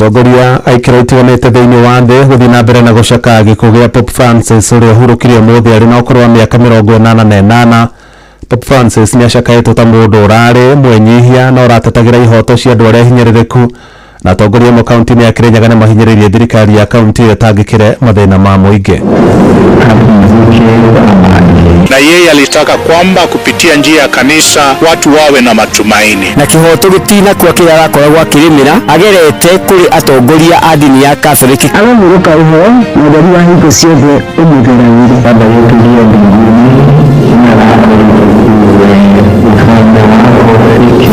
Atongoria a ikĩro itiganĩte thĩinĩ wa thĩ gũthiĩ na mbere na gũcakaya gĩkuũ gĩa Pope Francis ũrĩa ũhurũkire ũmũthĩ arĩ na ũkũrũ wa mĩaka 88. Pope Francis nĩ acakaĩtwo ta mũndũ ũrarĩ mwenyihia na ũratetagĩra ihoto cia andũ arĩa hinyĩrĩrĩku. Na atongoria amwe kaunti-inĩ ya Kirinyaga nĩ mahinyĩrĩirie thirikari ya kaunti ĩyo ĩtangĩkĩre mathĩna ma mũingĩ. Na yeye alitaka kwamba kupitia njia ya kanisa watu wawe na matumaini. Na kihoto gitinakua kĩrĩa arakoragwo akĩrĩmĩra agerete kũrĩ atongoria a ndini ya Katholiki. Arahurũka ũhoro na ũtheri wa hingo ciothe ũmũtheragĩre. Baba yetu uliye mbinguni, jina lako litukuzwe, ufalme wako ufike,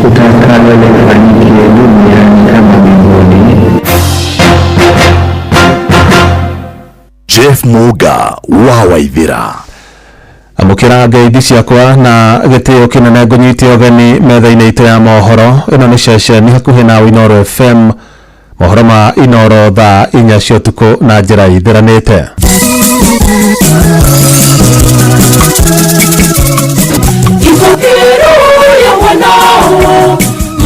utakalo lifanyike duniani kama mbinguni. Jeff Muga wa Waithira. Amũkĩra ngeithi ciakwa na gĩtĩo kĩnene, ngũnyite ũgeni metha-inĩ itũ ya mohoro. Ĩno nĩ ceceni hakuhĩ na Inooro FM, mohoro ma Inooro thaa 4 cia ũtukũ na njĩra ithiranĩte. Ipokee roho ya mwanao,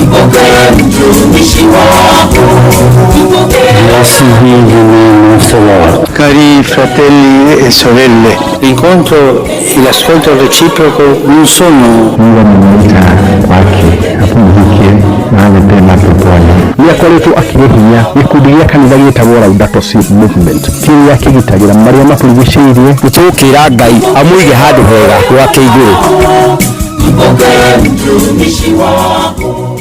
ipokee mtumishi wako, ipokee. Blessed be the name of the Lord. Cari fratelli e sorelle, l'incontro e l'ascolto reciproco non sono. Mungu amemuita kwake apumzike mahali pema peponi. Nĩ akoretwo akĩrĩ hinya gĩkundi gĩa kanitha gĩtagwo Laudato Si Movement kĩrĩa kĩgitagĩra marĩa matũrigicĩirie. Nĩtũgũkĩra Ngai amũige handũ hega gwake igũrũ. Ipokee mtumishi wako.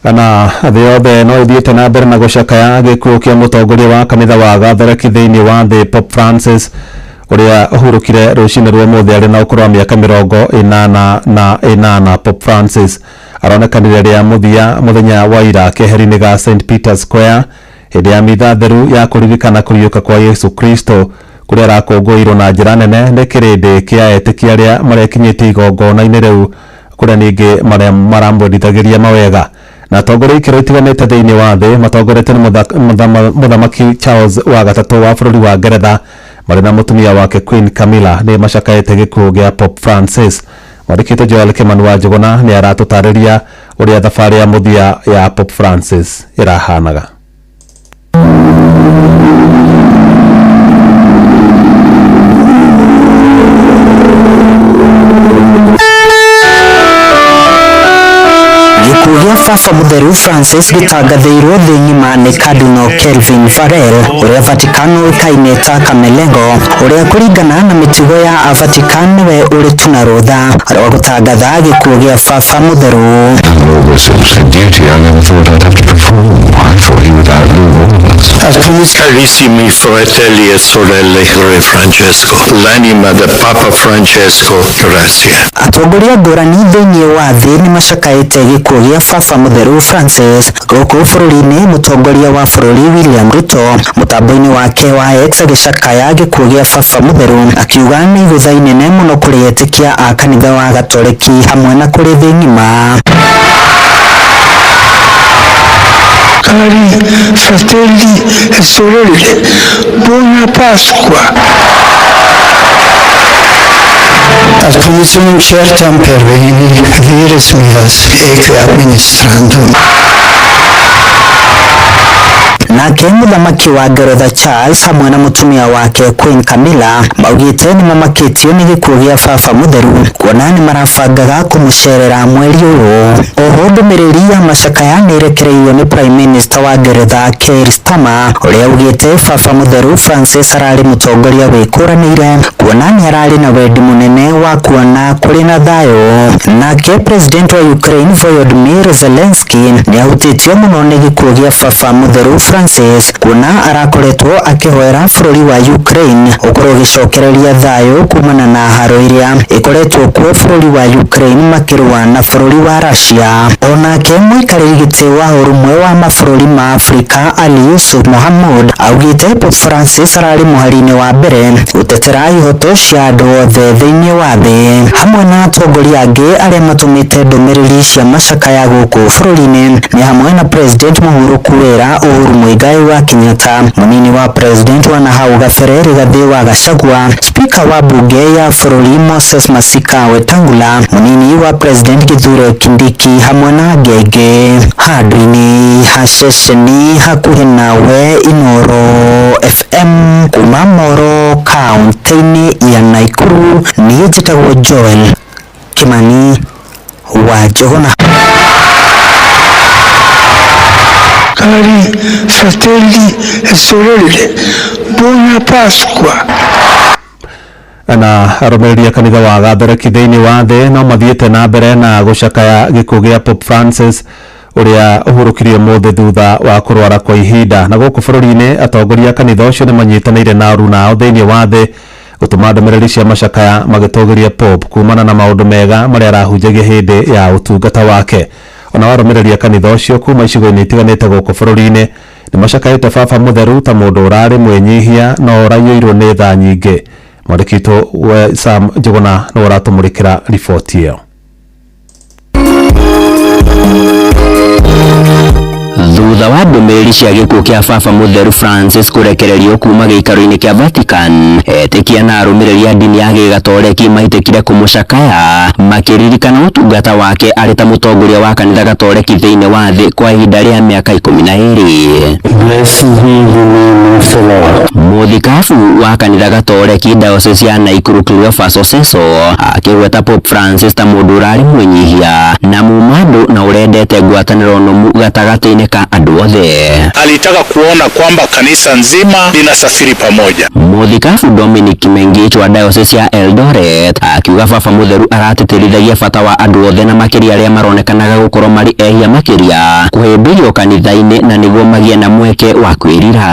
Na thĩ yothe no ĩthiĩte na mbere na gũcakaya gĩkuũ kĩa mũtongoria wa kanitha wa Gatholeki thĩinĩ wa thĩ Pope Francis ũrĩa ũhurũkire rũcinĩ rwa ũmũthĩ arĩ na ũkũrũ wa mĩaka 88. Pope Francis aronekanire rĩa mũthia mũthenya wa ira keheri-inĩ ga St Peter's Square hĩndĩ ya mitha theru ya kũririkana kũriũka kwa Yesu Kristo, kũrĩa arakũngũĩirwo na njĩra nene nĩ kĩrĩndĩ kĩa etĩkia arĩa marekinyĩtie igongona-inĩ rĩu, kũrĩa ningĩ maramwendithagĩria mawega. Na atongoria ikĩro itiganĩte thĩinĩ wa thĩ matongoretio nĩ mũthamaki Charles wa gatatũ wa bũrũri wa Ngeretha marĩ na mũtumia wake Queen Camilla nĩ macakaĩte gĩkuũ gĩa Pope Francis. Mwandĩkĩte Joel Kimani wa Njũgũna nĩ aratũtarĩria ũrĩa thabarĩ ya mũthia ya Pope Francis ĩrahanaga. Gĩkuũ gĩa Baba Mũtheru Francis gĩtangathĩirwo thĩ ng'ima nĩ Cardinal Kelvin Farrell ũrĩa Vatican ũĩkaine ta Camerlengo, ũrĩa kũringana na mĩtugo ya Vatican nĩwe ũrĩ tu na rũtha rwa gũtangatha gĩkuũ gĩa Baba Mũtheru. Carissimi fratelli e sorelle, Re Francesco, l'anima del Papa Francesco, grazie. Atongoria ngũrani thĩinĩ wa thĩ nĩ macakaĩte gĩkuũ gĩa Baba Mũtheru Francis. Gũkũ bũrũri-inĩ, mũtongoria wa bũrũri William Ruto mũtambo-inĩ wake wa X agĩcakaya gĩkuũ gĩa Baba Mũtheru, akiuga nĩ igũtha inene mũno kũrĩ etĩkia a kanitha wa Gatoreki hamwe na kũrĩ thĩ ng'ima. Cari fratelli e sorelle, buona Pasqua. Ad conditionem certam perveni vires meas aeque administrandum. Nake mũthamaki wa Ngeretha Charles hamwe na mũtumia wake Queen Camilla maugĩte nĩ mamakĩtio nĩ gĩkuũ gĩa Baba Mũtheru, kuona nĩ marabangaga kũmũcerera mweri ũyũ. Oho ndũmĩrĩri ya macakaya nĩ ĩrekereirio nĩ Prime Minister wa Ngeretha Keir Starmer ũrĩa augĩte Baba Mũtheru Francis ararĩ mũtongoria wĩkũranĩire, kuona nĩ ararĩ na wendi mũnene wa kuona kũrĩ na thayũ. Nake President wa Ukraine Volodymyr Zelensky nĩ ahutĩtio mũno nĩ gĩkuũ gĩa Baba Mũtheru Francis, kuona arakoretwo akĩhoera bũrũri wa Ukraine ũkorwo ũgĩcokereria thayũ kumana na haro iria ĩkoretwo kuo bũrũri wa Ukraine makĩrũa na bũrũri wa Russia. Onake mũikarĩri gĩtĩ wa ũrũmwe wa mabũrũri ma Afrika Ali Yusuf Mohamud augĩte Pope Francis ararĩ mũhari-inĩ wa mbere gũtetera ihoto cia andũ othe thĩinĩ wa thĩ, hamwe na atongoria angĩ arĩa matũmĩte ndũmĩrĩri cia macakaya gũkũ bũrũri-inĩ nĩ hamwe na President mũhurũku wĩra Uhuru Muigai wa Kenyatta, munini wa president wa nahau gabere Rigathi wa Gachagua, speaker wa bunge ya bũrũri Moses Masika Wetangula, munini wa president Kithure Kindiki hamwe na angĩ aingĩ. Handũ-inĩ ha ceceni hakuhĩ nawe Inooro FM kuma Moro kaunti-inĩ ya Nakuru, niĩ njĩtagwo Joel Kimani wa Njũgũna. Cari fratelli e sorelle, buona Pasqua. Na arũmĩrĩri a kanitha wa Gatholeki thĩinĩ wa thĩ no mathiĩte na mbere na gũcakaya gĩkuũ gĩa Pope Francis ũrĩa ũhurũkirio ũmũthĩ thutha wa kũrwara kwa ihinda. Na gũkũ bũrũri-inĩ atongoria a kanitha ũcio nĩ manyitanĩire na aruna ao thĩinĩ wa thĩ gũtũma ndũmĩrĩri cia macakaya magĩtũgĩria Pope kumana na maũndũ mega marĩa arahunjagia hĩndĩ ya ũtungata wake. Ona arũmĩrĩri a kanitha ũcio kuma icigo-inĩ itiganĩte gũkũ bũrũri-inĩ nĩ macakaĩte baba mũtheru ta mũndũ ũrarĩ mwĩnyihia na ũraiyũirwo nĩ tha nyingĩ. Mwandĩki witũ we Sam Njũgũna nĩwe ũratũmũrĩkĩra riboti ĩyo. Thutha wa ndũmĩrĩri cia gĩkuũ kĩa baba mũtheru Francis kũrekererio kuma gĩikaro-inĩ kĩa Vatican, etĩkia na arũmĩrĩri a ndini ya gĩgatoreki maitĩkire kũmũcakaya makĩririkana ũtungata wake arĩ ta mũtongoria wa kanitha gatoreki thĩinĩ wa thĩ kwa ihinda rĩa mĩaka 12. Mũthikabu wa kanitha gatoreki diocese ya Nakuru Cleophas Oseso akĩgweta Pope Francis ta mũndũ ũrarĩ mwĩnyihia na mumandũ na ũrendete ngwatanĩro nũmu gatagatĩ-inĩ ka andũ othe. Alitaka kuona kwamba kanisa nzima linasafiri pamoja. Mũthikabu Dominic Mengich wa diocese ya Eldoret akiuga baba mũtheru aratĩtĩrithagia bata wa andũ othe na makĩria arĩa maronekanaga gũkorwo marĩ ehia makĩria kũhĩmbĩrio kanitha-inĩ na nĩguo magĩe na mweke wa kwĩrira.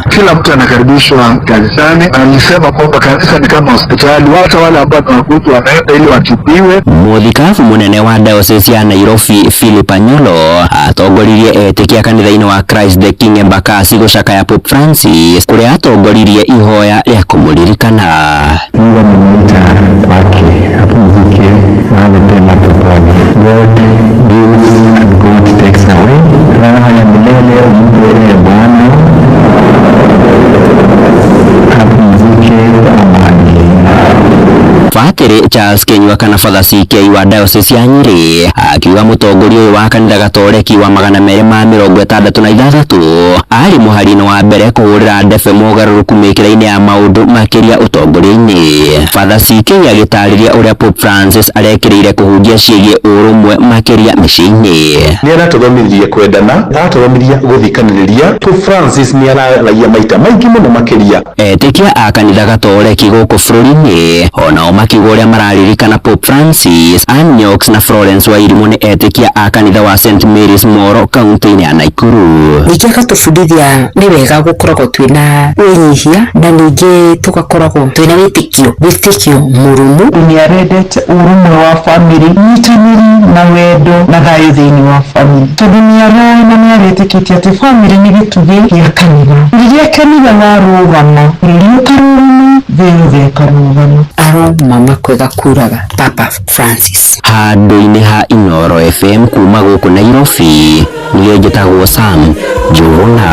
Kila mtu anakaribishwa kanisani. Alisema kwamba kanisa ni kama hospitali, hata wale ambao ni wagonjwa wanaenda ili watibiwe. Mũthikabu mũnene wa diocese ya Nairobi Philip Anyolo atongoririe etĩkia kanitha-inĩ wa Christ the King Embakasi gũcakaya Pope Francis kũrĩa atongoririe ihoya rĩa kũmũririkana. Mungu amemuita kwake apumzike mahali pema peponi. God gives and God takes away. Raha ya milele umpe ee Bwana, apumzike kwa amani. Batĩrĩ Charles Kinyua kana Father CK wa diocese ya Nyĩrĩ akiuga mũtongoria ũyũ wa kanitha gatoreki wa 266 arĩ mũhari-inĩ wa mbere kũhũrĩra ndebe mogarũrũku mĩkĩra-inĩ ya maũndũ makĩria ũtongoria-inĩ. Father CK agĩtarĩria ũrĩa Pope Francis arekĩrĩire kũhunjia ciĩgiĩ ũrũmwe makĩria mĩciĩ-inĩ. Nĩ aratũthomithirie kwendana, aratũthomithirie gũthikanĩrĩria. Pope Francis nĩ araragia maita maingĩ mũno makĩria. Etĩkia a kanitha gatoreki gũkũ bũrũri-inĩ onao makiuga ũrĩa mararirikana Pope Francis. Ann Nyox na Florence Wairimu nĩ etĩkia a kanitha wa St Mary's Moro kaunti-inĩ ya Nakuru. Ningĩ agatũbundithia nĩ wega gũkoragwo twĩna wĩnyihia na ningĩ tũgakoragwo twĩna wĩtĩkio mũrũmu. Nĩ arendete ũrũmwe wa bamĩrĩ, nyitanĩri na wendo na thayũ thĩinĩ wa bamĩrĩ, tondũ nĩ aroĩ na nĩ aretĩkĩtie atĩ bamĩrĩ nĩ gĩtugĩ gĩa kanitha. Rĩrĩa kanitha warũgama, bũrũri ũkarũgama, thĩ yothe ĩkarũgama. Aro mama kwega kuraga Papa Francis. Handũ-inĩ ha Inooro FM kuma gũkũ Nairobi, niĩ njĩtagwo Sam Njũgũna.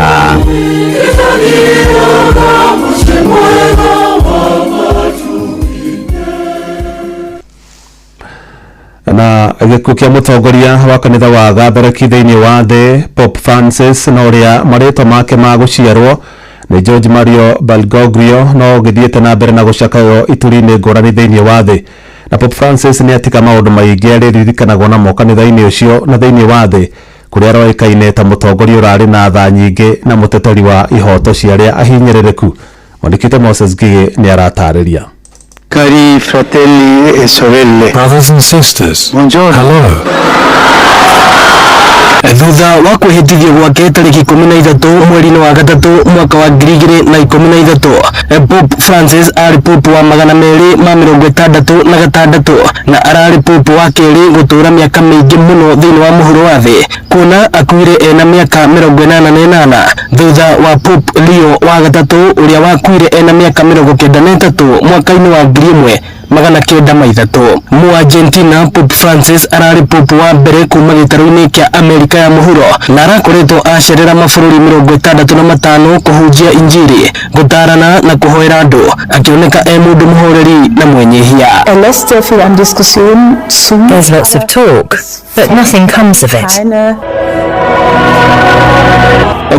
Na gĩkuũ kĩa mũtongoria wa kanitha wa Gatholeki thĩinĩ wa thĩ Pope Francis na ũrĩa marĩtwa make ma gũciarwo nĩ George Mario Bergoglio no gĩthiĩte na mbere na gũcakaywo ituri-inĩ ngũrani thĩinĩ wa thĩ. Na Pope Francis nĩ atiga maũndũ maingĩ arĩririkanagwo namo kanitha-inĩ ũcio na thĩinĩ wa thĩ kũrĩa aroĩkaine ta mũtongoria ũrarĩ na tha nyingĩ na mũteteri wa ihoto cia arĩa ahinyĩrĩrĩku. Mwandĩki Moses Ngigĩ nĩ aratarĩria. Cari fratelli e sorelle, brothers and sisters, buongiorno. Hello. Thutha wa kwĩhĩtithio gwake tarĩki 13 mweri-inĩ wa gatatũ mwaka wa 2013, Pope Francis arĩ Pope wa 266 na ararĩ Pope wa kerĩ gũtũũra mĩaka mĩingĩ mũno thĩinĩ wa mũhuro wa thĩ, kuona akuire ena mĩaka 88 thutha wa Pope Leo wa gatatũ ũrĩa wakuire ena mĩaka 93 mwaka-inĩ wa 903. Mu Argentina Pope Francis ararĩ Pope wa mbere kuma gĩtarũ-inĩ kĩa Amerika ya mũhuro na arakoretwo acerera mabũrũri 65 kũhunjia injiri, gũtarana na kũhoera andũ, akĩoneka e mũndũ mũhoreri na mwenyehia. Er lässt sehr viel an Diskussionen zu. There's lots of talk, but nothing comes of it.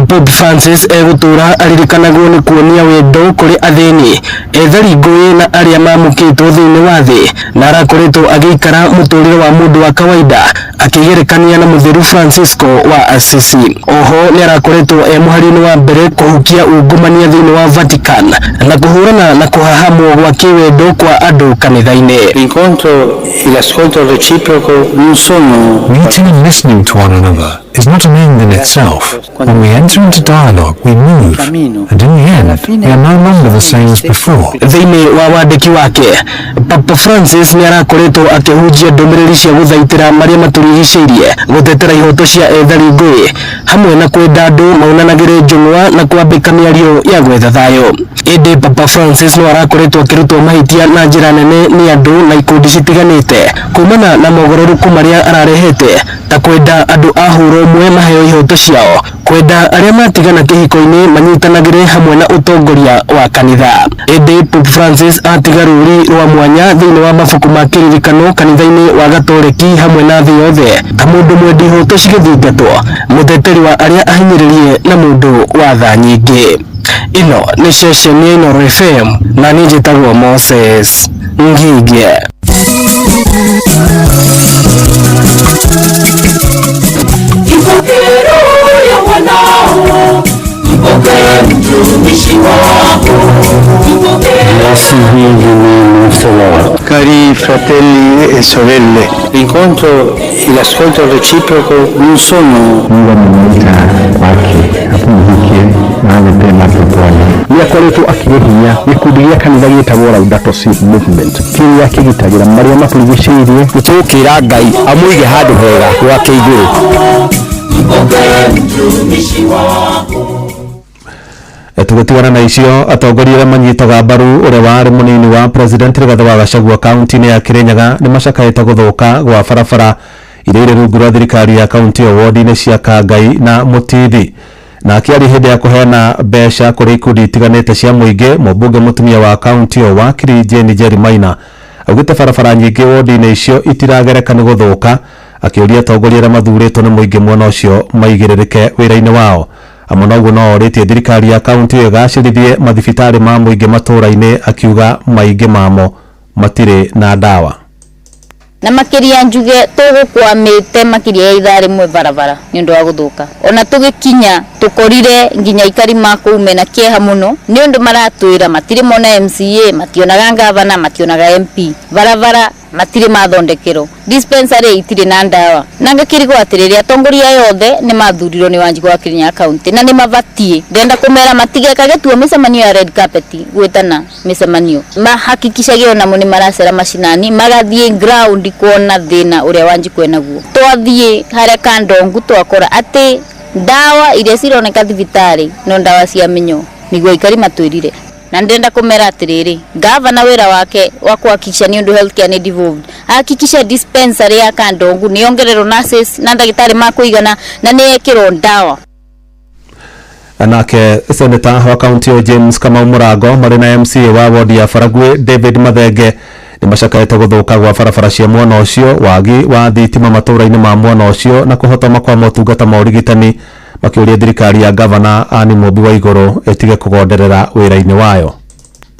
Pope Francis egũtũra aririkanagwo nĩ kuonia wendo kũrĩ athĩni, ethari ngũĩ na arĩa mamũkĩtwo thĩinĩ wa thĩ, na arakoretwo agĩikara mũtũrĩre wa mũndũ wa kawaida akĩgerekania na mũtheru Francisco wa Assisi. Oho nĩ arakoretwo e mũhari-inĩ wa mbere kũhukia ungumania thĩinĩ wa Vatican na kũhũrana na kũhahamwo gwa kĩwendo kwa andũ kanitha-inĩ. L'incontro e l'ascolto reciproco non sono Meeting and listening to one another is not an end in itself. When we enter into dialogue, we move, and in the end, we are no longer the same as before. Thĩinĩ wa wandĩki wake, Papa Francis nĩ arakoretwo akĩhunjia ndũmĩrĩri cia gũthaitĩra marĩa matũrigicĩirie, gũtetera ihoto cia ethari ngũĩ, hamwe na kwenda andũ maunanagĩre njũng'wa na kwambĩka mĩario ya gwetha thayũ. Ĩndĩ Papa Francis no arakoretwo akĩrutwo mahĩtia na njĩra nene nĩ andũ na ikundi citiganĩte kumana na mogarũrũku marĩa ararehete ta kwenda andũ a hũra ũmwe maheo ihoto ciao, kwenda arĩa matigana kĩhiko-inĩ manyitanagĩre hamwe na ũtongoria wa kanitha. Ĩndĩ Pope Francis atiga rũri rwa mwanya thĩinĩ wa mabuku ma kĩririkano kanitha-inĩ wa Gatoreki hamwe na thĩ yothe ta mũndũ mwendi ihoto cigĩthingatwo, mũteteri wa arĩa ahinyĩrĩrie na mũndũ wa tha nyingĩ. Ĩno nĩ ceceni ya Inooro FM na niĩ njĩtagwo Moses Ngige. Ipokee roho ya mwanao, mpokee mtumishi wako, mpokee. Blessed be the name of the Lord. Cari fratelli e sorelle, l'incontro e l'ascolto reciproco non sono Mungu amemuita kwake apumzike mahali pema peponi. Nĩ akoretwo akĩhe hinya gĩkundi gĩa kanitha gĩtagwo Laudato Si Movement kĩrĩa kĩgitagĩra marĩa matũrigicĩirie. Nĩtũgũkĩra Ngai amũige handũ hega gwake igũrũ. Mpokee mtumishi wako. Tũgĩtigana na icio, atongoria arĩa manyitaga mbaru ũrĩa warĩ mũnini wa president Rigathĩ wa Gachagua kaunti-inĩ ya Kirinyaga nĩ macakaĩte gũthũka gwa barabara iria irĩ rungu rwa thirikari ya kaunti ĩyo wodi-inĩ cia Kangai na Mũtithi. Na akĩaria hĩndĩ ya kũheana mbeca kũrĩ ikundi itiganĩte cia mũingĩ, mũmbunge mũtumia wa kaunti ĩyo Wakiri Jane Njeri Maina augĩte barabara nyingĩ wodi-inĩ icio itiragereka nĩ gũthũka, akĩũria atongoria arĩa mathurĩtwo nĩ mũingĩ mwena ũcio maigĩrĩrĩke wĩra-inĩ wao. Amwe noguo no orĩtie thirikari ya kaunti ĩyo ĩgacĩrithie mathibitarĩ ma mũingĩ matũũra-inĩ, akiuga maingĩ mamo matirĩ na ndawa. Na makiria njuge tugukwamite makiria ya ithaa rimwe barabara ni undu wa guthuka ona tugikinya tukorire nginya ikari makuu mena kieha muno ni undu maratwira matiri mona MCA, mationaga gavana, mationaga MP, barabara matiri mathondekero, dispensary itiri na ndawa. Na ngakirigwo atiriri atongoria yothe ni mathurirwo ni Wanjiku wa Kirinyaga county na ni mabatie. Ndenda kumera matigekage tuo micemanio ya red carpet gwitana micemanio, mahakikishage onamo ni maracera macinani magathie ground kuona thina uria Wanjiku enaguo. Twathie haria Kandongu twakora ati ndawa iria cironeka thibitari no ndawa cia minyo niguo ikari matwirire. Na ndenda kumera atiriri gavana wira wake wa kuhakikisha ni undu healthcare ni devolved, hakikisha dispensary ya Kandongu ni ongererwo nurses na ndagitari makuigana na ni ekirwo ndawa. Nake seneta wa kaunti yo James Kamau Mũrango marĩ na MCA wa wodi ya Faragwe David Mathenge nĩ macakaĩte gũthũka gwa barabara cia mwena ũcio, wagi wa thitima matũũra-inĩ ma mwena ũcio na kũhotoma kwa motungata ma ũrigitani, makĩũria thirikari ya gavana Anne Mũmbi wa Igũrũ ĩtige kũgonderera wĩra-inĩ wayo.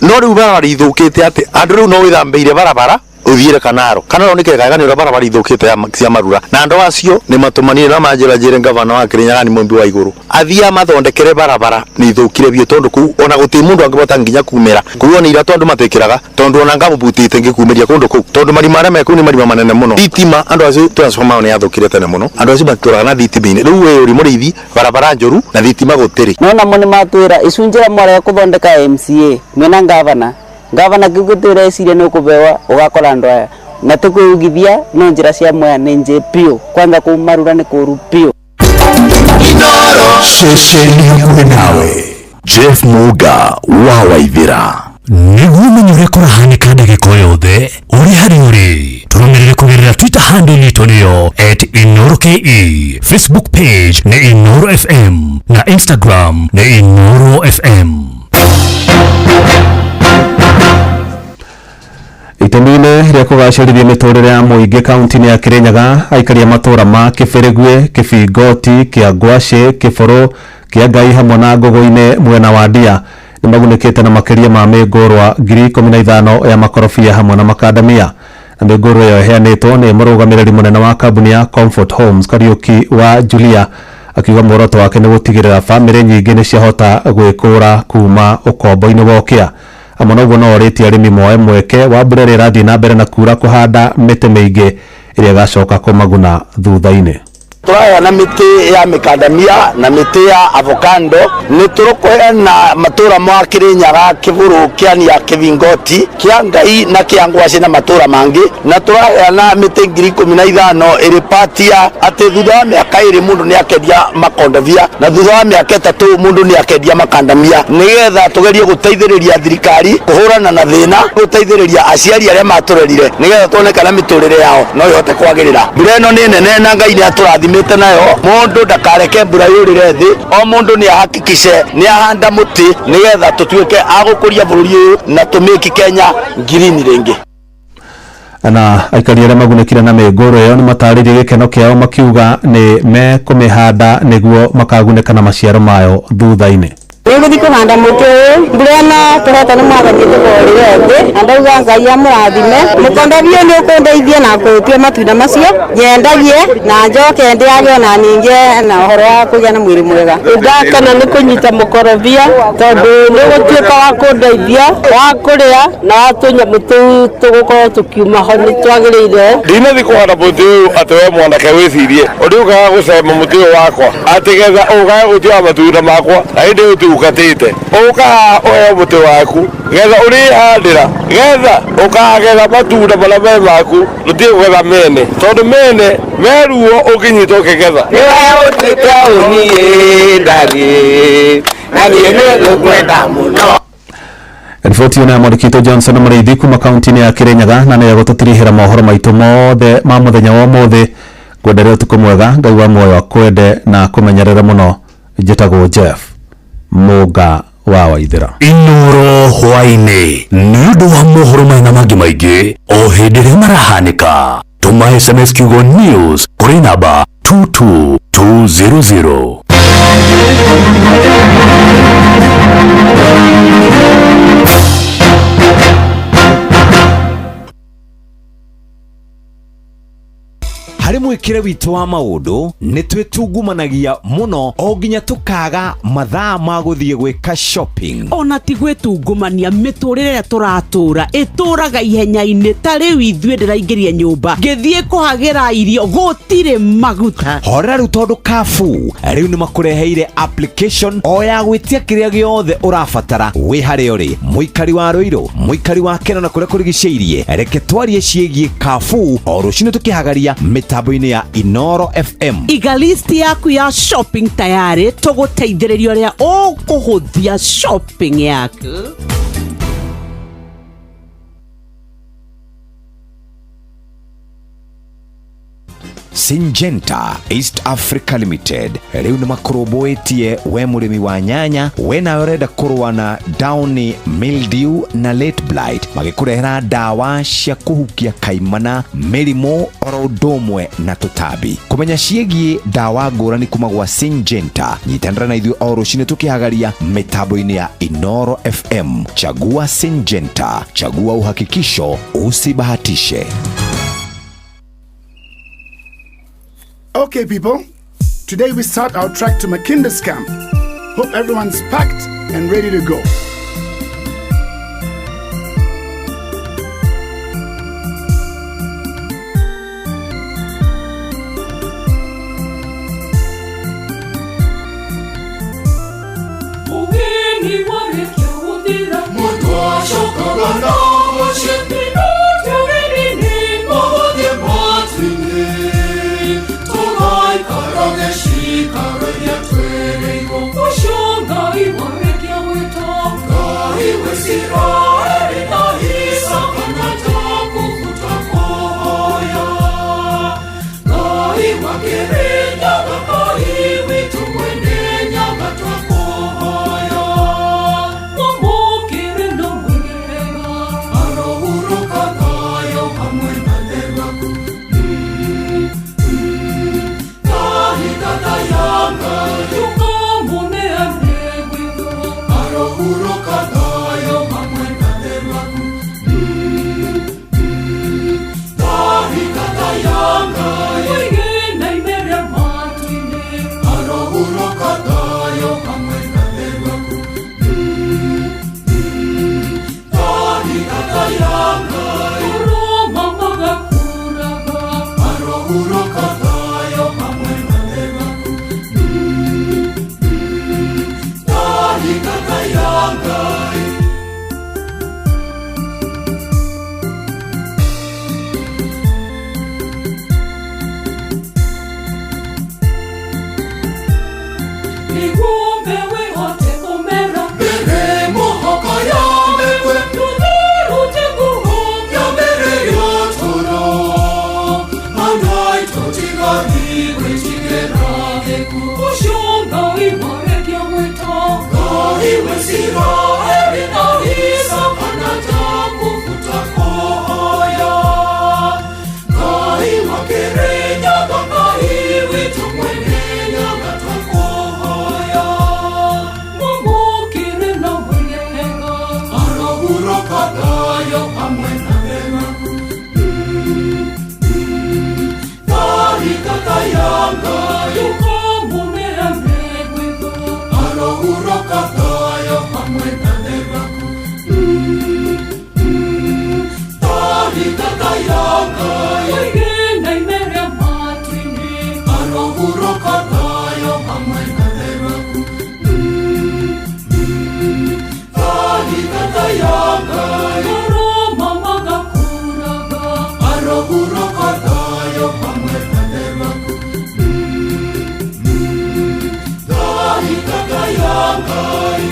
No rĩu barabara ithũkĩte atĩ andũ rĩu no wĩthambĩire barabara uthiire Kanaro. Kanaro nĩ kega nĩ ũrĩa barabara ithũkĩte cia marura na andũ acio nĩ matũmanire na manjĩra njĩre gavana wa Kirinyaga nĩ Mũmbi wa Igũrũ athiĩ amathondekere barabara nĩ ithũkire biũ tondũ kũu ona gũtirĩ mũndũ angĩbota nginya kumĩra kũu ona iratũ andũ matikĩraga tondũ ona ngamũbutĩte ngĩkumĩria kũndũ kũu tondũ marima marĩa me kũu nĩ marima manene mũno. Thitima andũ acio transformer nĩ yathũkire tene mũno, andũ acio matũraga na thitima-inĩ rĩu wĩ ũrĩ mũrĩithi barabara njũru na thitima gũtirĩ. Nona mo nĩ matwĩra icunjĩra mwarega kũthondeka MCA mwena gavana gavana gĩgũtwĩra eciria nĩ ũkũbewa ũgakora andũ aya na tũkwĩugithia no njĩra cia mwea nĩ njĩ biũ kwanza kũu marura nĩ kũũru biũ. Ceceni hakuhĩ nawe Jeff Muga wa Waithĩra. Nĩguo ũmenye ũrĩa kũrahanĩka ndagĩka o yothe ũrĩ harĩa ũrĩ, tũrũmĩrĩre kũgerera Twitter handle itũ nĩyo @InooroKE, Facebook page nĩ Inooro FM na Instagram nĩ Inooro FM. Itemi-inĩ rĩa kũgacĩrithia mĩtũrĩre ya mũingĩ kaunti-inĩ ya Kirinyaga, aikari a matũra ma Kĩbĩrĩgwe, Kĩbingoti, Kĩangwacĩ, Kĩbũrũ, Kĩangai hamwe na Ngũgũ-inĩ mwena wa Ndia nĩmagunĩkĩte na makĩria ma mĩngũrwa 15,000 ya makorobia hamwe na makandamia. Na mĩngũrwa ĩyo ĩheanĩtwo nĩ mũrũgamĩrĩri mũnene wa kambuni ya Comfort Homes Kariũki wa Julia, akiuga muoroto wake nĩ gũtigĩrĩra bamĩrĩ nyingĩ nĩ ciahota gwĩkũra kuma ũkombo-inĩ wa ũkĩa. Hamwe na ũguo no orĩtie arĩmi moe mweke wa mbura ĩrĩa ĩrathiĩ na mbere na kura kũhanda mĩtĩ mĩingĩ ĩrĩa ĩgacoka kũmaguna thutha-inĩ. Tũraheana mĩtĩ ya mĩkandamia na mĩtĩ ya avocado, nĩ tũrũkũheana matũra ma Kĩrĩnyaga, Kĩbũrũ, Kĩania, Kĩbingoti, Kĩangai na Kĩangwacĩ na matũra mangĩ, na tũraheana mĩtĩ 15,000 ĩrĩ patia atĩ thutha wa mĩaka 2 mũndũ nĩ akendia makondobia na thutha wa mĩaka 3 mũndũ nĩ akendia makandamia, nĩgetha tũgerie gũteithĩrĩria thirikari kũhũrana na thĩna, gũteithĩrĩria aciari arĩa matũrerire, nĩgetha tuone kana mĩtũrĩre yao no ĩhote kwagĩrĩra. Mbura ĩno nĩ nene na Ngai nĩ atũrathimĩte nayo, mũndũ ndakareke mbura yũrĩre thĩ, o mũndũ nĩ ahakikishe nĩ ahanda mũtĩ nĩgetha tũtuĩke a gũkũria bũrũri ũyũ na tũmĩki Kenya ngirini rĩngĩ. Na aikari arĩa magunĩkire na mĩngũrwa ĩyo nĩ matarĩirie gĩkeno kĩao makiuga nĩ mekũmĩhanda nĩguo makagunĩka na maciaro mayo thutha-inĩ. Nĩngũthiĩ kũhanda mũtĩ ũyũ, mbura ĩno tũreta nĩ mwathani ĩtũgũrĩre thĩ, na ndauga Ngai amũrathime. Mũkondobia nĩ ũkũndeithia na kũũtua matunda macio, nyendagie na njoke ndĩage ona ningĩ na ũhoro wa kũgĩa na mwĩrĩ mwega. Ndakena nĩ kũnyita mũkorobia tondũ nĩ ũgũtuĩka wa kũndeithia wa kũrĩa na wa tũnyamũ tũu tũgũkorwo tũkiuma ho nĩ twagĩrĩire. Ndinathiĩ kũhanda mũtĩ ũyũ atĩ we mwanake wĩcirie ũrĩa ũkaga gũcema mũtĩ ũyũ wakwa atĩ getha ũkae gũtua matunda makwa na hĩndĩ ĩyo ũkatĩte ũkaha ũheo mũtĩ waku getha ũrĩhandĩra getha ũkagetha matunda marĩa me maku, ndũtige kũgetha mene tondũ mene meruo ũkĩnyita ũkĩgetha. Nĩwe ũniĩ ndathiĩ na niĩ nĩngũkwenda mũno. Riboti ĩno ya mwandĩki Johnson Mũrĩithi kuma kaunti-inĩ ya Kĩrĩnyaga na nĩyo gũtũtirihĩra mohoro maitũ mothe ma mũthenya wa ũmũthĩ. Ngwendere ũtukũ mwega, Ngai wa muoyo akwende na akũmenyerere mũno. Njĩtagwo Jeff Mũnga wa Waithĩra. Inooro hwaĩ-inĩ nĩ ũndũ wa mohoro maya na mangĩ maingĩ o hĩndĩ ĩrĩa marahanĩka. Tũma SMS kiugo news kũrĩ namba 22200. Harĩ mwĩkĩre witũ wa maũndũ nĩ twĩtungumanagia mũno o nginya tũkaga mathaa ma gũthiĩ gwĩka shopping. Ona ti gwĩtungumania, mĩtũrĩre ĩrĩa tũratũra ĩtũraga ihenya-inĩ. Ta rĩu ithuĩ ndĩraingĩria nyũmba ngĩthiĩ kũhagĩra irio gũtirĩ maguta. Horera rĩu tondũ Carrefour rĩu nĩ makũreheire application o ya gwĩtia kĩrĩa gĩothe ũrabatara wĩ harĩa ũrĩ, mũikari wa Rũirũ, mũikari wa Keno na kũrĩa kũrigicĩirie. Reke twarie ciĩgiĩ Carrefour o rũcinĩ tũkĩhagaria mĩtambo-inĩ ya Inooro FM. Iga list yaku ya shopping tayari, tũgũteithĩrĩria ũrĩa ũkũhũthia shopping yaku. Syngenta East Africa Limited rĩu nĩ makũrũmbũĩtie we mũrĩmi wa nyanya, we nawe ũrenda kũrũa na downy mildew na late blight, magĩkũrehera ndawa cia kũhukia kaimana, mĩrimũ oro ũndũ ũmwe na tũtambi. Kũmenya ciĩgiĩ ndawa ngũrani kuma gwa Syngenta, nyitanĩra na ithuĩ o rũcinĩ tũkĩhagaria mĩtambo-inĩ ya Inooro FM. Chagua Syngenta, chagua uhakikisho, usibahatishe. Okay, people, today we start our trek to Makinda's camp. Hope everyone's packed and ready to go. Israel. thayũ hamwe na theru aku Tahitata ya Ngai ũkamũneane gwitũ arohurũka thayũ hamwe na theru aku Tahitata ya Ngai oigena imeria matu-inĩ arohurũka thayũ hamwe na theru aku Tahitata ya Ngai aroma magakuraga arohurũka thayũ hamwe na theru aku Tahitata ya Ngai.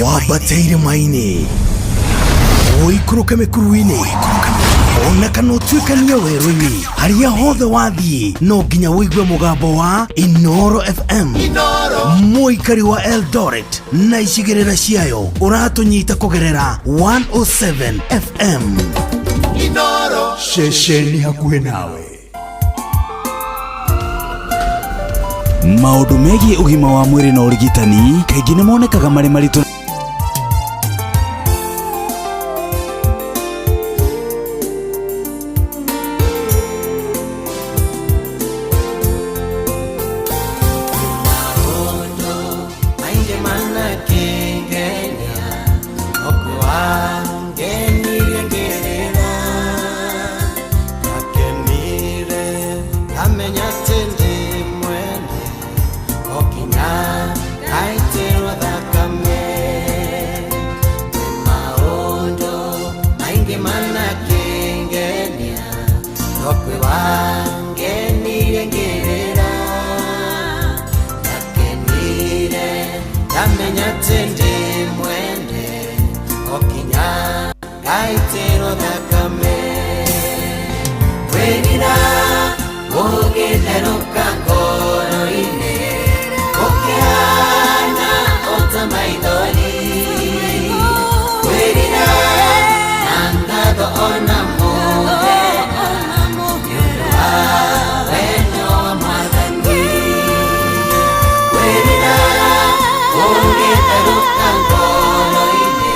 Wambateire maini ũikũrũke mĩkuru-inĩ ona kana ũtuĩkanie werũ-inĩ harĩa hothe wathiĩ no nginya ũigue mũgambo wa Inoro FM. Mũikari wa Eldoret na icigĩrĩra ciayo ũratũnyita kũgerera 107 FM. Inoro ceceni hakuhĩ nawe. Maũndũ megiĩ ũgima wa mwĩrĩ na ũrigitani kaingĩ nĩ monekaga marĩ maritũ. Amenya Ndangenire ngĩrĩra, ndakenire ndamenya atĩ ndĩ mwende o kinya ngaitĩrwo thakame. Kwĩrira gũgĩtherũka ngoro-inĩ gũkĩhana o ta maithori. Kwĩrira na ngatho ona mũhera nĩ ũndũ wa wendo wa Mwathani. Kwĩrira gũgĩtherũka ngoro-inĩ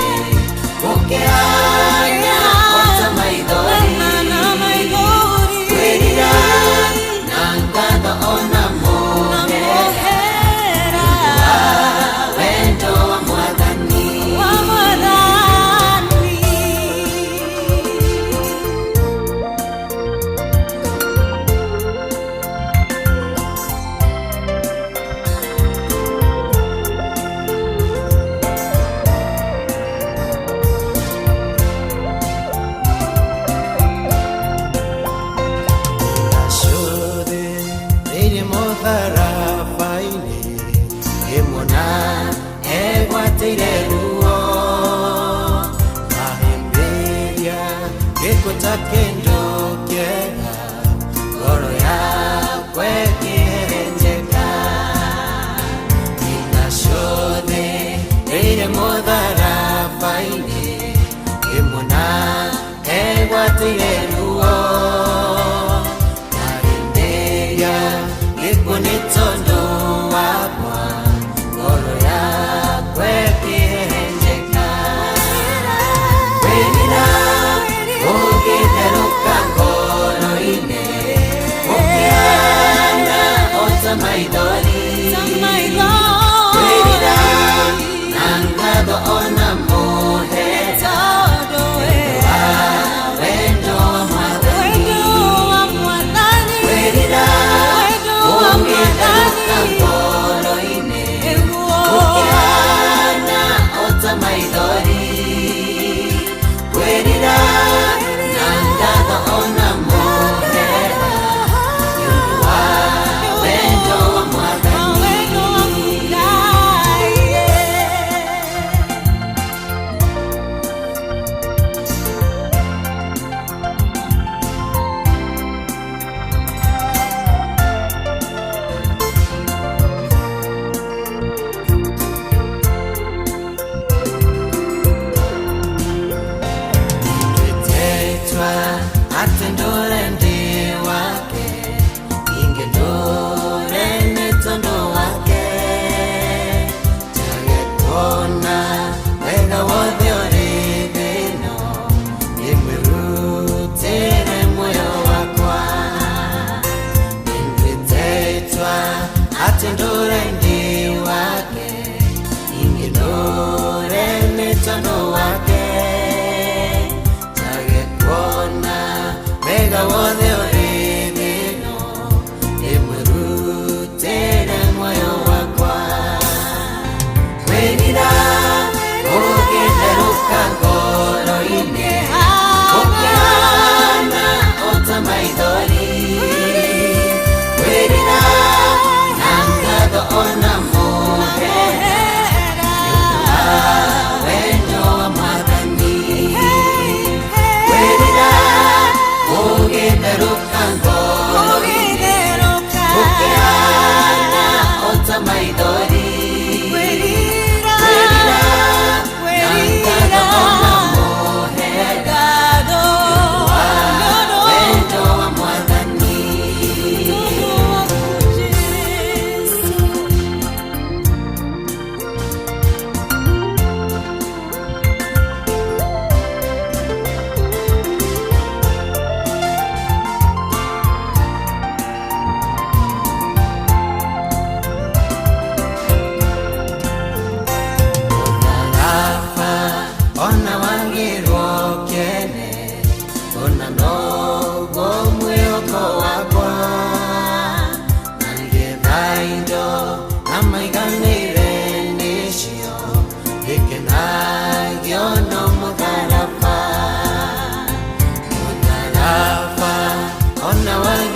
gũkĩhana o ta maithori.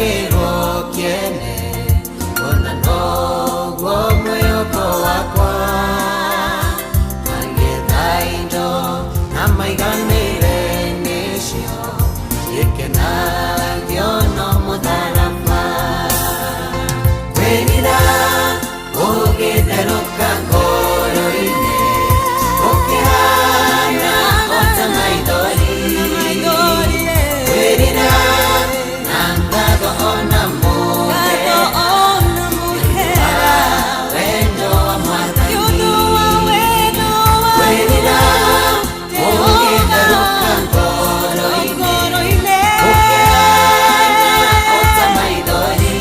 Ndariganĩrwo kĩene ona noguo mwĩhoko wakwa magetha indo na maiganĩre nĩcio gĩkenagio no mũtharaba kwĩrira gũgĩtherũka ngoro-inĩ gũkĩhana ota maithori kwĩrira na ngatho ona mũhera wendo wa Mwathani kwĩrira gũgĩtherũka ngoro-inĩ gũkĩhana ota maithori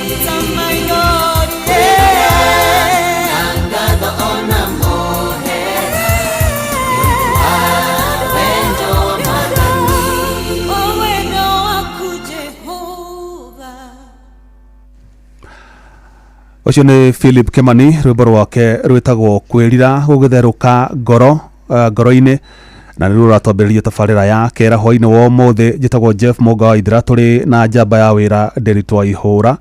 kwĩrira na ngatho ona mũhera wa wendo wa Mwathani. Wendo waku Jehova. Ũcio nĩ Philip Kimani, rwĩmbo rwake rwĩtagwo kwĩrira gũgĩtherũka ngoro ngoro-inĩ, na nĩruo rũratwambĩrĩria tabarĩra ya kera hwainĩ wa ũmũthĩ. Njĩtagwo Jeff Mũnga wa Ithira, tũrĩ na njamba ya wĩra Nderitu wa Ihũra,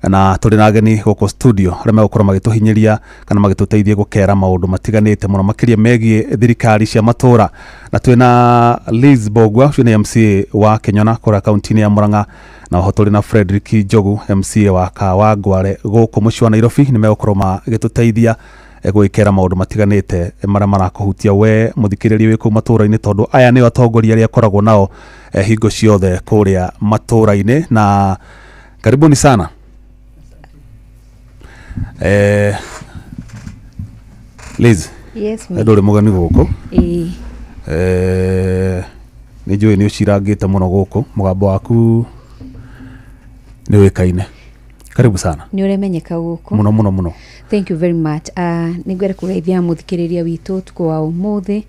na tũrĩ na ageni gũkũ studio arĩa megũkorwo magĩtũhinyĩria kana magĩtũteithia gũkera maũndũ matiganĩte mũno makĩria megiĩ thirikari cia matũra. Na twĩna Liz Bogwa, ũcio nĩ MCA wa Kĩnyona kũrĩa kaunti-inĩ ya Murang'a, na oho tũrĩ na Frederick Njogu, MCA wa Kawangware gũkũ mũciĩ wa Nairobi. Nĩ megũkorwo magĩtũteithia gwĩkera maũndũ matiganĩte marĩa marakũhutia we mũthikĩrĩria wĩ kũu matũra-inĩ, tondũ aya nĩo atongoria arĩa akoragwo nao hingo ciothe kũrĩa matũra-inĩ. Na karibuni sana. Liz. Yes, ma'am. Ndũrĩ mũgeni gũkũ. Ĩĩ. Nĩ njũĩ nĩ ũcirangĩte mũno gũkũ, mũgambo waku nĩ ũĩkaine. Karibu sana. Nĩ ũremenyeka gũkũ. Mũno mũno mũno. Thank you very much. Nĩ ngwenda kũgeithia mũthikĩrĩria witũ ũtukũ wa ũmũthĩ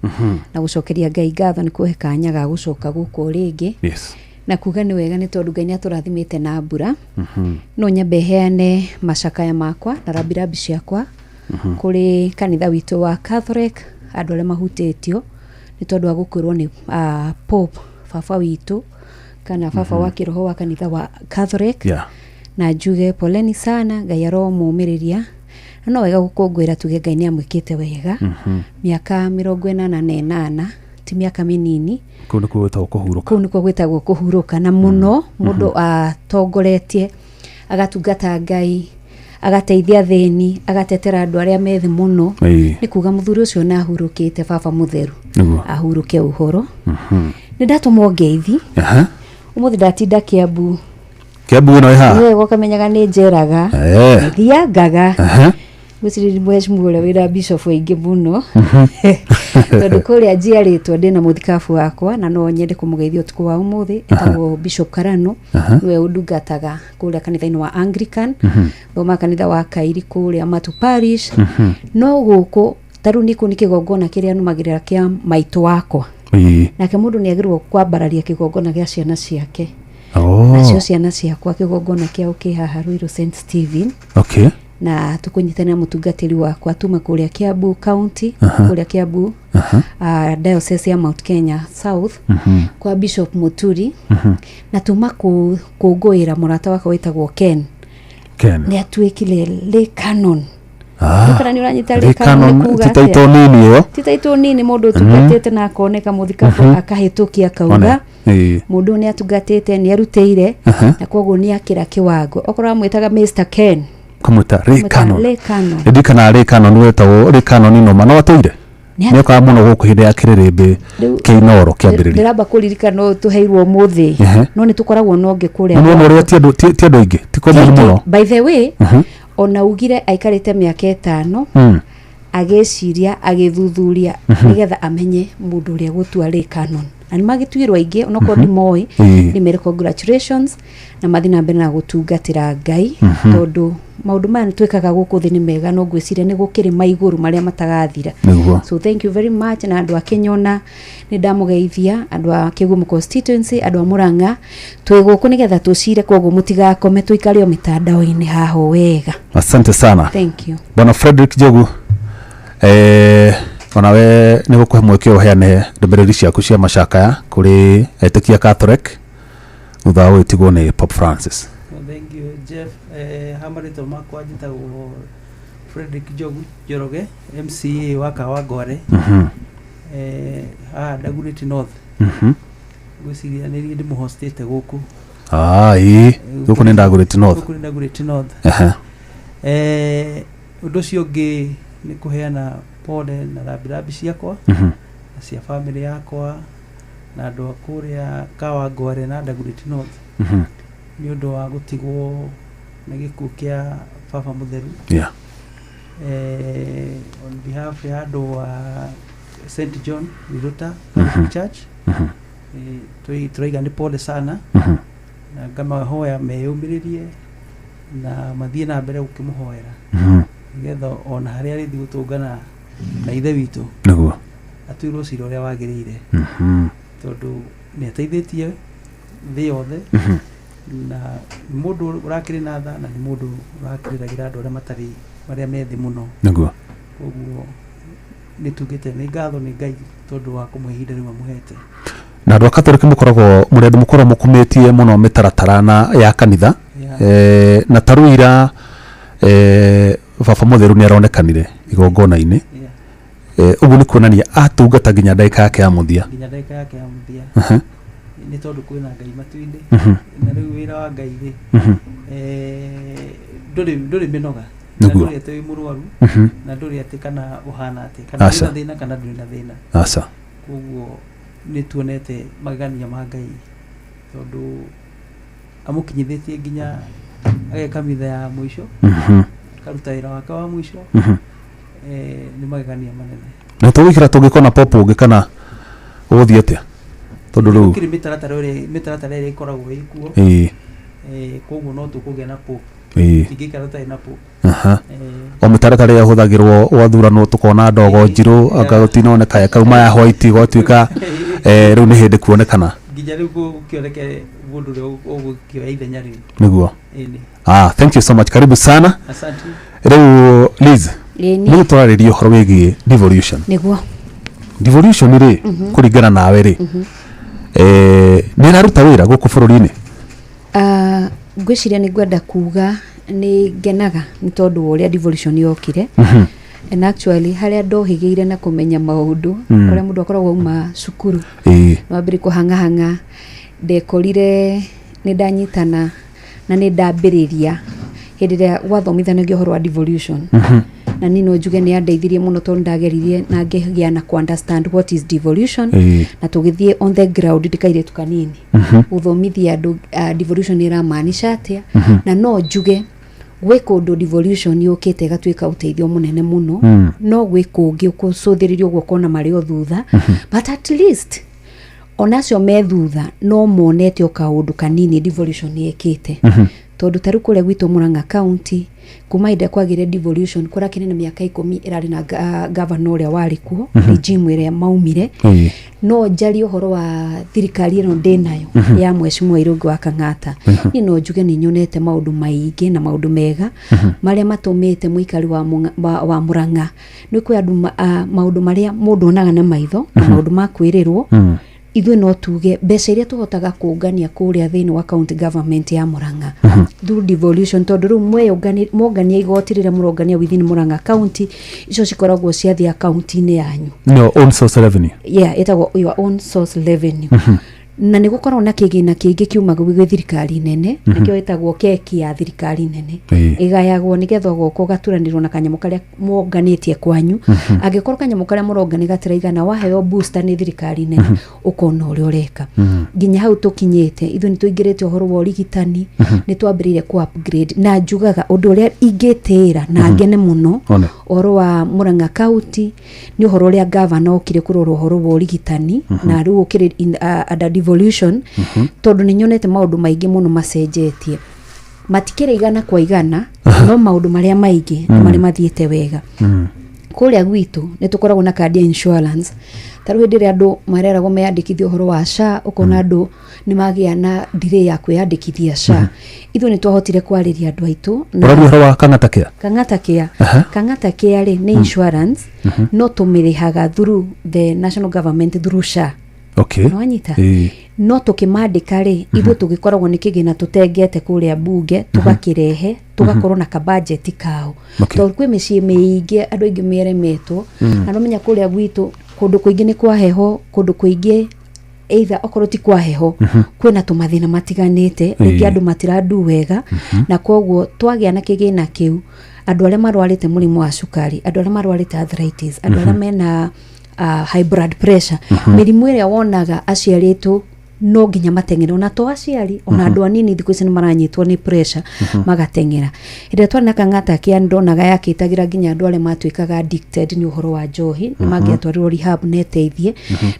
na gũcokeria Ngai ngatho nĩ kũhe kanya ga gũcoka gũkũ rĩngĩ. Na kuga nĩ wega nĩ tondũ Ngai nĩ atũrathimĩte na mbura. No nyambe heane macakaya makwa na rambirambi ciakwa kũrĩ kanitha witũ wa Catholic, andũ arĩa mahutĩtio nĩ tondũ wa gũkwĩrwo nĩ Pope baba witũ kana baba wa kĩroho wa kanitha wa Catholic. Na njuge poleni sana, Ngai aromũmĩrĩria. Na no wega gũkũngũĩra tuge Ngai nĩ amwĩkĩte wega. Mĩaka 88 ti mĩaka mĩnini. Kũu nĩkuo gwĩtagwo kũhurũka. Kũu nĩkuo gwĩtagwo kũhurũka, na mũno mũndũ atongoretie agatungata Ngai, agateithia athĩni, agatetera andũ arĩa me thĩ mũno. Nĩ kuga mũthuri ũcio na ahurũkĩte baba mũtheru. Ahurũke ũhoro. Nĩ ndatũmwo ngeithi. Ũmũthĩ ndatinda Kiambu. Kiambu ĩno ĩ haha? Wega ũkamenyaga nĩ njeraga. Thiangaga. Ngwĩciria mheshimiwa ũrĩa wĩna bishop aingĩ mũno. Tondũ kũrĩa njiarĩtwo ndĩna mũthikabu wakwa na no nyende kũmũgeithia ũtukũ wa ũmũthĩ, etagwo Bishop Karano. Nĩwe ũndungataga kũrĩa kanitha-inĩ wa Anglican. Thomaga kanitha wa Kairi kũrĩa Matu Parish. No gũkũ ta rĩu nĩkũ nĩ kĩgongona kĩrĩa nũmagĩrĩra kĩa maitũ wakwa. Nake mũndũ nĩ agĩrĩirwo kwambararia kĩgongona gĩa ciana ciake. Nacio ciana ciakwa kĩgongona kĩao kĩ haha Ruiru St Stephen. Na tũkũnyitanĩra mũtungatĩri wakwa tuma kũrĩa Kiambu County, kũrĩa Kiambu, Diocese ya Mount Kenya South, kwa Bishop Muturi. Na tuma kũngũĩra mũrata wakwa wĩtagwo Ken. Ken. Nĩ atuĩkire lay canon. Kana nĩ ũranyita lay Lay canon canon, nĩ kuga ti atĩa? title nini ĩyo. Ti title nini, mũndũ ũtungatĩte na akoneka mũthikabu akahĩtũkia akauga. One. Mũndũ ũyũ nĩ atungatĩte, nĩ arutĩire, na koguo nĩ akĩra kĩwango. Okorwo amwĩtaga Mr Ken. Kamwĩta Ray Kamwĩta Canon. Ray Canon. Ndirikanaga Ray Canon wetagwo Ray Canon noma no atũire. Nĩ Nĩ okaga mũno gũkũ hĩndĩ ya kĩrĩrĩmbĩ Rĩu- kĩa Inooro kĩambĩrĩria. Ndĩramba kũririkana ũyũ tũheirwo ũmũthĩ. No nĩ tũkoragwo na ũngĩ kũrĩa. Na nĩwona ũrĩa ti andũ ti andũ aingĩ, ti common mũno. By the way, ona ugire aikarĩte mĩaka 5 agĩciria, agĩthuthuria nĩgetha amenye mũndũ ũrĩa gũtua Ray Canon. Na nĩ magĩtuirwo aingĩ onokorwo ndimoĩ, nĩ mere congratulations na mathiĩ na mbere na gũtungatĩra Ngai, tondũ maũndũ maya twĩkaga gũkũ thĩ nĩ mega, no ngwĩciria nĩ gũkĩrĩ ma igũrũ marĩa matagathira. So thank you very much. Na andũ a Kĩnyona nĩ ndamũgeithia, andũ a Kĩgumo constituency, andũ a Murang'a, twĩ gũkũ nĩgetha tũcire, koguo mũtigakome, tũikare o mĩtandao-inĩ haha o wega. Asante sana. Thank you. Bwana Frederick Njogu, onawe nĩ gũkũhe mweke ũheane ndũmĩrĩri ciaku cia macakaya kũrĩ etĩkia Catholic thutha wa gwĩtigwo nĩ Pope Francis. Thank you Jeff. Ha marĩtwa makwa njĩtagwo Frederick Njogu Njoroge, MCA wa Kawangware. Haha Dagoretti North. Ngwĩciria nĩ niĩ ndĩmũhostĩte gũkũ. Ah, ĩĩ, gũkũ nĩ Dagoretti North. Gũkũ nĩ Dagoretti North. Ehe. Ũndũ ũcio ũngĩ nĩ kũheana pole na rambirambi ciakwa na cia bamĩrĩ yakwa na andũ a kũrĩa Kawangware na Dagoretti North nĩ ũndũ wa gũtigwo nĩ gĩkuũ kĩa baba mũtheru. On behalf ya andũ a St John Riruta Catholic Church, tũraiga nĩ pole sana na ngamahoya meyũmĩrĩrie na mathiĩ na mbere gũkĩmũhoera nĩgetha ona harĩa arĩthiĩ gũtũngana na ithe witũ Nĩguo. atuĩrwo cira ũrĩa wagĩrĩire tondũ nĩ ateithĩtie thĩ yothe na nĩ mũndũ ũrakĩrĩ na tha na nĩ mũndũ ũrakĩrĩragĩra andũ arĩa matarĩ, marĩa me thĩ mũno. Nĩguo. Koguo nĩ tugĩte nĩ ngatho nĩ Ngai tondũ wa kũmũhe ihinda rĩu amũhete. Na andũ a Katoliki mũkoragwo mũrĩ andũ mũkoragwo mũkumĩtie mũno mĩtaratara na ya kanitha. Na ta rĩu ira, baba mũtheru nĩ aronekanire igongona-inĩ. Ũguo nĩ kuonania atungata nginya ndagĩka yake ya mũthia. Nginya ndagĩka yake ya mũthia. Nĩ tondũ kwĩna Ngai matu-inĩ. Na rĩu wĩra wa Ngai rĩ, ndũrĩ mĩnoga. Na ndũrĩ atĩ wĩ mũrwaru, na ndũrĩ atĩ kana ũhana atĩ, kana wĩna thĩna kana ndũrĩ na thĩna. Aca. Koguo nĩ tuonete magegania ma Ngai tondũ amũkinyithĩtie nginya ageka mitha ya mũico, akaruta wĩra wake wa mũico. Nĩ magegania manene. Na tũgũikara tũngĩkona popo ũngĩ kana ũgũthiĩ atĩa? Tondũ rĩu gũkĩrĩ mĩtaratara ĩrĩa ĩkoragwo ĩ kuo. Koguo no tũkũgĩa na pope. Tingĩikara tũtarĩ na pope. O mĩtaratara ĩrĩa ĩhũthagĩrwo gwathuranwo tũkona ndogo njirũ, anga gũtinoneka ĩkauma ya white ĩgatuĩka, rĩu nĩ hĩndĩ kuonekana. Nginya rĩu gũkĩoneke mũndũ ũrĩa ũgũkĩoya ithenya rĩu. Nĩguo. Ĩni. Thank you so much. Karibu sana. Asante. Rĩu Liz, Ĩni. nĩ tũrarĩria ũhoro wĩgiĩ devolution. Nĩguo. Devolution rĩ, kũringana nawe rĩ, nĩ ĩraruta wĩra gũkũ bũrũri-inĩ? Ngwĩciria nĩ ngwenda kuga nĩ ngenaga nĩ tondũ wa ũrĩa devolution yokire. And actually harĩa ndohĩgĩire na kũmenya maũndũ, ũrĩa mũndũ akoragwo auma cukuru, wambĩrĩria kũhang'ahang'a, ndekorire nĩ ndanyitana na nĩ ndambĩrĩria hĩndĩ ĩrĩa gwathomithanagio ũhoro wa devolution. Na niĩ no njuge nĩ yandeithirie mũno tondũ ndageririe na ngĩgĩa na kũ understand what is devolution. Na tũgĩthiĩ on the ground ndĩ kairĩtu kanini gũthomithia andũ, devolution ĩramaanisha atĩa. Na no njuge gwĩ kũndũ devolution yũkĩte ĩgatuĩka ũteithio mũnene mũno, no gwĩ kũngĩ ũkũcũthĩrĩrio ũguo ũkona marĩ o thutha, but at least onacio me thutha no monete o kaũndũ kanini devolution yĩkĩte. Tondũ ta rĩu kũrĩa gwitũ Murang'a County, kuma hĩndĩ ĩrĩa kwagĩire devolution kũrakĩrĩ na mĩaka 10 ĩrarĩ na governor ũrĩa warĩ kuo, regime ĩrĩa maumire. No njarie ũhoro wa thirikari ĩno ndĩnayo ya Mheshimiwa Irũngũ wa Kang'ata, niĩ no njuge nĩ nyonete maũndũ maingĩ na maũndũ mega marĩa matũmĩte mũikari wa Murang'a. Nĩ kwĩ andũ maũndũ marĩa mũndũ onaga na maitho na maũndũ ma kwĩrĩrwo. Ithuĩ no tuge mbeca iria tũhotaga kũngania kũrĩa thĩinĩ wa county government ya Murang'a through devolution, tondũ rĩu mwongania igoti rĩrĩa mũrongania within Murang'a County, icio cikoragwo ciathiĩ akaunti-inĩ yanyu. No, own source revenue. Yeah, ĩtagwo your own source revenue. Na nĩ gũkoragwo na kĩgĩna kĩngĩ kiumaga gwĩ thirikari nene, nĩkĩo ĩtagwo keki ya thirikari nene. Ĩgayagwo nĩgetha ũgoka ũgaturanĩrwo na kanyamũ karĩa mwonganĩtie kwanyu. Angĩkorwo kanyamũ karĩa mũrongania gatiraigana, waheo booster nĩ thirikari nene, ũkona ũrĩa ũreka. Nginya hau tũkinyĩte, ithuĩ nĩ tũingĩrĩte ũhoro wa ũrigitani, nĩ twambĩrĩirie ku upgrade, na njugaga ũndũ ũrĩa ingĩtĩĩra na ngene mũno ũhoro wa Murang'a County nĩ ũhoro ũrĩa governor okire kũrora ũhoro wa ũrigitani, na rĩu ũkĩrĩ under devolution, tondũ nĩ nyonete maũndũ maingĩ mũno macenjetie. Matikĩrĩ igana kwa igana, no maũndũ marĩa maingĩ nĩ marĩa mathiĩte wega. Kũrĩa gwitũ nĩ tũkoragwo na kandi ya insurance. Ta rĩu hĩndĩ ĩrĩa andũ mareragwo meyandĩkithie ũhoro wa SHA, ũkona andũ nĩ magĩa na delay ya kwĩyandĩkithia SHA. Ithuĩ nĩ twahotire kwarĩria andũ aitũ na Ũraria ũhoro wa Kang'ata Care? Kang'ata Care. Kang'ata Care rĩ, nĩ insurance, no tũmĩrĩhaga through the national government through SHA. Nĩwanyita? No tũkĩmandĩka rĩ, ithuĩ tũgĩkoragwo nĩ kĩgĩna tũtengete kũrĩa mbunge, tũgakĩrehe, tũgakorwo na kabajeti kao. Tondũ kwĩ mĩciĩ mĩingĩ andũ aingĩ meremetwo. Na nomenya kũrĩa gwitũ kũndũ kũingĩ nĩ kwa heho, kũndũ kũingĩ either okorwo ti kwa heho, kwĩna tũmathĩna matiganĩte, rĩngĩ andũ matirandu wega. Na koguo twagĩa na kĩgĩna kĩu, andũ arĩa marwarĩte mũrimũ wa cukari, andũ arĩa marwarĩte arthritis, andũ arĩa mena high blood pressure, mĩrimũ ĩrĩa wonaga aciari aitũ no nginya mateng'ere, ona to aciari, ona andũ anini thikũ ici nĩ maranyitwo nĩ pressure, magateng'era. Hĩndĩ ĩrĩa twarĩ na Kang'ata kĩa ndonaga yakĩtagĩra nginya andũ arĩa matuĩkaga addicted nĩ ũhoro wa njohi, nĩ mangĩatwarirwo rehab na ĩteithie.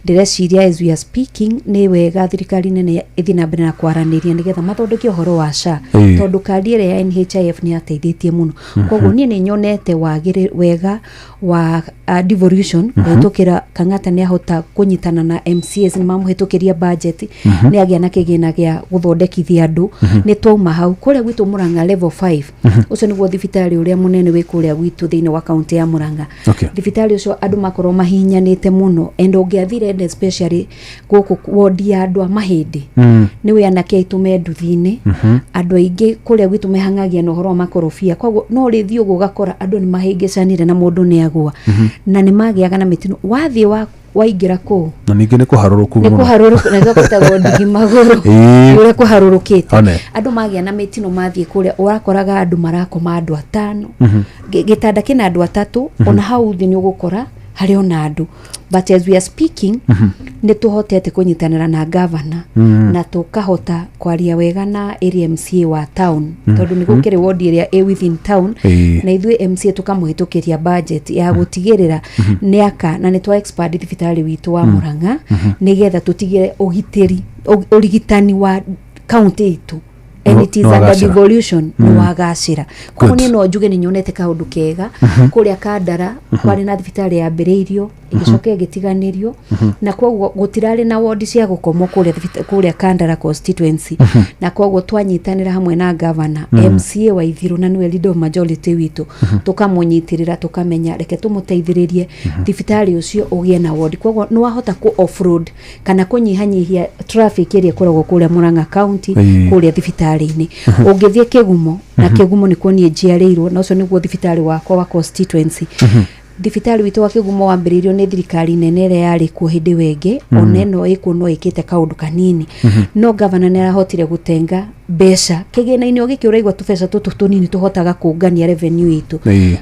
Ndĩreciria as we are speaking nĩ wega thirikari nene ĩthiĩ na mbere na kwaranĩria nĩgetha mathondeke ũhoro wa SHA, tondũ kandi ĩrĩa ya NHIF nĩ yateithĩtie mũno. Koguo niĩ nĩ nyonete wagĩrĩ wega wa devolution kũhĩtũkĩra Kang'ata. Nĩ ahota kũnyitana na MCAs, nĩ mamũhĩtũkĩria budget, nĩ agĩa na kĩgĩna gĩa gũthondekithia andũ. Nĩ twauma hau kũrĩa gwitũ Murang'a level 5, ũcio nĩguo thibitarĩ ũrĩa mũnene wĩ kũrĩa gwitũ thĩinĩ wa kaunti ya Murang'a. Thibitarĩ ũcio andũ makorwo mahihinyanĩte mũno, and ũngĩathire and especially gũkũ wodi ya andũ a mahĩndĩ, nĩ wĩ anake aitũ me nduthi-inĩ. Andũ aingĩ kũrĩa gwitũ mehang'agia na ũhoro wa makorobia, koguo no rĩthiĩ ũguo ũgakora andũ nĩ mahĩngĩcanire na mũndũ nĩ agũa, na nĩ magĩaga na mĩtino wathiĩ wa waingĩra kũu. Na ningĩ nĩ kũharũrũku nĩ mũno. Kũharũrũku na nĩkĩo gwĩtagwo ndigi magũrũ. Nĩ ũrĩa kũharũrũkĩte. Andũ magĩa na mĩtino mathiĩ kũrĩa, ũrakoraga andũ marakoma andũ atano. Gĩtanda kĩna andũ atatũ, ona hau thĩ nĩ ũgũkora harĩ ona andũ. But as we are speaking, nĩ tũhotete kũnyitanĩra na gavana na tũkahota kwaria wega na area MCA wa town, tondũ nĩ gũkĩrĩ wodi ĩrĩa ĩ within town, na ithuĩ MCA tũkamũhĩtũkĩria budget ya gũtigĩrĩra nĩ aka na nĩ twa expand thibitarĩ witũ wa Murang'a, nĩgetha tũtigĩre ũgitĩri ũrigitani wa kaunti itũ, and it is Nĩ under wagacĩra. devolution, nĩ wagacĩra. Koguo Good. niĩ no njuge nĩ nyonete kaũndũ kega. Kũrĩa Kandara kwarĩ na thibitarĩ yambĩrĩirio, ĩgĩcoka ĩgĩtiganĩrio, na koguo gũtirarĩ na wodi cia gũkomwo kũrĩa kũrĩa Kandara constituency. Na koguo twanyitanĩra hamwe na gavana, MCA wa Ithiru, na nĩwe leader of majority witũ, tũkamũnyitĩrĩra, tũkamenya reke tũmũteithĩrĩrie thibitarĩ ũcio ũgĩe na wodi. Koguo nĩ wahota kũ offroad kana kũnyihanyihia traffic ĩrĩa ĩkoragwo kũrĩa Murang'a county, kũrĩa thibitarĩ-inĩ. Ũngĩthiĩ Kĩgumo, na Kĩgumo nĩkuo niĩ njiarĩirwo, na ũcio nĩguo thibitarĩ wakwa wa constituency. Thibitarĩ witũ wa Kĩgumo wambĩrĩirio nĩ thirikari nene ĩrĩa yarĩ kuo hĩndĩ ĩyo ĩngĩ. Ona ĩno ĩkuo no ĩkĩte kaũndũ kanini, no gavana nĩ arahotire gũtenga mbeca kĩgĩna-inĩ o gĩkĩ ũraigua tũbeca tũtũ tũnini tũhotaga kũngania revenue itũ.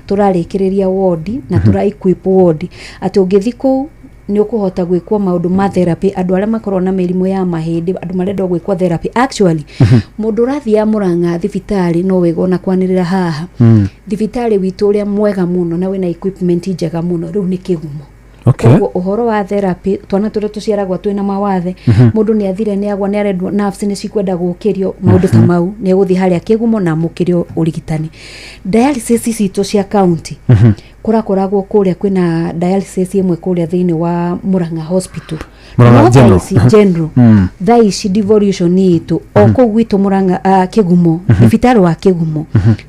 Tũrarĩkĩrĩria wodi na tũra equip wodi atĩ ũngĩthi kũu nĩ ũkũhota gwĩkwo maũndũ ma therapy, andũ arĩa makoragwo na mĩrimũ ya mahĩndĩ, andũ marenda gwĩkwo therapy. Actually, mũndũ ũrathiĩ Murang'a thibitarĩ no wega ona kwanĩrĩra haha, thibitarĩ witũ ũrĩa mwega mũno na wĩna equipment njega mũno rĩu nĩ Kĩgumo. Koguo ũhoro wa therapy, twana tũrĩa tũciaragwo twĩna mawathe, mũndũ nĩ athire nĩ agwa, nĩ arendwo, nerves nĩ cikwenda gũkĩrio, maũndũ ta mau, nĩ egũthiĩ harĩa Kĩgumo na amũkĩrio ũrigitani. Dialysis citũ cia county, kũrakoragwo kũrĩa kwĩna dialysis ĩmwe kũrĩa thĩinĩ wa Murang'a hospital. Murang'a No thaa General. ici general, thaa ici devolution itũ o kũu gwitũ Murang'a, Kĩgumo, thibitarĩ wa Kĩgumo,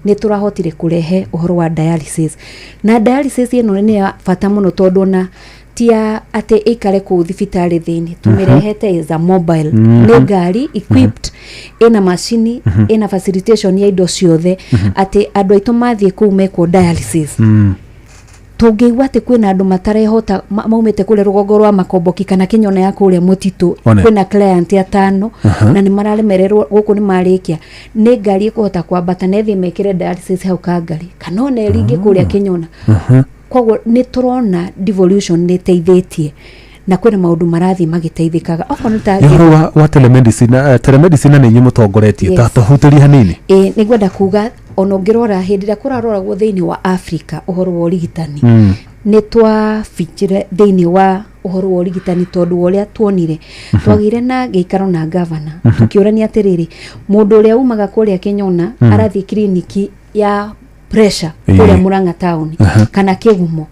nĩ tũrahotire kũrehe ũhoro wa dialysis. Na dialysis ĩno nĩ ya bata mũno, tondũ ona ti ya atĩ ĩikare kũu thibitarĩ thĩinĩ, tũmĩrehete as a mobile. Nĩ ngari equipped, ĩna macini, ĩna facilitation ya indo ciothe, atĩ andũ aitũ mathiĩ kũu mekwo dialysis. Tũngĩigua atĩ kwĩna andũ matarehota maumĩte kũrĩa rũgongo rwa Makomboki kana Kĩnyona ya kũrĩa mũtitũ, kwĩna client atano na nĩ mararemererwo gũkũ, nĩ marĩkia, nĩ ngari ĩkũhota kwambata na ĩthiĩ mekĩre dialysis hau Kangari kana ona ĩringe kũrĩa Kĩnyona. Koguo nĩ tũrona devolution nĩ ĩteithĩtie na kwĩna maũndũ marathiĩ magĩteithĩkaga okorwo nĩ ta Nĩ ũhoro wa telemedicine, telemedicine nĩ inyuĩ mũtongoretie ta tũhutĩrie hanini. Ĩ, nĩ ngwenda kuga ona ũngĩrora hĩndĩ ĩrĩa kũraroragwo thĩinĩ wa Africa ũhoro wa ũrigitani, nĩ twabichire thĩinĩ wa ũhoro wa ũrigitani, tondũ wa ũrĩa tuonire twagĩire na gĩikaro na gavana, tũkĩũrania atĩrĩrĩ, mũndũ ũrĩa umaga kũrĩa Kĩnyona arathiĩ kiriniki ya pressure kũrĩa Murang'a town kana Kĩgumo,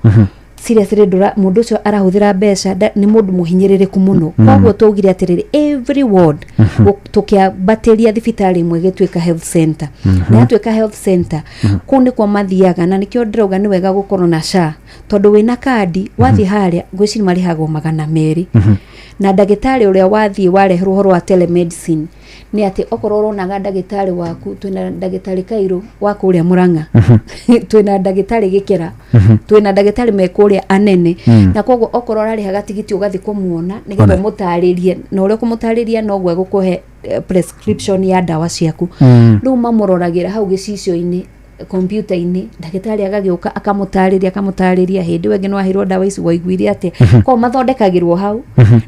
seriously, ndũra mũndũ ũcio arahũthĩra mbeca, nĩ mũndũ mũhinyĩrĩrĩku mũno. Koguo twaugire atĩrĩrĩ, every ward, tũkĩambatĩria thibitarĩ ĩmwe ĩgĩtuĩka health center. Na yatuĩka health center, kũu nĩkuo mathiaga, na nĩkĩo ndĩrauga nĩ wega gũkorwo na SHA, tondũ wĩna kandi wathiĩ harĩa ngwĩciria marĩhagwo 200. Na ndagĩtarĩ ũrĩa wathiĩ wareherwo ũhoro wa telemedicine nĩ atĩ okorwo ũronaga ndagĩtarĩ waku, twĩna ndagĩtarĩ Kairũ wa kũrĩa Mũrang'a, twĩna ndagĩtarĩ Gĩkĩra, twĩna ndagĩtarĩ me kũrĩa anene, na koguo okorwo ũrarĩhaga tigiti ũgathiĩ kũmuona nĩgetha One. ũmũtarĩrie, na ũrĩa ũkũmũtarĩria noguo egũkũhe prescription ya ndawa ciaku. Rĩu mamũroragĩra hau gĩcicio-inĩ, kompiuta-inĩ, ndagĩtarĩ agagĩũka akamũtarĩria, akamũtarĩria hĩndĩ ĩyo ĩngĩ no aheirwo ndawa ici, waiguire atĩa. Koguo mathondekagĩrwo hau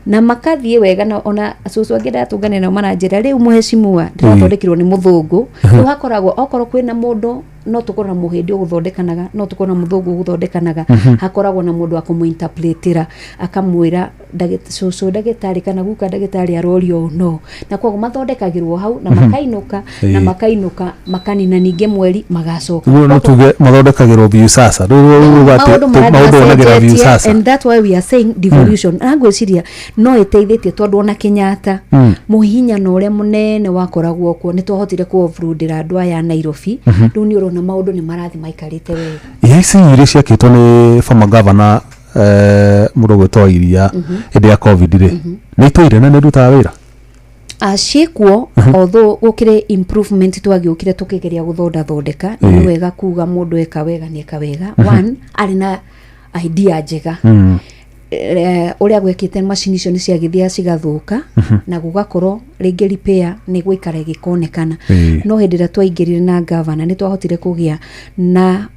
na makathiĩ wega, na ona cũcũ angĩ ndatũngane nao maranjĩra rĩu mũhecimua ndĩrathondekirwo nĩ mũthũngũ. Rĩu hakoragwo okorwo kwĩna mũndũ, no tũkorwo na mũhĩndĩ ũgũthondekanaga, no tũkorwo na mũthũngũ ũgũthondekanaga, hakoragwo na mũndũ wa kũmũinterpretĩra, akamwĩra cũcũ ndagĩtarĩ kana guka ndagĩtarĩ arorio ũũ no, na koguo mathondekagĩrwo hau na makainũka na makainũka makanina ningĩ mweri magacoka. Ũguo no tuge mathondekagĩrwo Viusasa rĩu rĩu atĩ Maũndũ marathiĩ maũndũ onagĩra macenjetie, Viusasa. And that's why we are saying devolution, na ngwĩciria no ĩteithĩtie tondũ ona Kenyatta, mũhihinyano ũrĩa mũnene wakoragwo kuo, nĩ twahotire kũ-offloadĩra andũ aya a Nairobi. Rĩu nĩ ũrona maũndũ nĩ marathiĩ maikarĩte wega. Iria ici iria ciakĩtwo nĩ former governor, mũndũ ũgwĩtwo Iria, hĩndĩ ya COVID rĩ, nĩ itũire na nĩ irutaga wĩra? Ciĩkuo, although gũkĩrĩ improvement twagĩũkire tũkĩgeria gũthondathondeka, na nĩ wega kuga mũndũ eka wega nĩ eka wega. One, arĩ na idea njega. Ũrĩa gwekĩte, macini icio nĩ ciagĩthiaga cigathũka na gũgakorwo rĩngĩ repair nĩ gũikara ĩgĩkonekana. No hĩndĩ ĩrĩa twaingĩrire na gavana, nĩ twahotire kũgĩa na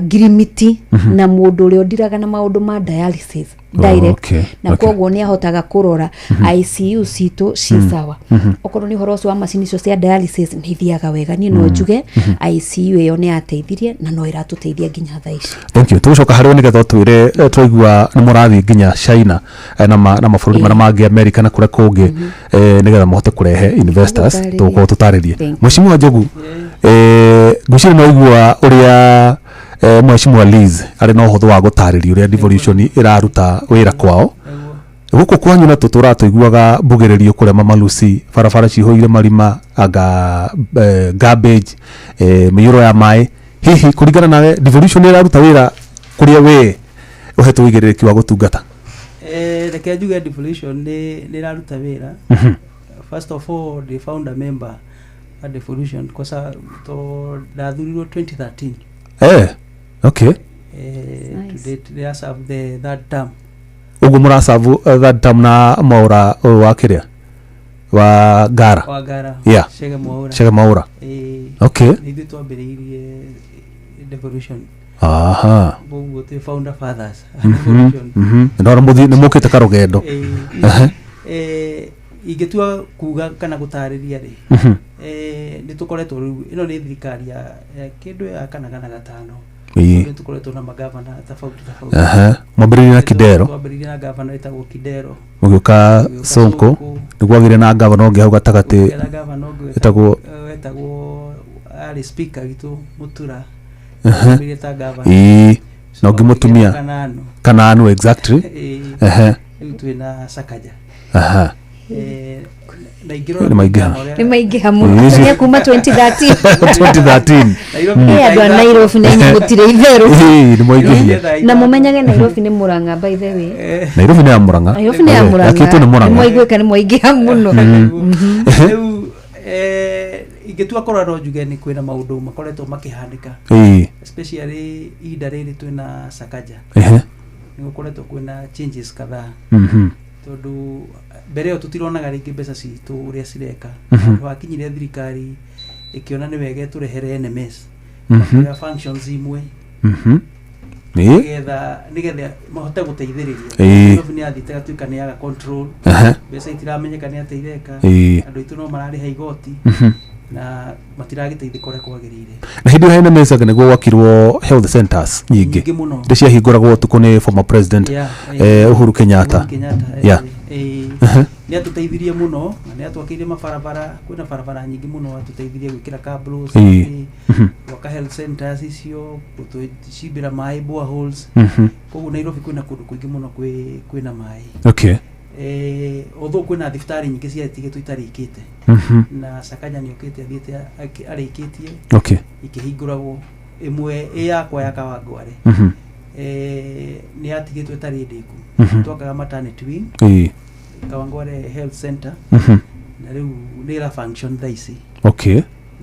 ngirimiti na mũndũ ũrĩa ũndiraga na maũndũ ma dialysis direct, na koguo nĩ ahotaga kũrora ICU citũ ci sawa. Okorwo nĩ ũhoro ũcio wa macini icio cia dialysis, nĩ ithiaga wega. Niĩ no njuge ICU ĩyo nĩ yateithirie na no ĩratũteithia nginya thaa ici. Thank you. Tũgũcoka harĩ we nĩgetha ũtwĩre, twaigua nĩ mũrathiĩ nginya China, na mabũrũri marĩa mangĩ, America na kũrĩa kũngĩ, nĩgetha mũhote kũrehe investors. Tũgũtarĩria. Tũgũkorwo tũtarĩrie. Thank you. Mheshimiwa Njogu, ngwĩciria no igua ũrĩa Mheshimiwa Liz arĩ na ũhũthũ wa gũtarĩria ũrĩa devolution ĩraruta wĩra kwao gũkũ kwanyu, na tũtũraga tũiguaga mbugĩrĩrio kũrĩa Mamalusi, barabara cihũire marima, anga garbage, mĩiyũro ya maĩ. Hihi kũringana nawe, devolution ĩraruta wĩra kũrĩa we ũhetwo ũigĩrĩrĩki wa gũtungata? Reke njuge devolution nĩ ĩraruta wĩra. First of all, the founder member wa devolution kosa to ndathurirwo 2013. Okay. To date they serve the third term. Ũguo mũracabu third term na Mwaũra ũyũ wa kĩrĩa wa Ngara? Wa Ngara. Chege Mwaura. Chege Mwaura. Nĩ ithuĩ twambĩrĩirie devolution. Koguo twĩ founder fathers a devolution. Ndona mũthiĩ nĩ mũkĩte karũgendo. Ingĩtua kuga kana gũtarĩria rĩ, nĩ tũkoretwo rĩu ĩno nĩ thirikari ya kĩndũ ya kana kana gatano. Nĩ tũkoretwo na magavana tofauti tofauti. Mwambĩrĩirie na Kidero. Twambĩrĩirie na gavana ĩtagwo Kidero. Mũgĩũka Mũgĩũka Sonko. Sonko. Nĩ kwagĩire na gavana ũngĩ hau gatagatĩ. Kũgĩa na gavana ũngĩ ĩtagwo wetagwo, arĩ speaker witũ, Mutura. Ambĩrĩirie ta gavana. Ĩĩ, na ũngĩ mũtumia. Kananu. Kananu, exactly. Rĩu twĩna Sakaja. Na ingĩrora Nĩ maingĩha. kũringana na ũrĩa- Nĩ maingĩha mũno. Nĩ kuma 2013. 2013. Nairobi. Ĩ, andũ a Nairobi na inyuĩ mũtirĩ itherũ. Ĩĩ, nĩ maingĩhire. Na mũmenyage Nairobi nĩ Mũrang'a, by the way. Nairobi nĩ ya Mũrang'a. Nairobi nĩ ya Mũrang'a. Yakĩtwo nĩ Nĩ Mũrang'a. mwaiguĩka nĩ mwaingĩha mũno. Rĩu ingĩtua kũrora no njuge nĩ kwĩna maũndũ makoretwo makĩhanĩka, especially ihinda rĩrĩ twĩna Sakaja. Nĩ gũkoretwo kwĩna changes kadhaa, tondũ mbere ĩyo tũtironaga rĩngĩ mbeca citũ ũrĩa cireka. Wakinyire thirikari ĩkĩona nĩ wega ĩtũrehere NMS, makĩoya functions imwe nĩgetha mahote gũteithĩrĩria. Nairobi nĩ yathiĩte gatuĩka nĩ yaga control. Mbeca itiramenyeka nĩ atĩa ireka. Andũ aitũ no mararĩha igoti na matiragĩteithĩka ũrĩa kwagĩrĩire. Na hĩndĩ ĩyo NMS anga nĩguo gwakirwo health centers nyingĩ. Nyingĩ mũno. Iria ciahingũragwo ũtukũ nĩ former president, Uhuru Kenyatta. Uhuru Kenyatta. Nĩ atũteithirie mũno na nĩ atwakĩire mabarabara, kwĩna barabara nyingĩ mũno atũteithirie gwĩkĩra cabros, gwaka health centers icio, gũtũcimbĩra maĩ boreholes. Koguo Nairobi kwĩna kũndũ kũingĩ mũno kwĩna maĩ. Although kwĩna thibitarĩ nyingĩ ciatigĩtwo itarĩkĩte, na Sakaja nĩ okĩte athiĩte arĩkĩtie ikĩhingũragwo, ĩmwe ĩ yakwa ya Kawangware, nĩ yatigĩtwo ĩtarĩ ndĩku. Twakaga maternity wing. Kawangware Health Center. Na rĩu nĩ ĩra function thaa ici.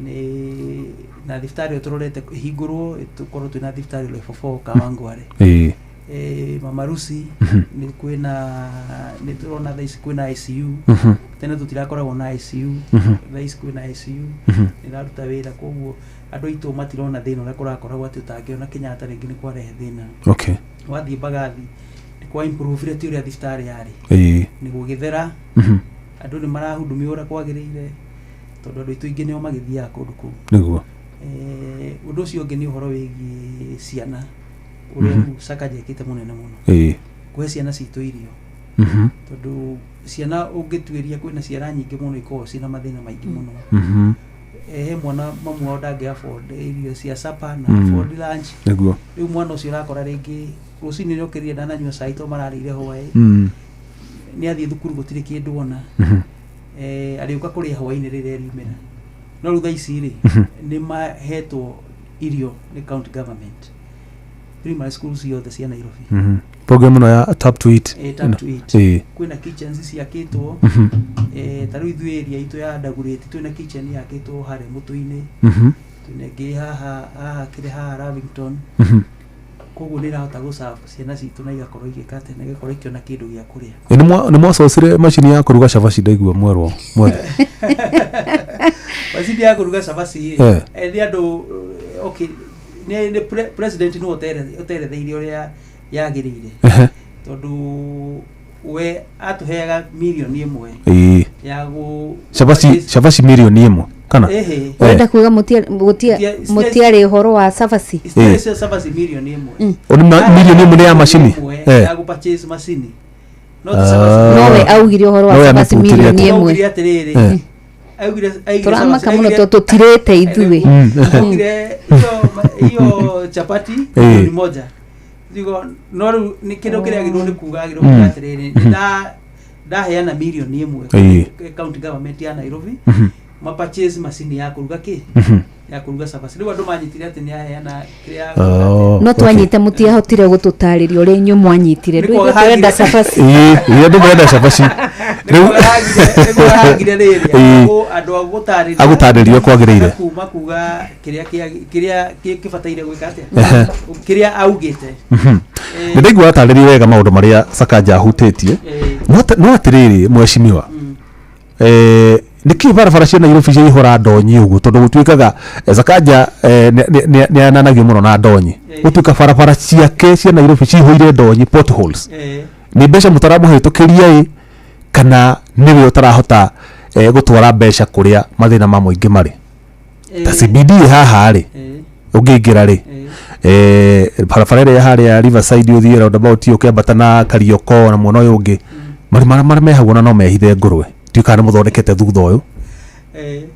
Nĩ na thibitarĩ ĩyo tũrorete ĩhingũrwo, tũkorwo twĩna thibitarĩ level 4 Kawangware. Mama Lucy, nĩ kwĩna, nĩ tũrona thaa ici kwĩna ICU. Tene tũtirakoragwo na ICU. Thaa ici kwĩna ICU, nĩ ĩraruta wĩra, koguo andũ aitũ matirona thĩna ũrĩa kũrakoragwo atĩ ũtangĩona Kenyatta rĩngĩ nĩ kwarehe thĩna. Wathiĩ Mbagathi nĩ kwa improve ti ũrĩa thibitarĩ yarĩ. Nĩ gũgĩthera, andũ nĩ marahudumio ũrĩa kwagĩrĩire, tondũ andũ aitũ aingĩ nĩo magĩthiaga kũndũ kũu. Ũndũ ũcio ũngĩ nĩ ũhoro wĩgiĩ ciana, ũrĩa rĩu Sakaja ekĩte mũnene mũno kũhe ciana citũ irio, tondũ ciana ũngĩtuĩria kwĩna ciana nyingĩ mũno ikoragwo ciĩna mathĩna maingĩ mũno. He mwana mamu wao ndangĩ afford irio cia supper na afford lunch. Rĩu mwana ũcio ũrakora rĩngĩ rũcinĩ nĩ okĩrire ndananyua cai to mararĩire hwaĩ, nĩ athiĩ thukuru gũtirĩ kĩndũ ona. Arĩũka kũrĩa hwaĩ-inĩ rĩrĩa riumĩra. No rĩu thaa ici rĩ, nĩ mahetwo irio nĩ county government, primary schools ciothe cia Nairobi. Program ĩno ya Tap to Eat. Tap to Eat. Kwĩna kitchens ciakĩtwo. Ta rĩu ithuĩ area itũ ya Dagoretti twĩna kitchen yakĩtwo harĩa mũtũ-inĩ, twĩna ĩngĩ haha haha kĩrĩ haha Lavington. Koguo nĩ ĩrahota gũserve ciana citũ na igakorwo igĩka atĩ na igakorwo ikĩona kĩndũ gĩa kũrĩa. Nĩ mwacocire macini ya kũruga cabaci, ndaigua mwerwo mwethe. Macini ya kũruga cabaci rĩ, nĩ andũ okay, nĩ president nĩwe ũteretheire ũrĩa yagĩrĩire, tondũ we atũheaga mirioni 1 ya gũ Cabaci mirioni 1 kana? Ĩhĩ. Ũrenda kuga mũtiarĩ ũhoro wa cabaci? Citiarĩ cia cabaci mirioni 1. O nĩ mirioni 1 nĩ ya macini? 1 ya gũ purchase macini, no ti cabaci. Nowe augire ũhoro wa Nowe cabaci amĩbutire mirioni atĩ. ĩmwe. Augire atĩrĩrĩ, augire Tũramaka cabaci- mũno tondũ tũtirĩte ithuĩ. Augire hiyo chapati milioni 1. Digo, no rĩu nĩ kĩndũ kĩrĩa agĩrĩirwo nĩ kuga, agĩrĩirwo kuga atĩrĩrĩ, nĩ ndaheana mirioni 1 county government ya Nairobi ma purchase macini ya kũruga kĩ, ya kũruga cabaci. Rĩu andũ manyitire atĩ nĩ aheana kĩrĩa. Oh, No okay. twanyite mũtiahotire gũtũtarĩria ũrĩa inyuĩ mwanyitire. Nĩ Ndũigua kwaga tũrenda hagire. cabaci. Ĩĩ, andũ marenda cabaci rĩu. Nĩguo hagire rĩrĩ andũ a gũtarĩria Agũtarĩria kwagĩrĩire. Kuma kuga kĩrĩa kĩrĩa kĩbataire gwĩka atĩa, kĩrĩa augĩte. Nĩ ndaigua atarĩria wega maũndũ marĩa Sakaja ahutĩtie. No atĩrĩrĩ, mheshimiwa, nĩkĩ barabara cia Nairobi ciaihũra ndonyi ũguo? Tondũ gũtuĩkaga Sakaja nĩ ananagio mũno na ndonyi, gũtuĩka barabara ciake cia Nairobi cihũire ndonyi, potholes. Nĩ mbeca mũtaramũhĩtũkĩria ĩ, kana nĩwe ũtarahota gũtwara mbeca kũrĩa mathĩna ma mũingĩ marĩ? Ta CBD haha rĩ, ũngĩingĩra rĩ, barabara ĩrĩa harĩa Riverside ũthiĩ roundabout ũkĩambata na Karioko na mwena ũyũ ũngĩ, marima marĩa mehagwo na no mehithe ngũrwe, ndiũĩ kana nĩ mũthondekete thutha ũyũ.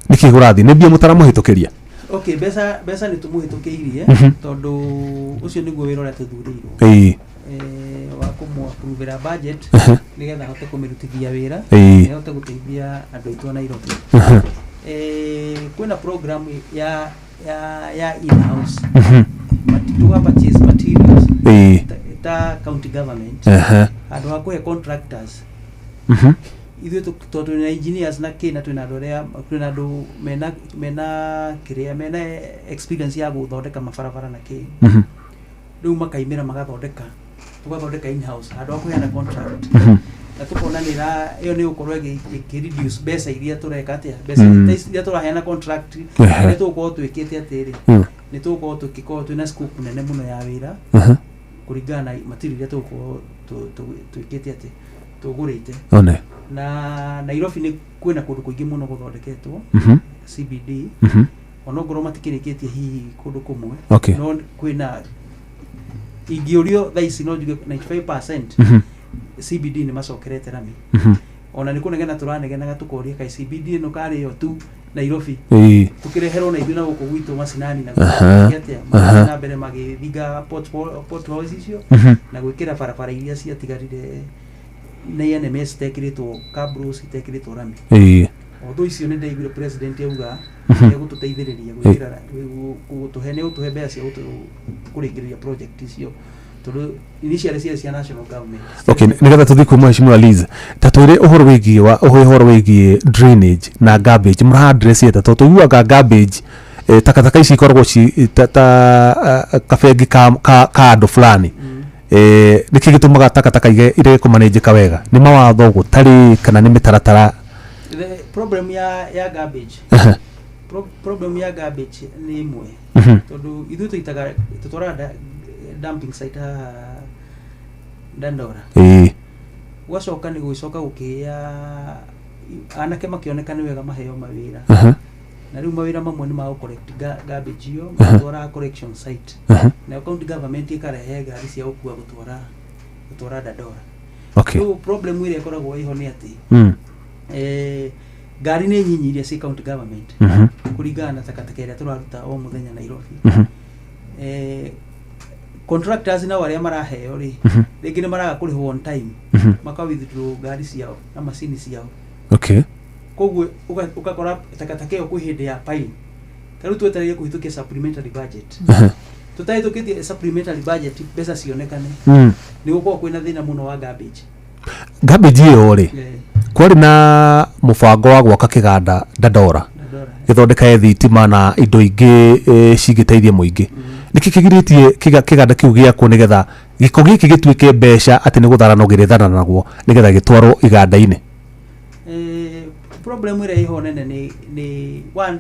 Nĩkĩ kũrathiĩ? Nĩ mbia mũtaramũhĩtũkĩria? Okay, mbeca nĩ tũmũhĩtũkĩirie, tondũ ũcio nĩguo wĩra ũrĩa tũthurĩirwo, wa kũmũ-approvĩra budget, nĩgetha ahote kũmĩrutithia wĩra, na ahote gũteithia andũ aitũ a Nairobi. Kwĩna program ya in-house tuga purchase materials ta county government, handũ ha kũhe contractors. Ithuĩ tondũ twĩna engineers na kĩ, na twĩna andũ arĩa twĩna andũ mena kĩrĩa mena experience ya gũthondeka mabarabara na kĩ, rĩu makaimĩra magathondeka, tũgathondeka in house handũ ha kũheana contract, na tũkona nĩ ĩyo nĩ gũkorwo ĩkĩ reduce mbeca iria tũreka atĩa, mbeca ta ici iria tũraheana contract. Nĩ tũgũkorwo twĩkĩte atĩrĩ, nĩ tũgũkorwo tũkĩkorwo twĩna scope nene mũno ya wĩra kũringana na material iria tũgũkorwo twĩkĩte atĩ tũgũrĩte. One. Na Nairobi nĩ kwĩna kũndũ kũingĩ mũno gũthondeketwo, CBD, onokorwo matikĩrĩkĩtie hihi kũndũ kũmwe, no kwĩna ingĩũrio thaa ici no njuge 95% CBD nĩ macokerete rami. Ona nĩ kũnegena tũranegenaga tũkoria kaĩ CBD ĩno karĩ yo tu Nairobi, tũkĩreherwo na ithuĩ na gũkũ gwitũ macinani na atĩa, magathiĩ na mbere magĩthinga potholes icio na gwĩkĩra barabara iria ciatigarire na NMS itekĩrĩtwo cabros, itekĩrĩtwo rami. Although icio nĩ ndaiguire president auga nĩ egũtũteithĩrĩria gwĩkĩra gũtũhe, nĩ egũtũhe mbeca cia kũrĩkĩrĩria project icio. Tondu initially ciarĩ cia national government. Okay, nigetha tuthi kwĩ mheshimiwa Liz, ta twĩre ũhoro wĩgiĩ wa ũhoro wĩgiĩ drainage na garbage mũra address ĩta tondũ tũiguaga garbage, takataka ici ikoragwo ci ta kabengi ka andũ fulani. Nĩkĩ gĩtũmaga takataka irege kũmanĩnjĩka wega? Nĩ mawatho gũtarĩ kana nĩ mĩtaratara? The problem ya garbage, problem ya garbage nĩ ĩmwe, tondũ ithuĩ tũitaga tũtwaraga dumping site haha Dandora. Gwacoka nĩ gũgĩcoka gũkĩgĩa anake makĩoneka nĩ wega maheo mawĩra, na rĩu mawĩra mamwe nĩ ma gũ collect garbage ĩyo, matwara collection site, nayo county government ĩkarehe ngari cia gũkua gũtwara Dandora. Rĩu problem ĩrĩa ĩkoragwo ĩho nĩ atĩ ngari nĩ nyinyi iria ci county government kũringana na takataka ĩrĩa tũraruta o mũthenya Nairobi. Contractors nao arĩa maraheo rĩ, rĩngĩ nĩ maraga kũrĩhwo on time, maka withdraw ngari ciao na macini ciao. Koguo ũgakora takataka ĩyo kwĩ hĩndĩ ya pile. Ta rĩu twetereire kũhĩtũkia supplementary budget, tũtahĩtũkĩtie supplementary budget mbeca cionekane, nĩ gũkorwo kwĩna thĩna mũno wa garbage. Garbage ĩyo rĩ, kwarĩ na mũbango wa gwaka kĩganda Dandora gĩthondekae thitima na indo ingĩ cingĩteithia mũingĩ. Nĩkĩ kĩgirĩtie kĩganda kĩu gĩakwo nĩgetha gĩko gĩkĩ gĩtuĩke mbeca, atĩ nĩ gũtharanwo gĩrĩtharanagwo nĩgetha gĩtwarwo iganda-inĩ? Problem ĩrĩa ĩho nene nĩ one,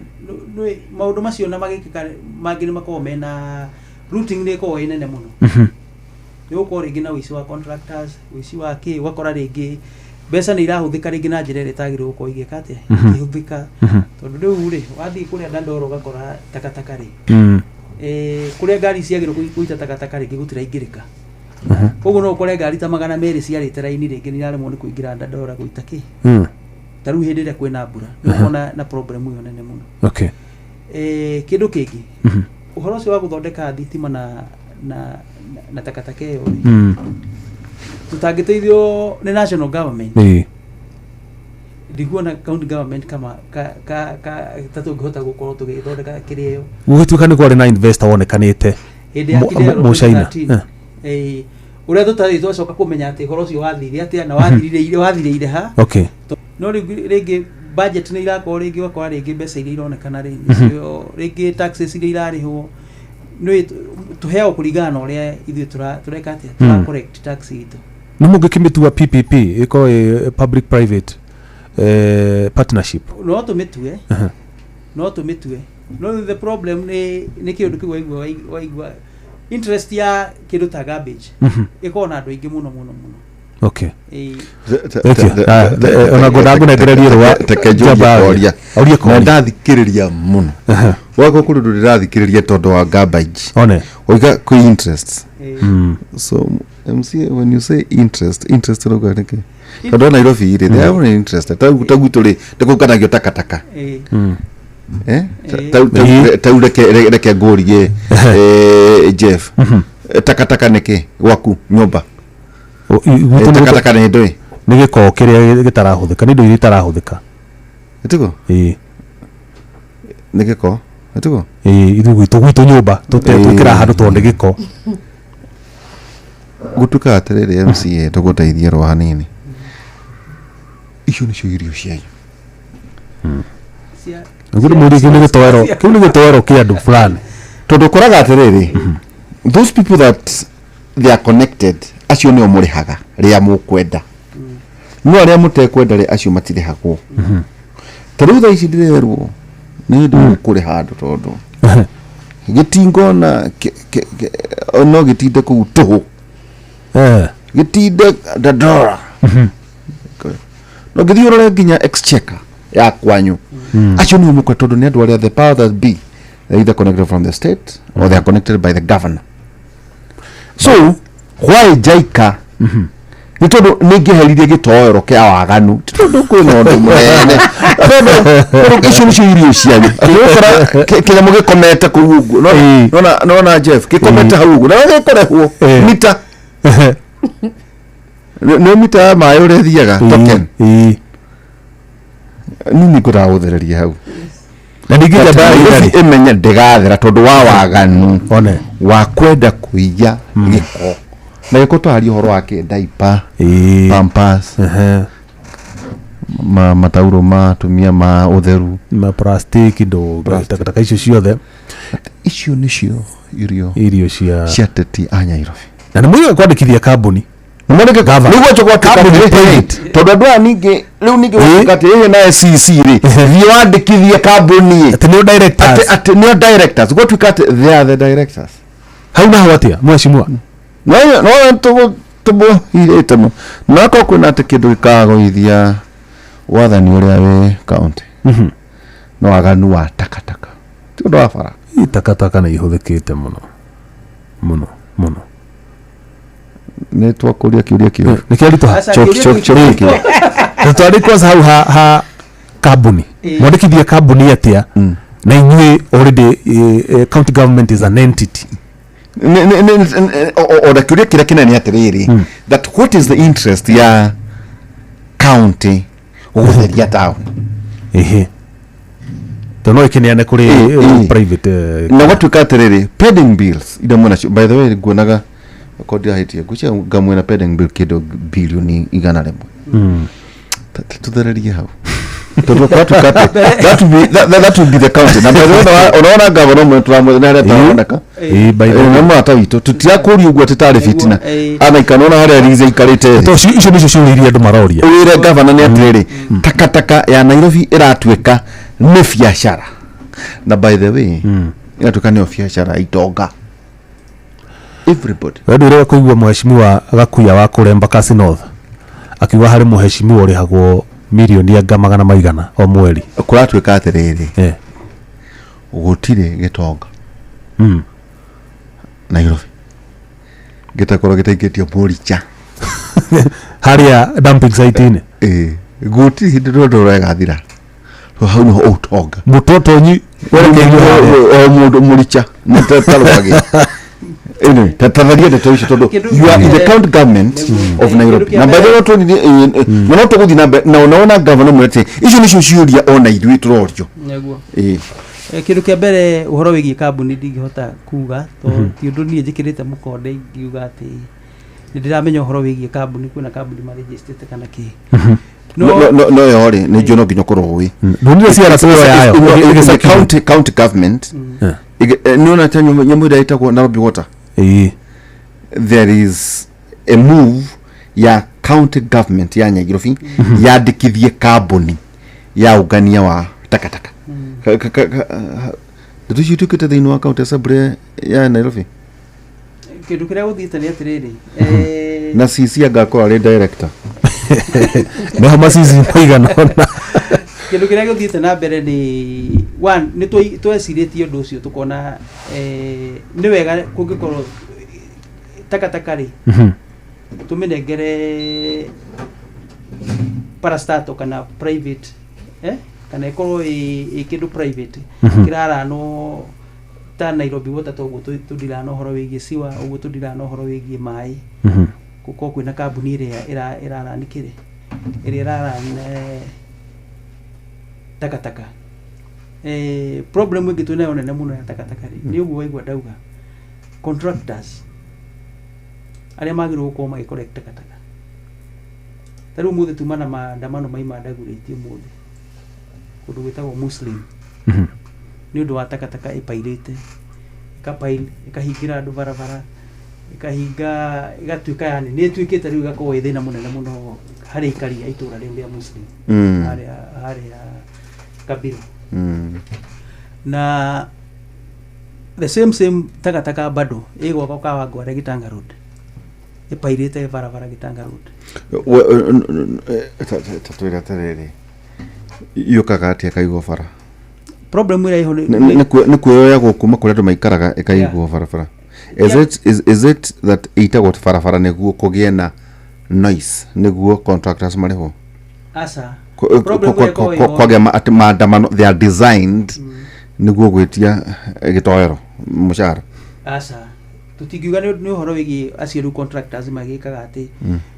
nĩ maũndũ macio na magĩkĩka mangĩ nĩ makoragwo mena routing, nĩ ĩkoragwo ĩ nene mũno. Nĩ gũkorwo rĩngĩ na ũici wa contractors, ũici wa kĩ, ũgakora rĩngĩ mbeca nĩ irahũthĩka rĩngĩ na njĩra ĩrĩa ĩtagĩrĩirwo gũkorwo igĩka atĩa, ikĩhũthĩka. Tondũ rĩu rĩ, wathiĩ kũrĩa Dandora ũgakora takataka rĩ, kũrĩa ngari ciagĩrĩirwo gũita takataka rĩngĩ gũtiraingĩrĩka. Koguo no ũkore ngari ta 200 ciarĩte raini, rĩngĩ nĩ iraremwo nĩ kũingĩra Dandora gũita kĩ. Ta rĩu hĩndĩ ĩrĩa kwĩna mbura nĩ ũkuona na problem ĩyo nene mũno. Kĩndũ kĩngĩ, ũhoro ũcio wa gũthondeka thitima na takataka ĩyo rĩ, tũtangĩteithio nĩ national government, ndiguona county government kama ka ta tũngĩhota gũkorwo tũgĩthondeka kĩrĩa ĩyo. Gũgĩtuĩka nĩ kwarĩ na investor wonekanĩte Hĩndĩ ya Kidero Mũchina. 2013, ũrĩa tũtarĩ twacoka kũmenya atĩ ũhoro ũcio wathire atĩa na wathirĩire ha. No rĩu rĩngĩ budget nĩ irakorwo, rĩngĩ ũgakora rĩngĩ mbeca iria ironekana rĩ, nĩcio rĩngĩ taxes iria irarĩhwo nĩ tũheagwo kũringana na ũrĩa ithuĩ tũreka atĩa, tũra collect tax itũ. Nĩ mũngĩkĩmĩtua PPP, ĩkorwo ĩ public private partnership? No tũmĩtue, no tũmĩtue, no rĩu the problem nĩ kĩũndũ kĩu waigua interest ya kĩndũ ta garbage ĩkoragwo na andũ aingĩ mũno mũno mũno. Ĩĩ. Thank you. Ona ngwenda ngũnengererie rũa. Teke njũrie Njamba. koria. Ũrie Na koria. ndathikĩrĩria mũno gwakwa kũrĩ ũndũ ndĩrathikĩrĩria tondũ wa garbage. One. Oiga kwĩ interests. So MCA, when you say interest, interest rauga nĩkĩ? Tondũ wa Nairobi rĩ, they have an interest. Ta gwitũ rĩ, nĩkũnganagio takataka. Eh? Tau reke ngũrie, Jeff, takataka nĩkĩ gwaku nyũmba? Takataka nĩ ndũĩ? Nĩ gĩko kĩrĩa gĩtarahũthĩka, nĩ indo iria itarahũthĩka. Ĩtiguo? Ĩĩ. Nĩ gĩko, ĩtiguo? Ĩĩ, ithuĩ gwitũ nyũmba twĩkĩraga handũ tondũ nĩ gĩko. Gũtuĩkaga atĩrĩrĩ, MCA, tũgũteithie rwa hanini, icio nĩcio irio cianyu. Nĩguo ndĩmũrie, kĩu nĩ gĩtoero, kĩu nĩ gĩtoero kĩa andũ fulani. Tondũ ũkoraga atĩrĩrĩ, those people that they are connected, acio nĩo mũrĩhaga rĩrĩa mũkwenda, no arĩa mũtekwenda rĩ, acio matirĩhagwo. Ta rĩu thaa ici ndĩrerwo nĩ hĩndĩ mũkũrĩha andũ, tondũ gĩtingona no gĩtinde kũu tũhũ, gĩtinde Dandora, no ngĩthiĩ ũrore nginya exchequer ya kwanyu, acio nĩo mũkwe, tondũ nĩ andũ arĩa the power that be, they're either connected from the state or they are connected by the governor. So why JICA? Nĩ tondũ nĩ ngĩheririe gĩtoero kĩa waganu, ti tondũ kwĩna ũndũ mũnene, tondũ icio nĩcio irio cianyu. Ũgũkora kĩnyamũ gĩkomete kũu ũguo. Nona Jeff gĩkomete hau ũguo na gĩkũrehwo mita nĩ mita ya maĩ ũrĩa ĩthiaga token nini ngũraga gũthereria hau. Na ningĩ But njamba ya Nairobi ira-rĩ. ĩmenye ndĩgathera tondũ wa waganu One. wa kwenda kũiya gĩko. Na gĩko twaria ũhoro wa kĩ diaper, pampers, matauro ma atumia ma ũtheru, ma plastic ndũ takataka icio ciothe. Icio nĩcio irio irio cia cia teti a Nairobi. Na nĩ mũigaga kwandĩkithia kambuni. Nĩguo Kambuni private. Tondũ andũ aya ningĩ rĩu ningĩ gwatuĩka atĩ ĩhĩ na SEC rĩ, thiĩ wandĩkithie kambuni atĩ nĩo directors. Atĩ nĩo directors, gwatuĩka atĩ they are the directors. Hau naho atĩa mheshimiwa? No tũmũhirĩte mũno, no akorwo kwĩna atĩ kĩndũ gĩkagũithia wathani ũrĩa wĩ county no waganu wa takataka, ti ũndũ wa bara. Ii takataka nĩ ihũthĩkĩte mũno mũno mũno. Nĩ twakũria kĩũria kĩũru. Nĩ kĩaritũha. Aca, Choki, kĩũria choki, kĩu- choki, kĩũru. Twarĩ kwanza hau ha kambuni, mwandĩkithia kambuni atĩa na inyuĩ already county government is an entity? Ona kĩũria kĩrĩa kĩnene nĩ atĩrĩrĩ, that what is the interest ya county gũtheria town? Ehe, tondũ no ĩkĩneane kũrĩ private Na gwatuĩka atĩrĩrĩ, pending bills iria mwĩnacio, by the way, nguonaga okorwo ndirahĩtia, ngwĩciria ngamwĩna pending bill kĩndũ bilioni 100. Tũthererie hau tondũ kwatuĩka atĩ that will be the county. Na by the way, onaona gavana ũmwe tũramwetha nĩ harĩa ataroneka. Ĩĩ, by the way. Nĩ mũrata witũ, tũtirakũria ũguo atĩ tarĩ fitina anaikana ona harĩa Rize aikarĩte. Tondũ icio nĩcio ciũria iria andũ maroria. Wĩre gavana nĩ atĩrĩrĩ, takataka ya Nairobi ĩratuĩka nĩ biacara, na by the way ĩratuĩka nĩyo biacara ya itonga, everybody. We ndũire kũigua mheshimiwa Gakuya wa kũrĩa Embakasi North akiuga harĩ mheshimiwa ũrĩhagwo mirioni anga magana maigana o mweri? Kũratuĩka atĩrĩrĩ, gũtirĩ gĩtonga Nairobi gĩtakorwo gĩtaikĩtio mũricha harĩa dumping site-inĩ. Ĩĩ, gũtirĩ hĩndĩ rwendo rũregathira hau nĩho ũtonga mũtotonyi werekeirio o mũndũ mũricha nĩ ta rwagĩ. Anyway, tatharia ndeto icio tondũ you are in the county government of Nairobi, na by the way tuonirie na no tũgũthiĩ na mbere na onaona gavana mwĩre atĩ icio nĩcio ciũria ona ithuĩ tũrorio. Nĩguo. Ĩĩ. Kĩndũ kĩa mbere, ũhoro wĩgiĩ kambuni ndingĩhota kuga tondũ ti ũndũ niĩ njĩkĩrĩte mũkonde ingiuga atĩ nĩ ndĩramenya ũhoro wĩgiĩ kambuni, kwĩna kambuni marĩnjĩstĩte kana kĩ. No yo rĩ, nĩ njũĩ no nginya ũkorwo ũĩ. Ndonire CRC ĩyo yayo, ĩgĩcakithio. County government nĩ ona ta nyamũ ĩrĩa ĩtagwo Nairobi Water. There is a move ya county government ya Nairobi yandĩkithie kambuni ya ũngania wa takataka. Ndeto icio ituĩkĩte thĩinĩ wa county assembly ya Nairobi. Kĩndũ kĩrĩa gũthiĩte nĩ atĩrĩrĩ, Na CC angakorwo arĩ director. Neho macici maigana ũna. Kĩndũ kĩrĩa gĩthiĩte na mbere nĩ one, nĩ twecirĩtie ũndũ ũcio tũkona nĩ wega kũngĩkorwo takataka rĩ, tũmĩnengere parastatal kana private, kana ĩkorwo ĩ kĩndũ private kĩraranwo ta Nairobi Water, toguo tũndirana ũhoro wĩgiĩ siwa, ũguo tũndirana ũhoro wĩgiĩ maĩ, gũkorwo kwĩna kambuni ĩrĩa ĩrarani kĩrĩ ĩrĩa ĩrarani takataka. Problem ĩngĩ twĩnayo nene mũno ya takataka rĩ, nĩ ũguo waigua ndauga contractors arĩa magĩrĩirwo gũkorwo magĩ collect takataka. Ta rĩu ũmũthĩ tuma na maandamano maima ndagurĩtie ũmũthĩ kũndũ gwĩtagwo Muslim nĩ ũndũ wa takataka ĩpairĩte, ĩkapail, ĩkahingĩra andũ barabara, ĩkahinga, ĩgatuĩka yani nĩ ĩtuĩkĩte rĩu ĩgakorwo ĩ thĩna mũnene mũno harĩ aikari a itũra rĩu rĩa Muslim harĩa Kabiro. Na the same takataka bado ĩgwaka Kawangware, Gitanga Road, ĩpairĩte barabara Gitanga Road. Tatwĩre atĩrĩrĩ, yũkaga atĩa ĩkaigwo bara? Problem ĩrĩa ĩho Nĩ kuoyagwo kuma kũrĩa andũ maikaraga ĩkaigwo barabara? Is it that ĩitagwo barabara nĩguo kũgĩe na noise, nĩguo contractors marĩhwo? Aca. Problem ĩrĩa ĩkoragwo ĩho- Kwagĩa atĩ maandamano, they are designed nĩguo gwĩtia gĩtoero mũcara. Aca, tũtingiuga nĩ ũhoro wĩgiĩ acio rĩu contractors magĩkaga atĩ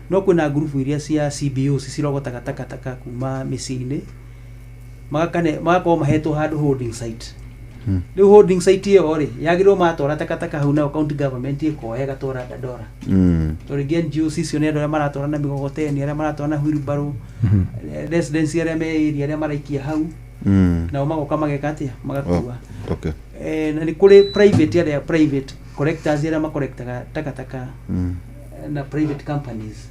no kwĩna ngurubu iria cia CBOs cirogotaga takataka kuma mĩciĩ-inĩ, magakorwo mahetwo handũ holding site. Rĩu holding site ĩyo rĩ, yagĩrĩirwo matwara takataka hau, nayo county government ĩkoya ĩgatwara Dandora. Tondũ rĩngĩ NGOs icio nĩ andũ arĩa maratwara na mĩgogoteni, arĩa maratwara na wheelbarrow, residents arĩa me area arĩa maraikia hau, nao magoka mageka atĩa, magakua. Na nĩ kũrĩ private, arĩa private collectors arĩa macollectaga takataka, na private companies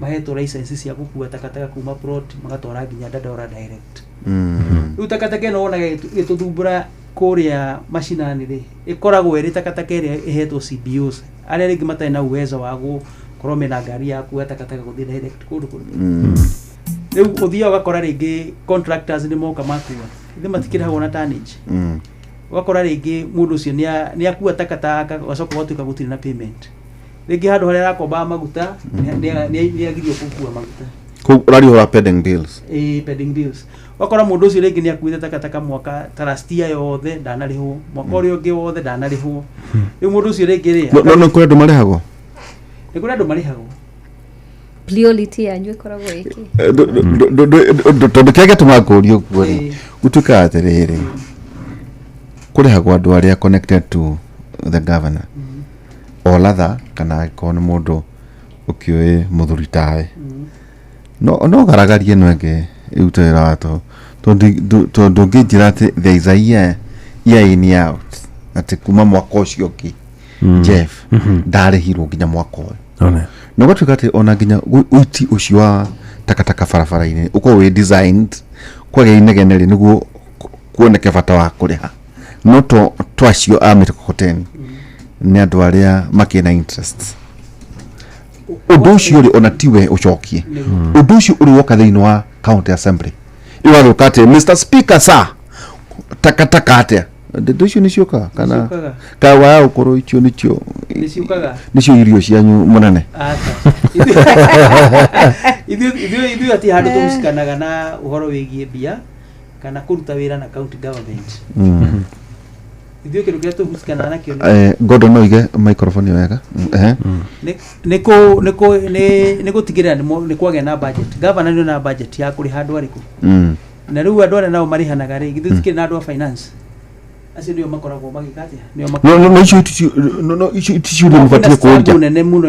mahetwo license cia gũkua takataka kuma plot magatwara nginya Dandora direct. Rĩu takataka ĩno wonaga ĩgĩtũthumbũra kũrĩa macinani rĩ, ĩkoragwo ĩrĩ takataka ĩrĩa ĩhetwo CBOs arĩa rĩngĩ matarĩ na uwezo wa gũkorwo mena ngari ya kuoya takataka gũthiĩ direct kũndũ kũrĩa. Rĩu ũthiaga ũgakora rĩngĩ contractors nĩ moka makua, ithe matikĩrĩhagwo na tonnage. Ũgakora rĩngĩ mũndũ ũcio nĩ akua takataka, ũgacoka ũgatuĩka gũtirĩ na payment. Rĩngĩ handũ harĩa arakombaga maguta nĩ agirio gũkua maguta. Koguo ũrariũra pending bills. Ĩ, pending bills. Ũgakora mũndũ ũcio rĩngĩ nĩ akuĩte takataka mwaka ta last year yothe ndanarĩhwo, mwaka ũrĩa ũngĩ wothe ndanarĩhwo. Rĩu mũndũ ũcio rĩngĩ rĩ, No kũrĩ andũ marĩhagwo? Nĩ kũrĩ andũ marĩhagwo. Priority yanyu ĩkoragwo ĩkĩ? Tondũ kĩrĩa gĩatũma ngũrie ũguo rĩ, gũtuĩkaga atĩrĩrĩ, kũrĩhagwo andũ arĩa connected to the governor or rather, kana angĩkorwo nĩ mũndũ ũkĩũĩ mũthuri tawe, no garagarie ĩno ĩngĩ ĩrute wĩra wa to tondũ ndũngĩnjĩra atĩ there is a year, year in, year out, atĩ kuma mwaka ũcio ũngĩ Jeff ndarĩhirwo nginya mwaka ũyũ. One. Na ũgatuĩka atĩ ona nginya ũiti ũcio wa takataka barabara-inĩ ũkorwo wĩ designed kwagĩa inegene rĩ, nĩguo kuoneke bata wa kũrĩha, no to acio a mĩkokoteni nĩ andũ arĩa makĩna interest ũndũ ũcio rĩ, ona tiwe ũcokie ũndũ ũcio ũrĩ woka thĩinĩ wa county assembly, ĩgagĩũka atĩ, "Mr Speaker sir, takataka atĩa?" Ndeto icio nĩ ciũkaga kana? Nĩciũkaga. Kawa ũkorwo icio nĩcio Nĩciũkaga. nĩcio irio cianyu mũnene. Aca. Ithuĩ ati handũ tũhucikanaga na ũhoro wĩgiĩ mbia kana kũruta wĩra na county government. Ithuĩ kĩndũ kĩrĩa tũhucikanaga nakĩo nĩ Gordon, no ige microphone wega. Nĩ kũ nĩ kũ nĩ nĩ gũtigĩrĩra nĩ kwagĩa na budget. Governor nĩ na budget ya kũrĩha andũ arĩkũ, na rĩu andũ arĩa nao marĩhanaga rĩ, githĩ tikĩrĩ na andũ a finance? Acio nĩo makoragwo magĩka atĩa, nĩo No icio ti ciũria mũbatiĩ struggle kũria. Nene mũno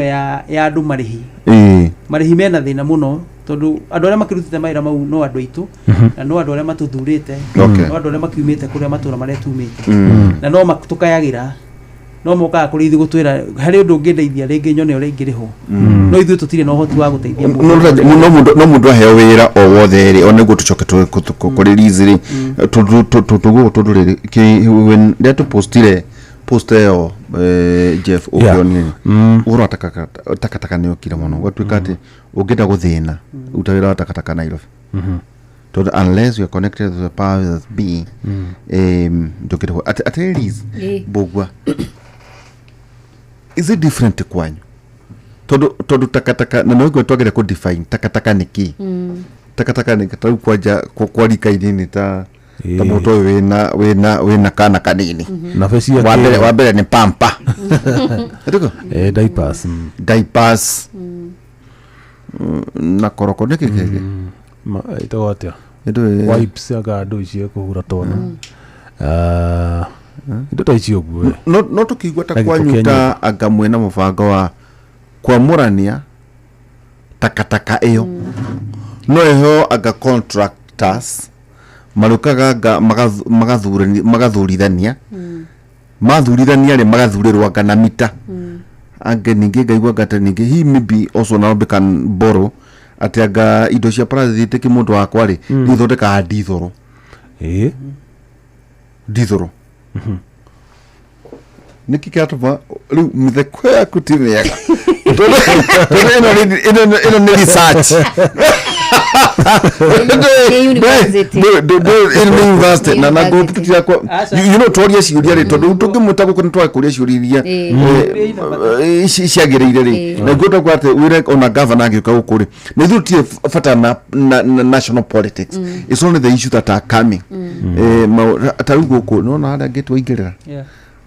ya andũ marĩhi. Marĩhi mena thĩna mũno tondũ andũ arĩa makĩrutĩte mawĩra mau no andũ aitũ, na no andũ arĩa matũthurĩte, no andũ arĩa makiumĩte kũrĩa matũra marĩa tumĩte, na no tũkayagĩra, no mokaga kũrĩ ithuĩ gũtwĩra harĩ ũndũ ũngĩndeithia rĩngĩ nyone ũrĩa ingĩrĩhwo, no ithuĩ tũtirĩ na ũhoti wa gũteithia No mũndũ. no mũndũ aheo wĩra o wothe rĩ, ona nĩguo tũcoke kũrĩ Liz rĩ, tũguo tondũ rĩrĩ when rĩrĩa tũpostire post ĩyo, Jeff, ũkĩonire ũhoro wa takataka nĩ ũkire mũno, gwatuĩka atĩ ũngĩenda gũthĩna ruta wĩra wa takataka Nairobi, tondũ unless you are connected to the powers that be, ndũngĩrĩhwo. Atĩ Liz Mbũgua, is it different kwanyu? Tondũ takataka na no twagĩrĩire kũ define takataka nĩ kĩ. Takataka nĩ ta rĩu kwanja kwa rika inini ta mũndũ ũyũ wĩna kana kanini. Nabe ciake. Wa mbere nĩ pamper. Ĩtĩko? Diapers. Diapers na koroko nĩ kĩ kĩngĩ? Ĩtagwo atĩa? Wipes, anga andũ icio kũhura twana. Ah, indo ta icio ũguo. No tũkĩigua ta Na gĩko kwanyu kĩa ta anga mwĩna mũbango wa kwamũrania takataka ĩyo, no ĩheo anga contractors marũkaga anga magathurithania, mathurithania rĩ, magathurĩrwo anga na mita angĩ. Ningĩ ngaigua anga ta ningĩ he maybe also Nairobi can borrow atĩ anga indo cia plastic mũndũ wakwa rĩ, nĩ ithondekaga ndithũrũ. Ndithũrũ nĩkĩ kĩratũma rĩu mĩtheko yaku ti mĩega? Tondũ ĩno nĩ research. Nĩ university. Ĩno nĩ university na University. ngũpitira twaria ciũria rĩ, tondũ tũngĩmwĩta gũkũ nĩ twage kũria ciũria iria ciagĩrĩire rĩ, na ngwenda kuga atĩ wĩre ona governor angĩũka gũkũ rĩ, na ithuĩ tũtirĩ bata na national politics. It's only the issue that are coming. Ta rĩu gũkũ nĩwona harĩa ngĩti waingĩrĩra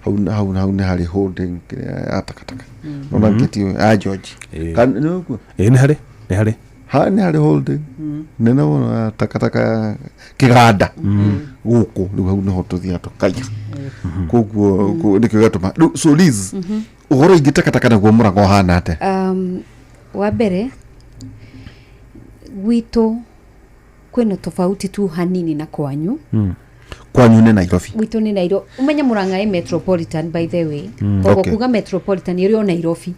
hau nĩ harĩ holding kĩrĩa ya takataka, nona ngĩti ĩyo ya George. Kana nĩ ũguo? Ĩĩ, nĩ harĩ. Haha nĩ harĩ holding nene mũno ya takataka kĩganda gũkũ rĩu hau nĩho tũthiaga tũkaiya koguo nĩkĩo gĩatũma rĩu. So Liz, ũhoro ingĩ takataka naguo Mũrang'a ũhana atĩa? Wa mbere gwitũ kwĩna tofauti tu hanini na kwanyu. Kwanyu nĩ Nairobi? Gwitũ nĩ Nairobi. Ũmenye Mũrang'a ĩ metropolitan, by the way. Koguo kuga metropolitan ĩrĩ o Nairobi,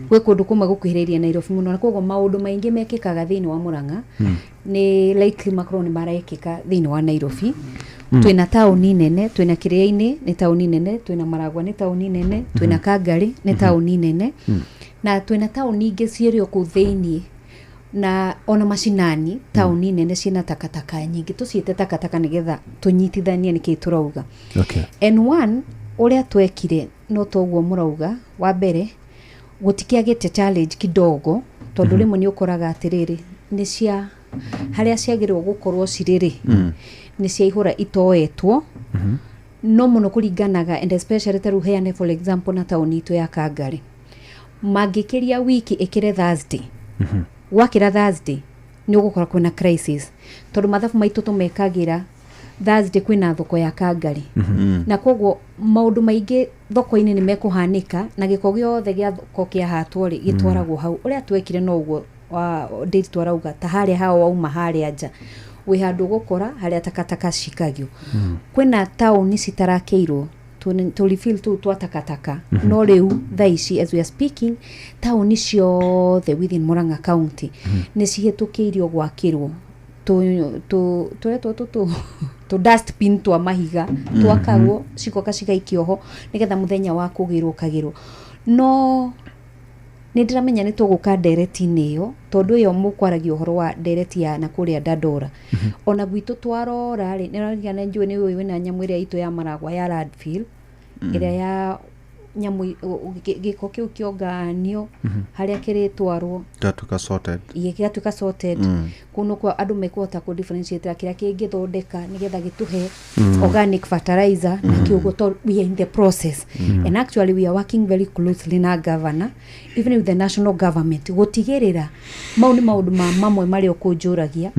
gwĩ kũndũ kũmwe gũkuhĩrĩirie Nairobi mũno, na koguo maũndũ maingĩ mekĩkaga thĩinĩ wa Mũrang'a nĩ likely makorwo nĩ marekĩka thĩinĩ wa Nairobi. Twĩna taũni nene, twĩna Kĩrĩa-inĩ nĩ taũni nene, twĩna Maragwa nĩ taũni nene, twĩna Kangarĩ nĩ taũni nene, na twĩna taũni ingĩ ciĩrĩ o kũu thĩiniĩ na ona macinani, taũni nene ciĩna takataka nyingĩ. Tũciĩte takataka nĩgetha tũnyitithanie nĩkĩĩ tũrauga. And one ũrĩa twekire no toguo mũrauga, wa mbere gũtikĩagĩte challenge kidogo, tondũ rĩmwe nĩ ũkoraga atĩrĩrĩ, nĩ cia harĩa ciagĩrĩirwo gũkorwo cirĩ rĩ, nĩ ciaihũra itoetwo. No mũno kũringanaga, and especially ta rĩu heane for example na taũni itũ ya Kangarĩ, mangĩkĩria wiki ĩkĩre Thursday, gwakĩra Thursday nĩ ũgũkora kwĩna crisis, tondũ mathabu maitũ tũmekagĩra Thursday kwĩna thoko ya Kangarĩ, na koguo maũndũ maingĩ thoko-inĩ nĩ mekũhanĩka, na gĩko gĩothe gĩa thoko kĩahatwo rĩ, gĩtwaragwo hau. Ũrĩa twekire no ũguo wa date twarauga, ta harĩa hao wauma harĩa nja wĩ handũ ũgũkora harĩa takataka cikagio. Kwĩna taũni citarakĩirwo tũrefill tũu twa takataka, no rĩu thaa ici as we are speaking, taũni ciothe within Murang'a County nĩ cihĩtũkĩirio gwakĩrwo tũrĩa tũ tũ dustbin twa mahiga, twakagwo cigoka cigaikio ho nĩgetha mũthenya wa kũgĩrwo kagĩrwo. No nĩ ndĩramenya nĩ tũgũka ndereti-inĩ ĩyo, tondũ ĩyo mũkwaragia ũhoro wa ndereti ya na kũrĩa Dandora, ona gwitũ twarora rĩ, nĩ ũraririkana, njũĩ nĩ ũĩ wĩna nyamũ ĩrĩa itũ ya Maragwa ya landfill, ĩrĩa ya nyamũ gĩko kĩu kĩonganio harĩa kĩrĩtwarwo. Gĩgatuĩka sorted. Ĩĩ, gĩgatuĩka sorted. Kũu nĩkuo andũ mekũhota kũ differentiate kĩrĩa kĩngĩthondeka nĩgetha gĩtũhe organic fertilizer na kĩũguo, tondũ we are in the process, and actually we are working very closely na governor, even with the national government, gũtigĩrĩra mau nĩ maũndũ ma mamwe marĩa ũkũnjũragia,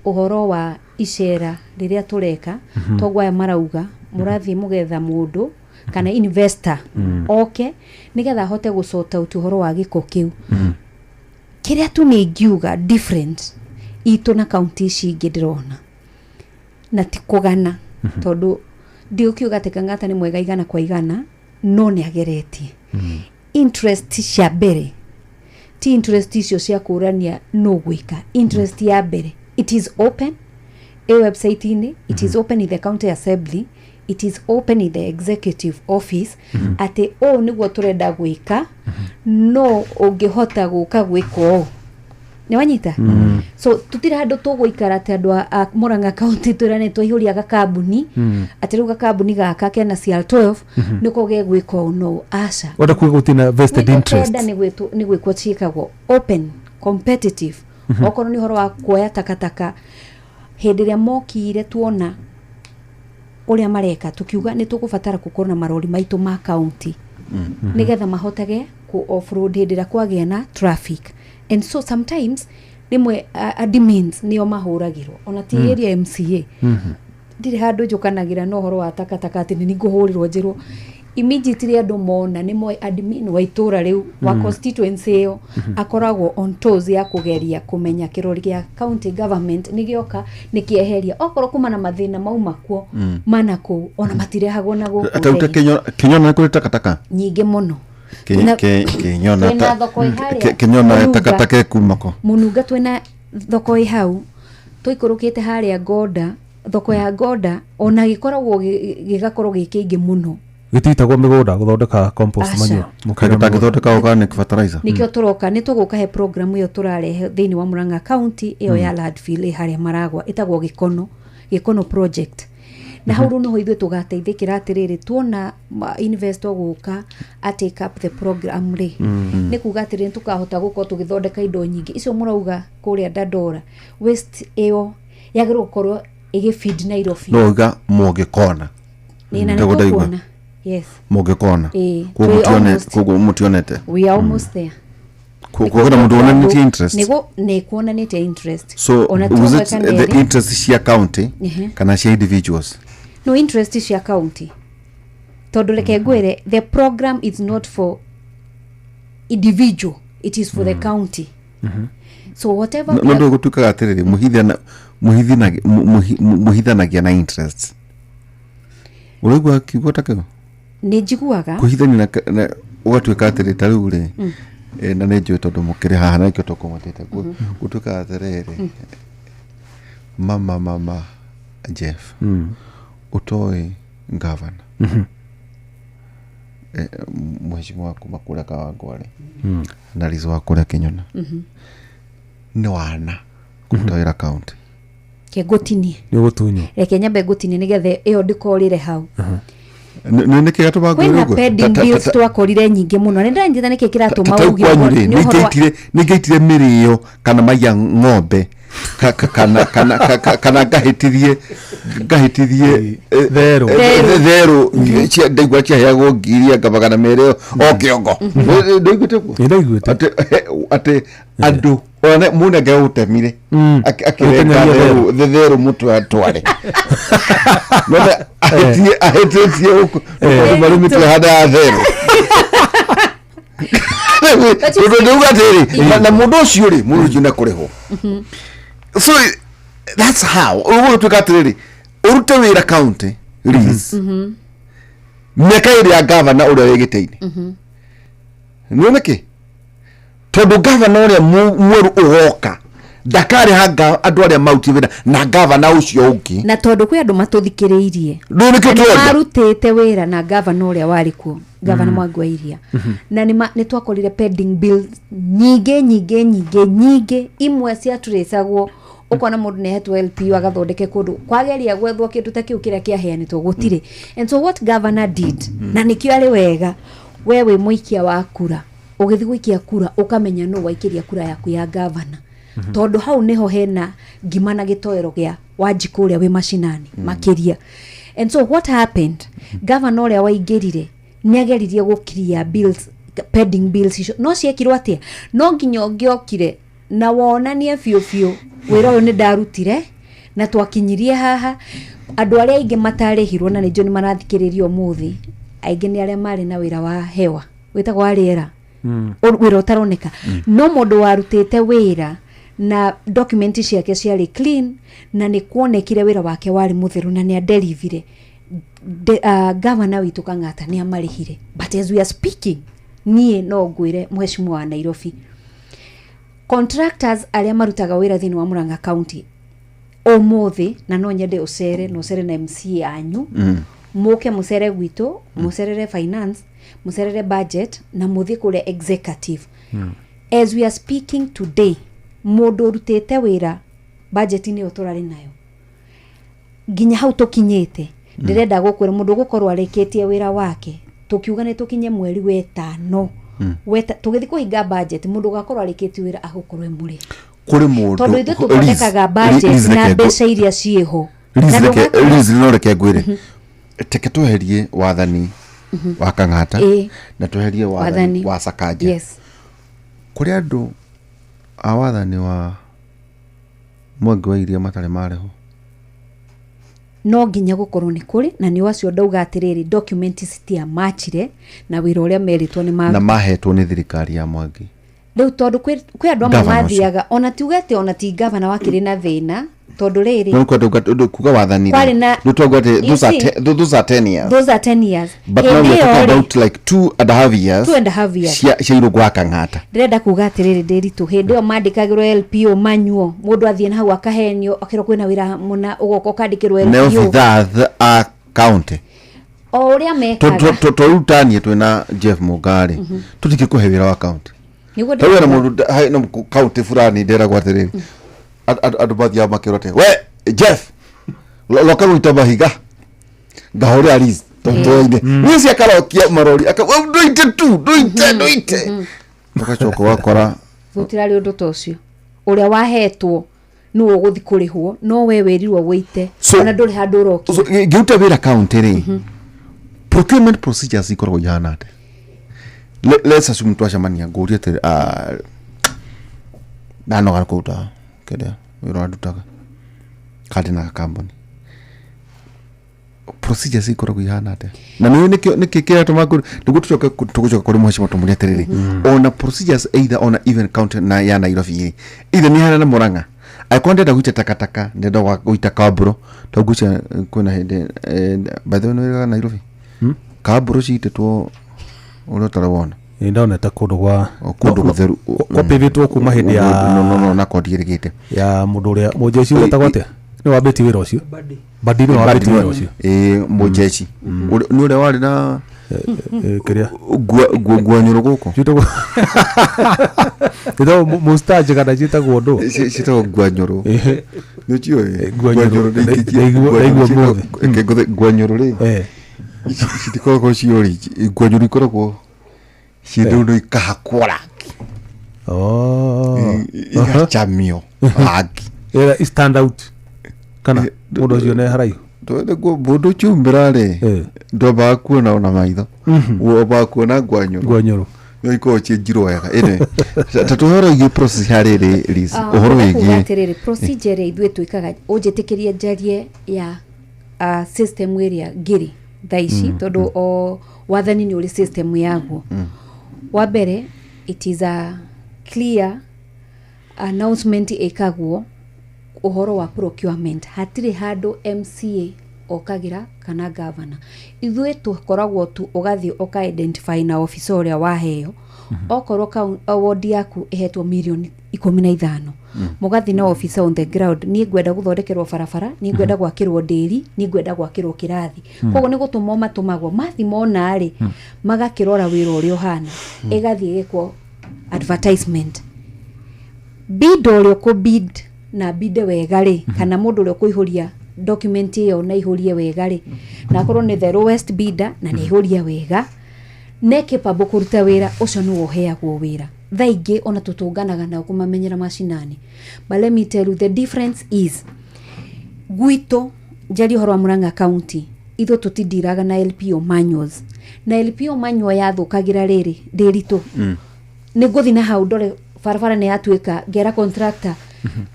ũhoro wa icera rĩrĩa tũreka. Toguo aya marauga mũrathiĩ mũgetha mũndũ kana investor oke nĩgetha ahote gũ sort out ũhoro wa gĩko kĩu. Kĩrĩa tu nĩ ingiuga different itũ na kaunti ici ingĩ ndĩrona, na ti kũgana, tondũ ndigũkiuga atĩ Kang'ata nĩ mwega 100%, no nĩ ageretie. Interest cia mbere ti interest icio cia kũrania no gwĩka. Interest ya mbere, it is open ĩ website-inĩ, it is open in the county assembly, it is open in the executive office, atĩ ũũ nĩguo tũrenda gwĩka, no ũngĩhota gũka gwĩka ũũ, nĩ wanyita. So tutiri handũ tũgũikara atĩ andũ a Murang'a County twĩrane twaihũria gakambuni, atĩ rĩu gakambuni gaka kena CR12 nĩko gegwĩka ũũ, no aca. Wenda kuga gũtina vested interest. Tenda nĩ gwĩkwo ciĩkagwo open, competitive. Okorwo nĩ ũhoro wa kuoya takataka, hĩndĩ ĩrĩa mokire tuona ũrĩa mareka, tukiuga nĩ tũgũbatara gũkorwo na marori maitũ ma county nĩgetha mahotage ku offroad hĩndĩ ĩrĩa kwagĩa na traffic. And so sometimes rĩmwe admins nĩo mahũragĩrwo, ona ti area MCA. Ndirĩ handũ njũkanagĩra na ũhoro wa takataka atĩ nĩ ngũhũrĩrwo njĩrwo immediately. Andũ mona nĩ moĩ admin wa itũra rĩu wa constituency ĩyo akoragwo on toes ya kũgeria kũmenya kĩrori gĩa county government nĩ gĩoka nĩ kĩeheria, okorwo kuma na mathĩna mauma kuo mana kũu, ona matirehagwo na gũkũ Atauta thĩinĩ. Kinyona nĩ kũrĩ takataka? Nyingĩ mũno. Kinyona Twĩna thoko ĩ harĩa Kinyona Mũnunga. takataka ĩkuma kũ? Mũnunga twĩna thoko ĩ hau tũikũrũkĩte harĩa Ngonda, thoko ya Ngonda ona gĩkoragwo gĩgakorwo gĩ kĩingĩ mũno. Gĩtitagwo mĩgũnda gũthondeka compost Aca. manure? Kaĩ gĩtangĩthondeka organic fertilizer? Nĩkĩo tũroka, nĩ tũgũka he program ĩyo tũrarehe thĩinĩ wa Murang'a County ĩyo ya landfill ĩ harĩa Maragwa, ĩtagwo Gĩkono project, na hau rĩu nĩho ithuĩ tũgateithĩkĩra atĩrĩrĩ, tuona investor gũka a take up the program rĩ, nĩ kuga atĩrĩrĩ, tũkahota gũkorwo tũgĩthondeka indo nyingĩ icio mũrauga kũrĩa Dandora. Waste ĩyo yagĩrĩirwo gũkorwo ĩgĩfeed Nairobi. No uga mũngĩkona. Ĩ, na nĩ Ndĩguo ndaigua. tũkuona, yes. Mũngĩkona. Ĩ, Koguo twĩ koguo mũtionete. We are almost there. Kwĩna mũndũ wonanĩtie interest? Nĩ kuonanĩtie interest. So Ona was it ti ũmwe kana the erĩ. interest cia county kana cia individuals? No, interest cia county, tondũ reke ngwĩre, the program is not for individual, it is for the county. So whatever No ndå gå tuä kaga atä rä rä mũhithanagia na interest, ũraigua kiugo ta kĩu? Nĩ njiguaga. Kũhithania na ũgatuĩka atĩrĩ, ta rĩu rĩ, na nĩ njũĩ tondũ mũkĩrĩ haha na nĩkĩo tũkũmũtĩte, gũtuĩkaga atĩrĩrĩ, mama Jeff ũtoĩ gavana, mheshimiwa kuma kũrĩa Kawangware na Liz wa kũrĩa Kĩnyona nĩ wana kũruta wĩra county. Ke ngũtinie. Nĩ ũgũtunywo. Reke nyambe ngũtinie nĩgetha ĩyo ndĩkorĩre hau. Nĩ nĩkĩ gatũma Kwĩna pending bills twakorire nyingĩ mũno, nĩ ndĩranyita nĩkĩ kĩratũma tau uge kwanyu ũguo, rĩ, nĩ ũhoro wa- nĩ ngĩitire mĩrĩo kana maiya ng'ombe kana ngahĩtithie therũ. Therũ ndaigua ciaheagwo ngiri anga 200 o kĩongo. Ndaiguĩte ũguo. Ndaiguĩte. Atĩ andũ ona mũndũ angĩgũtemire akĩrenga Ũkĩnyagia therũ therũ mũtwe atware. Nona ahĩtĩtie gũkũ tondũ marĩ mĩtwe hana ya therũ, tondũ ndauga atĩrĩ, na mũndũ ũcio rĩ, mũndũ ũcio nĩekũrĩhwo. So that's how ũguo gũtuĩka atĩrĩrĩ, ũrute wĩra county Liz, mĩaka ĩrĩ ya gavana ũrĩa wĩ gĩtĩ-inĩ. Nĩ nĩkĩ? Tondũ gavana ũrĩa mwerũ ũgoka ndakarĩha andũ arĩa marutire wĩra na gavana ũcio ũngĩ. Na tondũ kwĩ andũ matũthikĩrĩirie Rĩu nĩkĩo na nĩ tũrenda. marutĩte wĩra na gavana ũrĩa warĩ kuo, gavana Mwangi wa Iria, na nĩ twakorire pending bills nyingĩ nyingĩ nyingĩ nyingĩ, imwe ciatũrĩcagwo ũkona mũndũ nĩ ahetwo LPO agathondeke kũndũ, kwageria gwethwo kĩndũ ta kĩu kĩrĩa kĩaheanĩtwo gũtirĩ. And so what governor did, na nĩkĩo arĩ wega, we wĩ mũikia wa kura, ũgĩthiĩ gũikia kura ũkamenya nũ waikĩria kura yaku ya gavana, tondũ hau nĩho hena ngima na gĩtoero gĩa Wanjikũ ũrĩa wĩ macinani makĩria. And so what happened, governor ũrĩa waingĩrire nĩ ageririe gũkiria bills, pending bills icio, no ciekirwo atĩa? No nginya ũngĩokire na wonanie biũ biũ wĩra ũyũ nĩ ndarutire na twakinyirie haha. Andũ arĩa aingĩ matarĩhirwo, na nĩnjũĩ nĩ marathikĩrĩria ũmũthĩ, aingĩ nĩ arĩa marĩ na wĩra wa hewa wĩtagwo wa rĩera, wĩra ũtaroneka. No mũndũ warutĩte wĩra na document ciake ciarĩ clean na nĩ kuonekire wĩra wake warĩ mũtheru na nĩ aderivire, gavana witũ Kang'ata nĩ amarĩhire. But as we are speaking, niĩ no ngwĩre mheshimiwa wa Nairobi, contractors arĩa marutaga wĩra thĩinĩ wa Murang'a County ũmũthĩ, na no nyende ũcere na ũcere na MCA anyu, mũke mũcere gwitũ, mũcerere finance, mũcerere budget na mũthiĩ kũrĩa executive. As we are speaking today, mũndũ ũrutĩte wĩra budget-inĩ ĩyo tũrarĩ nayo nginya hau tũkinyĩte, ndĩrenda gũkwĩra mũndũ ũgũkorwo arĩkĩtie wĩra wake, tũkiuga nĩ tũkinye mweri wetano tũgĩthiĩ kũhinga budget, mũndũ ũgakorwo arĩkĩtie wĩra agũkorwo e mũrĩhi. Kũrĩ mũndũ Tondũ ithuĩ tũthondekaga budget na mbeca iria ciĩho. Na Liz, no reke ngwĩre, teke tweherie wathani wa Kang'ata na tweherie wathani Wathani. wa Sakaja. Kũrĩ andũ a wathani wa Mwangi wa Iria matarĩ marĩhwo. No nginya gũkorwo nĩ kũrĩ, na nĩ wacio ndauga atĩrĩrĩ, document citiamachire na wĩra ũrĩa merĩtwo nĩ Na mahetwo nĩ thirikari ya Mwangi. Rĩu tondũ kwĩ andũ amwe Gavana ũcio. mathiaga, ona tiuge atĩ ona ti gavana wakĩrĩ na thĩna, tondũ rĩrĩ No kwenda kuga wathani Kwarĩ na- rĩ twauga atĩ You see, those are 10 years. Those are 10 years. But now Hĩndĩ we are ĩyo talking rĩ, about like 2.5 years. 2.5 years. Cia Irũngũ wa Kang'ata. Ndĩrenda kuga atĩrĩrĩ, ndĩritũ hĩndĩ ĩyo mandĩkagĩrwo LPO manyuo, mũndũ athiĩ na hau akahenio akerwo kwĩna wĩra mũna, ũgoka ũkandĩkĩrwo Nĩ LPO. obithaa a county. O ũrĩa mekaga. Tondũ tanie twĩna Jeff Mũngarĩ, tũtingĩkũhe wĩra wa county. Nĩguo Tarĩu hena ndĩrauga. mũndũ na county fulani nderagwo atĩrĩrĩ, andũ mathiaga makĩrwo atĩ we Jeff, loka gũita mahiga ngahũrĩra Liz tondũ Liz akarokia marori ndũite tu ndũite ndũite, ũgacoka ũgakora Gũtirarĩ ũndũ ta ũcio, ũrĩa wahetwo nĩwe ũgũthiĩ kũrĩhwo, no we wĩrirwo wĩite ona ndũrĩ handũ ũrokia. So, ngĩruta wĩra county rĩ, procurement procedures ikoragwo ihana atĩa? Let's assume twacemania ngũrie atĩ Ndanoga kũruta kĩrĩa wĩra ndutaga kandi na kambuni procedures ikoragwo ihana atĩa na nĩ nĩkĩo nĩkĩ kĩratũma nĩguo tũcoke tũgũcoka kũrĩ mheshimiwa tũmũrie atĩrĩrĩ ona procedures either ona even county na ya Nairobi ĩ either nĩ ihana na Murang'a angĩkorwo ndĩrenda gũita takataka ndĩrenda gũita kambũro tondũ ngwĩciria kwĩna hĩndĩ by the way nĩ wĩraga Nairobi kambũro ciitĩtwo ũrĩa ũtarĩ wona. Ĩ, ndonete kũndũ gwa kũndũ gũtheru kwapĩvĩtwo kuma hĩndĩ ya no no no na kondi ĩrĩgĩte ya mũndũ ũrĩa mũjeshi wetagwo atĩa nĩ wambĩtie wĩra ũcio Badi nĩ wambĩtie wĩra ũcio. Ĩ mũjeshi nĩ ũrĩa warĩ na kĩrĩa nguanyũrũ gũkũ ciĩtagwo mustache kana ciĩtagwo ndũ ciĩtagwo nguanyũrũ nĩ ũciũĩ Nguanyũrũ. Ndaigua ũmũthĩ. Nguanyũrũ rĩ citikoragwo ciũri nguanyũrũ ikoragwo ciĩ ikahakwo rangi igacamio rangi Ĩrĩa stand out kana mũndũ ũcio nĩ haraihu. Mũndũ ũkiumĩra rĩ ndwambaga kuona ona maitho wambaga kuona ngwanyũrũ ngwanyũrũ no ikoragwo ciĩ njirũ wega ĩnĩ ta tũhoro wĩgiĩ process harĩ rĩ ũhoro wĩgiĩ atĩrĩrĩ procedure ĩrĩa ithuĩ twĩkaga ũnjĩtĩkĩrie njarie ya system ĩrĩa ngĩrĩ thaa ici tondũ o wathani nĩ ũrĩ system yaguo. Wa mbere it is a clear announcement ĩkagwo ũhoro wa procurement hatirĩ handũ MCA okagĩra kana governor ithuĩ tũkoragwo tu ũgathiĩ ũka identify na officer ũrĩa waheo okorwo ward yaku ĩhetwo mirioni 15 mũgathiĩ na officer on the ground niĩ ngwenda gũthondekerwo barabara niĩ ngwenda gwakĩrwo ndĩri niĩ ngwenda gwakĩrwo kĩrathi koguo nĩ gũtũmwo matũmagwo mathi mona rĩ magakĩrora wĩra ũrĩa ũhana ĩgathiĩ ĩgekwo advertisement bid ũrĩa ũkũ-bid na bide wega rĩ kana mũndũ ũrĩa ũkũihũria document ĩyo na ihũrie wega rĩ na akorwo nĩ the lowest bidder na nĩ ihũrie wega ne capable kũruta wĩra ũcio nĩwe ũheagwo wĩra thaa ingĩ ona tũtũnganaga nao kũmamenyera macinani. But let me tell you the difference is gwitũ njarie ũhoro wa Murang'a County ithuĩ tũtindiraga na LPO manuals na LPO manual yathũkagĩra rĩrĩ ndĩritũ nĩ ngũthiĩ na hau ndore barabara nĩ yatuĩka ngera contractor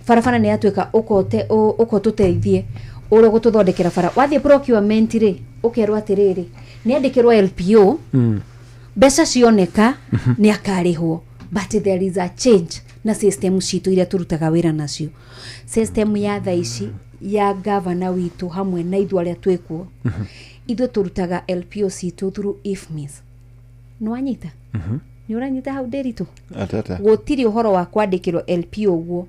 barabara nĩ yatuĩka ũkote ũtũteithie ũrĩa ũgũtũthondekera bara wathiĩ procurement rĩ ũkerwo atĩrĩrĩ nĩ andĩkĩrwo LPO mbeca cioneka nĩ akarĩhwo. But there is a change na system citũ iria tũrutaga wĩra nacio system ya thaa ici ya gavana witũ hamwe na ithuĩ arĩa twĩkuo ithuĩ tũrutaga LPO citũ through IFMIS nĩ wanyita nĩ ũranyita hau ndĩritũ gũtirĩ ũhoro wa kwandĩkĩrwo LPO ũguo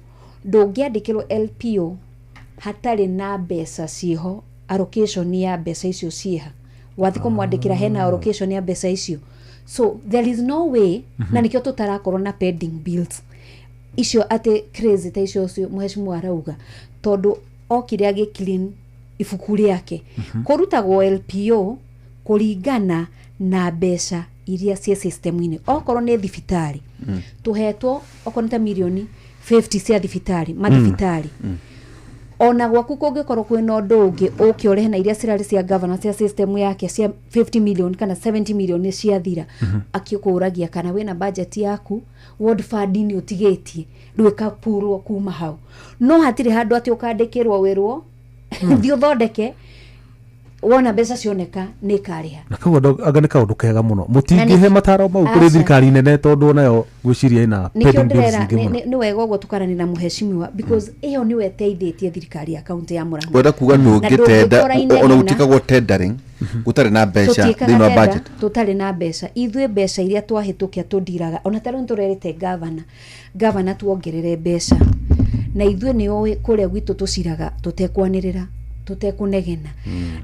ndũngĩandĩkĩrwo LPO hatarĩ na mbeca ciĩho allocation ya mbeca icio ciĩha wathiĩ kũmwandĩkĩra hena allocation ya mbeca icio so there is no way na nĩkĩo tũtarakorwo na pending bills icio atĩ crazy ta icio ũcio mheshimiwa arauga tondũ okire agĩ clean ibuku rĩake kũrutagwo LPO kũringana na mbeca iria ciĩ system-inĩ okorwo nĩ thibitarĩ tũhetwo okorwo nĩ ta mirioni 50 cia thibitarĩ mathibitarĩ ona gwaku kũngĩkorwo kwĩna ũndũ ũngĩ ũke ũrehe na iria cirarĩ cia governor cia system yake cia 50 million kana 70 million nĩ ciathira akĩkũragia kana wĩna budget yaku ward fund nĩ ũtigĩtie rĩu ĩkapurwo kuma hau no hatirĩ handũ atĩ ũkandĩkĩrwo wĩrwo thiĩ ũthondeke wona mbeca cioneka nĩ ĩkarĩha na kau anga nĩ kaũndũ kega mũno mũtingĩhe mataro mau kũrĩ thirikari nene tondũ nayo ngwĩciria ĩna nĩkĩo ndĩrera nĩ wega ũguo tũkaranĩra na mũheshimiwa because ĩyo nĩwe ĩteithĩtie thirikari ya kaunti ya Murang'a wenda kuga ndũngĩtenda ona gũtikagwo tendering gũtarĩ na mbeca thĩinĩ wa budget tũtarĩ na mbeca ithuĩ mbeca iria twahĩtũkia tũndiraga ona ta rĩu nĩtũrerĩte gavana tuongerere mbeca na ithuĩ nĩ ũĩ kũrĩa gwitũ tũciraga tũtekwanĩrĩra tũtekũnegena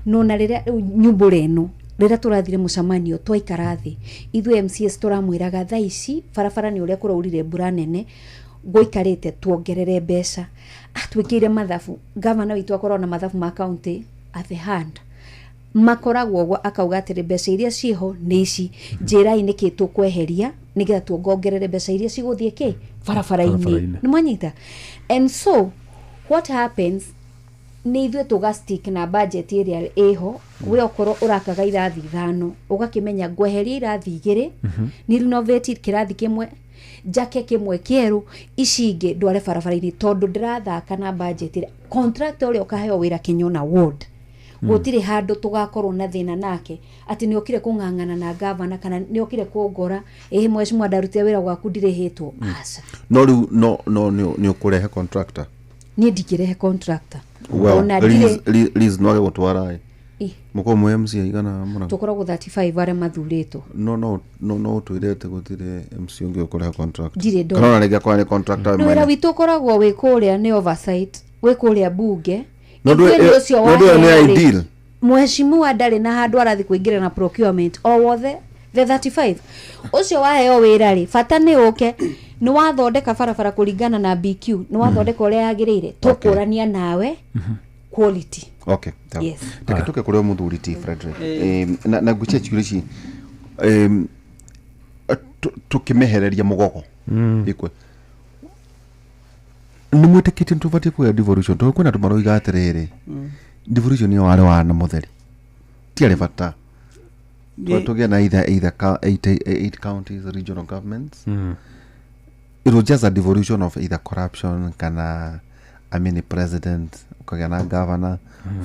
no na rĩrĩa rĩu nyumbũra ĩno rĩrĩa tũrathire mũcemanio twaikara thĩ ithuĩ MCS tũramwĩraga thaa ici barabara nĩ ũrĩa kũraurire mbura nene gũikarĩte tuongerere mbeca atwĩkĩire mathabu gavana witũ akoragwo na mathabu ma county at the hand makoragwo ũguo akauga atĩrĩ mbeca iria ciĩho nĩ ici njĩrai nĩkĩ tũkweheria nĩgetha tuongongerere mbeca iria cigũthiĩ kĩ barabara-inĩ nĩ mwanyita and so what happens nĩ ithuĩ tũga stick na budget ĩrĩa ĩho we okorwo ũrakaga irathi 5 ũgakĩmenya ngweheria irathi 2 ni renovate kĩrathi kĩmwe Njake kĩmwe kĩerũ, ici ingĩ ndware barabara-inĩ, tondũ ndĩrathaka na budget ĩrĩa contractor ũrĩa ũkaheo wĩra Kinyona ward, gũtirĩ handũ tũgakorwo na thĩna nake atĩ nĩ okire kũng'ang'ana na gavana kana nĩ okire kũngora, ĩhĩ mheshimiwa, ndarutire wĩra gwaku ndirĩhĩtwo. Aca. No rĩu no nĩ ũkũrehe contractor? Niĩ ndingĩrehe contractor. Well, Ona ndirĩ. Liz no age gũtwara ĩ. Ĩ. Mũkorwo mwĩ MC aigana Mũrang'a? Tũkoragwo 35 arĩa mathurĩtwo. No ũtwĩre atĩ gũtirĩ MC ũngĩ ũkũrehe contractor? Ndirĩ ndona. Kana ona rĩngĩ akorwo nĩ contractor No wĩra mwene. witũ ũkoragwo wĩ kũrĩa nĩ oversight, wĩ kũrĩa bunge. No Ithuĩ nĩ ũcio no ndũĩ nĩ waheo rĩ. ideal. Mheshimiwa ndarĩ na handũ arathiĩ kũingĩra na procurement o wothe. The 35 ũcio waheo wĩra rĩ, bata nĩ ũke nĩ wathondeka barabara kũringana na BQ, nĩ wathondeka ũrĩa yagĩrĩire, tũkũrania nawe quality. Okay, sawa. Yes. Reke tũke kũrĩ mũthuri ti Frederick. Na ngwĩciria ciũria ici tũkĩmehereria mũgogo ikwe nĩ mwĩtĩkĩtie nĩ tũbatiĩ kũgĩa devolution, tondũ kwĩna andũ maroiga atĩrĩrĩ, devolution ĩyo warĩ wana mũtheri, tiarĩ bata. Tũgĩe na either eight counties, regional governments. It was just a devolution of either corruption kana, I mean, president ukagĩa na governor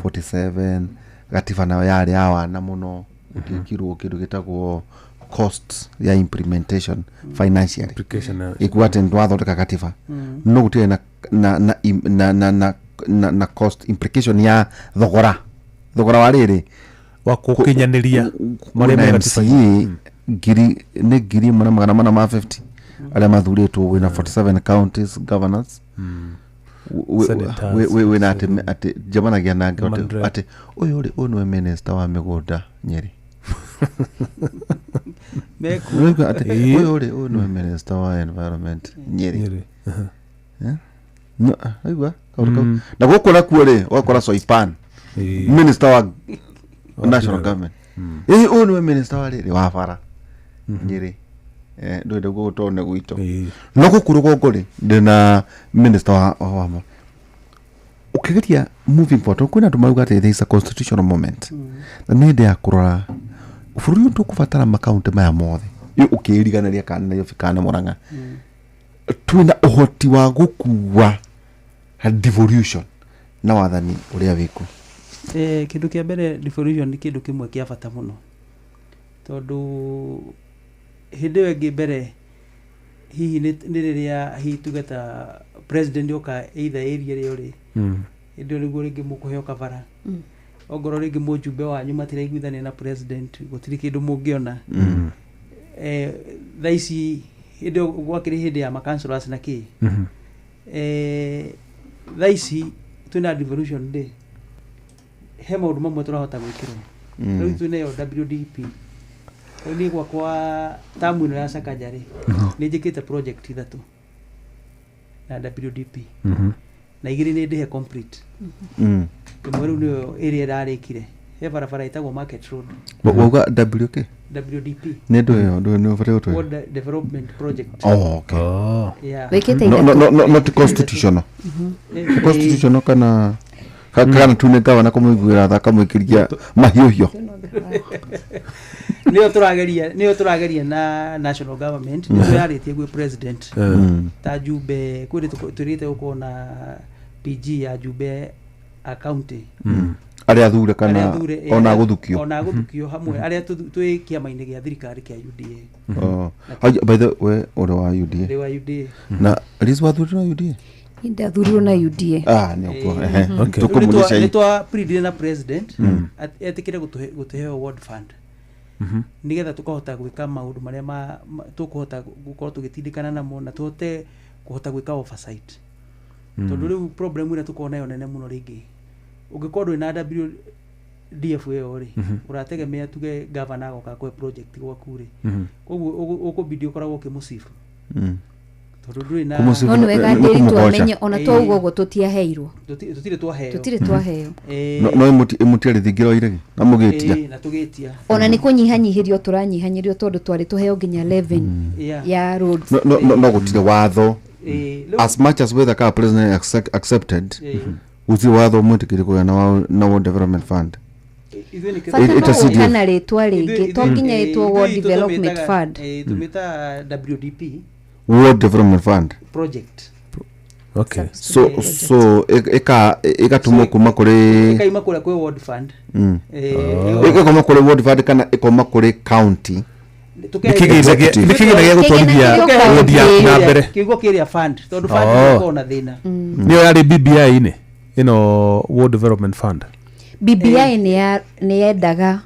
47, gatiba nayo yarĩ ya wana mũno, gũtiĩkirwo kĩndũ gĩtagwo cost ya implementation financially. Implication, ikuwa atĩ nĩtwathondeka gatiba no gũtirĩ na im- na na na na na cost implication ya thogora wa rĩrĩ wa gũkinyanĩria marĩa marĩa me MCA gatiba-inĩ. Ngiri nĩ 1450 arĩa mathurĩtwo, wĩna 47 counties governors, Senators, wĩna atĩ njemanagia nake Human rep. atĩ ũyũ rĩ, ũyũ nĩwe minister wa mĩgũnda Nyeri. Meku. Ũraigua atĩ Ĩĩ. ũyũ rĩ, ũyũ nĩwe minister wa environment Nyeri. Nyeri. Aha. Eh? No, aigua kaũndũ kau. Na gũkũ nakuo rĩ, ũgakora Soipan Ĩĩ. minister wa Wa national mbirarũ. government, ĩĩ, ũyũ nĩwe minister wa rĩrĩ wa bara Nyeri. Ndwende guo tondũ nĩ gwitũ. No gũkũ rũgongo rĩ, ndĩna minister wa ũkĩgeria moving forward, tondũ kwĩna andũ marauga atĩ there is a constitutional moment na nĩ hĩndĩ ya kũrora bũrũri ũyũ tũkũbatara makaunti maya mothe. Ĩ, ũkĩriganĩria kana Nairobi kana Murang'a, twĩna ũhoti wa gũkua devolution na wathani ũrĩa wĩkuo? Kĩndũ kĩa mbere, devolution nĩ kĩndũ kĩmwe kĩa bata mũno, tondũ hĩndĩ ĩyo ĩngĩ mbere hihi nĩ rĩrĩa hihi tuge ta president oka either area ĩrĩa ũrĩ, hĩndĩ ĩyo nĩguo rĩngĩ mũkũheo kabara. Ongorwo rĩngĩ mũjumbe wanyu matiraiguithania na president, gũtirĩ kĩndũ mũngĩona. Thaa ici hĩndĩ ĩyo gwakĩrĩ hĩndĩ ya ma-councillors na kĩ. Thaa ici twĩna devolution rĩ, he maũndũ mamwe tũrahota gwĩkĩrwo. Rĩu twĩnayo WDP. Rĩu niĩ gwakwa tamu ĩno ya Sakaja rĩ, nĩ njĩkĩte project ithatũ na WDP, na igĩrĩ nĩ ndĩhe complete. Ĩmwe rĩu nĩyo ĩrĩa ĩrarĩkire, he barabara ĩtagwo Market Road. Wauga WK? WDP. Nĩ ndũ ĩyo ndũ nĩ ũbataire gũtwĩra. World Development Project. Oh, okay. Yeah. Wĩkĩte No, not constitutional. Nĩ constitutional kana kana tu nĩ gavana kũmũiguĩra tha kamũikĩria mahiũhio? Nĩyo tũrageria na national government, nĩ tũyarĩtie gwĩ president. Ta jumbe kwĩrĩ twĩrĩte gũkorwo na PG ya jumbe a county. Arĩa athure Arĩa kana athure, ona gũthukio? Ona gũthukio hamwe arĩa twĩ kĩama-inĩ gĩa thirikari kĩa UDA. Oh. Ai, by the way, ũrĩ wa UDA? Ndĩ wa UDA. Na Liz wathurirwo na UDA? Ndathurirwo na UDA. Ah, nĩ ũguo, ehe. Rĩu Tũkũmũria nĩ twa pleadire na president etĩkĩre gũtũhe ward fund, nĩgetha tũkahota gwĩka maũndũ marĩa tũkũhota gũkorwo tũgĩtindĩkana namo na tũhote kũhota gwĩka oversight. Tondũ rĩu problem ĩrĩa tũkoragwo nayo nene mũno, rĩngĩ ũngĩkorwo ndũrĩ na WDF ĩyo rĩ, ũrategemea tuge gavana agoka kũhe project gwaku rĩ, koguo ũkũbidi ũkoragwo ũkĩmũcibu tondũ ndũrĩ na Kũmũcibu No nĩ wega nĩ ndĩri kũmũgoca. twamenye ona twauga ũguo tũtiaheirwo. Tũtirĩ twaheo. Tũtirĩ twaheo. No ĩmũtiarĩthingĩrwo iregi na mũgĩtia? Na tũgĩtia. Ona nĩ kũnyihanyihĩrio tũranyihanyĩrio, tondũ twarĩ tũheo nginya 11 ya roads. No gũtirĩ watho, Rĩu- as much as whether ka president accepted, gũtirĩ watho mwĩtĩkĩrie kũgĩa na World Development Fund. Ithuĩ nĩkĩo- Bata It- no it a CDF. gũka na rĩtwa rĩngĩ, to nginya ĩtwo Ithuĩ World itũ Development tũmĩtaga- Fund. Tũmĩtaga WDP, World Development Fund. Project. Okay. So ĩgatũmwo kuma kũrĩ ĩkaima kũrĩa kwĩ World Fund. Ĩkauma kũrĩ World Fund kana ĩkauma kũrĩ county? Nĩ kĩgĩna gĩa gũtwarithia ward yaku na mbere. Kiugo kĩrĩa fund, tondũ fund nĩkoragwo na thĩna. Nĩyo yarĩ BBI-inĩ ĩno, World Development Fund. BBI nĩ yendaga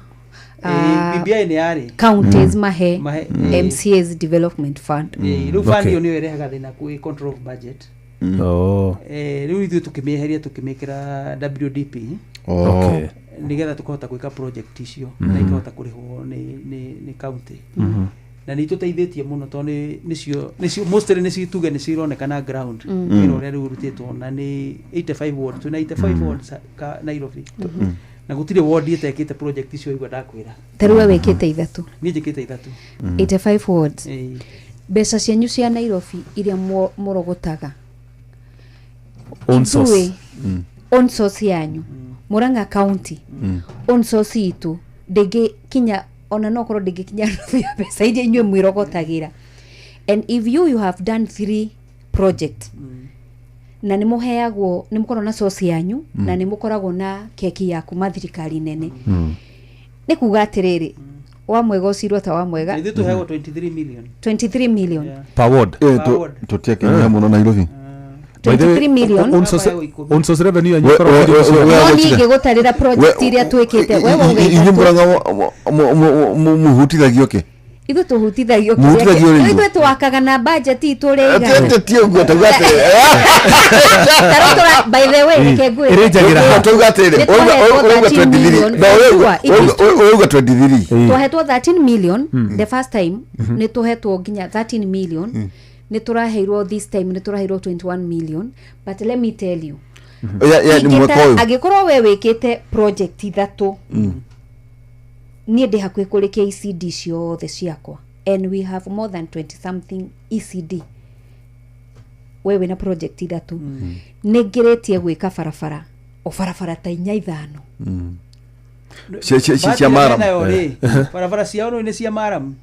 BBI nĩ yarĩ counties mahe Mahe. MCAs development fund. Rĩu fund ĩyo nĩyo ĩrehaga thĩna kwĩ control of budget. Rĩu ithuĩ tũkĩmĩeheria, tũkĩmĩkĩra WDP nĩgetha tũkahota gwĩka project icio na ikahota kũrĩhwo nĩ county. Na nĩ itũteithĩtie mũno tondũ nĩcio mostly nĩcio tuge nĩcio ironekana ground. Wĩra ũrĩa rĩu ũrutĩtwo na nĩ 85 ward, twĩna 85 wards Nairobi, na gũtirĩ ward ĩtekĩte project icio igua ndakwĩra. Ta rĩu we wĩkĩte ithatũ. Niĩ njĩkĩte ithatũ. 85 wards, mbeca cianyu cia Nairobi iria mũrogotaga Own source. Ithuĩ, own source yanyu Murang'a County, own source itũ ndĩngĩkinya, ona no korwo ndĩngĩkinya nuthu ya mbeca iria inyuĩ mwĩrogotagĩra. And if you have done three project na nĩ mũheagwo, nĩ mũkoragwo na source yanyu na nĩ mũkoragwo na keki ya kuma thirikari nene, nĩ kuga atĩrĩrĩ, wa mwega ũcirwo ta wa mwega. Ithuĩ tũheagwo 23 million. 23 million. Per ward. Per ward. Tũtiakinyia mũno Nairobi. 23 million. Own source revenue yanyu ĩkoragwo ĩrĩ No niĩ ngĩgũtarĩra project iria twĩkĩte, we wauga Inyuĩ ithatũ. Mũrang'a mũhutithagio kĩ? Ithuĩ tũhutithagio Mũhutithagio kĩrĩa rĩ? Ithuĩ twakaga na budget itũ rĩigana. Atĩ ti ũguo, tauga atĩ Tarĩu by the way, reke ngwĩre. Ĩrĩnjagĩra ha? Tauga atĩrĩ, Nĩ twahetwo ũrauga 13 23 million. no ũrauga 23. Twahetwo 13 million the first time, nĩ tũhetwo nginya 13 million, nĩ tũraheirwo this time, nĩ tũraheirwo 21 million, but let me tell you, Ya nĩ mwaka ũyũ. Angĩkorwo we wĩkĩte project ithatũ, niĩ ndĩ hakuhĩ kũrĩkia ECD ciothe ciakwa, and we have more than 20 something ECD, we wĩna project ithatũ, nĩ ngĩrĩtie gwĩka barabara, o barabara ta inya, ithano. Cia maram. Nayo rĩ, barabara ciao rĩu nĩ cia maram.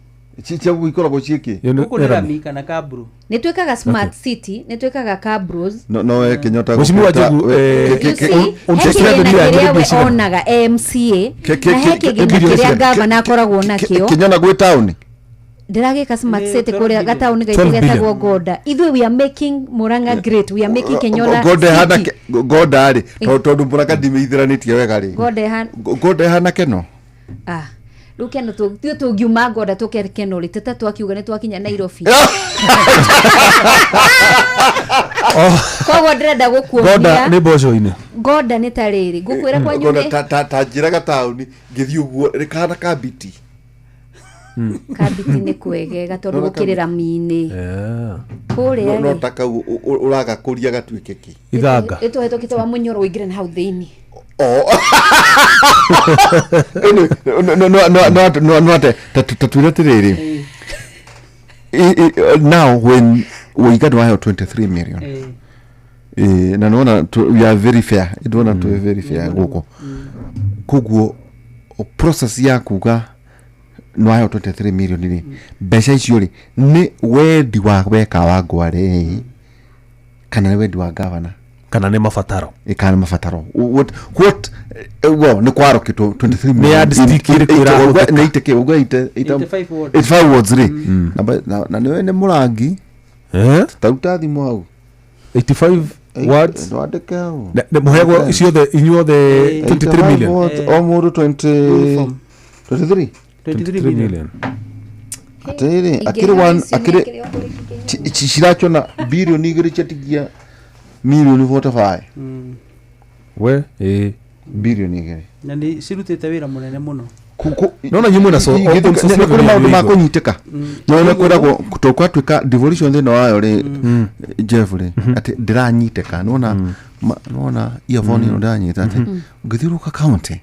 Cia ikoragwo ciĩkĩ? Gũkũ nĩ rami kana kabro. Nĩ twĩkaga smart city, nĩ twĩkaga cabros. No we Kenyatta. Mheshimiwa Njogu, You see, he kĩgĩna kĩrĩa we onaga MCA na he kĩgĩna kĩrĩa gavana akoragwo nakĩo. Kinyona gwĩ taũni. Ndĩragĩka smart Nĩ city 12 kũrĩa billion. gataũni gaitũ 12 getagwo Gonda. Ithuĩ we are making Murang'a great, we are making Kenyola Gonda ĩhana city. Gonda rĩ, tondũ Mũrang'a ndimĩithĩranĩtie wega rĩ. Gonda ĩhana Gonda ĩhana keno. Ah, rĩu keno ithuĩ tũngiuma Gonda tũke keno rĩ, teta twakiuga nĩ twakinya Nairobi. Koguo ndĩrenda Gonda gũkuonia nĩ mboco-inĩ. Gonda nĩ ta rĩrĩ ngũkwĩra kwanyu Gonda nĩ ta njĩra gataũni ngĩthiĩ ũguo rĩkahana kabiti. Kabiti nĩ kwegega tondũ No, gũkĩrĩ rami-inĩ kũrĩa No rĩ. ta kau ũragakũria gatuĩke kĩ? Ithanga. Ĩtũhetũkĩte wa mũnyoro ũingĩre na hau thĩinĩ. Anyway, no ate tatwĩre atĩrĩrĩ, now when wĩiga ndwaheo 23 million, na nĩwona we are very fair, ndĩrona twĩ very fair gũkũ, koguo process ya kuga nĩwaheo 23 million rĩ, mbeca icio rĩ, nĩ wendi wa weka wa ngware kana nĩ wendi wa gavana? Kana nĩ mabataro? Kana mabataro? What well, nĩ kwarokĩtwo 23 Nĩ yardstick ĩrĩkũ ĩrahũthĩka? Nĩ ite kĩ uga ite 85 wards. 85 wards rĩ, na nĩ nĩ mũrangi taruta thimũ hau. 85 wards. Ndwandĩke hau. Mũheagwo ciothe inyuothe 23 85 million? Wards, o mũndũ 20 23. 23 million. Atĩrĩrĩ, akĩrĩ one akĩrĩ cirachona birioni 2 ciatigia mirioni 45. We ĩ Birioni 2. Na nĩ cirutĩte wĩra mũnene mũno. No na inyuĩ mwĩna open source Nĩ kũrĩ revenue maũndũ ma igũrũ. kũnyitĩka, no nĩ kwĩragwo tũkwatuĩka devolution thĩinĩ wayo rĩ, Jeff rĩ, atĩ ndĩranyitĩka, nĩwona nĩwona earphone ĩno ndĩranyita, atĩ ũngĩthiũrũrũka county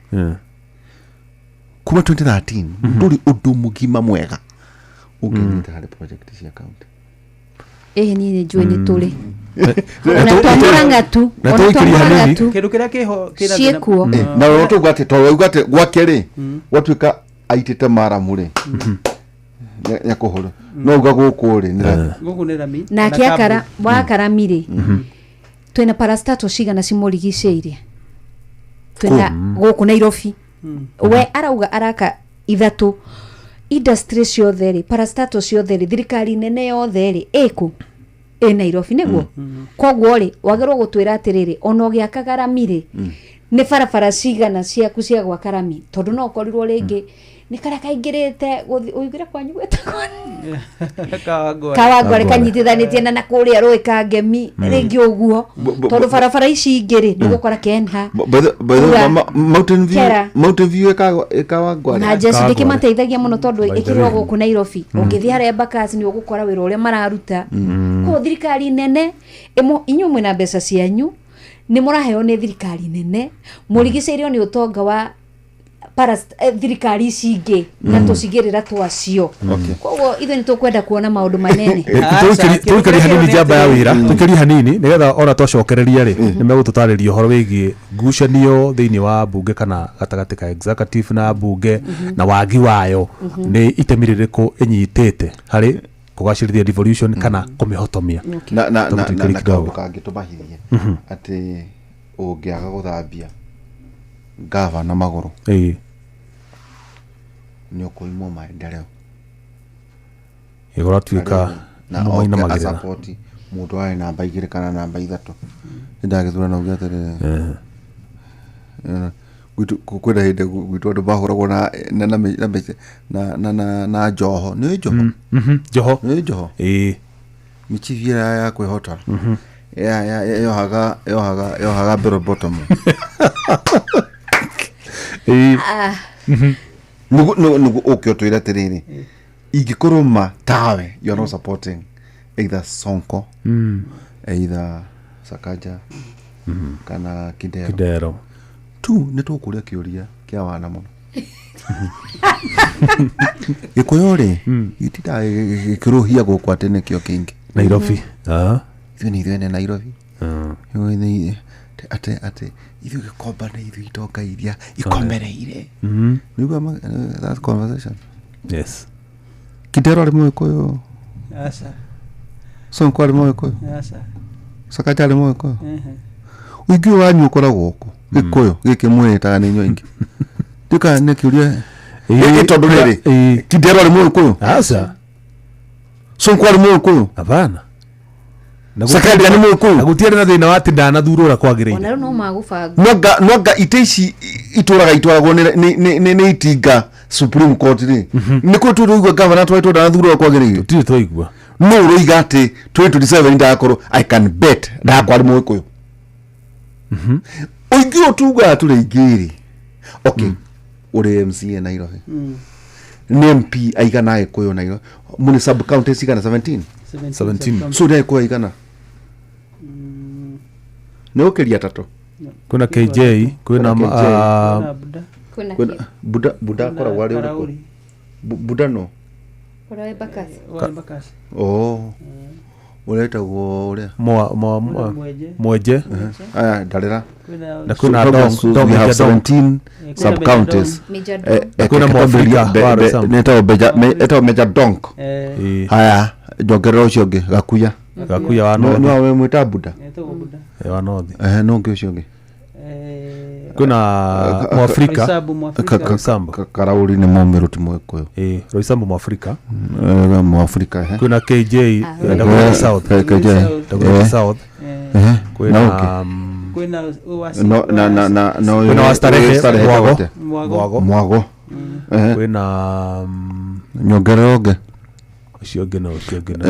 kuma 2013 ndũrĩ ũndũ mũgima mwega ũngĩnyita harĩ project cia county. Ĩhĩ, niĩ nĩ njũĩ nĩ tũrĩ ona twa Murang'a tu, Na ona twa tũgũikĩria Murang'a hanini. tu. Kĩndũ kĩrĩa kĩho kĩna thĩna- Ciĩkuo. Na we tũuga atĩ tondũ wauga atĩ gwake rĩ gwatuĩka aitĩte maramu rĩ, Nĩakũhũra no uga gũkũ rĩ nĩ rami. Gũkũ nĩ rami. Nake Kana akara kambuni. wakarami rĩ, twĩna parastato cigana cimũrigicĩirie twĩna gũkũ Nairobi? We arauga araka ithatũ, industry ciothe rĩ, parastato ciothe rĩ, thirikari nene yothe rĩ, ĩkũ ĩ Nairobi nĩguo. Koguo rĩ, wagĩrĩirwo gũtwĩra atĩrĩrĩ, ona ũgĩakaga rami rĩ, nĩ barabara cigana ciaku cia gwaka rami? Tondũ no ũkorirwo rĩngĩ nĩ karĩa kaingĩrĩte gũthiĩ ũigire kwanyu gwĩtagwo Kawangware. Kawangware kanyitithanĩtie na nakũrĩa rũĩ Kangemi rĩngĩ ũguo, tondũ barabara ici ingĩ rĩ, nĩ ũgũkora Kenha By the way, Kura. Mountain View, Kera. Mountain View ĩkawangware. Na jeshi ndĩkĩmateithagia mũno tondũ By the ĩkĩrĩ o way. gũkũ Nairobi. Ũngĩthiĩ harĩa Embakasi nĩ ũgũkora wĩra ũrĩa mararuta. Koguo thirikari nene ĩmwe, inyuĩ mwĩna mbeca cianyu nĩ mũraheo nĩ thirikari nene, mũrigicĩirio nĩ ũtonga wa thirikari ici ingĩ na tũcigĩrĩra twacio. Koguo ithuĩ nĩ tũkwenda kuona maũndũ manene. Tũikarie hanini njamba ya wĩra, tũikarie hanini nĩgetha ona twacokereria rĩ, nĩ megũtũtarĩria ũhoro wĩgiĩ ngucanio thĩinĩ wa mbunge kana gatagatĩ ka executive na mbunge na wagi wayo, nĩ itemi rĩrĩkũ ĩnyitĩte harĩ kũgacĩrithia devolution kana kũmĩhotomia. Na na na na Tũgũtuĩkĩria na kidogo. kaũndũ kangĩ tũmahithie atĩ ũngĩaga gũthambia gavana magũrũ, nĩ ũkũimwo maendeleo. Ĩgũratuĩka Na oke nĩmainamagĩrĩra. Asupport mũndũ warĩ namba 2 kana namba 3 nĩndagĩthurana uge atĩrĩrĩ, gwitũ kwĩna hĩndĩ gwitũ andũ mahũragwo na na na mĩ- na mĩce- na na na na njoho, nĩ njoho. Njoho. Nĩ njoho. Mĩchibi ĩrĩa ya kwĩhotora yohaga bell bottom. Ah. Nĩguo ũke ũtwĩre atĩrĩrĩ, ingĩkorwo ma tawe you are not supporting either Sonko, either Sakaja kana Kidero. Kidero. Tu nĩ tũkũria kĩũria kĩa wana mũno. Gĩkũyũ rĩ, gĩtindaga gĩkĩrũhia gũkũ atĩ nĩkĩo kĩingĩ Nairobi. Ah. Ithuĩ nĩ ithuĩ ene Nairobi. Ithuĩ atĩ ithuĩ gĩkomba nĩ ithuĩ itonga iria ikomereire. Nĩguo that conversation. Yes. Kidero arĩ Mũgĩkũyũ? Aca. Sonko arĩ Mũgĩkũyũ? Aca. Sakaja arĩ Mũgĩkũyũ? Ehe. Ũingĩ ũyũ wanyu ũkoragwo kũ? Gĩkũyũ gĩkĩ mwĩtaga nĩ inyuĩ aingĩ ndika nĩ kĩũria gĩkĩ tondũ rĩrĩ, Kidero arĩ Mũgĩkũyũ? Aca. Sonko arĩ Mũgĩkũyũ? Hapana. Sakaja nĩ Mũgĩkũyũ? Na gũtiarĩ na thĩna wa atĩ ndanathurwo ũrĩa kwagĩrĩire. Ona rĩu no magũbanga. Noanga itĩ ici itũraga itwaragwo nĩ itinga Supreme Court rĩ, nĩ kũ tũraigua gavana twarĩtwo ndanathurwo ũrĩa kwagĩrĩire? Tũtirĩ twaigua. No ũroiga atĩ 2027 ndagakorwo, I can bet ndagakorwo arĩ Mũgĩkũyũ. Ũingĩ ũyũ tugaga tũrĩ aingĩ rĩ, okay, ũrĩ MCA Nairobi, nĩ MP aigana Agĩkũyũ Nairobi? Mũnĩ sub county cigana? 17? 17. So nĩ Agĩkũyũ aigana? Nĩ gũkĩria atatũ. Kwĩna KJ, kwĩna Kwĩna KJ. ah, Kwĩna Kwĩna Buda. Buda akoragwo arĩ ũrĩkũ? Karauri. Buda no Ũrĩa wa Embakasi. Wa Embakasi. Oh, ũretagwo ũrĩa? Mwa Mwenje. Aya ndarĩra. Na kwĩna Dong, We have Major Dong. 17 sub counties. Major Dong. Na kwĩna Mwafrika wa Roysambu. Etagwo Major Donk. Haya, njongerera ũcio ũngĩ, Gakuya. Gakuya wa North. No we mwĩta Buda. Etagwo Buda. Wa North. Ehe, no ũngĩ ũcio ũngĩ. Kwĩna Mwafrika. Roysambu Mwafrika. Roysambu. Karauri nĩ Mũmĩrũ ti Mũgĩkũyũ. Roysambu Mwafrika. Mwafrika, ehe. Kwĩna KJ Dagoretti South. KJ. Dagoretti South. Ehe. Kwĩna Na ũngĩ? Kwĩna No, na na na na Kwĩna wa Starehe, Starehe Mwago. etagwo atĩa? Mwago. Mwago. Ehe. Kwĩna nyongerera ũngĩ. Ũcio ũngĩ no ũcio ũngĩ no.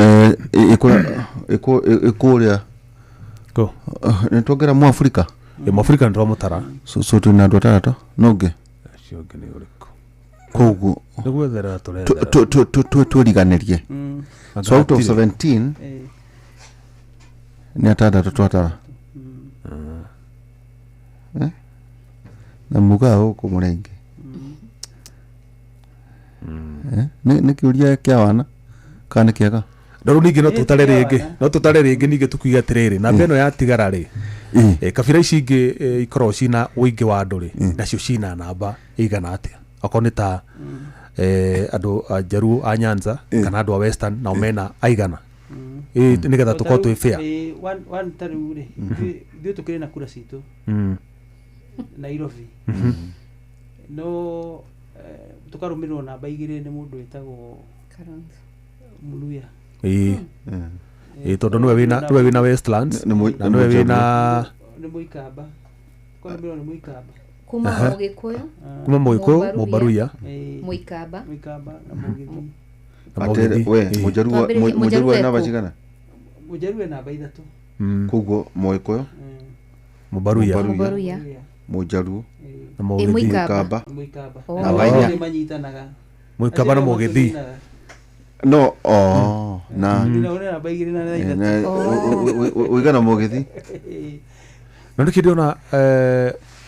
Ĩkũrĩa Kũ? Nĩ tuongera Mwafrika. Mwafrika nĩ twamũtara. So twĩna andũ atandatũ no ũngĩ. Ũcio ũngĩ nĩ ũrĩkũ? Koguo Nĩ gwetherera tũretherera. Twĩriganĩrie. So out of Hatirĩ. 17 nĩ atandatũ twatara. Eh? Na mugaga gũkũ mũrĩ aingĩ. Eh? Nĩ kĩũria kĩa wana kana nĩ kĩega? No rĩu ningĩ no tũtare rĩngĩ, no tũtare rĩngĩ ningĩ tukiuge atĩrĩrĩ, namba ĩno yatigara rĩ, kabira ici ingĩ ikoragwo cina ũingĩ wa andũ rĩ, nacio cina namba ĩigana atĩa? Okorwo nĩ ta Andũ a Jaluo a Nyanza kana andũ a Western nao mena aigana. Ĩ nĩgetha tũkorwo twĩ fair. One ta rĩu rĩ, ithuĩ tũkĩrĩ na kura citũ Nairobi, no tũkarũmĩrĩrwo namba 2 nĩ mũndũ wĩtagwo Muluya. Ĩ ĩ tondũ nĩwe wĩna Westlands na nĩwe wĩna Nĩ Mũikamba, tũkarũmĩrĩrwo nĩ Mũikamba. Kuma Mũgĩkũyũ. Kuma Mũgĩkũyũ, Mũbaruya. Mũikamba. Mũikamba na Mũgĩthi. Na Atĩrĩ, Mũgĩthi. we Ĩ. Mũjaruo. Twambĩrĩrie Mũjaruo Mũjaruo namba ekũ? cigana? Mũjaruo e namba 3. Koguo Mũgĩkũyũ, Mũbaruya. Mũbaruya. Mũjaruo na Mũgĩthi. Mũikamba. Mũikamba. Oh. Namba 4. Nĩ manyitanaga. Mũikamba na Acio nĩo Mũgĩthi. matũninaga. No oh na Nao nĩ namba 2 na 3. Na ũigana Mũgĩthi. Na nĩkĩ ndĩrona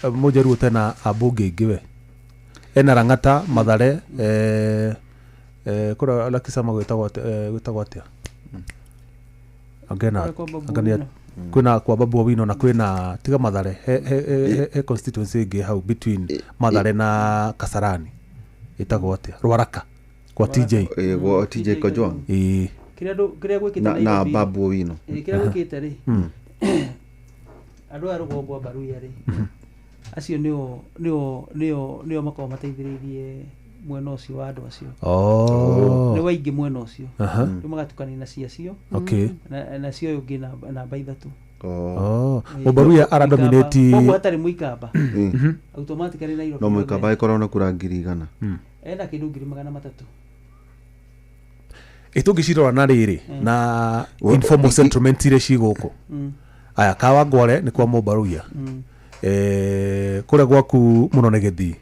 Mũjaruo tena ambunge aingĩ we ena Lang'ata, Mathare, kũrĩa Lakisama gwĩtagwo atĩa? Anga Kũrĩa kwa Babu anga nĩ Owino. Kwĩna kwa Babu Owino na kwĩna tiga Mathare, he constituency ĩngĩ hau between Mathare na Kasarani ĩtagwo atĩa? Rwaraka kwa TJ. Ĩ, gwa TJ Kajwang. Ĩ. Kĩrĩa andũ kĩrĩa gwĩkĩte Na Nairobi Babu Owino. Ĩ, kĩrĩa gwĩkĩte rĩ, andũ aya rũgongo a Baruya rĩ, acio nĩo makoragwo mateithĩrĩirie mwena ũcio wa andũ acio. Oh. Nĩ waingĩ mwena ũcio. Rĩu magatukania na ciacio. Na cio ũyũ ũngĩ namba 3. Oh. Mũbaruya aradominate. Koguo hatarĩ Mũikamba, automatically Nairobi No Mũikamba ĩkorwo na kura 100,000. Ena kĩndũ 300,000. Ĩ tũngĩcirora na rĩrĩ na informal settlement iria ci gũkũ, aya Kawangware nĩ kwa Mũbaruya, kũrĩa gwaku mũno nĩ Gĩthii.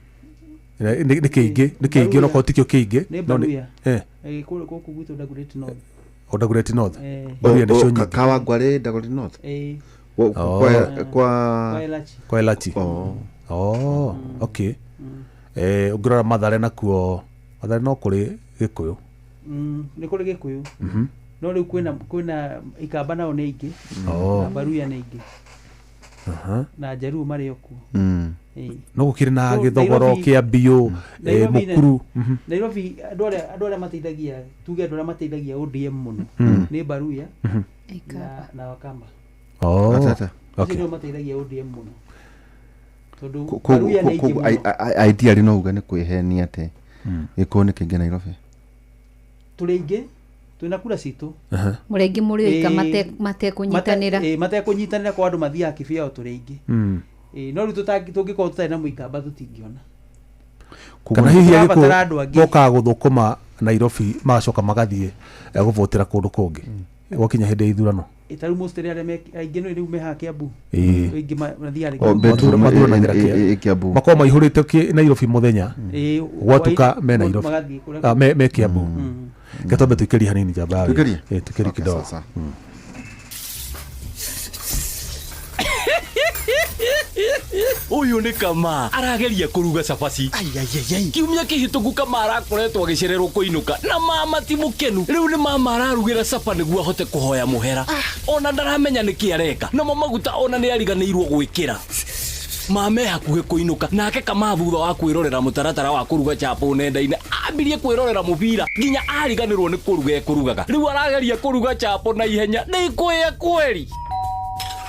Nĩ kĩingĩ, nĩ kĩingĩ, onokorwo tikĩo kĩingĩ. Nĩ no Baruya. Eh. Kũrĩa gũkũ gwitũ Dagoretti North. O Dagoretti North. Baruya nĩcio nyingĩ. Kawangware Dagoretti North. Ĩ. Oh. Kwa Kwa Elachi. Kwa Elachi. Oh. Oh, okay. Ũngĩrora Mathare nakuo, Mathare no kũrĩ Gĩkũyũ. Nĩ kũrĩ Gĩkũyũ, no rĩu kwĩna Ikamba nao nĩ aingĩ Oh. na Baruya nĩ aingĩ na Jaluo marĩ o kuo. Ĩ. No gũkĩrĩ na So, gĩthogoro kĩa biũ, Nairobi mũkuru. Nairobi andũ arĩa mateithagia, tuge andũ arĩa mateithagia ODM mũno nĩ Baruya na Wakamba. Oh. Atata. Acio Okay. nĩo mateithagia ODM mũno tondũ Baruya nĩ aingĩ Koguo mũno. ideally no uge nĩ kwĩhenia atĩ gĩkũyũ nĩ kĩingĩ Nairobi. Tũrĩ aingĩ, twĩna kura citũ. Mũrĩ aingĩ mũrĩ oika matekũnyitanĩra. Matekũnyitanĩra kwa andũ mathiaga kĩbiao, tũrĩ aingĩ. Ĩ, no rĩu tũngĩkorwo tũtarĩ na Mũikamba tũtingĩona. Kana hihi Tũrabatara Agĩkũyũ andũ angĩ. mokaga gũthũkũma Nairobi magacoka magathiĩ gũvotera kũndũ kũngĩ gwakinya hĩndĩ ya ithurano. Ĩ, ta rĩu mostly arĩa aingĩ nĩ rĩu me haha Kiambu. Aingĩ mathiaga Oh, rĩngĩ. bedroom Mathuranagĩra ĩ Kiambu. Makorwo maihũrĩte Nairobi mũthenya, Ĩ, gwatuka me Nairobi. Magathiĩ kũrĩa Ah, me Kiambu. Reke twambe tũikĩrie hanini njamba ya wĩra. Tũikĩrie? Ĩ, tũikĩrie Okay, kidogo. sawa, sawa. Ũyũ nĩ Kama arageria kũruga cabaci. Kiumia kĩhĩtũku Kama arakoretwo agĩcererwo kũinũka na mama ti mũkenu. Rĩu nĩ mama ararugĩra caba nĩguo ahote kũhoya mũhera, ona ndaramenya nĩkĩ areka namo maguta, ona nĩ ariganĩirwo gwĩkĩra. Mame hakuhĩ kũinũka nake Kama thutha wa kwĩrorera mũtaratara wa kũruga chapo nenda-inĩ ambirie kwĩrorera mũbira nginya ariganĩrwo nĩ kũruga ekũrugaga. Rĩu arageria kũruga chapo na ihenya nĩ ikwĩya kweri.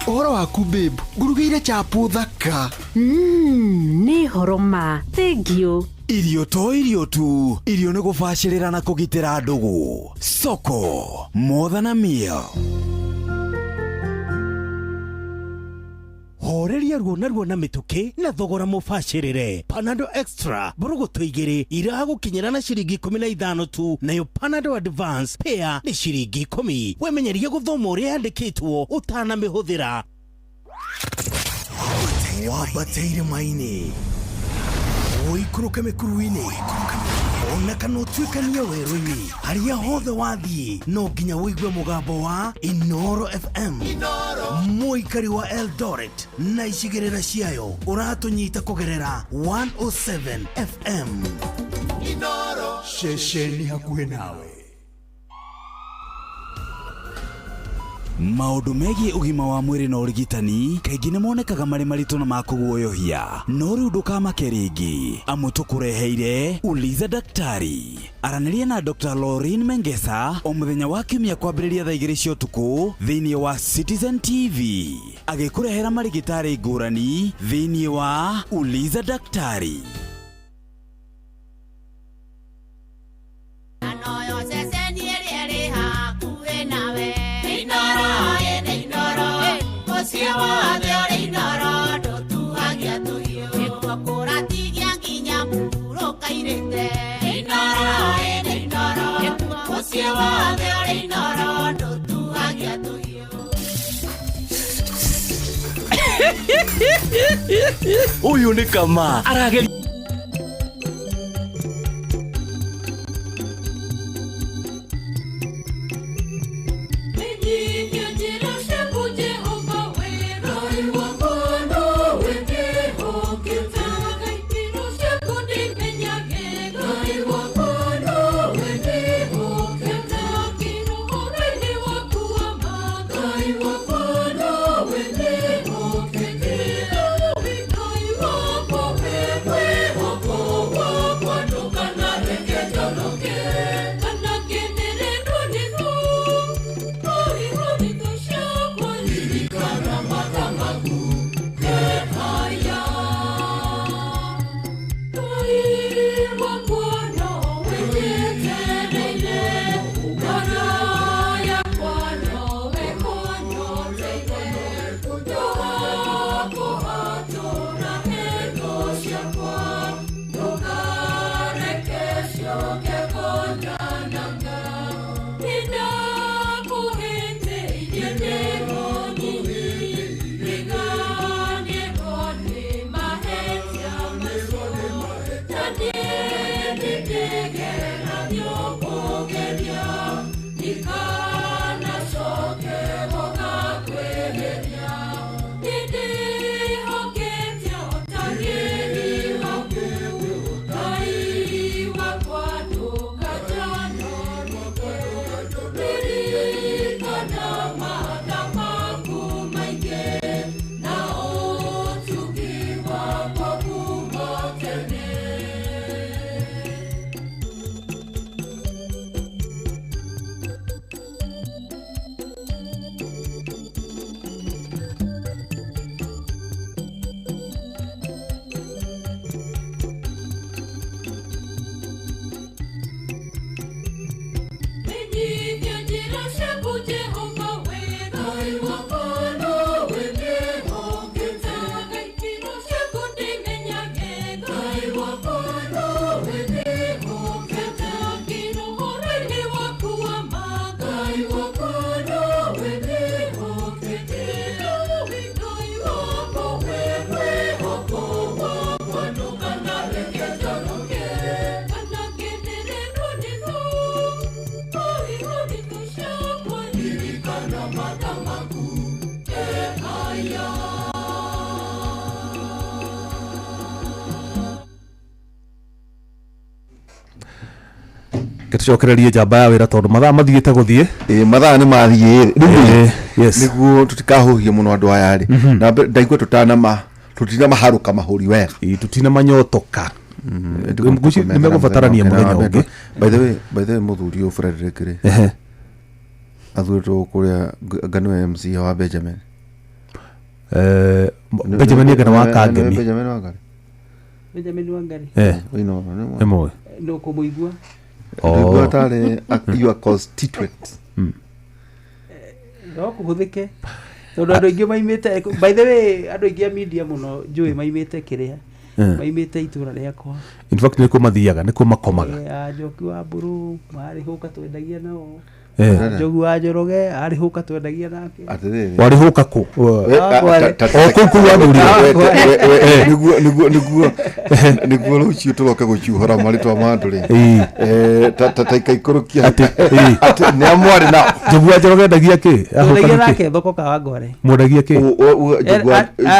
Ũhoro waku babe, ngũrugĩire chapo thaka. Nĩ horo ma thengiũ. Irio to irio tu, irio nĩ gũbacĩrĩra na kũgitĩra ndũgũ. Soko more than a meal. Horeria ruo na ruo na mĩtũkĩ na thogora mũbacĩrĩre. Panado Extra mbũrũgũtũ 2 iragũkinyĩra na ciringi 15 tu, nayo Panado Advance pair nĩ ciringi 10. Wemenyerie gũthoma ũrĩa yandĩkĩtwo ũtanamĩhũthĩra. Wambate irĩma-inĩ, ũikũrũke mĩkuru-inĩ, ona kana ũtuĩkanie werũ-inĩ, harĩa hothe wathiĩ no nginya ũigue mũgambo wa Inoro FM. Mũikari wa Eldoret na icigĩrĩra ciayo, ũratũnyita kũgerera 107 FM. Ceceni hakuhĩ nawe. Maũndũ megiĩ ũgima wa mwĩrĩ na ũrigitani kaingĩ nĩ monekaga marĩ maritũ na ma kũguoyohia, no rĩu ndũkamake rĩngĩ, amu tũkũreheire Uliza Daktari. Aranĩria na Dr. Lauren Mengesa o mũthenya wa kiumia kwambĩrĩria thaa 2 cia ũtukũ thĩinĩ wa Citizen TV, agĩkũrehera marigĩtarĩ ngũrani thĩinĩ wa Uliza Daktari. Ũyũ nĩ kama arageria Gĩtũcokererie njamba ya wĩra tondũ mathaa mathiĩte gũthiĩ. Ĩ mathaa nĩ mathiĩ rĩu. Yes. Nĩguo tũtikahuhie mũno andũ aya rĩ, na ndaigua tũtinamaharũka mahũri wega. Tũtinamanyotoka. Ngwĩciria nĩ megũbatarania mũthenya ũngĩ. By the way, by the way, mũthuri ũyũ Frederick rĩ, athurĩtwo kũrĩa anga nĩwe MCA wa Benjamin. Benjamin Anga wa Kangemi. Benjamin Wangari. Benjamin Wangari. Nĩ mũĩ. No kũmũigua. Ndaigua tarĩ your constituent. No kũhũthĩke tondũ andũ aingĩ maimĩte, by the way, andũ aingĩ a media mũno njũĩ maimĩte kĩrĩa, maimĩte itũra rĩakwa. In fact nĩkuo mathiaga, nĩkuo makomaga. Njoki wa Mbũrũ marĩ hũka twendagia nao, Njogu wa Njoroge arĩ hũka twendagia nake. Atĩrĩrĩ. Warĩ hũka kũ? O kũu kũu wathurire. Nĩguo nĩguo nĩguo rũciũ tũroke gũciũhora marĩtwa ma andũ rĩ, ta ikaikũrũkia atĩ nĩ a mwarĩ nao. Njogu wa Njoroge endagia kĩ? Twendagia nake thoko Kawangware. Mwendagia kĩ?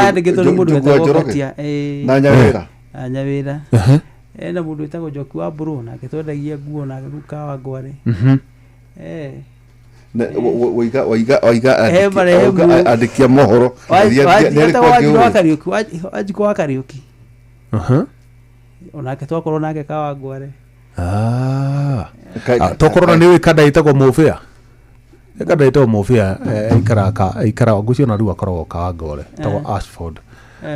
Andĩkĩtwo nĩ mũndũ wetagwo Ngatia. Na Nyawĩra. Nyawĩra. Ena mũndũ wĩtagwo Njoki wa Mbũrũ nake twendagia nguo nake kũu Kawangware. Waiga waiga waiga Eh, marehemu. andĩki a mohoro Wanjikũ wa Kariuki, Wanjikũ wa Kariuki Aha. onake twakorwo nake Kawangware. Ah. Tokorwo na nĩ ũĩ kanda ĩtagwo mũbĩa, kanda ĩtagwo mũbĩa, aikaraga aikaraga ngũcio na rĩu akoragwo Kawangware, ĩtagwo Ashford.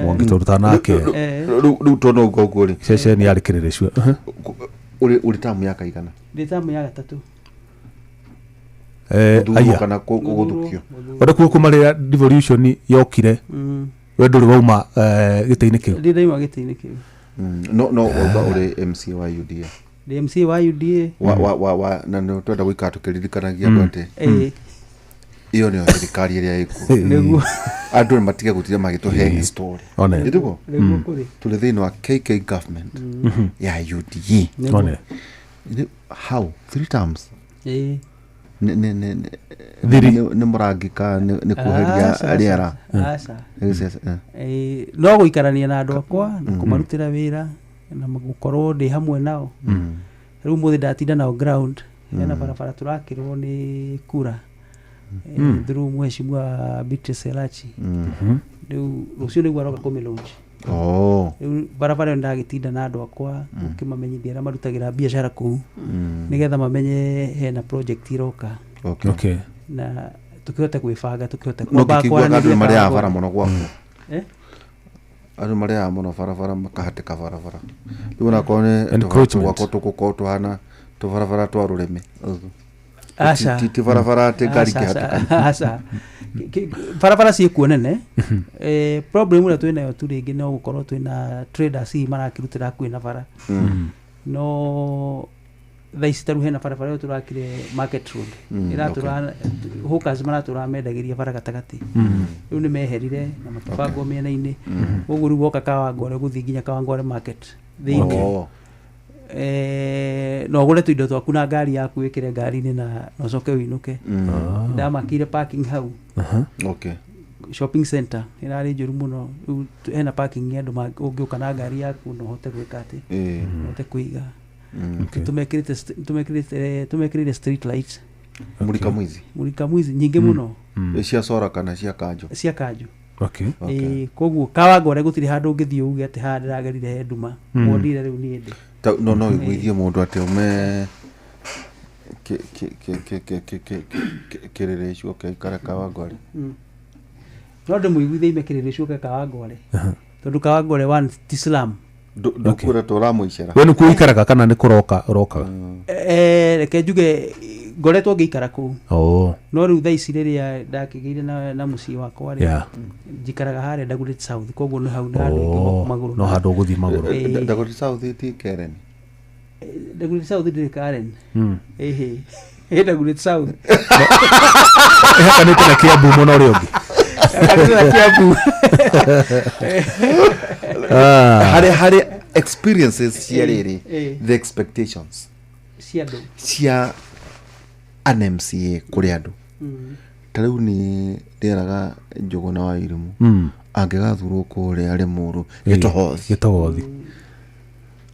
Mwangi tũrutaga nake Rĩu tondũ ũguo ũguo rĩ, ceceni yarĩ kĩrĩrĩcua. Ũrĩ tamu ya kaigana? Ndĩ tamu ya gatatũ. Gũthurwo Aya. kana gũthukio? Wenda kuo kuma rĩrĩa devolution yokire, we ndũrĩ wauma gĩtĩ-inĩ kĩu? Ndĩ ndauma gĩtĩ-inĩ kĩu. No wauga ũrĩ MCA wa UDA. Ndĩ MCA wa UDA. Wa na nĩ twenda gũikara tũkĩririkanagia andũ atĩ ĩyo nĩyo thirikari ĩrĩa ĩkuo. Nĩguo. Andũ nĩ matige gũtinda magĩtũhe story. One. Nĩtiguo? Nĩguo kũrĩ. Tũrĩ thĩinĩ wa KK government ya UDA. Nĩguo. One. How three terms? Thiri. Nĩ mũrangĩka nĩ kuheria Aca, aca, rĩera? aca. Nĩ gĩciaca, eh. No gũikarania na andũ akwa na kũmarutĩra wĩra na gũkorwo ndĩ hamwe nao. Rĩu mũthĩ ndatinda nao ground, hena barabara tũrakĩrwo nĩ kura through mheshimiwa Beatrice Elachi. Rĩu rũciũ nĩguo aroka kũmĩ launch. Rĩu barabara ĩyo ndagĩtinda na andũ akwa ũkĩmamenyithia arĩa marutagĩra biacara kũu, nĩgetha mamenye hena project iroka. Na tũkĩhote gwĩbanga, tũkĩhote No kwamba ngĩkĩiguaga andũ kwaranĩria nĩ marĩaga Kawangware. bara mũno gwaku. Eh? Andũ marĩaga mũno barabara, makahatĩka barabara. Rĩu onakorwo nĩ Encroachment. gwakwa tũgũkorwo tũhana tũbarabara twa rũrĩmĩ. Aca. Ti barabara atĩ ngari Aca, aca, ingĩhatĩka. aca. Barabara ciĩkuo nene. Problem ĩrĩa twĩnayo tu rĩngĩ no gũkorwo twĩna traders hihi marakĩrutĩra hakuhĩ na bara. No thaa ici tarĩu hena barabara ĩyo tũrakire, Market Road, ĩratũra hawkers maratũra mendagĩria bara gatagatĩ. Rĩu nĩ meherire na makĩbangwo mĩena-inĩ. Koguo rĩu woka Kawangware gũthiĩ nginya Kawangware market thĩinĩ, no ũgũre tũindo twaku na ngari yaku, wĩkĩre ngari-inĩ na ũcoke ũinũke. Ndamakire parking hau. Shopping center ĩrarĩ njũru mũno. Rĩu hena parking ya andũ, ũngĩũka na ngari yaku na ũhote gwĩka atĩ ũhote kũiga. Tũmekĩrĩte street lights. Mulika mwizi. Mulika mwizi nyingĩ mũno. Cia sora kana cia kanjo? Cia kanjũ. Ĩĩ, koguo Kawangware gũtirĩ handũ ũngĩthiĩ uge atĩ haha ndĩragerire he nduma. Wonire rĩu niĩ ndĩ No iguithie mũndũ atĩ ume kĩrĩrĩcu ũkĩikara Kawangware? No ndĩmũiguithie ime kĩrĩrĩcu ũke Kawangware, tondũ Kawangware one ti slum. Ndũkuona ta ũramũicera? We nĩ kuo ũikaraga kana nĩ kũroka ũrokaga? Reke njuge ngoretwo ngĩikara kũu. No rĩu thaa ici rĩrĩa ndakĩgĩire na mũciĩ wakwa rĩ, njikaraga harĩa Dagoretti South, koguo nĩ hau nĩ handũ ingĩgwa magũrũ. No handũ ũgũthiĩ magũrũ. Dagoretti South ti Karen? Dagoretti South ndĩrĩ Karen. Ĩhĩ, ĩ Dagoretti South. Ĩhakanĩte na Kiambu mũno ũrĩa ũngĩ. Ĩhakanĩte na Kiambu. Harĩ experiences cia rĩrĩ, the expectations cia andũ cia an MCA kũrĩ andũ. Ta rĩu nĩ ndĩraga Njũgũna wa Irimũ angĩgathurwo kũrĩa Rĩmũrũ Gĩtohothi, Gĩtohothi,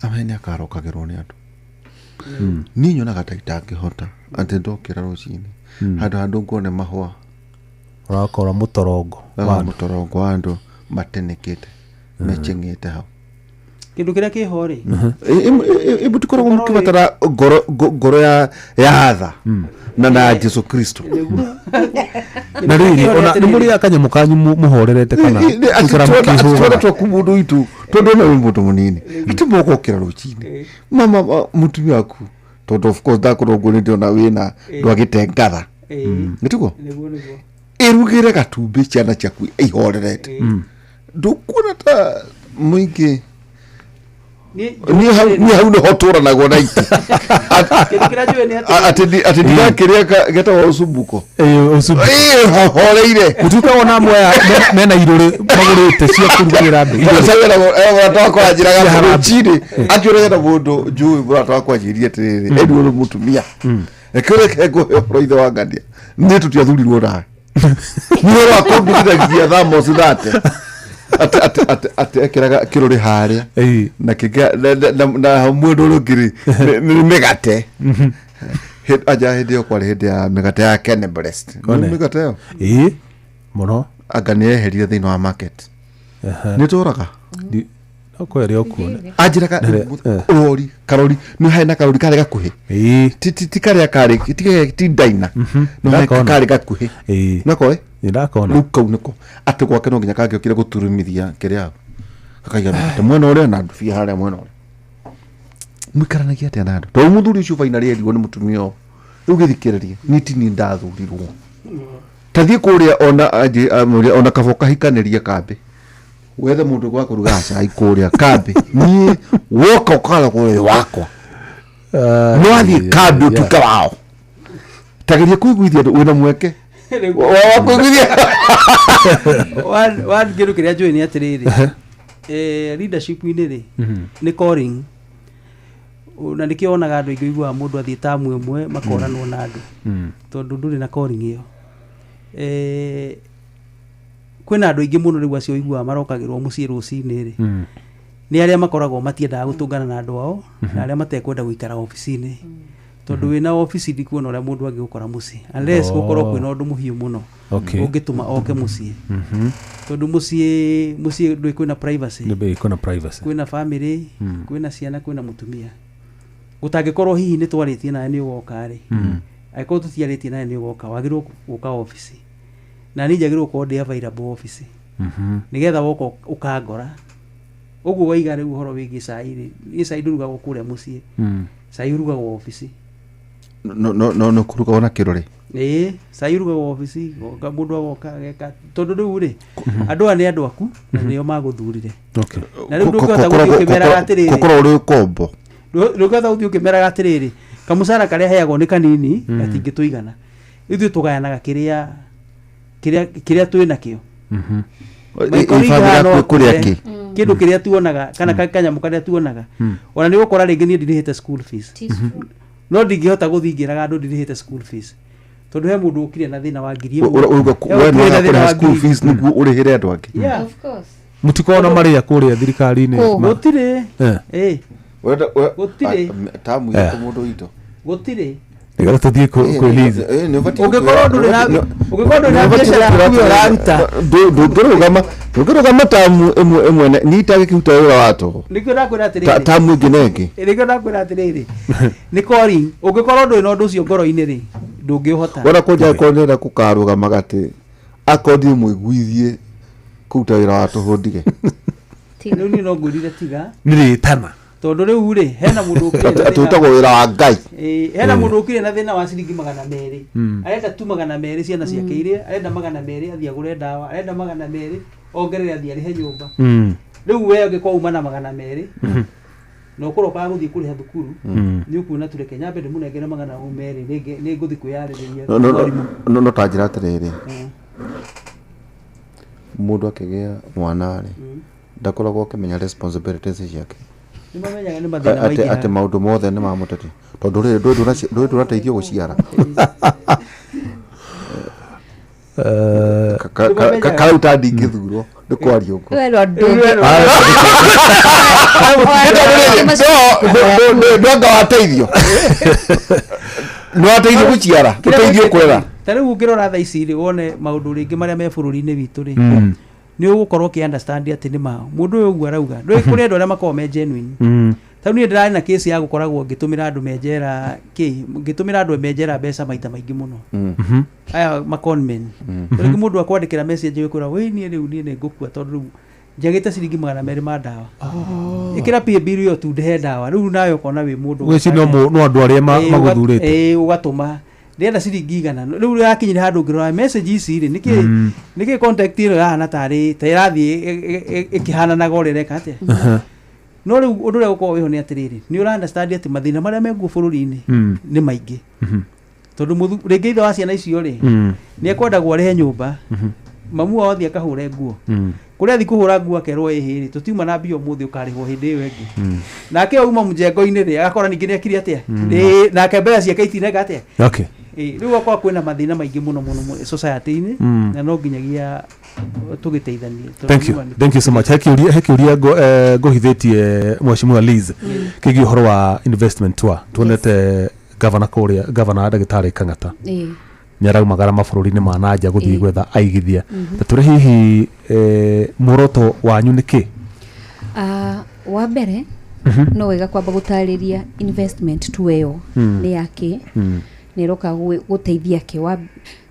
ame nĩ akarokagĩrwo nĩ andũ. Niĩ nyonaga ta itangĩhota atĩ ndokĩra rũcinĩ handũ handũ nguone mahũa, ũrakora mũtorongo wa wa andũ. Mũtorongo wa andũ matenekete mecheng'ete hau. Kĩndũ kĩrĩa kĩho rĩ, Mũtikoragwo mũkĩbatara ngoro ya tha na Jesu Kristo? Na rĩrĩ, ona nĩ mũrĩaga kanyamũ kanyu mũhorerete kana gũikara Atwona mũkĩhũraga? twaku mũndũ witũ, tondũ ona wĩ mũndũ mũnini atĩ mũgokĩra rũcinĩ, mama mũtumia waku, tondũ of course ndakorwo nguo nĩ ndĩrona wĩna ndwagĩte ngatha. Nĩtiguo? Nĩguo. Ĩrugĩre gatumbĩ ciana ciaku ihorerete, ndũkuona ta mũingĩ? Niĩ hau nĩho tũranagwo na itĩ. Kĩndũ kĩrĩa njũĩ nĩ atĩ Atĩ ndigakĩrĩa getagwo ũcumbuko. Ũcumbuko. Ĩĩ, horeire. Mũtuĩka wona amwe aya mena irũrĩ magũrĩte cia kũrugĩra andũ. Mũrata wakwa anjĩraga Cia harambee. rũcinĩ akĩũragĩra mũndũ njũĩ, mũrata wakwa anjĩrire atĩrĩrĩ, ĩni ũrĩ mũtumia, reke reke ngũhe ũhoro ithe wa ngania, niĩ tũtiathurirwo nawe, nĩ ũhoro wa kũndutithagia thamos thate atĩ ekĩraga kĩrũrĩ harĩa na kĩngĩ na mwena ũrĩa ũngĩ rĩ nĩ mĩgate. Anja hĩndĩ ĩyo kwarĩ hĩndĩ ya mĩgate ya Kenblest. One. Nĩ mĩgate ĩyo Ĩĩ, mũno. Anga nĩ yeherire thĩinĩ wa market. Nĩ tũraga. No kwere okuo. Anjĩraga rori karori nĩ harĩ na karori karĩ gakuhĩ. Ti ti ti karĩa karĩ ti ti ndaina. No harĩ Ndakona. karĩ gakuhĩ. Nakoe? Ndakona. Rĩu kau nĩko atĩ gwake no nginya kangĩokire gũturumithia kĩrĩa kakaiga mĩgate mwena ũrĩa na ndubia harĩa mwena ũrĩa. Mũikaranagia atĩa na andũ? Tondũ mũthuri ũcio finally erirwo nĩ mũtumia ũyũ. Rĩu gĩthikĩrĩrie niĩ ti niĩ ndathurirwo. Tathiĩ kũrĩa ona anjĩ amwĩre ona kaba ũkahikanĩrie kambĩ. Wethe mũndũ gwa kũruga cai kũrĩa kambĩ. Niĩ woka ũkaga kũrĩa wakwa. Nĩ wathiĩ kambĩ ũtuĩke wao. Tageria kũiguithia andũ wĩna mweke. Wa wa kũiguithia. One kĩndũ kĩrĩa njũĩ nĩ atĩrĩrĩ, leadership-inĩ rĩ, nĩ calling. Na nĩkĩo wonaga andũ aingĩ ũiguaga mũndũ athiĩ tamu ĩmwe makoranwo na andũ, tondũ ndũrĩ na calling ĩyo. Kwĩna andũ aingĩ mũno rĩu acio ũiguaga marokagĩrwo mũciĩ rũcinĩ rĩ, nĩ arĩa makoragwo matiendaga gũtũngana na andũ ao, na arĩa matekwenda gũikara obici-inĩ, tondũ wĩna obici ndikuona ũrĩa mũndũ angĩgũkora mũciĩ unless gũkorwo kwĩna ũndũ mũhiũ mũno ũngĩtũma oke mũciĩ, tondũ mũciĩ mũciĩ ndũĩ kwĩna privacy. Nĩ bĩ kwĩna privacy. Kwĩna family, kwĩna ciana, kwĩna mũtumia. Gũtangĩkorwo hihi nĩ twarĩtie nawe nĩ ũgoka rĩ, angĩkorwo tũtiarĩtie nawe nĩ ũgoka, wagĩrĩirwo gũka obici, na niĩ njagĩrĩirwo gũkorwo ndĩ available obici, nĩgetha woka ũkangora ũguo waiga. Rĩu ũhoro wĩgiĩ cai rĩ, niĩ cai ndũrugagwo kũrĩa mũciĩ, cai ũrugagwo obici. No no no no kũruga ona kĩrore. Ĩĩ, cai ũrugagwo obici, goka mũndũ agoka ageka, tondũ rĩu rĩ, andũ aya nĩ andũ aku na nĩo magũthurire. Na rĩu ndũngĩhota gũthiĩ ũkĩmeraga atĩrĩrĩ, Gũkorwo ũrĩ ũkombo. Ndũngĩhota gũthiĩ ũkĩmeraga atĩrĩrĩ, kamũcara karĩa heagwo nĩ kanini, gatingĩtũigana. Ithuĩ tũgayanaga kĩrĩa kĩrĩa kĩrĩa twĩ nakĩo. My colleague Ĩ- haha no ĩ- kũrĩa akũre kĩ? kĩndũ kĩrĩa tuonaga kana kanyamũ karĩa tuonaga. Ona nĩ ũgũkora rĩngĩ niĩ ndirĩhĩte school fees, no ndingĩhota gũthiĩ ngĩraga andũ ndirĩhĩte school fees, tondũ he mũndũ ũkire na thĩna wa 1000. Ũrauga He we ũkire na nĩ thĩna kũrĩha wa school ngiri. fees nĩguo ũrĩhĩre andũ angĩ. Yeah. Of course. Mũtikoragwo na marĩa kũrĩa thirikari-inĩ? Gũtirĩ. Ĩ. Wenda Gũtirĩ. Tamu yako mũndũ witũ. Gũtirĩ. Nĩgetha tũthiĩ kwĩ Liz. Ũngĩkorwo ndũrĩ na ũngĩkorwo ndũrĩ na biacara yaku ĩyo ũraruta. Ndũngĩrũgama ndũngĩrũgama tamu ĩmwe ĩmwe niĩ itangĩkĩruta wĩra wa tũhũ. Nĩkĩo ndakwĩra atĩrĩrĩ, Tamu ĩngĩ na ĩngĩ. Nĩkĩo ndakwĩra atĩrĩrĩ, nĩ calling. Ũngĩkorwo ndũrĩ na ũndũ ũcio ngoro-inĩ rĩ, ndũngĩũhota. Wona kwanja akorwo nĩrenda gũkarũgama atĩ akorwo ndiĩ mũiguithie kũruta wĩra wa tũhũ ndige. Rĩu niĩ no ngwĩrire tiga. Nĩ rĩtana. Tondũ rĩu rĩ, hena mũndũ ũkire na Atĩ thĩna- ũtagwo wĩra wa Ngai. Ĩĩ, hena mũndũ ũkire na thĩna wa ciringi 200. Arenda tu 200 ciana ciake iria arenda, 200 athiĩ agũre ndawa, arenda 200 ongerere athiĩ arĩhe nyũmba. Rĩu we ũngĩkorwo uma na 200 na ũkũrokaga gũthiĩ kũrĩha thukuru, nĩ ũkuona tureke nyambe ndĩmũnengere 200, nĩ ngũthiĩ kwĩyarĩrĩria No- no- mwarimũ. no no ta njĩra atĩrĩrĩ, mũndũ akĩgĩa mwana rĩ, ndakoragwo akĩmenya responsibilities ciake. Nĩ mamenyaga nĩ mathĩna Atĩ maingĩhaga. atĩ maũndũ mothe nĩ mamũtetia, tondũ rĩrĩ ndũĩ ndũrateithio gũciara. Karau ta ndingĩthurwo nĩ kwaria ũguo. Werwo ndũngĩ- Ndwanga wateithio nĩ wateithio gũciara ũteithio kũrera. Ta rĩu ũngĩrora thaa ici rĩ, wone maũndũ rĩngĩ marĩa me bũrũri-inĩ witũ rĩ, nĩ ũgũkorwo ũkĩ understand atĩ nĩ ma mũndũ ũyũ ũguo arauga. Ndũĩ kũrĩ andũ arĩa makoragwo me genuine. Ta rĩu niĩ ndĩrarĩ na kesi ya gũkoragwo ngĩtũmĩra andũ me njera kĩ ngĩtũmĩra andũ me njera mbeca maita maingĩ mũno, aya maconmen. Rĩngĩ mũndũ akwandĩkĩra message ĩkwĩra wĩ niĩ rĩu niĩ nĩ ngũkua tondũ rĩu njagĩte ciringi 200 ma ndawa, ĩkĩra pay bill ĩyo tu ndĩhe ndawa. Rĩu nawe ũkona wĩ mũndũ Gwĩci no no andũ arĩa magũthurĩte. Ĩĩ, ũgatũma ndĩrenda ciringi 100. Rĩu yakinyire handũ ngĩrora message ici rĩ, nĩkĩ nĩkĩ contact ĩno yahana tarĩ ta ĩrathiĩ ĩkĩhananaga ũrĩa ĩreka atĩa. No rĩu ũndũ ũrĩa ũkoragwo wĩho nĩ atĩrĩrĩ, nĩ ũra understand atĩ mathĩna marĩa mekuo bũrũri-inĩ nĩ maingĩ, tondũ rĩngĩ ithe wa ciana icio rĩ, nĩ ekwendagwo arĩhe nyũmba, mamu wao athiĩ akahũre nguo, kũrĩa athiĩ kũhũra nguo akerwo ĩhĩ rĩ, tũtiuma na mbia ũmũthĩ, ũkarĩhwo hĩndĩ ĩyo ĩngĩ. Nake auma mjengo-inĩ rĩ, agakora ningĩ nĩ ekire atĩa. Nake mbeca ciake itineka atĩa. Ĩĩ, rĩu gwakorwo kwĩna mathĩna maingĩ mũno mũno mũno society-inĩ, na no nginyagia tũgĩteithanie tondũ Thank you. nĩma nĩ- Thank you so much. He kĩũria ngũhithĩtie Mheshimiwa Liz kĩgiĩ ũhoro wa investment tour. Tuonete Gavana kũrĩa, gavana ndagĩtarĩ Kang'ata, nĩ araumagara mabũrũri-inĩ ma nanja gũthiĩ gwetha aigithia. Na tũrĩ hihi muoroto wanyu nĩ kĩ? Wa mbere, no wega kwamba gũtarĩria investment tu ĩyo nĩ yakĩ, nĩ ĩroka gũteithia kĩ.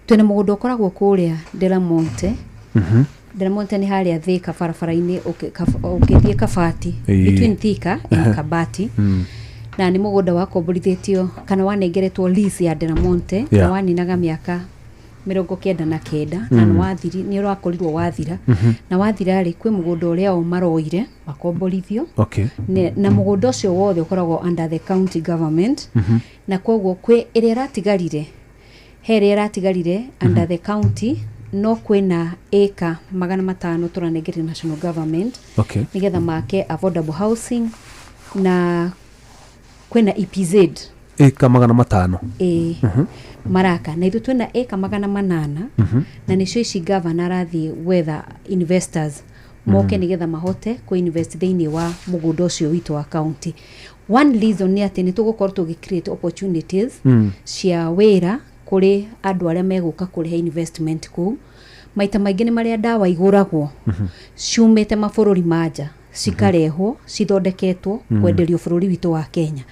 Twĩna mũgũnda ũkoragwo kũrĩa Delamonte. Delamonte nĩ harĩa Thika barabara-inĩ, ũkĩthiĩ Kabati, between Thika and Kabati. Na nĩ mũgũnda wakomborithĩtio kana wanengeretwo lease ya Delamonte, na waninaga mĩaka 99, na nĩ wathiri, nĩ ũrakorirwo wathira. Na wathira rĩ, kwĩ mũgũnda ũrĩa o maroire makomborithio. Na mũgũnda ũcio wothe ũkoragwo under the county government. Na koguo kwĩ ĩrĩa ĩratigarire, he ĩrĩa ĩratigarire under the county, no kwĩna ĩka 500 tũranengeire national government, nĩgetha make affordable housing, na kwĩna EPZ. Ĩka 500? Ĩ, maraka. Na ithuĩ twĩna ĩka 800, na nĩcio ici gavana arathiĩ gwetha investors moke, nĩgetha mahote kũ-invest thĩinĩ wa mũgũnda ũcio witũ wa county. One reason nĩ atĩ nĩ tũgũkorwo tũgĩ create opportunities cia wĩra kũrĩ andũ arĩa megũka kũrehe investment kũu. Maita maingĩ nĩ marĩa ndawa igũragwo ciumĩte mabũrũri ma nja, cikarehwo cithondeketwo kwenderio bũrũri witũ wa Kenya.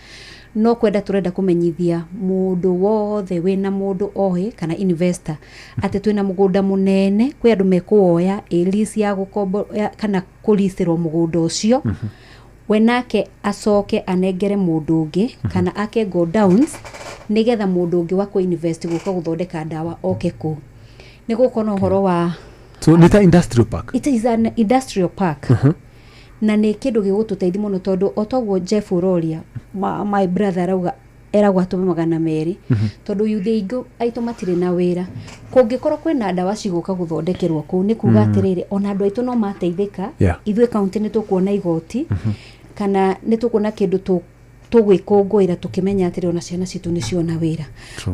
No kwenda tũrenda kũmenyithia mũndũ wothe wĩna mũndũ oĩ kana investor atĩ twĩna mũgũnda mũnene, kwĩ andũ mekũwoya ĩ lease ya gũkombo kana kũlicĩrwo mũgũnda ũcio, we nake acoke anengere mũndũ ũngĩ kana ake go downs, nĩgetha mũndũ ũngĩ wa kũ-invest gũka gũthondeka ndawa oke kũu. Nĩ gũkorwo na ũhoro wa So nĩ ta industrial park? It is an industrial park. Na nĩ kĩndũ gĩgũtũteithia mũno, tondũ o toguo Jeff ũroria, my brother arauga eragwo atũme 200, tondũ yuthi aingĩ aitũ matirĩ na wĩra. Kũngĩkorwo kwĩna ndawa cigũka gũthondekerwo kũu, nĩ kuga atĩrĩrĩ, ona andũ aitũ no mateithĩka. Ithuĩ kaunti nĩ tũkuona igoti, kana nĩ tũkuona kĩndũ tũgwĩkũngũĩra tũkĩmenya atĩrĩ, ona ciana citũ nĩ ciona wĩra.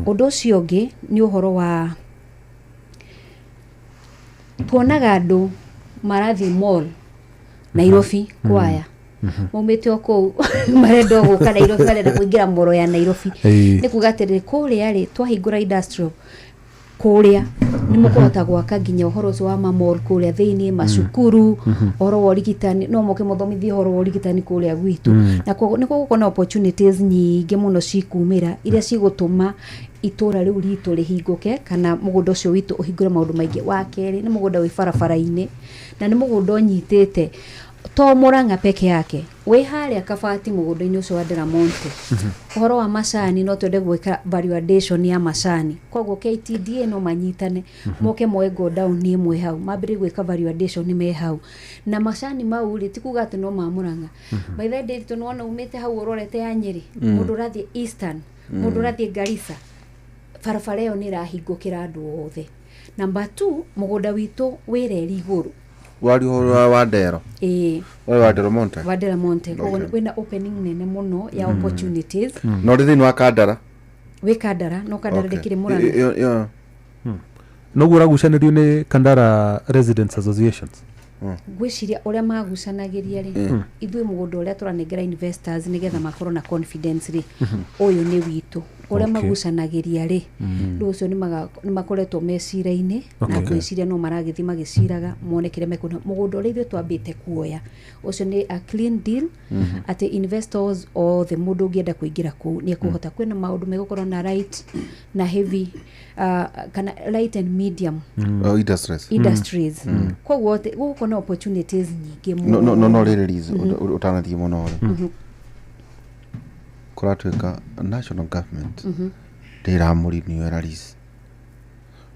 Ũndũ ũcio ũngĩ nĩ ũhoro wa tuonaga andũ marathiĩ mall Nairobi kwaya, maumĩte o kũu, marenda o gũka Nairobi, marenda kũingĩra moro ya Nairobi. Nĩ kuga atĩrĩrĩ, kũrĩa rĩ, twahingũra industrial kũrĩa, nĩ mũkũhota gwaka nginya ũhoro ũcio wa mamall kũrĩa thĩinĩ, macukuru, ũhoro wa ũrigitani, no moke mũthomithie ũhoro wa ũrigitani kũrĩa gwitũ. Na koguo nĩ gũgũkorwo na opportunities nyingĩ mũno cikumĩra, iria cigũtũma itũra rĩu ritũ rĩhingũke, kana mũgũnda ũcio witũ ũhingũre maũndũ maingĩ. Wa kerĩ, nĩ mũgũnda wĩ barabara-inĩ, na nĩ mũgũnda ũnyitĩte to Mũrang'a peke yake, wĩ harĩa Kabati, mũgũnda-inĩ ũcio wa Delamonte. Ũhoro wa macani, no twende gwĩka value addition ya macani. Koguo KTDA no manyitane, moke moe go down ĩmwe hau, mambĩrĩrie gwĩka value addition me hau na macani mau rĩ, ti kuga atĩ no ma Mũrang'a. By the way, Ndiritu, nĩwona umĩte hau ũrorete ya Nyĩrĩ, mũndũ ũrathiĩ Eastern, mũndũ ũrathiĩ Garissa, barabara ĩyo nĩ ĩrahingũkĩra andũ othe. Number two, mũgũnda witũ wĩ reri igũrũ. Wari ũhoro wa Ndero? Ĩĩ. Ũyũ wa Delamonte? Wa Delamonte. Koguo wĩna opening nene mũno ya opportunities. No ũrĩ thĩinĩ wa Kandara? Wĩ Kandara, no Kandara ndĩkĩrĩ Mũrang'a. Noguo ũragucanĩrio nĩ Kandara Residents Associations? Ngwĩciria ũrĩa magucanagĩria rĩ, ithuĩ mũgũnda ũrĩa tũranengera investors nĩgetha makorwo na confidence rĩ, ũyũ nĩ witũ. Ũrĩa magucanagĩria rĩ, rĩu ũcio nĩ makoretwo mecira-inĩ, na ngwĩciria no maragĩthiĩ magĩciraga mone kĩrĩa mekuona. Mũgũnda ũrĩa ithuĩ twambĩte kuoya, ũcio nĩ a clean deal, atĩ investors othe, mũndũ ũngĩenda kũingĩra kũu nĩ ekũhota. Kwĩna maũndũ megũkorwo na light na heavy, kana light and medium Oh, industries. industries. Koguo gũgũkorwo na opportunities nyingĩ No no no no mũno. Rĩrĩ Liz, ũtanathiĩ mũno rĩ, kũratuĩka national government ndĩramũrinewera lease,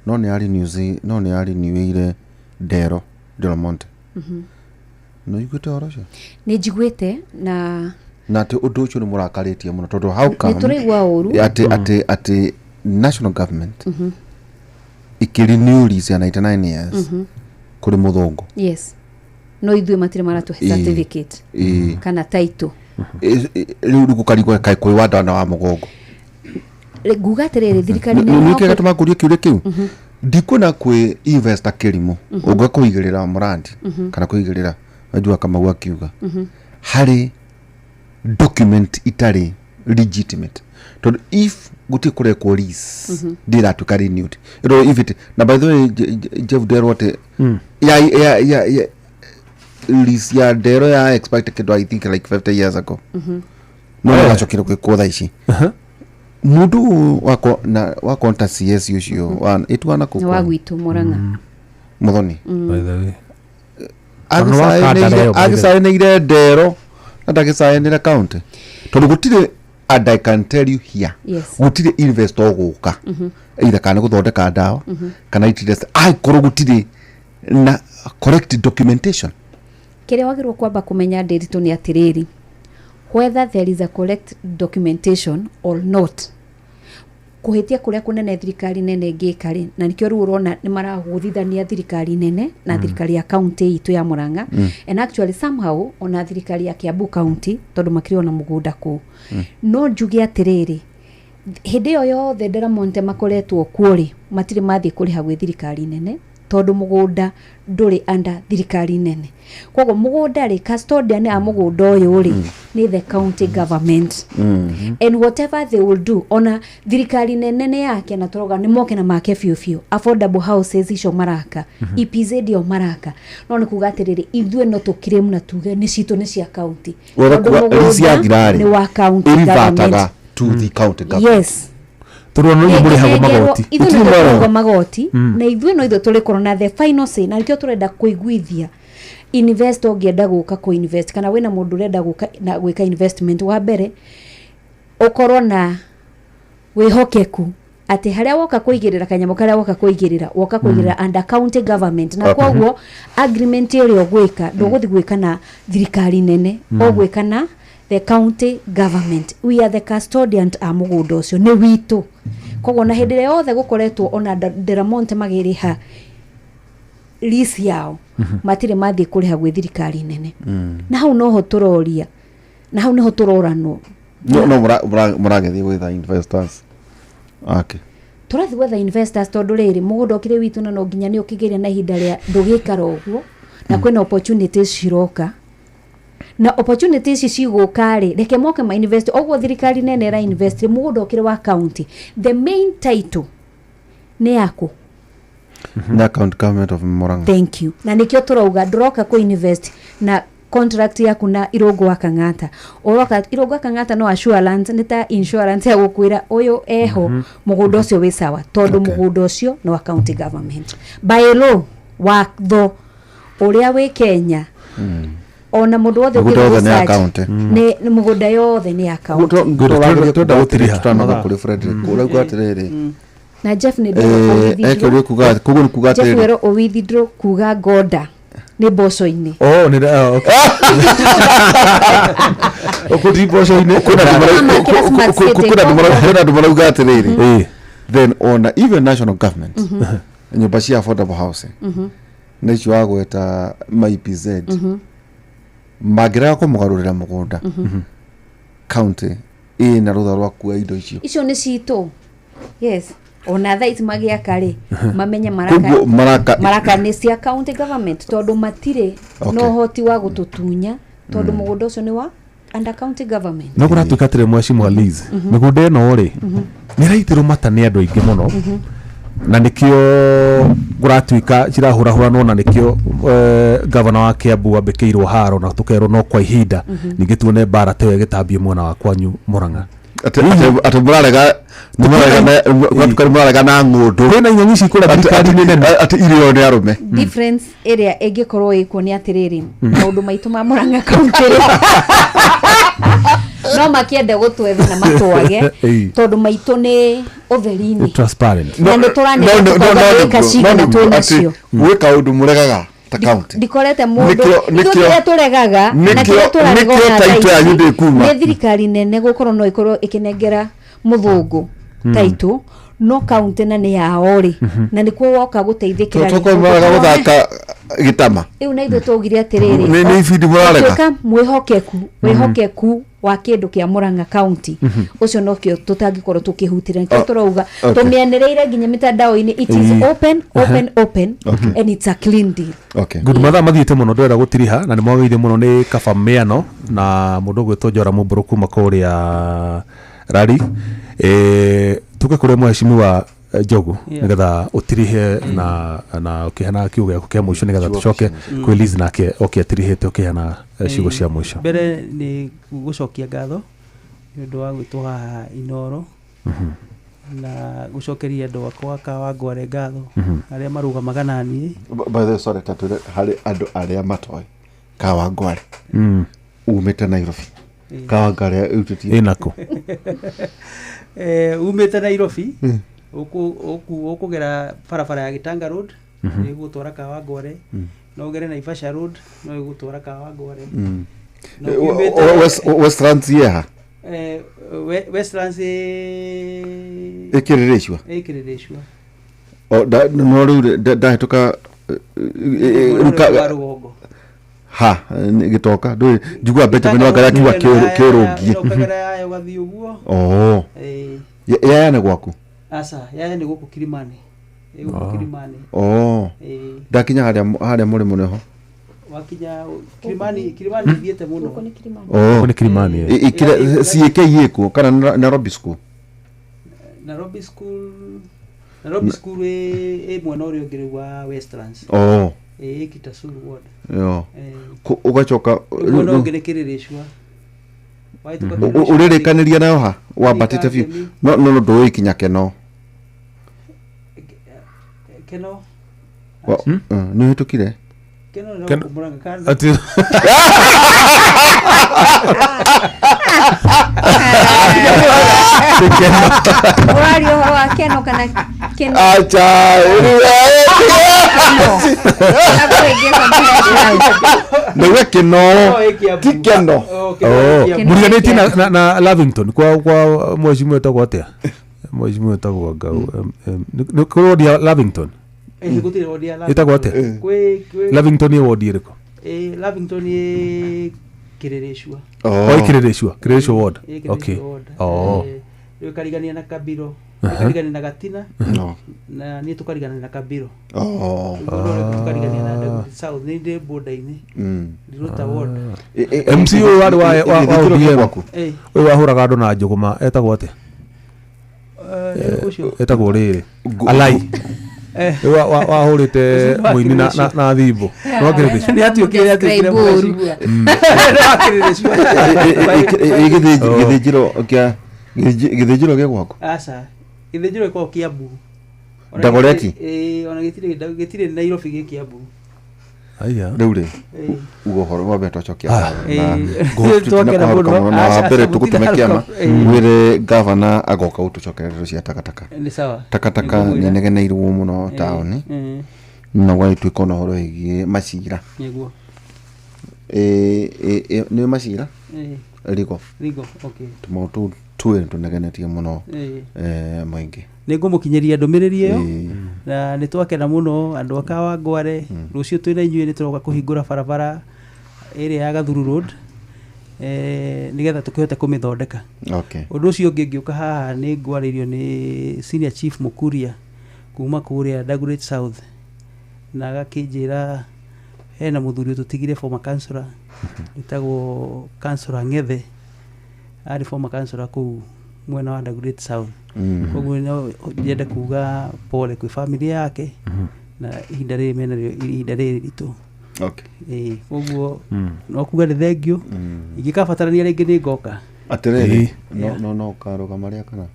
no nĩ yarenews, no nĩ yarenewĩire Ndero Delamonte. Nĩ ũiguĩte ũhoro ũcio? Nĩ njiguĩte na Na atĩ ũndũ ũcio nĩ mũrakarĩtie mũno, tondũ how come nĩ tũraigua ũru. atĩ national government ĩkĩrenew lease ya 99 years kũrĩ mũthũngũ? Yes, no ithuĩ matirĩ maratũhe certificate kana title. Rĩu gũkarigwo kaĩ kwĩ wa ndana wa mũgongo. Nguga atĩrĩrĩ, thirikari nĩ nĩkĩ gatũma ngũrie kĩũria kĩu? Ndikuona kwĩ investor kĩrimũ ũngĩ kũigĩrĩra mũrandi kana kũigĩrĩra najua Kamau akiuga harĩ document itarĩ legitimate. Tondũ if gũtirĩ kũrekwo lease ndĩratuĩka renewed. Ĩno if it na by the way Jeff nderwo atĩ ya lease ya ndero ya expired kĩndũ, I think like 50 years ago, no nĩ gacokire gwĩkwo thaa ici mũndũ ũyũ wako na wakonta CS ũcio wa ĩtwana Nĩ wa gwitũ Mũrang'a. Muthoni. By the way. Tondũ wa Kandara ĩyo, by the way. Agĩcaĩnĩire ndero na ndagĩcaĩnĩre county tondũ gũtirĩ, and I can tell you here, gũtirĩ investor ũgũka either kana nĩ gũthondeka ndawa kana interest angĩkorwo gũtirĩ na correct documentation. Kĩrĩa wagĩrĩirwo kwamba kũmenya, Ndĩritũ, nĩ atĩrĩrĩ, whether there is a correct documentation or not, kũhĩtia kũrĩa kũnene thirikari nene ĩngĩka rĩ, na nĩkĩo rĩu ũrona nĩ marahũthithania thirikari nene na thirikari ya kaunti itũ ya Murang'a, and actually somehow ona thirikari ya Kiambu County, tondũ makĩrĩ ona mũgũnda kũu. No njuge atĩrĩrĩ, hĩndĩ ĩyo yothe Delamonte makoretwo kuo rĩ, matirĩ mathiĩ kũrĩha gwĩ thirikari nene tondũ mũgũnda ndũrĩ under thirikari nene. Koguo mũgũnda rĩ, custodian a mũgũnda ũyũ rĩ, nĩ the county government, and whatever they will do, ona thirikari nene nĩ yake na tũrauga nĩ moke na make biũ biũ affordable houses icio maraka, EPZ ĩyo maraka, no nĩ kuga atĩrĩrĩ, ithuĩ no tũkirĩmu na tuge nĩ citũ, nĩ cia county. Whether Tondũ kuga lease mũgũnda yathira nĩ rĩ, wa county government. ĩrivataga to the county government. Yes. Tondũ ona inyuĩ mũrĩhagwo magoti. Ithuĩ Gũtirĩ nĩ mwerũ. tũrĩhagwo magoti na ithuĩ no ithuĩ tũrĩkorwo na the final say, na nĩkĩo tũrenda kũiguithia investor ũngĩenda gũka kũ invest kana wĩna mũndũ ũrenda gũka na gwĩka investment, wa mbere ũkorwo na wĩhokeku atĩ harĩa woka kũigĩrĩra kanyamũ karĩa woka kũigĩrĩra, woka kũigĩrĩra under county government, na koguo agreement ĩrĩa ũgwĩka ndũgũthiĩ gwĩka na thirikari nene, ũgwĩka na the county government. We are the custodian a mũgũnda ũcio, nĩ witũ. Koguo na hĩndĩ ĩrĩa yothe gũkoretwo ona Delamonte magĩrĩha lease yao, matirĩ mathiĩ kũrĩha gwĩ thirikari nene. Na hau noho tũroria, na hau nĩho tũroranwo. No mũragĩthiĩ gwetha investors ake? Tũrathiĩ gwetha investors tondũ rĩrĩ, mũgũnda ũkĩrĩ witũ na no nginya nĩ ũkĩgĩre na ihinda rĩa ndũgĩikara ũguo, na kwĩna opportunities ciroka, na opportunities ici cigũka rĩ, reke moke ma invest ũguo thirikari nene ĩra invest. Mũgũnda ũkĩrĩ wa county, the main title nĩ yaku. Nĩ county government of Murang'a. Thank you. Na nĩkĩo tũrauga ndũroka kũ invest na contract yaku na Irũngũ wa Kang'ata, ũroka Irũngũ wa Kang'ata no assurance, nĩ ta insurance ya gũkwĩra ũyũ eho, mũgũnda ũcio wĩ sawa, tondũ mũgũnda ũcio nĩ wa county government by law, watho ũrĩa wĩ Kenya, ona mũndũ wothe Mũgũnda wothe nĩ ya ũngĩthiĩ county. Nĩ mũgũnda yothe nĩ ya county. Twenda gũtiriha. Tutanoga kũrĩ Frederick ũrauga atĩrĩrĩ, Na Jeff nĩ eke ũrĩa kuga, koguo nĩ kuga Jeff atĩrĩrĩ, werwo ũwithdraw kuga ngoda nĩ mboco-inĩ. Oh, nĩ oh, okay. Ũkũti mboco-inĩ. Kwĩna andũ Mama, kĩra smart city, kwĩna andũ marauga atĩrĩrĩ, Ĩĩ. then ona even national government, nyũmba cia affordable housing na icio wagweta ma EPZ, mangĩrega kũmũgarũrĩra mũgũnda, county ĩna rũtha rwa kuoya indo icio. Icio nĩ citũ, yes. Ona thaa ici magĩaka rĩ, mamenye maraka Koguo maraka maraka nĩ cia county government, tondũ matirĩ na ũhoti wa gũtũtunya, tondũ mũgũnda ũcio nĩ wa under county government. No kũratuĩka atĩrĩ, mheshimiwa Liz, mĩgũnda ĩno rĩ, nĩ ĩraitĩrwo mata nĩ andũ aingĩ mũno, na nĩkĩo kũratuĩka cirahũrahũranwo, na nĩkĩo gavana wa Kiambu ambĩkĩirwo haro na tũkerwo no kwa ihinda. Ningĩ tuone mbara ta ĩyo ĩgĩtambio mwena wa kwanyu Murang'a. Atĩ mũrarega nĩ mũrarega na ng'ũndũ? Kwĩna ing'ang'i cikũrĩa thirikari-inĩ nene. Atĩ irio nĩ arũme. Difference ĩrĩa ĩngĩkorwo ĩkuo nĩ atĩrĩrĩ, maũndũ maitũ ma Murang'a County rĩ, no makĩende gũtwetha na matwage, tondũ maitũ nĩ ũtheri-inĩ. Transparent. Na nĩ tũranĩra tũkauga gwĩka cigana twĩ nacio. Gwĩka ũndũ mũregaga ta county. Ndikorete mũndũ Nĩkĩo- ithuĩ kĩrĩa tũregaga na kĩrĩa tũrarega nĩkĩo ona thaa title yanyu ici, ndĩkuma. nĩ thirikari nene gũkorwo no ĩkorwo ĩkĩnengera mũthũngũ taitũ, no kaunti na nĩ yao rĩ, na nĩkuo woka gũteithĩkĩra rĩ, Tũkorwo mũrarega gũthaka gĩtama. Rĩu na ithuĩ twaugire atĩrĩrĩ, Nĩ ibindi mũrarega? tuĩka mwĩhokeku, wĩhokeku wa kĩndũ kĩa Murang'a County ũcio nokĩo tũtangĩkorwo tũkĩhutĩra, nĩkĩo Oh, tũrauga okay. tũmĩanĩrĩire nginya mitandao-inĩ. It is open, open, open, and it's a clean deal. Okay. Good, mathaa mathiĩte mũno, ndĩrenda gũtiriha na nĩ mwagĩire mũno nĩ kaba mĩano na mũndũ ũgwĩtwo Njora Mũmbũrũ kuma kũrĩa Rally. Tuke kũrĩ mheshimiwa Njogu nigetha ũtirihe na ũkĩheana kiugo gĩaku kĩa mũico nigetha tũcoke kwĩ Liz nake oke atirihĩte ũkĩheana ciugo cia mũico. Mbere nĩ gũcokia ngatho nĩ ũndũ wa gwĩtwo haha Inoro na gũcokeria andũ akwa Kawangware ngatho arĩa marũgamaga na niĩ. By the way, sorry, tatwĩre harĩ andũ arĩa matoĩ Kawangware umĩte Nairobi. Kawangware ĩrutĩtie ĩnakũ? Umĩte Nairobi ũkũgera barabara ya Gitanga Road ĩgũtwara Kawangware, no ũgere Naivasha Road no ĩgũtwara Kawangware. Westlands yeha? Westlands ĩkĩrĩrĩcua? Ĩkĩrĩrĩcua. No rĩu ndahĩtũka ha gĩtoka ndũĩ njiguaga Benjamin Wangari akiuga kĩrũngie. Ũkagera Yaya ũgathiĩ ũguo. Yaya nĩ gwaku? Aca, Yaya nĩ gũkũ Kilimani. Ĩ gũkũ Kilimani. Ndakinya harĩa mũrĩmo nĩho? Wakinya Kilimani, Kilimani ithiĩte mũno. Gũkũ nĩ Kilimani. CAK ĩkũ kana Nairobi School? Nairobi School, Nairobi School ĩ mwena ũrĩa ũngĩ rĩu wa Westlands. Ĩ Kitasuru ward. Ũgacoka mwena ũngĩ nĩ Kĩrĩrĩcua. Ũrĩrĩkanĩria nayo ha? Wambatĩte biũ. No no ndũĩ kinya Keno. Keno? Nĩ ũhĩtũkire? Keno nĩ gũkũ Murang'a kana? Ati Ũraria ũhoro wa Keno kana Keno? Acha. Nĩwe Keno ti Keno. Mũriganĩtie na Lavington kwa mheshimiwa etagwo atĩa? Mheshimiwa etagwo Ngau. Nĩ kũrĩ ward ya Lavington? Gũtirĩ ward ya Lavington. Ĩtagwo atĩa? Lavington ĩ ward ĩrĩkũ? Lavington ĩ Kĩrĩrĩcua. Ĩ Kĩrĩrĩcua, Kĩrĩrĩcua ward. Okay. Rĩu ĩkarigania na Kabiro, ĩkarigania na Gatina, na niĩ tũkarigania na Kabiro. Tũkarigania na Dagoretti South, nĩ ndĩ border-inĩ. Riruta ward. MC ũyũ warĩ wa ODM ũyũ wahũraga andũ na njũgũma etagwo atĩa? Etagwo rĩrĩ Alai. Wahũrĩte mũini na thimbo. No Kĩrĩrĩcua. Nĩ atuĩkire mheshimiwa. Gĩthĩnjĩro kĩa gĩthĩnjĩro gĩ gwaku? Aca, gĩthĩnjĩro gĩkoragwo Kiambu. Dagoretti? Ona gĩtirĩ Nairobi, gĩ Kiambu. Rĩu rĩ uga ũhoro wa mbere twacokia Twakena mũno. Na wa mbere tũgũtũme kĩama mwĩre gavana agoka gũtũcokeria ndeto cia takataka. Nĩ sawa. Takataka nĩ negeneirwo mũno taũni na gwagĩtuĩka ona ũhoro wĩgiĩ macira. Nĩguo. Nĩ macira rigo. Rigo, okay. Tũmaũndũ tũu twĩrĩ tũnegenetie mũno mũingĩ. Nĩ ngũmũkinyĩria ndũmĩrĩri ĩyo na nĩ twakena mũno andũ a Kawangware. Rũciũ twĩna inyuĩ nĩ tũroka kũhingũra barabara ĩrĩa ya Gathuru Road nĩgetha tũkĩhote kũmĩthondeka. Ũndũ ũcio ũngĩ ngĩũka haha nĩ ngwarĩirio nĩ Senior Chief Mũkuria kuma kũrĩa Dagoretti South, na agakĩnjĩra hena mũthuri ũtũtigire, former councillor wĩtagwo Councillor Ng'ethe, arĩ former councillor kũu mwena wa Dagoretti South. Koguo no nyende kuga pole kwĩ family yake na ihinda rĩrĩ menarĩo, ihinda rĩrĩ ritũ. Koguo no kuga nĩ thengiũ, ingĩkabatarania rĩngĩ nĩ ngoka. Atĩrĩrĩ, no ũkarũgama rĩa kana?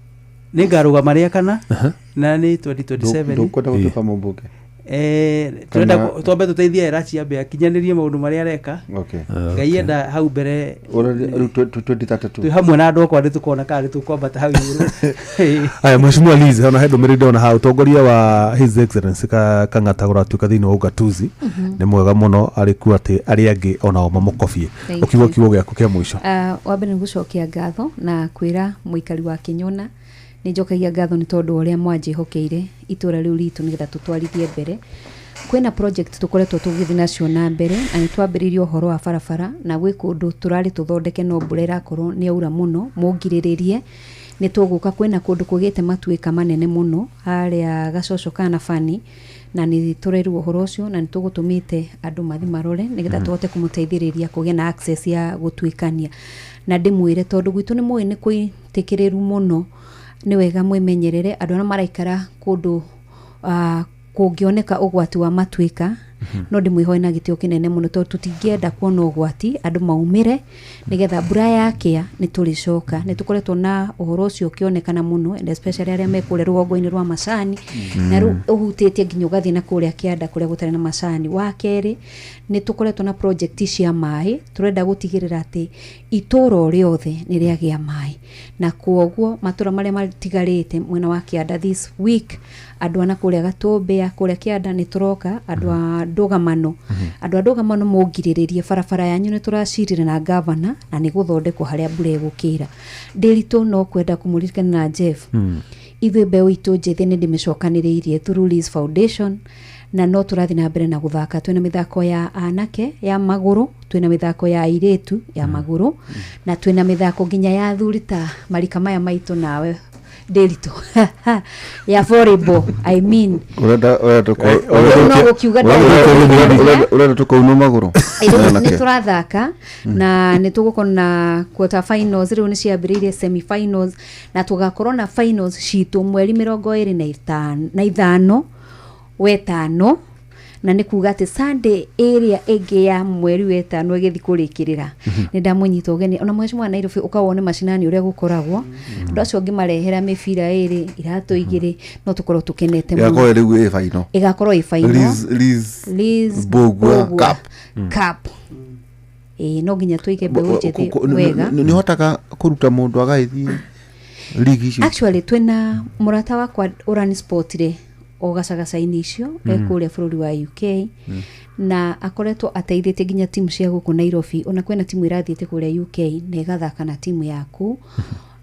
Nĩ ngarũgama rĩa kana na nĩ 2027. Ndũkwenda gũtuĩka mũmbunge? Tũrenda twambe tũteithie Elachi ambe akinyanĩrie maũndũ marĩa areka. Ngai enda hau mbere Rĩu 2032 twĩ hamwe na andũ akwa nĩ tũkona kana nĩ tũkwambata hau igũrũ. Aya, Mheshimiwa Liz, ona he ndũmĩrĩri ndona ha ũtongoria wa His Excellency Kang'ata ũratuĩka thĩinĩ wa ugatuzi nĩ mwega mũno, arĩ kuo atĩ arĩa angĩ onao mamũkobie. Thank ũkiuga you. Kiugo gĩaku kĩa mũico. Wa mbere nĩ gũcokia ngatho na kwĩra mũikari wa Kĩnyona nĩ njokagia ngatho nĩ tondũ wa ũrĩa mwanjĩhokeire itũra rĩu ritũ nĩgetha tũtwarithie mbere. Kwĩna project tũkoretwo tũgĩthiĩ nacio na mbere, na nĩ twambĩrĩirie ũhoro wa barabara, na gwĩ kũndũ tũrarĩ tũthondeke no mbura ĩrakorwo nĩ yaura mũno, mũngirĩrĩrie. Nĩ tũgũka kwĩna kũndũ kũgĩte matuĩka manene mũno harĩa Gacoco kana Bani, na nĩ tũrerwo ũhoro ũcio na nĩ tũgũtũmĩte andũ mathi marore nĩgetha tũhote kũmũteithĩrĩria kũgĩa na access ya gũtuĩkania. Na ndĩmwĩre tondũ gwitũ nĩ mũĩ nĩ kwĩtĩkĩrĩru mũno, nĩ wega mwĩmenyerere andũ arĩa maraikara kũndũ kũngĩoneka ũgwati wa matuĩka. No ndĩmwĩhoe na gĩtĩo kĩnene mũno tondũ tũtingĩenda kuona ũgwati andũ maumĩre nĩgetha mbura yakĩa nĩ tũrĩcoka. Nĩ tũkoretwo na ũhoro ũcio ũkĩonekana mũno, and especially arĩa me kũrĩa rũgongo-inĩ rwa macani, na rĩu ũhutĩtie nginya ũgathiĩ na kũrĩa kĩanda kũrĩa gũtarĩ na macani. Wa kerĩ, nĩ tũkoretwo na project cia maĩ, tũrenda gũtigĩrĩra atĩ itũũra o rĩothe nĩ rĩagĩa maĩ, na kwoguo matũũra marĩa matigarĩte mwena wa kĩanda this week, andũ a na kũrĩa Gatũmbĩa kũrĩa kĩanda nĩ tũroka, andũ a ndũgamano, andũ a ndũgamano mũngirĩrĩrie barabara yanyu nĩ tũracirire na gavana na nĩ gũthondekwo harĩa mbura ĩgũkĩra. Ndĩritũ no kwenda kũmũririkana na Jeff, ithuĩ mbeũ itũ njĩthĩ nĩ ndĩmĩcokanĩrĩirie through Liz Foundation, na no tũrathiĩ na mbere na gũthaka. Twĩna mĩthako ya anake ya magũrũ, twĩna mĩthako ya airĩtu ya magũrũ, na twĩna mĩthako nginya ya athuri ta marika maya maitũ nawe Ndĩritũ ya volleyball, I mean. Urenda urenda Rĩu no gũkiuga urenda tukaunwo magũrũ. Nĩ tũrathaka na nĩ tũgũkorwo na quarter finals, rĩu nĩ ciambĩrĩirie semi finals, na tũgakorwo na finals citũ mweri 25 wetano, na nĩ kuga atĩ Sunday ĩrĩa ĩngĩ ya mweri wetano ĩgĩthiĩ kũrĩkĩrĩra. Nĩ ndamũnyita ũgeni ona mweci wa Nairobi ũkawone macinani ũrĩa gũkoragwo, andũ acio ngĩmarehera mĩbira ĩrĩ iratũ igĩrĩ, no tũkorwo tũkenete mũno. Ĩgakorwo rĩu ĩ final. Ĩgakorwo ĩ final. Liz Mbugua Cup. Cup. Ĩĩ, no nginya tũige mbeũ njĩthĩ wega. Nĩ ũhotaga kũruta mũndũ agagĩthiĩ ligi icio? Actually twĩna mũrata wakwa ũrani sport rĩ o gacagaca-inĩ icio kũrĩa bũrũri wa UK, na akoretwo ateithĩtie nginya timu cia gũkũ Nairobi, ona kwĩna timu ĩrathiĩte kũrĩa UK na ĩgathaka na timu yaku,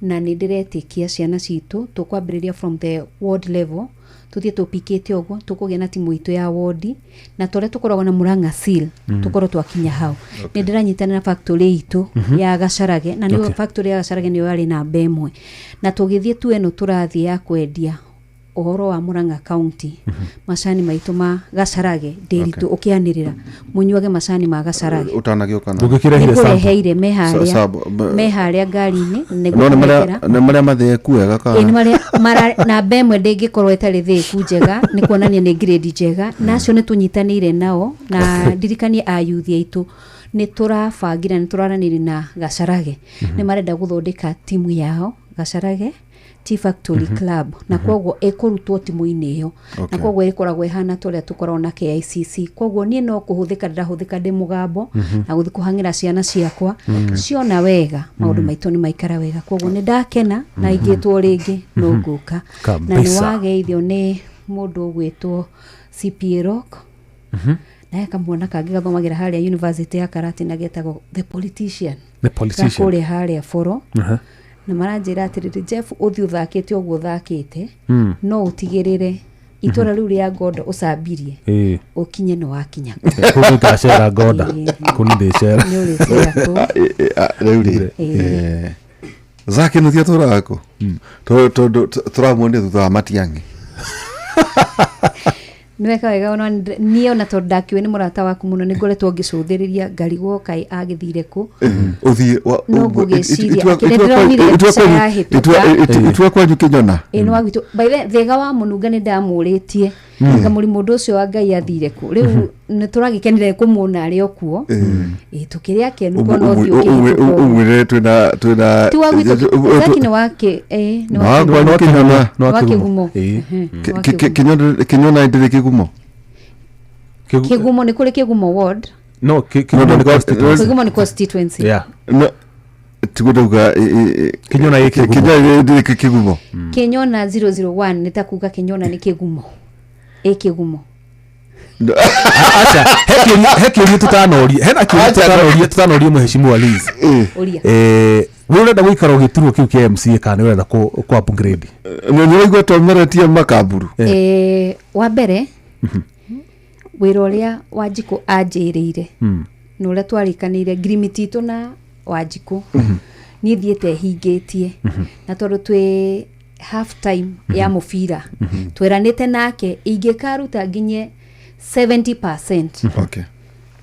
na nĩ ndĩretĩkia ciana citũ tũkwambĩrĩria from the ward level tũthiĩ tũpikĩte ũguo tũkũgĩa na timu itũ ya wodi, na tũrĩa tũkoragwo na Murang'a Seal tũkorwo twakinya hau. Nĩ ndĩranyitanĩra factory itũ ya Gacarage, na nĩyo factory ya Gacarage nĩyo yarĩ namba ĩmwe, na tũgĩthiĩ tu ĩno tũrathiĩ ya kwendia ũhoro wa Murang'a County, macani maitũ ma Gacarage Ndĩritũ ũkĩanĩrĩra mũnyuage macani ma Gacarage. Ũtanagĩũka na Ndũngĩkĩrehire sample? Nĩngũreheire me harĩa ngari-inĩ No nĩ marĩa mathĩĩku wega kana? Ĩĩ, nĩ marĩa namba ĩmwe ndĩngĩkorwo ĩtarĩ thĩĩku njega, nĩ kuonania nĩ grade njega, na acio nĩ tũnyitanĩire nao, na ndirikanie ayuthi aitũ nĩ tũrabangire na nĩ tũraranĩria na Gacarage, nĩ marenda gũthondeka timu yao Gacarage Tea Factory Club, na koguo ĩkũrutwo timu-inĩ ĩyo, na koguo ĩkoragwo ĩhana ta ũrĩa tũkoragwo na KICC. Koguo niĩ no kũhũthĩka ndĩrahũthĩka ndĩ mũgambo na gũthiĩ kũhang'ĩra ciana ciakwa ciona wega maũndũ maitũ nĩ maikara wega. Koguo nĩ ndakena na ingĩtwo rĩngĩ no ngũka. Na nĩ wageithio nĩ mũndũ ũgwĩtwo CPA Rock, na he kamwana kangĩ gathomagĩra harĩa University ya Karatina getagwo The Politician. The Politician. Kũrĩa harĩa Boro. Na maranjĩra atĩrĩrĩ, Jeff ũthiĩ ũthakĩte ũguo ũthakĩte, no ũtigĩrĩre itũra rĩu rĩa Ngondo ũcambirie ũkinye nĩ wakinya. Kũu nĩ ngacera Ngoda. Kũu nĩ ndĩcera. Nĩ ũrĩcera kũu. Rĩu rĩ, Zaki nĩ tia tũraga kũ? Tondũ tũramuonire thutha wa Matiang'i. Nĩ weka wega ona niĩ ona tondũ ndakiũĩ nĩ mũrata waku mũno, nĩ ngoretwo ngĩcũthĩrĩria ngarigwo kaĩ agĩthire kũ. Ũthiĩ No ngũgĩciria, akĩrĩ ndĩronire mbica yahĩtũka. Itua kwanyu Kĩnyona. Ĩĩ nĩ wa gwitũ. By the way, Thĩga wa Mũnunga nĩ ndamũrĩtie ngamũri mũndũ ũcio wa Ngai athire kũ. Rĩu nĩ tũragĩkenire kũmuona arĩ o kuo. Ĩĩ tũkĩrĩ akenu kuona ũthiũ ũkĩhĩtũka ũguo. Ũmwĩrĩre twĩna Ti wa gwitũ, Zaki nĩ wa kĩ, ĩĩ, nĩ wa Nĩ wa Kĩnyona. Nĩ wa Kĩgumo. Nĩ wa Kĩgumo. Kĩnyona ndĩrĩ Kĩgumo. Kĩgumo nĩ kũrĩ Kĩgumo ward. No, Kĩgumo nĩ constituency. Kĩgumo nĩ constituency. Yeah. No, tiguo ndauga Kĩnyona ĩ Kĩgumo. Kĩnyona ndĩrĩ Kĩgumo. Kĩnyona 001 nĩ ta kuga Kĩnyona nĩ Kĩgumo. Ĩ Kĩgumo. Acha, he kĩũria tũtanoria, hena kĩũria tũtanoria mheshimiwa Liz. Ũria. We ũrenda gũikara ũgĩturwo kĩu kĩa MCA kana nĩ ũrenda kũ upgrade? Nĩ ũraigua twameretie makamburu. Wa mbere wĩra ũrĩa Wanjikũ anjĩrĩire na ũrĩa twarĩkanĩire ngirimiti itũ na Wanjikũ Niĩ thiĩte hingĩtie na tondũ twĩ half time ya mũbira tweranĩte nake ingĩkaruta nginye 70%. Okay.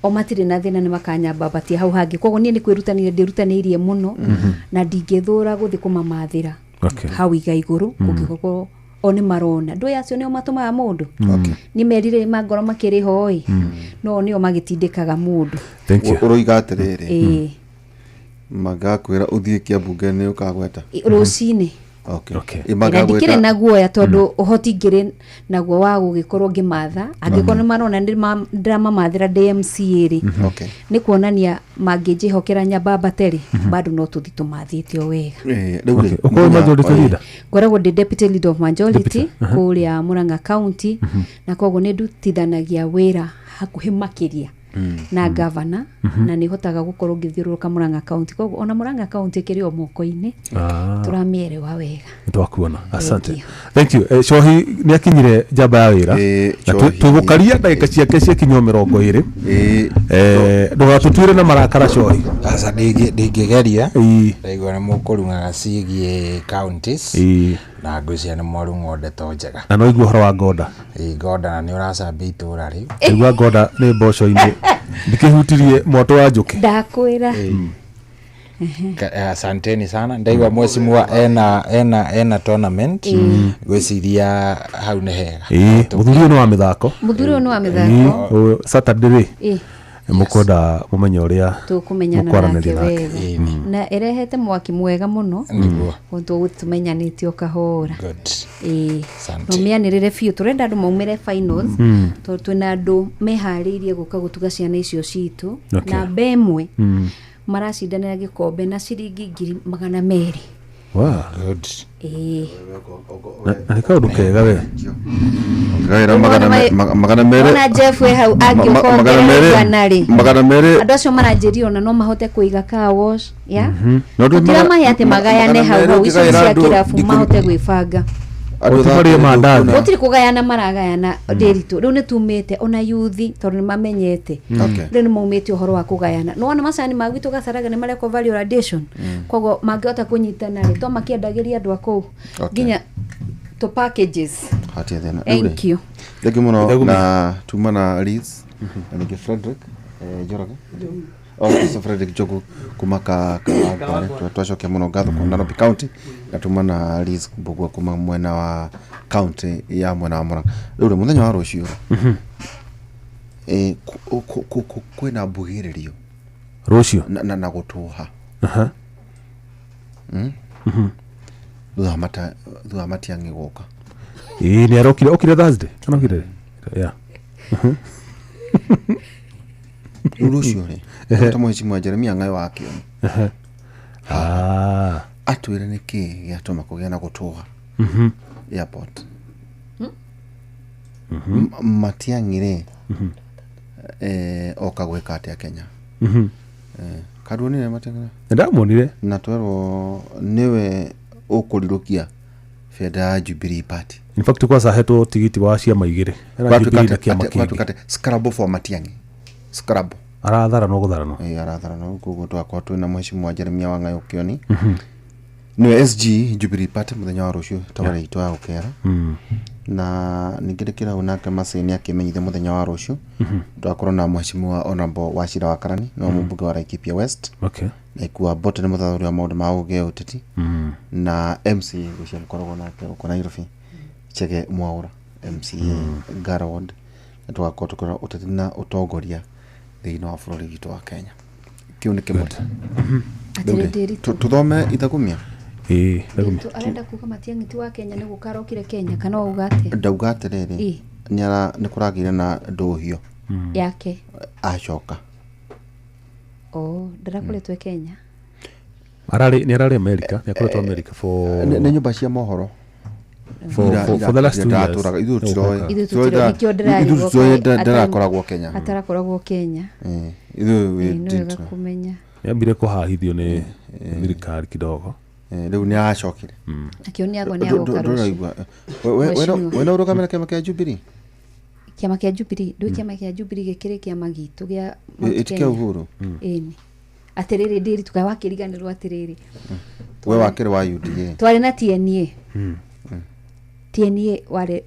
O matirĩ na thĩna, nĩ makanyambambatia hau hangĩ. Koguo niĩ nĩ kwĩrutanĩria ndĩrutanĩirie mũno na ndingĩthũra gũthiĩ kũmamathĩra hau iga igũrũ kũngĩkorwo o nĩ marona ndũĩ acio nĩo matũmaga mũndũ. Nĩ merire mangoro makĩrĩ ho ĩ, no nĩo magĩtindĩkaga mũndũ. Thank you. Ũroiga atĩrĩrĩ, Ĩĩ. Magakwĩra ũthiĩ Kĩambunge nĩ ũkagweta Rũcinĩ. Okay. Na ndikĩrĩ na guoya tondũ ũhoti ngĩrĩ naguo wa gũgĩkorwo ngĩmatha angĩkorwo nĩ marona ndĩramamathĩra ndĩ MCA rĩ, nĩ kuonania mangĩnjĩhokera nyambambate rĩ, bado no tũthi tũmathĩte o wega. Rĩu rĩ, Ũkorwo majority leader? Ngoragwo ndĩ deputy leader of majority Deputy, aha. kũrĩa Murang'a County, na koguo nĩ ndutithanagia wĩra hakuhĩ makĩria na gavana na nĩ hotaga gũkorwo ngĩthiũrũrũka Murang'a County. Koguo ona Murang'a County ĩkĩrĩ o moko-inĩ, tũramĩerewa wega. Nĩtwakuona, asante, thank you. Cohi nĩ akinyire njamba ya wĩra na tũgũkaria ndagĩka ciake ciakinywo 20. Ndũgatũtuĩre na marakara, Cohi. Aca, ndingĩgeria. Ndaigua nĩ mũkũrung'aga ciĩgiĩ counties na ngwĩciria nĩ mwarung'wo ndeto njega. Na no igue ũhoro wa Ngonda. Ĩ, Ngonda, na nĩ ũracambia itũra rĩu. Igua Ngonda nĩ mboco-inĩ, ndikĩhutirie mwatũ wa njũkĩ. Ndakwĩra. Asanteni sana. Ndaigua mheshimiwa ena tournament, ngwĩciria hau nĩ hega. Ĩĩ, mũthuri ũyũ nĩ wa mĩthako. Mũthuri ũyũ nĩ wa mĩthako. Ĩĩ, Saturday rĩ, mũkwenda mũmenye ũrĩa tũkũmenyana nake mũkwaranĩria nake. wega na ĩrehete mwaki mwega mũno. Nĩguo. Tũmenyanĩte o kahora. Ĩĩ. Asante. No mĩanĩrĩre biũ, tũrenda andũ maumĩre finals tondũ twĩna andũ meharĩirie gũka gũtuga ciana icio citũ. Namba 1 maracindanĩra gĩkombe na ciringi 200,000. Wow. Good. Ĩĩ. Na nĩ kaũndũ kega we. Ngaĩra 200. Ona Jeff wĩ hau angĩũka 200. ongerere igana rĩ, 200. Andũ acio maranjĩria ona no mahote kũiga car wash ya No ndũ tũtiramahe atĩ magayane magana hau merĩ hau icio ũngĩgaĩra cia andũ kĩrabu 10. mahote gwĩbanga. Andũ Ũtĩ marĩe mandathi. Gũtirĩ kũgayana maragayana ndĩritũ rĩu nĩ tumĩte ona yuthi tondũ nĩ mamenyete. Rĩu nĩ maumĩte ũhoro wa kũgayana, nĩ wona macani ma gwitũ Gacaraga nĩ marekwo value addition. Koguo mangĩhota kũnyitana rĩ, to makĩendagĩria andũ a kũu nginya tũ packages. Hatirĩ thĩna. Thank you. Thank you mũno na tuma na Liz na ningĩ Frederick Njoroge. Oh, Mr. Frederick Njogu kuma ka Kawangware. Twacokia mũno ngatho kwa Nairobi County na tuma na Liz Mbugua kuma mwena wa county ya mwena wa Murang'a. Rĩu rĩ, mũthenya wa rũciũ rĩ, kwĩna mbugĩrĩrio rũciũ na gũtũha. Thutha wa Matiang'i gũka. Ĩĩ, nĩ arokire, okire Thursday kana okire rĩ? Yeah. Rĩu rũciũ rĩ, ta mheshimiwa Jeremia Ng'ayo wa Kĩoni atwĩre nĩkĩ gĩatũma kũgĩa na gũtũha airport. Matiang'i rĩ, oka gwĩka atĩa Kenya? Karuonire Matiang'i? Nĩndamuonire. Na twerwo nĩwe ũkũrirũkia bendera ya Jubilee Party. In fact kwanza ahetwo tigiti wa ciama igĩrĩ. Hena Jubilee na kĩama kĩngĩ. Gwatuĩka atĩ scrabble for Matiang'i, scrabble. Aratharanwo gũtharanwo. Ĩĩ, aratharanwo. Koguo twakorwo twĩna mheshimiwa Jeremia Wang'ayo Kĩoni, nĩwe SG Jubilee Party, mũthenya wa rũciũ tabarĩra itũ ya gũkera. Na ningĩ ndĩkĩra hau nake Masai nĩ akĩmenyithia mũthenya wa rũciũ twakorwo na mheshimiwa Honorable Wachira wa Karani, nĩwe mũmbunge wa Laikipia West, na Ikua Mbote nĩ mũthathũri wa maũndũ ma ũgĩ ũteti, na MC gwĩcia mũkoragwo nake gũkũ Nairobi, Chege Mwaũra, MCA Ngara Ward, na tũgakorwo tũkĩrora ũteti na ũtongoria thĩinĩ wa bũrũri witũ wa Kenya. Kĩu nĩ kĩmwe. Atĩrĩ, Ndĩritũ. Tũthome ithagumia. Ĩĩ, ithagumia. Ndĩritũ arenda kuga Matiang'i ti wa Kenya nĩ gũka arokire Kenya kana wauga atĩa? Ndauga atĩrĩrĩ, nĩ kũragĩire na ndũhio yake acoka. Oh, ndarakoretwo e Kenya. Ararĩ, nĩ ararĩ America, nĩ akoretwo America for Nĩ nyũmba cia mohoro for the last 2 years. Ithuĩ tũtiroĩ. Ithuĩ tũtiroĩ, nĩkĩo ndĩrarigwo Ithuĩ tũtiroĩ kaĩ ndarakoragwo Kenya. Atarakoragwo Kenya. Ithuĩ we Ĩĩ, nĩ wega didn't know. kũmenya. Nĩambire kũhahithio nĩ thirikari kidogo. Rĩu nĩ aracokire. Nakĩo nĩ agwa nĩ agoka rũciũ. Ndũraigua Mheshimiwa. wena ũrũgamĩra kĩama kĩa Jubilee? Kĩama kĩa Jubilee, ndũĩ kĩama kĩa Jubilee gĩkĩrĩ kĩama gitũ kĩa Mount Ĩti kĩa Kenya. Uhuru. Ĩni. Atĩrĩrĩ ndĩri tuka wakĩriganĩrwo atĩrĩrĩ. We wakĩrĩ wa UDA. Twarĩ na TNA. TNA warĩ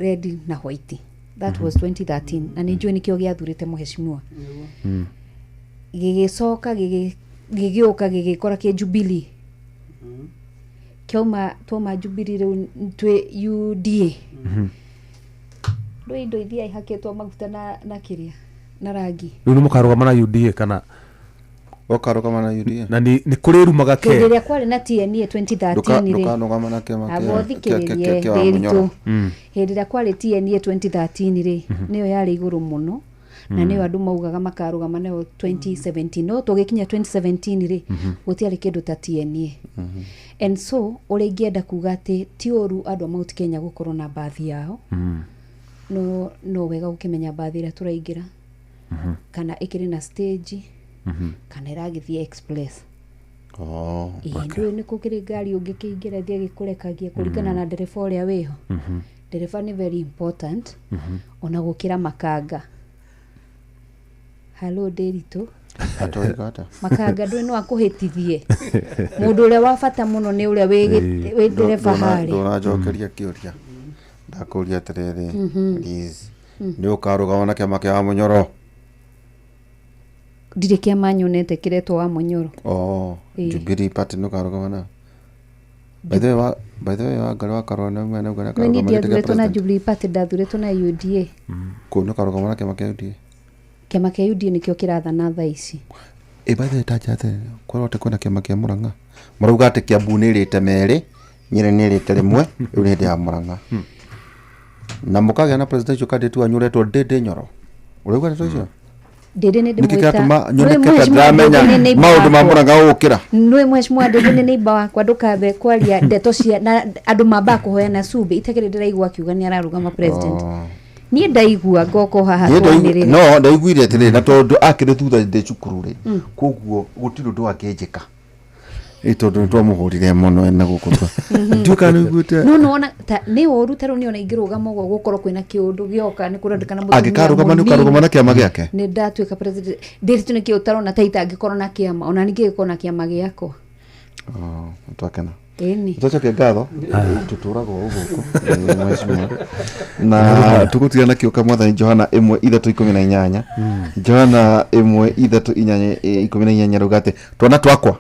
red na white. That was 2013 na nĩ njũĩ nĩkĩo gĩathurĩte mheshimiwa. Gĩgĩcoka gĩgĩũka gĩgĩkora kĩ Jubilee. Kĩauma twauma Jubilee rĩu twĩ UDA. Ndũĩ indo ithiaga ihakĩtwo maguta na kĩrĩa na rangi. Rĩu nĩ mũkarũgama na UDA kana ũkarũgama na UDA? Na nĩ kũrĩ rumaga ke. Hĩndĩ ĩrĩa kwarĩ na TNA 2013 rĩ. Ndũkarũgama na kĩama kĩa kĩa Hĩndĩ ĩrĩa kwarĩ TNA 2013 rĩ, nĩyo yarĩ igũrũ mũno. Na nĩyo andũ maugaga makarũgama nayo 2017. No tũgĩkinya 2017 rĩ, gũtiarĩ kĩndũ ta TNA. And so ũrĩa ingĩenda kuga atĩ ti ũru andũ a Mount Kenya gũkorwo na mbathi yao. No wega gũkĩmenya mbathi ĩrĩa tũraingĩra. Kana ĩkĩrĩ na stage. Kana ĩragĩthiĩ express. Ndũĩ nĩ kũkĩrĩ ngari ũngĩkĩingĩra ĩthiĩ ĩgĩkũrekagia kũringana na ndereba ũrĩa wĩho. Ndereba nĩ very important ona gũkĩra makanga. Hello Ndĩritũ. Makanga ndũĩ no akũhĩtithie. Mũndũ ũrĩa wa bata mũno nĩ ũrĩa wĩ ndereba harĩa. Ndũranjokeria kĩũria. Ndakũria atĩrĩrĩ, Liz, nĩ ũkarũgama na kĩama kĩa Wamunyoro? Ndirĩ kĩama nyonete kĩretwo Wamunyoro. Jubilee Party nĩ ũkarũgama nayo? By the way, Wangari wa Karua nĩ mwene ũguo nĩ Niĩ akarũgama gĩtĩ kĩa ndiathurĩtwo na president. Jubilee Party, ndathurĩtwo na UDA. Kũu nĩ ũkarũgama na kĩama kĩa UDA? Kĩama kĩa UDA nĩkĩo kĩrathana thaa ici. By the way, tanja atĩrĩrĩ, kwĩrwo atĩ kwĩna kĩama kĩa Murang'a. Marauga atĩ Kiambu nĩ ĩrĩte merĩ, Nyĩrĩ nĩ ĩrĩte rĩmwe, rĩu nĩ hĩndĩ ya Murang'a. Na mũkagĩa na presidential candidate wanyu ũretwo Ndĩndĩ Nyoro. Ũraigua ndeto icio? Ndĩndĩ nĩ Nĩkĩ ndĩmwĩta. kĩratũma nyoneke ta ndiramenya maũndũ ma Murang'a gũkĩra? Nĩ mheshimiwa Ndĩndĩ nĩ neighbor wakwa, ndũkambe kwaria ndeto cia na andũ mambaga kũhoyana cumbĩ itakĩrĩ ndĩraigua akiuga nĩ ararũgama president. Niĩ ndaigua ngoko haha twanĩrĩre. No ndaiguire atĩrĩrĩ, na tondũ akĩrĩ thutha ndĩ cukuru rĩ, koguo gũtirĩ ũndũ angĩnjĩka. Tondũ nĩ twamũhũrire mũno ena gũkũ twa. Ndiũĩ kana nĩ ũiguĩte. No nĩwona ta nĩ ũru ta rĩu nĩona ingĩrũgama ũguo gũkorwo kwĩna kĩũndũ gĩoka nĩ kũrendekana mũtumia Angĩkarũgama nĩ ũkarũgama na kĩama gĩake? Nĩ ndatuĩka president. Ndĩritũ nĩkĩo ũtarona ta itangĩkorwo na kĩama, ona ningĩ gĩkorwo na kĩama gĩakwa. Twakena. Ĩni. Twacokia ngatho tũtũragwo o gũkũ mheshimiwa. Na tũgũtigana na kĩũka mwathani Johana 1:3:18. Johana 1:3:18 rauga atĩ twana twakwa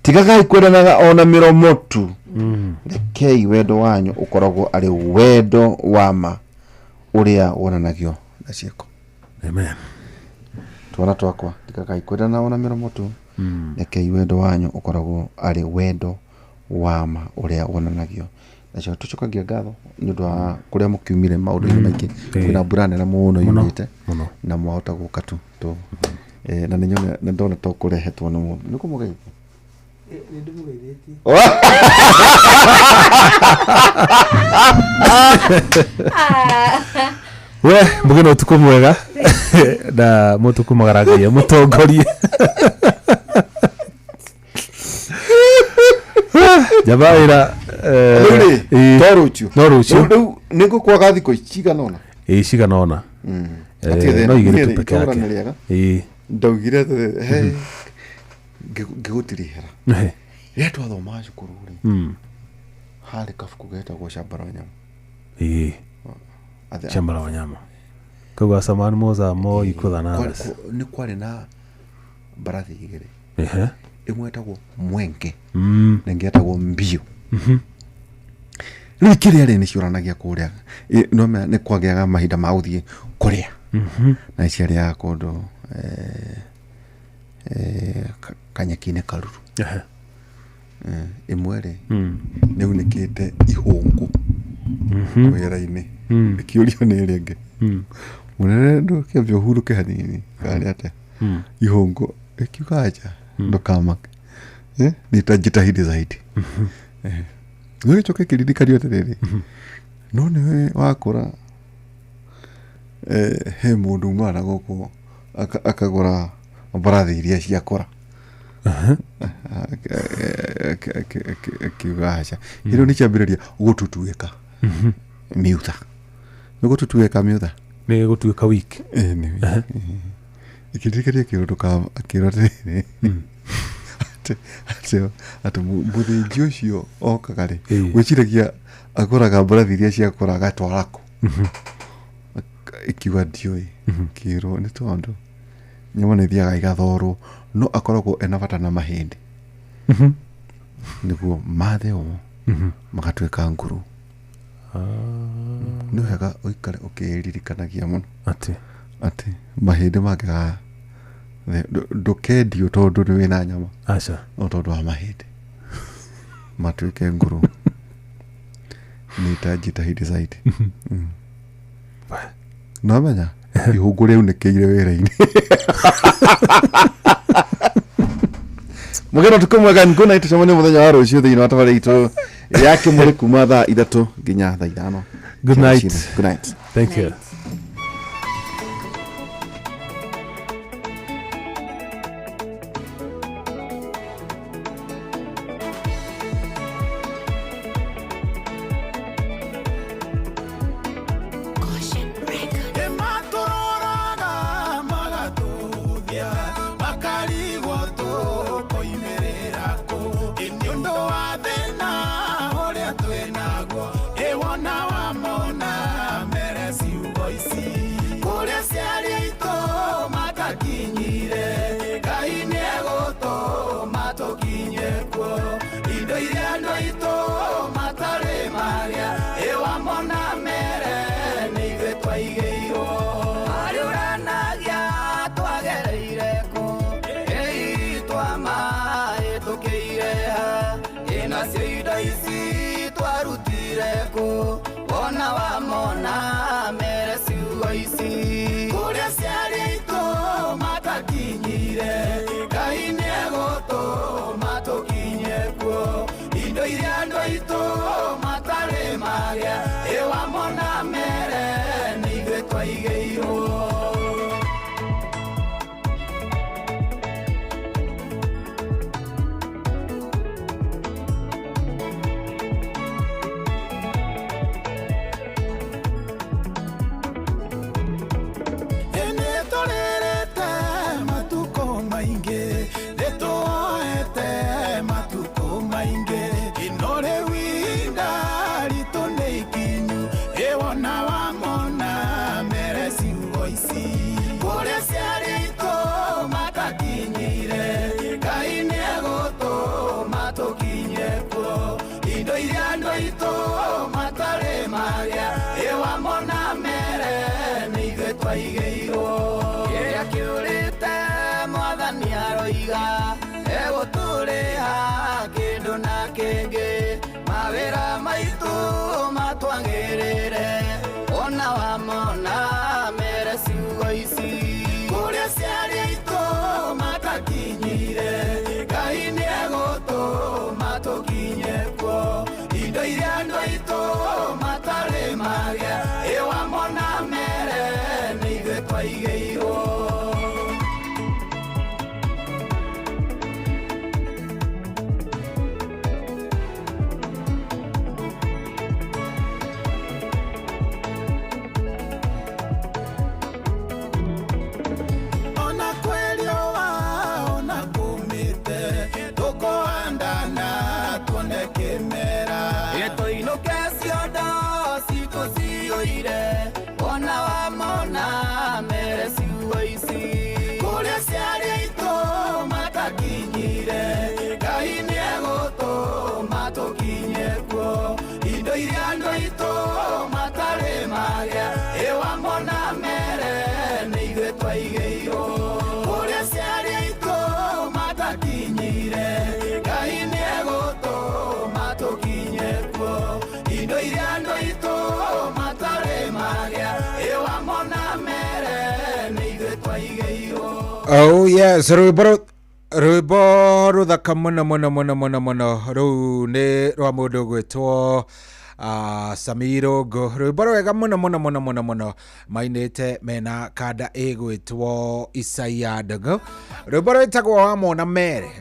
tigagai kwendanaga ona mĩromo tu, rekei wendo wanyu ũkoragwo arĩ wendo wa ma ũrĩa wonanagio na ciĩko. Amen. Twana twakwa tigagai kwendana ona mĩromo tu, rekei wendo wanyu ũkoragwo arĩ wendo wa ma ũrĩa wonanagio na ciĩko. Tũcokagia ngatho nĩ ũndũ wa kũrĩa mũkiumire maũndũ-inĩ maingĩ. Kwĩna mbura nene mũno yumĩte na mwahota gũka tu na nĩ ndona to kũrehetwo nĩ mũndũ. Nĩ kũmũgeithia? Nĩ ndĩmũgeithĩtie. We mũgĩ na ũtukũ mwega na mũtukũ magara Ngai mũtongorie. Jamaa wĩra to rũciũ. No rũciũ. Rĩu nĩ ngũkwaga thikũ cigana ũna. Cigana ũna. No igĩrĩ tu peke yake. Ndaugire atĩrĩrĩ, ngĩgũtirihĩra. Rĩrĩa twathomaga cukuru rĩ, harĩ kabuku getagwo Shamba la Wanyama. Shamba la Wanyama. Kau samani moza mo iko than others. Nĩ kwarĩ na mbarathi igĩrĩ. Ĩmwe ĩtagwo Mwenge na ĩngĩ ĩtagwo Mbio. Rĩu kĩrĩa rĩ nĩ ciũranagia kũrĩa. No nĩ kwagĩaga mahinda ma gũthiĩ kũrĩa. Na ciarĩaga kũndũ kanyeki-inĩ karuru. Ĩmwe rĩ nĩ unĩkĩte ihũngũ wĩra-inĩ. Ĩkĩũrio nĩ ĩrĩa ĩngĩ. Mũnene ndũkĩambia ũhurũke hanini karĩ atĩa ihũngũ ĩkiuga aja ndũkamake nitajitahidi zaidi. Gĩgĩcoka kĩririkanio atĩrĩrĩ, no nĩwe wakũra he mũndũ umaga na gũkũ akagũra mbarathi iria ciakũra. Akiuga aca. Hĩndĩ nĩ kĩambĩrĩria gũtutuĩka miutha. Nĩ gũtutuĩka miutha. Nĩ gũtuĩka weak. Ĩkĩririkania kĩũndũ ka akĩrwo atĩrĩrĩ atĩ atĩ mũthĩnji ũcio okaga rĩ, gwĩciragia agũraga mbarathi iria cia kũra agatwara kũ. Ikiuga ndiũĩ. Kĩrwo nĩ tondũ nyama nĩ ithiaga igathorwo, no akoragwo ena bata na mahĩndĩ nĩguo mathewo magatuĩka nguru. Nĩ wega ũikare ũkĩririkanagia mũno atĩ atĩ mahĩndĩ mangĩga ndũkendio tondũ nĩ wĩna nyama. Aca. No tondũ wa mahĩndĩ matuĩke nguru. Nĩ tajitahidi zaidi. Nomenya ihũngũ rĩaunĩkĩire wĩra-inĩ. Mũgeni ũtukũ mwega, good night, tũcemanie mũthenya wa rũciũ thĩinĩ wa tabarĩra itũ ya kĩmũrĩ kuma thaa 3 nginya thaa 5. Good night. Good night. Thank you. Ĩmatũroraga magatũthia, makarigwo tũkoimĩrĩra kũ. Ĩ nĩ ũndũ wa thĩna ũrĩa twĩnaguo, ĩ wona wamona mere ciugo ici. Kũrĩa ciarĩ aitũ matakinyire, Ngai nĩegũtũma tũkinye kuo. Indo iria andũ aitũ matarĩ marĩa, ĩ wamona mere nĩ ithuĩ twaigĩirwo. Harĩ ũranagia twagereire kũ, ĩ twamahĩtũkĩire ha, ĩ nacio indo ici twarutire kũ, wona wamona mere ciugo ici. Kũrĩa ciarĩ aitũ matakinyire, Ngai nĩegũtũma tũkinye kuo. Indo iria andũ aitũ matarĩ marĩa, ĩ wamona mere nĩ ithuĩ twaigĩirwo. Nĩtũrĩrĩte matukũ maingĩ, nĩtuoete matukũ maingĩ, ĩno rĩu ihinda ritũ nĩ ikinyu, ĩ wona wamona mere ciugo ici. Kũrĩa ciarĩ aitũ matakinyire, Ngai nĩegũtũma tũkinye kuo. Indo iria andũ aitũ matarĩ marĩa, ĩ wamona mere nĩ ithuĩ twaigĩirwo. Kĩrĩa kĩũrĩte mwathani aroiga, egũtũrĩha kĩndũ na kĩngĩ, mawĩra maitũ matwagĩrĩre, wona wamona mere ciugo ici. Kũrĩa ciarĩ aitũ matakinyire, Ngai nĩegũtũma tũkinye kuo. Indo iria andũ aitũ matarĩ marĩa, ĩ wamona mere nĩ ithuĩ twaigĩirwo. Ona kwĩriũa ona kũmĩte, tũkũhandana tuone kĩmera. Tũinũke ciondo citũ ciyũire, wona wamona mere ciugo ici. Kũrĩa ciarĩ aitũ matakinyire, Ngai nĩegũtũma tũkinye kuo. Indo iria andũ aitũ matarĩ marĩa, ĩ wamona mere nĩ ithuĩ twaigĩirwo. Kũrĩa ciarĩ aitũ matakinyire, Ngai nĩegũtũma tũkinye kuo. Indo iria andũ aitũ matarĩ marĩa, ĩ wamona mere nĩ ithuĩ twaigĩirwo. Oh yes, rwĩmbo rũthaka mũno mũno mũno mũno mũno. Rũu nĩ rwa mũndũ ũgwĩtwo Samiro rwĩmbo rwega mũno mũno mũno mũno mũno mainĩte mena kanda ĩgwĩtwo Isaia Ndung'u. Rwĩmbo rwĩtagwo Wamona Mere.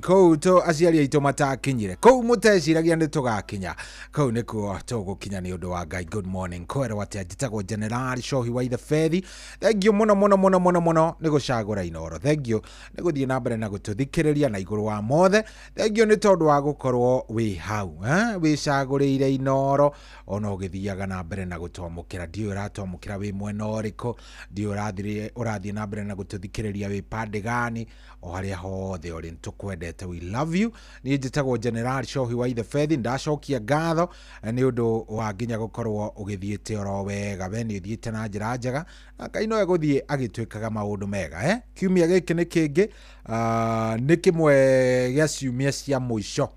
Kũu tũ aciari aitũ matakinyire, kũu mũteciragia nĩ tũgakinya, kũu nĩkuo tũgũkinya nĩ ũndũ wa Ngai. Good morning kwerwo atĩa, njĩtagwo General Shohi wa Ithe Fethi. Thank you mũno mũno mũno mũno mũno nĩ gũcagũra Inooro. Thank you nĩ gũthiĩ na mbere na gũtũthikĩrĩria na igũrũ wa mothe. Thank you nĩ tondũ wa gũkorwo wĩ hau, wĩcagũrĩire Inooro ona ũgĩthiaga na mbere na gũtwamũkĩra. Ndiũĩ ũratwamũkĩra wĩ mwena ũrĩkũ, ndiũĩ ũrathiĩ na mbere na gũtũthikĩrĩria wĩ pande gani, o harĩa hothe ũrĩ nĩtũkwendete, we love you. Niĩ njĩtagwo General Shohi wa Ithe Fethi. Ndacokia ngatho nĩ ũndũ wa nginya gũkorwo ũgĩthiĩte oro wega. We nĩ ũthiĩte na njĩra njega na Ngai no egũthiĩ agĩtwĩkaga maũndũ mega. Kiumia gĩkĩ nĩ kĩngĩ, nĩ kĩmwe gĩa ciumia cia mũico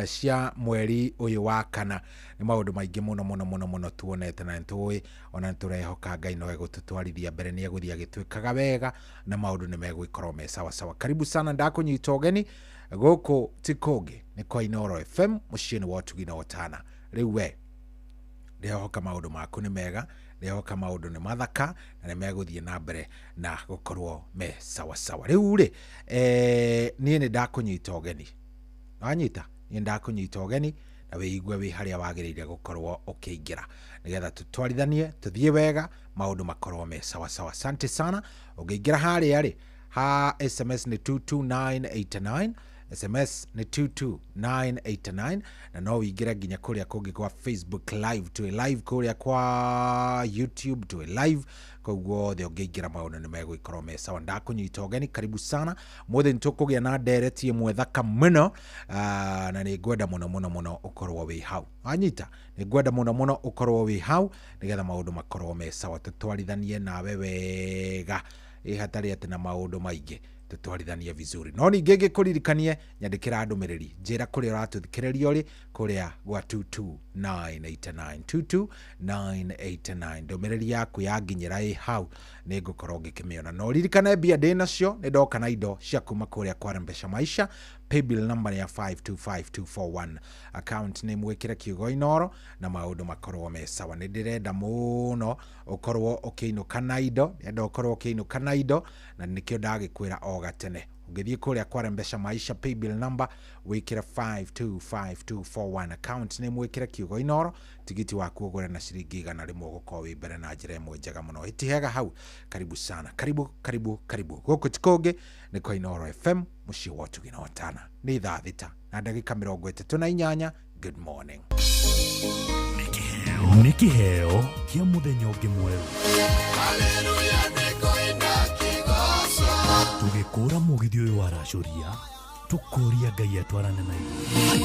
cia mweri ũyũ wa kana. Nĩ maũndũ maingĩ mũno mũno mũno mũno tuonete na nĩtũĩ ona nĩtũrehoka Ngai no egũtũtwarithia mbere, nĩ egũthiĩ agĩtwĩkaga wega na maũndũ nĩ megũgĩkorwo me sawa sawa. Karibu sana, ndakũnyita ũgeni gũkũ ti kũngĩ nĩ kwa Inooro FM mũciĩ-inĩ wa ũtugi na ũtana. Rĩu we ndĩrehoka maũndũ maku nĩ mega, ndĩrehoka maũndũ nĩ mathaka na nĩ megũthiĩ na mbere na gũkorwo me sawa sawa. Rĩu rĩ, niĩ nĩ ndakũnyita ũgeni, wanyita, niĩ ndakũnyita ũgeni na wĩigue wĩ harĩa wagĩrĩire gũkorwo ũkĩingĩra nĩgetha tũtwarithanie tũthiĩ wega, maũndũ makorwo me sawa sawa. Asante sana. Ũngĩingĩra harĩa rĩ, ha SMS nĩ 22989, SMS nĩ 22989, na no wĩingĩre nginya kũrĩa kũngĩ kwa Facebook live, twĩ live kũrĩa kwa YouTube twĩ live, koguo othe ũngĩingĩra maũndũ nĩ megũgĩkorwo me sawa. Ndakũnyita ũgeni, karibu sana. Mũthĩ nĩtũkũgĩa na ndereti ĩmwe thaka mũno, na nĩ ngwenda mũno mũno mũno ũkorwo wĩ hau. Wanyita, nĩ ngwenda mũno mũno ũkorwo wĩ hau nĩgetha maũndũ makorwo me sawa, tũtwarithanie nawe wega, ĩ hatarĩ atĩ na maũndũ maingĩ, tũtwarithanie vizuri. No ningĩ ngĩkũririkanie, nyandĩkĩra ndũmĩrĩri, njĩra kũrĩa ũratũthikĩrĩria ũrĩ kũrĩa gwa 22989, 22989. Ndũmĩrĩri yaku yanginyĩra ĩ hau nĩ ngũkorwo ngĩkĩmĩona. No ririkane mbia ndĩ nacio, nĩ ndoka na indo cia kuma kũrĩa kwa Mbeca Maisha. Paybill number ya 525241, account name wĩkĩre kiugo Inooro na maũndũ makorwo me sawa. Nĩ ndĩrenda mũno ũkorwo ũkĩinũka na indo, ndĩrenda ũkorwo ũkĩinũka na indo na nĩkĩo ndagĩkwĩra o gatene. Ũngĩthiĩ kũrĩa kwa Mbeca Maisha paybill number wĩkĩre 525241, account name wĩkĩre kiugo Inooro, tigiti waku ũgũre na ciringi 100 ũgũkorwo wĩ mbere na njĩra ĩmwe njega mũno. Ĩtihega hau. Karibu sana, karibu karibu karibu. Gũkũ ti kũngĩ nĩ kwa Inooro FM mũciĩ wa ũtugi na ũtana. Nĩ thaa 6:38. Good morning. Nĩ kĩheo kĩa mũthenya ũngĩ mwerũ. Tũgĩkũra mũgithi ũyũ wa racũria, tũkũria Ngai atwarane na ithuĩ.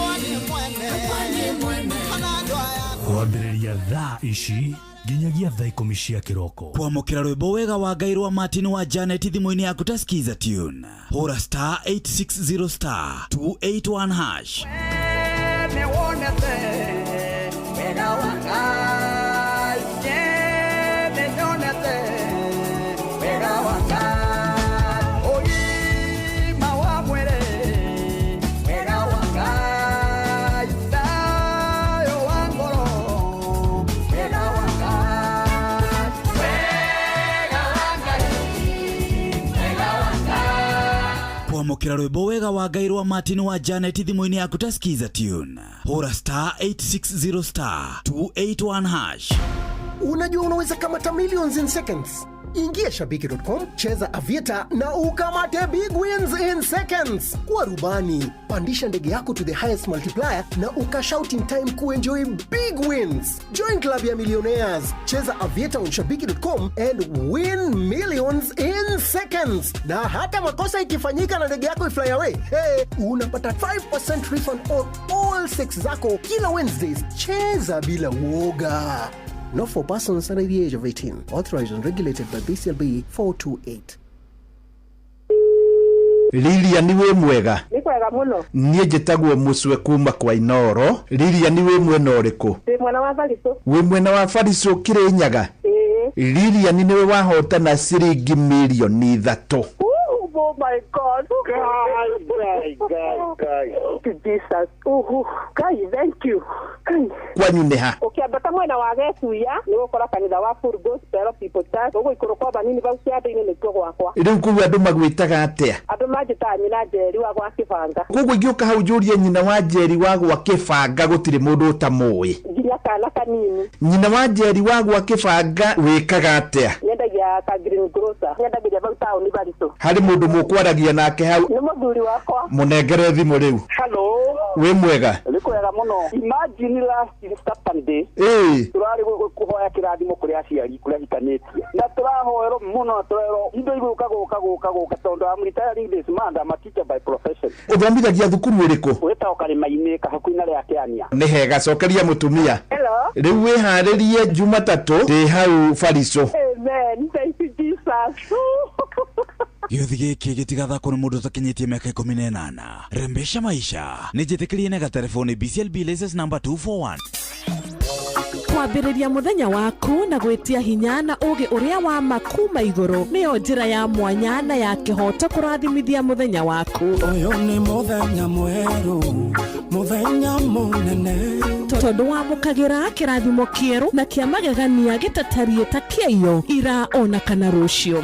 Kwambĩrĩria thaa ici nginyagia thaa 10 cia kĩroko. Kwamũkĩra rwĩmbo wega wa Ngai rwa Martin wa Janet thimũ-inĩ yaku ta Skiza tune. Hũra star 860 star 281 hash. Kwamũkĩra rwĩmbo wega wa Ngai rwa Martin wa Janet thimũ-inĩ yaku ta Skiza tune. Hũra star 860 star 281 hash. Unajua unaweza kamata millions in seconds. Ingia shabiki.com, cheza Aviator na ukamate big wins in seconds. Kuwa rubani, pandisha ndege yako to the highest multiplier na ukashout in time kuenjoy big wins. Join club ya millionaires, cheza Aviator on shabiki.com and win millions in seconds. Na hata makosa ikifanyika na ndege yako ifly away, hey, unapata 5% refund on all 6 zako kila Wednesdays. Cheza bila uoga. Not for persons under the age of 18. Authorized and regulated by BCLB 428. Lilian wĩ mwega? Nĩ kwega mũno. Niĩ njĩtagwo Mũcwe kuma kwa Inooro. Lilian wĩ mwena ũrĩkũ? Ndĩ mwena wa Barisũ. Wĩ mwena wa Barisũ Kĩrĩnyaga? Ĩĩ. Lilian nĩwe wahotana ciringi mirioni 3. Oh my God. Ngai, Ngai, Ngai, Ngai. Jesus. Uhu. Ngai, thank you. Ngai. Kwanyu nĩ ha? Ũkĩambata mwena wa Getuya nĩ ũgũkora kanitha wa Full Gospel People Church. Ũgũikũrũka o banini bau kĩanda-inĩ nĩkuo gwakwa. Rĩu kũu andũ magwĩtaga atĩa? Andũ manjĩtaga nyina Njeri wa gwa Kĩbanga. Koguo ingĩũka hau njũrie nyina wa Njeri wa gwa Kĩbanga gũtirĩ mũndũ ũtamũĩ. Nginya kana kanini. Nyina wa Njeri wa gwa Kĩbanga wĩkaga atĩa? Nyendagia ka green grocer. Nyendagĩria bau taũni Baritũ. Harĩ mũndũ mũkwaragia nake hau? Nĩ mũthuri wakwa. Mũnengere thimũ rĩu. Hello. Wĩ mwega? Nĩ kwega mũno. Imagine last Saturday. Ĩĩ. Tũrarĩ kũhoya kĩrathimo kũrĩ aciari kũrĩa hikanĩtie. Na tũrahoerwo mũno na tũrerwo indo igũka gũka gũka gũka tondũ I'm retiring this month. I'm a teacher by profession. Ũthomithagia thukuru ĩrĩkũ? Wĩtagwo Karĩma-inĩ kahakuĩ na rĩa Kĩania. Nĩ hega, cokeria mũtumia. Hello. Rĩu wĩharĩrie Jumatatũ ndĩ hau Baritũ. Amen. Thank you Jesus. Gĩũthi gĩkĩ gĩtigathakwo nĩ mũndũ ũtakinyĩtie mĩaka 18. Rembesha maisha nĩ njĩtĩkĩrie na gatelefoni BCLB license number 241. Kwambĩrĩria mũthenya waku na gwĩtia hinya na ũgĩ ũrĩa wa ma kuma igũrũ nĩyo njĩra ya mwanya na ya kĩhoto kũrathimithia mũthenya waku. Ũyũ nĩ mũthenya mwerũ, mũthenya mũnene. Tondũ wamũkagĩra kĩrathimo kĩerũ na kĩa magegania gĩtatariĩ ta kĩaiyo ira ona kana rũciũ.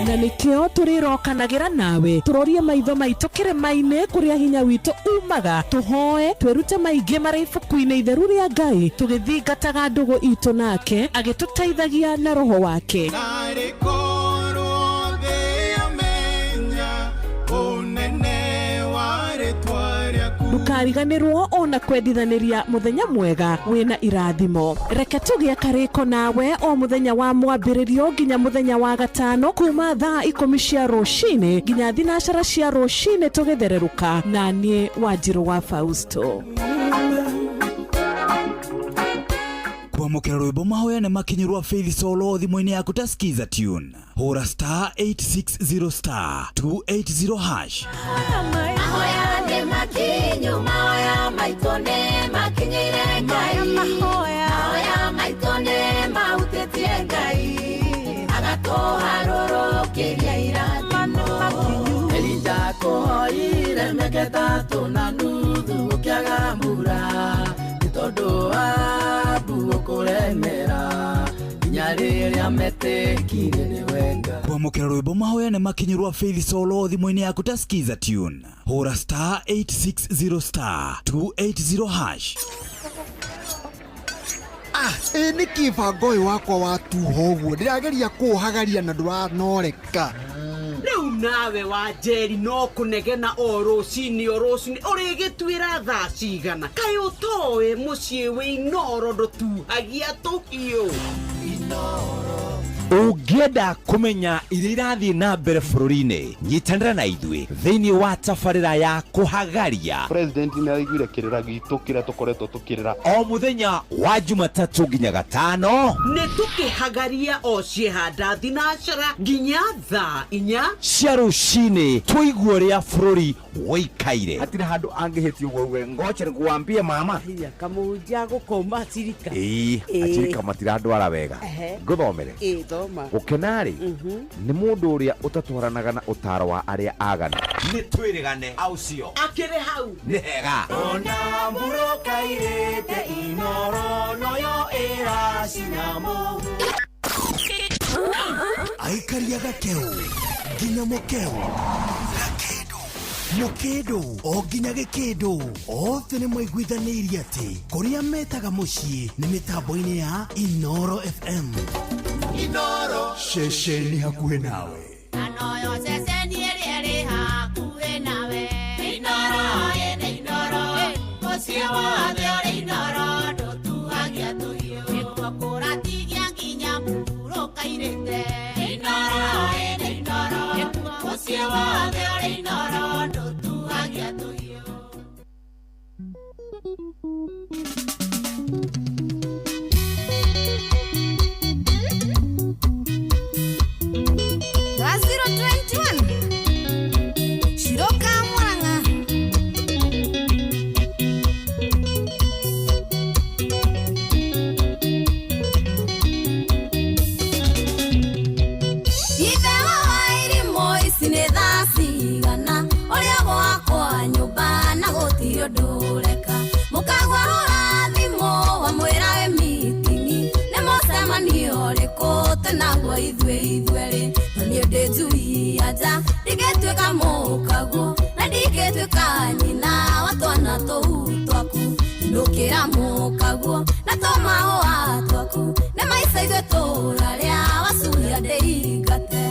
Na nĩkĩo tũrĩrokanagĩra nawe tũrorie maitho maitũ kĩrĩma-inĩ kũrĩa hinya witũ umaga, tũhoe twĩrute maingĩ marĩ ibuku-inĩ itheru rĩa Ngai tũgĩthingataga ndũgũ itũ nake agĩtũteithagia na roho wake. Narĩ korwo thĩ yamenya ũnene wa rĩtwa rĩaku. Ndũkariganĩrwo ona kwendithanĩria mũthenya mwega wĩna irathimo. Reke tũgĩe karĩko nawe o mũthenya wa mwambĩrĩrio nginya mũthenya wa gatano kuma thaa 10 cia rũcinĩ nginya 12 cia rũcinĩ tũgĩthererũka na niĩ Wanjirũ wa Fausto. Kwamũkĩra rwĩmbo mahoya nĩ makinyĩrwa Faith Solo thimũ-inĩ yaku ta Skiza Tune. Hũra star 860 star 280 hash. Mahoya nĩ makinyu, mahoya maitũ nĩ makinyĩire Ngai. Mahoya maitũ nĩ mahutĩtie Ngai, agatũharũrũkĩria irathimo. Elija kũhoire mĩaka 3.5 gũkĩaga mbura, nĩ tondũ Ahabu gũkũremera nginya rĩrĩa metĩkirie nĩwe Ngai. Kwamũkĩra rwĩmbo mahoya nĩ makinyĩrwa Faith Solo thimũ-inĩ yaku ta Skiza Tune. Hũra star 860 star 280 hash. Ĩ nĩkĩ bango ũyũ wakwa watuha ũguo? Ndĩrageria kũũhagaria na ndũranoreka. Rĩu nawe wa Njeri no kũnegena o rũcinĩ o rũcinĩ ũrĩgĩtuĩra thaa cigana? Kaĩ ũtoĩ mũciĩ wĩ Inooro ndũtuhagia tũhiũ? Ũngĩenda kũmenya iria irathiĩ na mbere bũrũri-inĩ, nyitanĩra na ithuĩ thĩinĩ wa tabarĩra ya kũhagaria. President nĩ araiguire kĩrĩra gitũ kĩrĩa tũkoretwo tũkĩrĩra o mũthenya wa Jumatatũ nginya Gatano. Nĩ tũkĩhagaria o ciehanda thinacara nginya thaa 4 cia rũcinĩ, tũigue ũrĩa bũrũri wĩikaire. Hatirĩ handũ angĩhĩtia ũguo uge ngoche nĩkuambie mama. Hinya kamũhunjia gũkoma cirika. Ĩĩ, acirika matirandwara wega. Ngũthomere. Ĩĩ, thoma. Gũkena-rĩ, nĩ mũndũ ũrĩa ũtatwaranaga na ũtaro wa arĩa aganu. Nĩ twĩrĩgane au cio. Akĩrĩ hau. Nĩ hega. Ona mbura kairĩte Inooro noyo ĩracina mũhu. Aikaria gakeu nginya mũkeu gakĩndũ mũkĩndũ o nginya gĩkĩndũ othe nĩ maiguithanĩirie atĩ kũrĩa metaga mũciĩ nĩ mĩtambo-inĩ ya Inooro FM. Inooro ceceni hakuhĩ nawe. Anoyo ceceni ĩrĩa ĩrĩ hakuhĩ nawe. Inooro ĩnĩ Inooro, mũciĩ wothe ũrĩ Inooro ndũtuhagia tũhiũ. Nĩkuo kũratigia nginya mũhurũka-irĩte. Inooro ĩnĩ Inooro, mũciĩ wothe ũrĩ Inooro ndũtuhagia tũhiũ. 021 naguo ithuĩ ithuerĩ no niĩ ndĩ njui ya nja ndingĩtuĩka mũkaguo na ndingĩtuĩka nyina wa twana tũu twaku inũkĩra mũkaguo na tũmahũa twaku nĩ maica ithuĩ tũrarĩa wacuia ndĩingate.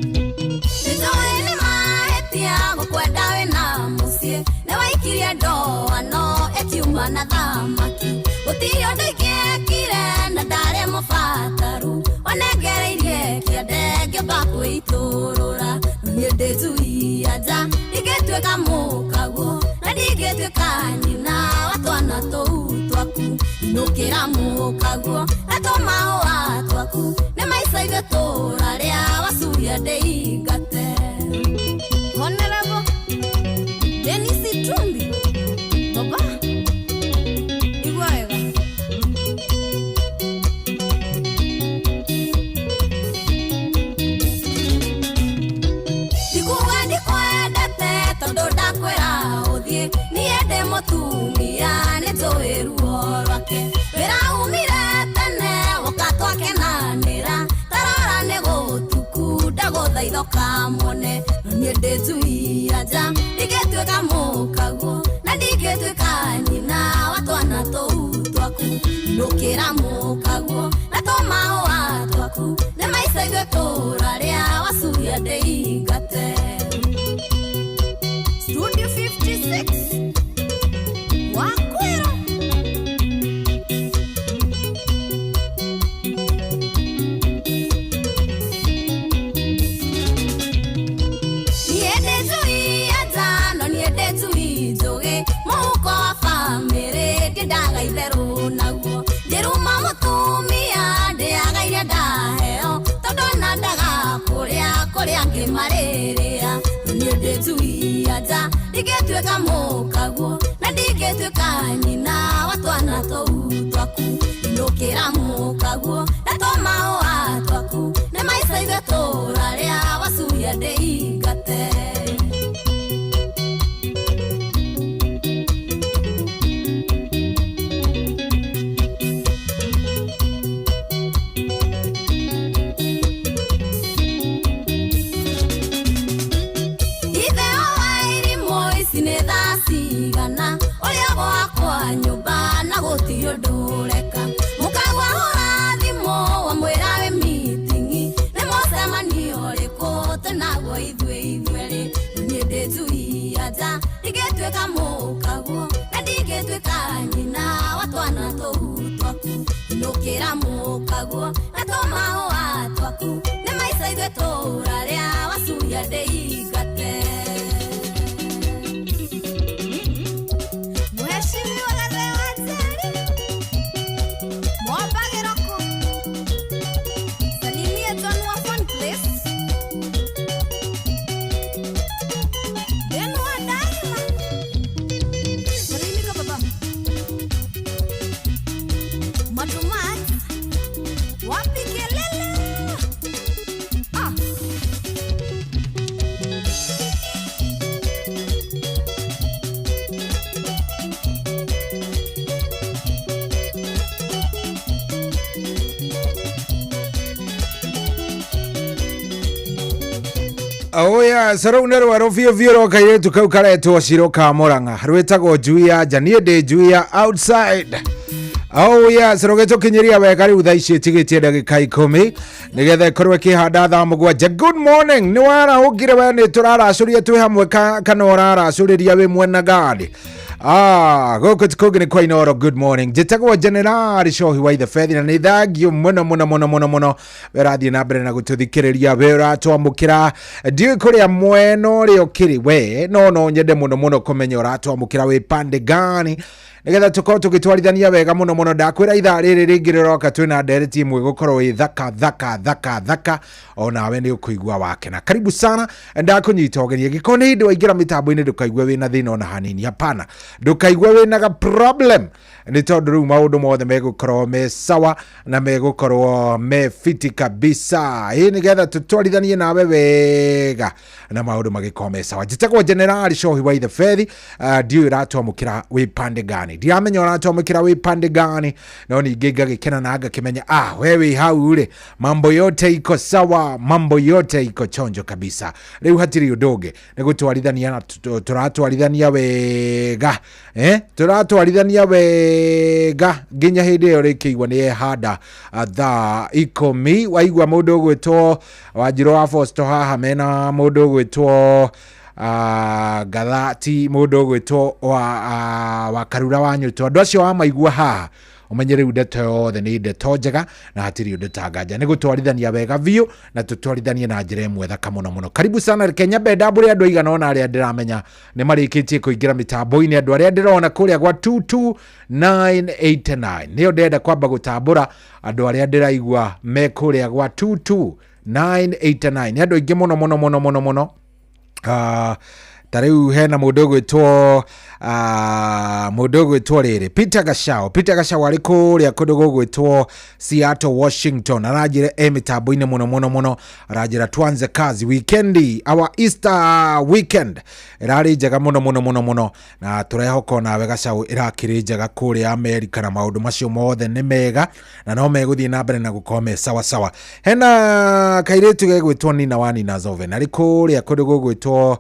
Nĩnjũĩ nĩ mahĩtia gũkwenda wĩna mũciĩ nĩwaikirie ndoano ĩkiuma na thamaki gũtirĩ ũndũ ingĩekire na ndarĩ mũbataru wanengereirie kĩande ngĩamba kwĩitũrũra no niĩ ndĩ njui ya nja ndingĩtuĩka mũkaguo na ndingĩtuĩka nyina wa twana tũu twaku inũkĩra mũkaguo na tũmahũa twaku nĩ maica ithuĩ tũrarĩa wacuia ndĩingate. Honorable Dennis Itumbi baba igua wega. Ndikuga ndikwendete tondũ ndakwĩra ũthiĩ niĩ ndĩ mũtumia nĩnjũĩ ruo rwake wĩra umire tene woka twakenanĩra tarora nĩ gũtuku ndagũthaitha ũkamwone no niĩ ndĩ njui ya nja ndingĩtuĩka mũkaguo na ndingĩtuĩka nyina wa twana tũu twaku inũkĩra mũkaguo na tũmahũa twaku nĩ maica ithuĩ tũrarĩa wacuia ndĩingate. Studio 56 wakwĩra niĩ ndĩ njui ya nja no niĩ ndĩ njui njũgĩ mũhuko wa bamĩrĩ ndiendaga itherũ naguo ndĩruma mũtumia ndĩaga iria ndaheo tondũ ona ndaga kũrĩa kũrĩa angĩ marĩrĩa no niĩ ndĩ njui ya nja ndingĩtuĩka mũkaguo na ndingĩtuĩka nyina wa twana tũu twaku inũkĩra mũkaguo na tũmahũa twaku nĩ maica ithuĩ tũrarĩa wacuia ndĩingate. Ithe wa irimũ ici nĩ thaa cigana ũrĩa gwakwa nyũmba na gũtirĩ ũndũ ũreka mũkagwa hũra thimũ wamwĩra wĩ mitingi nĩ mũcemanio ũrĩkũ twĩnaguo ithuĩ ithuerĩ no niĩ ndĩ njui ya nja ndingĩtuĩka mũkaguo na ndingĩtuĩka nyina wa twana tũu twaku inũkĩra mũkaguo na tũmahũa twaku nĩ maica ithuĩ tũrarĩa wacuia ndĩingate. Mheshimiwa Gathe wa Njeri Mwamba Gĩroko salimia John wa Fun Place Ben wa Daima salimika baba Matumat wapi kelele ah. Oya sarau nä rwerå biå biå ro kairä kau karetwo ciro ka Murang'a rwĩtagwo njui ya nja niĩ ndĩ njui ya outside. Oh yes, rũgĩtũkinyĩria wega rĩu thaa ici ĩtigĩtie ndagĩka 10 nĩgetha ĩkorwo ĩkĩhanda thaa 7. Good morning, nĩ warahũngire we nĩ tũraracũria twĩ hamwe kana ũraracũrĩria wĩ mwena gani? Gũkũ ti kũngĩ nĩ kwa Inooro. Good morning, njĩtagwo General Cohi wa Ithe Bethi na nĩ thangio mũno mũno mũno mũno mũno we ũrathiĩ na mbere na gũtũthikĩrĩria, we ũratwamũkĩra ndiũĩ kũrĩa mwena ũrĩa ũkĩrĩ we, no nyende mũno mũno kũmenya ũratwamũkĩra wĩ pande gani nĩgetha tũkorwo tũgĩtwarithania wega mũno mũno. Ndakwĩra ithaa rĩrĩ rĩngĩ rĩroka twĩna ndereti ĩmwe gũkorwo ĩ thaka thaka thaka thaka, onawe nĩ ũkũigua wakena. Karibu sana, ndakũnyita ũgeni. Angĩkorwo nĩ hĩndĩ waingĩra mĩtambo-inĩ ndũkaigue wĩna thĩna ona hanini, hapana, ndũkaigue wĩna ga problem. Nĩ tondũ rĩu maũndũ mothe megũkorwo me sawa na megũkorwo me fiti kabisa. Ĩ nĩgetha tũtwarithanie nawe wega na maũndũ magĩkorwo me sawa. Njĩtagwo Generali Shohi wa Ithe Fethi. Ndiũĩ ũratwamũkĩra wĩ pande gani, ndiramenya ũratwamũkĩra wĩ pande gani, no ningĩ ngagĩkena na ngakĩmenya we wĩ hau rĩ, mambo yote iko sawa, mambo yote iko chonjo kabisa. Rĩu hatirĩ ũndũ ũngĩ nĩ gũtwarithania na tũratwarithania wega, tũratwarithania wega nginya hĩndĩ ĩyo rĩkĩigua nĩ yehanda thaa 10. Waigua mũndũ ũgwĩtwo Wanjirũ wa Fosto haha mena mũndũ ũgwĩtwo Gathati, mũndũ ũgwĩtwo wa Karura wa Nyũtũ, andũ acio wamaigua haha ũmenye rĩu ndeto yothe nĩ ndeto njega na hatirĩ ũndũ tanganja, nĩ gũtwarithania wega biũ na tũtwarithanie na njĩra ĩmwe thaka mũno mũno. Karibu sana. Reke nyambe ndambũre andũ aigana ũna arĩa ndĩramenya nĩ marĩkĩtie kũingĩra mĩtambo-inĩ, andũ arĩa ndĩrona kũrĩa gwa 22989 nĩyo ndĩrenda kwamba gũtambũra, andũ arĩa ndĩraigua me kũrĩa gwa 22989 nĩ andũ aingĩ mũno mũno mũno mũno mũno. Ta rĩu hena mũndũ ũgwĩtwo mũndũ ũgwĩtwo rĩrĩ Peter Gachao. Peter Gachao arĩ kũrĩa kũndũ gũgwĩtwo Seattle, Washington, aranjĩra e mĩtambo-inĩ mũno mũno mũno, aranjĩra tuanze kazi weekendi, our Easter weekend ĩrarĩ njega mũno mũno mũno mũno, na tũrehoka onawe Gachao ĩrakĩrĩ njega kũrĩa Amerika, na maũndũ macio mothe nĩ mega na no megũthiĩ na mbere na gũkorwo me sawa sawa. Hena kairĩtu gegwĩtwo Nina wa Nina Zoven arĩ kũrĩa kũndũ gũgwĩtwo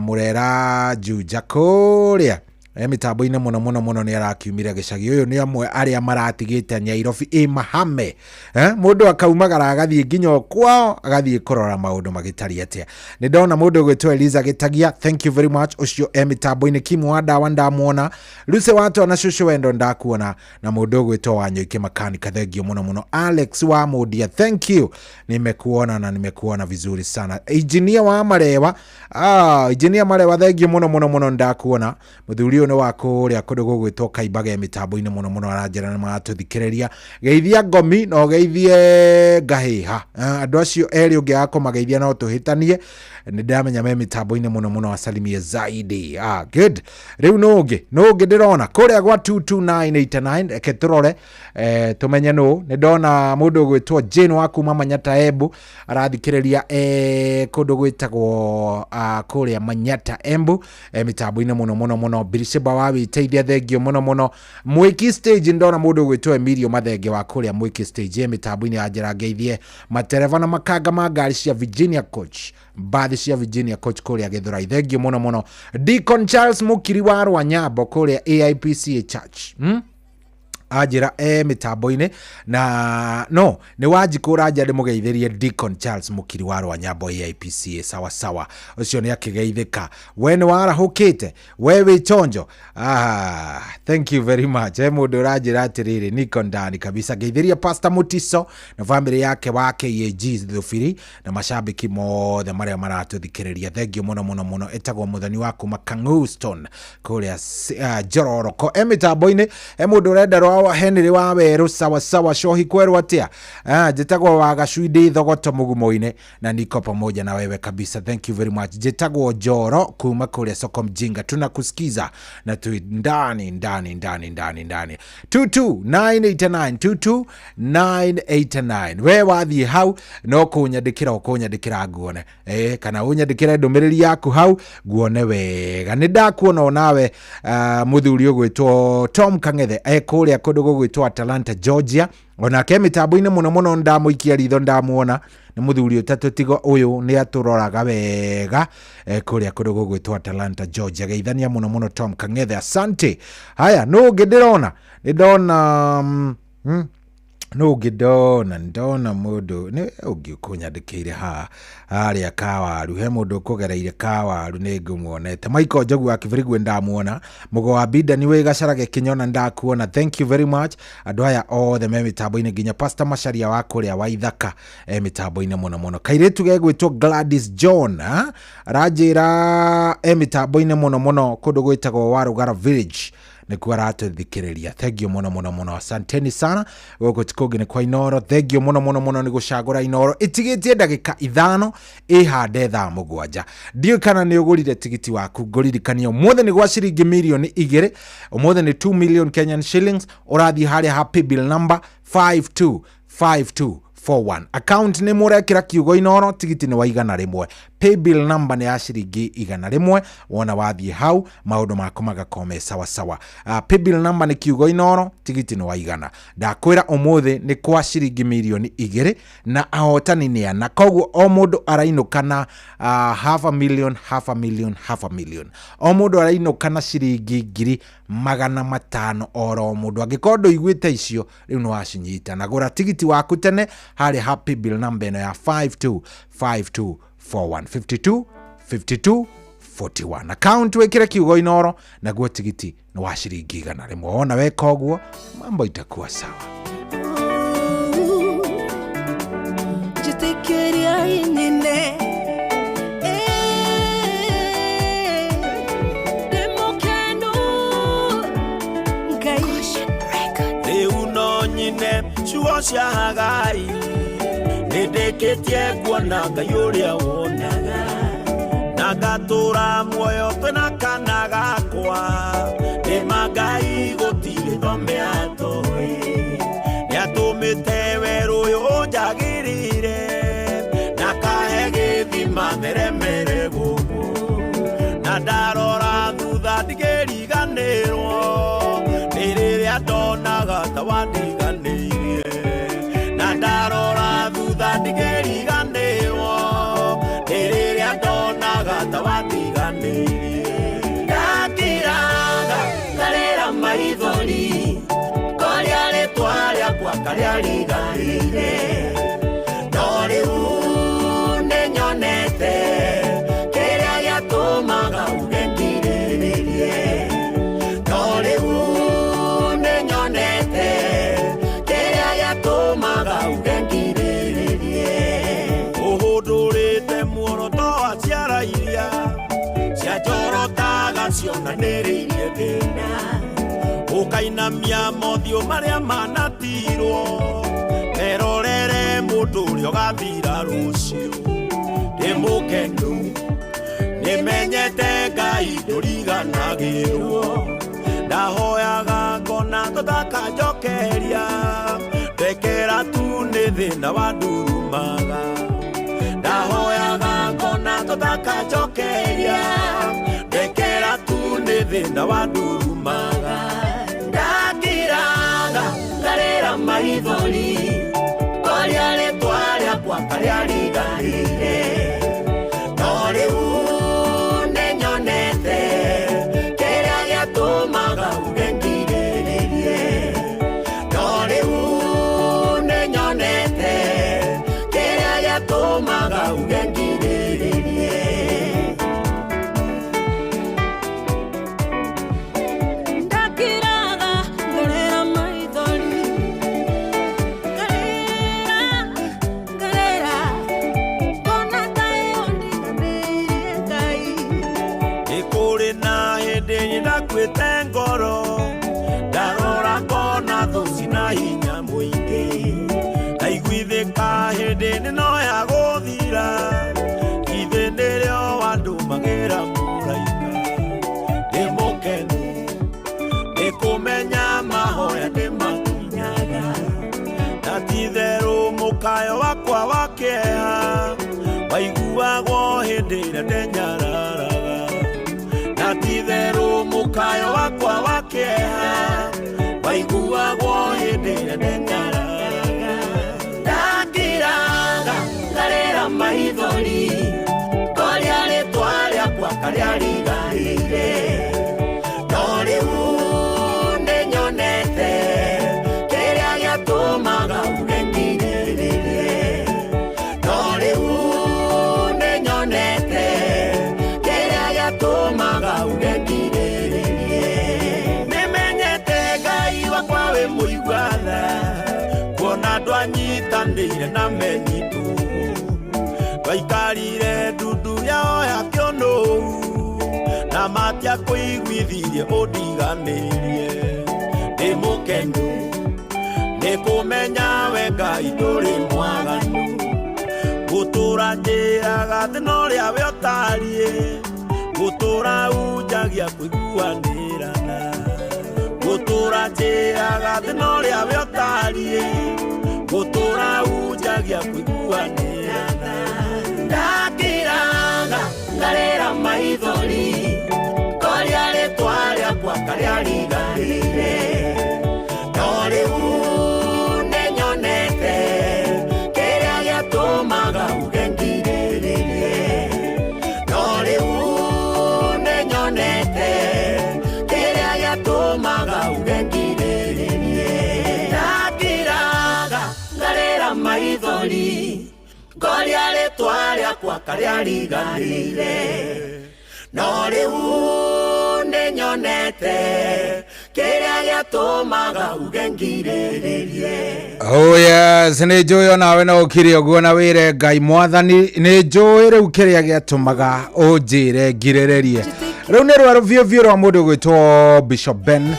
Murera Juja kũrĩa mĩtambo-inĩ mũno mũno mũno, nĩ arakiumire gĩcagi. Ũyũ nĩ amwe arĩa maratigĩte Nyairobi ĩ mahame, mũndũ akaumagara agathiĩ nginya o kwao agathiĩ kũrora maũndũ magĩtariĩ atĩa. Nĩ ndona mũndũ ũgwĩtwo Eliza Gĩtagia, thank you very much, ũcio e mĩtambo-inĩ. Kimu wa ndawa ndamuona, Lucy watwa na Cũcũ Wendo ndakuona, na mũndũ ũgwĩtwo Wanyoike Makanika, thengio mũno mũno. Alex wa Mũndia, thank you, nimekuona na nimekuona vizuri sana. Engineer wa Marewa, engineer Marewa, thengio mũno mũno mũno, ndakuona. Mũthuri ũyũ nĩ wa kũrĩa kũndũ gũgwĩtwo Kaimbaga mĩtambo-inĩ mũno mũno, aranjĩra nĩ maratũthikĩrĩria. Geithia Ngomi na ũgeithie Ngahĩha, andũ acio erĩ ũngĩaga kũmageithia no tũhĩtanie, nĩ ndĩramenya me mĩtambo-inĩ mũno mũno, asalimie zaidi. Good. Rĩu nũ ũngĩ ndĩrona kũrĩa gwa 22989, reke tũrore tũmenye nũ. Nĩ ndona mũndũ ũgwĩtwo Jane wa kuma Manyata Embu arathikĩrĩria kũndũ gwĩtagwo kũrĩa Manyata Embu, mĩtambo-inĩ mũno mũno mũno. Birisheba wa wĩteithia, thengio mũno mũno. Mwĩki stage, ndona mũndũ ũgwĩtwo Emilio Mathenge wa kũrĩa Mwĩki stage, mĩtambo-inĩ ya njĩra ngeithie matereba na makanga ma ngari cia Virginia Coach, mbathi cia Virginia Coach kũrĩa Gĩthũrai, thengio mũno mũno. Deacon Charles Mukiri wa Rwanyambo kũrĩa AIPCA Church, anjĩra mĩtambo-inĩ na no nĩ Wanjikũ ũranja ndĩmũgeithĩrie Deacon Charles Mukiri wa Rwanyambo AIPCA, sawa sawa, ũcio nĩ akĩgeithĩka. We nĩ warahũkĩte, we wĩ chonjo, thank you very much. Mũndũ ũranjĩra atĩrĩrĩ, niko ndani kabisa, ngeithĩria Pastor Mutiso na family yake wa KAG Thubiri na mashabiki mothe marĩa maratũthikĩrĩria, thengio mũno mũno mũno. Ĩtagwo Mũthoni wa kuma Kang'uston kũrĩa Njororoko, mĩtambo-inĩ. Mũndũ ũrenda rwa Henry wa Werũ, sawa sawa. Shohi kwerwo atĩa? Njĩtagwo wa Gacui ndĩ Thogoto mũgumo-inĩ na niko pamoja na wewe kabisa, thank you very much. Njĩtagwo Njoro kuma kũrĩa soko Mjinga, tunakusikiza na tu ndani ndani ndani ndani ndani. 22989 22989, we wathiĩ hau no kũnyandĩkĩra ũkũnyandĩkĩra nguone, kana ũnyandĩkĩre ndũmĩrĩri yaku hau nguone wega. Nĩ ndakuona onawe mũthuri ũgwĩtwo Tom Kang'ethe kũrĩa kũndũ gũgwĩtwo Atlanta, Georgia, onake mĩtambo-inĩ mũno mũno, ndamũikia ritho ndamuona, nĩ mũthuri ũtatũ tigo ũyũ nĩ atũroraga wega, kũrĩa kũndũ gũgwĩtwo Atlanta, Georgia. Geithania mũno mũno Tom Kang'ethe, asante. Haya, nũ ũngĩ ndĩrona? Nĩ ndona nũ ũngĩ ndona? Ndona mũndũ nĩ ũngĩ ũkũnyandĩkĩire haha harĩa kawaru, he mũndũ ũkũgereire kawaru nĩ ngũmuonete. Michael Njogu wa Kibirigwe ndamuona, Mũgo wa Bida ni wĩ Gacarage Kĩnyona ndakuona, thank you very much. Andũ aya othe me mĩtambo-inĩ, nginya Pastor Macharia wa kũrĩa Waithaka mĩtambo-inĩ mũno mũno. Kairĩtu gegwĩtwo Gladys John aranjĩra mĩtambo-inĩ mũno mũno kũndũ gwĩtagwo Warũgara Village. Nĩkuo aratũthikĩrĩria. Thengio mũno mũno mũno, asanteni sana. Gũkũ ti kũngĩ nĩ kwa Inoro. Thengio mũno mũno mũno nĩ gũcagũra Inoro. Ĩtigĩtie ndagĩka 5 ĩhande thaa 7. Ndiũĩ kana nĩ ũgũrire tigiti waku. Ngũririkania ũmũthĩ nĩ gwa ciringi mirioni 2. Ũmũthĩ nĩ 2 million Kenyan shillings. Ũrathiĩ harĩa ha paybill number 525241, account nĩ mũrekĩra kiugo Inoro. Tigiti nĩ wa 100. Paybill number nĩ ya ciringi 100. Wona wathiĩ hau, maũndũ maku magakorwo me sawasawa. Paybill number nĩ kiugo Inoro, tigiti nĩ wa 100. Ndakwĩra ũmũthĩ nĩ kwa ciringi mirioni 2 na ahotani nĩ 4, koguo o mũndũ arainũka na half a million, half a million, half a million. O mũndũ arainũka na ciringi 500,000 oro mũndũ. Angĩkorwo ndũiguĩte icio, rĩu nĩ wacinyita. Na gũra tigiti waku tene harĩ ha paybill number ĩno ya 525241, 52 52 41, account wĩkĩre kiugo Inoro, naguo tigiti nĩ wa ciringi 100. Wona weka ũguo, mambo itakuwa sawa. Njĩtĩkĩria nyine ndĩ mũkenu Ngai. Rĩu no nyine ciugo cia Hagai, nĩ ndĩkĩtie kuona Ngai ũrĩa wonaga, na ngatũra muoyo twĩna kana gakwa. Nĩma Ngai gũtirĩ thome atoĩ, nĩatũmĩte werũ ũyũ ũnjagĩrĩire, na kahe gĩthima theremere gũkũ, na ndarora thutha ndigĩriganĩrwo nĩ rĩrĩa ndonaga ta wandiganĩirie, na ndarora thutha ndigĩriganĩrwo nĩ rĩrĩa ndonaga ta wandiganĩirie. Ndakiraga ngarĩra maithori, karĩa rĩtwa rĩakwa karĩa riganĩire, no rĩu nĩnyonete kĩrĩa gĩatũmaga uge ngirĩrĩrie, no rĩu nĩnyonete kĩrĩa gĩatũmaga uge ngirĩrĩrie. Ũhũndũrĩte muoroto wa ciara iria cianjorotaga cionanĩrĩirie thĩna, ũkainamia mothiũ marĩa manatirwo merorere mũndũ ũrĩa ũgathira rũciũ. Ndĩ mũkenu nĩmenyete Ngai ndũriganagĩrwo, ndahoyaga ngona tũtakanjokeria, ndekera tu nĩ thĩna wa ndurumaga, ndahoyaga ngona tũtakanjokeria, ndekera tu nĩ thĩna wa ndurumaga. Ndakiraga ngarĩra maithori, karĩa rĩtwa rĩakwa karĩa riganĩire, no rĩu nĩnyonete kĩrĩa gĩatũmaga uge ngirĩrĩrie, no rĩu nĩnyonete kĩrĩa gĩatũmaga uge ngirĩrĩrie. Ndakiraga ngarĩra maithori, ngarĩra ngarĩra ngona ta ĩyo ndiganĩirie Ngai. Nĩ kũrĩ na hĩndĩ ndakuĩte ngoro, ndarora ngona thũ cina hinya mũingĩ, ndaiguithĩka hĩndĩ nĩno ya gũthira, ithe nĩrĩo wandũmagĩra mũraika. Ndĩ mũkenu nĩ kũmenya mahoya nĩmakinyaga, na ti-itherũ mũkayo wakwa wa kĩeha waiguagwo hĩndĩ ĩrĩa ndenyararaga, na ti-itherũ mũkayo wakwa wa kĩeha waiguagwo hĩndĩ ĩrĩa ndenyararaga. Ndakiraga ngarĩra maithori, karĩa rĩtwa rĩakwa karĩa riganĩire, no rĩu nĩnyonete kĩrĩa gĩatũmaga uge ngirĩrĩrie, no rĩu nĩnyonete kĩrĩa gĩatũmaga uge ngirĩrĩrie. Nĩmenyete Ngai wakwa wĩ mũigua tha, kuona ndwanyitanĩire na menyitũ, twaikarire ndundu yao ya kĩũnũhu, na matiakũiguithirie ũndiganĩrie. ndariganĩirie ndĩ mũkenu nĩ kũmenya we Ngai ndũrĩ mwaganu gũtũra njĩraga thĩna ũrĩa we ũtariĩ gũtũra unjagia kũiguanĩra gũtũra njĩraga thĩna ũrĩa we ũtariĩ gũtũra unjagia kũiguanĩra ndakiraga ngarĩra maithori koria rĩtwa rĩakwa karĩa riganĩire no rĩu nĩnyonete kĩrĩa gĩatũmaga uge ngirĩrĩrie no rĩu nĩnyonete kĩrĩa gĩatũmaga uge ngirĩrĩrie ndakiraga ngarĩra maithori ngoria rĩtwa rĩakwa karĩa riganĩire no rĩu nĩnyonete kĩrĩa gĩatũmaga uge ngirĩrĩrie. Oh yes, nĩ njũĩ onawe no ũkire ũguo na wĩre Ngai mwathani nĩ njũĩ rĩu kĩrĩa gĩatũmaga ũnjĩre ngirĩrĩrie. Rĩu nĩ rwaro biũ biũ rwa mũndũ gwĩtwo Bishop Ben,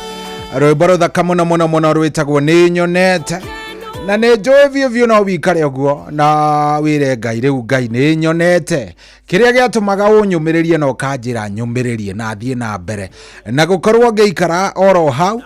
rwĩmbo rũthaka mũno mũno mũno rwĩtagwo nĩ nyonete. Na nĩ njũĩ biũ biũ no wikare ũguo na wĩre Ngai rĩu Ngai nĩ nyonete kĩrĩa gĩatũmaga ũnyũmĩrĩrie na ũkanjĩra nyũmĩrĩrie na thiĩ na mbere na gũkorwo ngĩikara oro hau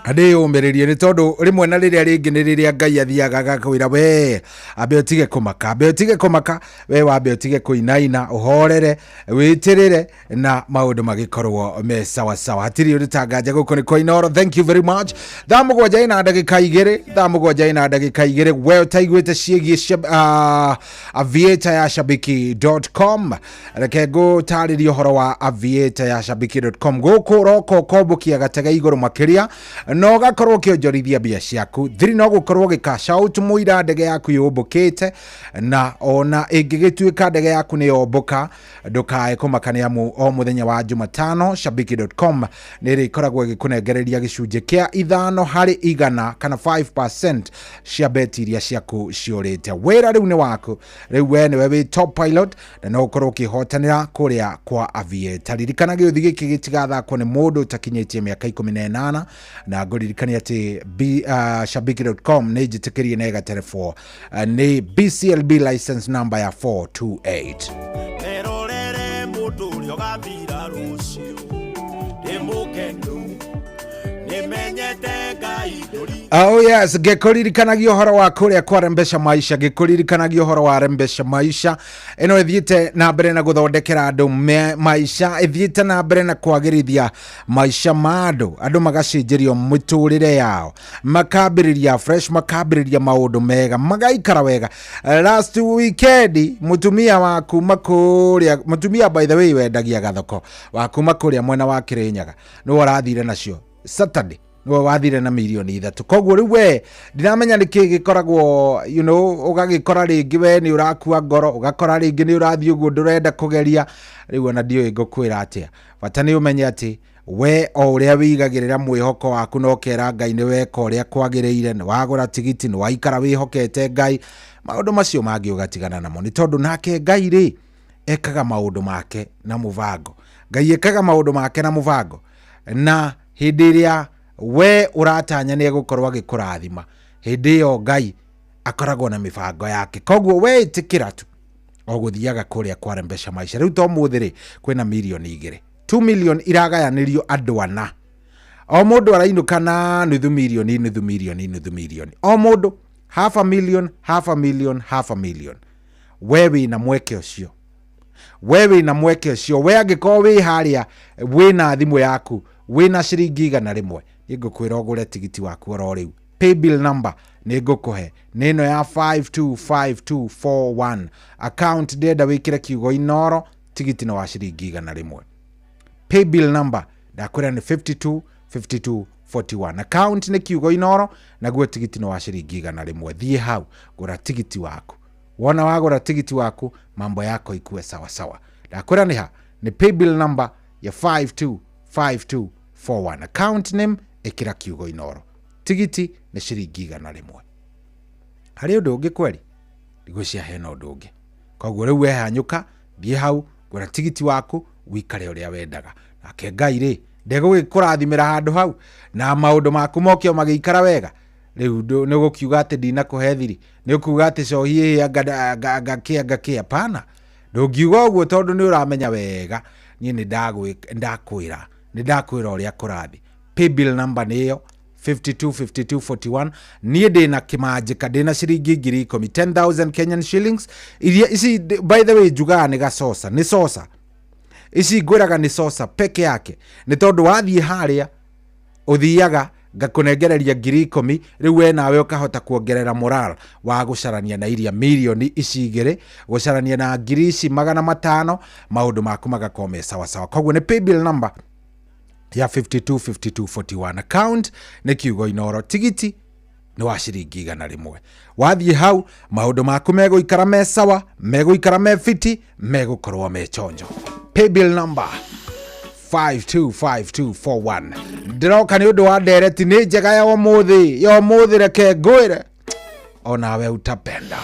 ndĩyũmĩrĩrie nĩ tondũ rĩmwe na rĩrĩa rĩngĩ nĩ rĩrĩa Ngai athiaga agakwĩra we ambe ũtige kũmaka, ambe ũtige kũmaka, we wambe ũtige kũinaina, ũhorere, wĩtĩrĩre na maũndũ magĩkorwo me sawa sawa. Hatirĩ ũndũ tanganja gũkũ nĩ kwa Inooro. Thank you very much. 7:02 7:02 we ũtaiguĩte ciĩgiĩ aviator ya shabiki.com, reke ngũtarĩrie ũhoro wa aviator ya shabiki.com. Gũkũ ũroka ũkombũkia gatega igũrũ makĩria na ũgakorwo ũkĩonjorithia mbia ciaku thiri, no gũkorwo ũgĩ out mũira ndege yaku yũmbũkĩte, na ona ĩngĩgĩtuĩka ndege yaku nĩ yombũka ndũkae kũmaka nĩ amu o mũthenya wa Jumatano shabiki.com nĩ ĩrĩkoragwo ĩgĩkũnengereria gĩcunjĩ kĩa 5 harĩ 100 kana 5% cia beti iria ciaku ciũrĩte. Wĩra rĩu nĩ waku, rĩu we nĩwe wĩ top pilot na no ũkorwo ũkĩhotanĩra kũrĩa kwa Aviator. Ririkana gĩũthi gĩkĩ gĩtigathakwo nĩ mũndũ ũtakinyĩtie mĩaka 18, na ngũririkania atĩ shabiki.com nĩ njĩtĩkĩrie na ĩgaterebwo nĩ BCLB license number ya 428. Merorere mũndũ ũrĩa ũgathira rũciũ ndĩ mũkenu nĩmenyete Ngai ndũri. Oh yes, ngĩkũririkanagia ũhoro wa kũrĩa kwa Rembesha Maisha, ngĩkũririkanagia ũhoro wa Rembesha Maisha ĩno ĩthiĩte na mbere na gũthondekera andũ maisha, ĩthiĩte na mbere na kwagĩrithia maisha ma andũ, andũ magacenjerio mĩtũrĩre yao, makambĩrĩria fresh, makambĩrĩria maũndũ mega, magaikara wega. Last weekend mũtumia wa kuma kũrĩa, mũtumia by the way wendagia gathoko wa kuma kũrĩa mwena wa Kĩrĩnyaga nĩwe ũrathire nacio Saturday, nĩwe wathire na mirioni 3. Koguo rĩu we ndiramenya nĩkĩ gĩkoragwo, you know, ũgagĩkora rĩngĩ we nĩ ũrakua ngoro, ũgakora rĩngĩ nĩ ũrathiĩ ũguo ndũrenda kũgeria. Rĩu ona ndiũĩ ngũkwĩra atĩa, bata nĩ ũmenye atĩ we o ũrĩa wĩigagĩrĩra mwĩhoko waku na ũkera Ngai nĩ weka ũrĩa kwagĩrĩire, nĩ wagũra tigiti, nĩ waikara wĩhokete Ngai, maũndũ macio mangĩ ũgatigana namo, nĩ tondũ nake Ngai rĩ ekaga maũndũ make na mũbango. Ngai ekaga maũndũ make na mũbango, na hĩndĩ ĩrĩa we ũratanya nĩ egũkorwo agĩkũrathima, hĩndĩ ĩyo Ngai akoragwo na mĩbango yake. Koguo we ĩtĩkĩra tu o gũthiaga kũrĩa kwa Rembesha Maisha. Rĩu to mũthĩ rĩ kwĩna mirioni 2, 2 million iragayanĩrio andũ ana, o mũndũ arainũka na nuthu mirioni, nuthu mirioni, nuthu mirioni, o mũndũ half a million, half a million, half a million. We wĩna mweke ũcio, we wĩna mweke ũcio. We angĩkorwo wĩ harĩa wĩna thimũ yaku wĩna ciringi 100, nĩngũkwĩra ũgũre tigiti waku oro rĩu. Paybill number nĩngũkũhe nĩ ĩno ya 525241. Account ndĩrenda wĩkĩre kiugo Inooro, tigiti nĩ wa ciringi 100. Paybill number ndakwĩra nĩ 525241. Account nĩ kiugo Inooro, naguo tigiti nĩ wa ciringi 100. Thiĩ hau gũra tigiti waku. Wona wagũra tigiti waku mambo yako ikue sawa sawa. Ndakwĩra nĩ ha nĩ paybill number ya 525241. Account name ĩkĩra kiugo Inooro, tigiti nĩ ciringi 100. Harĩ ũndũ ũngĩ kweri ndigwĩciria hena ũndũ ũngĩ. Koguo rĩu we hanyũka, thiĩ hau gũra tigiti waku wikare ũrĩa wendaga, nake Ngai rĩ Ndegũgĩkũrathimĩra handũ hau na maũndũ maku moke o magĩikara wega. Rĩu nĩ ũgũkiuga atĩ ndinakũhe thiri, nĩ ũkuga atĩ cohi ĩĩ anga ngakĩa. Pana, ndũngiuga ũguo tondũ nĩ ũramenya wega niĩ nĩ ndakwĩra, nĩ ndakwĩra ũrĩa kũrathiĩ. Paybill number nĩ ĩyo 525241. Niĩ ndĩna kĩmanjĩka, ndĩna ciringi 10,000, 10,000 Kenyan shillings. Iria ici by the way njugaga nĩ gacoca, nĩ coca ici ngwĩraga nĩ coca peke yake, nĩ tondũ wathiĩ harĩa ũthiaga ngakũnengereria 10,000, rĩu we nawe ũkahota kuongerera moral wa gũcarania na iria mirioni ici igĩrĩ, gũcarania na 500,000, maũndũ maku magakorwo me sawasawa. Koguo nĩ paybill number ya 525241, account nĩ kiugo Inoro, tigiti nĩ wa ciringi 100. Wathiĩ hau maũndũ maku megũikara me sawa, megũikara me fiti, megũkorwo me chonjo. Paybill number 525241. Ndĩroka nĩ ũndũ wa ndereti nĩ njega ya ũmũthĩ, ya ũmũthĩ reke ngwĩre onawe utapenda.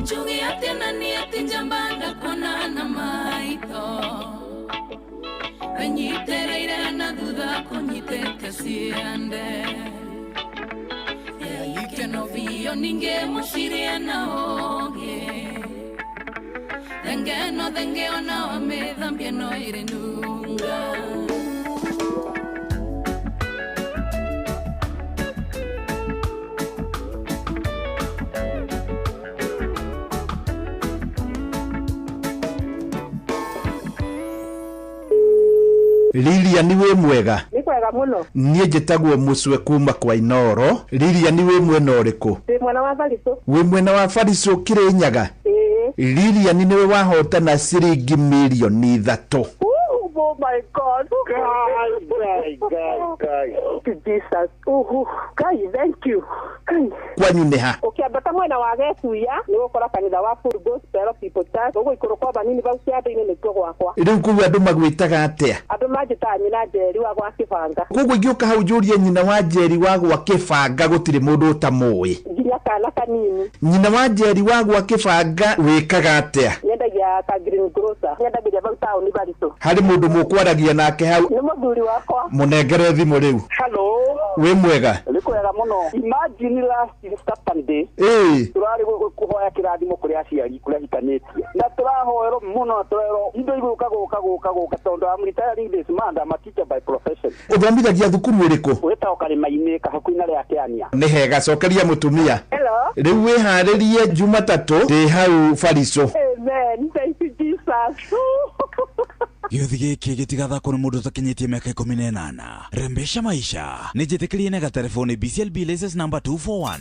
Njuge atĩ na niĩ ti njamba ndakuona na maitho, wĩnyitĩrĩire na thutha. Ciande Ikeno biyo ninge mushirie na oge Denge no denge ona wamethambia no irenunga. Lilian wĩ mwega? Nĩ kwega mũno. Niĩ njĩtagwo Mũcwe kuma kwa Inoro. Lilian wĩ mwena ũrĩkũ? Ndĩ mwena wa Baritũ. Wĩ mwena wa Baritũ Kĩrĩnyaga? Ĩĩ. Lilian nĩwe wahotana ciringi mirioni 3. Oh my God. Guy, guy, guy. Jesus. Oh, Guy, thank you. Guy. Kwanyu nĩ ha? Ũkĩambata mwena wa Gĩcuia nĩ ũgũkora kanitha wa Full Gospel People Church. Ũgũikũrũka banini bau kĩanda-inĩ nĩkuo gwakwa. Rĩu kũu andũ magwĩtaga atĩa? Andũ manjĩtaga nyina Njeri wa gwa Kĩbanga. Koguo ingĩũka hau njũrie nyina wa Njeri wa gwa Kĩbanga gũtirĩ mũndũ ũtamũĩ. Nginya kana kanini. Nyina wa Njeri wa gwa Kĩbanga wĩkaga atĩa? Nyendagia ka green grocer. Nyendagĩria bau taũni Baritũ. Harĩ mũndũ mũkwaragia nake hau? Nĩ mũthuri wakwa. Mũnengere thimũ rĩu. Hello. Wĩ mwega? Nĩ kwega mũno. Imagine last Saturday. Ĩĩ. Tũrarĩ kũhoya kĩrathimo kũrĩ aciari kũrĩa hikanĩtie. Na tũrahoerwo mũno na tũrerwo indo igũka gũka gũka gũka tondũ I'm retiring this month, I'm a teacher by profession. Ũthomithagia thukuru ĩrĩkũ? Wĩtagwo Karĩma-inĩ Kahaku-inĩ rĩa Kĩania. Nĩ hega, cokeria mũtumia. Hello. Rĩu wĩharĩrie Jumatatũ ndĩ hau Baritũ. Amen. Thank you Jesus. Gĩũthi gĩkĩ gĩtigathakwo nĩ mũndũ ũtakinyĩtie mĩaka 18. Rembesha maisha nĩ njĩtĩkĩrie na gatelefoni BCLB license number 241.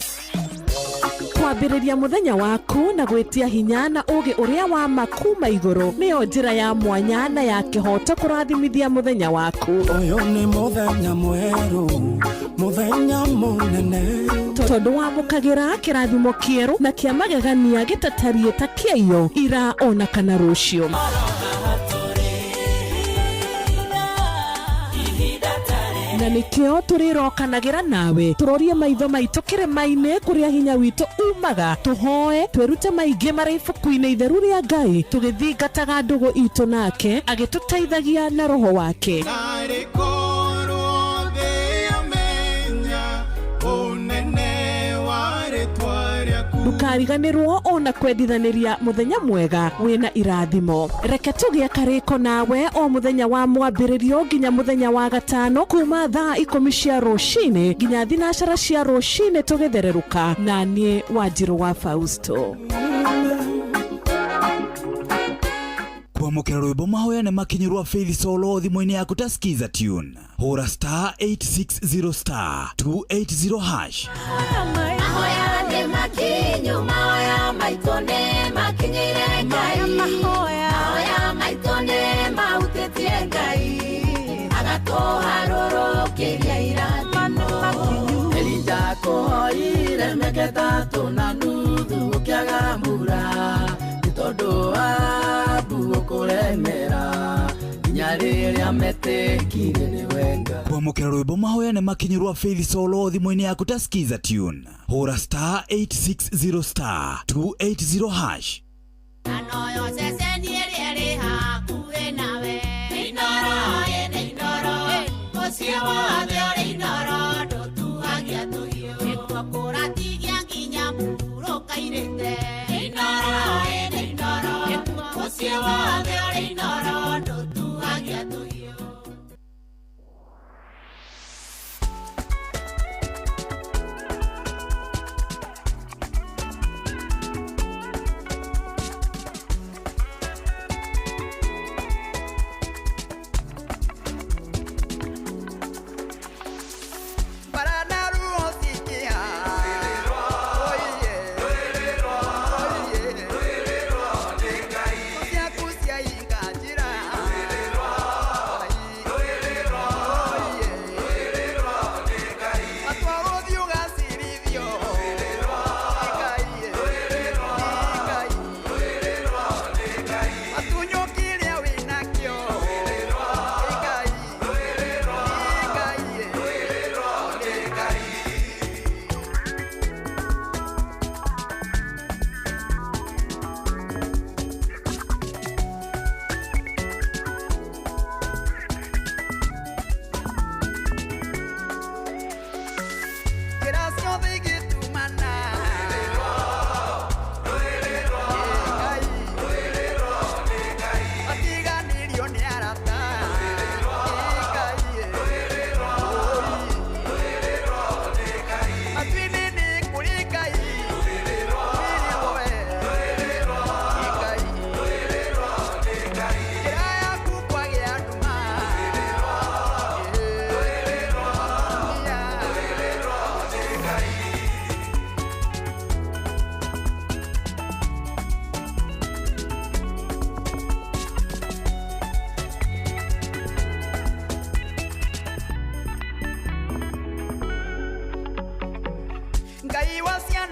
Kwambĩrĩria mũthenya waku na gwĩtia hinya na ũgĩ ũrĩa wa ma kuma igũrũ nĩyo njĩra ya mwanya na ya kĩhoto kũrathimithia mũthenya waku. Ũyũ nĩ mũthenya mwerũ, mũthenya mũnene. Tondũ wamũkagĩra kĩrathimo kĩerũ na kĩa magegania gĩtatariĩ ta kĩaiyo ira ona kana rũciũ. Na nĩkĩo tũrĩrokanagĩra nawe tũrorie maitho maitũ kĩrĩma-inĩ kũrĩa hinya witũ umaga, tũhoe twĩrute maingĩ marĩ ibuku-inĩ itheru rĩa Ngai tũgĩthingataga ndũgũ itũ nake agĩtũteithagia na roho wake. Ndũkariganĩrwo ona kwendithanĩria mũthenya mwega wĩna irathimo. Reke tũgĩe karĩko nawe o mũthenya wa mwambĩrĩrio nginya mũthenya wa gatano kuma thaa 10 cia rũcinĩ nginya 9 cia rũcinĩ tũgĩthererũka na niĩ Wanjirũ wa Fausto. Kwamũkĩra rwĩmbo mahoya nĩ makinyĩrwa Faith Solo thimũ-inĩ yaku ta Skiza Tune. Hũra star 860 star 280 hash. Mahoya nĩ makinyu, mahoya maitũ nĩ makinyĩire Ngai. Mahoya maitũ nĩ mahutĩtie Ngai, agatũharũrũkĩria irathimo. Elija kũhoire mĩaka 3.5 gũkĩaga mbura, nĩ tondũ Ahabu gũkũremera nginya rĩrĩa metĩkirie nĩwe Ngai. Kwamũkĩra rwĩmbo mahoya nĩ makinyĩrwa Faith Solo thimũ-inĩ yaku ta Skiza Tune. Hũra star 860 star 280 hash. Anoyo ceceni ĩrĩa ĩrĩ hakuhĩ nawe. Inoro, ĩnĩ Inoro, mũciĩ wothe ũrĩ Inoro, ndũtuhagia tũhiũ. Nĩkuo kũratigia nginya mũhurũka-irĩte. Inoro, ĩnĩ Inoro, mũciĩ wothe ũrĩ Inoro, ndũtuhagia tũhiũ.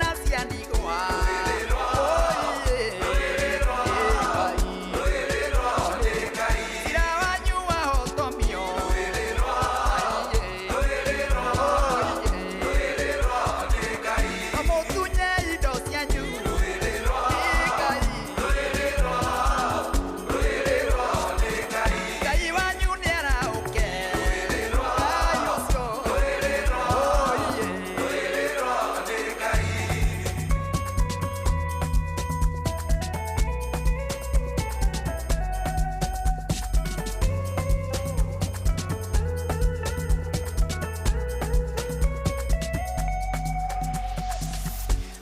ciana cia ndigwa. Cira wanyu wahotomio. Mũtunye indo cianyu. Ngai wanyu nĩarauke. Ngai ũcio.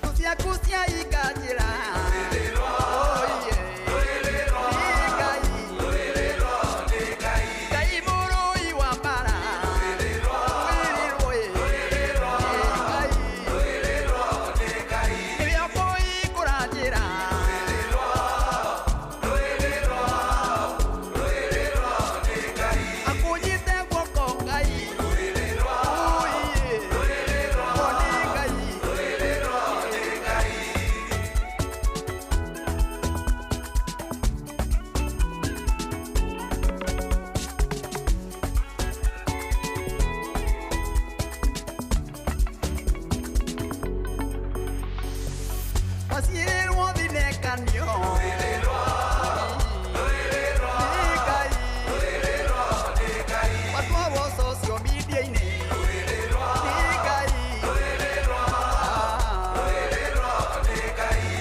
Thũ ciaku ciahinga njĩra. Ngai mũrũi wa mbara. Nĩwe ũkũhingũra njĩra. Akũnyite guoko Ngai. Nĩ Ngai. Waciĩrĩrwo thinekanio. Nĩ Ngai. Watwarwo social media-inĩ. Nĩ Ngai.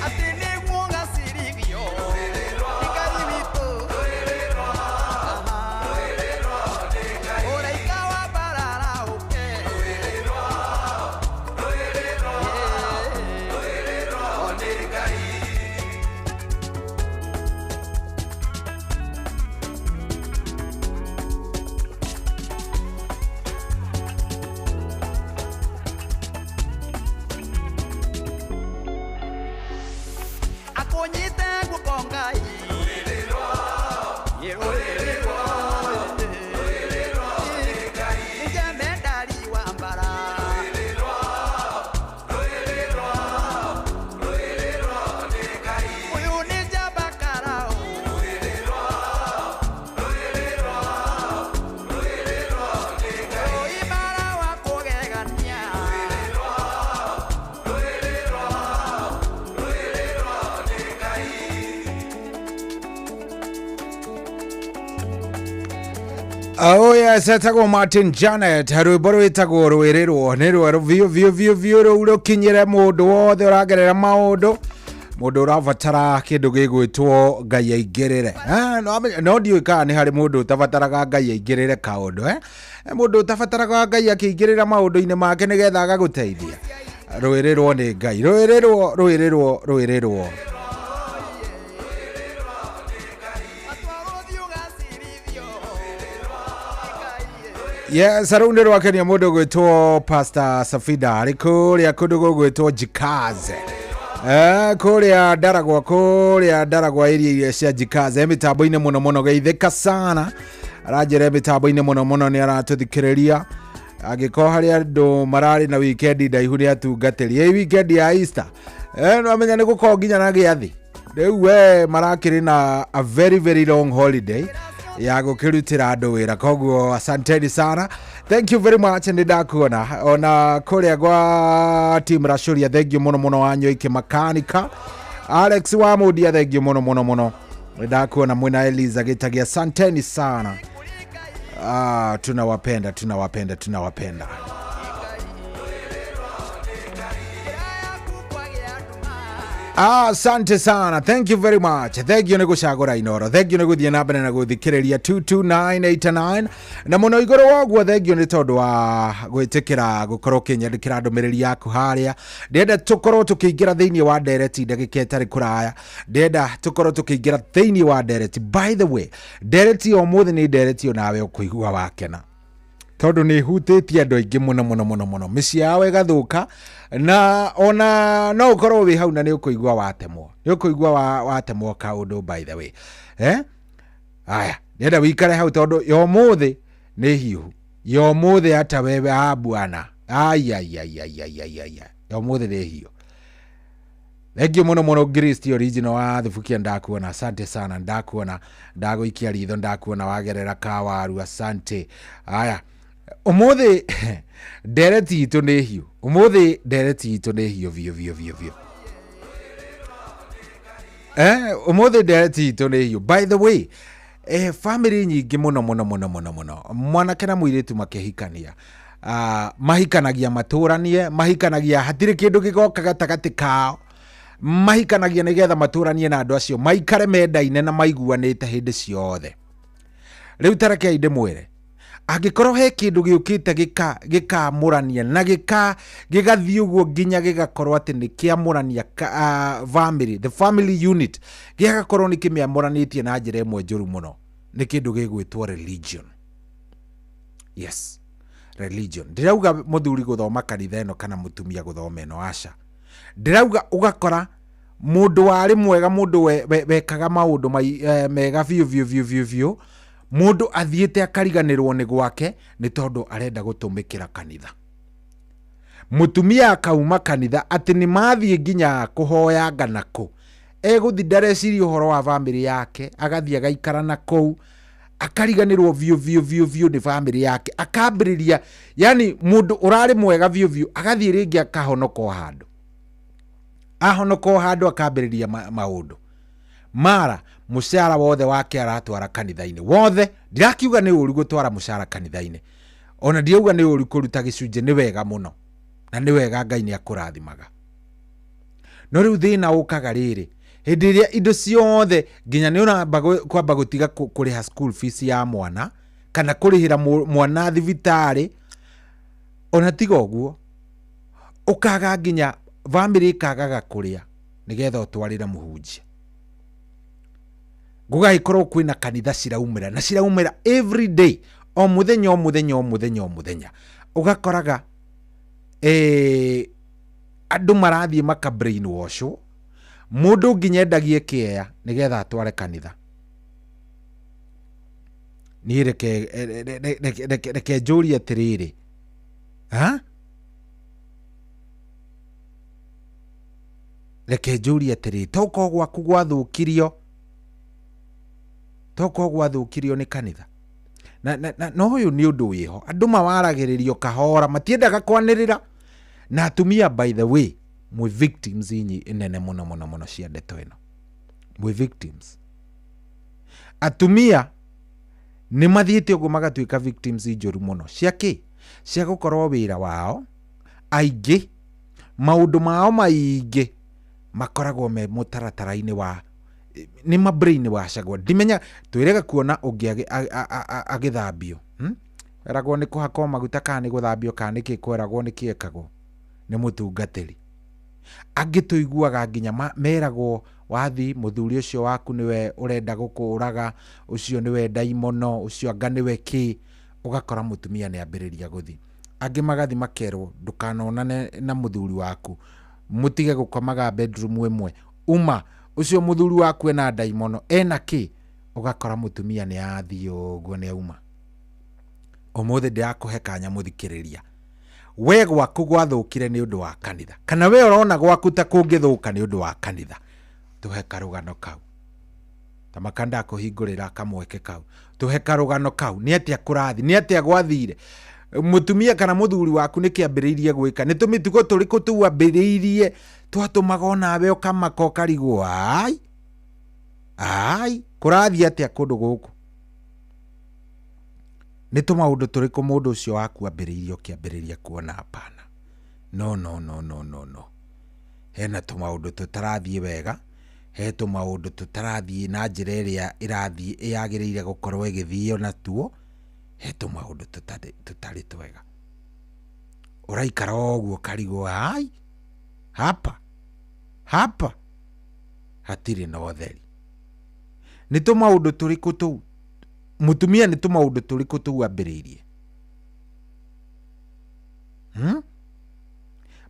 Atĩ nĩguo ũgacirithio. Nĩ Ngai witũ. Mũraika wa mbara arahũke. Akũnyite guoko Ngai. Nĩ jemendari wa mbara. Ũyũ nĩ njamba karaũ. Ũyũ imara wa kũgegania. Oh yes, etagwo Martin Janet rwĩmbo rwĩtagwo rwĩrĩrwo nĩ rwerũ biũ biũ biũ biũ rũu rũkinyĩre mũndũ wothe ũragerera maũndũ mũndũ ũrabatara kĩndũ gĩgwĩtwo Ngai aingĩrĩre. No ndiũĩ kana nĩ harĩ mũndũ ũtabataraga Ngai aingĩrĩre kaũndũ eh? Mũndũ ũtabataraga Ngai akĩingĩrĩra maũndũ-inĩ make nĩgetha agagũteithia. Rwĩrĩrwo nĩ Ngai, rwĩrĩrwo rwĩrĩrwo rwĩrĩrwo. Yes, rũu nĩ rwakenia mũndũ gwĩtwo Pastor Safida arĩ kũrĩa kũndũ gũgwĩtwo Jikaze. Kũrĩa Ndaragwa, kũrĩa Ndaragwa area iria cia Jikaze mĩtambo-inĩ mũno mũno, geithĩka sana aranjĩra mĩtambo-inĩ mũno mũno nĩ aratũthikĩrĩria. Angĩkorwo harĩ andũ mararĩ na weekend ndaihu nĩ atungatĩri ĩ weekend ya Easter, no amenya nĩ gũkorwo nginya na gĩathĩ rĩu we marakĩrĩ na a very very long holiday ya gũkĩrutĩra andũ wĩra. Koguo asanteni sana, thank you very much, nĩ ndakuona ona kũrĩa gwa team Rashuria, thank you mũno mũno, Wanyoike makanika Alex wa Mundia, thank you mũno mũno mũno, nĩ ndakuona mwĩna Eliza Gĩtagia, asanteni sana. Tunawapenda tunawapenda tunawapenda. Asante sana, thank you very much, thank you nĩ gũcagũra Inoro, thank you nĩ gũthiĩ na mbere na gũthikĩrĩria 22989 na mũno igũrũ wa ũguo thank you nĩ tondũ wa gwĩtĩkĩra gũkorwo ũkĩnyandĩkĩra ndũmĩrĩri yaku harĩa. Ndĩrenda tũkorwo tũkĩingĩra thĩinĩ wa ndereti ndagĩka ĩtarĩ kũraya, ndĩrenda tũkorwo tũkĩingĩra thĩinĩ wa ndereti. By the way, ndereti ya ũmũthĩ nĩ ndereti onawe ũkũigua wakena tondũ nĩ ĩhutĩtie andũ aingĩ mũno mũno mũno mũno, mĩciĩ yao ĩgathũka, na ona no ũkorwo wĩ hau na nĩ ũkũigua watemwo, nĩ ũkũigua watemwo kaũndũ. By the way, aya ndĩrenda wĩikare hau tondũ ya ũmũthĩ nĩ hiũhu, ya ũmũthĩ hata wewe a bwana, ai ai ai ai ai ai ai, ya ũmũthĩ nĩ hiũ. Thank you muno muno Grace original wa Thubukia, ndakuona, asante sana, ndakuona, ndagũikia ritho, ndakuona wagerera kawaru, asante. Aya, umuthi ndereti itũ nĩ hiũ, umuthi ndereti itũ nĩ hiũ biũ biũ biũ biũ. Umuthi ndereti itũ nĩ hiũ. By the way, family nyingĩ mũno mũno mũno mũno mũno, mwanake na mũirĩtu makĩhikania, mahikanagia matũranie, mahikanagia hatirĩ kĩndũ gĩgoka gatagatĩ kao, mahikanagia nĩgetha matũranie na andũ acio, maikare mendaine na maiguanĩte hĩndĩ ciothe. Rĩu ta rekei ndĩmwĩre, angĩkorwo he kĩndũ gĩũkĩte gĩkamũrania na gĩgathiĩ ũguo nginya gĩgakorwo atĩ nĩ kĩamũrania family, the family unit, gĩgakorwo nĩ kĩmĩamũranĩtie na njĩra ĩmwe njũru mũno, nĩ kĩndũ gĩgwĩtwo religion. Yes, religion. Ndĩrauga mũthuri gũthoma kanitha ĩno kana mũtumia gũthoma ĩno, aca. Ndĩrauga ũgakora mũndũ warĩ mwega, mũndũ wekaga maũndũ mega biũ biũ biũ biũ biũ, mũndũ athiĩte akariganĩrwo nĩ gwake nĩ tondũ arenda gũtũmĩkĩra kanitha. Mũtumia akauma kanitha atĩ nĩ mathiĩ nginya kũhoyanga nakũ, egũthiĩ ndareciria ũhoro wa bamĩrĩ yake, agathiĩ agaikara na kũu, akariganĩrwo biũ biũ biũ biũ nĩ bamĩrĩ yake, akambĩrĩria, yani mũndũ ũrarĩ mwega biũ biũ agathiĩ rĩngĩ akahonoka o handũ, ahonoka o handũ akambĩrĩria maũndũ mara mũcara wothe wake aratwara kanitha-inĩ wothe. Ndirakiuga nĩ ũru gũtwara mũcara kanitha-inĩ, ona ndirauga nĩ ũru kũruta gĩcunjĩ, nĩ wega mũno na nĩ wega, Ngai nĩ akũrathimaga. No rĩu thĩna ũkaga rĩrĩ, hĩndĩ ĩrĩa indo ciothe nginya nĩ ũramba kwamba gũtiga kũrĩha school fees ya mwana kana kũrĩhĩra mwana thibitarĩ, ona tiga ũguo ũkaga nginya bamĩrĩ ĩkagaga kũrĩa nĩgetha ũtwarĩre mũhunjia. Gũgagĩkorwo kwĩna kanitha ciraumĩra na ciraumĩra every day, o mũthenya o mũthenya o mũthenya o mũthenya, ũgakoraga andũ marathiĩ maka brainwash mũndũ nginya endagie kĩeya nĩgetha atware kanitha. Niĩ reke njũrie atĩrĩrĩ, ha? Reke njũrie atĩrĩrĩ, tokorwo gwaku gwathũkirio, tokorwo gwathũkirio nĩ kanitha. Na no ũyũ nĩ ũndũ wĩho, andũ mawaragĩrĩrio kahora, matiendaga kwanĩrĩra. Na atumia, by the way, mwĩ victims inyi nene mũno mũno mũno cia ndeto ĩno, mwĩ victims. Atumia nĩ mathiĩte ũguo magatuĩka victims njũru mũno cia kĩ? Cia gũkorwo wĩra wao aingĩ, maũndũ mao maingĩ makoragwo me mũtaratara-inĩ wa nĩ ma brain wacagwo. Ndimenya twĩrega kuona ũngĩ agĩthambio, Eragwo nĩ kũhakwo maguta kana nĩ gũthambio kana nĩkĩ, kweragwo nĩ kĩekagwo nĩ mũtungatĩri. Angĩ tũiguaga nginya meragwo wathi mũthuri ũcio waku nĩwe ũrenda gũkũraga, ũcio nĩwe ndaimono, ũcio anga nĩwe kĩ. Ũgakora mũtumia nĩ ambĩrĩria gũthi. Angĩ magathi makerwo ndũkanonane na mũthuri waku, mũtige gũkomaga bedroom ĩmwe, uma ũcio mũthuri waku ena ndaimono ena kĩ. Ũgakora mũtumia nĩ athiĩ ũguo nĩ auma. Ũmũthĩ ndĩrakũhe kanya mũthikĩrĩria, we gwaku gwathũkire nĩ ũndũ wa kanitha, kana we ũrona gwaku ta kũngĩthũka nĩ ũndũ wa kanitha, tũhe karũgano kau. Ta makanda kũhingũrĩra kamweke kau, tũhe karũgano kau, nĩ atĩa kũrathi, nĩ atĩa gwathire, mũtumia kana mũthuri waku nĩ kĩambĩrĩirie gwĩka, nĩ tũmĩtugo tũrĩkũ tuambĩrĩirie twatũmaga onawe ũkamaka ũkarigwo, ai ai, kũrathiĩ atĩa kũndũ gũkũ? Nĩ tũmaũndũ tũrĩkũ mũndũ ũcio waku ambĩrĩirie ũkĩambĩrĩria kuona hapana, no no no no no no, hena tũmaũndũ tũtarathiĩ wega, he tũmaũndũ tũtarathiĩ na njĩra ĩrĩa ĩrathiĩ yagĩrĩire gũkorwo ĩgĩthio natuo, he tũmaũndũ tũtarĩ twega. Ũraikara o ũguo ũkarigwo, ai hapa hapa hatirĩ na ũtheri. Nĩ tũmaũndũ tũrĩkũ tũu mũtumia, nĩ tũmaũndũ tũrĩkũ tũu ambĩrĩirie?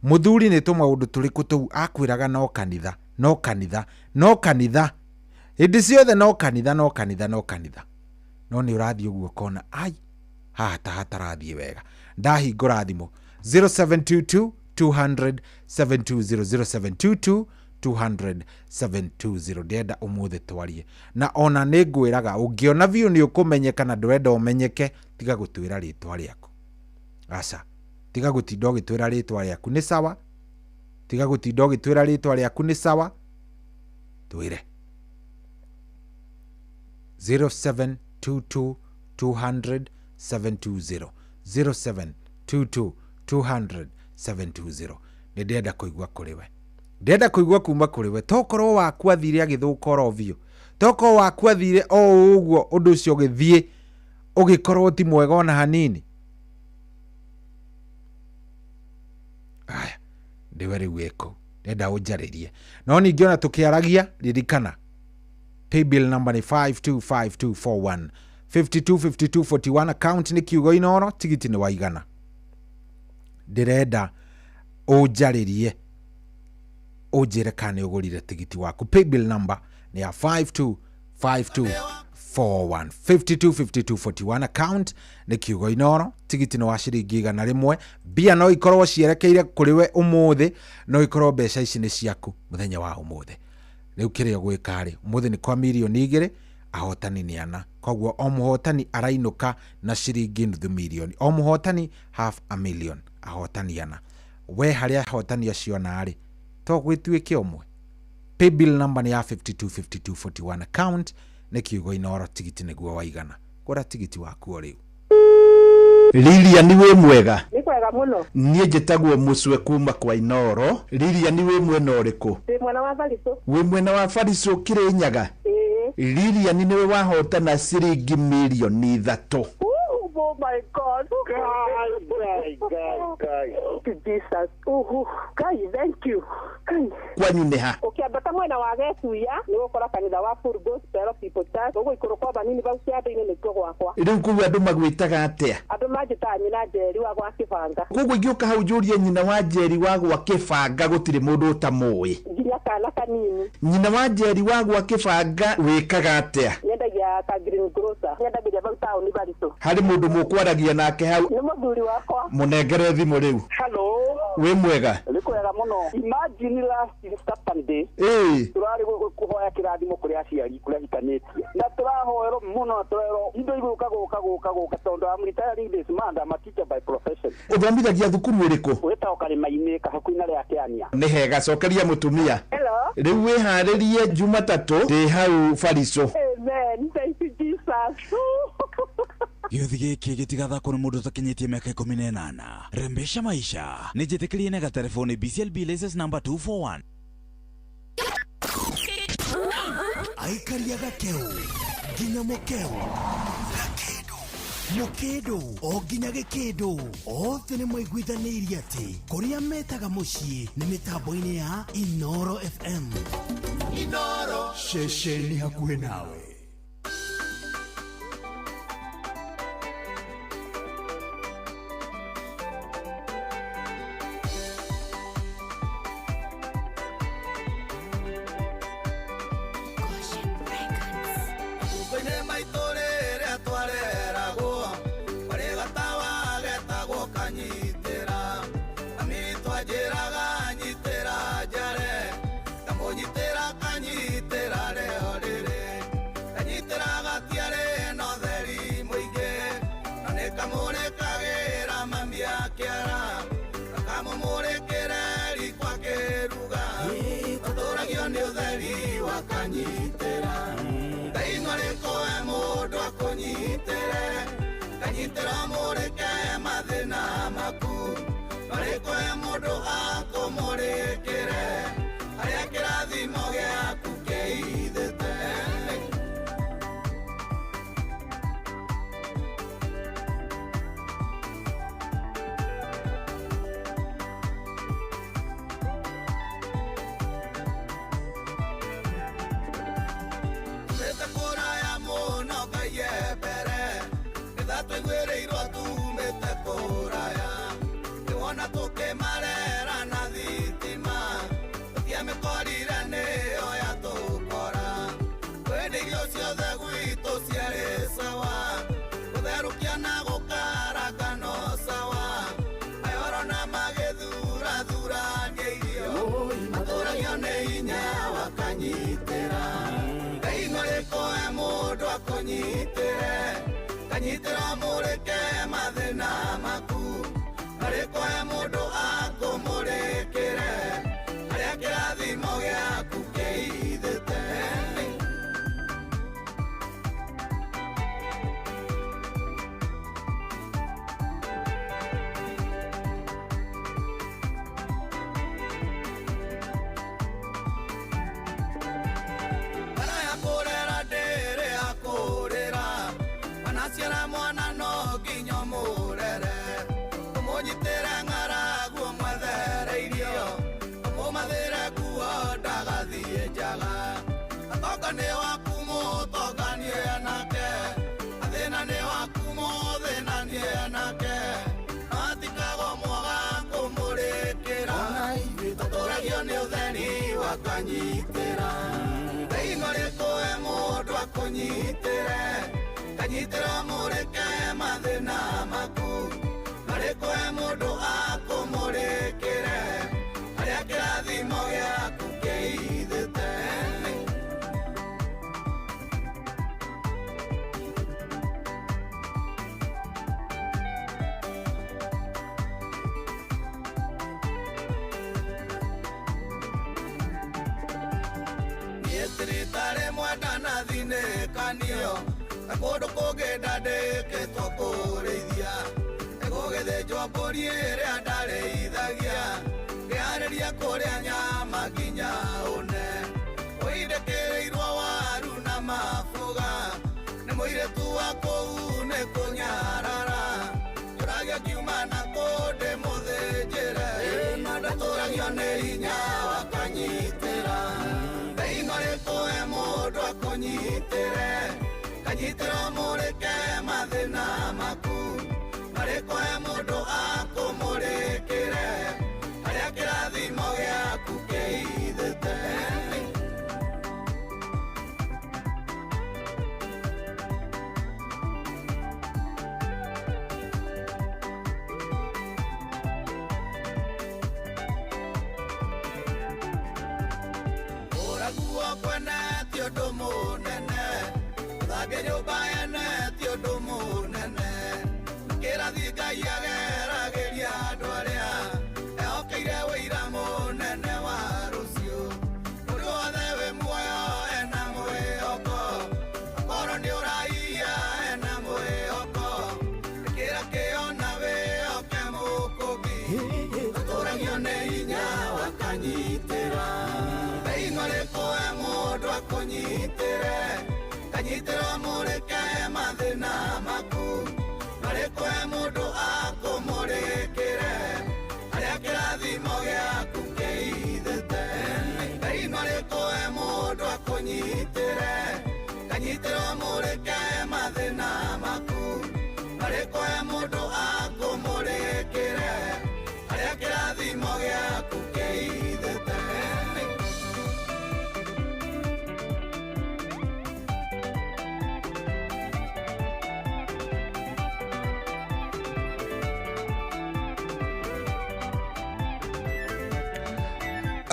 Mũthuri nĩ tũmaũndũ tũrĩkũ tũu akwĩraga no kanitha, no kanitha, no kanitha, hĩndĩ ciothe no kanitha, no kanitha, no kanitha, no nĩ ũrathiĩ ũguo ũkona ai haha ta hatarathiĩ wega. Ndahingũra thimũ 0722 200 720, 0722 200 720. Ndĩrenda ũmũthĩ twarie na ona nĩ ngwĩraga ũngĩona biũ nĩ ũkũmenyeka na ndũrenda ũmenyeke, tiga gũtwĩra rĩtwa rĩaku. Aca, tiga gũtinda ũgĩtwĩra rĩtwa rĩaku nĩ sawa, tiga gũtinda ũgĩtwĩra rĩtwa rĩaku nĩ sawa, twĩre 0722 200 720, 0722 200 720. Nĩ ndĩrenda kũigua kũrĩ we, ndĩrenda kũigua kuma kũrĩ we. Tokorwo waku athire agĩthũka oro biũ, tokorwo waku athire o ũguo ũndũ ũcio ũgĩthiĩ ũgĩkorwo ti mwega ona hanini. Aya, ndĩwe rĩu ĩkũ ndĩrenda ũnjarĩrie. No ningĩ ona tũkĩaragia, ririkana paybill number nĩ 525241, 525241, account nĩ kiugo Inoro, tigiti nĩ waigana. Ndĩrenda ũnjarĩrie ũnjĩre kana nĩ ũgũrire tigiti waku. Paybill number nĩ ya 525241, 525241, account nĩ kiugo Inoro, tigiti nĩ wa ciringi 100. Mbia no ikorwo cierekeire kũrĩ we ũmũthĩ, no ikorwo mbeca ici nĩ ciaku mũthenya wa ũmũthĩ. Rĩu kĩrĩa ũgwĩka rĩ, ũmũthĩ nĩ kwa mirioni 2, ahotani nĩ ana, koguo o mũhotani arainũka na ciringi nuthu mirioni, o mũhotani half a million, ahotani ana. We harĩa ahotani acio ana rĩ, to gwĩtuĩke ũmwe. Paybill number nĩ ya 525241, account nĩ kiugo Inoro, tigiti nĩguo waigana. Gũra tigiti waku o rĩu. Lilian wĩ mwega? Nĩ kwega mũno. Niĩ njĩtagwo Mũcwe kuma kwa Inoro. Lilian wĩ mwena ũrĩkũ? Ndĩ mwena wa Baritũ. Wĩ mwena wa Baritũ Kĩrĩnyaga? Ĩĩ. Lilian nĩwe wahotana ciringi mirioni 3. Oh my God. Ngai, Ngai, Ngai. Jesus. Uhu. Ngai, thank you. Ngai. Kwanyu nĩ ha? Ũkĩambata mwena wa Getuya nĩ ũgũkora kanitha wa Full Gospel People Church, ũgũikũrũka o banini bau kĩanda-inĩ nĩkuo gwakwa. Rĩu kũu andũ magwĩtaga atĩa? Andũ manjĩtaga nyina Njeri wa gwa Kĩbanga. Koguo ingĩũka hau njũrie nyina wa Njeri wa gwa Kĩbanga gũtirĩ mũndũ ũtamũĩ? Nginya kana kanini. Nyina wa Njeri wa gwa Kĩbanga wĩkaga atĩa? Nyendagia ka green grocer, nyendagĩria bau taũni Baritũ. Harĩ mũndũ mũkwaragia nake hau? Nĩ mũthuri wakwa. Mũnengere thimũ rĩu. Hello. Wĩ mwega? Nĩ kwega mũno. Imagine last Saturday. Ĩĩ. Tũrarĩ kũhoya kĩrathimo kũrĩ aciari kũrĩa hikanĩtie. Na tũrahoerwo mũno na tũrerwo indo igũka gũka gũka gũka tondũ I'm retiring this month, I'm a teacher by profession. Ũthomithagia thukuru ĩrĩkũ? Wĩtagwo Karĩma-inĩ kahakuĩ na rĩa Kĩania. Nĩ hega, cokeria mũtumia. Hello. Rĩu wĩharĩrie Jumatatũ ndĩ hau Baritũ. Amen. Thank you Jesus. Gĩũthi gĩkĩ gĩtigathakwo nĩ mũndũ ũtakinyĩtie mĩaka 18. Rembesha maisha nĩ njĩtĩkĩrie na gatelefoni BCLB license number 241. Aikaria gakeu nginya mũkeu, gakĩndũ mũkĩndũ o nginya gĩkĩndũ, othe nĩ maiguithanĩirie atĩ kũrĩa metaga mũciĩ nĩ mĩtambo-inĩ ya Inoro FM. Inoro. Ceceni hakuhĩ nawe. Matukũ-inĩ maitũ rĩrĩa twareragwo, kwarĩ gatawa getagwo kanyitĩra. Mami twanjĩraga nyitĩra njare, ngamũnyitĩra kanyitĩra rĩo rĩrĩ. Kanyitĩra gatiarĩ na ũtheri mũingĩ, no nĩkamũrĩkagĩra mami akĩara, gakamũmũrĩkĩra riko akĩruga. Tũtũragio nĩ ũtheri wa kanyitĩra. Ngai nĩarĩkũhe mũndũ akũnyitĩre, kanyitĩra ũmũrĩke mathĩna maku. Nĩarĩkũhe mũndũ akũmũrĩkĩre, harĩa kĩrathimo gĩaku kĩhithĩte. Tumĩte kũraya mũno Ngai e mbere, nĩtha twaiguĩrĩirwo tumĩte kũraya. Nĩwona tũkĩmarera na thitima, Kanyitĩra Ngai norĩkũ he mũndũ akũnyitĩre Kanyitĩra mũrĩke mathĩna maku Norĩkũ he mũndũ akũmũrĩkĩre Harĩa kĩrathimo gĩaku kĩhithĩte. Bara ya kũrera ndĩrĩ ya kũrĩra Wanaciara mwana no nginya ũmũrere Ũmũnyitĩre ng'aragu ũmwethere irio Ũmũmathĩre nguo ndagathiĩ njaga Atonga nĩ waku mũtonganie nake Athĩna nĩ waku mũthĩnanie nake No atikagwo mwaga kũmũrĩkĩra Tũtũragio nĩ ũtheri wa kanyitĩra Ngai norĩkũ he mũndũ akũnyitĩre Kanyitĩra mũrĩke mathĩna maku Norĩkũ he mũndũ akũmũrĩkĩre Harĩa kĩrathimo gĩaku kĩhithĩte. Niĩ tirita rĩmwe ndanathinĩkanio na kũndũ kũngĩ ndandĩkĩtwo kũrĩithia Nĩgũgĩthĩnjwo mbũri ĩrĩa ndarĩithagia Ngĩharĩria kũrĩa nyama nginya hũne Ũindĩkĩrĩirwo waru na mabuga Nĩ mũirĩtu wa kũu nĩ kũnyarara Njũragio ngiuma na kũ ndĩmũthĩnjĩre Ndatũragio nĩ hinya wa kanyitĩra Ngai norĩkũ he mũndũ akũnyitĩre Kanyitĩra mũrĩke mathĩna maku Norĩkũ he mũndũ akũmũrĩkĩre Harĩa kĩrathimo gĩaku kĩhithĩte. Hũra nguo kwene ti ũndũ mũnene Gũthambia nyũmba yene ti ũndũ mũnene Kĩrathi Ngai ageragĩria andũ arĩa ehokeire wĩira mũnene wa rũciũ Mũndũ wothe wĩ muoyo ena mwĩhoko Akorwo nĩ ũraiya ena mwĩhoko Ĩkĩra kĩo na wĩhoke Mũkũmbi Tũtũragio nĩ hinya wa kanyitĩra Ngai norĩkũ he mũndũ akũnyitĩre Kanyitĩra mũrĩke mathĩna maku Norĩkũ he mũndũ akũmũrĩkĩre Harĩa kĩrathimo gĩaku kĩhithĩte Ngai norĩkũ he mũndũ akũnyitĩre Kanyitĩra mũrĩke mathĩna maku Norĩkũ he mũndũ akũmũrĩkĩre Harĩa kĩrathimo gĩaku kĩhithĩte.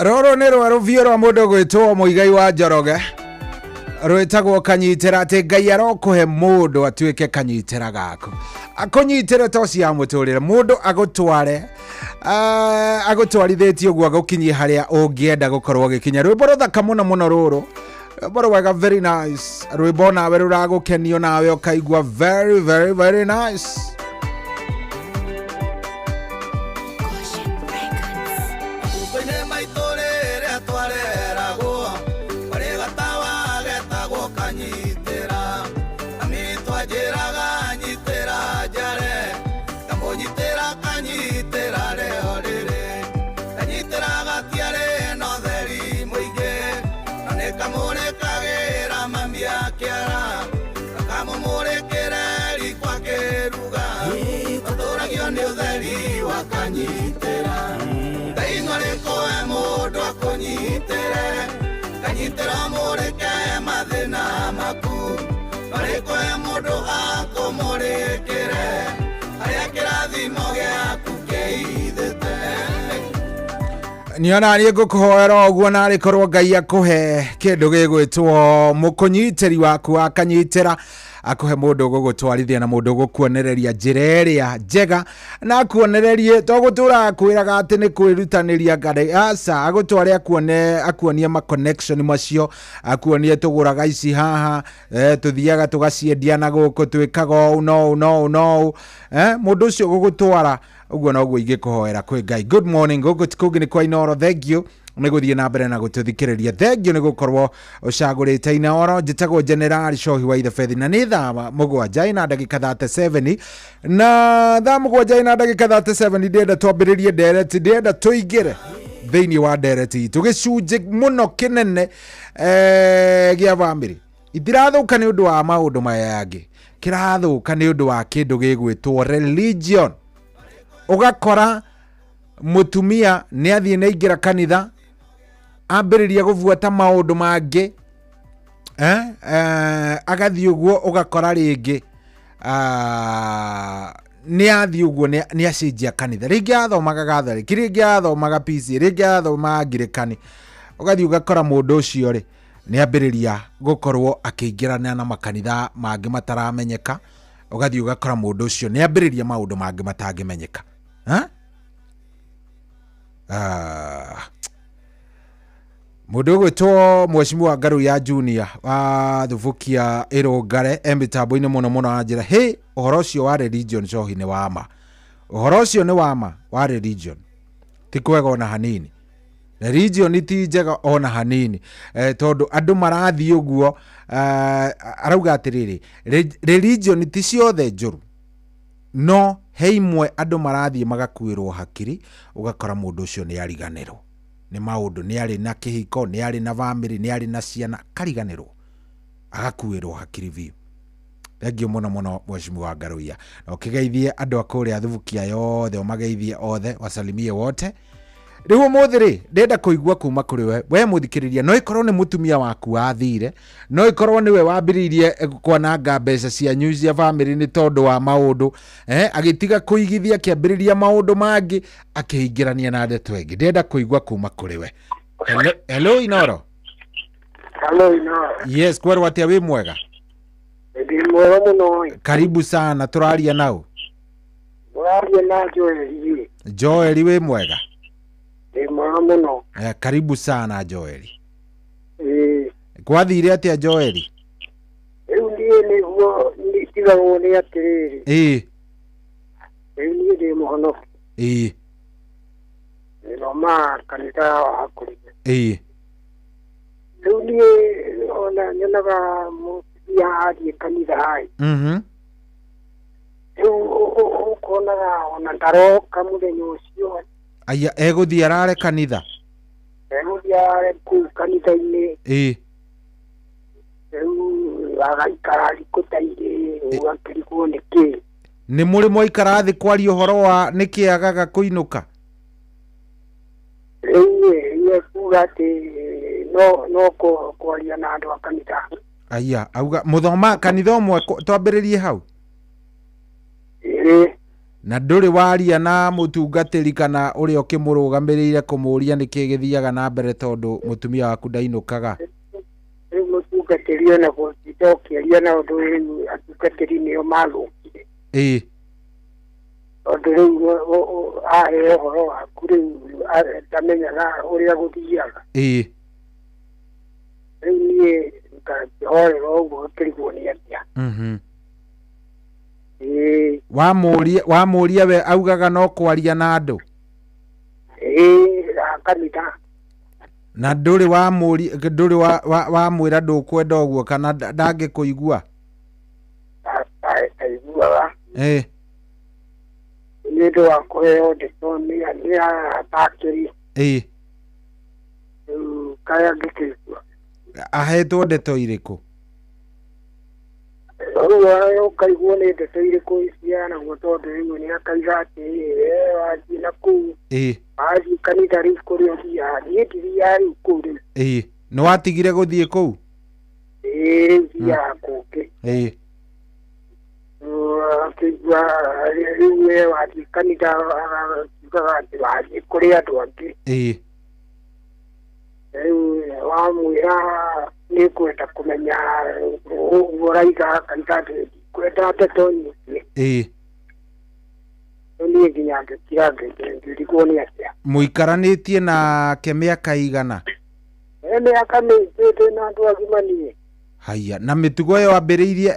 Rũrũ nĩ rwerũ biũ rwa mũndũ gwĩtwo Mũigai wa Njoroge rwĩtagwo kanyitĩra atĩ Ngai arokũhe mũndũ atuĩke kanyitĩra gaku akũnyitĩre to cia mũtũrĩre mũndũ agũtware agũtwarithĩtie ũguo agũkinyie harĩa ũngĩenda gũkorwo ũgĩkinya. Rwĩmbo rũthaka mũno mũno rũrũ rwĩmbo rwega very nice rwĩmbo nawe rũragũkenio nawe ũkaigua very very very nice. Matukũ-inĩ maitũ rĩrĩa twareragwo kwarĩ gatawa getagwo kanyitĩra Mami twanjĩraga nyitĩra njare ngamũnyitĩra kanyitĩra rĩo rĩrĩ Kanyitĩra gatiarĩ na ũtheri mũingĩ no nĩ kamũrĩkagĩra mami akĩara gakamũmũrĩkĩre riko akĩruga Tũtũragio nĩ ũtheri wa kanyitĩra Ngai norĩkũ he mũndũ akũnyitĩre Kanyitĩra mũrĩke mathĩna maku Norĩkũ he mũndũ akũmũrĩkĩre Harĩa kĩrathimo gĩaku kĩhithĩte. Niĩ ona niĩ ngũkũhoera ũguo narĩ korwo Ngai akũhe kĩndũ gĩgwĩtwo mũkũnyitĩri waku akanyitĩra, akũhe mũndũ ũgũgũtwarithia na mũndũ ũgũkuonereria njĩra ĩrĩa njega, na akuonererie to gũtũra akwĩraga atĩ nĩ kwĩrutanĩria ngarĩ, aca, agũtware akuone, akuonie ma connection macio, akuonie tũgũraga ici haha, tũthiaga tũgaciendia na gũkũ, twĩkaga ũũ na ũũ na ũũ na ũũ. Mũndũ ũcio ũgũgũtwara ũguo noguo ingĩkũhoera kwĩ Ngai. Good morning, gũkũ ti kũngĩ nĩ kwa Inooro. Thank you nĩ gũthiĩ na mbere na gũtũthikĩrĩria. Thank you nĩ gũkorwo ũcagũrĩte Inooro. Njĩtagwo General Cohi wa Ithebethi, na nĩ thaa 7 na ndagĩka 37, na thaa 7 na ndagĩka 37 ndĩrenda twambĩrĩrie ndereti, ndĩrenda tũingĩre thĩinĩ wa ndereti itũ gĩcunjĩ mũno kĩnene gĩa bamĩrĩ itirathũka nĩ ũndũ wa maũndũ maya angĩ, kĩrathũka nĩ ũndũ wa kĩndũ gĩgwĩtwo religion. Ũgakora mũtumia nĩ athiĩ na aingĩra kanitha, ambĩrĩria gũbuata maũndũ mangĩ, agathiĩ ũguo, ũgakora rĩngĩ nĩ athiĩ ũguo, nĩ acenjia kanitha, rĩngĩ athomaga Catholic, rĩngĩ athomaga PC, rĩngĩ athomaga Anglican. Ũgathiĩ ũgakora mũndũ ũcio rĩ nĩ ambĩrĩria gũkorwo akĩingĩrana na makanitha mangĩ mataramenyeka. Ũgathiĩ ũgakora mũndũ ũcio nĩ ambĩrĩria maũndũ mangĩ matangĩmenyeka. Mũndũ ũgwĩtwo Mheshimiwa Ngaruiya Junior wa Thubukia Ĩrũngare e mĩtambo-inĩ mũno mũno, anjĩra hĩ, ũhoro ũcio wa religion Cohi nĩ wa ma, ũhoro ũcio nĩ wa ma wa religion, ti kwega ona hanini. Religion ti njega ona hanini, tondũ andũ marathiĩ ũguo. Arauga atĩrĩrĩ, religion ti ciothe njũru, no he imwe andũ marathiĩ magakuĩrwo hakiri, ũgakora mũndũ ũcio nĩ ariganĩrwo nĩ maũndũ, nĩ arĩ na kĩhiko, nĩ arĩ na bamĩrĩ, nĩ arĩ na ciana, akariganĩrwo, agakuĩrwo hakiri biũ. Thank you mũno mũno Mheshimiwa Ngaruiya, na ũkĩgeithie andũ a kũrĩa Thubukia yothe, ũmageithie othe, wasalimie wote. Rĩu ũmũthĩ rĩ ndĩrenda kũigua kuma kũrĩ we mũthikĩrĩria, no ĩkorwo nĩ mũtumia waku wathire, no ĩkorwo nĩwe wambĩrĩirie kwananga mbeca cianyu cia bamĩrĩ nĩ tondũ wa maũndũ, agĩtiga kũigithia, akĩambĩrĩria maũndũ mangĩ, akĩingĩrania na ndeto ĩngĩ. Ndĩrenda kũigua kuma kũrĩ we. Hello, hello Inooro. Hello Inooro. Yes, kwerwo atĩa, wĩ mwega? Ndĩ mwega mũno. Karibu sana, tũraria nau. Ũraria na Joeli. Joeli, wĩ mwega? Ndĩ mwega mũno. Karibu sana Joeli. Gwathire atĩa Joeli? Rĩu niĩ nĩguo ndigagwo nĩ atĩrĩrĩ. Rĩu niĩ ndĩ mũhonoki. Ndĩromaga kanitha wa hakuhĩ. Rĩu niĩ ona nyonaga mũtumia athiĩ kanitha ĩ. Rĩu ũkonaga ona ndaroka mũthenya ũcio. Aya, egũthiĩ arare kanitha? Egũthiĩ arare kũu kanitha-inĩ. Rĩu agaikara thikũ ta igĩrĩ, ũgakĩrigwo nĩkĩ. Nĩ mũrĩ mwaikara thĩ kwaria ũhoro wa nĩkĩ agaga kũinũka? Rĩu ekuga atĩ no kwaria na andũ a kanitha. Aya, auga mũthoma kanitha ũmwe, twambĩrĩrie hau? Na ndũrĩ waria na mũtungatĩri kana ũrĩa ũkĩmũrũgamĩrĩire kũmũũria nĩkĩ gĩthiaga na mbere tondũ mũtumia waku ndainũkaga? Rĩu mũtungatĩri ona gũtinda ũkĩaria na ũndũ, rĩu atungatĩri nĩo mathũkire. Tondũ rĩu aheo ũhoro waku rĩu ndamenyaga ũrĩa gũthiaga. Rĩu niĩ ngakĩhorera ũguo ngakĩrigwo nĩ atĩa. Wamũria we augaga no kwaria na andũ? Kanitha. Na ndũrĩ wamũria, ndũrĩ wamwĩra ndũkwenda ũguo kana ndangĩkũigua? Aiguaga. Nĩ ũndũ wa kũheo ndeto nĩ aratakĩri. Rĩu kaĩ angĩkĩigua? Ahetwo ndeto irĩkũ? Rĩu ũkaiguo nĩ ndeto irĩkũ cianagwo, tondũ rĩu nĩ akaiga atĩ wathiĩ na kũu, wathiĩ kanitha rĩu kũrĩa ũthiaga, niĩ ndithiaga rĩu kũu rĩu. Nĩ watigire gũthiĩ kũu? Rĩu thiaga kũngĩ. Akĩigua rĩu we wathiĩ kanitha, akiugaga atĩ wathiĩ kũrĩ andũ angĩ. Rĩu wamwĩra nĩ kwenda kũmenya ũguo ũraiga akaiga atĩ ndikwenda ndeto nyingĩ. Ĩĩ. Rĩu niĩ nginya ngĩkira ngĩrigwo nĩ atĩa. Mũikaranĩtie nake mĩaka igana? Ĩ mĩaka mĩingĩ ndĩ na andũ agima niĩ. Haiya, na mĩtugo ĩyo ambĩrĩirie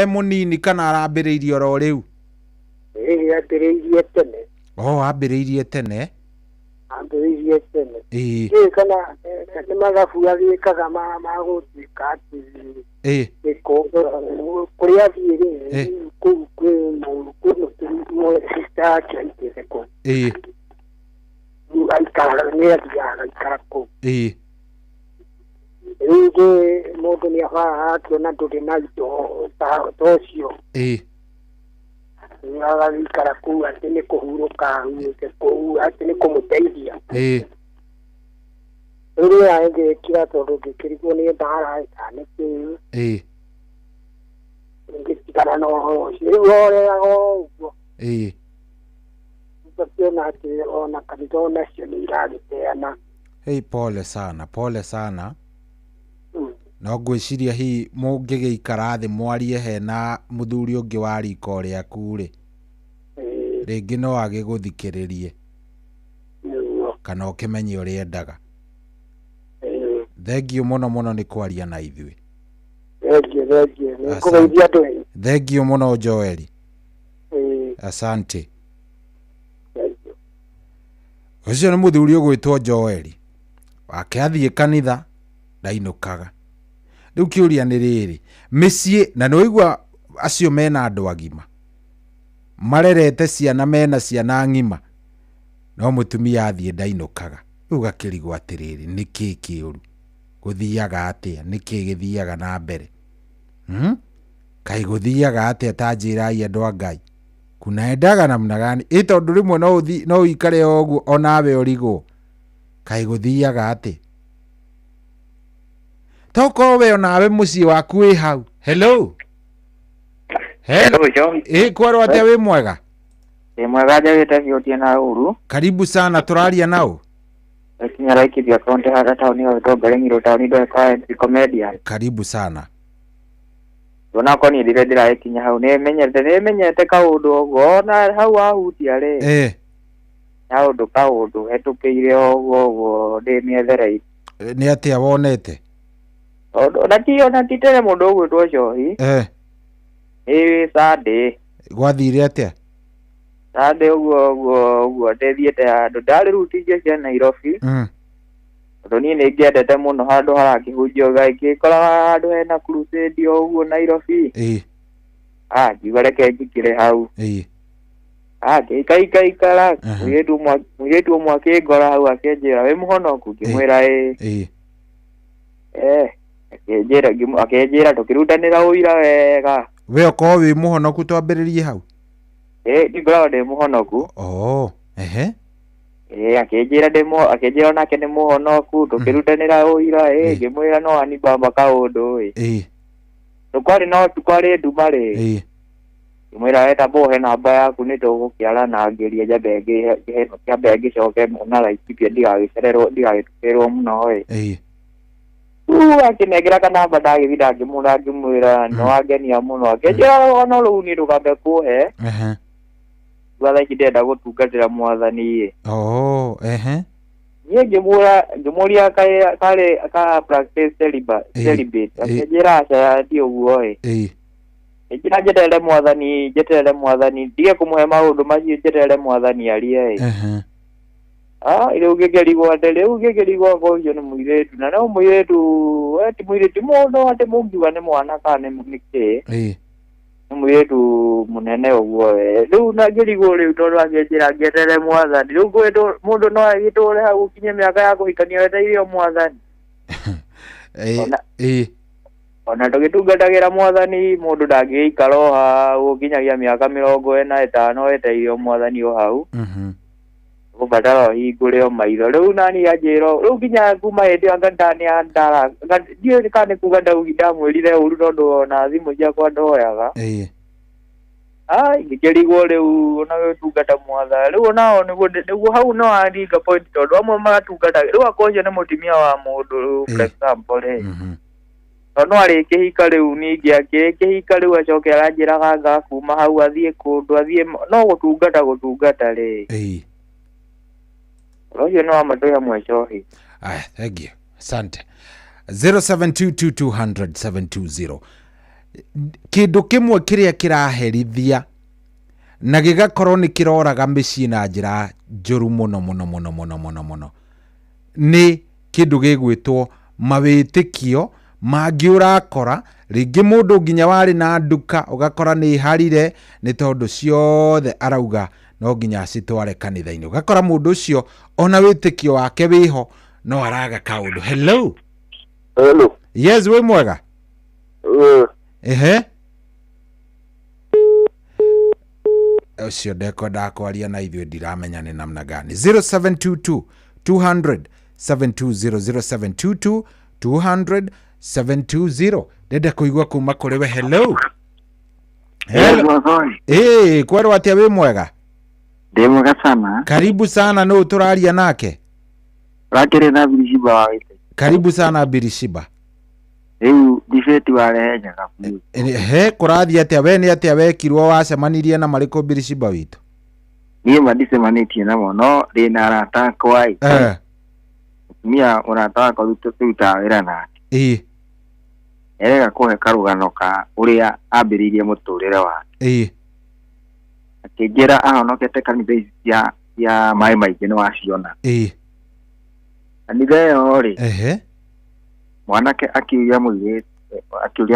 e mũnini kana arambĩrĩirie oro rĩu? Ĩĩ ambĩrĩirie tene. Oh, ambĩrĩirie tene. Ambĩrĩirie tene. Ĩĩ. Ndiũĩ kana nĩ mathabu agĩkaga ma gũtuĩka atĩ Ĩĩ. kũrĩa athiĩ rĩ, kũu kwĩ kwĩ sister yake aingĩte kũu. Ĩĩ. Rĩu aikaraga nĩ athiaga agaikara kũu. Ĩĩ. Rĩu ndiũĩ mũndũ nĩ abaraga akĩona ndũrĩ na indo ta ũcio. Ĩĩ. Rĩu agagĩikara kũu atĩ nĩ kũhurũka ahurũke kũu atĩ nĩ kũmũteithia. Ĩĩ. Rĩu rĩrĩa ngĩkira tondũ ngĩkĩrigwo nĩ ndara kana nĩ kĩĩ. Ĩĩ. Ngĩtigana na ũhoro ũcio. Rĩu horeaga o ũguo. Ĩĩ. Ngakĩona atĩ ona kanitha onacio nĩ iragĩteana. Hey, pole sana, pole sana. No ngwĩciria hihi mũngĩgĩikara thĩ mwarie hena mũthuri ũngĩ wa riko rĩaku rĩ, rĩngĩ no agĩgũthikĩrĩrie kana ũkĩmenye ũrĩa endaga. Thengiũ mũno mũno nĩ kwaria na ithuĩ. Thengiũ, thengiũ. Nĩ ngũgeithia andũ aingĩ. Thengiũ mũno Joeli. Asante. Ũcio nĩ mũthuri ũgwĩtwo Joeli. Wake athiĩ kanitha ndainũkaga. Rĩu kĩũria nĩ rĩrĩ, mĩciĩ na nĩ waigua acio mena andũ agima marerete ciana mena ciana ng'ima no mũtumia athiĩ ndainũkaga. Rĩu gakĩrigwo atĩrĩrĩ, nĩkĩ kĩũru? Gũthiaga atĩa? Nĩkĩ gĩthiaga na mbere? Kaĩ gũthiaga atĩa? Ta njĩrai andũ a Ngai. Kunaendaga namna gani? Ĩ tondũ rĩmwe no ũikare o ũguo onawe ũrigwo. Kaĩ gũthiaga atĩa? Tokorwo we onawe mũciĩ waku wĩ hau. Hello. Hello, John. Ĩ kwerwo atĩa wĩ mwega? Ĩ mwega njagĩte biũ na ũru. Karibu sana, tũraria nao. Kinya Laikipia kaunti hata tauni ya Gĩtonga Rĩng'irũ tauni ndweka MC comedian. Karibu sana. Onako niĩ ndirĩ ndĩragĩkinya hau nĩmenyete kaũndũ ũguo ona hau wahutia rĩ. Kaũndũ hetũkĩire ũguo ũguo ndĩ mĩethereire. Nĩ atĩa wonete? Ona ti tene mũndũ ũgwĩtwo Njohi. Ĩ Sunday. Gwathire atĩa? Sunday ũguo ũguo ũguo ndĩthiĩte handũ ndarĩ ruti cia Nairobi. Tondũ niĩ nĩ ngĩendete mũno handũ harakĩhunjio gagĩkoraga handũ hena crusade o ũguo Nairobi. Ngiuga reke njikĩre hau. Ngĩikaikaikara mũirĩtu ũmwe akĩngora hau akĩnjĩra wĩ mũhonoku, ngĩmwĩra ĩĩ. Akĩnjĩra tũkĩrutanĩra ũira wega. We okorwo wĩ mũhonoku twambĩrĩrie hau? Ĩĩ ndingoragwo ndĩ mũhonoku. Oh, ehe. Akĩnjĩra onake nĩ mũhonoku tũkĩrutanĩra ũira ĩĩ ngĩmwĩra no anibamba kaũndũ ĩ. Kwarĩ no kwarĩ nduma rĩ. Ngĩmwĩra we tamba ũhe namba yaku nĩ tũgũkĩaranangĩria njambe ngĩcoke na Laikipia ndigagĩcererwo ndigagĩtukĩrwo mũno ĩ. Rĩu akĩnengera kanamba ndagĩthiĩ ndangĩmũra ngĩmwĩra nĩ wangenia mũno akĩnjĩra ona rĩu niĩ ndũkambe kũhe. Thaa ici ndĩrenda gũtungatĩra mwathani ĩ. Oh, ehe. Niĩ ngĩmũria karĩ ka practice celibate akĩnjĩra aca ti ũguo ĩ. Njĩra njeterere mwathani ndige kũmũhe maũndũ macio njeterere mwathani arie ĩ. Rĩu ngĩkĩrigwo atĩ rĩu ngĩkĩrigwo anga ũcio nĩ mũirĩtu na no mũirĩtu we ti mũirĩtu mũndũ atĩ mũngiuga nĩ mwana kana nĩ kĩĩ. Nĩ mũirĩtu mũnene ũguo we. Rĩu na ngĩrigwo rĩu tondũ akĩnjĩra njeterere mwathani rĩu mũndũ no agĩtũre hau ũkinye mĩaka ya kũhikania wetereire o mwathani. Ona tũgĩtungatagĩra mwathani mũndũ ndangĩgĩikara o hau ũkinyagia mĩaka 45 wetereire o mwathani o hau. Gũbatara ũhingũre o maitho rĩu nani anjĩra rĩu nginya kuma hĩndĩ ĩyo anga ndara ndiũĩ kana nĩ kuga ndamwĩrire ũru tondũ ona thimũ ciakwa ndoyaga. Ai, ngĩkĩrigwo rĩu ona gũtungata mwathani rĩu onao nĩguo nĩguo hau no aringa point tondũ amwe magatungata rĩu akorwo ũcio nĩ mũtumia wa mũndũ rĩu for example rĩ, tondũ no arĩkĩhika rĩu ningĩ akĩrĩkĩhika rĩu acoke aranjĩraga anga kuma hau athiĩ kũndũ athiĩ no gũtungata gũtungata rĩ. Ũhoro ũcio nĩ wa matũ hamwe cohi. Aya, thank you, asante. 0722200720. Kĩndũ kĩmwe kĩrĩa kĩraherithia na gĩgakorwo nĩ kĩroraga mĩciĩ na njĩra njũru mũno mũno mũno mũno mũno mũno nĩ kĩndũ gĩgwĩtwo mawĩtĩkio mangĩ. Ũrakora rĩngĩ mũndũ nginya warĩ na nduka ũgakora nĩ harire nĩ tondũ ciothe arauga no nginya acitware kanitha-inĩ. Ũgakora mũndũ ũcio ona wĩtĩkio wake wĩho no araga kaũndũ. Hello. Hello. Yes, wĩ mwega? Ehe, ũcio ndekwendaga kwaria na ithuĩ, ndiramenya nĩ namna gani. 0722 200 720, 0722 200 720. Ndenda kũigua kuma kũrĩ we. Hello, hello. Ĩĩ, kwerwo atĩa? Wĩ mwega? Ndĩ mwega sana. Karibu sana. Nũ tũraria nake? Ũrakĩrĩ na Birishiba wa Wĩte. Karibu sana, Birishiba. Rĩu debate warehe njega biũ. He, kũrathiĩ atĩa? We nĩ atĩa wekirwo, wacemanirie na marĩkũ, Birishiba witũ? Niĩ ma ndicemanĩtie namo, no ndĩ na arata akwa ĩ. Mũtumia mũrata wakwa tũrutaga wĩra nake. Erega kũhe karũgano ka ũrĩa ambĩrĩirie mũtũrĩre wake. Akĩnjĩra ahonokete kanitha ici cia maĩ maingĩ nĩ waciona. Kanitha ĩyo rĩ, mwanake akĩũria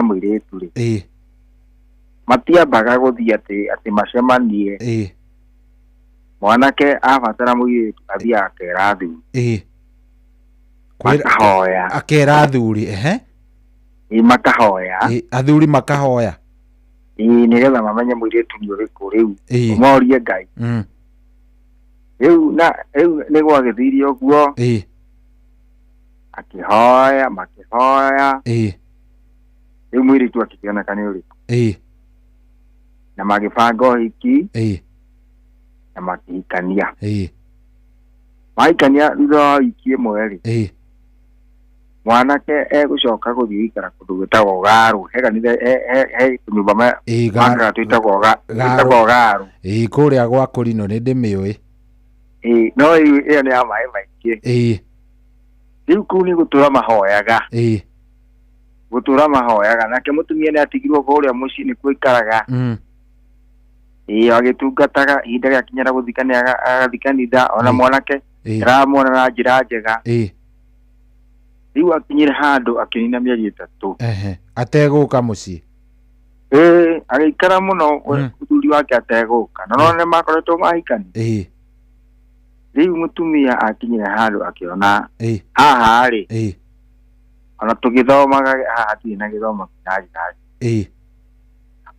mũirĩtu rĩ, matiambaga gũthiĩ atĩ macemanie. Mwanake abatara mũirĩtu athiaga akera athuri. Makahoya. Akera athuri, ehe. Ĩ, makahoya. Ĩ, athuri makahoya. Ĩ, nĩgetha mamenye mũirĩtu nĩ ũrĩkũ rĩu. Morie Ngai. Rĩu na rĩu nĩ gwagĩthire ũguo. Akĩhoya, makĩhoya. Rĩu mũirĩtu akĩoneka nĩ ũrĩkũ. Na magĩbanga ũhiki. Na makĩhikania. Mahikania, thutha wa wiki ĩmwe rĩ, mwanake egũcoka gũthiĩ gũikara kũndũ gwĩtagwo Garu, he kanitha he nyũmba makaga twĩtagwo Garu. Ĩ, kũrĩa gwa kũrino nĩ ndĩmĩũĩ. Ĩ, no rĩu ĩyo nĩ ya maĩ maingĩ. Rĩu kũu nĩ gũtũra mahoyaga. Gũtũra mahoyaga, nake mũtumia nĩ atigirwo kũrĩa mũciĩ nĩkuo aikaraga. Ĩ, agĩtungataga, ihinda rĩakinyĩra gũthikania agathiĩ kanitha ona. Mwanake ndĩramuona na njĩra njega. Rĩu akinyire handũ akĩnina mĩeri 3. Ehe, ategũka mũciĩ. Ĩ, agĩikara mũno mũthuri wake ategũka, no no nĩ makoretwo mahikania. Rĩu mũtumia akinyire handũ akĩona haha rĩ, ona tũgĩthomaga haha hatirĩ na gĩthomo kĩranjĩra.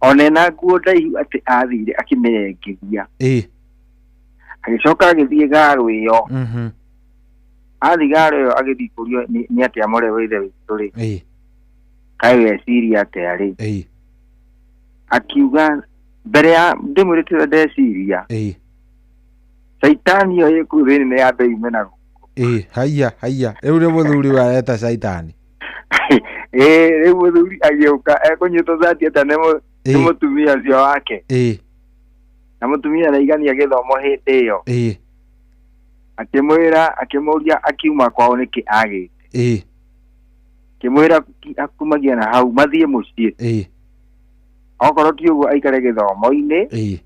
Ona ena nguo ndaihu atĩ athire akĩmĩrengithia. Agĩcoka agĩthiĩ garũ ĩyo. Athiĩ garũ ĩyo, agĩthiĩ kũrio nĩ atĩa mũrĩ wa ithe witũ rĩ, kaĩ weciria atĩa rĩ? Akiuga mbere ya ndĩmwĩrĩte ũrĩa ndeciria, caitani ĩyo ĩ kũu thĩinĩ nĩ yambe yume na Ĩ, haiya haiya, rĩu nĩ mũthuri wareta caitani. Ĩ, rĩu mũthuri agĩũka ekũnyitwo cati atĩa nĩ mũtumia ũcio wake. Na mũtumia araigania gĩthomo hĩndĩ ĩyo. Akĩmwĩra, akĩmũria akiuma kwao nĩkĩ agĩte. Akĩmwĩra akumagia na hau mathiĩ mũciĩ. Okorwo ti ũguo aikare gĩthomo-inĩ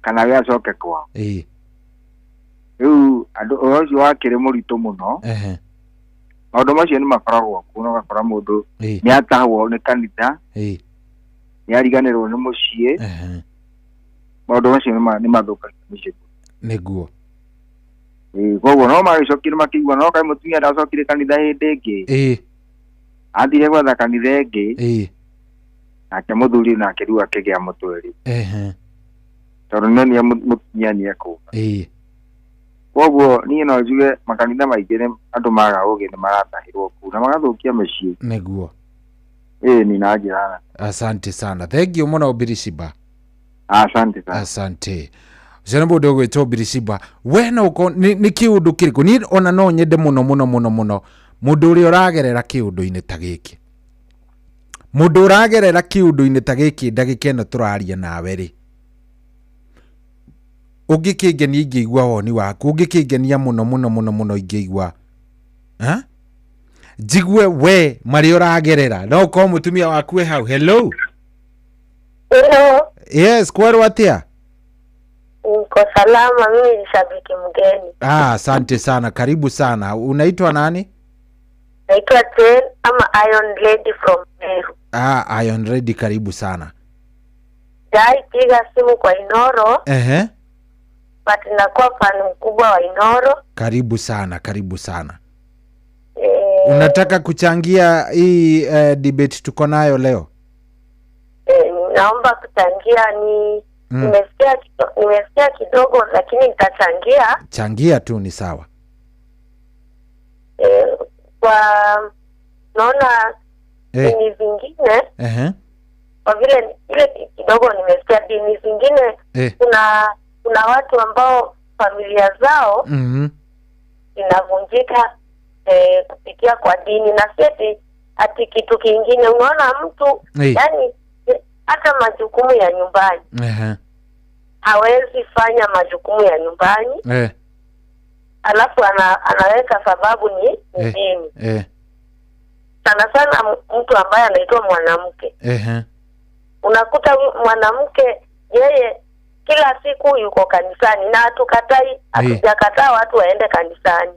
kana we acoke kwao. Rĩu andũ ũhoro ũcio wakĩrĩ mũritũ mũno. Maũndũ macio nĩ makoragwo kuo, na ũgakora mũndũ nĩ atahwo nĩ kanitha, nĩ ariganĩrwo nĩ mũciĩ. Maũndũ macio nĩ mathũkagia mũciĩ. Nĩguo. Ĩĩ, koguo no magĩcokire makĩigua, no kaĩ mũtumia ndacokire kanitha hĩndĩ ĩngĩ. Athire gwetha kanitha ĩngĩ. Nake mũthuri nake rĩu akĩgĩa mũtwe rĩu, tondũ nĩ mũtumia nĩ ekũga. Koguo niĩ no njuge makanitha maingĩ nĩ andũ maga ũgĩ nĩ maratahĩrwo kũu na magathũkia mĩciĩ. Nĩguo. Ĩĩ, ni na njĩra nene. Asante sana, thank you mũno, Birishiba. Asante sana. Asante. Ũcio nĩ mũndũ ũgwĩtwo Birisiba. We no ũkorwo nĩ kĩũndũ kĩrĩkũ? Niĩ ona no nyende mũno mũno mũno mũno mũndũ ũrĩa ũragerera kĩũndũ-inĩ ta gĩkĩ. Mũndũ ũragerera kĩũndũ-inĩ ta gĩkĩ ndagĩka ĩno tũraria nawe rĩ, ũngĩkĩngenia ingĩigua woni waku, ũngĩkĩngenia mũno mũno mũno mũno ingĩigua. Ha? Njigue we marĩa ũragerera. No ũkorwo mũtumia waku e hau. Hello. Hello. Yes, kwerwo atĩa? Niko salama, mimi ni shabiki mgeni. Ah, asante sana. Karibu sana. Unaitwa nani? Naitwa Jane ama Iron Lady from Meru. Ah, Iron Lady, karibu sana. Dai piga simu kwa Inoro. Ehe. But nakuwa fan mkubwa wa Inoro. Karibu sana, karibu sana. Unataka kuchangia hii debate tuko nayo leo? Naomba kuchangia ni nimesikia kidogo lakini nitachangia. Changia tu ni sawa. Kwa naona dini zingine kwa vile ile kidogo nimesikia dini zingine kuna watu ambao familia zao inavunjika kupitia kwa dini na sieti ati kitu kingine. Unaona mtu yani hata majukumu ya nyumbani hawezi fanya majukumu ya nyumbani alafu anaweka sababu ni dini. Sana sana mtu ambaye anaitwa mwanamke. Unakuta mwanamke yeye kila siku yuko kanisani na hatukatai, hatujakataa watu waende kanisani.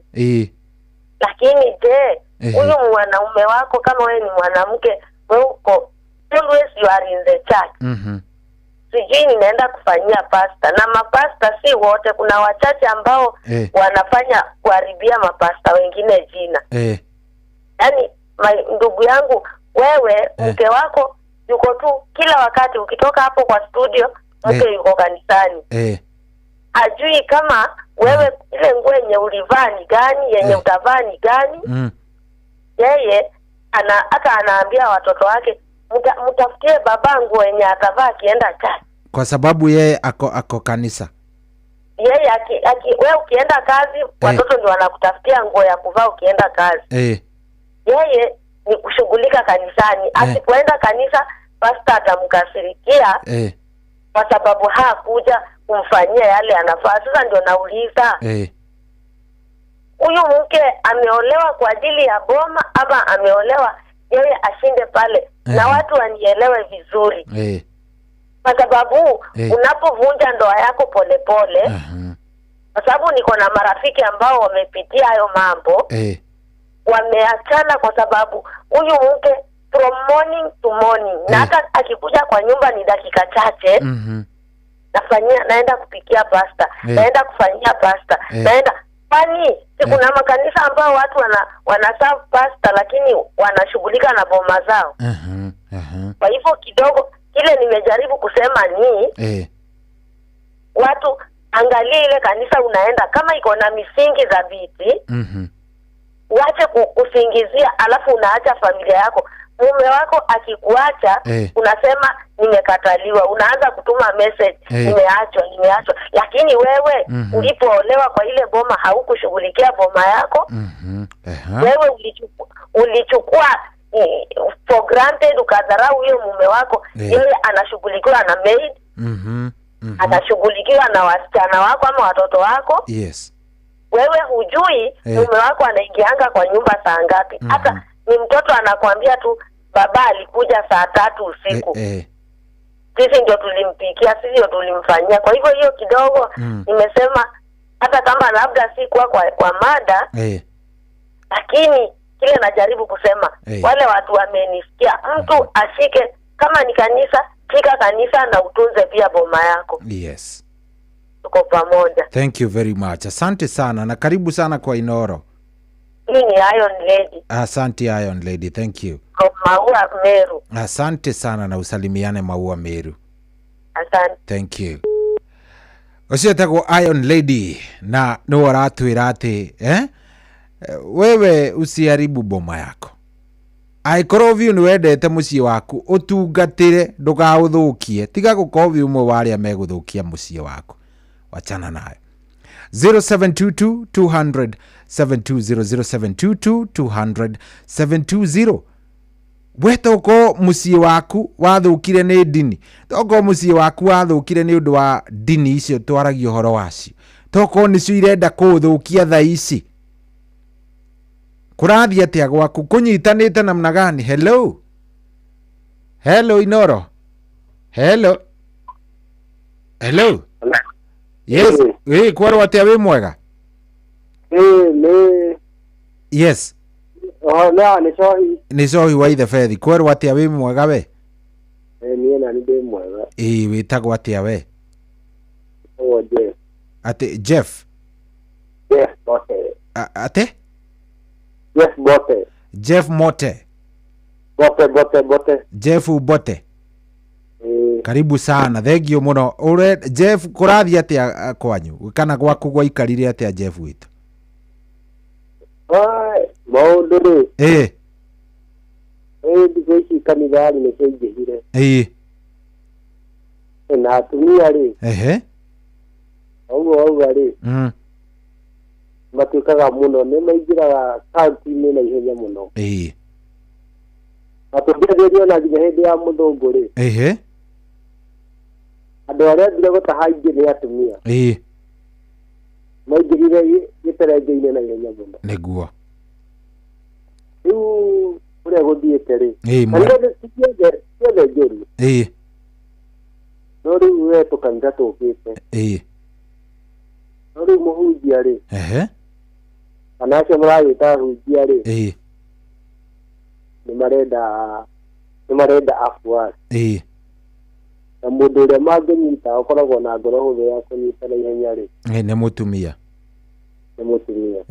Lakini je, huyu mwanaume wako kama wewe ni mwanamke, wewe uko always you are in the church. Sijui ninaenda kufanyia pasta. Na mapasta si wote, kuna wachache ambao wanafanya kuharibia mapasta wengine jina. Yaani ndugu yangu wewe mke wako yuko tu kila wakati, ukitoka hapo kwa studio mke yuko kanisani. Hajui kama wewe ile nguo yenye ulivaa ni gani, yenye utavaa ni gani. Yeye hata anaambia watoto wake mtafutie baba nguo yenye atavaa akienda church. Kwa sababu yeye ako kanisa. Yeye wewe ukienda kazi watoto ndio wanakutafutia nguo ya kuvaa ukienda kazi. Yeye ni kushughulika kanisani. Asipoenda kanisa pastor atamkasirikia kwa sababu hakuja kumfanyia yale anafaa. Sasa ndio nauliza, huyu mke ameolewa kwa ajili ya boma ama ameolewa yeye ashinde pale? Na watu wanielewe vizuri. Kwa sababu unapovunja ndoa yako polepole, kwa sababu niko na marafiki ambao wamepitia hayo mambo, wameachana kwa sababu huyu mke from morning to morning, na hata akikuja kwa nyumba ni dakika chache, naenda kupikia pasta, naenda kufanyia pasta, naenda kwani kuna makanisa ambao watu wanaserve pasta lakini wanashughulika na boma zao. Kwa hivyo kidogo kile nimejaribu kusema ni watu angalie ile kanisa unaenda kama iko na misingi thabiti, uache kusingizia alafu unaacha familia yako. Mume wako akikuacha unasema nimekataliwa, unaanza kutuma message nimeachwa. Lakini wewe ulipoolewa kwa ile boma haukushughulikia boma yako. Wewe ulichukua for granted, ukadharau huyo mume wako. Yeye anashughulikiwa na maid, anashughulikiwa na wasichana wako ama watoto wako. Yes. Wewe hujui mume wako anaingianga kwa nyumba saa ngapi. Hata ni mtoto anakuambia tu baba alikuja saa 3 usiku. Sisi ndio tulimpikia, sisi ndio tulimfanyia. Kwa hivyo hiyo kidogo nimesema hata kama labda si kwa mada, lakini kile najaribu kusema wale watu wamenisikia, mtu ashike kama ni kanisa, shika kanisa na utunze pia boma yako. Yes. Tuko pamoja. Thank you very much. Asante sana na karibu sana kwa Inoro. Hii ni Iron Lady. Asante Iron Lady, thank you. Kwa Maua Meru. Asante sana na usalimiane Maua Meru. Asante. Thank you. Ucio etagwo Iron Lady na no aratwira ati wewe usiharibu boma yako. Angĩkorwo biũ nĩ wendete mũciĩ waku, ũtungatĩre, ndũkaũthũkie. Tiga gũkorwo wĩ ũmwe wa arĩa megũthũkia mũciĩ waku. Wachana nayo. 0722 200 720, 0722 200 720. We tokorwo mũciĩ waku wathũkire nĩ ndini, tokorwo mũciĩ waku wathũkire nĩ ũndũ wa ndini icio twaragia ũhoro wacio, tokorwo nĩcio irenda kũũthũkia thaa ici. Kũrathiĩ atĩa gwaku? Kũnyitanĩte namna gani? Hello, hello Inoro. Hello, hello. Yes, ĩ kwerwo atĩa? Wĩ mwega? Ĩĩ nĩ. Yes. Oho, na nĩ cohi. Nĩ cohi wa ithe bethi. Kwerwo atĩa? Wĩ mwega we? Ĩĩ, niĩ na nĩ ndĩ mwega. Ĩ wĩtagwo atĩa we? Ũguo Jeff. Atĩ Jeff? Jeff Bote. Atĩ? Jeff Bote. Jeff Mote. Bote, Bote, Bote. Jeff Bote. Ĩĩ. Karibu sana, thengio mũno. Ure Jeff, kũrathiĩ atĩa kwanyu kana gwaku gwaikarire atĩa Jeff witũ? Ai, maũndũ rĩ. Ĩ. Ĩĩ, thikũ ici kanitha rĩ nĩ ciaingĩhire. Ĩ. Na atumia rĩ. Ũguo wauga rĩ. Matuĩkaga mũno nĩ maingĩraga kaunti-inĩ na ihenya mũno. Na tũngĩanjĩrĩria ona nginya hĩndĩ ya mũthũngũ rĩ. Andũ arĩa ambire gũtaha aingĩ nĩ atumia. Maingĩrire gĩterenge-inĩ na ihenya mũno. Nĩguo. Rĩu ũrĩa gũthiĩte rĩ. Ĩ, Kanitha nĩ ti ciothe njũru. No rĩu we tũkanitha tũkĩte. No rĩu mũhunjia rĩ. Kana acio maragĩta ahunjia rĩ. Nĩ marenda afuasi. Na mũndũ ũrĩa mangĩnyita ũkoragwo na ngoro hũthũ ya kũnyita na ihenya rĩ. Ĩ, nĩ mũtumia. Nĩ mũtumia.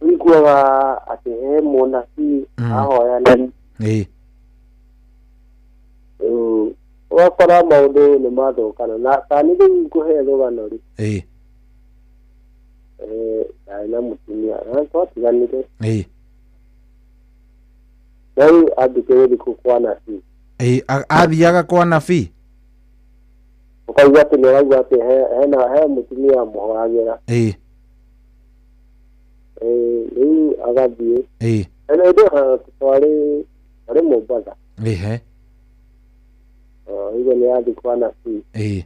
Ũiguaga atĩ he mũnabii ahoyana. Rĩu ũgakora maũndũ nĩ mathũkana. Na ta nĩ rĩu ngũhe rũgano rĩ. Ndarĩ na mũtumia. Na twatiganire. Rĩu ambĩte gũthiĩ kũu kwa nabii. Ĩ, athiaga kwa nabii? Ũkaigua atĩ nĩ araigua atĩ he mũtumia amũhoyagĩra. Rĩu agathiĩ. Hena hĩndĩ ĩyo twarĩ Mombatha. Ũguo nĩ athiĩ kwa nabii.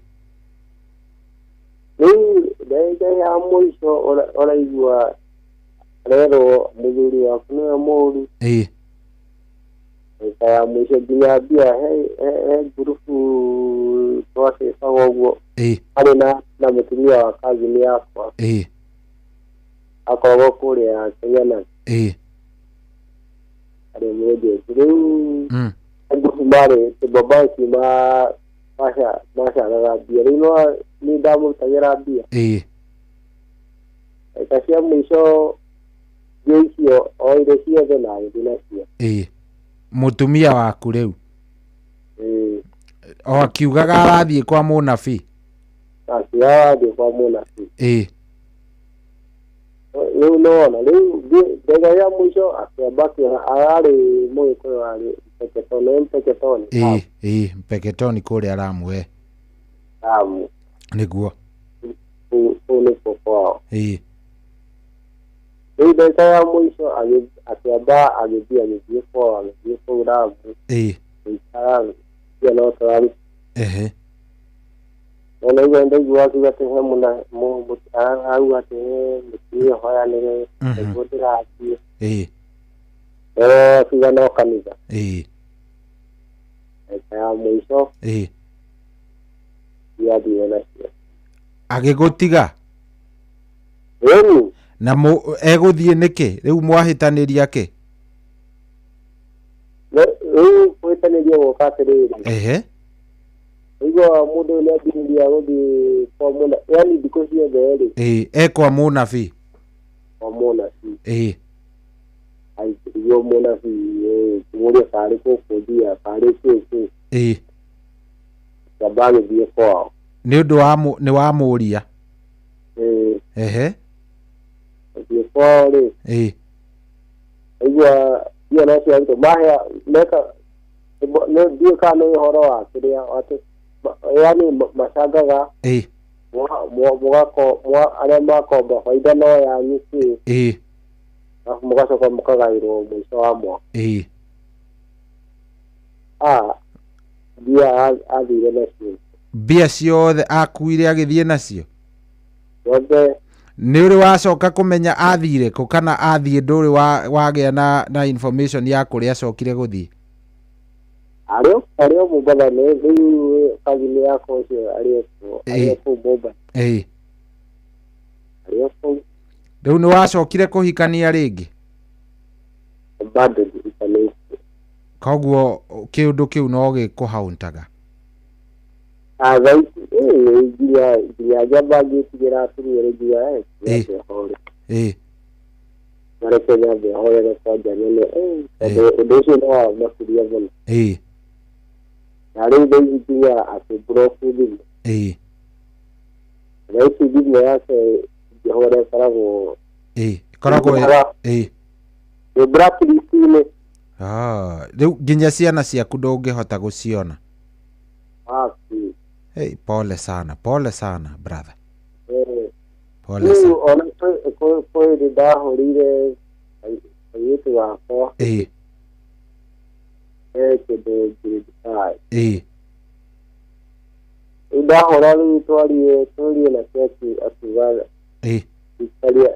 Rĩu ndagĩka ya mũico ũraigua arerwo mũthuri waku nĩwe mũũru. Ndagĩka ya mũico nginya mbia he ngurubu twacĩbaga ũguo. Arĩ na mũtumia wa kazini yakwa. Akoragwo kũrĩa Kenya na. Arĩ mũnjeci. Rĩu ngurubu marĩ tũbabanki macaraga mbia. Rĩu no nĩ ndamũrutagĩra mbia. Ndagĩka cia mũico mbia icio oire ciothe na agĩthiĩ nacio. Mũtumia waku rĩu? O akiugaga arathiĩ kwa mũnabii? Akiugaga arathiĩ kwa mũnabii. Rĩu nĩwona, rĩu ndagĩka ya mũico akĩamba akĩona ararĩ mũgĩkũyũ arĩ Mpeketoni, Mpeketoni. Ĩ, Mpeketoni kũrĩa Lamu, ĩ. Lamu. Nĩguo. Kũu nĩkuo kwao. Rĩu ndagĩka ya mũico akĩamba agĩthiĩ agĩthiĩ kwao, agĩthiĩ kũu Lamu. Gũikara mbia no tũraruta. No naigua ndaigua akiuga atĩ he mũna, auga atĩ he mũtumia ũhoyanĩre, nĩguo ndĩrathiĩ. Akiuga no kanitha. Ndagĩka ya mũico. Ndiathire nacio. Agĩgũtiga? Ĩni. Na egũthiĩ nĩkĩ? Rĩu mwahĩtanĩria kĩ? Rĩu kũhĩtanĩria gũka atĩrĩrĩ. Ũigua mũndũ ũyũ nĩambĩrĩria gũthiĩ kwa mũna, yaani thikũ ciothe rĩ. E kwa mũnabii. Kwa mũnabii. Aingĩrio mũnabii, kĩmũria karĩ gũkũ thiaga, karĩ kĩ kĩ. Kĩamba agĩthiĩ kwao. Nĩ ũndũ wa nĩ wa mũria. Agĩthiĩ kwao rĩ. Aigua Mbia no ciarutwo mahea meka ndiũĩ kana nĩ ũhoro wa kĩrĩa atĩ yani macangaga mũgako arĩa makomba baida no yanyu kĩ alafu mũgacoka mũkagaĩrwo mũico wa mwaka. Mbia athire nacio. Mbia ciothe akuire agĩthiĩ nacio? Ciothe. Nĩ ũrĩ wacoka kũmenya athire kũ kana athiĩ ndũrĩ wagĩa na information ya kũrĩa acokire gũthiĩ? Arĩ o Mombatha nĩ rĩu cousin yakwa ũcio arĩ o kũu Mombatha. Arĩ o kũu. Rĩu nĩ wacokire kũhikania rĩngĩ? Bado ndihikanĩtie. Koguo kĩũndũ kĩu no gĩkũhauntaga? Thaa ici nginya njamba ngĩtigĩra atumia rĩ nginya nyambe hore. Mareke nyambe horere kwanja nyone tondũ ũndũ ũcio nĩ wa makĩria mũno. Na rĩu thaa ici nginya akĩmblock thimũ. Thaa ici thimũ yake ingĩhũra ĩkoragwo ĩkoragwo ĩ blacklist-inĩ. Rĩu nginya ciana ciaku ndũngĩhota gũciona? Wapi. Hey, pole sana, pole sana brother. Pole sana. Rĩu ona kwĩ hĩndĩ ndahũrĩire airĩtu akwa. Kĩndũ grade 5. Rĩu ndahũra rĩu twarie nacio akiuga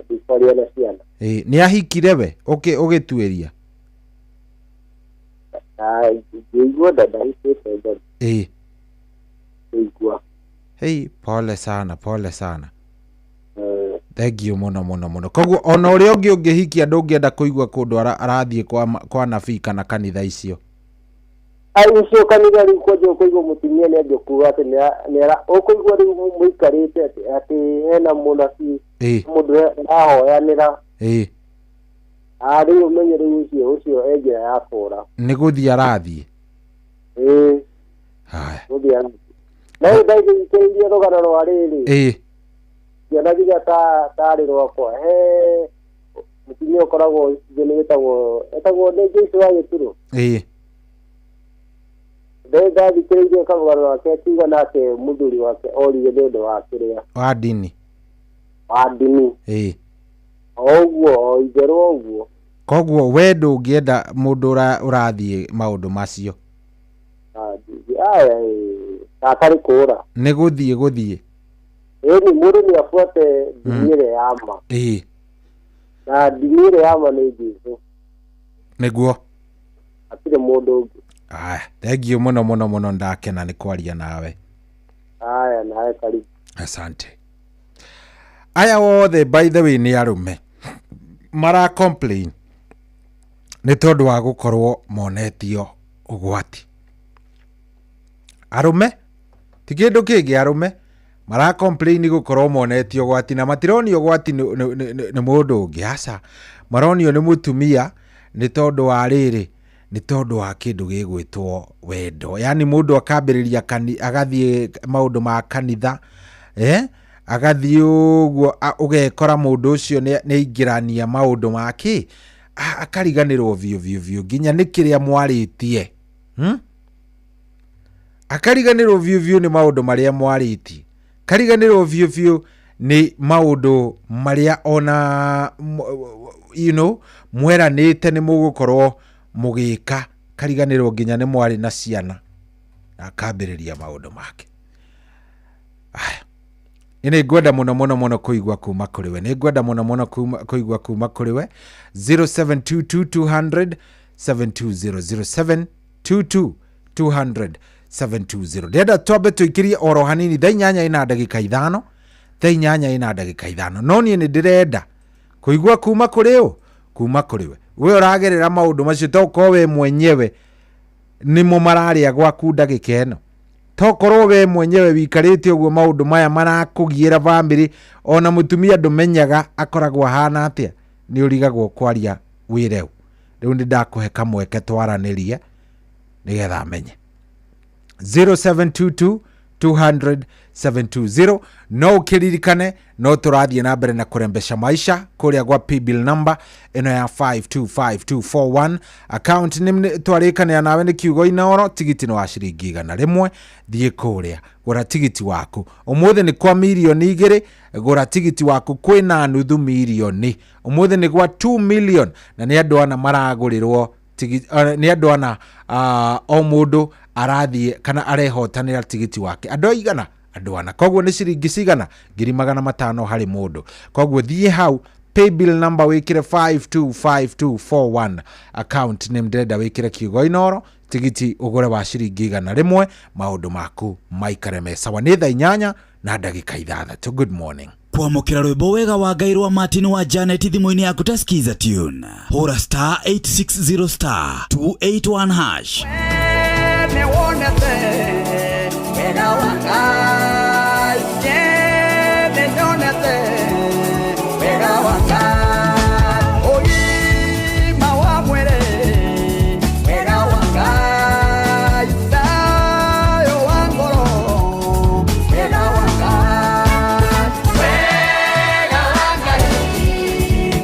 ndikwaria na ciana. Nĩ ahikire we ũgĩtuĩria? Ngĩigua ndahikĩte bado. Ngĩigua. Hey, pole sana, pole sana. Thank you mũno mũno mũno. Koguo ona ũrĩa ũngĩ ũngĩhikia ndũngĩenda kũigua kũndũ arathiĩ kwa nabii kana kanitha icio? Ai icio kanitha rĩu kwanja ũkũigua mũtumia nĩ ambia kuga atĩ ũkũigua rĩu mũikarĩte atĩ hena mũnabii mũndũ arahoyanĩra. Rĩu ũmenye rĩu ũcio e njĩra ya kũra. Nĩ gũthiĩ arathiĩ? Haya. Gũthiĩ arathiĩ. Na rĩu thaa ici thikĩrĩirie rũgano rwa rĩrĩ. Kĩona nginya tarĩ rwakwa he mũtumia ũkoragwo nĩ wĩtagwo nĩ Joyce wa Gĩturo. Ndathikĩrĩirie karũgano gake akiuga nake mũthuri wake orire nĩ ũndũ wa kĩrĩa wa ndini. Wa ndini. O ũguo o itherũ o ũguo. Koguo we ndũngĩenda mũndũ ũrathiĩ maũndũ macio? Gakarĩ kũra. Nĩ gũthiĩ gũthiĩ. Ĩni mũndũ nĩ abuate ndini ĩrĩa ya ma. Na ndini ĩrĩa ya ma nĩ Jesũ. Nĩguo. Hatirĩ mũndũ ũngĩ. Aya, thank you mũno mũno mũno ndakena nĩ kwaria nawe. Aya, nawe karibu. Asante. Aya othe by the way nĩ arũme mara complain nĩ tondũ wa gũkorwo monetio ũgwati. Arũme ti kĩndũ kĩngĩ, arũme mara complain gũkorwo monetio ũgwati na matironio ũgwati nĩ mũndũ ũngĩ, aca, maronio nĩ mũtumia nĩ tondũ wa rĩrĩ, nĩ tondũ wa kĩndũ gĩgwĩtwo wendo. Yani mũndũ akambĩrĩria agathiĩ maũndũ ma kanitha, agathiĩ ũguo ũgekora mũndũ ũcio nĩ aingĩrania maũndũ make, akariganĩrwo biũ biũ biũ nginya nĩ kĩrĩa mwarĩtie. Akariganĩrwo biũ biũ nĩ maũndũ marĩa mwarĩtie, kariganĩrwo biũ biũ nĩ maũndũ marĩa ona you know mweranĩte nĩ mũgũkorwo mũgĩka, kariganĩrwo nginya nĩ mwarĩ na ciana, na akambĩrĩria maũndũ make. Aya, nĩ ngwenda mũno mũno mũno kũigua kuma kũrĩ we, nĩ ngwenda mũno mũno kũigua kuma kũrĩ we. 0722 200 720, 0722 200 720. Ndĩrenda twambe tũikĩrie oro hanini thaa inyanya ina ndagĩka ithano, thaa inyanya ina ndagĩka ithano, no niĩ nĩ ndĩrenda kũigua kuma kũrĩ ũ, kuma kũrĩ we. We ũragerera maũndũ macio to ũkorwo we mwenyewe nĩmo mararĩa gwaku ndagĩka ĩno, tokorwo we mwenyewe wikarĩte ũguo maũndũ maya marakũgiĩra bamĩrĩ, ona mũtumia ndũmenyaga akoragwo ahana atĩa, nĩ ũrigagwo kwaria wĩre ũ. Rĩu nĩ ndakũhe kamweke twaranĩrie nĩgetha amenye. 0722 200 720. No ũkĩririkane no tũrathiĩ na mbere na kũrembesha maisha kũrĩa gwa paybill number ĩno ya 525241, account nĩ twarĩkanĩra nawe nĩ kiugo Inooro. Tigiti nĩ wa ciringi 100. Thiĩ kũrĩa, gũra tigiti waku. Ũmũthĩ nĩ kwa 2 mirioni, gũra tigiti waku. Kwĩna 500,000 ũmũthĩ, nĩ gwa 2 million, na nĩ andũ ana maragũrĩrwo tigiti, nĩ andũ ana, o mũndũ arathiĩ kana arehotanĩra tigiti wake. Andũ aigana? Andũ ana. Koguo nĩ ciringi cigana? 500,000 harĩ mũndũ. Koguo thiĩ hau paybill number wĩkĩre 525241, account name ndĩrenda wĩkĩre kiugo Inooro, tigiti ũgũre wa ciringi 100, maũndũ maku maikare me sawa. Nĩ thaa 8:06. Good morning. Kwamũkĩra rwĩmbo wega wa Ngai rwa Martin wa Janet thimũ-inĩ yaku ta Skiza tune, hũra star 860 star 281 hash. Nĩwonete wega wa Ngai, nĩnyonete wega wa Ngai, ũgima wa mwĩrĩ, wega wa Ngai, thayũ wa ngoro, wega wa Ngai, wega wa Ngai,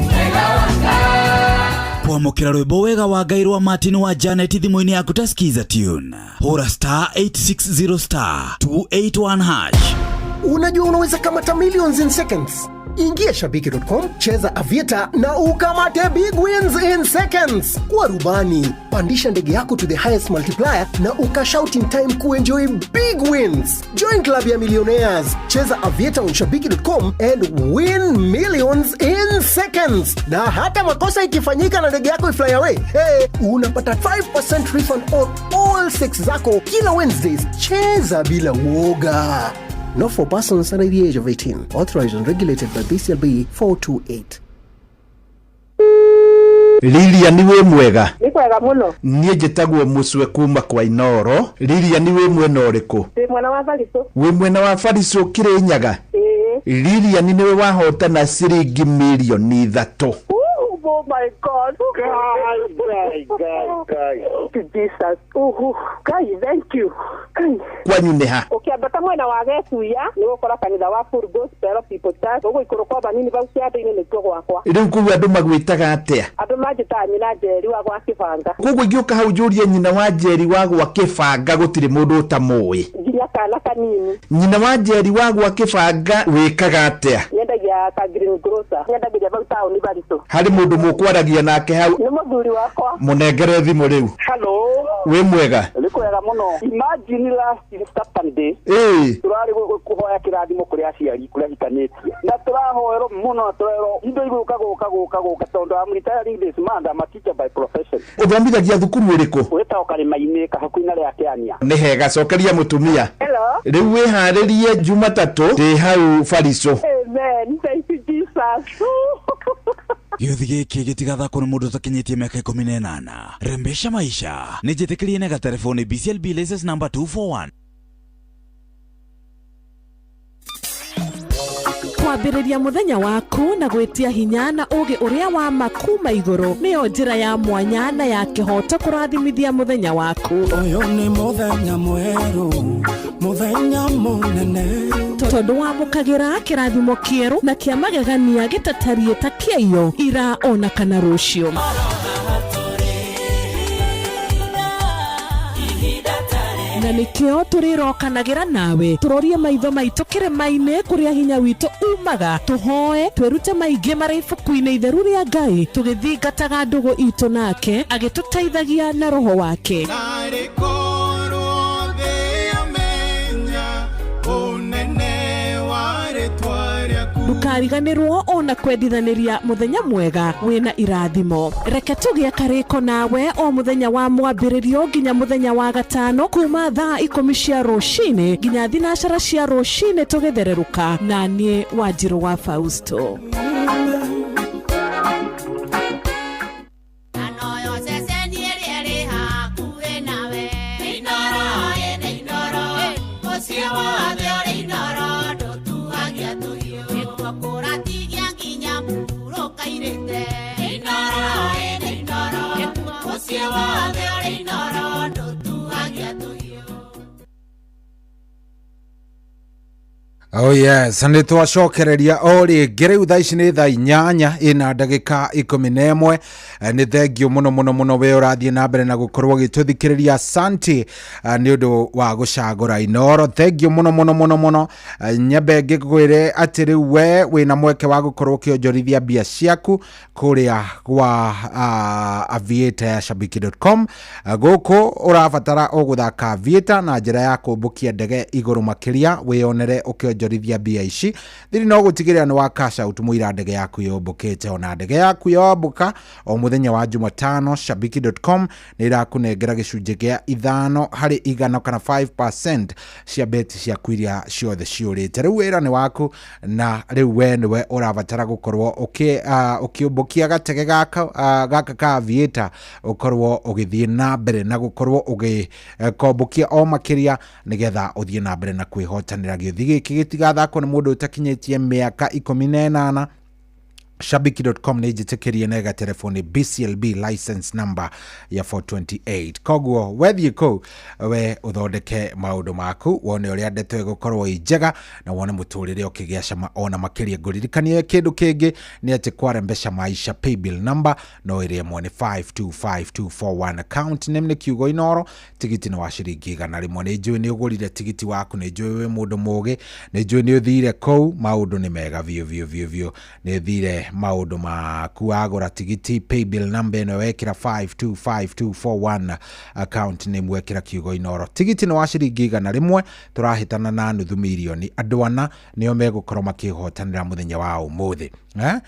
wega wa Ngai. Kwamũkĩra rwĩmbo wega wa Ngai rwa Martin wa Janet thimũ-inĩ yaku ta Skiza tune, hũra star 860 star 281 hash. Unajua unaweza kamata millions in seconds. Ingia shabiki.com, cheza Aviator na ukamate big wins in seconds. Kuwa rubani, pandisha ndege yako to the highest multiplier na ukashout in time kuenjoy big wins. Join club ya millionaires, cheza Aviator on shabiki.com and win millions in seconds. Na hata makosa ikifanyika na ndege yako ifly away, hey, unapata 5% refund on all stakes zako kila Wednesdays. Cheza bila uoga. Not for persons under the age of 18. Authorized and regulated by BCLB 428. Lilian, wĩ mwega? Nĩ kwega mũno. Niĩ njĩtagwo Mũcwe kuma kwa Inooro. Lilian, wĩ mwena ũrĩkũ? Ndĩ mwena wa Baritũ. Wĩ mwena wa Baritũ, Kĩrĩnyaga? Ĩĩ. Lilian, nĩwe wahotana ciringi 3 mirioni. Oh my God. Ngai, Ngai, Ngai. Jesus. Oh, Ngai, thank you. Ngai. Kwanyu nĩ ha? Ũkĩambata mwena wa Getuya nĩ ũgũkora kanitha wa Full Gospel People Church, ũguo ikũrũka banini bau kĩanda-inĩ nĩkuo gwakwa. Rĩu kũu andũ magwĩtaga atĩa? Andũ manjĩtaga nyina Njeri wa gwa Kĩbanga. Koguo ingĩũka hau njũrie nyina wa Njeri wa gwa Kĩbanga, gũtirĩ mũndũ ũtamũĩ? Nginya kana kanini. Nyina wa Njeri wa gwa Kĩbanga, wĩkaga atĩa? Nyendagia ka green grocer, nyendagĩria bau taũni Baritũ. Harĩ mũndũ mũkwaragia nake hau? Nĩ mũthuri wakwa. Mũnengere thimũ rĩu. Hello. Wĩ mwega? Nĩ kwega mũno. Imagine last Saturday tũrarĩ kũhoya kĩrathimo kũrĩ aciari kũrĩa hikanĩtie, na tũrahoerwo mũno na tũrerwo indo igũka gũka gũka gũka, tondũ I'm retiring this month. I'm a teacher by profession. Ũthomithagia thukuru ĩrĩkũ? Wĩtagwo Karĩma-inĩ, kahakuĩ na rĩa Kĩania. Nĩ hega, cokeria mũtumia. Hello. Rĩu wĩharĩrie, Jumatatũ ndĩ hau Baritũ. Amen, thank you Jesus. Gĩũthi gĩkĩ gĩtigathakwo nĩ mũndũ ũtakinyĩtie mĩaka 18. Rembesha maisha nĩ njĩtĩkĩrie na gatelefoni BCLB license number 241. Kwambĩrĩria mũthenya waku na gwĩtia hinya na ũũgĩ ũrĩa wa ma kuma igũrũ nĩyo njĩra ya mwanya na ya kĩhooto kũrathimithia mũthenya waku. Ũyũ nĩ mũthenya mwerũ, mũthenya mũnene. Tondũ wamũkagĩra kĩrathimo kĩerũ na kĩa magegania gĩtatariĩ ta kĩaiyo ira ona kana rũciũ. Na nĩkĩo tũrĩrokanagĩra nawe tũrorie maitho maitũ kĩrĩma-inĩ kũrĩa hinya witũ umaga, tũhoe twĩrute maingĩ marĩ ibuku-inĩ itheru rĩa Ngai, tũgĩthingataga ndũgũ itũ nake agĩtũteithagia na roho wake. Narĩ korwo thĩ yamenya ũnene wa rĩtwa rĩaku. Ndũkariganĩrwo ona kwendithanĩria mũthenya mwega wĩna irathimo. Reke tũgĩe karĩko nawe o mũthenya wa mwambĩrĩrio nginya mũthenya wa gatano kuma thaa 10 cia rũcinĩ nginya 12 cia rũcinĩ, tũgĩthererũka na niĩ Wanjirũ wa Fausto. Anoyo ceceni ĩrĩa ĩrĩ hakuhĩ nawe. Nĩ Inooro, ĩ nĩ Inooro, mũciĩ wothe ũrĩ Inooro, ndũtuhagia tũhiũ. Nĩkuo kũratigia nginya mũhurũka-irĩte. Nĩ Inooro, ĩ nĩ Inooro, mũciĩ wothe ũrĩ Inooro, ndũtuhagia tũhiũ. Oh yes, nä twacokereria o rĩngĩ. Rĩu thaa ici nĩ thaa 8 ina ndagĩka 11. Nĩ thengio mũno mũno mũno we ũrathiĩ na mbere na gũkorwo ũgĩtũthikĩrĩria. Asante nĩ ũndũ wa gũcagũra Inoro. Thengio mũno mũno mũno mũno. Nyambe ngĩkwĩre atĩ rĩu we wĩna mweke wa gũkorwo ũkĩonjorithia mbia ciaku kũrĩa gwa Aviator ya shabiki.com. Gũkũ ũrabatara o gũthaka Aviator na njĩra ya kũmbũkia ndege igũrũ makĩria, wĩyonere ũkĩonjorithia mbia ici. Thiri no gũtigĩrĩra nĩ wa cash out mũira ndege yaku yũmbũkĩte. Ona ndege yaku yombũka o mũthenya wa Jumatano, shabiki.com nĩ ĩrakũnengera gĩcunjĩ gĩa 5% kana 5% cia beti ciaku iria ciothe ciũrĩte. Rĩu wĩra nĩ waku, na rĩu we nĩwe ũrabatara gũkorwo ũkĩũmbũkia gatege gaka ka Aviator, ũkorwo ũgĩthiĩ na mbere na gũkorwo ũgĩkombũkia o makĩria, nĩgetha ũthiĩ na mbere na kwĩhotanĩra. Gĩũthi gĩkĩ gĩtigathakwo nĩ mũndũ ũtakinyĩtie mĩaka 18. Shabiki.com nĩ njĩtĩkĩrie na ĩgatelefoni BCLB license number ya 428. Koguo wethiĩ kũu we ũthondeke maũndũ maku, wone ũrĩa ndeto ĩgũkorwo ĩ njega na wone mũtũrĩre ũkĩgĩa cama ona makĩria. Ngũririkanie kĩndũ kĩngĩ nĩ atĩ kwarembesha maisha paybill number no ĩrĩa ĩmwe nĩ 525241, account name nĩ kiugo Inoro, tigiti nĩ wa ciringi 100. Nĩ njũĩ nĩ ũgũrire tigiti waku, nĩ njũĩ wĩ mũndũ mũgĩ, nĩ njũĩ nĩ ũthire kũu, maũndũ nĩ mega biũ biũ biũ biũ. Nĩ ũthire maũndũ maku wagũra tigiti, paybill number ĩno wekĩra 525241, account name wekĩra kiugo Inoro, tigiti nĩ wa ciringi 100. Tũrahĩtana na nuthu mirioni, andũ ana nĩo megũkorwo makĩhotanĩra mũthenya wa ũmũthĩ. Eh?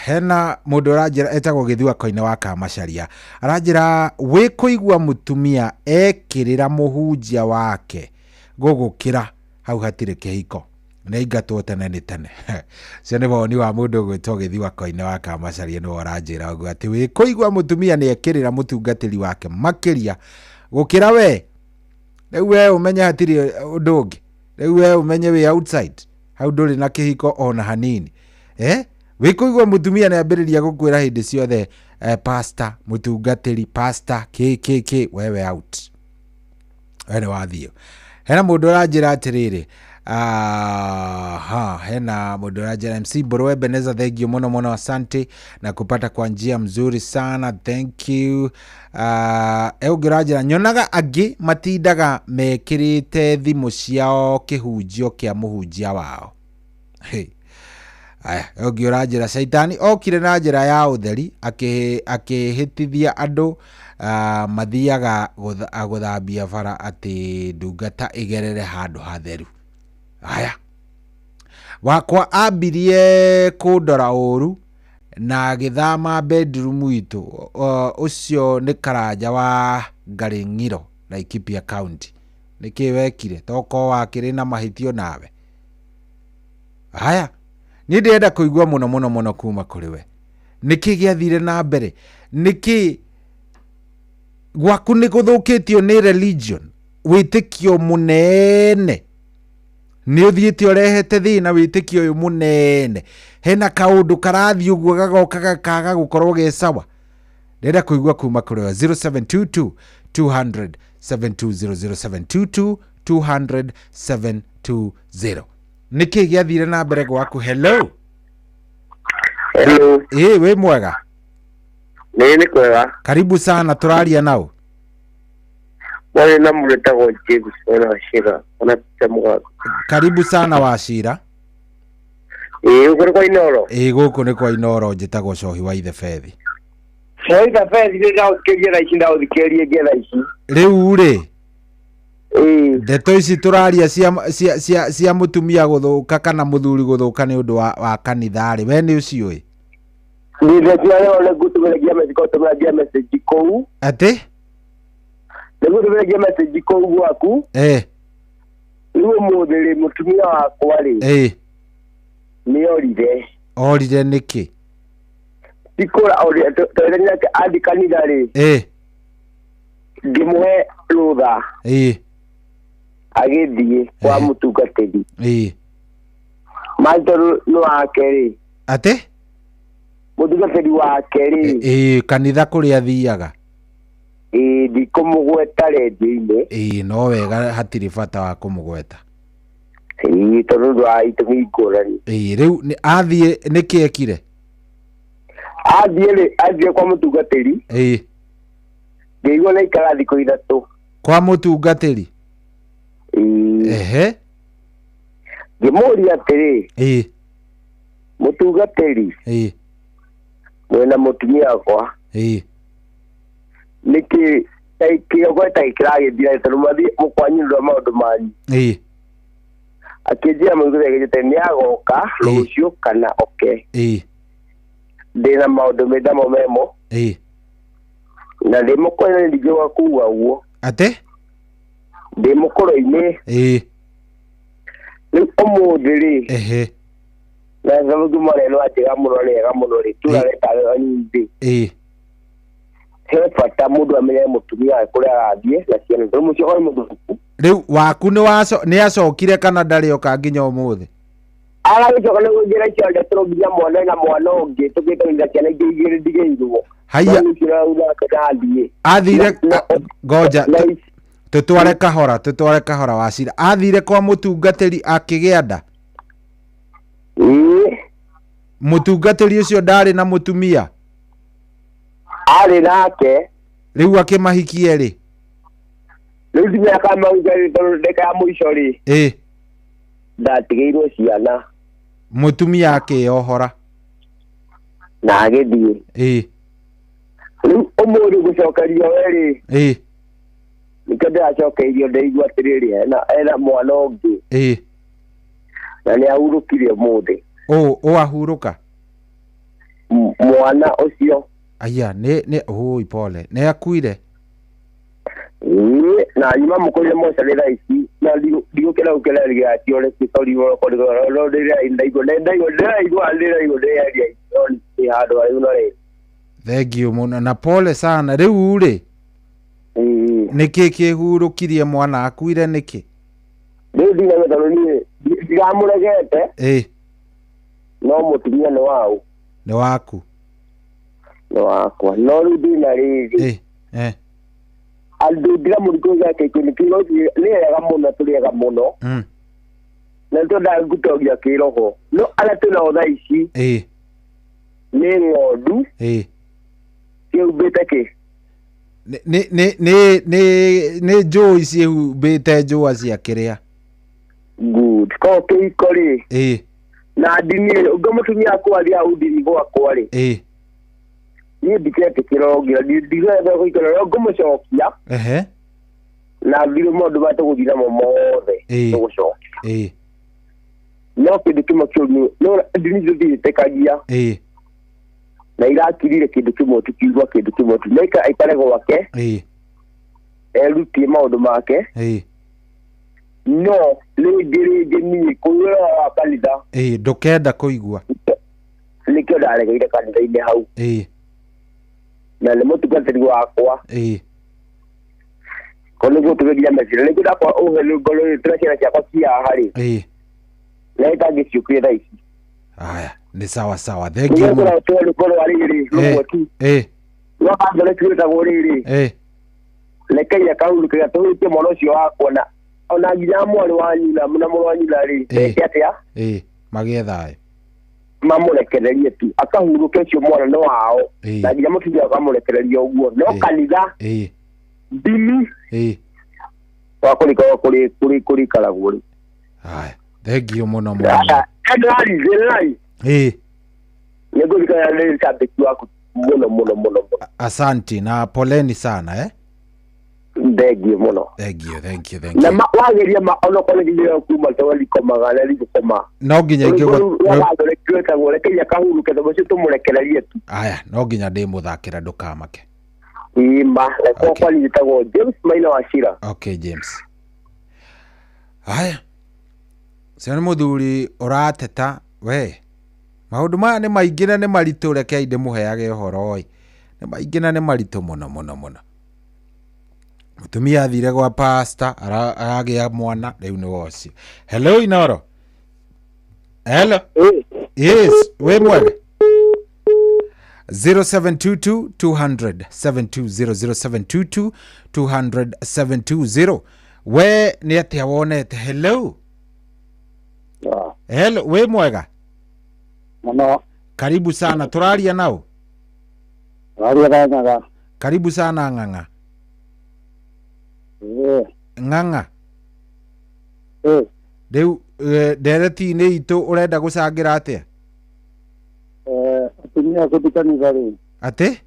Hena mũndũ ũranjĩra etagwo Gĩthua Koine wa Kamacaria, aranjĩra wĩ kũigua mũtumia ekĩrĩra mũhunjia wake gũgũkĩra hau hatirĩ kĩhiko, nĩ aingatwo tene nĩ tene. Ũcio nĩ woni wa mũndũ ũgwĩtwo Gĩthua Koine wa Kamacaria, nĩwe ũranjĩra ũguo atĩ wĩ kũigua mũtumia nĩ ekĩrĩra mũtungatĩri wake makĩria gũkĩra we. Rĩu we ũmenye hatirĩ ũndũ ũngĩ, rĩu we ũmenye wĩ outside hau ndũrĩ na kĩhiko ona hanini. Wĩ kũigua mũtumia nĩ ambĩrĩria gũkwĩra hĩndĩ ciothe pastor, mũtungatĩri, pastor kĩ kĩ kĩ, wewe out, we nĩ wathiĩ. Hena mũndũ ũranjĩra atĩrĩrĩ, aha, hena mũndũ ũranjĩra MC Mbũrũ Ebeneza, thank you mũno mũno, asante na kupata kwa njia mzuri sana, thank you. Ũngĩ ũranjĩra nyonaga angĩ matindaga mekĩrĩte thimũ ciao kĩhunjio kĩa mũhunjia wao. Hey. Aya, ũngĩ ũranjĩra caitani okire na njĩra ya ũtheri akĩhĩtithia andũ, mathiaga gũthambia bara atĩ ndungata ĩgerere handũ hatheru. Aya, wakwa ambirie kũndora ũru na agĩthama bedroom itũ. Ũcio nĩ Karanja wa Ngaring'iro, Laikipia County. Nĩkĩ wekire toko wakĩrĩ na mahĩtio nawe? Aya, niĩ ndĩrenda kũigua mũno mũno mũno kuma kũrĩ we, nĩkĩ gĩathire na mbere, nĩkĩ gwaku nĩ gũthũkĩtio nĩ religion, wĩtĩkio mũnene nĩ ũthiĩte ũrehete thĩna, wĩtĩkio ũyũ mũnene, hena kaũndũ karathiĩ ũguo gagoka gakaga gũkorwo ge sawa. Ndĩrenda kũigua kuma kũrĩ we. 0722 200 7200, 722 200 720. Nĩkĩ gĩathire na mbere gwaku? Hello. Hello. Ĩ, wĩ mwega? Nĩ kwega. Karibu sana, tũraria nao. Mwarĩ na mũndũ wĩtagwo James mwena wa Shira, ona Peter Mũganga. Karibu sana Wacira. Ĩĩ, gũkũ nĩ kwa Inoro. Ĩ, gũkũ nĩ kwa Inoro, njĩtagwo Cohi wa Ithebethi. Cohi Ithebethi, nĩ ndaũthikĩrĩria thaa ici, ndaũthikĩrĩria ngĩ thaa ici. Rĩu rĩ, ndeto ici tũraria cia mũtumia gũthũka kana mũthuri gũthũka nĩ ũndũ wa kanitha rĩ, we nĩ ũciũĩ? Niĩ ndĩreciria nĩ ngũtũmĩra message, ngũtũmĩra message kũu. Atĩ? Nĩ ngũtũmĩra message kũu gwaku. Rĩu ũmũthĩ rĩ, mũtumia wakwa rĩ, nĩ orire. Orire nĩkĩ? Tikũra orire, tondũ nake athiĩ kanitha rĩ, ngĩmũhe rũtha. Agĩthiĩ kwa mũtungatĩri. Tondũ nĩ wake rĩ. Atĩ? Mũtungatĩri wake rĩ. Kanitha kũrĩa athiaga. Ndikũmũgweta rendio-inĩ. No wega, hatirĩ bata wa kũmũgweta. Ĩĩ, tondũ ũndũ wa itũmi ngũrani. Ĩĩ, rĩu athiĩ nĩkĩ ekire? Athiĩ rĩ, athiĩ kwa mũtungatĩri. Ĩĩ. Ngĩigua nĩ aikara thikũ 3. Kwa mũtungatĩri? Ĩĩ. Ehe. Ngĩmũria atĩrĩ. Ĩĩ. Mũtungatĩri. Ĩĩ. Mwĩna mũtumia wakwa. Ĩĩ. Nĩkĩ kĩroko gĩtarĩ kĩragĩthira tondũ mwathiĩ mũkwanyurura maũndũ manyu. Ĩĩ. Akĩnjĩra mũthuri agĩnjĩte nĩ agoka rũciũ kana oke. Ĩĩ. Ndĩna maũndũ mendamo memo. Ĩĩ. Na ndĩ mũkũrũ-inĩ ndingĩũka kuga ũguo. Atĩ? Ndĩ mũkũrũ-inĩ. Ĩĩ. Rĩu ũmũthĩ rĩ. Ehe. Na thabuku mareno njega mũno rĩega mũno rĩ turareta nyingĩ. Ĩĩ. He bata mũndũ amenye mũtumia wake kũrĩa arathiĩ na ciana tondũ mũciĩ ũkorwo nĩ mũthũku. Rĩu waku nĩ acokire kana ndarĩ oka nginya ũmũthĩ? Aragĩcoka nĩ gũingĩra icio ndetũrũ nginya mwana na mwana ũngĩ tũkĩte ciana ingĩ igĩrĩ ndigĩirwo. Haiya. No ũcio ũrauga nake ndathiĩ. Athire ngoja tũtware kahora, tũtware kahora Wachira. Athire kwa mũtungatĩri akĩgĩa nda? Ĩĩ. Mũtungatĩri ũcio ndarĩ na mũtumia? Arĩ nake. Rĩu akĩmahikie rĩ? Rĩu ndimenya kana mahikie tondũ ndagĩka ya mũico rĩ. Ĩĩ. Ndatigĩirwo ciana. Mũtumia akĩyohora. Na agĩthiĩ. Ĩĩ. Rĩu ũmũthĩ gũcokerio we rĩ. Ĩĩ. Nĩkĩo ndĩracokeirio ndaigua atĩrĩrĩ, ena mwana ũngĩ. Ĩĩ. Na nĩ ahurũkire ũmũthĩ. Ũ ahurũka? Mwana ũcio. Aya, nĩ, oi, pole. Nĩ akuire? Ĩĩ, na nyuma mũkũrire mocarĩ thaa ici, na ndigũkĩra gũkĩra gĩatio rĩngĩ, sorry, mũroko ndĩrona, no ndĩra-, ndaigua, ndaigua, ndĩraigua, ndĩraigua, ndĩraria, no nĩ handũ harĩa no rĩngĩ. Thank you mũno, na pole sana. Rĩu rĩ, Ĩĩ. nĩkĩ kĩhurũkirie mwana akuire nĩkĩ? Rĩu ndinamenya tondũ niĩ ndiramũregete. Ĩĩ. No mũtumia nĩ waũ? Nĩ waku. Nĩ wakwa. No rĩu ndĩna rĩrĩ. Ĩĩ, eh. Andũ ndiramũrikũ gake kĩndũ kĩu nĩ ega mũno, tũrĩ ega mũno. Na nĩ twendaga gũtongia kĩroho. No arĩa twĩnao thaa ici. Ĩĩ. Nĩ ng'ondu. Ĩĩ. Ciĩhumbĩte kĩ? Nĩ njũi ciĩhumbĩte njũa cia kĩrĩa. Good. Korwo kĩhiko rĩ. Ĩĩ. Na ndini rĩ, ũngĩ mũtumia akwa athiaga ũndini gwakwa rĩ. Ĩĩ. Niĩ ndiketĩkĩra ũngĩ, ndigwetha gũikara, no ngũmũcokia. Ehe. Na thirĩ maũndũ marĩa tũgũthiĩ namo mothe, Ĩĩ. tũgũcokia. Ĩĩ. No kĩndũ kĩmwe kĩũru, no ndini icio citiĩtĩkagia. Ĩĩ. Na irakirire kĩndũ kĩmwe tu, kiugo kĩndũ kĩmwe tu. Na aikare gwake. Ĩĩ. Erutie maũndũ make. Ĩĩ. No rĩngĩ rĩngĩ niĩ kũiyũra wa kanitha. Ĩĩ, ndũkenda kũigua. Nĩkĩo ndaregeire kanitha-inĩ hau. Ĩĩ. Na nĩ mũtungatĩri wakwa. Ĩĩ. Ko nĩguo tũgeria meciria. Nĩguo ndakwa ũhe nĩ ngoro ĩyo, tũrĩa ciana ciakwa cia haha rĩ. Ĩĩ. Na ĩtangĩciũkire thaa ici. Aya, nĩ sawa sawa. Thank you Nĩguo mũno. tũrĩa rwĩmbo rwa rĩrĩ, rũmwe tu. Ĩĩ. Rwa kangere twĩtagwo rĩrĩ. Ĩĩ. Rekei akahurũke gatũhurũkie mwana ũcio wakwa na ona nginya mwarĩ wa nyina na mũrũ wa nyina rĩ. Ĩĩ. Meke atĩa? Ĩĩ, magĩe thayũ. Mamũrekererie tu akahurũke ũcio mwana nĩ wao. Ĩĩ. Na nginya mũtumia akamũrekereria ũguo. No Ĩĩ. kanitha, Ĩĩ. ndini, Ĩĩ. wa kũrĩkorwo kũrĩ kũrĩ kũrĩkaragwo rĩ. Haya, thank you mũno mũno. Aya, Enderai, enderai. Ĩĩ. Nĩngũrikana nĩ cambĩki waku mũno mũno mũno mũno. Asanti na poleni sana, eh? Thank you mũno. Thank you, thank you, thank Na you. wageria ma onokorwo nĩ nginya kuma tondũ ndikomaga na ndigũkoma. No nginya ingĩgũ- Rũrũ rwa rwetagwo rekei akahurũke tondũ ũcio tũmũrekererie tu. Aya, no nginya ndĩmũthakĩra ndũkamake. Ĩma, na gwakwa njĩtagwo James Maina Wachira. Okay, James. Aya. Ũcio nĩ mũthuri ũrateta we. Maũndũ maya nĩ maingĩ na nĩ maritũ, rekei ndĩmũheage ũhoro ĩ. Nĩ maingĩ na nĩ maritũ mũno mũno mũno. Mũtumia athire gwa pastor, aragĩa mwana, rĩu nĩ wocio. Hello Inoro. Hello. Yes, wĩ mwega. 0722 200 720, 0722 200 720. We nĩ atĩa wonete? Hello. Hello, wĩ mwega? Mũno. Karibu sana, tũraria nao? Tũraria na Ng'ang'a. Karibu sana Ng'ang'a. Ng'ang'a. Rĩu ndereti-inĩ itũ ũrenda gũcangĩra atĩa? Atumia kũthi kanitha rĩ. Atĩ?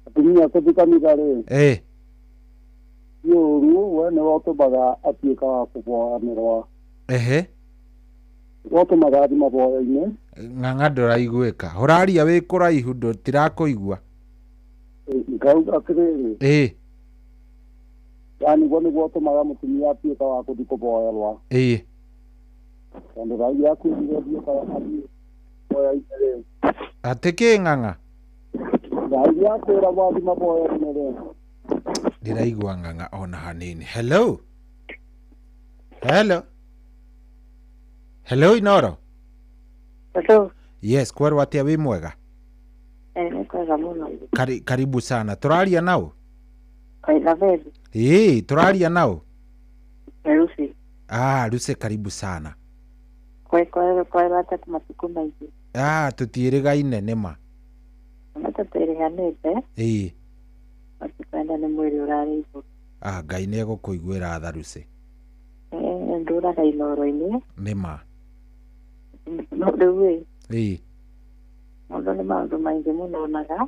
Atumia kũthi kanitha rĩ. Ti ũru, we nĩwe ũtũmaga atuĩka wa kũvoyanĩrwa. Ehe. Ũtũmaga athi maboya-inĩ. Ng'ang'a ndũraiguĩka. Ũraria wĩ kũraihu ndũtirakũigua. Ngauga atĩrĩrĩ. Yani guo nĩguo ũtũmaga mũtumia atuĩka wa kũthi kũvoyerwa. Tondũ thaa akwĩrire thiĩka athiĩ maboya-inĩ rĩ. Atĩ kĩ Ng'ang'a? Thaa iria akwĩra wathi maboya-inĩ rĩ. Ndiraigua Ng'ang'a ona hanini. Hello. Hello. Hello Inoro. Hello. Yes, kwerwo atĩa wĩ mwega? Nĩ kwega mũno. Karibu sana. Tũraria nao? Elizabeth. Tũraria nao? Lucy. Ah, Lucy karibu sana. Kwerwo atĩa matukũ maingĩ? Ah, tũtiĩrĩgaine nĩma. Tũtiĩrĩganĩte. Matikwenda nĩ mwĩrĩ ũrarĩ igũrũ. Ah, Ngai nĩ egũkũiguĩra tha Lucy. Ndũraga Inoro-inĩ. Nĩma. No rĩu ĩ. Mũndũ nĩ maũndũ maingĩ mũno onaga.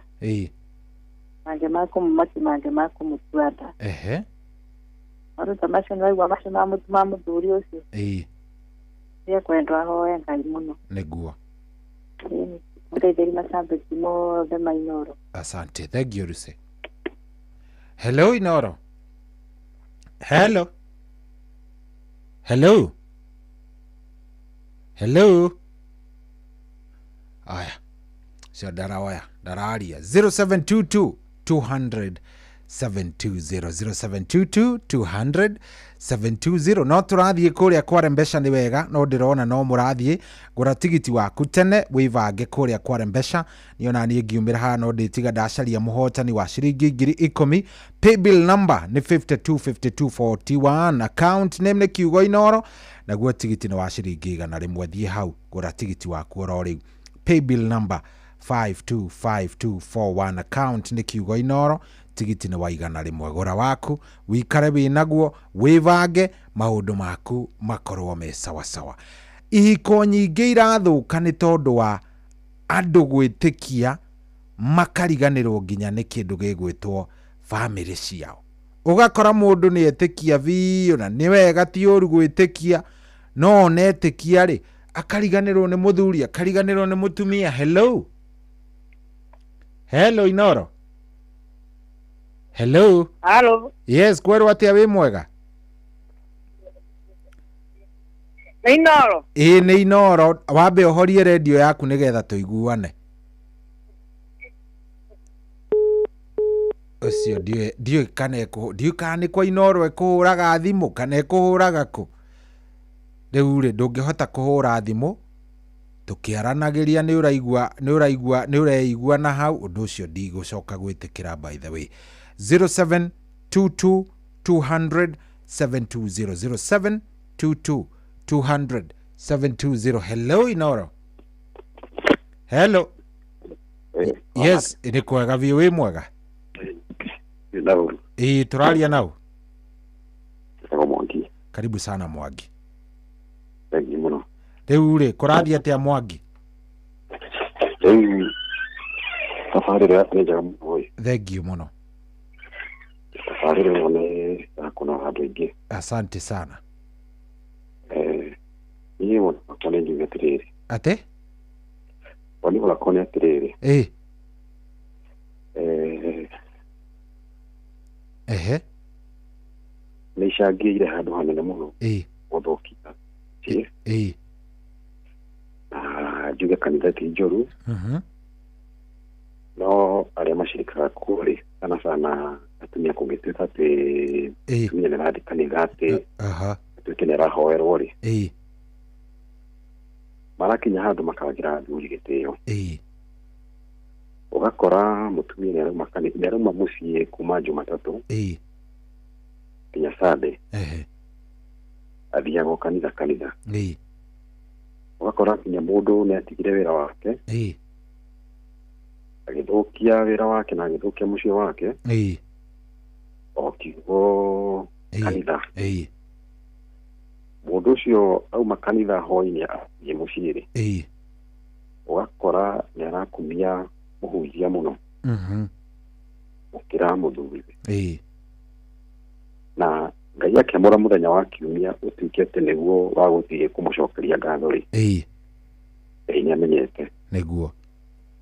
Mangĩ ma kũmũmaki, mangĩ ma kũmũtua nda. Ehe. Maũndũ ta macio nĩwaigua macio ma mũthuri ũcio. Nĩekwendwo ahoe Ngai mũno. Nĩguo. Mũteithĩri macambĩki mothe ma Inoro. Asante. Thank you Lucy. Hello Inoro. Hello. Hello. Hello. Aya. Cio ndaraoya, ndararia. 0722 200 720 0722 200 720. No tũrathiĩ kũrĩa kware mbeca nĩ wega, no ndĩrona no mũrathiĩ gũra tigiti waku tene wĩbange kũrĩa kware mbeca. Niĩ ona niĩ ngiumĩra haha no ndĩtiga ndacaria mũhotani wa ciringi 10,000. Paybill number nĩ 525241, account name nĩ kiugo Inoro, naguo tigiti nĩ wa ciringi 100. Thiĩ hau gũra tigiti waku oro rĩu. Paybill number 525241, account nĩ kiugo Inoro, tigiti nĩ wa 100. Gũra waku wikare wĩnaguo, wĩbange maũndũ maku makorwo me sawasawa. Ihiko nyingĩ irathũka nĩ tondũ wa andũ gwĩtĩkia makariganĩrwo nginya nĩ kĩndũ gĩgwĩtwo bamĩrĩ ciao. Ũgakora mũndũ nĩ etĩkia biũ, na nĩ wega ti ũru gwĩtĩkia, no ona etĩkia rĩ akariganĩrwo nĩ mũthuri, akariganĩrwo nĩ mũtumia. Hello. Hello Inoro. Hello. Hello. Yes, kwerwo atĩa wĩ mwega? Nĩ Inoro. Ĩĩ nĩ Inoro. Wambe ũhorie redio yaku nĩgetha tũiguane. Ũcio ndiũĩ kana ndiũĩ kana nĩ kwa Inoro ĩkũhũraga thimũ kana ĩkũhũraga kũ. Rĩu rĩ ndũngĩhota kũhũra thimũ tũkĩaranagĩria, nĩ ũraigua nĩ ũraigua nĩ ũreigua na hau. Ũndũ ũcio ndigũcoka gwĩtĩkĩra by the way. 0722 200 720 0722 200 720. Hello Inoro. Hello. Yes, nĩ kwega biũ. Wĩ mwega? Tũraria nau? Mwangi. Karibu sana Mwangi. Thank you mũno. Rĩu rĩ kũrathiĩ atĩa Mwangi? Rĩu tabarĩra nĩ njega mũno. Thank you mũno. Tabarĩra ĩno nĩ ya kũnoga andũ aingĩ. Asante sana. Niĩ woni wakwa nĩ ngiuga atĩrĩrĩ. Atĩ? Woni wakwa nĩ atĩrĩrĩ. Ehe. Nĩ icangĩire handũ hanene mũno. Gũthũkia. Na njuge kanitha ti njũru. No arĩa macirikaga kuo rĩ, sana sana atumia kũngĩtuĩka atĩ atumia nĩ rathiĩ kanitha atĩ atuĩke nĩ arahoerwo rĩ, marakinya handũ makagĩra athuri gĩtĩo. Ũgakora mũtumia nĩ arauma mũciĩ kuma Jumatatũ nginya Sunday, athiaga o kanitha kanitha. Ũgakora nginya mũndũ nĩ atigire wĩra wake. Agĩthũkia wĩra wake na agĩthũkia mũciĩ wake. O kiugo kanitha. Mũndũ ũcio auma kanitha hwaĩ-inĩ athiĩ mũciĩ rĩ. Ũgakora nĩ arakumia mũhunjia mũno. Gũkĩra mũthuriwe. Na Ngai akĩamũra mũthenya wa kiumia ũtuĩke atĩ nĩguo wa gũthiĩ kũmũcokeria ngatho rĩ. Ngai nĩamenyete. Nĩguo.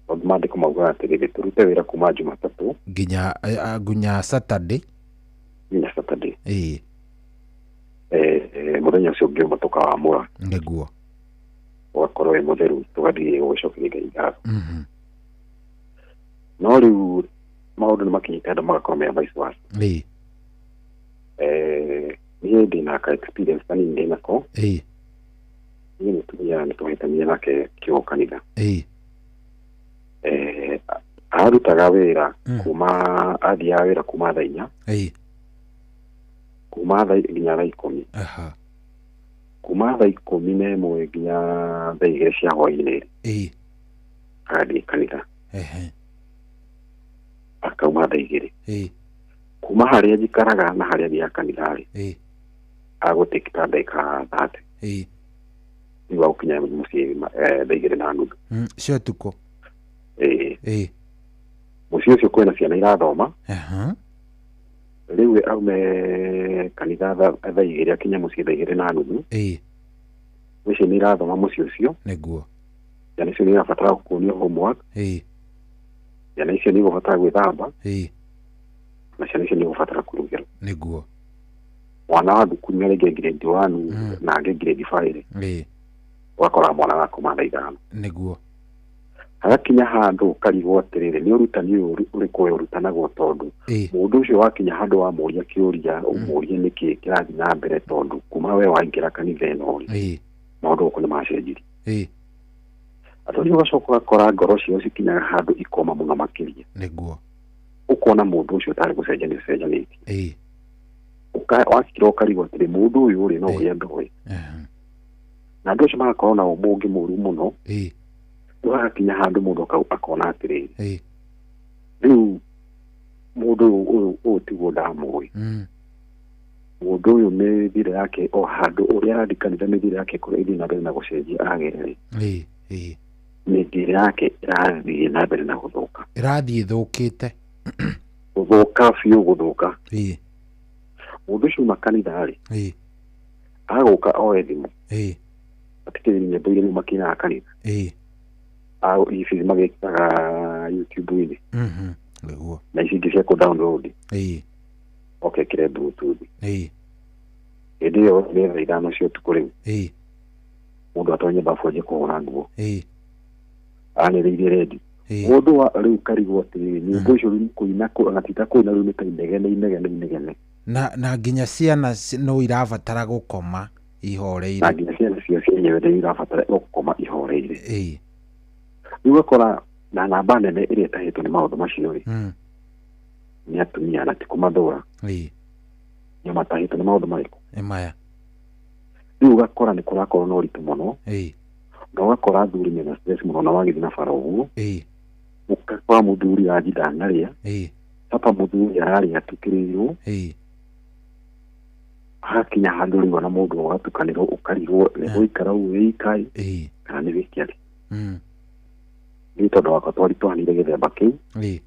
Tondũ maandĩko maugaga atĩrĩrĩ, tũrute wĩra kuma Jumatatũ nginya Saturday. Nginya Saturday. Mũthenya ũcio ũngĩ ũmwe tũkawamũra. Nĩguo. Ũgakorwo wĩ mũtheru tũgathiĩ gũgĩcokeria Ngai ngatho. No rĩu maũndũ nĩmakinyĩte andũ magakorwo me vice versa. Niĩ ndĩna ka experience kanini ndĩnako. Niĩ mũtumia nĩtwahĩtanirie nake kiugo kanitha. Arutaga wĩra kuma athiaga wĩra kuma thaa inya. Kuma thaa nginya thaa ikũmi. Kuma thaa 11 nginya thaa 2 cia hwaĩ-inĩ. Agathiĩ kanitha. Akauma thaa 2. Kuma harĩa njikaraga na harĩa athiaga kanitha rĩ, agũtĩki ta ndagĩka 30. Rĩu agũkinya mũciĩ thaa 2:30. Cia ũtukũ. Mũciĩ ũcio kwĩna ciana irathoma. Rĩu aume kanitha thaa 2 akinya mũciĩ thaa 2:30. Mũciĩ nĩ irathoma mũciĩ ũcio. Nĩguo. Ciana icio nĩ irabatara kuonio homework. Ciana icio nĩ igũbatara gwĩthamba. Na ciana icio nĩ igũbatara kũrugĩrwo. Nĩguo. Mwana wa thukuru nĩ arĩ grade 1 na angĩ grade 5. Ũgakora mwana agakoma thaa 5. Nĩguo. Hagakinya handũ ũkarigwo atĩrĩrĩ, nĩ ũrutani ũyũ ũrĩkũ we ũrutanagwo tondũ mũndũ ũcio wakinya handũ wamũria kĩũria ũmũrie nĩkĩ kĩrathiĩ na mbere tondũ kuma we waingĩra kanitha ĩno rĩ, maũndũ gũkũ nĩ macenjirie. Andũ acio ũgacoka ũgakora ngoro ciao cikinyaga handũ ikoma mũno makĩria. Nĩguo. Ũkona mũndũ ũcio ũtarĩ gũcenjania ũcenjanĩtie. Wakira ũkarigwo atĩrĩ, mũndũ ũyũ rĩ no ũrĩa ndoĩ. Na andũ acio magakorwo na ũmũ ũngĩ mũũru mũno. Rĩu hagakinya handũ mũndũ akona atĩrĩrĩ, rĩu mũndũ ũyũ tiguo ndamũĩ. Mũndũ ũyũ mĩthiĩre yake o handũ ũrĩa arathiĩ kanitha mĩthiĩre yake ĩkorwo ĩthiĩ na mbere na gũcenjia agĩrĩre. Mĩthiĩre yake ĩrathiĩ na mbere na gũthũka. Ĩrathiĩ ĩthũkĩte. Gũthũka biũ gũthũka. Mũndũ ũcio uma kanitha rĩ, agũka oe thimũ. Atikĩrĩ nyĩmbo iria rĩu makinaga kanitha. Ici magĩkĩraga YouTube-inĩ. Nĩguo. Na ici ingĩ cia kũ download. Oke ekĩre Bluetooth. Hĩndĩ ĩyo nĩ thaa 5 cia ũtukũ rĩu. Mũndũ atonye bafu anjie kũhũra nguo. Anĩrĩirie redio. Mũndũ wa rĩu karigwo atĩrĩrĩ, nyĩmbo icio rĩu kũina ona ti ta kũina rĩu nĩ ta inegene inegene inegene. Na nginya ciana no irabatara gũkoma ihoreire. Na nginya ciana cio cienyewe nĩ irabatara gũkoma ihoreire. Rĩu ũgakora na namba nene ĩrĩa ĩtahĩtwo nĩ maũndũ macio rĩ, nĩ atumia na ti kũmathũra. Nĩo matahĩtwo nĩ maũndũ marĩkũ? Nĩ maya. Rĩu ũgakora nĩ kũrakorwo na ũritũ mũno. Na ũgakora athuri mena stress mũno na wagĩthiĩ na bara ũguo. Ũgakora mũthuri arathiĩ ndanarĩa. Baba mũthuri ararĩa atukĩrĩirwo. Hagakinya handũ rĩu ona mũndũ ũgatukanĩrwo ũkarigwo nĩ gũikara ũguo wĩikai kana nĩ wĩke atĩa. Nĩ tondũ wakwa twaritũhanĩire gĩthemba kĩu,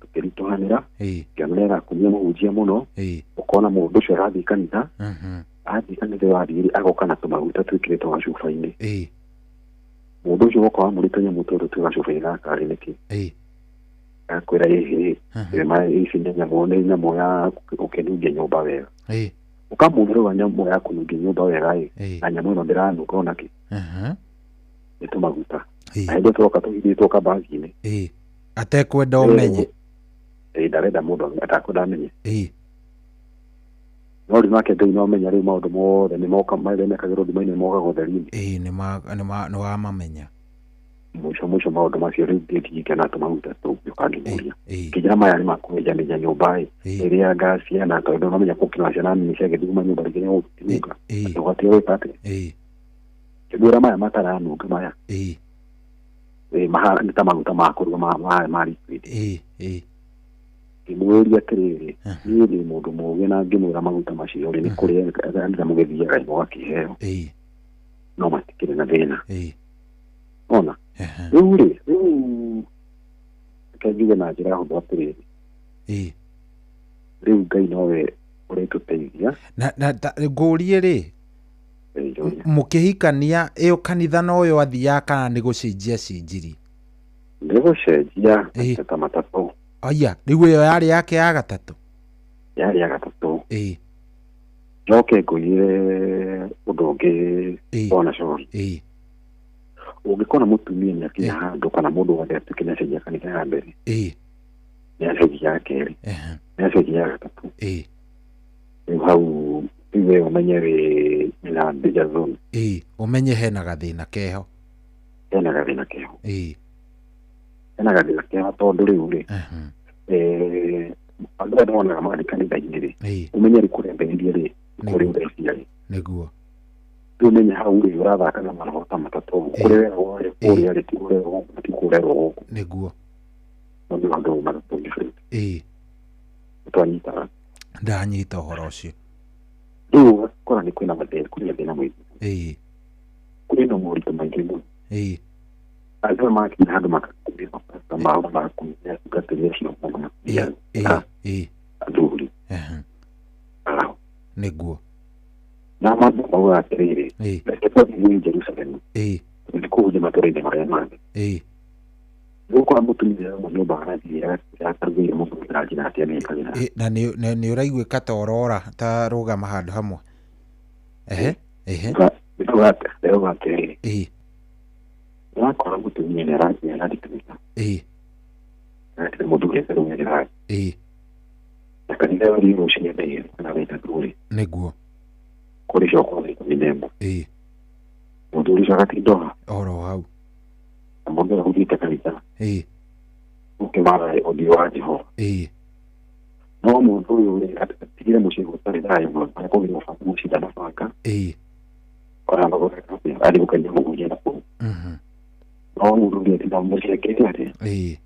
tũkĩritũhanĩra, ngĩona nĩ arakumia mũhunjia mũno, ũkona mũndũ ũcio arathiĩ kanitha, athiĩ kanitha ĩyo athiĩ agoka na tũmaguta twĩkĩrĩtwo gacuba-inĩ. Mũndũ ũcio woka wamũrĩ tũnyamũ tũtũ twĩ gacuba-inĩ gaka rĩ nĩkĩ? Agakwĩra ĩhĩ, ici nĩ nyamũ, nĩ nyamũ ya ũkĩnungia nyũmba wega. Ũkamũria rĩu nyamũ ya kũnungia nyũmba wega ĩ, na nyamũ ĩno ndĩranunga ona kĩ? Nĩ tũmaguta. Na hĩndĩ ĩyo tũroka tũhithĩtwo kabagi-inĩ. Atekwenda ũmenye. Ndarenda mũndũ atakwenda amenye. No rĩu nake Ngai no amenya rĩu maũndũ mothe nĩ moka marĩa mekagĩrwo nduma-inĩ nĩ mokaga ũtheri-inĩ. Nĩ wamamenya. Mũico mũico maũndũ macio rĩu ngĩthiĩ na tũmaguta tũu ngĩũka ngĩmũria. Ngĩnjĩra maya nĩ makũmĩnjamĩnja nyũmba ĩ, ĩrĩa nga ciana tondũ nĩwamenya gũkĩra ciana nini ciagĩthuguma nyũmba rĩngĩ nĩ gũkĩnunga. Atĩ ũgatiga gwĩka atĩa? Ngĩmwĩra maya mataranunga maya. Ĩĩ. Ĩĩ nĩ ta maguta ma kũruga ma liquid. Ĩĩ, ĩĩ. Ngĩmũũria atĩrĩrĩ, niĩ ndĩ mũndũ mũũgĩ na ngĩmwĩra maguta macio rĩ, nĩ kũrĩ kanitha mũgĩthiaga mũgakĩheo. Ĩĩ. No matikĩrĩ na thĩna. Ĩĩ. Ona rĩu rĩ, rĩu reke njuge na njĩra hũthũ atĩrĩrĩ. Ĩĩ. Rĩu Ngai nowe ũrĩtũteithia. Na ngũrie rĩ, mũkĩhikania ĩyo kanitha noyo athiaga kana nĩ gũcenjia cenjirie? Nĩ gũcenjia ta matatũ. Aya, rĩu ĩyo yarĩ yake ya gatatũ? Yarĩ ya gatatũ. Ĩĩ. Njoke ngũire ũndũ ũngĩ bwana Shauri. Ĩĩ. Ũngĩkora mũtumia nĩ akinya handũ kana mũndũ wothe atuĩke nĩ acenjia kanitha ya mbere. Ĩĩ. Nĩ acenjia ya kerĩ. Nĩ acenjia ya gatatũ. Ĩĩ. Rĩu hau rĩu we ũmenye wĩ na danger zone. Ĩĩ, ũmenye hena gathĩna keho. Hena gathĩna keho. Ĩĩ. Hena gathĩna keho tondũ rĩu rĩ, andũ arĩa monaga mathiĩ kanitha-inĩ rĩ, ũmenye rĩ kũrĩa mbĩrĩria rĩ, kũrĩ ũrecia rĩ. Nĩguo. Rĩu ũmenye hau rĩ ũrathaka na maroho ta matatũ, kũrĩa weragwo rĩ, kũrĩa rĩ, ti kũrĩa gũkũ, ti kũrerwo gũkũ. Nĩguo. No nĩ maũndũ matatũ different. Ĩĩ. Twanyitaga. Ndanyita ũhoro ũcio. Rĩu ũgakora nĩ kwĩna mathĩna, kwĩna thĩna mũingĩ. Ĩĩ. Kwĩna moritũ maingĩ mũno. Ĩĩ. Andũ makinya handũ makakumbia mabata mao makakumbia atungatĩri acio mũno makĩria. Ĩĩ. Athuri. Nĩguo. Na maũndũ maugaga atĩrĩrĩ, reke twathiĩ Jerusalemu. Ĩĩ. Tũthiĩ kũhunjia matũũra-inĩ marĩa mangĩ. Ĩĩ. Gũkora mũtumia ũmwe nyũmba arathiĩ atarugĩire mũthuri na njĩra atĩa nĩekagĩra. Na nĩ ũraiguĩka ta ũrora ta rũgama handũ hamwe. Ehe, ehe. Ndĩrauga atĩrĩrĩ. Ĩĩ. Ũrakora mũtumia nĩ arathiĩ arathiĩ kanitha. Ĩĩ. Agathiĩ mũthuri atarugĩire. Ĩĩ. Na kanitha ĩyo rũcinĩ thaa igĩrĩ kana thaa ithatũ rĩ. Nĩguo. Kũrĩ coko thaa 11. Ĩĩ. Mũthuri ũcio agatinda ho. Oro hau. Na mũndũ ũyũ ũthiĩte kanitha. Ĩĩ. Ũkĩmara ũthiũ wa Jehova. Ĩĩ. No mũndũ ũyũ rĩ, atigire mũciĩ gũtarĩ thayũ mũno, arakũgĩrwo banga mũcindano banga. Ĩĩ. Ona athiĩ gũkenia mũhunjia na kũu. No mũndũ ũngĩ atinda mũciĩ akĩte atĩa? Ĩĩ.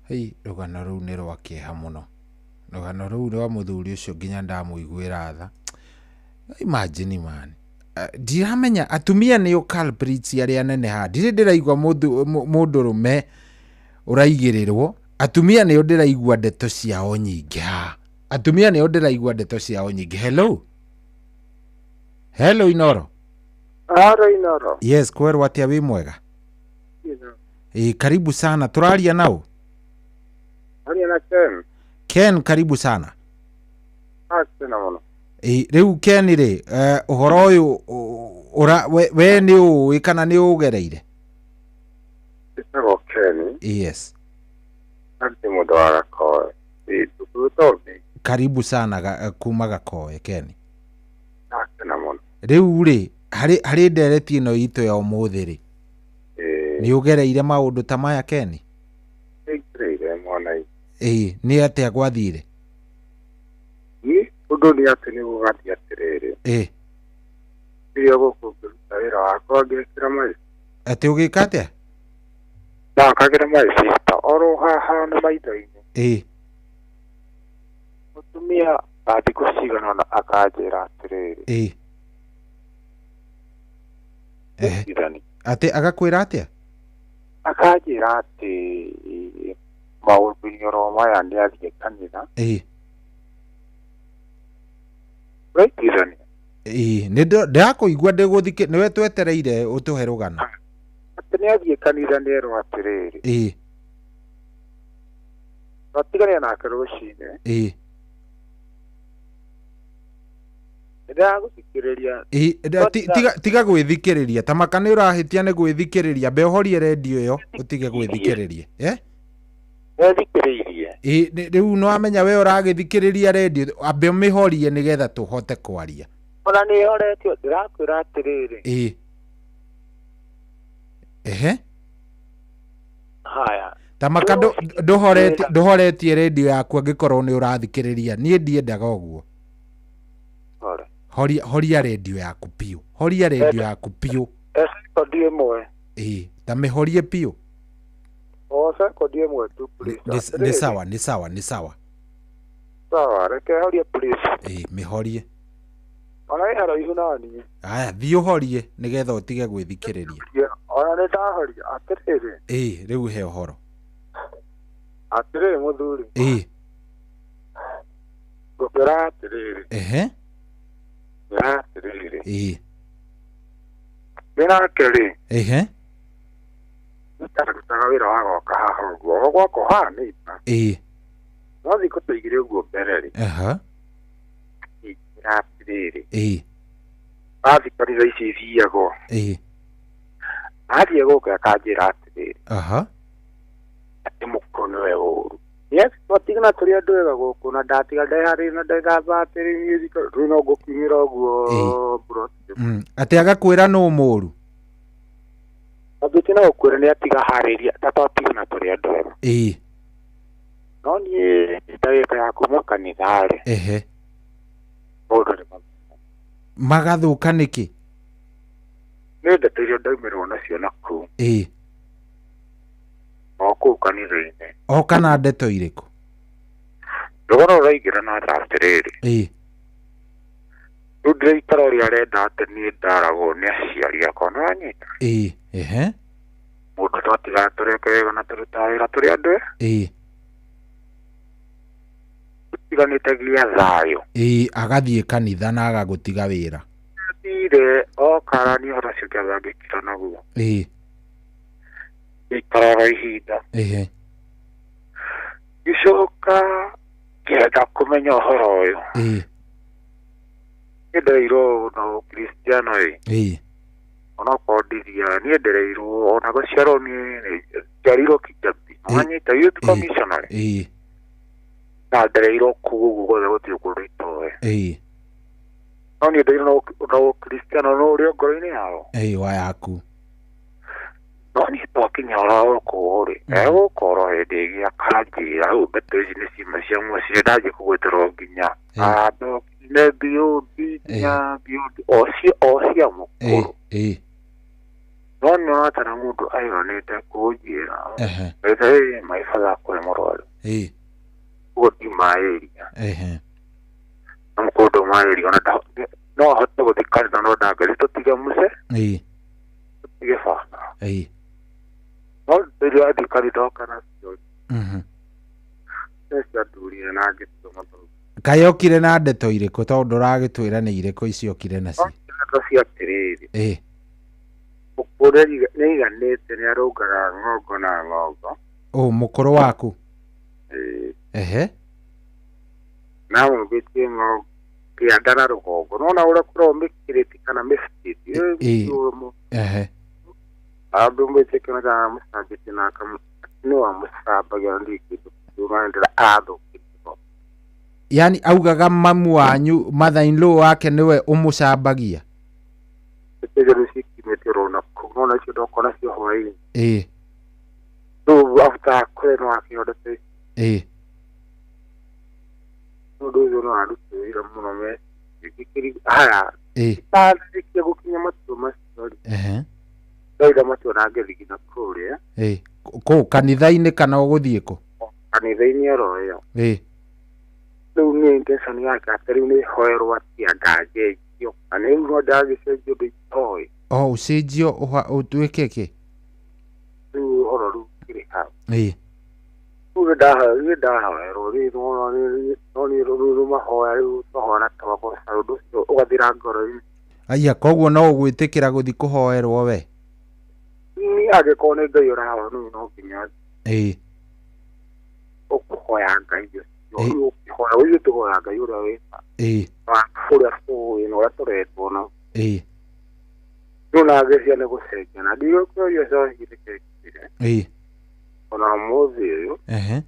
Hei, rũgano rũu nĩ rwa kĩeha mũno. Rũgano rũu rwa mũthuri ũcio nginya ndamũiguĩra tha. Imagine man. Ndiramenya atumia nĩo culprits arĩa nene haha. Ndirĩ ndĩraigua mũndũrũme ũraigĩrĩrwo. Atumia nĩo ndĩraigua ndeto ciao nyingĩ haha. Atumia nĩo ndĩraigua ndeto ciao nyingĩ. Hello. Hello Inoro. Hello Inoro. Yes, kwerwo atĩa wĩ mwega? Ĩĩ, karibu sana. Tũraria nao? Aria na Ken. Ken, karibu sana. Asante mũno. Ĩĩ, rĩu Ken rĩ, ũhoro ũyũ we nĩ ũĩ kana nĩ ũgereire? Njĩtagwo Ken. Yes. Ndĩ mũndũ wa Gakoe. Karibu sana kuma Gakoe, Ken. Asante mũno. Rĩu rĩ, harĩ ndereti ĩno itũ ya ũmũthĩ rĩ, nĩ ũgereire maũndũ ta maya Ken? Nĩngereire mwana. Ĩĩ, nĩ atĩa gwathire? Niĩ ũndũ nĩ atĩ nĩ gũgathiĩ atĩrĩrĩ. Ĩĩ. Rĩrĩa gũkũ ngĩruta wĩra wakwa ngĩkĩra maĩ. Atĩ ũgĩka atĩa? Ndakagĩra maĩ sister oro haha na maitho-inĩ. Ĩĩ. Mũtumia na thikũ cigana ũna akanjĩra atĩrĩrĩ. Ĩĩ. Atĩ agakwĩra atĩa? Akanjĩra atĩ maũndũ-inĩ oro maya nĩ athiĩ kanitha. Ĩĩ. Ũraiguithania? Ĩĩ, nĩ ndĩrakũigua ndĩgũthikĩ, nĩwe twetereire ũtũhe rũgano. Atĩ nĩ athiĩ kanitha nĩ erwo atĩrĩrĩ. Ĩĩ. Twatigania nake rũcinĩ. Ĩĩ. Ndĩragũthikĩrĩria. Ĩĩ, tiga gwĩthikĩrĩria. Ta maka nĩ ũrahĩtia nĩ gwĩthikĩrĩria. Mbe ũhorie redio ĩyo ũtige gwĩthikĩrĩria. Eh? Nĩthikĩrĩirie. Ĩĩ, rĩu nĩwamenya we ũragĩthikĩrĩria redio, ambe ũmĩhorie nĩgetha tũhote kwaria. Ona nĩ ĩhoretio, ndĩrakwĩra atĩrĩrĩ. Ĩĩ. Ehe. Haya. Ta maka ndũhoretie redio yaku angĩkorwo nĩ ũrathikĩrĩria. Niĩ ndiendaga ũguo. Horia horia redio yaku piũ. Horia redio yaku piũ. Sekondi ĩmwe. Ĩĩ, ta mĩhorie piũ. O sekondi ĩmwe tu please. Nĩ sawa, nĩ sawa, nĩ sawa. Sawa, reke horie please. Ĩĩ, mĩhorie. Ona ĩ haraihu na niĩ. Aya, thiĩ ũhorie nĩgetha ũtige gwĩthikĩrĩria. Ona nĩ ndahoria. Atĩrĩrĩ. Ĩĩ, rĩu he ũhoro. Atĩrĩrĩ mũthuri. Ĩĩ. Ngũkwĩra atĩrĩrĩ. Ehe. Ngwĩra atĩrĩrĩ. Ĩĩ. Ndĩ nake rĩ. Ehe. Ndarutaga wĩra wa gwaka haha ũguo. O gwakwa haha nĩ ita. Ĩĩ. No thikũ ta igĩrĩ ũguo mbere rĩ. Aha. Ngwĩra atĩrĩrĩ. Ĩĩ. Athiĩ kanitha ici ithiagwo. Ĩĩ. Athiĩ gũkũ akanjĩra atĩrĩrĩ. Aha. Atĩ mũkũrũ nĩwe ũru. Yes, twatigana tũrĩ andũ ega gũkũ na ndatiga ndeharĩria na ndethamba atĩrĩ niĩ thikũ rĩu no ngũkiumĩra ũguo bro. Atĩ agakwĩra nũ mũũru? Ambĩtie na gũkwĩra nĩ atiga harĩria ta twatigana tũrĩ andũ ega. Ĩĩ. No niĩ ndagĩka ya kuma kanitha rĩ. Ehe. Maũndũ nĩ magathũka nĩkĩ? Nĩ ndeto iria ndaumĩrwo nacio na kũu. Ĩĩ. O kũu kanitha-inĩ. O kana ndeto irĩkũ? Rũgano rũraingĩra na atĩrĩrĩ. Ĩĩ. Rĩu ndĩraikara ũrĩa arenda atĩ niĩ ndaragwo nĩ aciari akwa, nĩ wanyita? Ĩĩ. Ehe. Mũndũ twatigaga tũreke wega na tũrutaga wĩra tũrĩ andũ. Ĩĩ. Tũtiganĩte gia thayũ. Ĩĩ, agathiĩ kanitha na agagũtiga wĩra. Athire okara niĩ ũhoro ũcio ngĩamba ngĩkira naguo. Ĩĩ. Ngĩikaraga ihinda. Ehe. Ngĩcoka ngĩenda kũmenya ũhoro ũyũ. Ĩĩ. Niĩ ndereirwo na ũkristiano ĩ. Ĩĩ. Onokorwo ndithiaga, niĩ ndereirwo ona gũciarwo niĩ njiarirwo Kijabi. Wanyita youth commissioner. Ĩĩ. Na ndereirwo kũu ũguo guothe gũtirĩ kũndũ itoĩ. Ĩĩ. No niĩ ndereirwo na ũkristiano no ũrĩ ngoro-inĩ yao. Ĩĩ, wa yaku. No niĩ twakinya oro gũkũ rĩ, egũka oro hĩndĩ ĩngĩ akanjĩra rĩu ndeto ici nĩ ciuma cia mũciĩ ndanjia kũgwĩtĩrwo nginya andokire BOD nginya BOD o cia mũkũrũ. Ĩĩ. No nĩ watara mũndũ aiganĩte kũnjĩra. Ehe. Ĩĩ, my father akũrĩ mũrwaru. Ĩĩ. Ũguo ndiuma area. Ehe. Na mũkũrũ ndauma area ona no ahote gũthiĩ kanitha no ndangĩthiĩ tũtige mũce. Ĩĩ. Tũtige baba. Ĩĩ. No rĩrĩa athiĩ kanitha oka nacio. Mhm. Nĩ ciandurire na ngĩtua mathau. Kaĩ okire na ndeto irĩkũ tondũ ndũragĩtwĩra nĩ irĩkũ icio okire nacio? Ndeto cia atĩrĩrĩ. Ĩĩ. Mũkũrũ nĩaiganĩte nĩ arũngaga ng'ongo na ng'ongo. Ũ mũkũrũ waku? Ĩĩ. Ehe. Na amũmbĩtie ng'ongo kĩanda na rũgongo. Nĩwona ũrĩa kũragwo mĩkĩrĩti kana mĩbĩti. Ĩĩ. Ehe. Ambĩtie kĩona kana amũcambĩtie na nĩ wamũcambagia na ndirĩ kĩndũ kĩu athũkĩtie. Yani augaga mamu wanyu mother in law wake niwe ũmũcambagia. Ndeto cikiumĩte oro na kũu nona icio ndoka nacio hwaĩ-inĩ. Ĩĩ. Rĩu after kũrĩa nĩ wakĩo ndeto ici. Ĩĩ. Ũndũ ũcio nĩ wandutĩire mũno meciria. Haya. Ĩĩ. Ndarĩkia gũkinya matua macio rĩ. Ehe. Ndaida matua na ngĩthiĩ nginya kũrĩa. Ĩĩ. Kũ kanitha-inĩ kana ũgũthiĩ kũ? Kanitha-inĩ oro ĩyo. Ĩĩ. Rĩu niĩ intention yake atĩ rĩu nĩ hoerwo atĩa nganjenjio. Na rĩu no ndagĩcenjio ũndũ itoĩ. O ũcenjio ũtuĩke kĩ? Rĩu ũhoro rĩu ũkĩrĩ hau. Ĩĩ. Rĩu nĩ ndahoerwo rĩu no niĩ rĩu mahoya rĩu twahoya na twagoca ũndũ ũcio ũgathira ngoro-inĩ. Aya, koguo no ũgwĩtĩkĩra gũthiĩ kũhoerwo we? Niĩ angĩkorwo nĩ Ngai ũrahoya rĩu no nginya Ĩĩ. ũkũhoya Ngai ũcio. Rĩu ũkĩhoya ithuĩ tũhoya Ngai ũrĩa wĩ Ĩĩ. ũrĩa tũĩ na ũrĩa tũretwo na Ĩĩ. Rĩu na ngĩcia nĩ gũcenjia na ndigũkũria njohi rĩkekire. Ĩĩ. Ona ũmũthĩ ũyũ Ehe.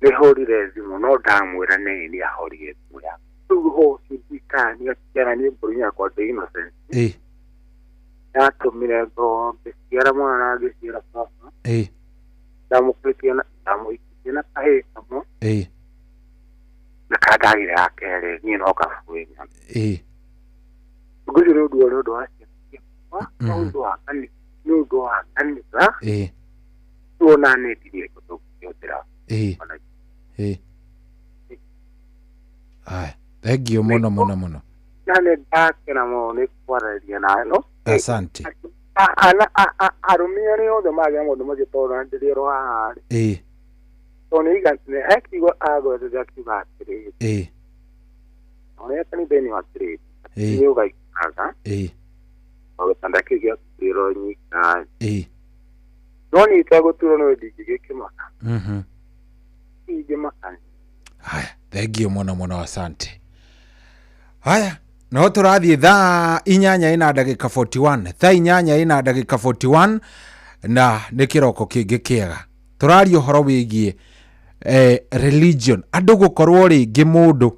nĩ hũrire thimũ no ndamwĩra nĩ nĩ ahorire thimũ yakwa. Rĩu ũhoro ũcio ndikania kĩara niĩ ngoro-inĩ yakwa ndĩ innocent. Ĩĩ. Ndatũmire ngoro ngĩciara mwana na ngĩciara baba. Ĩĩ. Ndamũkĩtie na ndamũhikĩtie na kahĩĩ kamwe. Ĩĩ. Na kandagire ya kerĩ niĩ no kabuĩ. Ĩĩ. Ngũcio nĩ ũndũ wa ũndũ wa ciana ciakwa, no ũndũ wa kanitha, nĩ ũndũ wa kanitha. Ĩĩ. Tuona nĩ ndirĩ tũngĩhũthĩra. Ĩĩ. Ĩĩ. Aya, thank you mũno mũno mũno. Na nĩ ndakena mũno nĩ kwaranĩria nawe no. Asante. Arũme arĩa othe magĩa maũndũ macio tondũ na ndĩrĩerwo haha rĩ. Ĩĩ. Tondũ nĩ iga nĩ akiuga agwetete akiuga atĩrĩrĩ. Ĩĩ. Ũrĩa kanitha-inĩ wa atĩrĩrĩ. Ĩĩ. Nĩ ũgaikaraga. Ĩĩ. O gĩtanda kĩu gĩa gũturĩrwo nyika. Ĩĩ. No niĩ itegũturwo nĩ ndingĩgĩkĩmaka. Mhm. Ndingĩmaka. Haya, thank you mũno mũno, asante. Haya, no tũrathiĩ thaa inyanya ina ndagĩka 41, thaa inyanya ina ndagĩka 41, na nĩ kĩroko kĩngĩ kĩega. Tũraria ũhoro wĩgiĩ religion, andũ gũkorwo rĩngĩ mũndũ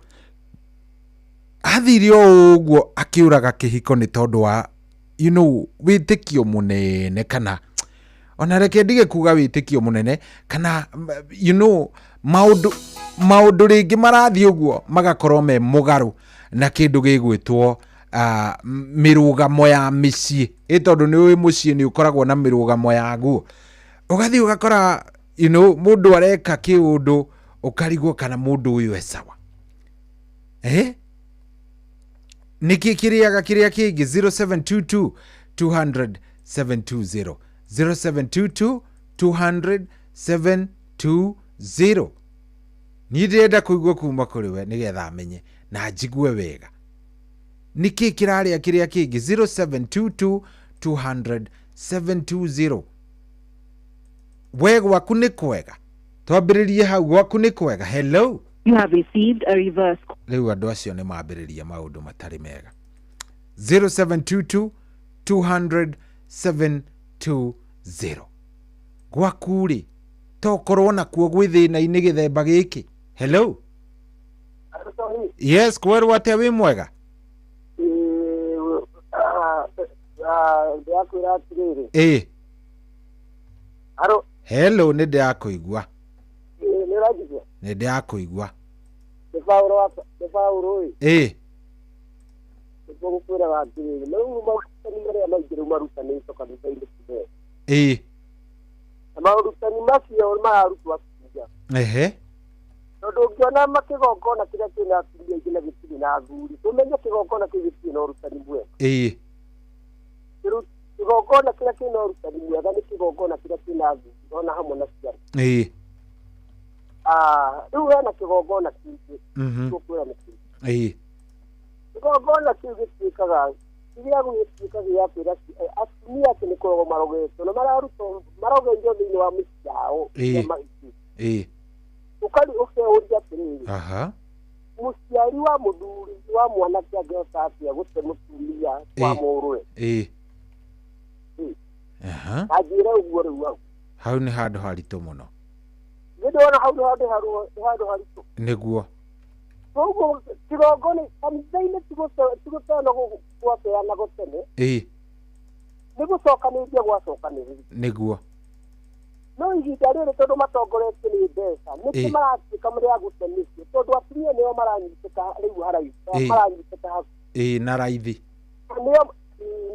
athire o ũguo akĩũraga kĩhiko nĩ tondũ wa you know wĩtĩkio mũnene, kana ona reke ndige kuga wĩtĩkio mũnene, kana you know maũndũ maũndũ rĩngĩ marathiĩ ũguo magakorwo me mũgarũ na kĩndũ gĩgwĩtwo mĩrũgamo ya mĩciĩ. Ĩ tondũ nĩ ũĩ mũciĩ nĩ ũkoragwo na mĩrũgamo yaguo, ũgathiĩ ũgakora you know mũndũ areka kĩũndũ ũkarigwo kana mũndũ ũyũ e sawa. Nĩkĩ kĩrĩaga kĩrĩa kĩngĩ? 0722 200 720, 0722 200 720. Niĩ ndĩrenda kũigua kuma kũrĩ we nĩgetha menye na njigue wega nĩkĩ kĩrarĩa kĩrĩa kĩngĩ. 0722 200 720. We gwaku nĩ kwega? Twambĩrĩrie hau, gwaku nĩ kwega? Hello. You have received a reverse. Rĩu andũ acio nĩ mambĩrĩria maũndũ matarĩ mega. 0722 200 720. Gwaku rĩ, tokorwo nakuo gwĩ thĩna-inĩ gĩthemba gĩkĩ? Hello. Yes, kwerwo atĩa? Wĩ mwega? Ndĩrakwĩra atĩrĩrĩ. Ĩĩ. Aro. Hello, nĩ ndĩrakũigua. Nĩ ũranjigua? Nĩ ndĩrakũigua. Nĩ Paũlũ, nĩ Paũlũ ĩ. Ĩĩ. Nĩguo gũkwĩraga atĩrĩrĩ, rĩu marutani marĩa maingĩ rĩu marutanĩtwo kanitha-inĩ ti mega. Ĩĩ. Na marutani macio mararutwo atumia. Ehe. Tondũ ũngĩona makĩgongona kĩrĩa kĩna atumia aingĩ na gĩtirĩ na athuri, ũmenye kĩgongona kĩu gĩtirĩ na ũrutani mwega. Ĩĩ. Kĩgongona kĩrĩa kĩna ũrutani mwega nĩ kĩgongona kĩrĩa kĩna athuri ona hamwe na ciana. Ĩĩ. Rĩu hena kĩgongona kĩngĩ. Gũkwĩra nĩ kĩngĩ. Ĩĩ. Kĩgongona kĩu gĩtuĩkaga kĩrĩa gĩtuĩka gĩa kwĩra atumia atĩ nĩ kũrogwo marogetwo na mararutwo marogeirwo thĩinĩ wa mĩciĩ yao ya mahiki. Ĩĩ. Ũkari ũkeũria atĩrĩrĩ. Aha. Mũciari wa mũthuri wa mwanake angĩhota atĩa gũte mũtumia wa mũrũwe? Ĩĩ. Aha. Anjĩre ũguo rĩu hau. Hau nĩ handũ haritũ mũno. Nĩ ndĩrona hau nĩ handũ haritũ. Nĩguo. Koguo kĩgongona kanitha-inĩ ti gũteanwo gwateanagwo tene. Ĩĩ. Nĩ gũcokanĩrĩria gwacokanĩrĩria. Nĩguo. No ihinda rĩrĩ tondũ matongoretio nĩ mbeca nĩkĩo maratuĩka marĩ a gũte mĩciĩ, tondũ atumia nĩo maranyitĩka rĩu haraihu, maranyitĩka hau. Ĩĩ, na raithi. Na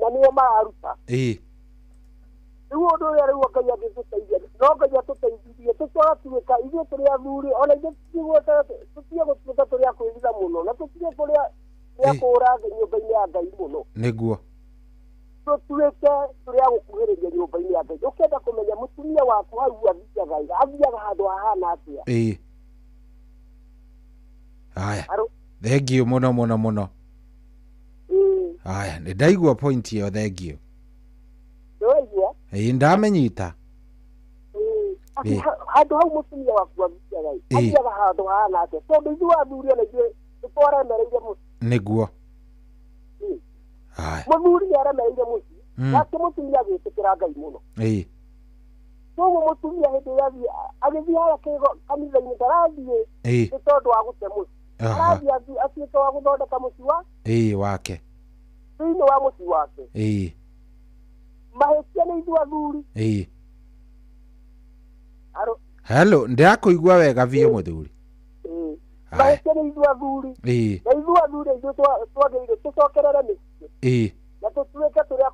nĩo mararuta. Ĩĩ. Rĩu ũndũ ũrĩa rĩu Ngai angĩtũteithia, no Ngai atũteithirie tũtwatuĩka ithuĩ tũrĩ athuri, ona ithuĩ tũtige gũtuĩka tũrĩ a kwĩrira mũno na tũtige kũrĩa a kũũra nyũmba-inĩ ya Ngai mũno. Nĩguo. Tũtuĩke tũrĩ a gũkuhĩrĩria nyũmba-inĩ ya Ngai. Ũkĩenda kũmenya mũtumia waku hau athiaga handũ hahana atĩa. Ĩĩ. Haya. Thank you mũno mũno mũno. Haya, nĩ ndaigua point ĩyo, thank you. Nĩwaigua? Ĩĩ, ndamenyita. Handũ hau mũtumia waku athiaga athiaga handũ hahana atĩa, tondũ ithuĩ athuri ona ithuĩ nĩtwaremereire mũciĩ. Nĩguo. Mũthuri nĩ aremereire mũciĩ, nake mũtumia agĩtĩkĩra Ngai mũno. Ĩĩ. Koguo mũtumia hĩndĩ ĩrĩa agĩthiĩ harĩa kanitha-inĩ ndarathiĩ nĩ tondũ wa gũte mũciĩ, arathiĩ atuĩke wa gũthondeka mũciĩ wa Ĩĩ wake, thĩinĩ wa mũciĩ wake. Ĩĩ. Mahĩtia nĩ ithuĩ athuri. Ĩĩ. Hello, ndĩrakũigua wega biũ mũthuri. Mahĩtia nĩ ithuĩ athuri. Na ithuĩ athuri ithuĩ twagĩrĩire tũcokerere mĩciĩ. Na tũtuĩke tũrĩa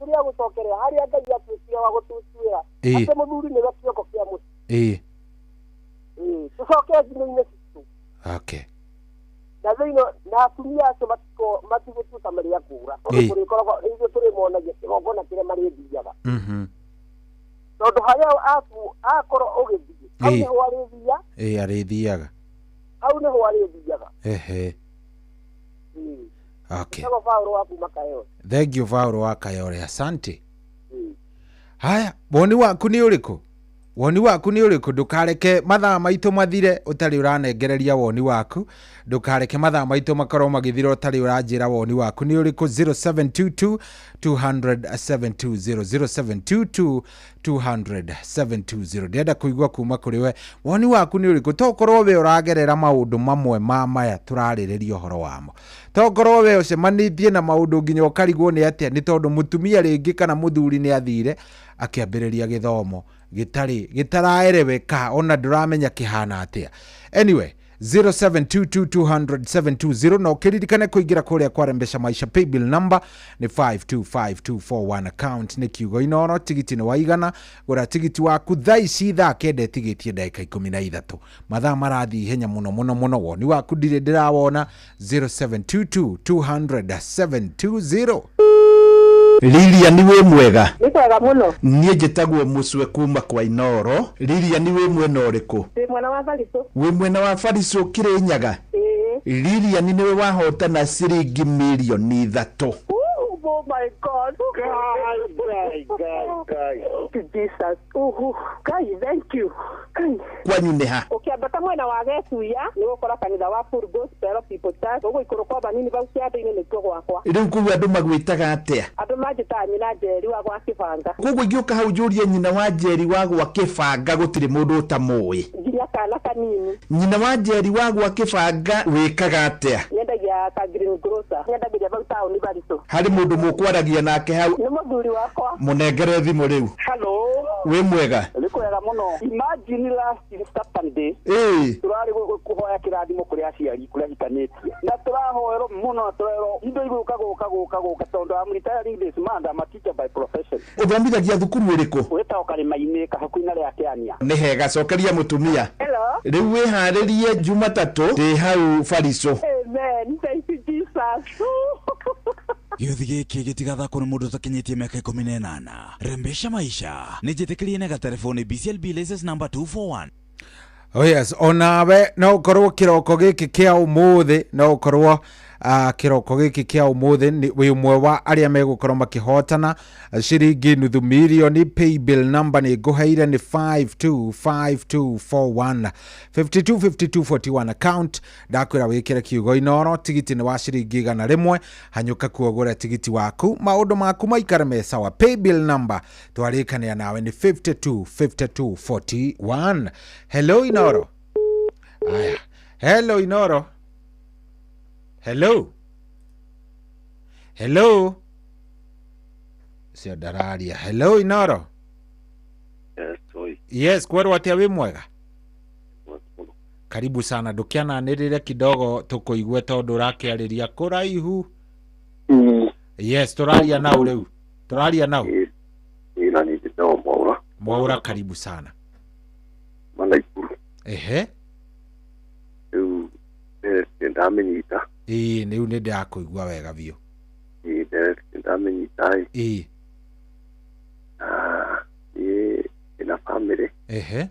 tũrĩa gũcokerera harĩa Ngai atuĩkire wa gũtũtuĩra. Atĩ mũthuri nĩwe kĩongo kĩa mũciĩ. Tũcoke nginyo-inĩ citũ. Okay. Na thĩinĩ na atumia acio matigũtuĩka marĩ a kũũra. Tondũ kũrĩkoragwo ithuĩ tũrĩmonagia kĩgongona kĩrĩa marĩthiaga. Tondũ harĩa akorwo ũgĩthiĩ hau nĩho arĩthia. Arĩthiaga. Hau nĩho arĩthiaga. Ehe. Okay. Thank you Paul wa Kayore. Asante. Haya, woni waku nĩ ũrĩkũ? Woni waku nĩ ũrĩkũ? Ndũkareke mathaa maitũ mathire ũtarĩ ũranengereria woni waku. Ndũkareke mathaa maitũ makorwo magĩthira ũtarĩ ũranjĩra woni waku nĩ ũrĩkũ. 0722 200 720 0722 200 720. Ndĩrenda kũigua kuma kũrĩ we woni waku nĩ ũrĩkũ. Tokorwo we ũragerera maũndũ mamwe ma maya tũrarĩrĩria ũhoro wamo. Tokorwo we ũcemanĩtie na maũndũ nginya ũkarigwo nĩ atĩa nĩ tondũ mũtumia rĩngĩ kana mũthuri nĩ athire akĩambĩrĩria gĩthomo gĩtarĩ gĩtaraereweka ona ndũramenya kĩhana atĩa. Anyway, 0722 200 720 na ũkĩririkane kũingĩra kũrĩa kwa Rembesha Maisha. Paybill number nĩ 525241, account nĩ kiugo Inooro, tigiti nĩ waigana. Gũra tigiti waku thaa ici thaa 9 tigĩtie ndagĩka 13. Mathaa marathiĩ ihenya mũno mũno mũno. Woni waku ndirĩ ndĩrawona. 0722 200 720. Lilia ni wĩ mwega? Nĩ kwega mũno. Niĩ njĩtagwo Mũcwe kuma kwa Inooro. Lilia ni wĩ mwena ũrĩkũ? Ndĩ mwena wa Baricũ. Wĩ mwena wa Baricũ Kĩrĩnyaga? Ĩĩ. Lilia ni nĩwe wahotana ciringi mirioni 3. Oh my God. God. Jesus. Oh, God, thank you. Kwanyu nĩ ha? Ũkĩambata mwena wa Getuya nĩ gũkora kanitha wa Full Gospel People Church. Ũgũikũrũka kwa banini bau kĩanda-inĩ nĩkuo gwakwa. Rĩu kũu andũ magwĩtaga atĩa? Andũ manjĩtaga nyina Njeri wa gwa Kĩbanga. Koguo ingĩũka hau njũrie nyina wa Njeri wa gwa Kĩbanga gũtirĩ mũndũ ũtamũĩ. Nginya kana kanini. Nyina wa Njeri wa gwa Kĩbanga wĩkaga atĩa? Nyendagia ka green grocer. Nyendagĩria bau taũni Baricũ. Harĩ mũndũ mũkwaragia nake hau? Nĩ mũthuri wakwa. Mũnengere thimũ rĩu. Hello. Wĩ mwega? Nĩ kwega mũno. Imagine last Saturday. Tũrarĩ kũhoya kĩrathimo kũrĩ aciari kũrĩa hikanĩtie. Na tũrahoerwo mũno tũrerwo indo igũka gũka gũka gũka tondũ I'm retiring this month, I'm a teacher by profession. Ũthomithagia thukuru ĩrĩkũ? Wĩtagwo Karĩma-inĩ Kahakuina rĩa Kĩania. Nĩ hega, cokeria mũtumia. Hello. Rĩu wĩharĩrie Jumatatũ ndĩ hau Baricũ. Amen. Thank you Jesus. Gĩũthi gĩkĩ gĩtigathakwo nĩ mũndũ ũtakinyĩtie mĩaka 18. Rembesha Maisha nĩ njĩtĩkĩrie na gatelefoni BCLB license number 241. Oh yes, onawe no ũkorwo kĩroko gĩkĩ kĩa ũmũthĩ, no ũkorwo kĩroko gĩkĩ kĩa ũmũthĩ wĩ ũmwe wa arĩa megũkorwo makĩhotana ciringi nuthu mirioni. Paybill number nĩ ngũheire nĩ 525241 525241 account. Ndakwĩra wĩkĩre kiugo Inooro. Tigiti nĩ wa ciringi 100. Hanyũka kuo ũgũre tigiti waku, maũndũ maku maikare me sawa. Paybill number twarĩkania nawe nĩ 525241. Hello Inooro. Aya. Hello Inooro. Hello. Hello. Sio dararia. Hello Inooro. Yes, oi. Yes, kwerwo atia wĩ mwega? Karibu sana. Ndũkĩananĩrĩre kidogo tũkũigue tondũ ũrakĩarĩria kũraihu. Yes, tũraria nau rĩu. Tũraria nau. Ĩna nĩ njĩtagwo Mwaura. Mwaura, karibu sana. Mana Ikuru. Ehe. Rĩu ndamenyita. Ĩĩ, rĩu nĩ ndĩrakũigua wega biũ. Ĩĩ, ndamenyita. Ĩĩ. Niĩ ndĩna family. Ehe.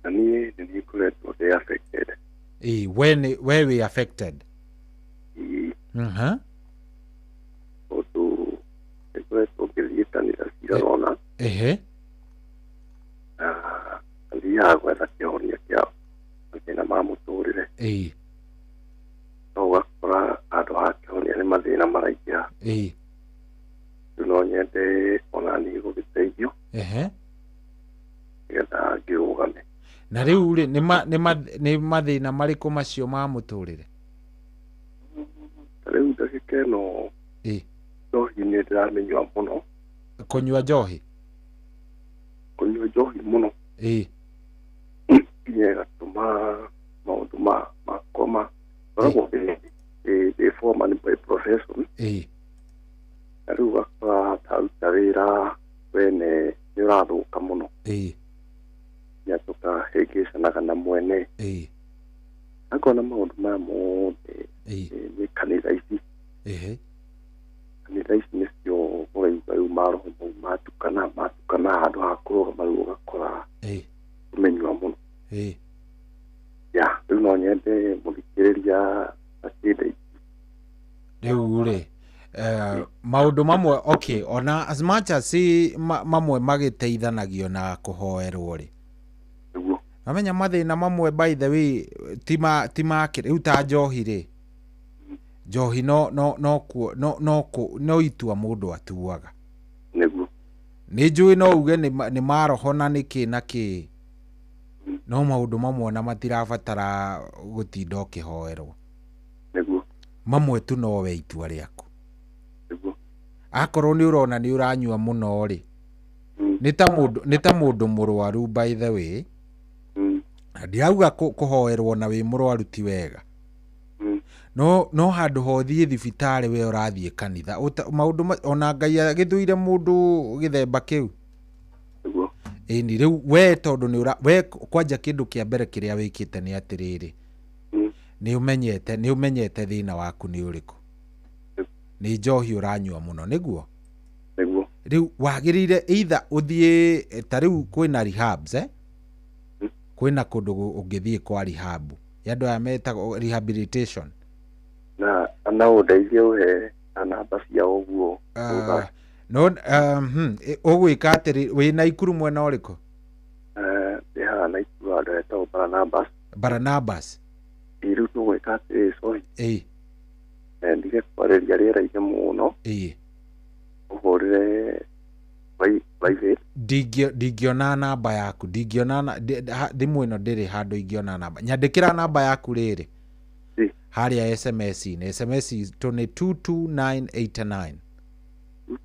Na niĩ nĩ ngoretwo ndĩ affected. Ĩĩ, we nĩ we wĩ affected. Ĩĩ. Tondũ nĩ ngoretwo ngĩthiĩ kanitha cigana ũna. Ehe. Na thiaga gwetha kĩhonia kĩa mathĩna ma mũtũrĩre. Ĩĩ. No ũgakora handũ ha kĩhonia nĩ mathĩna maraingĩha. Ĩĩ. Rĩu no nyende ona niĩ gũgĩteithio. Ehe. Nĩgetha ngĩrũgame. Na rĩu rĩ nĩ mathĩna marĩkũ macio ma mũtũrĩre? Ta rĩu ndagĩka ĩno Ĩĩ. njohi nĩ ndĩramĩnyua mũno. Kũnyua njohi? Kũnyua njohi mũno. Ĩĩ. Nginya ĩgatũma Maũndũ makwa ma ngoragwo ndĩ foreman by profession. Na rĩu ũgakora ndaruta wĩra wene nĩ ũrathũka mũno. Nginya tũkahĩngĩcanaga na mwene. Ngona maũndũ maya mothe nĩ kanitha ici. Kanitha ici nĩcio ũraigua rĩu maroho mau matukana handũ ha kũrũgama rĩu ũgakora ũmenyua mũno. Ya rĩu no nyende mũthikĩrĩria akĩndeithie. Rĩu rĩ maũndũ mamwe, okay, ona as much as mamwe magĩteithanagio na kũhoerwo rĩ, namenya mathĩna mamwe by the way ti make rĩu ta njohi rĩ, njohi no itua mũndũ atuaga. Nĩguo. Nĩ njũĩ no uge nĩ maroho na nĩ kĩ na kĩ, no maũndũ mamwe ona matirabatara gũtinda ũkĩhoerwo. Nĩguo. Mamwe tu no we itua rĩaku. Nĩguo. Akorwo nĩ ũrona nĩ ũranyua mũno rĩ, nĩ ta mũndũ mũrwaru by the way. Na ndirauga kũhoerwo na wĩ mũrwaru ti wega. No handũ ha ũthiĩ thibitarĩ we ũrathiĩ kanitha. Maũndũ ona Ngai agĩthũire mũndũ gĩthemba kĩu. Nĩguo. Ĩni rĩu we tondũ nĩ we kwanja kĩndũ kĩa mbere kĩrĩa wĩkĩte nĩ atĩrĩrĩ. Nĩ ũmenyete thĩna waku nĩ ũrĩkũ. Nĩ njohi ũranyua mũno, nĩguo? Nĩguo. Rĩu wagĩrĩire either ũthiĩ ta rĩu kwĩna rehabs, Kwĩna kũndũ ũngĩthiĩ kwa rehab. Ya andũ aya metagwo rehabilitation. Na ũndeithie ũhe namba ciao ũguo. No, ũgwĩka atĩrĩ, wĩ Naikuru mwena ũrĩkũ? Ndĩ haha Naikuru handũ hetagwo Barnabas. Barnabas. Rĩu tũgwĩka atĩrĩ, sorry. Ndige kwarĩria rĩera-inĩ mũno. Ũhũrĩre private. Ndingĩona namba yaku, ndingĩona thimũ ĩno ndĩrĩ handũ ingĩona namba. Nyandĩkĩra namba yaku rĩrĩ. Harĩa SMS-inĩ. SMS itũ nĩ 22989.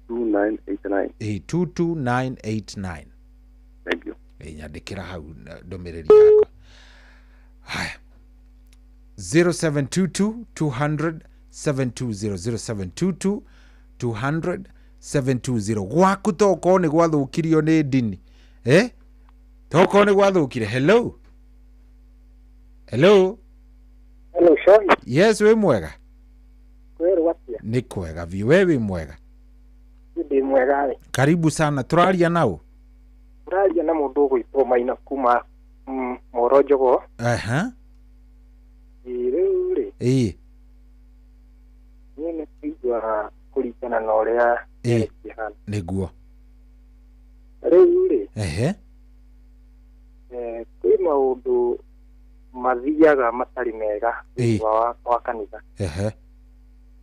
22989. 22989. Thank you. Nyandĩkĩra hau ndũmĩrĩri yakwa. Haya. 0722 200 720 0722 200 720. Gwaku tokorwo nĩ gwathũkirio nĩ ndini. Tokorwo nĩ gwathũkire. Hello. Hello. Hello, Shohi. Yes, wĩ mwega. Kwĩrwo atĩa? Nĩ kwega biũ. We wĩ mwega? Ndĩ mwega rĩ. Karibu sana. Tũraria nao? Tũraria na mũndũ ũgwĩtwo Maina kuma Moro Njogoo. Rĩu rĩ. Niĩ nĩ kũigua kũringana na ũrĩa ĩhana. Nĩguo. Rĩu rĩ. Kwĩ maũndũ mathiaga matarĩ mega thĩinĩ wa kanitha.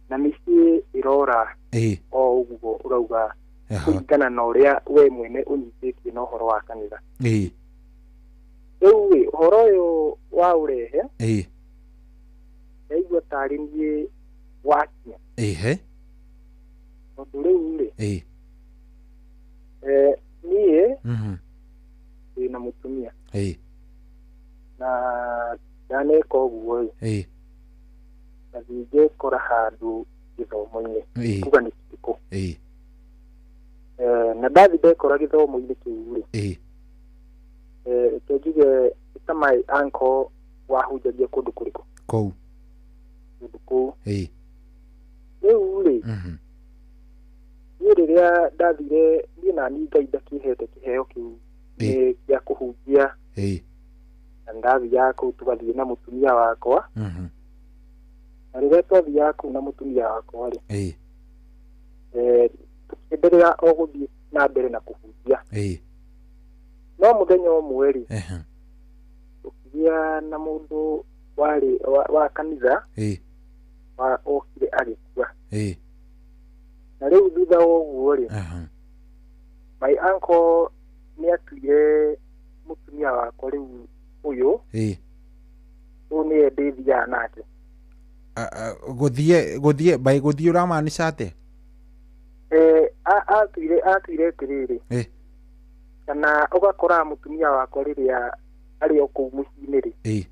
Na mĩciĩ ĩrora o ũguo ũrauga kũringana na ũrĩa we mwene ũnyitĩtie na ũhoro wa kanitha. Rĩu rĩ, ũhoro ũyũ wa ũrehe ndaigua tarĩ niĩ wakinya. Tondũ rĩu rĩ, niĩ ndĩna mũtumia. Na ndaneka ũguo rĩ, ngathiĩ ngekora handũ gĩthomo-inĩ, kuga nĩ kĩrĩkũ. Na ndathiĩ ndekora gĩthomo-inĩ kĩu rĩ, reke njuge ta my uncle wahunjagia kũndũ kũrĩkũ? Kũu. Kũndũ kũu. Rĩu rĩ, niĩ rĩrĩa ndathire, niĩ nani Ngai ndakĩhete kĩheo kĩu nĩ gĩa kũhunjia. Na ndathiaga kũu tũgathiĩ na mũtumia wakwa. Na rĩrĩa twathiaga kũu na mũtumia wakwa rĩ, tũkĩenderea o gũthiĩ na mbere na kũhunjia. No mũthenya ũmwe rĩ, tũkĩgĩa na mũndũ warĩ wa kanitha okire agĩkua. Na rĩu thutha wa ũguo rĩ, my uncle nĩ atuire mũtumia wakwa rĩu ũyũ, rĩu nĩye ndĩthiaga nake. Gũthiĩ by gũthiĩ ũramaanisha atĩa? Atuire atĩrĩrĩ, kana ũgakora mũtumia wakwa rĩrĩa arĩ o kũu mũciĩ-inĩ rĩ,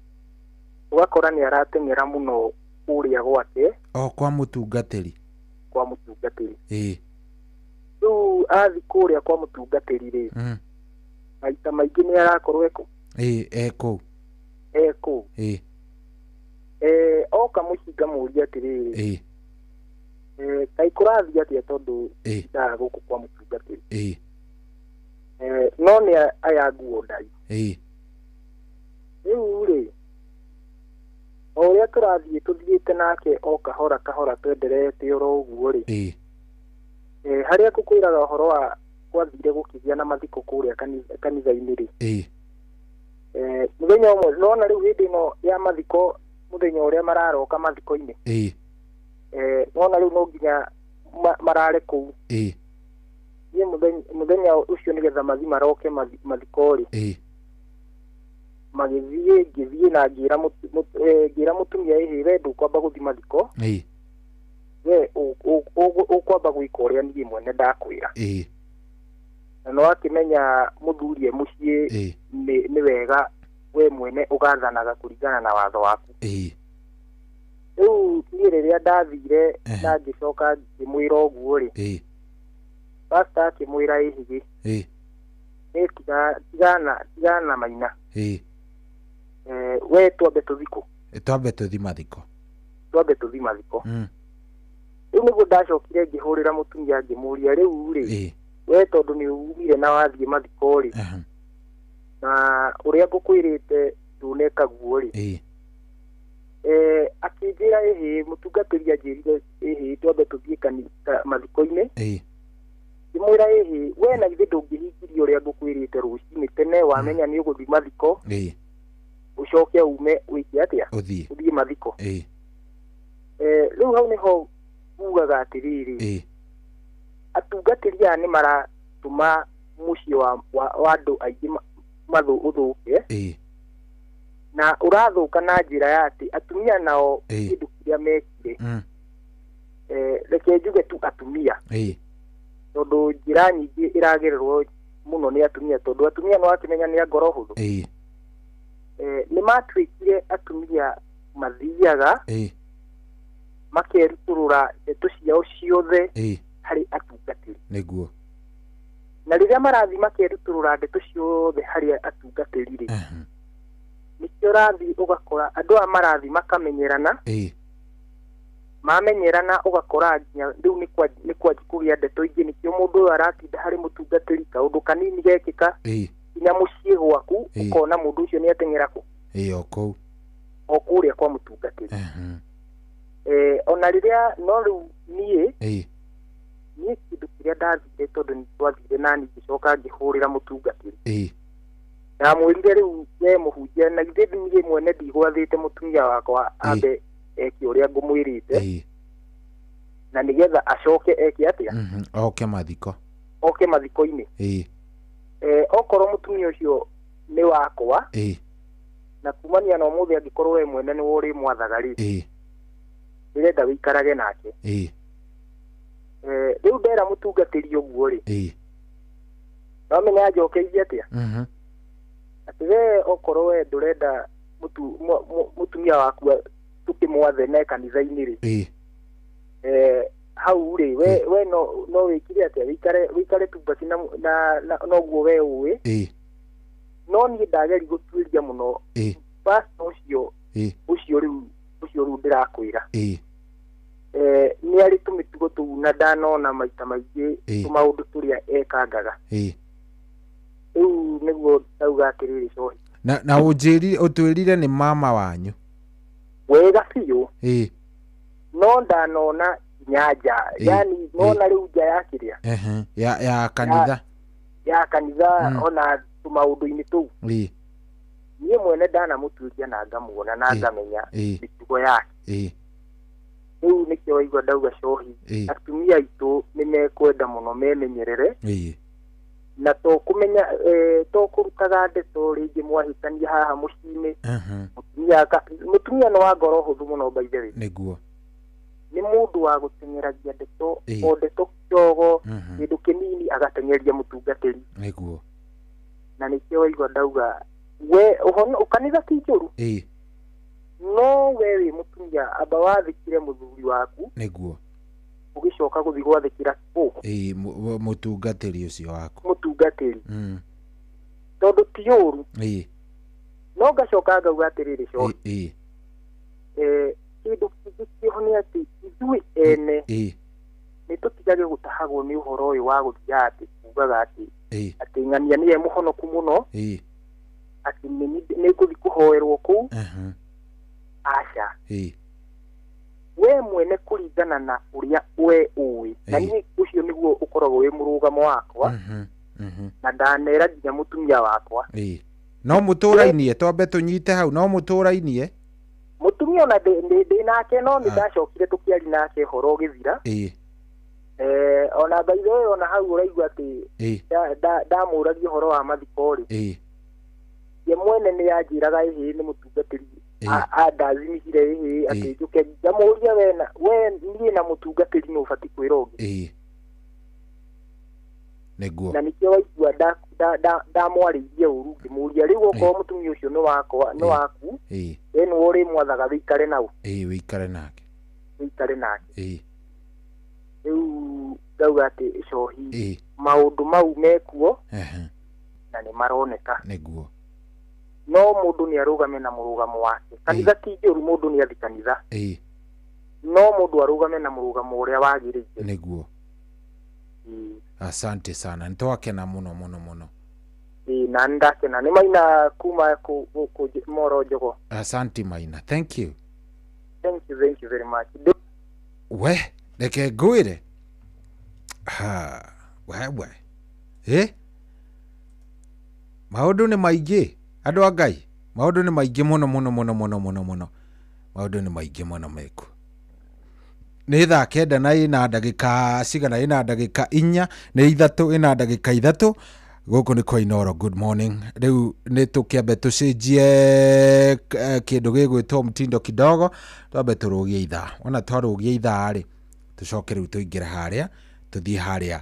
Ũgakora nĩ arateng'era mũno kũrĩa gwake. O kwa mũtungatĩri. Kwa mũtungatĩri. Rĩu athiĩ kũrĩa kwa mũtungatĩri rĩ, maita maingĩ nĩ arakorwo ekũ? Ekũu. Ekũu. Oka mũciĩ ngamũria atĩrĩrĩ, kaĩ kũrathiĩ atĩa tondũ ndaa gũkũ kwa mũtungatĩri? No nĩ aya nguo ndai. Rĩu rĩ, o ũrĩa tũrathiĩ tũthiĩte nake o kahora kahora twenderete oro ũguo rĩ, harĩa ngũkwĩraga ũhoro wa gwathire gũkĩgĩa na mathiko kũrĩa kanitha-inĩ rĩ, mũthenya ũmwe nona rĩu hĩndĩ ĩno ya mathiko, mũthenya ũrĩa mararoka mathiko-inĩ, nona rĩu no nginya marare kũu. Niĩ mũthenya ũcio nĩgetha mathi maroke mathiko rĩ, magĩthiĩ ngĩthiĩ na ngĩra mũtumia ĩhĩ, we ndũkwamba gũthiĩ mathiko, we ũkwamba gwĩka ũrĩa niĩ mwene ndakwĩra. Na no akĩmenya mũthuri e mũciĩ nĩ wega we mwene ũgathanaga kũringana na watho waku. Rĩu niĩ rĩrĩa ndathire na ngĩcoka ngĩmwĩra ũguo rĩ, pastor akĩmwĩra ĩhĩgĩ, tigana maina, we twambe tũthiĩ kũ? Twambe tũthiĩ mathiko. Twambe tũthiĩ mathiko. Rĩu nĩguo ndacokire ngĩhũrĩra mũtumia ngĩmũria rĩu rĩ, we tondũ nĩ umire na wathiĩ mathiko rĩ, na ũrĩa ngũkwĩrĩte ndũneka guo rĩ, akĩnjĩra ĩhĩ, mũtungatĩri anjĩrire ĩhĩ twambe tũthiĩ mathiko-inĩ. Ngĩmwĩra ĩhĩ, we na githĩ ndũngĩhingiria ũrĩa ngũkwĩrĩte rũcinĩ tene wamenya nĩ ũgũthiĩ mathiko, ũcoke ume wĩke atĩa? Ũthiĩ mathiko. Rĩu hau nĩho ugaga atĩrĩrĩ, atungatĩri aya nĩ maratũma mũciĩ wa andũ aingĩ ũthũke, na ũrathũka na njĩra ya atĩ atumia nao kĩndũ kĩrĩa mekire, reke njuge tu atumia, tondũ njĩra nyingĩ ĩragererwo mũno nĩ atumia, tondũ atumia no akĩmenya nĩ a ngoro hũthũ. Nĩ matuĩkire atumia mathiaga makerutũrũra ndeto ciao ciothe harĩ atungatĩri. Nĩguo. Na rĩrĩa marathiĩ makerutũrũra ndeto ciothe harĩ atungatĩri rĩ, nĩkĩo ũrathiĩ ũgakora andũ aya marathiĩ makamenyerana, mamenyerana ũgakora nginya rĩu nĩ kwanji kũgĩa ndeto ingĩ. Nĩkĩo mũndũ ũyũ aratinda harĩ mũtungatĩri, kaũndũ kanini gekĩka nginya mũciĩ gwaku ũkona mũndũ ũcio nĩ ateng'era kũ? O kũu. O kũrĩa kwa mũtungatĩri. Ona rĩrĩa no rĩu niĩ kĩndũ kĩrĩa ndathire tondũ nĩ twathire na niĩ ngĩcoka ngĩhũrĩra mũtungatĩri. Ndamwĩrire rĩu we mũhunjia, na githĩ niĩ mwene ndigwathĩte mũtumia wakwa ambe eke ũrĩa ngũmwĩrĩte, na nĩgetha acoke eke atĩa? Oke mathiko. Oke mathiko-inĩ. Okorwo mũtumia ũcio nĩ wakwa, na kumania na ũmũthĩ angĩkorwo we mwene nĩwe ũrĩmwathaga rĩ, ndĩrenda wĩikarage nake. Rĩu ndera mũtungatĩri ũguo rĩ, no menya anjokeirie atĩa? Atĩ we okorwo we ndũrenda mũtumia waku tũkĩmwathe ne kanitha-inĩ rĩ, hau rĩ we no wĩkire atĩa? Wĩikare tu basi na noguo we ũĩ. No niĩ ndageri gũtuĩria mũno pastor ũcio rĩu ndĩrakwĩra, nĩ arĩ tũmĩtugo tũu na ndanona maita maingĩ tũmaũndũ tũrĩa ekangaga. Rĩu nĩguo ndauga atĩrĩrĩ cohi. Na ũtwĩrire nĩ mama wanyu wega biũ, no ndanona nginya nja, yani nona rĩu nja ya kĩrĩa ya kanitha, ya kanitha ona tũmaũndũ-inĩ tũu. Niĩ mwene ndanamũtuĩria na ngamuona na ngamenya mĩtugo yake. Rĩu nĩkĩo waigua ndauga cohi, atumia aitũ nĩ mekwenda mũno memenyerere, na to kũmenya to kũrutaga ndeto rĩngĩ mwahĩtania haha mũciĩ-inĩ. Mũtumia nĩ wa ngoro hũthũ mũno by the way. Nĩguo. Nĩ mũndũ wa gũteng'eragia ndeto, o ndeto kidogo, kĩndũ kĩnini agateng'eria mũtungatĩri. Nĩguo. Na nĩkĩo waigua ndauga we ũhono kanitha ti njũru, No we wĩ mũtumia amba wathĩkĩre mũthuri waku. Nĩguo. Ũgĩcoka gũthiĩ gwathĩkĩra kũ? Ĩĩ, mũtungatĩri ũcio waku. Mũtungatĩri. Tondũ ti ũru. Ĩĩ. No ngacoka ngauga atĩrĩrĩ, coki. Ĩĩ. Kĩndũ kĩngĩ kĩho nĩ atĩ ithuĩ ene Ĩĩ. nĩ tũtigage gũtahagwo nĩ ũhoro ũyũ wa gũthiaga atĩ kugaga atĩ Ĩĩ. atĩ ng'ania nĩye mũhonoku mũno. Ĩĩ. Atĩ nĩ ngũthiĩ kũhoerwo kũu. Aca. Ĩĩ. We mwene kũringana na ũrĩa we ũĩ. Na niĩ ũcio nĩguo ũkoragwo wĩ mũrũgamo wakwa. Na ndanera nginya mũtumia wakwa. Ĩĩ. No mũtũrainie, twambe tũnyite hau, no mũtũrainie. Mũtumia ona ndĩ nake, no nĩ ndacokire tũkĩaria nake ũhoro ũgĩthira. Ĩĩ. Ona by the way, ona hau ũraigua atĩ Ĩĩ. ndamũragia ũhoro wa mathiko rĩ. Ĩĩ. Ye mwene nĩ anjĩraga ĩhĩ nĩ mũtungatĩri. Andazimicire ĩhĩ atĩ njũke ngamũria we niĩ na mũtungatĩri nĩ ũbatiĩ kwĩra ũngĩ. Ĩĩ. Nĩguo. Na nĩkĩo waigua ndamwarĩirie ũru ngĩmũria rĩu okorwo mũtumia ũcio nĩ wakwa, nĩ waku, Ĩĩ. we nĩwe ũrĩmwathaga wĩikare nau. Ĩĩ, wĩikare nake. Wĩikare nake. Ĩĩ. Rĩu ngauga atĩ cohi Ĩĩ. maũndũ mau mekuo Ehe. na nĩ maroneka. Nĩguo. No mũndũ nĩ arũgame na mũrũgamo wake. Kanitha ti njũru, mũndũ nĩ athi kanitha. Ĩĩ. No mũndũ arũgame na mũrũgamo ũrĩa wagĩrĩire. Nĩguo. Ĩĩ. Asante sana. Nĩtwakena mũno mũno mũno. Ĩĩ, na nĩndakena. Nĩ Maina kuma kũ Moro Njogo. Asante Maina. Thank you. Thank you, thank you very much. We, reke ngwĩre. Ha, we we. Maũndũ nĩ maingĩ, andũ a Ngai. Maũndũ nĩ maingĩ mũno mũno mũno mũno mũno mũno. Maũndũ nĩ maingĩ mũno meku. Nĩ thaa 9 na ĩna ndagĩka cigana, ĩna ndagĩka 4, nĩ 3, ĩna ndagĩka 3. Gũkũ nĩ kwa Inooro. Good morning. Rĩu nĩ tũkĩambe tũcenjie kĩndũ gĩgwĩtwo mtindo kidogo, twambe tũrũgie ithaa. Wona twarũgia ithaa rĩ, tũcoke rĩu tũingĩre harĩa, tũthiĩ harĩa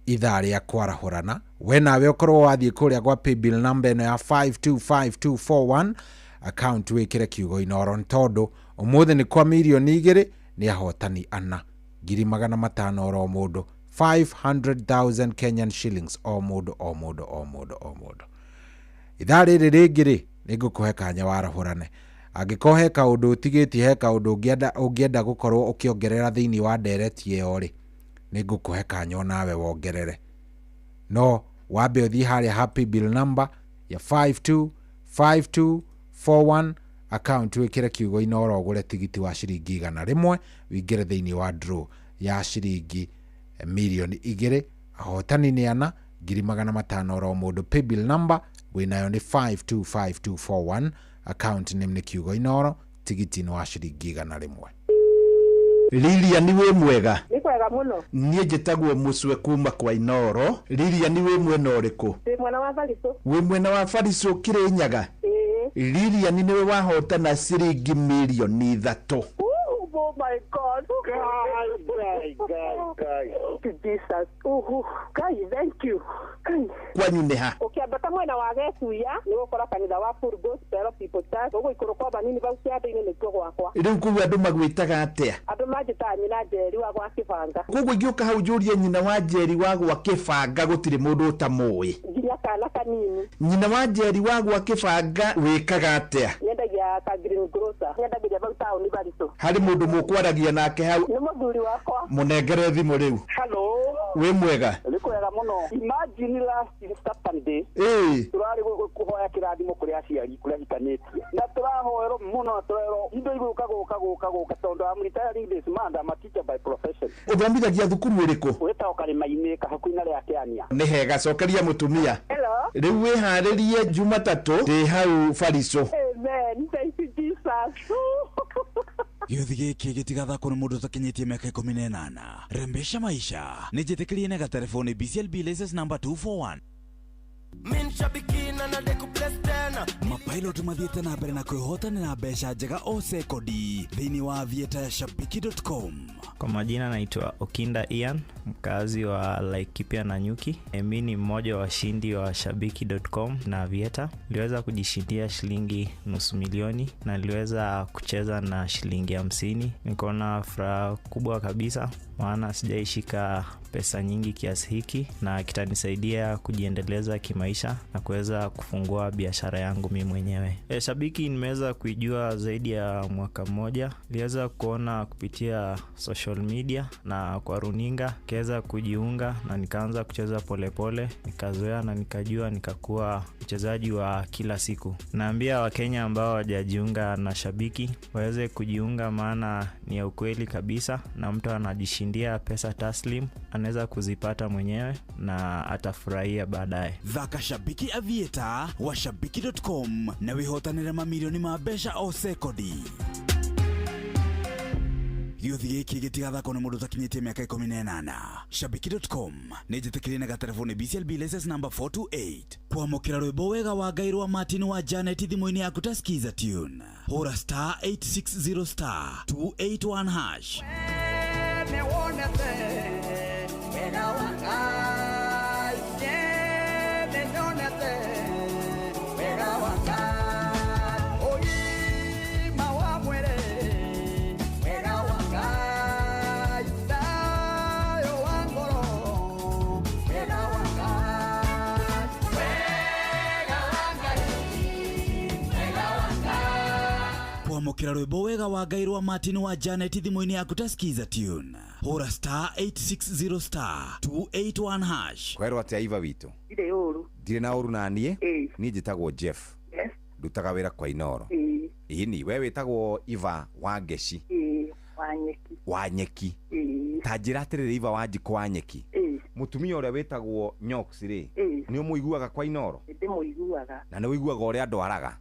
ithaa rĩa kwarahũrana. We nawe ũkorwo wathiĩ kũrĩa gwa paybill number ĩno ya 525241 account wĩkĩre kiugo Inooro, nĩ tondũ ũmũthĩ nĩ kwa mirioni 2 nĩ ahotani 4, 500,000 oro mũndũ, 500,000 Kenyan shillings o mũndũ o mũndũ o mũndũ o mũndũ. Ithaa rĩrĩ rĩngĩ rĩ, nĩngũkũhe kanya warahũrane. Angĩkorwo he kaũndũ ũtigĩtie, he kaũndũ ũngĩenda gũkorwo ũkĩongerera thĩinĩ wa ndereti ĩyo rĩ, nĩngũkũhe kanya onawe wongerere. No wambe ũthiĩ harĩa ha paybill number ya 525241 account wĩkĩre kiugo Inooro ũgũre tigiti wa ciringi 100 wĩingĩre thĩinĩ wa draw ya ciringi mirioni 2, ahotani nĩ 4, 500,000 oro mũndũ. Paybill number wĩnayo nĩ 525241 account name nĩ kiugo Inooro, tigiti nĩ wa ciringi 100. Lilian wĩ mwega? Nĩ kwega mũno. Niĩ njĩtagwo Mũcwe kuma kwa Inooro. Lilian wĩ mwena ũrĩkũ? Ndĩ mwena wa Barisũ. Wĩ mwena wa Barisũ Kĩrĩnyaga? Ĩĩ. Lilian nĩwe wahotana ciringi mirioni 3. Oh my God. Guy, guy, guy. Jesus. Oh, Guy, thank you. Guy. Kwanyu nĩ ha? Ũkĩambata mwena wa Gĩtuya nĩ ũgũkora kanitha wa Full Gospel People Church, ũgũikũrũka banini bau kĩanda-inĩ nĩkuo gwakwa. Rĩu kũu andũ magwĩtaga atĩa? Andũ manjĩtaga nyina Njeri wa gwa Kĩbanga. Koguo ingĩũka hau njũrie nyina wa Njeri wa gwa Kĩbanga gũtirĩ mũndũ ũtamũĩ. Nginya kana kanini. Nyina wa Njeri wa gwa Kĩbanga wĩkaga atĩa? Nyendagia ka green grocer. Nyendagĩria bau taũni Barisũ. Harĩ mũndũ mũkwaragia nake hau? Nĩ mũthuri wakwa. Mũnengere thimũ rĩu. Hello. Wĩ mwega? Nĩ kwega mũno. Imagine last Saturday. Ĩĩ. Tũrarĩ kũhoya kĩrathimo kũrĩ aciari kũrĩa hikanĩtie. Na tũrahoerwo mũno na tũrerwo indo igũka gũka gũka gũka tondũ I'm retiring this month, I'm a teacher by profession. Ũthomithagia thukuru ĩrĩkũ? Wĩtagwo Karĩma-inĩ Kahakuina na rĩa Kĩania. Nĩ hega, cokeria mũtumia. Hello. Rĩu wĩharĩrie Jumatatũ ndĩ hau Barisũ. Amen. Thank you Jesus. Gĩũthi gĩkĩ gĩtigathakwo nĩ mũndũ ũtakinyĩtie mĩaka 18. Rembesha maisha. Nĩ njĩtĩkĩrie na gatelefoni BCLB license number 241. Mapilot mathiĩte na mbere na kwĩhotanĩra mbeca njega o sekondi thĩinĩ wa aviator ya shabiki.com. Kwa majina naitwa Okinda Ian, mkazi wa Laikipia na Nyuki. Mi ni mmoja wa washindi wa shabiki.com na Aviator. Niliweza kujishindia shilingi 500,000 na niliweza kucheza na shilingi 50. Nikaona furaha kubwa kabisa, maana sijaishika pesa nyingi kiasi hiki, na kitanisaidia kujiendeleza kimaisha na kuweza kufungua biashara yangu mimi mwenyewe. Shabiki nimeweza kuijua zaidi ya mwaka mmoja. Niliweza kuona kupitia social media na kwa runinga, nikaweza kujiunga na nikaanza kucheza polepole, nikazoea na nikajua, nikakuwa mchezaji wa kila siku. Naambia Wakenya ambao hawajajiunga na Shabiki waweze kujiunga, maana ni ya ukweli kabisa, na mtu anajishindia pesa taslim, anaweza kuzipata mwenyewe na atafurahia baadaye. Thaka Shabiki Aviator wa shabiki.com na wihotanire mamirioni ma mbeca o sekondi. Gĩũthi gĩkĩ gĩtigathakwo nĩ mũndũ ũtakinyĩtie mĩaka 18. Shabiki.com nĩ njĩtĩkĩrie na gatelefoni BCLB license number 428. Kwamũkĩra rwĩmbo wega wa Ngai rwa Martin wa Janet thimũ-inĩ yaku ta Skiza tune. Hũra star 860 star 281 hash. Kwamũkĩra rwĩmbo wega wa Ngai rwa Martin wa Janet thimũ-inĩ yaku ta Skiza tune. Hũra star 860 star 281 hash. Kwerwo atĩa Iva witũ? Ndirĩ ũru. Ndirĩ na ũru na niĩ. Niĩ njĩtagwo Jeff. Yes. Ndutaga wĩra kwa Inoro. Ĩni, we wĩtagwo Iva wa Ngeci. Wa Nyeki. Wa Nyeki. Ta njĩra atĩrĩrĩ Iva wa Njikũ wa Nyeki. Mũtumia ũrĩa wĩtagwo Nyox rĩ, nĩ ũmũiguaga kwa Inoro? Ndĩmũiguaga. Na nĩ ũiguaga ũrĩa ndwaraga?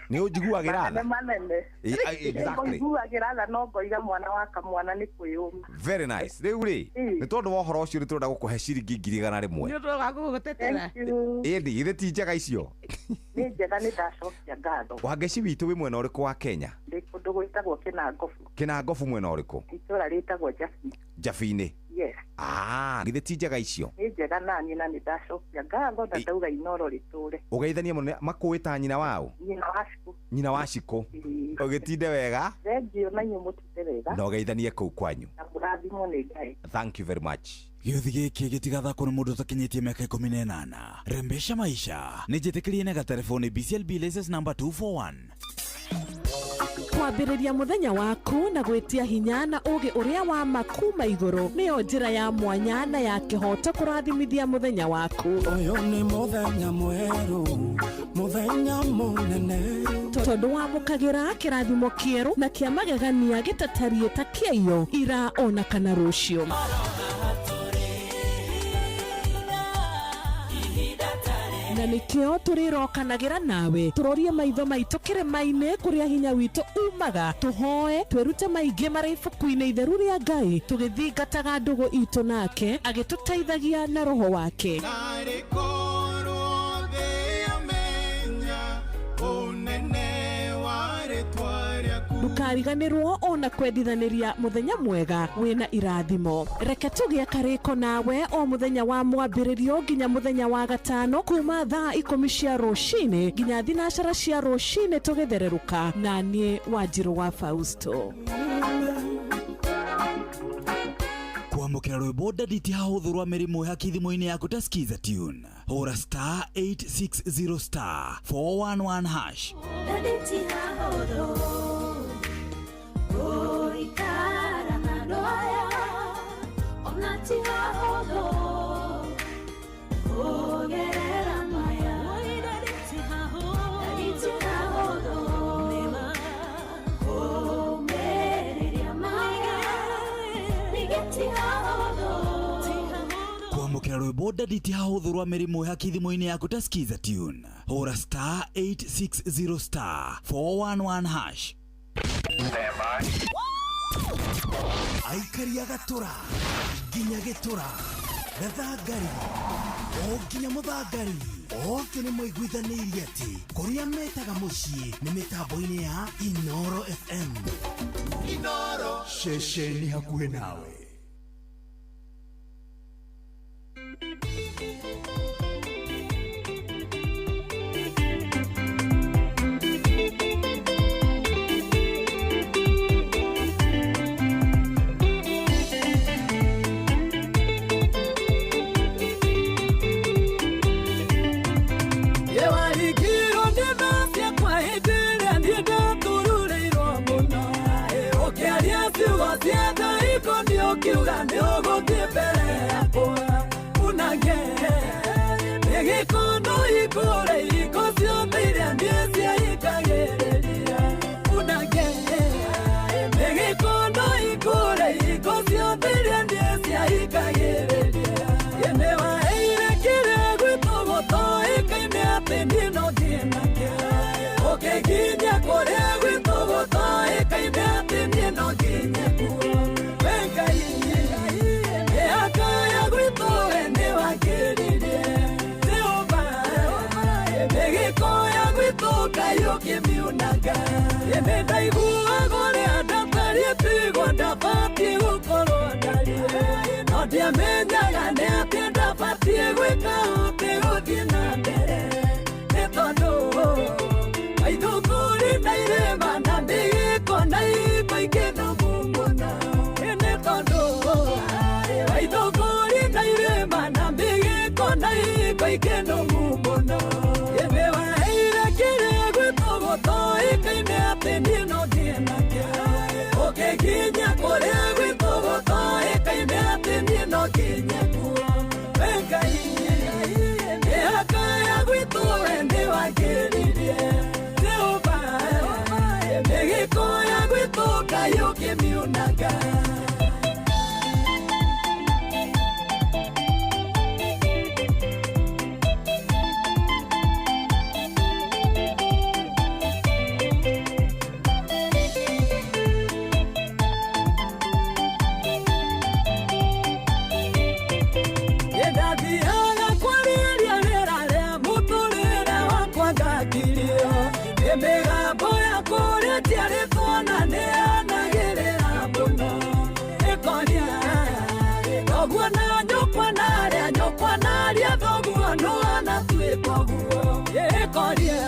Nĩ ũnjiguagĩra tha? Manene. Exactly. Ũnjiguagĩra tha no ngoiga mwana wa kamwana nĩ kwĩyũma. Very nice. Rĩu rĩ, nĩ tondũ wa ũhoro ũcio nĩ tũrenda gũkũhe ciringi 100,000. Nĩ ũndũ wa gũgũtetera. Ĩndĩ githĩ ti njega icio? Nĩ njega, nĩ ndacokia ngatho. Wangeci witũ wĩ mwena ũrĩkũ wa Kenya? Ndĩ kũndũ gwĩtagwo Kĩnangobu. Kĩnangobu mwena ũrĩkũ? Itũra rĩtagwo Jabi. Jabi-inĩ. Yes. Githĩ ti njega icio? Nĩ njega naniĩ na nĩ ndacokia ngatho na ndauga Inoro rĩtũre. Ũgeithanie mũno. Makũĩ ta nyina wao? Nyina wa Cikũ. Nyina wa Cikũ. Ũgĩtinde wega. Thengiũ na inyuĩ mũtinde wega. Na ũgeithanie kũu kwanyu. Na mũrathimwo nĩ Ngai. Thank you very much. Gĩũthi gĩkĩ gĩtigathakwo nĩ mũndũ ũtakinyĩtie mĩaka 18. Rembesha maisha. Nĩ njĩtĩkĩrie na gatelefoni BCLB license number 241. Kwambĩrĩria mũthenya waku na gwĩtia hinya na ũgĩ ũrĩa wa makuma igũrũ nĩyo njĩra ya mwanya na ya kĩhoto kũrathimithia mũthenya waku. Ũyũ nĩ mũthenya mwerũ, mũthenya mũnene, tondũ wamũkagĩra kĩrathimo kĩerũ na kĩa magegania gĩtatariĩ ta kĩaiyo ira ona kana rũciũ. Na nĩkĩo tũrĩrokanagĩra nawe tũrorie maitho maitũ kĩrĩma-inĩ kũrĩa hinya witũ umaga, tũhoe twĩrute maingĩ marĩ ibuku-inĩ itheru rĩa Ngai tũgĩthingataga ndũgũ itũ nake agĩtũteithagia na roho wake. Ndũkariganĩrwo ona kwendithanĩria mũthenya mwega wĩna irathimo. Reke tũgĩe karĩko nawe o mũthenya wa mwambĩrĩrio nginya mũthenya wa gatano kuma thaa 10 cia rũcinĩ nginya 9 cia rũcinĩ tũgĩthererũka na niĩ Wanjirũ wa Fausto. Kwamũkĩra rwĩmbo ndaditi hahũthũ rwa mĩrimũ haki thimũ-inĩ yaku ta Skiza tune. Hũra star 860 star 411 hash. Kwamũkĩra rwĩmbo ndaditi hahũthũ rwa mĩrimũ haki thimũ-inĩ yaku ta Skiza tune. Hũra star 860 star 411 hash. Aikaria gatũra nginya gĩtũra gathangari o nginya mũthangari. Othe nĩ maiguithanĩirie atĩ kũrĩa metaga mũciĩ nĩ mĩtambo-inĩ ya Inoro FM. Inoro ceceni hakuhĩ nawe. Yewarigirwo nĩ tha ciakwa hĩndĩ ĩrĩa niĩ ndatururĩirwo mũno. Ũkĩaria ciugo cia tha ikoniĩ ũkiuga nĩ ũgũthiĩ mbere yakwa. Unange mĩgĩkondo ikũre ihiko ciothe iria niĩ ciahingagĩrĩria. Unange mĩgĩkondo ikũre ihiko ciothe iria niĩ ciahingagĩrĩria. Ĩ nĩwaheire kĩrĩa gwitũ gũtoĩkaine atĩ niĩ no thiĩ nakĩo. Ũkĩnginyia kũrĩa gwitũ gũtoĩkaine atĩ niĩ no nginye kuo. We Ngai, mĩhaka ya gwitũ we nĩwakĩririe. Jehova, mĩgĩko ya gwitũ Ngai ũkĩmiunanga. Ĩ nĩndaiguaga ũrĩa ndatariĩ tiguo ndabatiĩ gũkorwo ndariĩ. No ndiamenyaga nĩ atĩa ndabatiĩ gwĩka hote gũthiĩ na mbere. Nĩ tondũ maithũngũri na irĩma na mĩgĩko na ihiko ingĩ nũmũ mũno. Ĩ nĩ tondũ maithũngũri na irĩma na mĩgĩko na ihiko ingĩ nũmũ mũno. Ĩ nĩwaheire kĩrĩa gwitũ gũtoĩkaine atĩ niĩ no thiĩ nakĩo. Ũkĩnginyia kũrĩa gwitũ gũtoĩkaine atĩ niĩ no nginye kuo. We Ngai, mĩhaka ya gwitũ we nĩwakĩririe. Jehova, mĩgĩko ya gwitũ Ngai ũkĩmiunanga. Ndathiaga kwarĩria rĩera rĩa mũtũrĩre wakwa ngakirio. Nĩ mĩgambo ya kũrĩa njiarĩtwo na nĩyanagĩrĩra mũno. Ĩkonia thoguo na nyũkwa na arĩa nyũkwa na arĩa thoguo nũ anatuĩka ũguo. Ĩkonia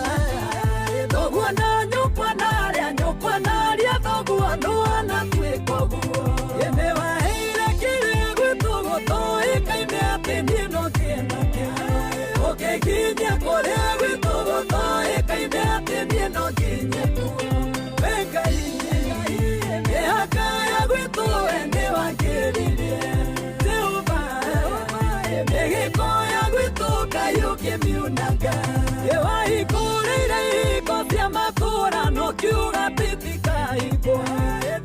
thoguo na nyũkwa na arĩa nyũkwa na arĩa thoguo nũ anatuĩka ũguo. Ĩ nĩwaheire kĩrĩa gwitũ gũtoĩkaine atĩ niĩ no thiĩ nakĩo. Ũkĩnginyia kũrĩa gwitũ gũtoĩkaine atĩ niĩ no nginye kuo. We Ngai, mĩhaka ya gwitũ we nĩwakĩririe. Jehova, mĩgĩko ya gwitũ Ngai ũkĩmiunanga. Ĩ wahingũrĩire ihiko cia matũũra na ũkiuga atĩ tikahingwo.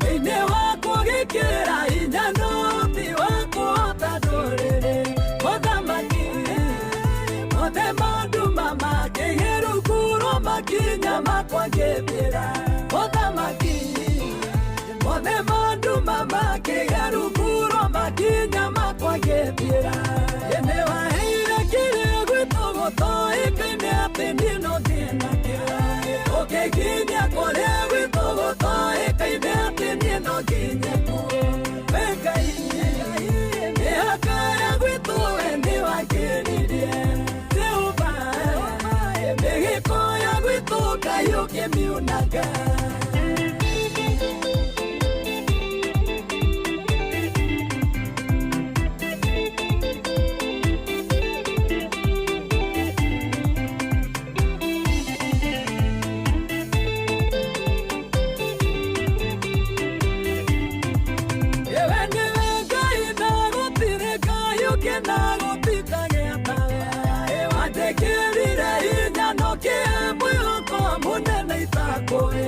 Thĩinĩ wakwa ũgĩkĩra hinya no ti wa kũhota ndũrĩrĩ. Mũthamaki, mothe manduma makĩgĩrugurwo makinya makwa ngĩthira. Mũthamaki, mothe manduma makĩgarugurwo makinya makwa ngĩthira. Ĩ nĩwaheire kĩrĩa gwitũ gũtoĩkaine atĩ niĩ no thiĩ nakĩo. Ũkĩnginyia kũrĩa gwitũ gũtoĩkaine atĩ niĩ no nginye kuo. We Ngai, mĩhaka ya gwitũ we nĩwakĩririe. Jehova, mĩgĩko ya gwitũ Ngai ũkĩmiunanga. Ewe nĩwe Ngai na gũtirĩ Ngai ũngĩ na gũtitagĩa tawe. Wanjĩkĩrire hinya na ũkĩhe mwĩhoko mũnene itakũĩ.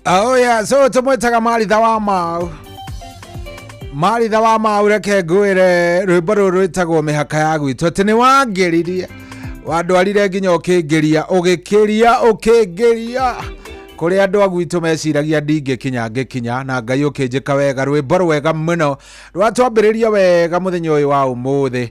Oh yeah, so tumwĩtaga Maritha wa Mau. Maritha wa Mau reke ngwĩre rwĩmbo rũrũ rwĩtagwo mĩhaka ya gwitũ atĩ nĩ wangĩririe wandwarire nginya ũkĩngĩria ũgĩkĩria ũkĩngĩria kũrĩa andũ a gwitũ meciragia ndingĩkinya ngĩkinya na Ngai ũkĩnjĩka wega rwĩmbo rwega mũno rwatwambĩrĩria wega mũthenya ũyũ wa ũmũthĩ.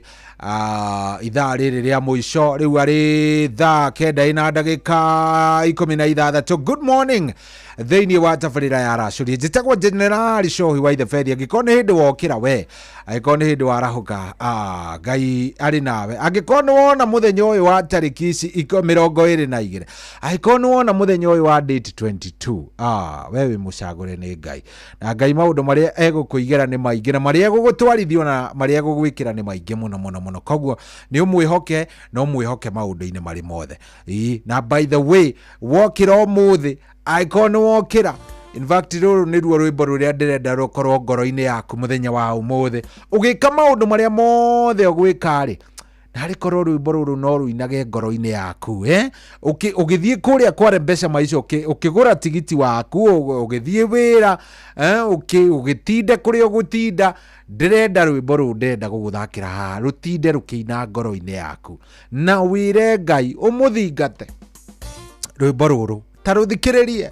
Ithaa rĩrĩ rĩa mũico rĩu arĩ thaa 9 na ndagĩka 16. Good morning thĩinĩ wa tabarĩra ya Racũria. Njĩtagwo General Shohi wa Itheberi. Angĩkorwo nĩ hĩndĩ wokĩra we, angĩkorwo nĩ hĩndĩ warahũka, Ngai arĩ nawe. Angĩkorwo nĩ wona mũthenya ũyũ wa tarĩki ici 22, angĩkorwo nĩ wona mũthenya ũyũ wa date 22, we wĩ mũcagũre nĩ Ngai. Na Ngai maũndũ marĩa egũkũigĩra nĩ maingĩ na marĩa egũgũtwarithia na marĩa egũgwĩkĩra nĩ maingĩ mũno mũno mũno. Koguo nĩ ũmwĩhoke na ũmwĩhoke maũndũ-inĩ marĩ mothe. Na by the way, wokĩra ũmũthĩ, angĩkorwo nĩ wokĩra, in fact rũrũ nĩruo rwĩmbo rũrĩa ndĩrenda rũkorwo ngoro-inĩ yaku mũthenya wa ũmũthĩ. Ũgĩka maũndũ marĩa mothe ũgwĩka rĩ, narĩ korwo rwĩmbo rũrũ no rũinage ngoro-inĩ yaku, ũgĩthiĩ kũrĩa kware mbeca maica, ũkĩgũra tigiti waku, ũgĩthiĩ wĩra, ũgĩtinda kũrĩa ũgũtinda, ndĩrenda rwĩmbo rũrũ ndĩrenda gũgũthakĩra haha rũtinde rũkĩina ngoro-inĩ yaku, na wĩre Ngai ũmũthingate rwĩmbo rũrũ ta rũthikĩrĩrie.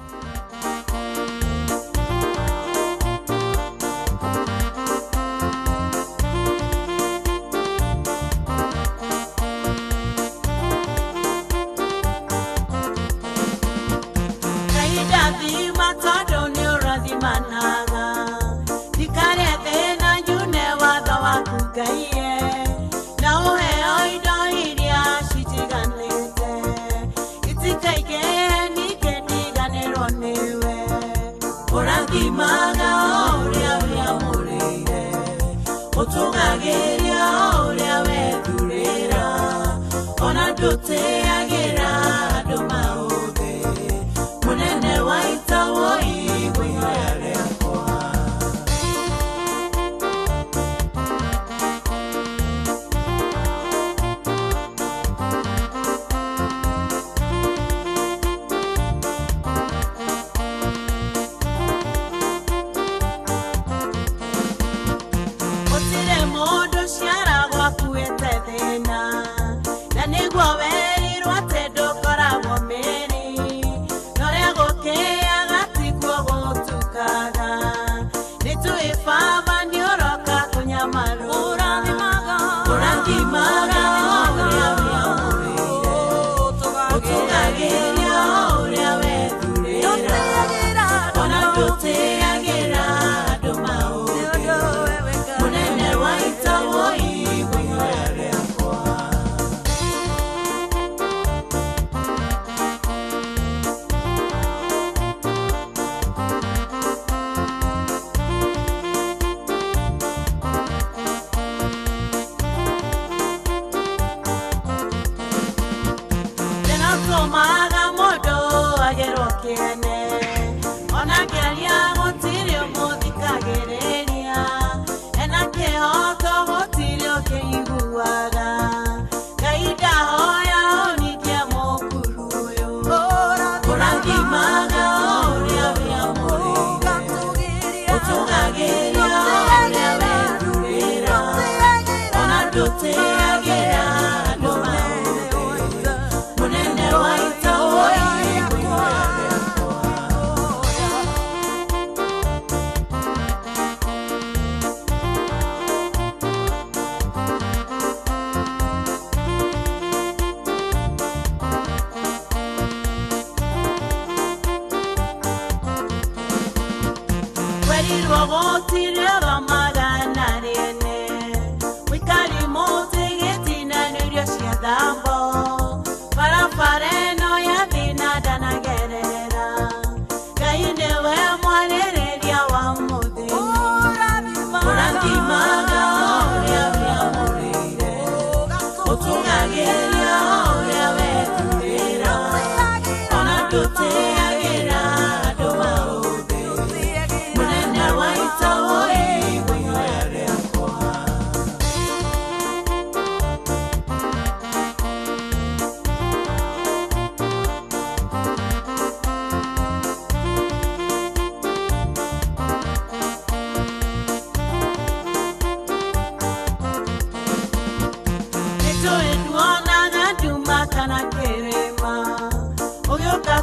Munene wa ita woi.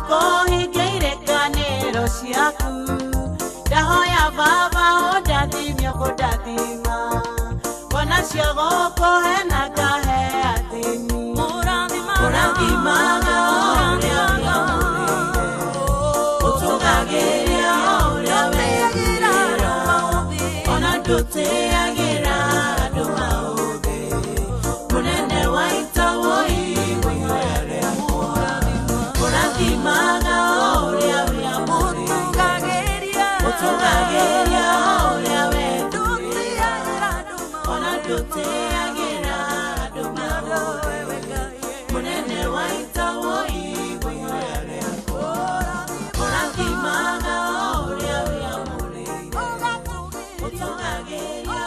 Kũhingia irĩkanĩro ciaku. Ndahoya Baba ũndathime ũkũndathima, ona cio gũkũhe na ngahe athĩni. Ũrathimaga ũrĩa wĩamũrĩire, ũtũgagĩria ũrĩa wĩthuurĩra, ona ndũtĩagĩra andũ maũthĩ. Mũnene wa ita woi ihoya rĩakwa. Ũrathimaga ũrĩa wĩamũrĩire, ũtũgagĩria ũrĩa wĩthuurĩra, ona ndũtĩagĩra andũ maũthĩ. Mũnene wa ita woi ihoya rĩakwa. Ũrathimaga ũrĩa wĩamũrĩire, ũtũgagĩria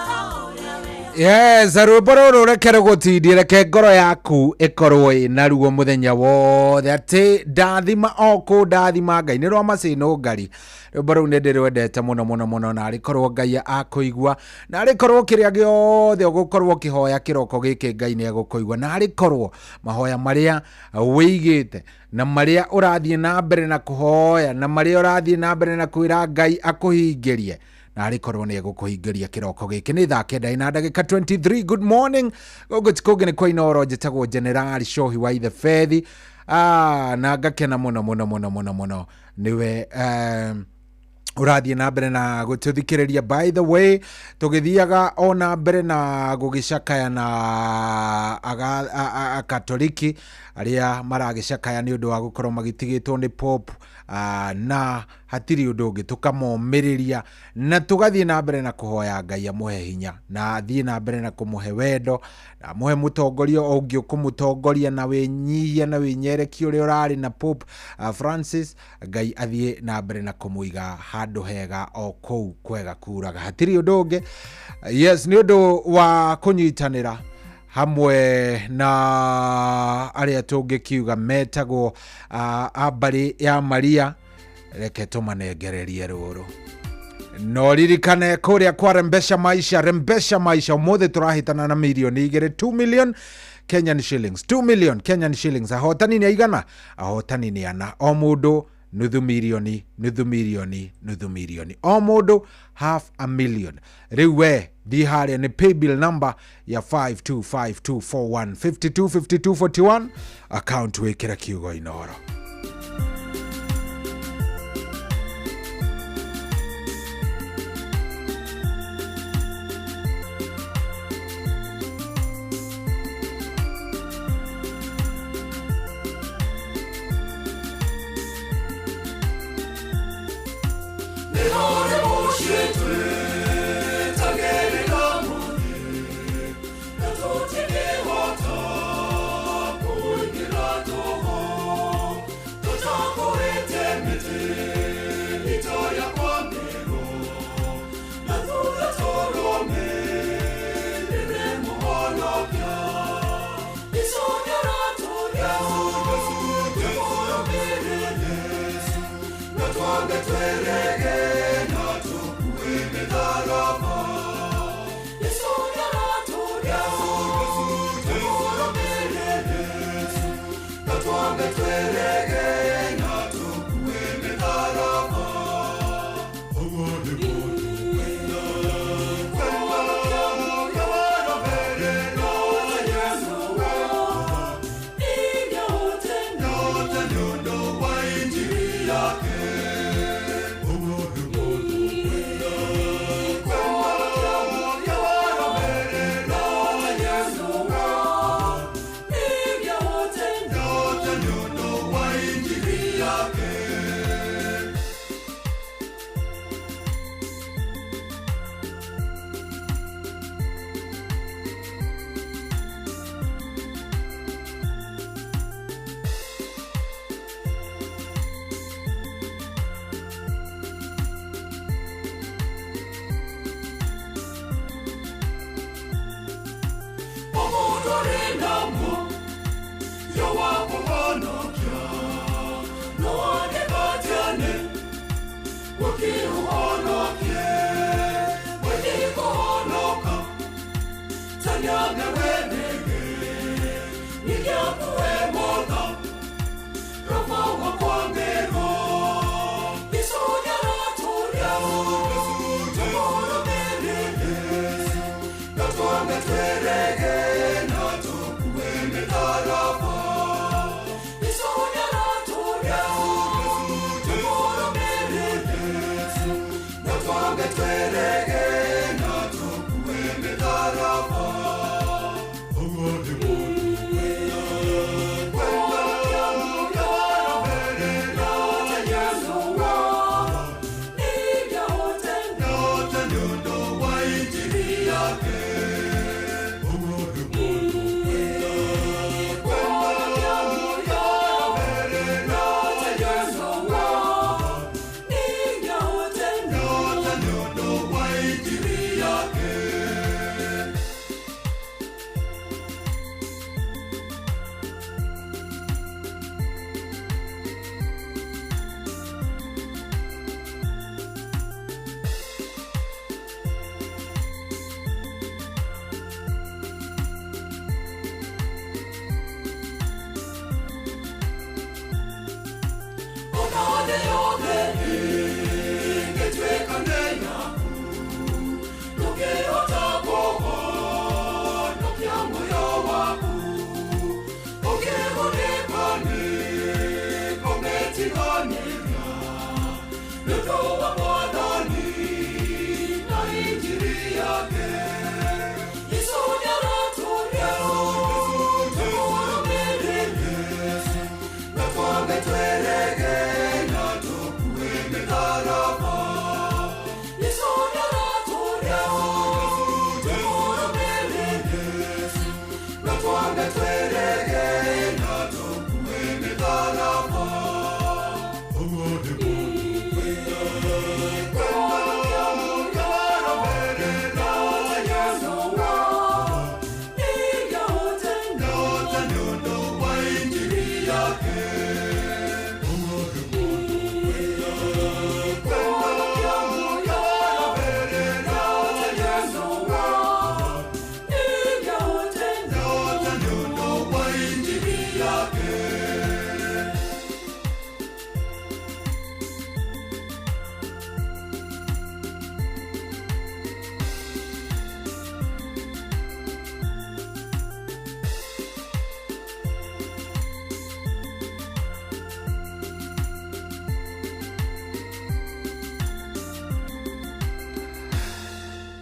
ũrĩa wĩthuurĩra. Yes, rwĩmbo rũrũ reke rũgũtindie, reke ngoro yaku ĩkorwo ĩna ruo mũthenya wothe, atĩ ndathima o kũ ndathima Ngai. Nĩ rwa Macĩnũ Ngari. Rwĩmbo rũu nĩ ndĩrwendete mũno mũno mũno, na arĩkorwo Ngai akũigua, na arĩkorwo kĩrĩa gĩothe ũgũkorwo ũkĩhoya kĩroko gĩkĩ Ngai nĩ egũkũigua, na arĩkorwo mahoya marĩa wĩigĩte na marĩa ũrathiĩ na mbere na kũhoya na marĩa ũrathiĩ na mbere na kwĩra Ngai akũhingĩrie, na arĩkorwo nĩ egũkũhingĩria kĩroko gĩkĩ. Nĩ thaa 9 na ndagĩka 23. Good morning. Gũkũ ti kũngĩ nĩ kwa Inooro. Njĩtagwo Generali Shohi wa Ithe Bethi. Na ngakena mũno mũno mũno mũno mũno nĩwe ũrathiĩ na mbere na gũtũthikĩrĩria. By the way, tũgĩthiaga o na mbere na gũgĩcakaya na akatoliki arĩa maragĩcakaya nĩ ũndũ wa gũkorwo magĩtigĩtwo nĩ Pope, na hatirĩ ũndũ ũngĩ, tũkamomĩrĩria na tũgathiĩ na mbere na kũhoya Ngai amũhe hinya na athiĩ na mbere na kũmũhe wendo na amũhe mũtongoria ũngĩ ũkũmũtongoria na wĩnyihia na wĩnyereki ũrĩa ũrarĩ na Pope Francis. Ngai athiĩ na mbere na kũmũiga handũ hega o kũu kwega kuraga. Hatirĩ ũndũ ũngĩ. Yes, nĩ ũndũ wa kũnyitanĩra hamwe na arĩa tũngĩkiuga metagwo a mbarĩ ya Maria, reke tũmanengererie rũrũ. No ririkane kũrĩa kwa Rembesha Maisha, Rembesha Maisha ũmũthĩ tũrahĩtana na mirioni igĩrĩ, 2 million Kenyan shillings, 2 million Kenyan shillings. Ahotani nĩ aigana? Ahotani nĩ ana. O mũndũ nuthu mirioni, nuthu mirioni, nuthu mirioni, o mũndũ half a million. Rĩu we thiĩ harĩa nĩ paybill number ya 525241 525241, account wĩkĩre kiugo Inooro.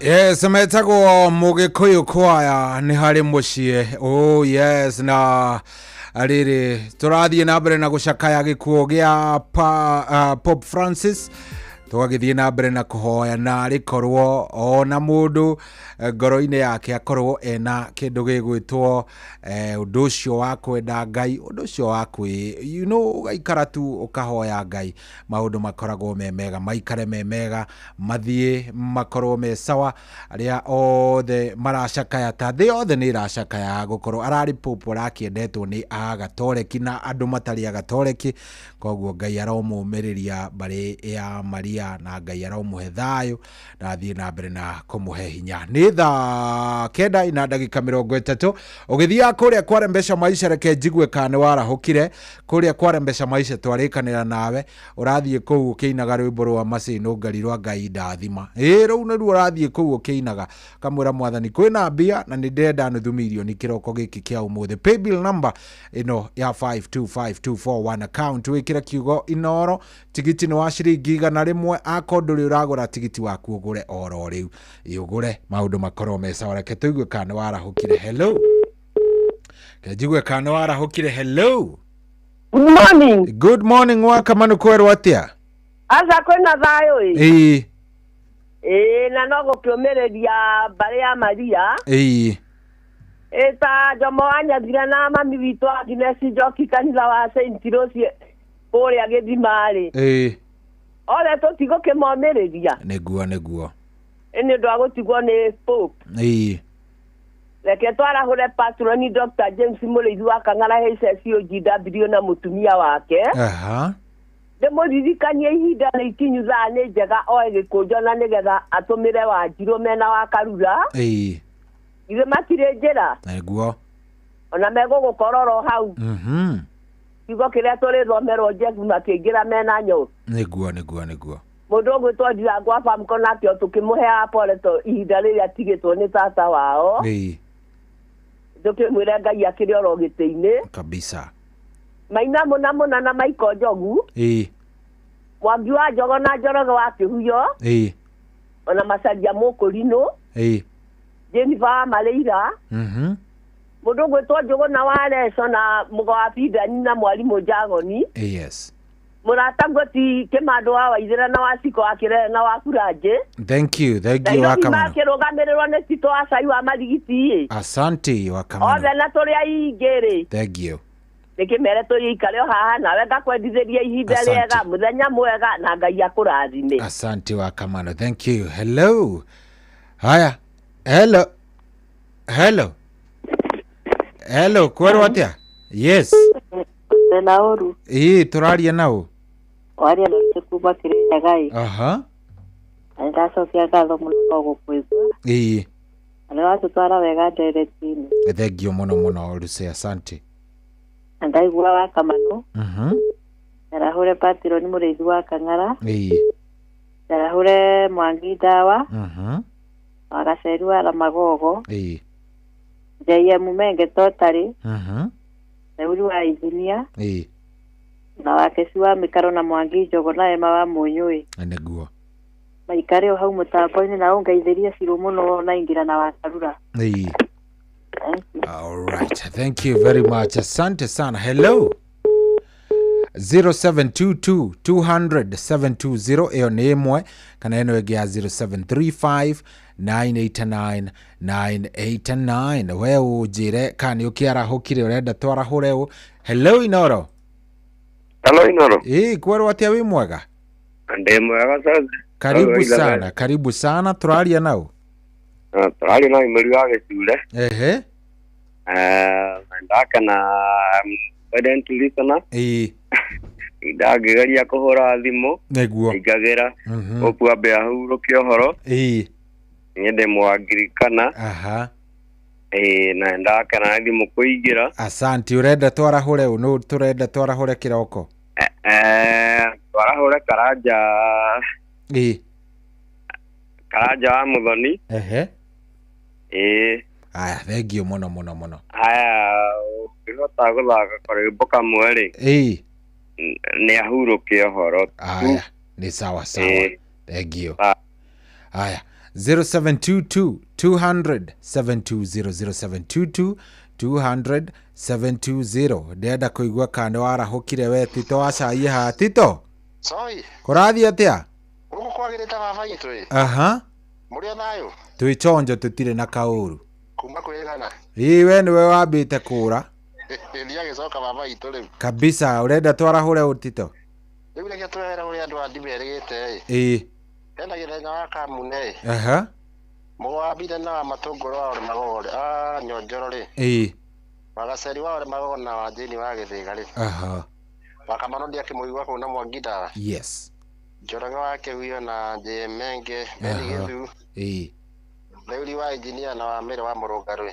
Yes, metagwo Mũgĩkũyũ kwaya nĩ harĩ mũciĩ. Oh yes, na rĩrĩ tũrathiĩ na mbere na gũcakaya gĩkuũ gĩa Pope Francis, tũgagĩthiĩ na mbere na kũhoya na rĩkorwo ona mũndũ ngoro-inĩ yake akorwo ena kĩndũ gĩgwĩtwo ũndũ ũcio wa kwenda Ngai, ũndũ ũcio wa kwĩ you know, ũgaikara tu ũkahoya Ngai, maũndũ makoragwo me mega, maikare me mega, mathiĩ makorwo me sawa. Arĩa othe maracakaya ta thĩ yothe nĩ ĩracakaya gũkorwo ararĩ Pope ũrakĩendetwo nĩ agatoreki na andũ matarĩ agatoreki, koguo Ngai aromũmĩrĩria mbarĩ ya Maria na Ngai aromũhe thayũ na athiĩ na mbere na kũmũhe hinya. Nĩ thaa 9:30 ũgĩthiaga kũrĩa kwarembesha maisha, reke njigue kana nĩ warahũkire kũrĩa kwarembesha maisha, twarĩkanĩra nawe ũrathiĩ kũu ũkĩinaga rwĩmbo rwa Mercy Nũngari rwa Ngai ndathima. Ĩĩ rũu nĩruo ũrathiĩ kũu ũkĩinaga, kamwĩra mwathani kwĩna mbia na nĩ ndĩrenda nuthu mirioni kĩroko gĩkĩ kĩa ũmũthĩ. Paybill number ĩno ya 525241 account, wĩkĩre kiugo Inoro, tigiti nĩ wa ciringi 100, akorwo ndũrĩ ũragũra tigiti waku ũgũre oro rĩu, ũgũre maũndũ makorwo me sawa. Reke tũigue kana nĩ warahũkire. Hello, kenjigue kana nĩ warahũkire. Hello, good morning. Good morning wakamanu, kwerwo atĩa? Aca kwĩna thayũ ĩ. Ĩĩ ĩĩ, na no gũkĩũmĩrĩria mbarĩ ya Maria. Ĩĩ ĩta Jomo wa Nyathira na mami witũ Agnes Njoki kanitha wa Saint Rose kũrĩa Gĩthima rĩ. Ĩĩ othe tũtigũkĩmomĩrĩria. Nĩguo nĩguo, nĩ ũndũ wa gũtigwo nĩ Pope. Ĩĩ reke twarahũre patroni Dr. James Mũrĩithi wa Kang'ara HSOGW na mũtumia wake. Aha, ndĩmũririkanie ihinda nĩ ikinyu, thaa nĩ njega oe gĩkũnjo na nĩgetha atũmĩre Wanjirũ mena wa Karura. Ĩĩ ithuĩ matirĩ njĩra. Nĩguo, ona megũgũkora oro hau. Kiugo kĩrĩa tũrĩthomerwo Jesu makĩingĩra mena nyũ. Nĩguo nĩguo nĩguo, mũndũ ũgwĩtwo Ndirango Famco nake o tũkĩmũheaga pole to ihinda rĩrĩa atigĩtwo nĩ tata wao. Ĩĩ tũkĩmwĩre Ngai akĩrĩ oro gĩtĩ-inĩ kabisa. Maina mũna mũna na Maiko Njogu. Ĩĩ Mwangi wa Njogo na Njoroge wa Kĩhuyo. Ĩĩ ona Macaria Mũkũrinũ. Ĩĩ Jennifer wa Marĩira. Mũndũ ũgwĩtwo Njũgũna wa Leso na Mũgo wa Bindani na mwarimũ Njagoni. Yes, mũrata Ngoti Kĩmandũ wa Waithĩra na wa Ciko wa Kĩrere na wa Kuranjĩ. Thank you, thank you wakamano. Makĩrũgamĩrĩrwo nĩ Tito wa Cai wa Marigiti ĩ. Asante wakamano. Othe na tũrĩ aingĩ rĩ. Thank you. Ndĩkĩmere tũgĩikare o haha nawe ngakwendithĩria ihinda rĩega, mũthenya mwega na Ngai akũrathime. Asante wakamano. Thank you. Hello. Haya. Hello. Hello. Hello, kwerwo atĩa? Yes. Na ũru. Ĩĩ tũraria nao. Waria na kuma Kĩrĩnyaga ĩ. Aha. Na nĩndacokia ngatho mũno no gũkũigua. Ĩĩ. Na nĩwatũtwara wega ndereti-inĩ. Thank you mũno mũno Lucy, asante. Na ndaigua wa Kamanu. Ndarahũre patroni Mũrĩithi wa Kang'ara. Ĩĩ. Ndarahũre Mwangi Ndawa. Wa Gaceri wa Ramagogo. Ĩĩ. JM Menge Totari. Theuri wa Injinia. Ĩĩ. Na wakeci wa mĩkaro na Mwangi Njogo na Ema wa Mũnyũĩ. Nĩguo. Maikare o hau mũtambo-inĩ na ũngeithĩrie Cirũ mũno na ingĩra na Wakarura. Ĩĩ. All right. Thank you very much. Asante sana. Hello. 0722 200 720 ĩyo nĩ ĩmwe kana ĩno ĩngĩ ya 0735 989 989. We ũnjĩre kana nĩ ũkĩarahũkire, ũrenda twarahũre ũ. Hello, Inoro. Hello, Inoro. Ĩĩ, kwerwo atĩa, wĩ mwega? Ndĩ mwega sasa. Karibu Hello, sana, karibu sana. Tũraria nau? Tũraria na Imeri wa Gĩcure. Ehe. Ndakena, ardent listener. Ndangĩgeria kũhũra thimũ. Nĩguo. Ingagĩra. Ũkua ambe ahurũke ũhoro. Niĩ ndĩ Mwangirikana. Ĩĩ, na ndakena nĩ thimũ kũingĩra. Asante. Ũrenda twarahũre ũ? Nũ tũrenda twarahũre kĩroko? Twarahũre Karanja. Karanja wa Mũthoni. Ĩĩ. Aya, thank you mũno mũno mũno. Haya, ũngĩhota gũthaka karwĩmbo kamwe rĩ, nĩ ahurũke ũhoro. Aya, nĩ sawa sawa. Thank you. Aya, 0722 200 720, 0722 200 720. Ndĩrenda kũigua kana nĩ warahũkire we. Tito wa cai haha. Tito. Sorry. Kũrathiĩ atĩa? Gũkũ kwagĩrĩte baba itũ ĩ. Mũrĩ o thayũ? Twĩ chonjo, tũtirĩ na kaũru. Kuma kwĩgana. Ĩĩ, we nĩwe wambĩte kũra. Ndiagĩcoka baba itũ rĩu. Kabisa. Ũrenda twarahũre ũ, Tito? Rĩu reke twehere ũrĩa andũ a ndimerĩgĩte ĩ. Hena gĩthenya wa Kamune ĩ. Mũgwambire na wa Matũngũrũ wa Ũrĩmagogo rĩ. Ah, Nyonjoro rĩ. Wagaceri wa Ũrĩmagogo na wa Jane wa Gĩthĩga rĩ. Wakamano ndiakĩmũigua kũu na Mwangi Ndara. Njoroge wa Kĩhuyo na Njemenge Beni Gĩthu. Theuri wa Engineer na wa Mĩrĩ wa Mũrũngarũ.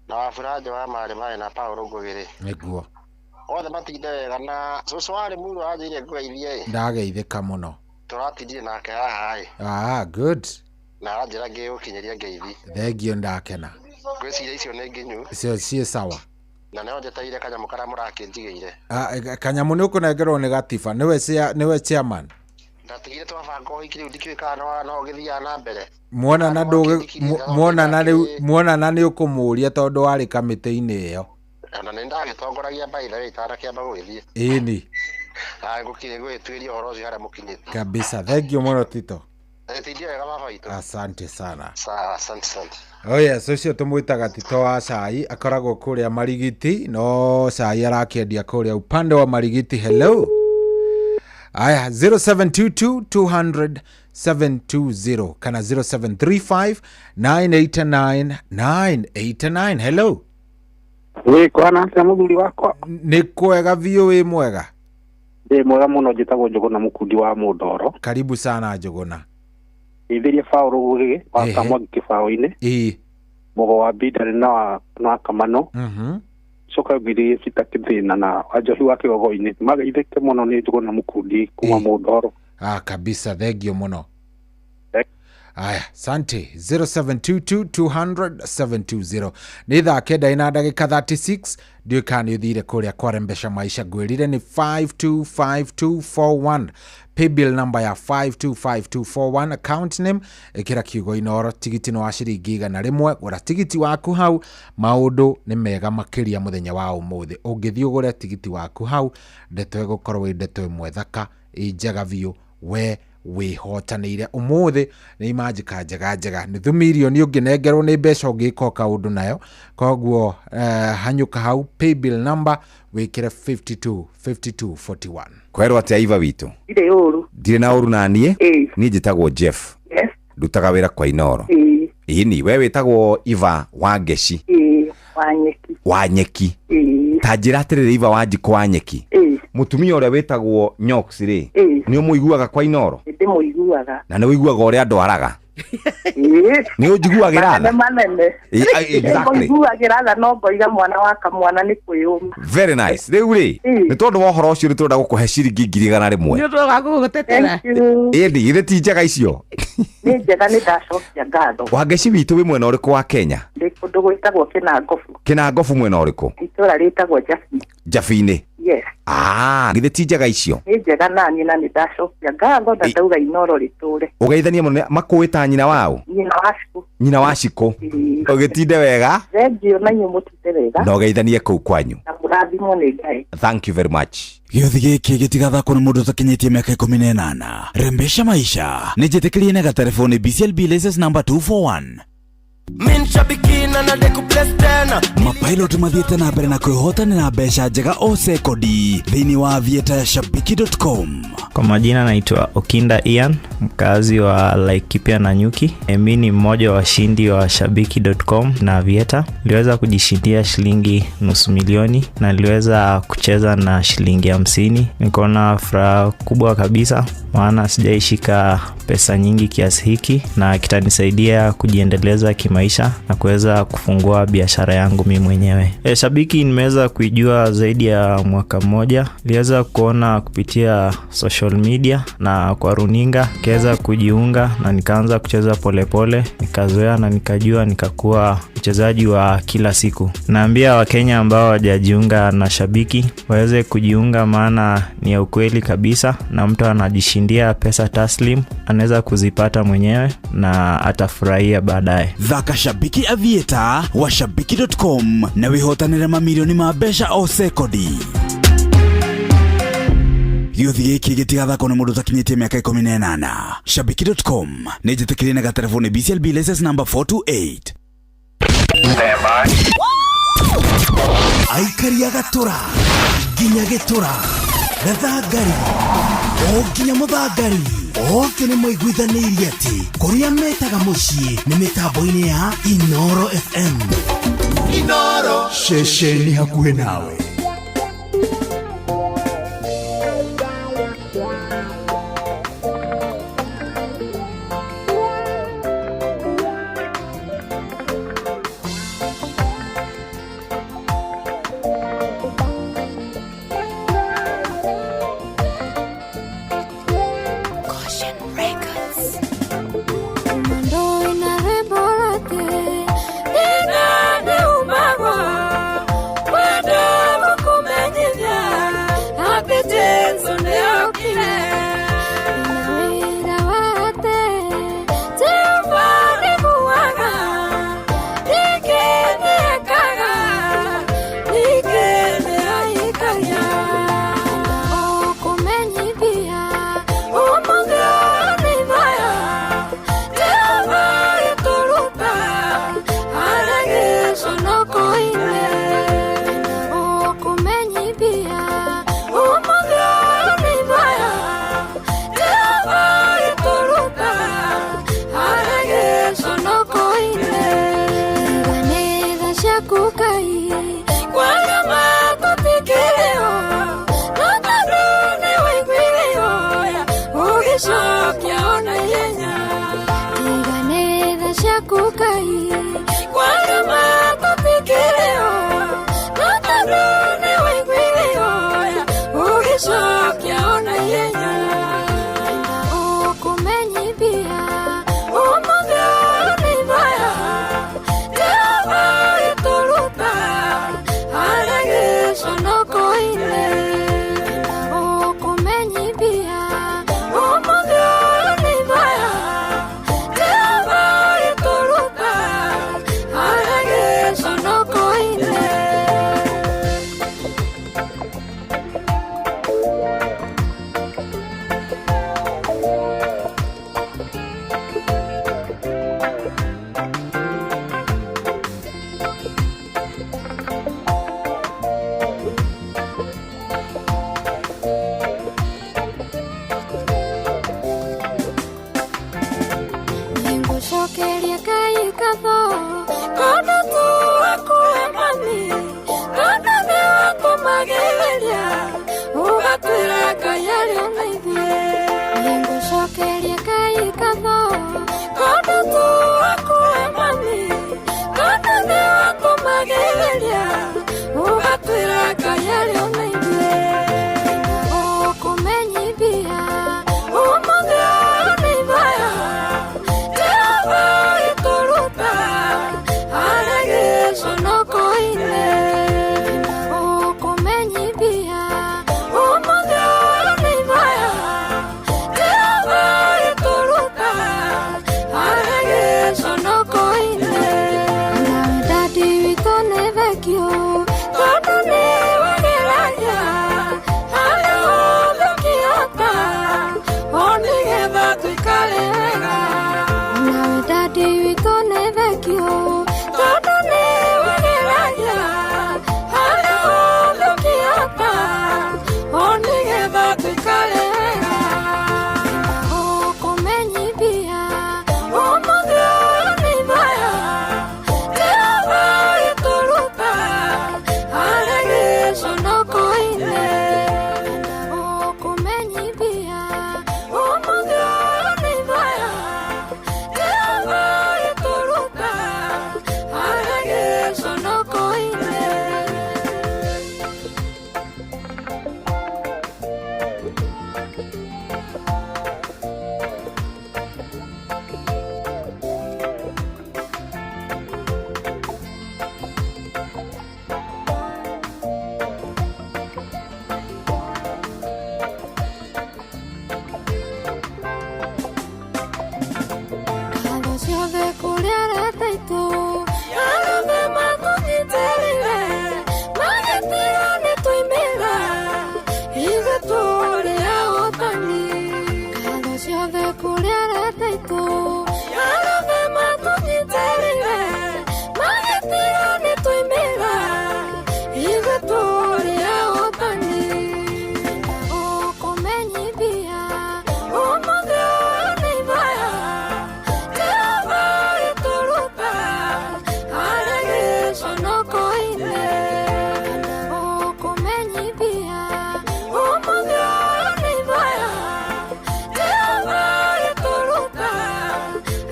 Na wa Buranjo wa Marĩ Marĩ na Paũlũ Ngũgĩrĩ. Nĩguo. Othe matinde wega na cũcũ warĩ mũrũ anjĩire ngũgeithie ĩ. Ndageithĩka mũno. Tũratindire nake haha ĩ. Ah, good. Na aranjĩra ngĩgũkinyĩria ngeithi. Thank you, ndakena. Ngwĩciria icio nĩ nginyu. Icio ciĩ sawa. Na no njetereire kanyamũ karĩa mũrakĩnjigĩire. Ah, kanyamũ nĩ ũkũnengerwo nĩ gatiba, nĩwe chairman. Ndatigire twabanga ũhiki, rĩu ndikĩũĩ kana no ũgĩthiaga na mbere. Muonana ndũgĩ muonana rĩu, muonana nĩ ũkũmũria tondũ warĩ kamĩtĩ-inĩ ĩyo. Ona nĩ ndagĩtongoragia by the way itanakĩamba gũgĩthiĩ. Ĩni. Na ngũkinyĩ gũgĩtuĩria ũhoro ũcio harĩa mũkinyĩte. Kabisa. Thank you mũno, Tito. Tindia wega baba itũ. Asante sana. Sawa, asante asante. Oh yes, ũcio tũmwĩtaga Tito wa cai, akoragwo kũrĩa Marigiti, no cai arakĩendia kũrĩa upande wa Marigiti. Hello. Aya, 0722 200 720 kana 0735 989 989. Hello. Wĩ kwana atĩa mũthuri wakwa? Nĩ kwega biũ, wĩ mwega? Ndĩ mwega mũno, njĩtagwo Njũgũna Mũkundi wa Mũndoro. Karibu sana, Njũgũna. Geithĩria Paũlũ Gũgĩ wa Kamwangi kĩbaũ-inĩ. Mũgo wa Bidari na wa Kamano. Coka ngwĩrĩrie Peter Kĩthĩna na Wanjohi wa Kĩgogo-inĩ. Mageithĩke mũno, nĩ Njũgũna Mũkundi kuma Mũndoro. Ah, kabisa, thank you mũno. Aya, sante. 0722 200 720. Nĩ thaa 9 ina ndagĩka 36. Ndiũĩ kana nĩ ũthire kũrĩa kwarembesha maisha. Ngwĩrire nĩ 525241, paybill number ya 525241, account name ĩkĩra kiugo Inoro. Tigiti nĩ wa ciringi 100. Gũra tigiti waku hau, maũndũ nĩ mega makĩria mũthenya wa ũmũthĩ. Ũngĩthiĩ ũgũre tigiti waku hau, ndeto ĩgũkorwo ĩ ndeto ĩmwe thaka, ĩ njega biũ. We wĩhotanĩire ũmũthĩ nĩ imanjĩka njega njega, nĩ thu mirioni ũngĩnengerwo nĩ mbeca ũngĩka o kaũndũ nayo. Koguo hanyũka hau, paybill number wĩkĩre 52 52 41. Kwerwo atĩa, Iva witũ? Ndirĩ ũru. Ndirĩ na ũru naniĩ. Niĩ njĩtagwo Jeff. Ndutaga wĩra kwa Inoro. Ĩni, we wĩtagwo Iva wa Ngeci? Ĩĩ, wa nyeki. Wa nyeki. Ta njĩra atĩrĩrĩ, Iva wa Njikũ wa nyeki, mũtumia ũrĩa wĩtagwo Nyox rĩ, nĩ ũmũiguaga kwa Inoro? Nĩndĩmũiguaga. Na nĩ ũiguaga ũrĩa andwaraga? Nĩ ũnjiguagĩra Manene tha? Manene. Exactly. Nĩngũiguagĩra tha, no ngoiga mwana wa kamwana nĩ kwĩyũma. Very nice. Rĩu rĩ, nĩ tondũ wa ũhoro ũcio nĩ tũrenda gũkũhe ciringi 100,000. Nĩ ũndũ wa gũgũtetera. Ĩndĩ githĩ ti njega icio? Nĩ njega, nĩ ndacokia ngatho. Wangeci witũ, wĩ mwena ũrĩkũ wa Kenya? Ndĩ kũndũ gwĩtagwo Kĩnangobu. Kĩnangobu mwena ũrĩkũ? Itũũra rĩtagwo Jabi. Jabi-inĩ. Yes. Ah, githĩ ti njega icio? Nĩ njega naniĩ na nĩ ndacokia ngatho na ndauga Inoro rĩtũre. Ũgeithanie mũno makũĩ ta nyina wao? Nyina wa Cikũ. Nyina wa Cikũ. Ũgĩtinde wega. Thengiũ na inyuĩ mũtinde wega. Na ũgeithanie kũu kwanyu. Na mũrathimwo nĩ Ngai. Thank you very much. Gĩothi gĩkĩ gĩtigathakwo nĩ mũndũ ũtakinyĩtie mĩaka 18. Rembesha maisha. Nĩ njĩtĩkĩrie na gatelefoni BCLB license number 241. Min shabiki na na deku bless tena. Mapilot mathiĩte na mbere na kwĩhotanĩra mbeca njega o sekondi thĩinĩ wa Aviator ya shabiki.com. Kwa majina naitwa Okinda Ian, mkazi wa Laikipia na Nyuki. Mimi ni mmoja wa washindi wa shabiki.com na Aviator. Niliweza kujishindia shilingi 500,000 na niliweza kucheza na shilingi 50. Nikaona furaha kubwa kabisa, maana sijaishika pesa nyingi kiasi hiki, na kitanisaidia kujiendeleza kimaisha na kuweza kufungua biashara yangu mimi mwenyewe. Shabiki nimeweza kuijua zaidi ya mwaka mmoja. Niliweza kuona kupitia social media na kwa runinga, nikaweza kujiunga na nikaanza kucheza polepole, nikazoea na nikajua, nikakuwa mchezaji wa kila siku. Naambia Wakenya ambao hawajajiunga na Shabiki waweze kujiunga, maana ni ya ukweli kabisa, na mtu anajishindia pesa taslim, anaweza kuzipata mwenyewe na atafurahia baadaye. Thaka Shabiki Aviator wa shabiki.com na wĩhotanĩre mamirioni ma mbeca o sekondi. Gĩothi gĩkĩ gĩtigathakwo nĩ mũndũ ũtakinyĩtie mĩaka 18. Shabiki.com nĩ njĩtĩkĩrie na gatelefoni BCLB license number 428. Aikaria gatũra nginya gĩtũra gathangari o nginya mũthangari othe nĩ maiguithanĩirie atĩ kũrĩa metaga mũciĩ nĩ mĩtambo-inĩ ya Inoro FM. Inoro ceceni hakuhĩ nawe. Wenda thank you tondũ nĩ wageragia harĩa hothe ũkĩhota o nĩgetha tũikare wega. Nawe dadi witũ nĩ thank you tondũ nĩ wageragia harĩa hothe ũkĩhota o nĩgetha tũikare wega. Ũkũmenyithia ũmũthĩ ũyũ nĩ ithaya Jehova agĩtũruta harĩa gĩconoko-inĩ. Ũkũmenyithia ũmũthĩ ũyũ nĩ ithaya Jehova agĩtũruta harĩa gĩconoko-inĩ. Ngatho ciothe kũrĩ arata aitũ arĩa matũnyitĩrĩire magĩtiga nĩtwoimĩra ithuĩ tũrĩ ahotani. Ngatho ciothe kũrĩ arata aitũ arĩa matũnyitĩrĩire magĩtiga nĩtwoimĩra ithuĩ tũrĩ ahotani. Ũkũmenyithia ũmũthĩ ũyũ nĩ ithaya Jehova agĩtũruta harĩa gĩconoko-inĩ. Ũkũmenyithia ũmũthĩ ũyũ nĩ ithaya Jehova agĩtũruta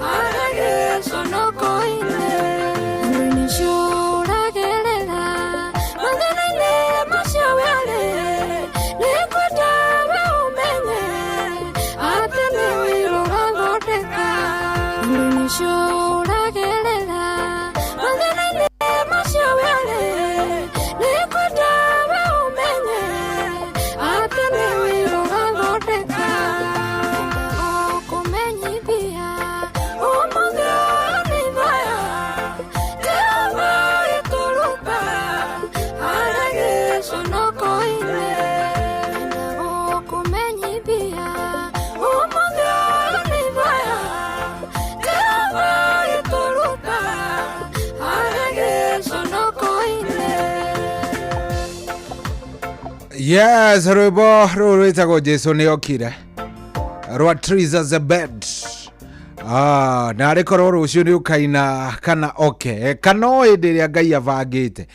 harĩa gĩconoko-inĩ. Andũ nĩcio ũragerera mathĩna-inĩ macio werĩ nĩngwenda we ũmenye atĩ nĩ wĩra ũrathondeka. Andũ nĩcio ũragerera mathĩna-inĩ macio werĩ nĩngwenda we ũmenye atĩ nĩ wĩra ũrathondeka. Ũkũmenyithia ũmũthĩ ũyũ nĩ ithaya Jehova agĩtũruta harĩa gĩconoko-inĩ. Ũkũmenyithia ũmũthĩ ũyũ nĩ ithaya Jehova agĩtũruta harĩa gĩconoko-inĩ. Yes, rwĩmbo rũrũ rwĩtagwo Jesu nĩ okire rwa Triza Zebed. Na arĩ korwo rũciũ nĩ ũkaina kana oke kana o hĩndĩ ĩrĩa Ngai abangĩte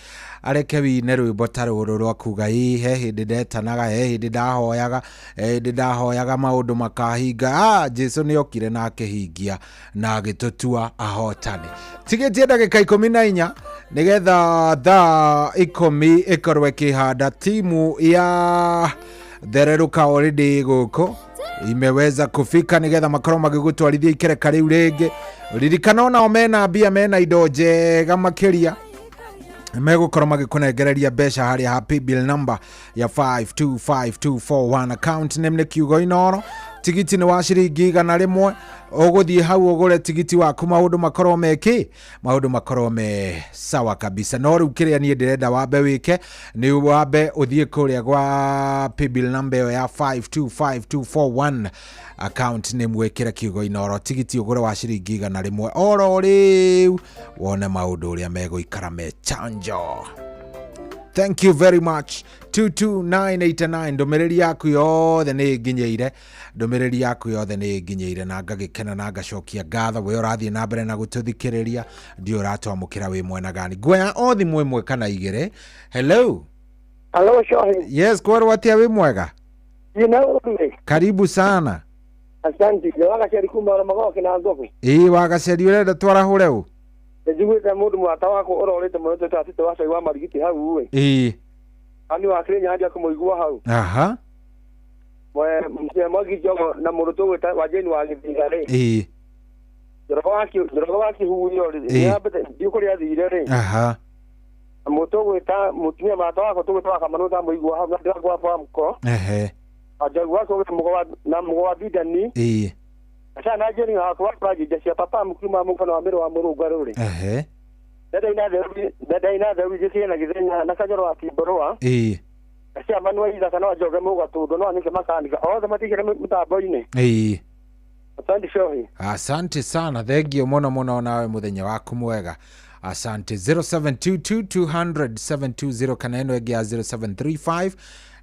areke wine rwĩmbo ta rũrũ rwa kuga ĩ he hĩndĩ ndetanaga, he hĩndĩ ndahoyaga, he hĩndĩ ndahoyaga maũndũ makahinga. Jesu nĩ okire na akĩhingia na agĩtũtua ahotani. Tigĩtie ndagĩka 14 nĩgetha thaa 10 ĩkorwo ĩkĩhanda. Timu ya Thererũka already gũkũ imeweza kufika nigetha makorwo magĩgũtwarithia ikereka rĩu rĩngĩ. Ririkana onao mena mbia, mena indo njega makĩria megũkorwo magĩkũnengereria mbeca harĩa ha paybill number ya 525241 account name nĩ kiugo Inooro. Tigiti nĩ wa ciringi 100. Ũgũthiĩ hau ũgũre tigiti waku, maũndũ makorwo mekĩ, maũndũ makorwo me sawa kabisa. No rĩu kĩrĩa niĩ ndĩrenda wambe wĩke nĩ wambe ũthiĩ kũrĩa gwa paybill number ĩyo ya 525241 account name wĩkĩre kiugo Inooro, tigiti ũgũre wa ciringi 100 oro rĩu wone maũndũ ũrĩa megũikara me chanjo. Thank you very much. 22989 ndũmĩrĩri yaku yothe nĩ nginyeire, ndũmĩrĩri yaku yothe nĩ nginyeire na ngagĩkena na ngacokia ngatho. We ũrathiĩ na mbere na gũtũthikĩrĩria, ndiũ ũratwamũkĩra wĩ mwena gani. Nguoya o thimũ ĩmwe kana igĩrĩ. Hello. Hello, Shohi. Yes, kwerwo atĩa wĩ mwega? Karibu sana. Asante. Wagaceri kuma Magoke na Ngogo. Ĩĩ wagaceri ũrenda twarahũre ũ? Njiguĩte mũndũ mũrata wakwa ũrorĩte mũno tũtatĩte wa cai wa marigiti hau ĩ. Ĩĩ. Ani wa Kenya ndia kũmũigua hau. Aha. Mwe Mwangi Njogo na mũndũ tũgwĩta wa Jane wa Gĩthiga rĩ. Ĩĩ. Njoroge wa Kĩhurio rĩ. Nĩambĩte ndiũ kũrĩa athire rĩ. Aha. Mũndũ tũgwĩta mũtumia mũrata wakwa tũgwĩta wa Kamanũ ndamũigua hau na ndĩragwa kwa mũko. Ehe. Anjagu wakwa na mũgo wa Bidani. Ĩĩ. Aca na Jane wakwa wa cia papa mũkiuma mũkano wa mĩrũ wa mũrũngarũ rĩ. Ehe. Ndaina theru njĩkĩre na gĩthenya na kanyoro wa Kimborũa. Ĩĩ. Acia Manuel Ithaka no Njoge Mũgatũndũ no Anike Makanika othe matigire mũtambo-inĩ. Ĩĩ. Asante Shohi. Asante sana, thengio mũno mũno, nawe mũthenya waku mwega. Asante. 0722 200 720 kana ĩno ĩngĩ ya 0735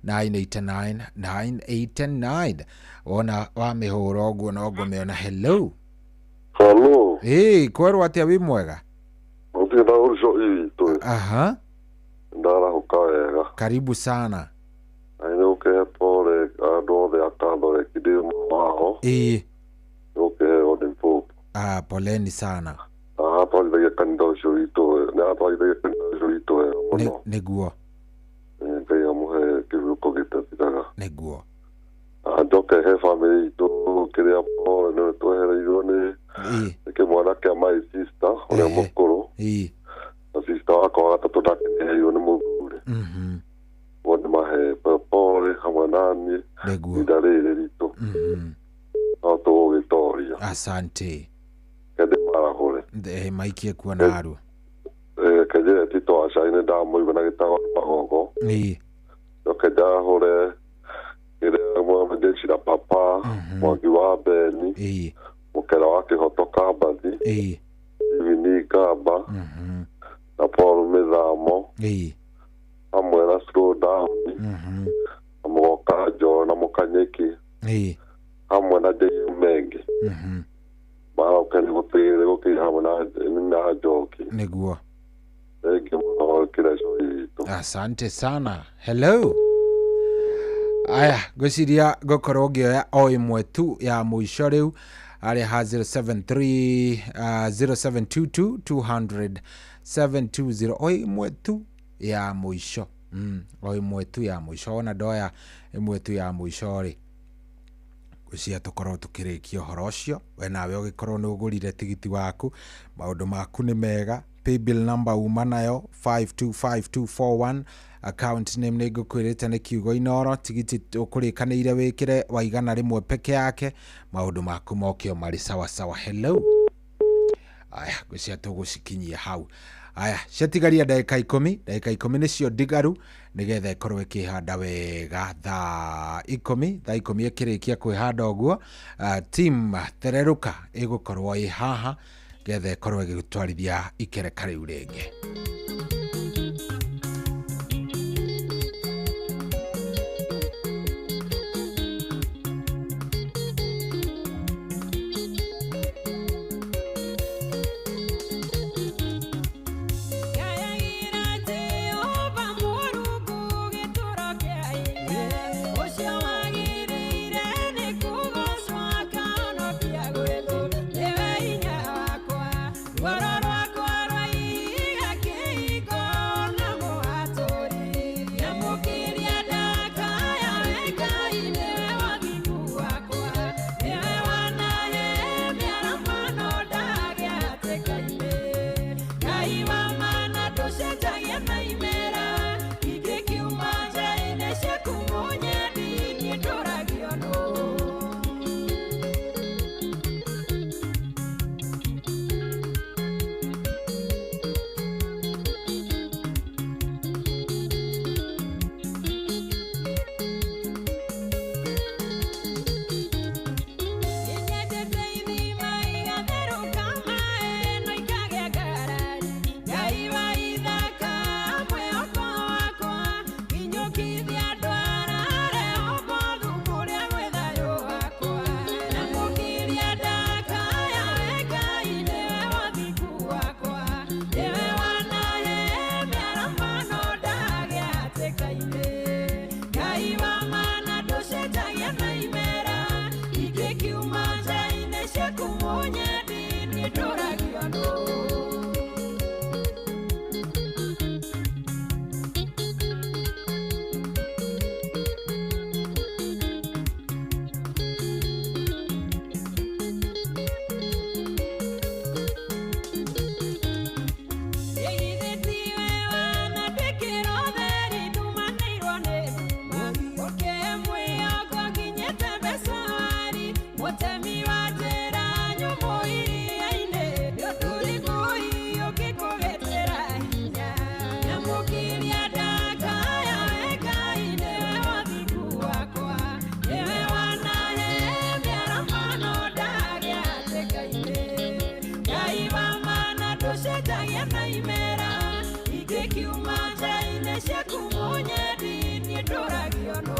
989 989. Wona wamĩhũra ũguo no ngũmĩona. Hello. Hello. Ĩĩ, kwerwo atĩa, wĩ mwega? Gũtirĩ na ũru Shohi witũ. Aha. Ndarahũka wega. Karibu sana. Na nĩ ũkĩhe pole andũ othe a Catholic ndĩ ũmwe wao. Ĩĩ. Nĩ ũkĩheo nĩ Pope. Ah, poleni sana. Atwarithagia kanitha ũcio witũ, nĩ atwarithagia kanitha ũcio witũ wega mũno. Nĩguo. Ngai amũhe kĩhurũko gĩtathiraga. Nĩguo. Njoke he famĩlĩ itũ kĩrĩa pole nĩ twehereirwo nĩ kĩmwana kĩa my sister ũrĩa mũkũrũ. Ĩĩ. Na sister wakwa wa gatatũ nake nĩaheirwo nĩ mũthuri. Ũguo nĩ mahe pole hamwe na niĩ. Nĩguo. Ihinda rĩrĩ ritũ. No tũgũgĩtoria. Asante. Kende marahũre. Maikie kuo narua. Kenjĩre Tito wa Cai nĩ ndamũigua na gĩtagwo Magogo. Ĩĩ. Njoke njarahũre kĩrĩa jeshi la papa, Mwangi wa Beni. Ĩĩ. Mũkera wa Kĩhoto Kambathi. Ĩĩ. Stephen Ngamba. Na Paul Mĩthamo. Ĩĩ. Hamwe na Slow Down. Na Mũgoka Njoro na Mũkanyĩki. Ĩĩ. Hamwe na J Mengi. Marauke nĩ gũkĩra hamwe na Njoki. Nĩguo. Thengiũ mũno kĩrĩa Shohi witũ. Asante sana. Hello. Aya, ngwĩciria ngũkorwo ngĩoya o ĩmwe tu ya mũico rĩu arĩa ha 073 0722 200 720, o ĩmwe tu ya mũico. O ĩmwe tu ya mũico. Ona ndoya ĩmwe tu ya mũico rĩ, ngwĩciria tũkorwo tũkĩrĩkia ũhoro ũcio. We nawe ũgĩkorwo nĩ ũgũrire tigiti waku, maũndũ maku nĩ mega. Paybill number uma nayo 525241, account name nĩ ngũkwĩrĩte nĩ kiugo Inoro. Tigiti ũkũrĩkanĩire wĩkĩre wa 100 peke yake, maũndũ maku mokio marĩ sawa sawa. Hello. Aya, ngwĩciria tũgũcikinyia hau. Aya, ciatigaria ndagĩka 10, ndagĩka 10 nĩcio ndigaru nĩgetha ĩkorwo ĩkĩhanda wega thaa 10, thaa 10 ĩkĩrĩkia kwĩhanda ũguo, team Tererũka ĩgũkorwo ĩ haha getha ĩkorwo ĩgĩtwarithia ikereka rĩu rĩngĩ. Ngoro rwakwa rwa ihiga kĩhingo. Ingĩkiuma nja-inĩ ciaku mũnyendi niĩ ndũragio nũ.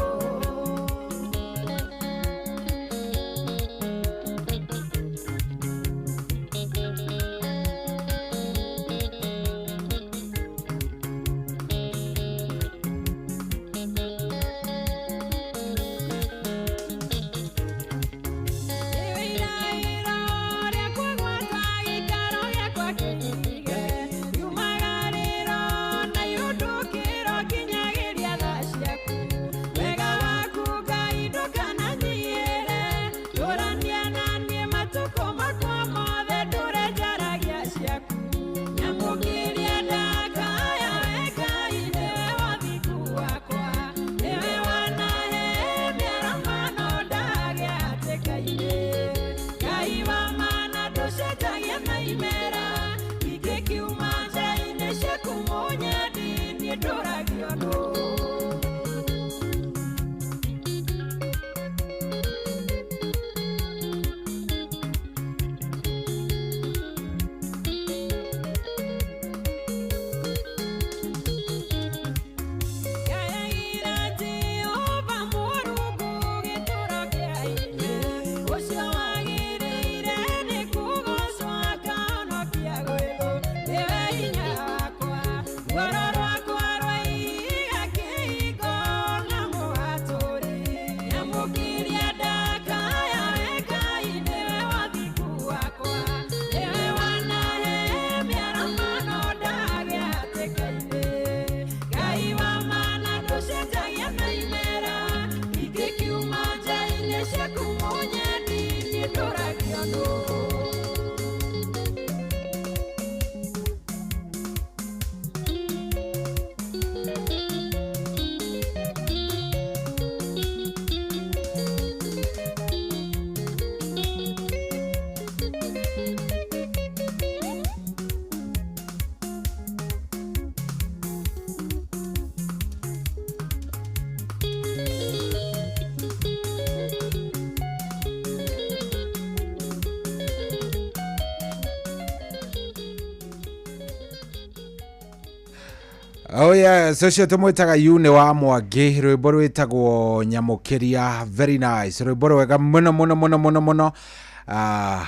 Oh yes, ũcio tũmwĩtaga Yune wa Mwangi, rwĩmbo rwĩtagwo Nyamũkĩria, very nice, rwĩmbo rwega mũno mũno mũno mũno mũno.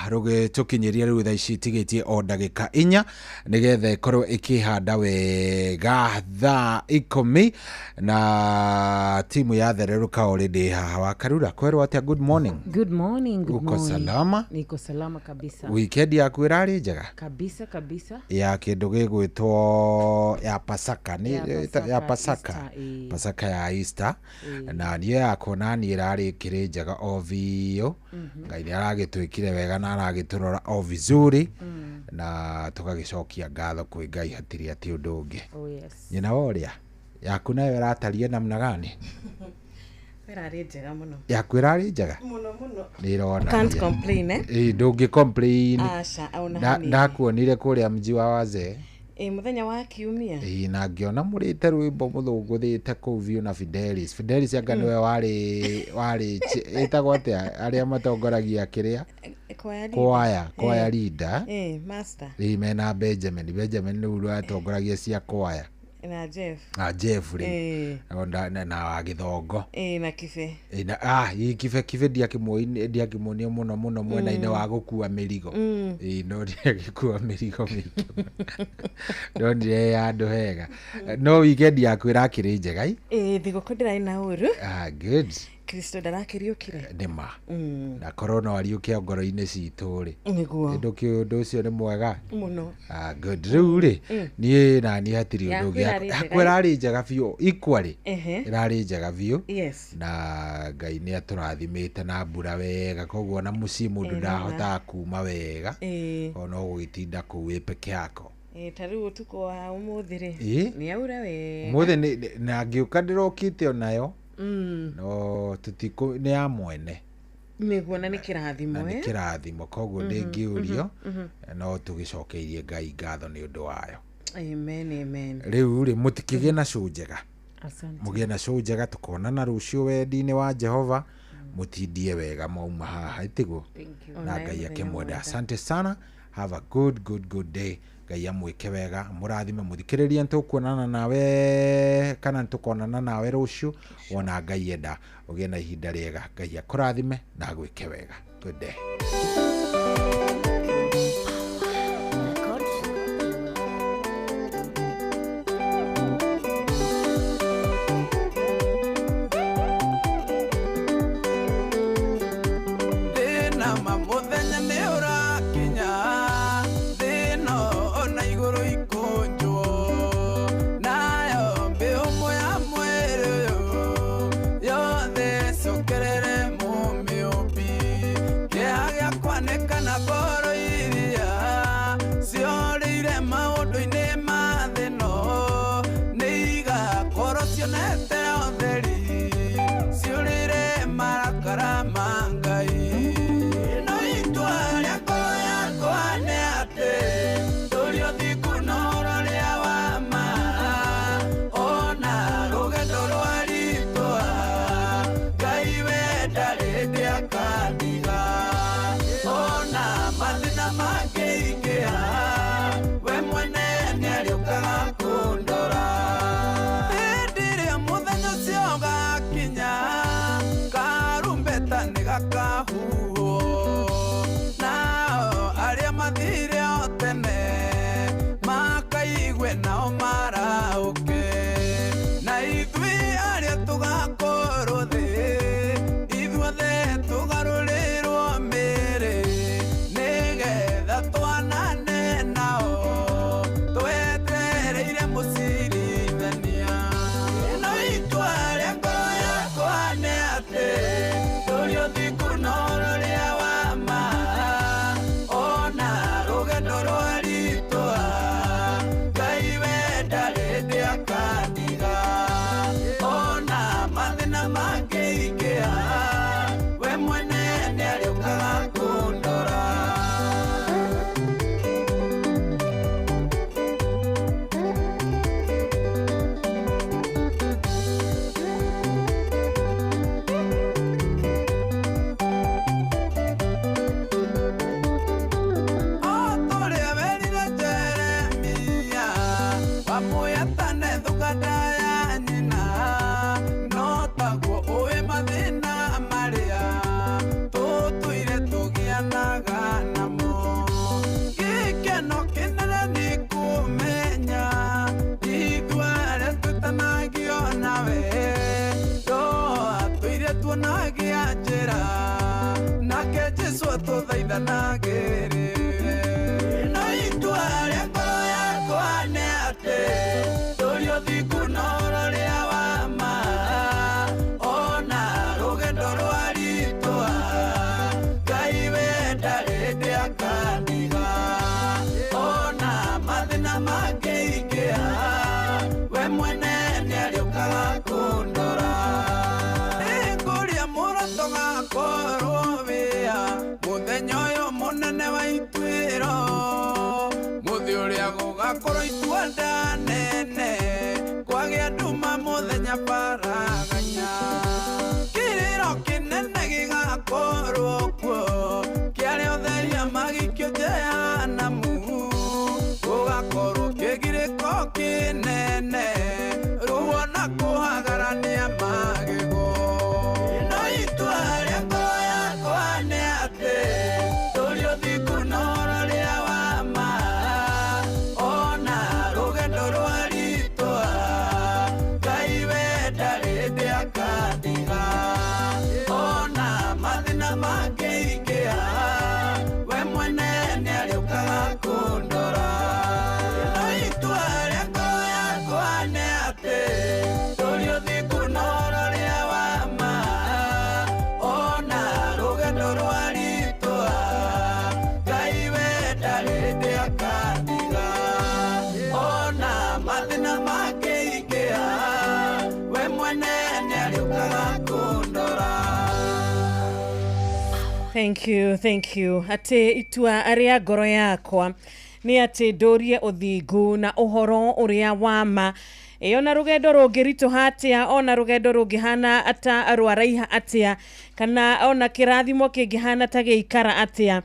Rũgĩtũkinyĩria rĩu thaa ici itigĩtie o ndagĩka 4 nĩgetha ĩkorwo ĩkĩhanda wega thaa 10 na timu ya Thererũka already haha wa Karura. Kwerwo atĩa? Good morning. Good morning, good Uko morning. Salama? Niko salama kabisa. Weekend yaku ĩrarĩ njega? Kabisa kabisa. Ya kĩndũ gĩgwĩtwo ya Pasaka nĩ Ya ya Pasaka, Pasaka. Easter, Pasaka ya Easter. Na niĩ yakwa na niĩ ĩrarĩ ĩkĩrĩ njega o biũ. Ngai nĩ aragĩtwĩkire wega na aragĩtũrora o vizuri na tũgagĩcokia ngatho kwĩ Ngai hatirĩ atĩ ũndũ ũngĩ. Oh yes. Nyina wa ũrĩa yaku nayo ĩratarie namna gani? Ĩrarĩ njega mũno. Yaku ĩrarĩ njega? Mũno mũno. Nĩ ĩronania. Can't complain, eh? Ĩĩ, ndũngĩ complain. Aca, ona hanini. Ndakuonire kũrĩa mji wa wazee. Ĩ mũthenya wa kiumia. Ĩĩ, na ngĩona mũrĩte rwĩmbo mũthũngũthĩte kũu biũ na Fidelis. Fidelis anga nĩwe warĩ ĩtagwo atĩa arĩa matongoragia kĩrĩa? Kwaya Kwaya leader. Ĩ, master. Ĩĩ, mena Benjamin. Benjamin nĩwe ũratongoragia cia kwaya. Na Jeff. Na Jeff rĩu. Na wa Gĩthongo. Ĩ, na Kibe. Ĩ, na ĩ, Kibe ndiakĩmuonio mũno mũno mwena-inĩ wa gũkua mĩrigo. Ĩ, no ndiagĩkua mĩrigo mĩingĩ. Ndonire handũ hega. No weekend yaku ĩrakĩrĩ njega ĩ? Ĩ, thigũkũ ndĩrarĩ na ũru. Ah, good. Kristo ndarakĩriũkire. Nĩ ma. Na korwo no ariũke ngoro-inĩ citũ rĩ. Nĩguo. Ũndũ ũcio nĩ mwega. Mũno. Ah, good. Rĩu rĩ, niĩ na niĩ hatirĩ ũndũ ũngĩ. Yaku Yakwa ĩrarĩ njega. ĩrarĩ njega biũ. Equally. Ehe. Ĩrarĩ njega biũ. Yes. Na Ngai nĩ atũrathimĩte na mbura wega koguo ona mũciĩ mũndũ Ĩ, nĩ ma. ndahotaga kuma wega. Ĩ. Koguo no gũgĩtinda kũu wĩ peke yako. Ĩ, ta rĩu ũtukũ wa ũmũthĩ rĩ. Ĩ. Nĩ aura wega. Ũmũthĩ na ngĩũka ndĩrokĩte onayo. No tũtikũ nĩ ya mwene. Nĩguo, na nĩ kĩrathimo. Na nĩ eh? kĩrathimo koguo ndĩngĩũrio no tũgĩcokeirie Ngai ngatho nĩ ũndũ wayo. Amen, amen. Rĩu rĩ mũtikĩgĩe na cũ njega. Asante. Mũgĩe na cũ njega tũkonana rũciũ wendi-inĩ wa Jehova. Mũtindie wega mwauma haha ĩtiguo. Thank you. Na Onawe Ngai mũthenya akĩmwenda. mwega. Asante sana. Have a good good good day. Ngai amwĩke wega, mũrathime mũthikĩrĩrie. Nĩtũkuonana nawe kana nĩtũkonana nawe rũciũ wona Ngai enda. Ũgĩe na ihinda rĩega, Ngai akũrathime na agwĩke wega. Good day. Thank you, thank you. Ati itua aria ngoro yakwa ni ati ndurie uthingu na uhoro uria wa ma. Ona rugendo rungĩritũha atĩa, ona rugendo rũngĩhana ata rwaraiha atĩa, kana ona kĩrathimo kĩngĩhana ta gĩikara atĩa,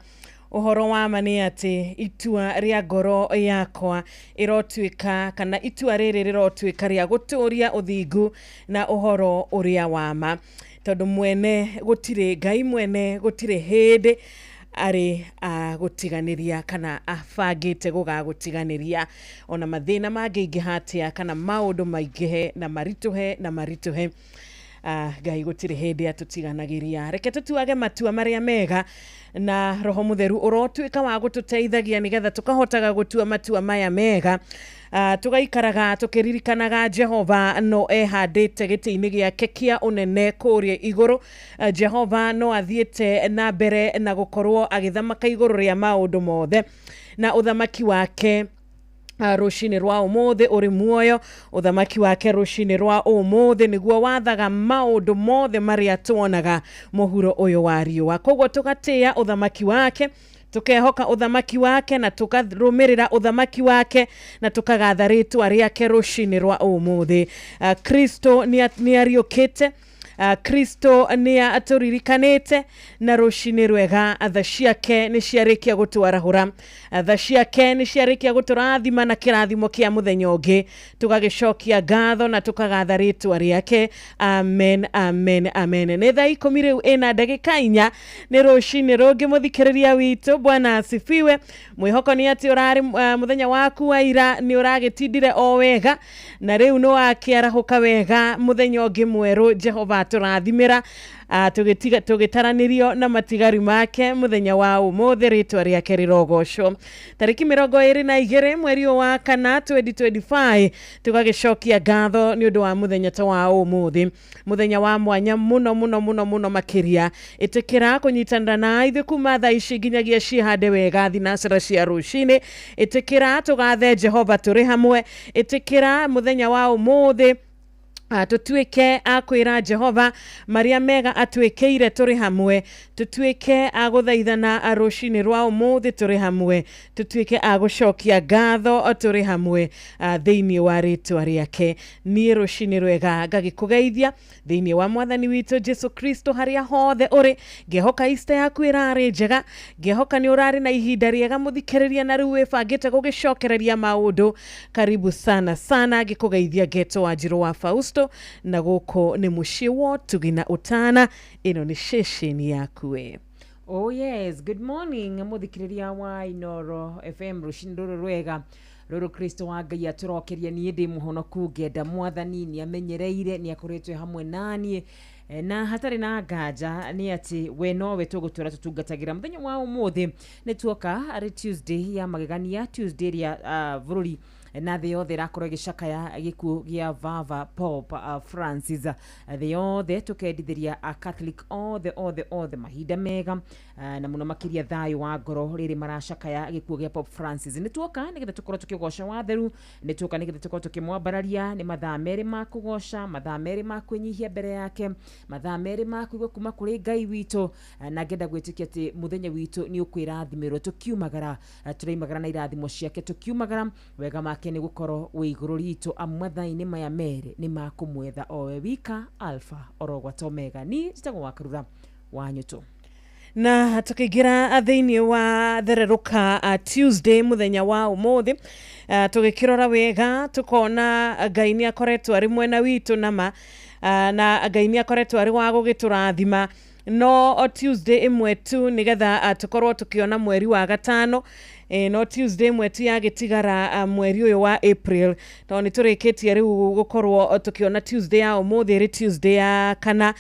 Ũhoro wa ma nĩ atĩ itua rĩa ngoro yakwa ĩrotuĩka, kana itua rĩrĩ rĩrotuĩka rĩa gũtũũria ũthingu na ũhoro ũrĩa wa ma, tondũ mwene gũtirĩ Ngai, mwene gũtirĩ hĩndĩ arĩ agũtiganĩria kana abangĩte gũgagũtiganĩria, ona mathĩna mangĩingĩha atĩa kana maũndũ maingĩhe na maritũhe na maritũhe. Ngai gũtirĩ hĩndĩ atũtiganagĩria. Reke tũtuage matua marĩa mega, na Roho Mũtheru ũrotuĩka wa gũtũteithagia nĩgetha tũkahotaga gũtua matua maya mega. Tũgaikaraga tũkĩririkanaga Jehova no ehandĩte gĩtĩ-inĩ gĩake kĩa ũnene kũrĩa igũrũ. Jehova no athiĩte na mbere na gũkorwo agĩthamaka igũrũ rĩa maũndũ mothe, na ũthamaki wake rũcinĩ rwa ũmũthĩ ũrĩ muoyo. Ũthamaki wake rũcinĩ rwa ũmũthĩ nĩguo wathaga maũndũ mothe marĩa tuonaga mũhuro ũyũ wa riũa. Koguo tũgatĩĩa ũthamaki wake, tukehoka ũthamaki wake, na tukarũmĩrĩra ũthamaki wake, na tũkagatha rĩtwa rĩake rũcinĩ rwa ũmũthĩ. Kristo nĩ ariũkĩte, Kristo nĩ atũririkanĩte, na rũcinĩ rwega tha ciake nĩ ciarĩkia gũtwarahũra, tha ciake nĩ ciarĩkia gũtũrathima na kĩrathimo kĩa mũthenya ũngĩ, tũgagĩcokia ngatho na tũkagatha rĩtwa rĩake. Amen, amen, amen. Nĩ thaa 10 rĩu ĩna ndagĩka 4, nĩ rũcinĩ rũngĩ mũthikĩrĩria witũ. Bwana asifiwe. Mwĩhoko nĩ atĩ ũrarĩ mũthenya waku wa ira nĩ ũragĩtindire o wega, na rĩu nĩ wakĩarahũka wega mũthenya ũngĩ mwerũ. Jehova tũrathimĩra, tũgĩtaranĩrio na matigari make mũthenya wa ũmũthĩ, rĩtwa rĩake rĩrogocwo. Tarĩki 22 mweri wa kana 2025, tũgagĩcokia ngatho nĩ ũndũ wa mũthenya ta wa ũmũthĩ, mũthenya wa mwanya mũno mũno mũno mũno makĩria. Ĩtĩkĩra kũnyitanĩra na ithuĩ kuma thaa ici nginyagia cihande wega thinacara cia rũcinĩ. Ĩtĩkĩra tũgathe Jehova tũrĩ hamwe. Ĩtĩkĩra mũthenya wa ũmũthĩ tũtuĩke a kwĩra Jehova marĩa mega atwĩkĩire tũrĩ hamwe, tũtuĩke a gũthaithana rũcinĩ rwa ũmũthĩ tũrĩ hamwe, tũtuĩke a gũcokia ngatho tũrĩ hamwe thĩinĩ wa rĩtwa rĩake. Niĩ rũcinĩ rwega ngagĩkũgeithia thĩinĩ wa mwathani witũ Jesu Kristo harĩa hothe ũrĩ. Ngehoka Easter yaku ĩrarĩ njega, ngehoka nĩ ũrarĩ na ihinda rĩega mũthikĩrĩria, na rĩu wĩbangĩte gũgĩcokereria maũndũ. Karibu sana sana, ngĩkũgeithia ngetwo Wanjirũ wa Fausto, na gũkũ nĩ mũciĩ wa ũtugi na ũtana. Ĩno nĩ ceceni yaku we. Oh yes, good morning mũthikĩrĩria wa Inoro FM rũcinĩ rũrũ rwega rũrũ Kristo wa Ngai atũrokeria. Niĩ ndĩ mũhonoku, ngenda mwathani nĩ amenyereire, nĩ akoretwo hamwe naniĩ, na hatarĩ na nganja nĩ atĩ we nowe tũgũtũra tũtungatagĩra. Mũthenya wa ũmũthĩ nĩ tuoka arĩ Tuesday ya magegania, Tuesday ĩrĩa bũrũri na thĩ yothe ĩrakorwo ĩgĩcakaya gĩkuũ gĩa Vava Pope Francis. Thĩ yothe tũkendithĩria a Catholic othe othe othe mahinda mega, na mũno makĩria thayũ wa ngoro rĩrĩ maracakaya gĩkuũ gĩa Pope Francis. Nĩ tuoka nĩgetha tũkorwo tũkĩgoca watheru, nĩ tuoka nĩgetha tũkorwo tũkĩmwambararia. Nĩ mathaa merĩ ma kũgoca, mathaa merĩ ma kwĩnyihia mbere yake, mathaa merĩ ma kũigua kuma kũrĩ Ngai witũ, na ngenda gwĩtĩkia atĩ mũthenya witũ nĩ ũkwĩrathimĩrwo. Tũkiumagara tũraimagara na irathimo ciake, tũkiumagara wega make nĩ gũkorwo wĩ igũrũ ritũ, amu mathaa-inĩ maya merĩ nĩ ma kũmwetha owe wika Alpha orogwata Omega. Ni njĩtagwo wa Karura wa Nyũtũ. Na tukiingira thĩinĩ wa thererũka Tuesday mũthenya wa ũmũthĩ, tũgĩkĩrora wega tũkona Ngai nĩ akoretwo arĩ mwena witũ nama, na Ngai nĩ akoretwo arĩ wa gũgĩtũrathima. No Tuesday ĩmwe tu nĩgetha tũkorwo tũkĩona mweri wa gatano, no Tuesday ĩmwe tu yagĩtigara mweri ũyũ wa April, tondũ nĩ tũrĩkĩtie rĩu gũkorwo tũkĩona Tuesday ya ũmũthĩ ĩrĩ Tuesday ya kana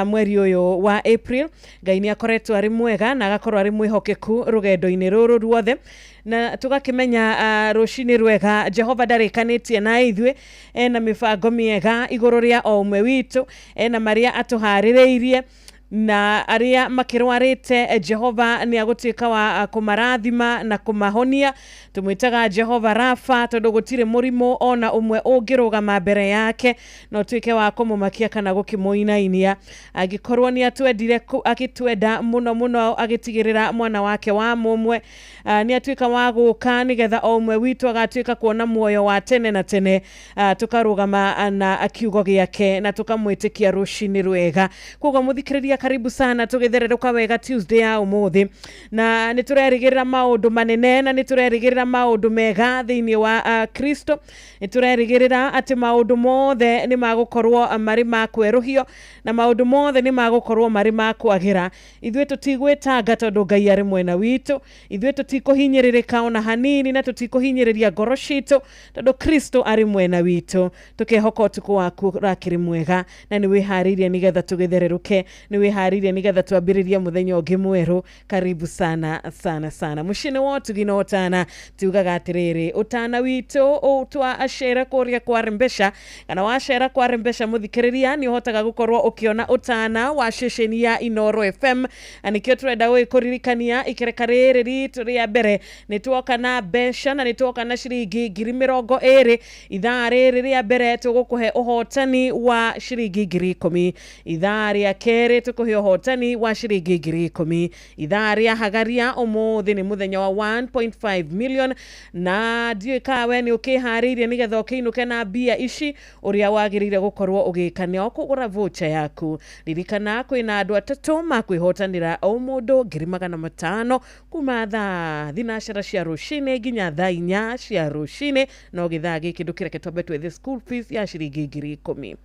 mweri ũyũ wa April. Ngai nĩ akoretwo arĩ mwega na agakorwo arĩ mwĩhokeku rũgendo-inĩ rũrũ ruothe, na tũgakĩmenya rũcinĩ rwega Jehova ndarĩkanĩtie na ithuĩ, ena mĩbango mĩega igũrũ rĩa o ũmwe witũ, ena marĩa atũharĩrĩirie, na arĩa makĩrwarĩte Jehova nĩ agũtuĩka wa kũmarathima na kũmahonia. Tũmwĩtaga Jehova Rafa tondũ gũtirĩ mũrimũ ona ũmwe ũngĩrũgama mbere yake na ũtuĩke wa kũmũmakia kana gũkĩmũinainia. Angĩkorwo nĩ atwendire, agĩtwenda mũno mũno, agĩtigĩrĩra mwana wake wa mũmwe, nĩ atuĩka wa gũka nĩgetha o ũmwe witũ agatuĩka kuona muoyo wa tene na tene. Tũkarũgama na kiugo gĩake na tũkamwĩtĩkia rũcinĩ rwega. Koguo mũthikĩrĩria, Karibu sana tũgĩthererũka wega Tuesday ya ũmũthĩ, na nĩ tũrerĩgĩrĩra maũndũ manene na nĩ tũrerĩgĩrĩra maũndũ mega thĩinĩ wa Kristo. Nĩ tũrerĩgĩrĩra atĩ maũndũ mothe nĩ magũkorwo marĩ ma kwerũhio na maũndũ mothe nĩ magũkorwo marĩ ma kwagĩra. Ithuĩ tũtigwĩtanga tondũ Ngai arĩ mwena witũ. Ithuĩ tũtikũhinyĩrĩrĩka ona hanini na tũtikũhinyĩrĩria ngoro citũ tondũ Kristo arĩ mwena witũ. Tũkehoka ũtukũ waku ũrakĩrĩ mwega na nĩ wĩharĩirie nĩgetha tũgĩthererũke, nĩ wĩharĩirie nĩgetha twambĩrĩrie mũthenya ũngĩ mwerũ. Karibu sana sana sana mũciĩ-inĩ wa ũtugi na ũtana. Tugaga atĩrĩrĩ, ũtana witũ twacera kũrĩa kwa mbeca kana wacera kwa mbeca mũthikĩrĩria nĩ ũhotaga gũkorwo ũkĩona ũtana wa ceceni ya Inooro FM, na nĩkĩo tũrenda gũgĩkũririkania ikereka rĩrĩ ritũ rĩa mbere nĩ tuoka na mbeca na nĩ tuoka na ciringi 20,000. Ithaa rĩrĩ rĩa mbere tũgũkũhe ũhotani wa ciringi 10,000. Ithaa rĩa kerĩ tũkũhe ũhotani wa ciringi 10,000. Ithaa rĩa hagaria ũmũthĩ nĩ mũthenya wa 1.5 million, na ndiũĩ kana we nĩ ũkĩharĩirie nĩgetha ũkĩinũke na mbia ici. Ũrĩa wagĩrĩire gũkorwo ũgĩka nĩ ũkũgũra voucher yaku. Ririkana kwĩna andũ atatũ makwĩhotanĩra o mũndũ 500,000 kuma thaa 4 cia rũcinĩ nginya thaa 4 cia rũcinĩ. No gĩthaa gĩkĩ ndũkĩreke twambe twethe school fees ya ciringi 10,000.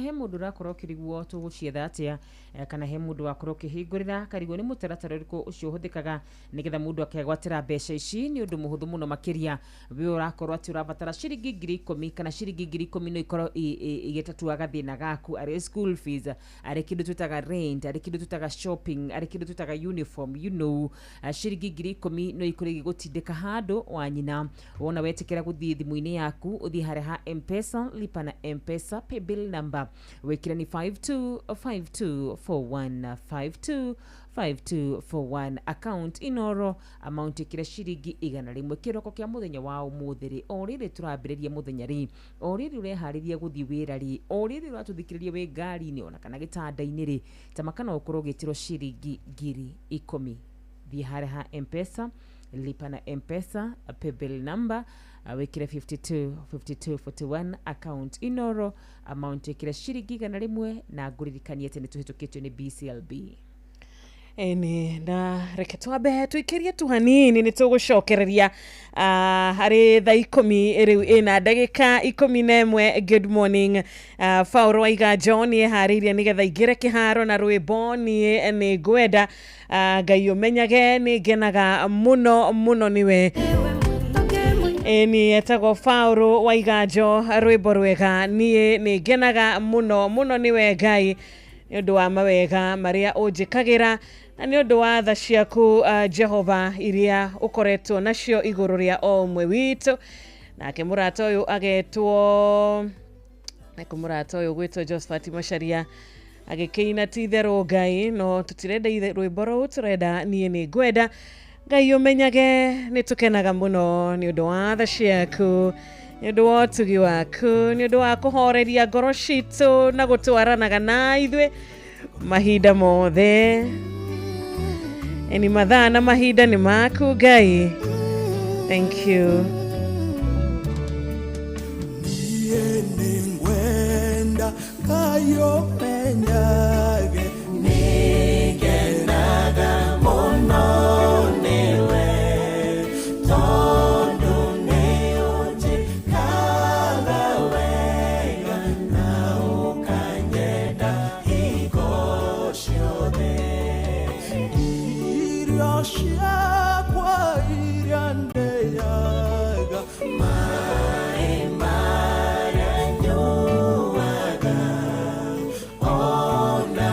He mũndũ ũrakorwo ũkĩrigwo tũgũcietha atĩa, kana he mũndũ wakorwo ũkĩhingũrĩra karigwo nĩ mũtaratara ũrĩkũ ũcio ũhũthĩkaga nĩgetha mũndũ akegwatĩra mbeca ici. Nĩ ũndũ mũhũthũ mũno makĩria. We ũrakorwo atĩ ũrabatara ciringi 10,000 kana ciringi 10,000 no ikorwo igĩtatua gathĩna gaku, arĩ school fees, arĩ kĩndũ twĩtaga rent, arĩ kĩndũ twĩtaga shopping, arĩ kĩndũ twĩtaga uniform, you know. Ciringi 10,000 no ikorwo igĩgũtindĩka handũ wa nyina. Wona wetĩkĩra gũthiĩ thimũ-inĩ yaku, ũthiĩ harĩa ha M-Pesa, lipa na M-Pesa paybill number wĩkĩre ni 525241 525241, account Inooro, amount ĩkĩre ciringi 100. Kĩroko kĩa mũthenya wa ũmũthĩ rĩ, o rĩrĩ tũrambĩrĩria mũthenya rĩ, o rĩrĩ ũreharĩria gũthiĩ wĩra rĩ, o rĩrĩ ũratũthikĩrĩria wĩ ngari-inĩ ona kana gĩtanda-inĩ rĩ, tamaka no ũkorwo ũgĩtĩrwo ciringi 10,000. Thiĩ harĩa ha M-Pesa, lipa na M-Pesa paybill number wĩkĩre 525241, account Inooro, amount ĩkĩre ciringi 100, na ngũririkanie atĩ nĩ tũhĩtũkĩtio nĩ BCLB. Ĩni, na reke twambe tũikĩrie tu hanini nĩ tũgũcokereria harĩ thaa 10 rĩu ĩna ndagĩka 11. Good morning. Faũrũ Waiganjo nĩ eharĩirie nĩgetha ingĩre kĩharo na rwĩmbo niĩ nĩ ngwenda. Ngai ũmenyage nĩ ngenaga mũno mũno nĩwe. Ĩni, etagwo Faũrũ Waiganjo, rwĩmbo rwega niĩ nĩ ngenaga mũno mũno nĩwe Ngai, nĩ ũndũ wa mawega marĩa ũnjĩkagĩra na nĩ ũndũ wa tha ciaku Jehova iria ũkoretwo nacio igũrũ rĩa o ũmwe witũ. Nake mũrata ũyũ agetwo, nake mũrata ũyũ gwĩtwo Josephat Macharia agĩkĩina ti itherũ Ngai, no tũtirenda rwĩmbo rũu, tũrenda niĩ nĩ ngwenda. Ngai ũmenyage nĩ tũkenaga mũno nĩ ũndũ wa tha ciaku, nĩ ũndũ wa ũtugi waku, nĩ ũndũ wa kũhoreria ngoro citũ na gũtwaranaga na ithuĩ mahinda mothe. Eni mathaa na mahinda nĩ maku Ngai. Thank you. Niĩ nĩ ngwenda Ngai ũmenyage nĩngenaga mũno nĩwe, tondũ nĩũnjĩkaga wega na ũkanyenda hingo ciothe. Irio ciakwa iria ndĩaga, maĩ marĩa nyuaga, ona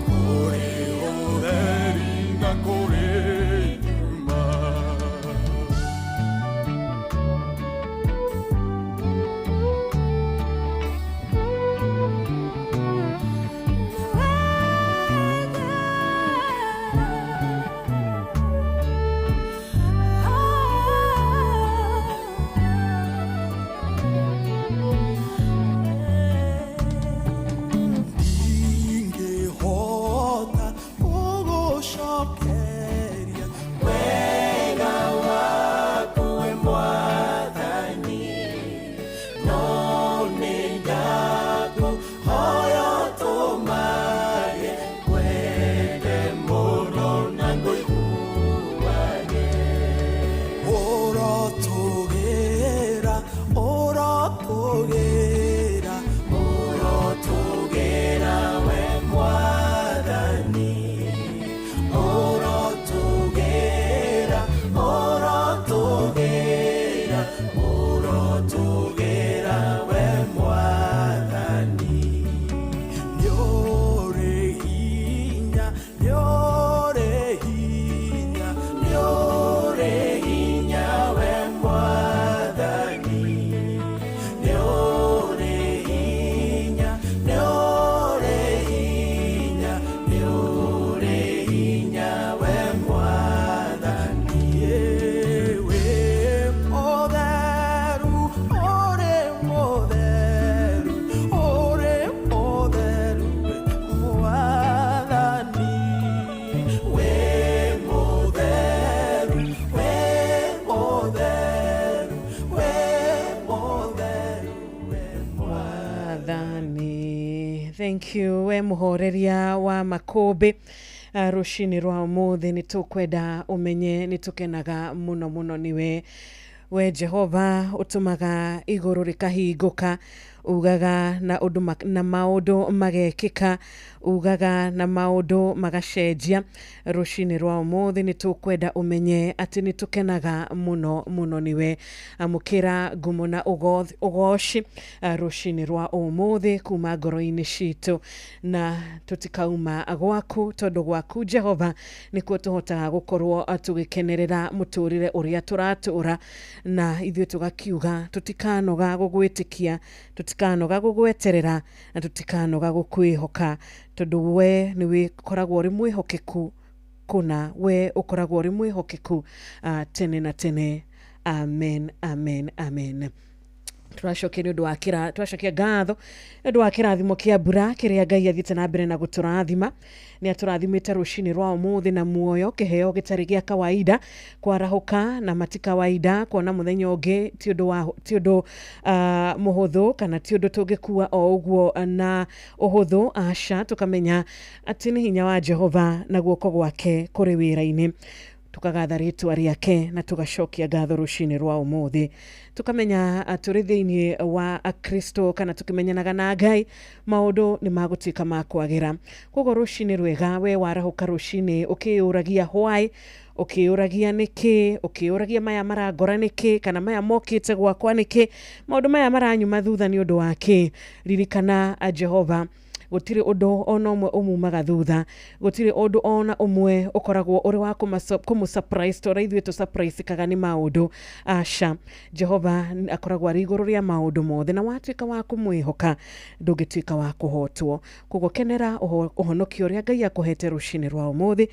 Kũrĩ ũtheri na kũrĩ nduma. Ndingĩhota gũgũcokeria wega waku we Mwathani, no nĩ ndakũhoya ũtũmage ngwende mũno na ngũiguage. Ũrotũgĩra, ũrotũgĩra, ũrotũgĩra we Mwathani. Ũrotũgĩra, ũrotũgĩra, ũrotũgĩra we Mwathani. Nĩũrĩ hinya, nĩũrĩ hinya, nĩũrĩ hinya we Mwathani. Nĩũrĩ hinya, nĩũrĩ hinya, nĩũrĩ hinya we Mwathani. Wĩ mũtheru, ũrĩ mũtheru, ũrĩ mũtheru we Mwathani. Wĩ mũtheru, wĩ mũtheru, wĩ mũtheru we Mwathani. Thank you we mũhoreria wa makũmbĩ. Rũcinĩ rwa ũmũthĩ nĩ tũkwenda ũmenye nĩ tũkenaga mũno mũno nĩwe we Jehova ũtũmaga igũrũ rĩkahingũka, ugaga na ũndũ na maũndũ magekĩka, ugaga na maũndũ magacenjia. Rũcinĩ rwa ũmũthĩ nĩ tũkwenda ũmenye atĩ nĩ tũkenaga mũno mũno nĩwe. Amũkĩra ngumo na ũgoci rũcinĩ rwa ũmũthĩ kuma ngoro-inĩ citũ, na tũtikauma gwaku tondũ gwaku Jehova nĩkuo tũhotaga gũkorwo tũgĩkenerera mũtũrĩre ũrĩa tũratũra, na ithuĩ tũgakiuga tũtikanoga gũgwĩtĩkia, tũtikanoga gũgweterera, na tũtikanoga gũkwĩhoka, tondũ we nĩwe ũkoragwo ũrĩ mwĩhokeku kũna, we ũkoragwo ũrĩ mwĩhokeku tene na tene. Amen, amen, amen. Tũracokia nĩ ũndũ wa kĩra tũracokia ngatho nĩ ũndũ wa kĩrathimo kĩa mbura kĩrĩa Ngai athiĩte na mbere na gũtũrathima. Nĩ atũrathimĩte rũcinĩ rwa ũmũthĩ na muoyo, kĩheo gĩtarĩ gĩa kawaida, kwarahũka na mati kawaida, kuona mũthenya ũngĩ ti ũndũ wa ti ũndũ mũhũthũ, kana ti ũndũ tũngĩkua o ũguo na ũhũthũ. Aca, tũkamenya atĩ nĩ hinya wa Jehova na guoko gwake kũrĩ wĩra-inĩ. Tukagatha rĩtwa rĩake na tugacokia ngatho rũcinĩ rwa ũmũthĩ, tukamenya tũrĩ thĩinĩ wa Kristo kana tũkĩmenyanaga na Ngai maũndũ nĩ magũtuĩka ma kwagĩra. Koguo rũcinĩ rwega we warahũka rũcinĩ ũkĩyũragia why, ũkĩyũragia nĩkĩ, ũkĩyũragia maya marangora nĩkĩ, kana maya mokĩte gwakwa nĩkĩ, maũndũ maya maranyuma thutha nĩ ũndũ wa kĩ, ririkana Jehova gũtirĩ ũndũ ona ũmwe ũmumaga thutha, gũtirĩ ũndũ ona ũmwe ũkoragwo ũrĩ wa kũmũ surprise ta ũrĩa ithuĩ tũ surprise-kaga nĩ maũndũ. Aca, Jehova akoragwo arĩ igũrũ rĩa maũndũ mothe, na watuĩka wa kũmwĩhoka ndũngĩtuĩka wa kũhotwo. Koguo kenera ũhonokio ũrĩa Ngai akũhete rũcinĩ rwa ũmũthĩ,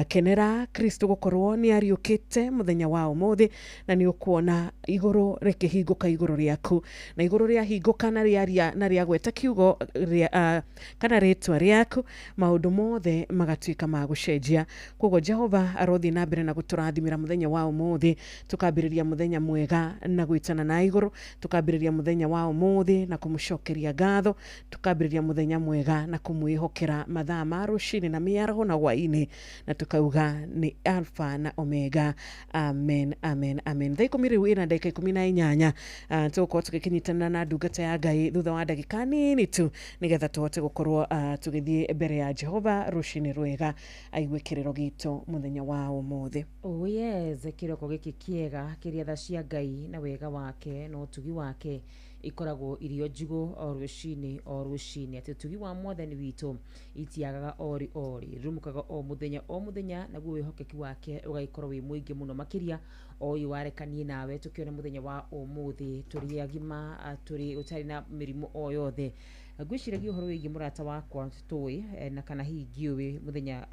kenera Kristo gũkorwo nĩ ariũkĩte mũthenya wa ũmũthĩ, na nĩ ũkuona igũrũ rĩkĩhingũka igũrũ rĩaku, na igũrũ rĩahingũka na rĩaria na rĩagweta kiugo rĩa kana rĩtwa rĩaku, maũndũ mothe magatuĩka ma gũcenjia. Koguo Jehova arothiĩ na mbere na gũtũrathimĩra mũthenya wa ũmũthĩ, tũkambĩrĩria mũthenya mwega na gwĩtana na igũrũ, tũkambĩrĩria mũthenya wa ũmũthĩ na kũmũcokeria ngatho, tũkambĩrĩria mũthenya mwega na kũmwĩhokera mathaa ma rũcinĩ na mĩaraho na hwaĩ-inĩ, na tukauga nĩ Alpha na Omega. Amen, amen, amen. Thaa 10 rĩu ĩna ndagĩka 18, tũgũkorwo tũgĩkĩnyitanĩra na ndungata ya Ngai thutha wa ndagĩka nini tu, nĩgetha tũhote gũkorwo tũgĩthiĩ mbere ya Jehova rũcinĩ rwega aigue kĩrĩro gitũ mũthenya wa ũmũthĩ. Oh yes, kĩroko gĩkĩ kĩega kĩrĩa tha cia Ngai na wega wake na ũtugi wake Ikoragwo irio njigũ o rũcinĩ o rũcinĩ, atĩ ũtugi wa mwathani witũ itiagaga ori ori, rurumukaga o mũthenya o mũthenya, naguo wĩhokeki wake ũgagĩkorwo wĩ mũingĩ mũno makĩria. O ũyũ warekanie nawe tũkĩone mũthenya wa ũmũthĩ tũrĩ agima, tũrĩ ũtarĩ na mĩrimũ o yothe. Ngwĩciragia ũhoro wĩgiĩ mũrata wakwa tũĩ na kana hihi ngĩũĩ mũthenya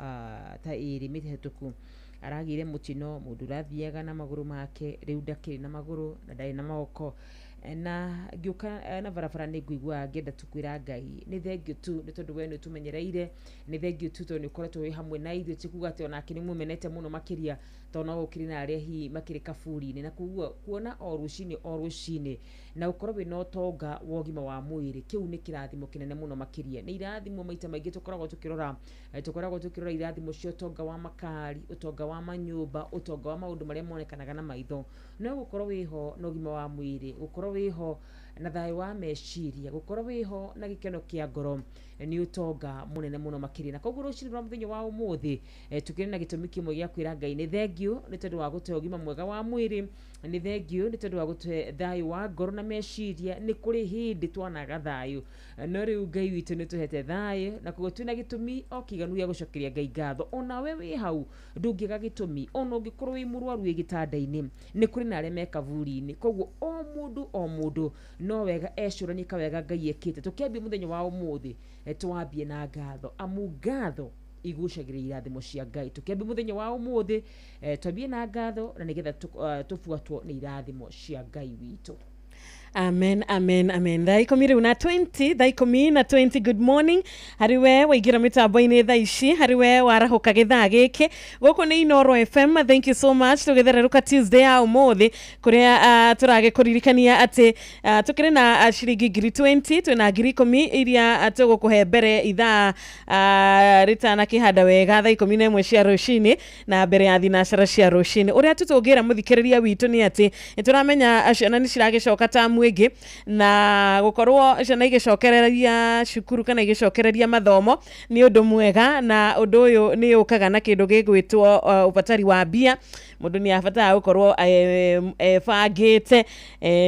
ta ĩrĩ mĩhetũku aragĩire mũtino, mũndũ ũrathiaga na magũrũ make rĩu ndakĩrĩ na magũrũ na ndarĩ na moko. Na ngĩũka na barabara nĩ ngũiguaga ngĩenda tu kwĩra Ngai nĩ thengiũ tu, nĩ tondũ we nĩ ũtũmenyereire, nĩ thengiũ tu tondũ nĩ ũkoretwo wĩ hamwe na ithuĩ. Ti kuga atĩ onake nĩ mũmenete mũno makĩria, tondũ no gũkĩrĩ na arĩa hihi makĩrĩ kaburi-inĩ. Na koguo kuona o rũcinĩ o rũcinĩ na ũkorwo wĩna ũtonga wa ũgima wa mwĩrĩ, kĩu nĩ kĩrathimo kĩnene mũno makĩria. Nĩ irathimo maita maingĩ tũkoragwo tũkĩrora, tũkoragwo tũkĩrora irathimo cia ũtonga wa makari, ũtonga wa manyũmba, ũtonga wa maũndũ marĩa monekanaga na maitho. No gũkorwo wĩho na ũgima wa mwĩrĩ, gũkorwo wĩho na thayũ wa meciria, gũkorwo wĩho na gĩkeno kĩa ngoro nĩ ũtonga mũnene mũno makĩria. Na koguo rũcinĩ rwa mũthenya wa ũmũthĩ tũkĩrĩ na gĩtũmi kĩmwe gĩa kwĩra Ngai nĩ thengiũ nĩ tondũ wa gũtũhe ũgima mwega wa mwĩrĩ, nĩ thengiũ nĩ tondũ wa gũtũhe thayũ wa ngoro na meciria. Nĩ kũrĩ hĩndĩ twanaga thayũ, no rĩu Ngai witũ nĩ tũhete thayũ, na koguo twĩna gĩtũmi o kĩiganu gĩa gũcokeria Ngai ngatho. Onawe wĩ hau ndũngĩaga gĩtũmi, ona ũngĩkorwo wĩ mũrwaru wĩ gĩtanda-inĩ, nĩ kũrĩ na arĩa me kaburi-inĩ. Koguo o mũndũ o mũndũ no wega ecũranie kawega Ngai ekĩte. Tũkĩambia mũthenya wa ũmũthĩ twambie na ngatho, amu ngatho igucagĩrĩria irathimo cia Ngai. Tũkĩambia mũthenya wa ũmũthĩ twambie na ngatho, na nĩgetha tũbuatwo nĩ irathimo cia Ngai witũ. Amen, amen, amen. Thaa ikũmi rĩu na 20, thaa ikũmi na 20. Good morning harĩ we waingĩra mĩtambo-inĩ thaa ici, harĩ we warahũka gĩthaa gĩkĩ. Gũkũ nĩ Inoro FM. Thank you so much. Tũgĩthererũka Tuesday ya ũmũthĩ kũrĩa tũragĩkũririkania atĩ tũkĩrĩ na ciringi ngiri 20, twĩna ngiri ikũmi iria tũgũkũhe mbere ithaa rĩtanakĩhanda wega thaa 11 cia rũcinĩ na mbere ya thinacara cia rũcinĩ. Ũrĩa tu tũngĩra mũthikĩrĩria witũ nĩ atĩ nĩ tũramenya ciana nĩ ciragĩcoka tamu ĩngĩ, na gũkorwo ciana igĩcokereria cukuru kana igĩcokereria mathomo nĩ ũndũ mwega, na ũndũ ũyũ nĩ ũkaga na kĩndũ gĩgwĩtwo ũbatari wa mbia. Mũndũ nĩ abataraga gũkorwo ebangĩte.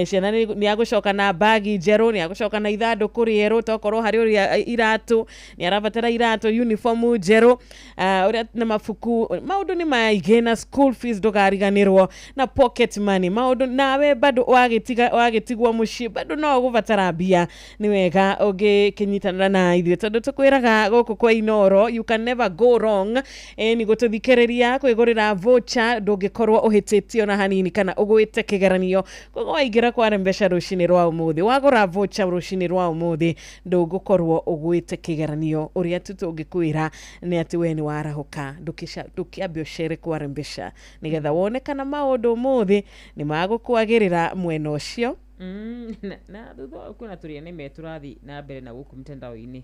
Ciana nĩ agũcoka na bagi njerũ, nĩ agũcoka na ithandũkũ rĩerũ, tokorwo harĩ ũrĩa iratũ nĩ arabatara iratũ, uniform njerũ, ũrĩa na mabuku, maũndũ nĩ maingĩ, na school fees ndũkariganĩrwo, na pocket money, maũndũ nawe bado wagĩtigwo mũciĩ bado no ũgũbatara mbia. Nĩ wega ũngĩkĩnyitanĩra na ithuĩ tondũ tũkwĩraga gũkũ kwa Inoro you can never go wrong. Nĩ gũtũthikĩrĩria kwĩgũrĩra voucher, ndũngĩkorwo ũhĩtĩtie ona hanini kana ũgwĩte kĩgeranio. Koguo waingĩra kware mbeca rũcinĩ rwa ũmũthĩ, wagũra voucher rũcinĩ rwa ũmũthĩ, ndũgũkorwo ũgwĩte kĩgeranio. Ũrĩa tu tũngĩkwĩra nĩ atĩ we nĩ warahũka, ndũkĩambe ũcere kware mbeca nĩgetha wone kana maũndũ ũmũthĩ nĩ magũkwagĩrĩra mwena ũcio. Na thutha wa kwĩna tũrĩa nĩme tũrathiĩ na mbere na gũkũ mtandao-inĩ,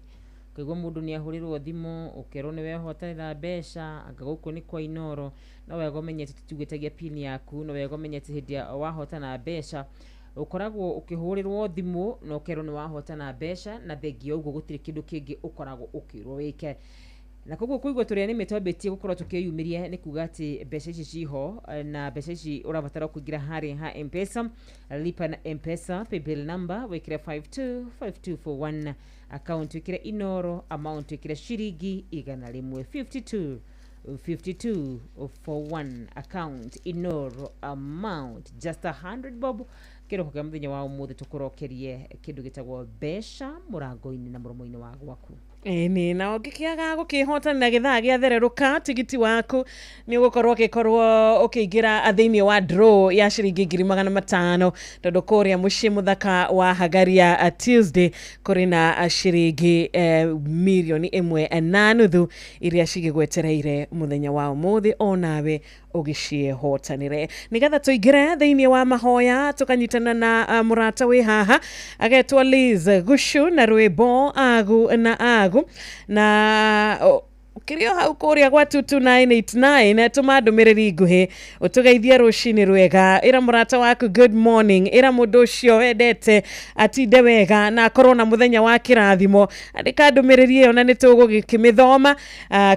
ũkaigua mũndũ nĩ ahũrĩrwo thimũ ũkerwo nĩ wehotanĩra mbeca, anga gũkũ nĩ kwa Inoro. No wega ũmenye atĩ tũtigwĩtagia pin yaku, no wega ũmenye atĩ hĩndĩ ĩrĩa wahotana mbeca ũkoragwo ũkĩhũrĩrwo thimũ na ũkerwo nĩ wahotana mbeca, na thengia ũguo gũtirĩ kĩndũ kĩngĩ ũkoragwo ũkĩrwo wĩke. Na koguo kũigua tũrĩa nĩme twambĩtie gũkorwo tũkĩyumĩria nĩ kuga atĩ mbeca ici ciho, na mbeca ici ũrabatara kũingĩra harĩa ha M-Pesa, lipa na M-Pesa, paybill number wĩkĩre 525241, account wĩkĩre Inoro, amount wĩkĩre ciringi 100, 52 5241, account Inoro, amount just 100 bob. Kĩroko kĩa mũthenya wa ũmũthĩ tũkũrokerie kĩndũ gĩtagwo mbeca mũrango-inĩ na mũromo-inĩ wa gwaku. Ĩni, na ũngĩkĩaga gũkĩhotanĩra gĩthaa gĩathererũka, tigiti waku nĩ ũgũkorwo ũgĩkorwo ũkĩingĩra thĩinĩ wa draw ya ciringi 500,000, tondũ kũrĩa mũciĩ mũthaka wa Hagaria Tuesday kũrĩ na ciringi 1.5 mirioni iria cigĩgwetereire mũthenya wa ũmũthĩ onawe ũgĩciĩhotanĩre. Nĩgetha tũingĩre thĩinĩ wa mahoya, tũkanyitana na mũrata wĩ haha agetwo Liz Gushu na rwĩmbo agu na agu na Ũkĩrĩ o hau kũrĩa gwa 22989, tũma ndũmĩrĩri nguhĩ ũtũgeithie rũcinĩ rwega, ĩra mũrata waku good morning, ĩra mũndũ ũcio wendete atinde wega na akorwo na mũthenya wa kĩrathimo. Andĩka ndũmĩrĩri ĩyo na nĩ tũgũgĩkĩmĩthoma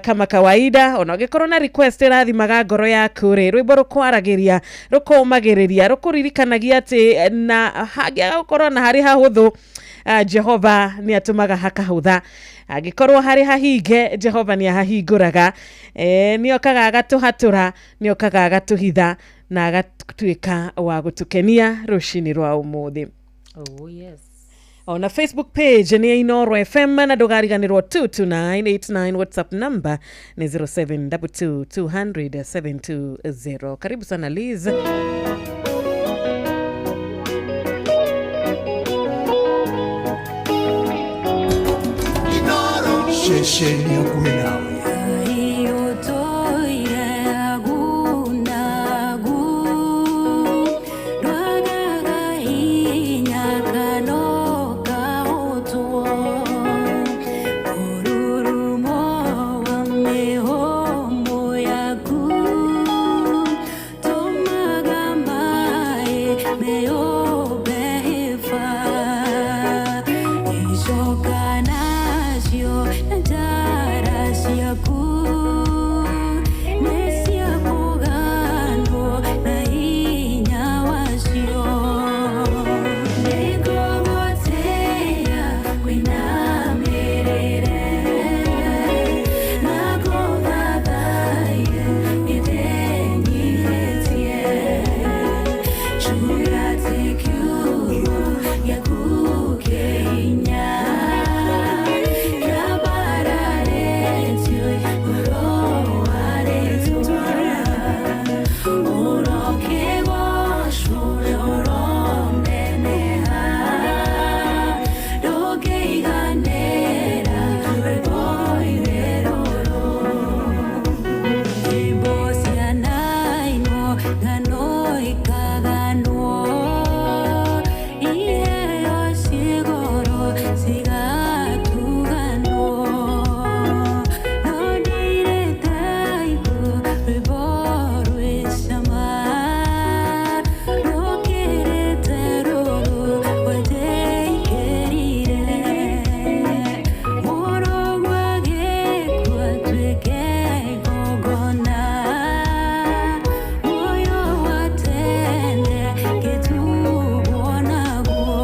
kama kawaida. Ona ũngĩkorwo na request ĩrathimaga ngoro yaku rĩ, rwĩmbo rũkwaragĩria, rũkũmagĩrĩria, rũkũririkanagia atĩ na hangĩaga gũkorwo na harĩ hahũthũ, Jehova nĩ atũmaga hakahũtha. Angĩkorwo harĩ hahinge, Jehova nĩ ahahingũraga. Nĩ okaga agatũhatũra, nĩ okaga agatũhitha na agatuĩka wa gũtũkenia rũcinĩ rwa ũmũthĩ. Oh yes. Ona Facebook page nĩ Inooro FM, na ndũgariganĩrwo 22989 WhatsApp number nĩ 0722 200 720. Karibu sana, Liz. Ceceni hakuhĩ nawe. Ũtũire agunagu, ndwagaga hinya kana ũkahũtwo. Mũrurumo wa mĩhũmũ yaku tũmaga maĩ meyũmbe hĩba. Icoka nacio na njara ciaku nĩ cia kũganwo na hinya wacio. Nĩngũgũtĩĩa kũinamĩrĩre na gũthathaiya nĩndĩnyihĩtie. Njuge atĩ kiugo gĩaku kĩ hinya kĩambararĩtio igũrũ wa rĩtwa. Ũrokĩgocwo ũroneneha, ndũngĩiganĩra rwĩmbo-inĩ rũrũ. Nyĩmbo cianainwo, ng'ano ikaganwo, iheo ciĩ goro cigatuganwo. No ndirĩte igua rwĩmbo rwĩ cama rũkĩrĩte rũrũ wanjĩkĩrire. Mũrũguo agĩkua atuĩke igongona, muoyo wa tene ngĩtugwo naguo.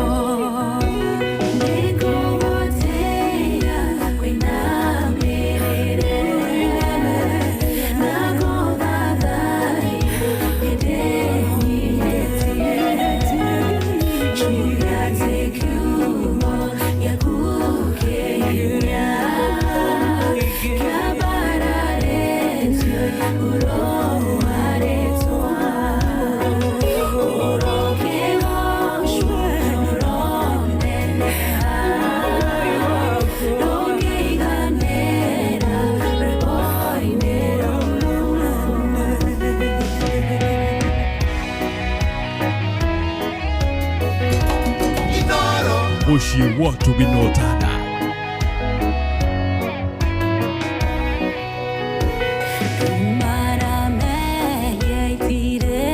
Nĩngũgũtĩĩa kũinamĩrĩre na gũthathaiya nĩndĩnyihĩtie. Njuge atĩ kiugo gĩaku kĩ hinya kĩambararĩtio igũrũ wa rĩtwa. Ũrokĩgocwo ũroneneha, ndũngĩiganĩra rwĩmbo-inĩ rũrũ. Mũciĩ wa Tũgĩnotana. Mara mehia itirĩ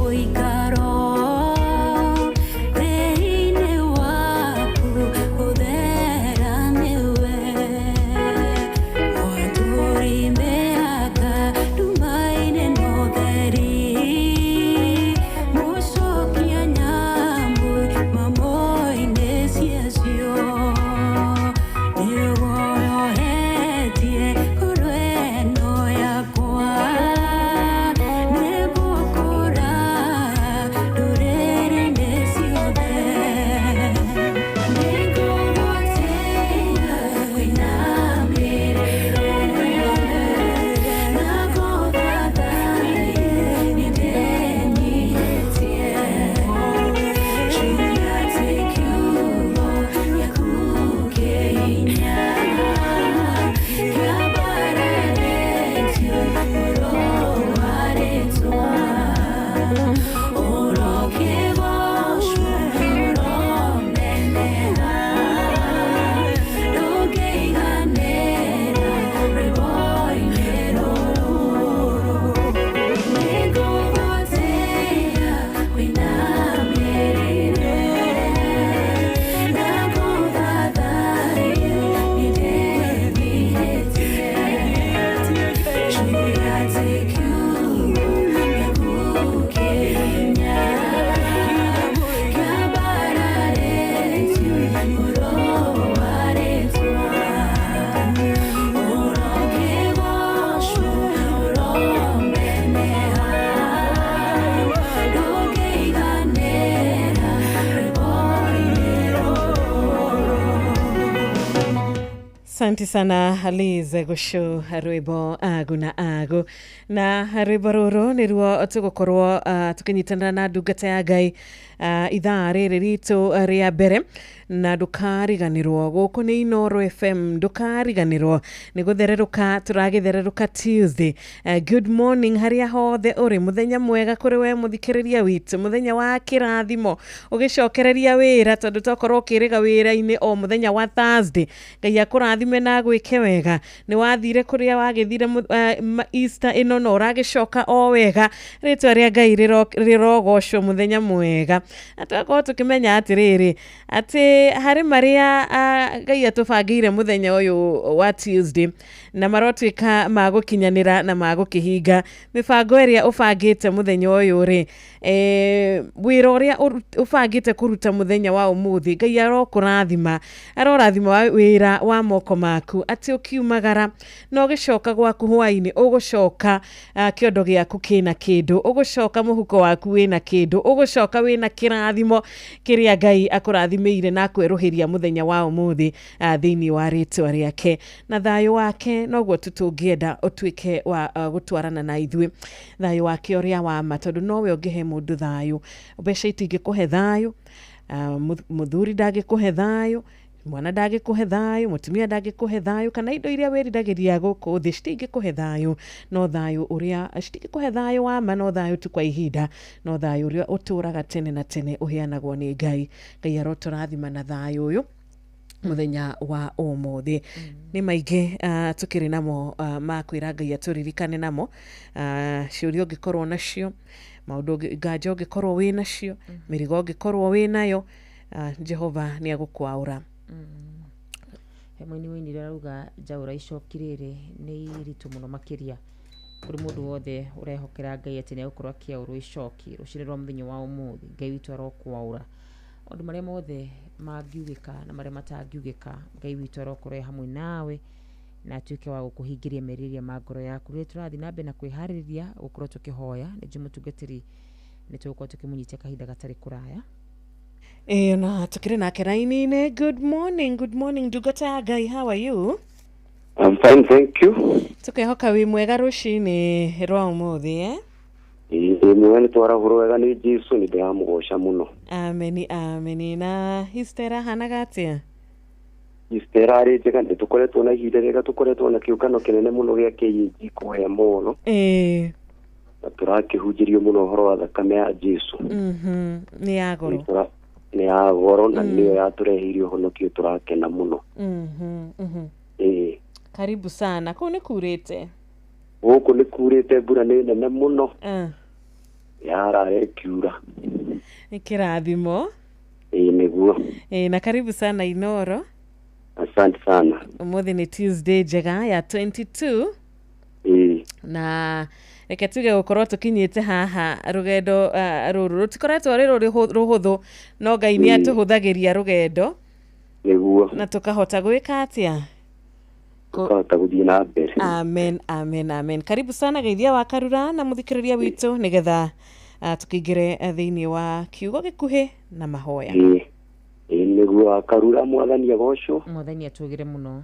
ũikaro thĩinĩ waku, gũthera nĩwe. Watũri mĩhaka nduma-inĩ na ũtheri, mũcokia nyamũ mamũ-inĩ ciacio. Asante sana Liz Gũcũ, rwĩmbo agu na agu, na rwĩmbo rũrũ nĩruo tũgũkorwo tũkĩnyitanĩra na ndungata ya Ngai ithaa rĩrĩ ritũ rĩa mbere. Na ndũkariganĩrwo, gũkũ nĩ Inooro FM, ndũkariganĩrwo nĩ gũthererũka, tũragĩthererũka Tuesday. Good morning harĩa hothe ũrĩ, mũthenya mwega kũrĩ we mũthikĩrĩria witũ, mũthenya wa kĩrathimo, ũgĩcokereria wĩra, tondũ tokorwo ũkĩrĩga wĩra-inĩ o mũthenya wa Thursday. Ngai akũrathime na agwĩke wega. Nĩ wathire kũrĩa wagĩthire Easter ĩno na ũragĩcoka o wega. Rĩtwa rĩa Ngai rĩrogocwo. Mũthenya mwega. Na tũgakorwo tũkĩmenya atĩrĩrĩ, atĩ harĩ marĩa Ngai atũbangĩire mũthenya ũyũ wa Tuesday, na marotuĩka ma gũkinyanĩra na ma gũkĩhinga. Mĩbango ĩrĩa ũbangĩte mũthenya ũyũ rĩ, wĩra ũrĩa ũbangĩte kũruta mũthenya wa ũmũthĩ, Ngai arokũrathima, arorathima wĩra wa moko maku, atĩ ũkiumagara na ũgĩcoka gwaku hwaĩ-inĩ, ũgũcoka kĩondo gĩaku kĩna kĩndũ, ũgũcoka mũhuko waku wĩna kĩndũ, ũgũcoka wĩna kĩrathimo kĩrĩa Ngai akũrathimĩire na akwerũhĩria mũthenya wa ũmũthĩ thĩinĩ wa rĩtwa rĩake. Na thayũ wake noguo tu tũngĩenda ũtuĩke wa gũtwarana na ithuĩ, thayũ wake ũrĩa wa ma, tondũ nowe ũngĩhe mũndũ thayũ. Mbeca itingĩkũhe thayũ, mũthuri ndangĩkũhe thayũ, mwana ndangĩkũhe thayũ, mũtumia ndangĩkũhe thayũ, kana indo iria wĩriragĩria gũkũ thĩ citingĩkũhe thayũ. No thayũ ũrĩa citingĩkũhe thayũ wa ma, no thayũ tu kwa ihinda, no thayũ ũrĩa ũtũraga tene na tene ũheanagwo nĩ Ngai. Ngai arotũrathima na thayũ ũyũ mũthenya wa ũmũthĩ. Nĩ maingĩ tũkĩrĩ namo ma kwĩra Ngai atũririkane namo, ciũria ũngĩkorwo nacio, maũndũ nganja ũngĩkorwo wĩ nacio, mĩrigo ũngĩkorwo wĩ nayo, Jehova nĩ agũkwaũra. He mũini wĩinire arauga njaũra icoki rĩrĩ nĩ iritũ mũno makĩria kũrĩ mũndũ wothe ũrehokera Ngai atĩ nĩ egũkorwo akĩaũrwo icoki rũcinĩ rwa mũthenya wa ũmũthĩ. Ngai witũ arokwaũra maũndũ marĩa mothe mangiugĩka na marĩa matangiugĩka. Ngai witũ arokorwo e hamwe nawe na atuĩke wa gũkũhingĩria merirĩria ma ngoro yaku. Rĩrĩa tũrathiĩ na mbere na kwĩharĩrĩria gũkorwo tũkĩhoya, nĩ njũĩ mũtungatĩri nĩ tũgũkorwo tũkĩmũnyitia kahinda gatarĩ kũraya. Ĩĩ, na tũkĩrĩ nake raini-inĩ. Good morning, good morning, ndungata ya Ngai, how are you? I'm fine, thank you. Tũkehoka wĩ mwega rũcinĩ rwa ũmũthĩ, eh? Ĩĩ, mwega, nĩ twarahũrwo wega nĩ Jesu, nĩ ndĩramũgoca mũno. Ameni, ameni. Na Easter ĩrahanaga atĩa? Easter ĩrarĩ njega, nĩ tũkoretwo na ihinda rĩega, tũkoretwo na kĩũngano kĩnene mũno gĩa KAG kũrĩa Molo, na tũrakĩhunjĩrio mũno ũhoro wa thakame ya Jesu. Nĩ ya goro. Nĩ ya goro na nĩyo yatũreheire ũhonokio, tũrakena mũno. Ĩĩ. Karibu sana. Kũu nĩ kurĩte? Gũkũ nĩ kurĩte, mbura nĩ nene mũno, yarara ĩkiura. Nĩ kĩrathimo. Ĩĩ, nĩguo. Ĩĩ, na karibu sana Inooro. Asante sana. Ũmũthĩ nĩ Tuesday njega ya 22. Ĩĩ. Na reke tuge gũkorwo tũkinyĩte haha, rũgendo rũrũ rũtikoretwo rĩ rũhũthũ, no Ngai nĩ atũhũthagĩria rũgendo. Nĩguo. Na tũkahota gwĩka atĩa? Tũkahota gũthiĩ na mbere. Amen, amen, amen. Karibu sana, geithia wa Karura na mũthikĩrĩria witũ, nĩgetha tũkĩingĩre thĩinĩ wa kiugo gĩkuhĩ na mahoya. Ĩĩ. Ĩĩ, nĩguo, wa Karura, Mwathani agocwo. Mwathani atũgĩre mũno.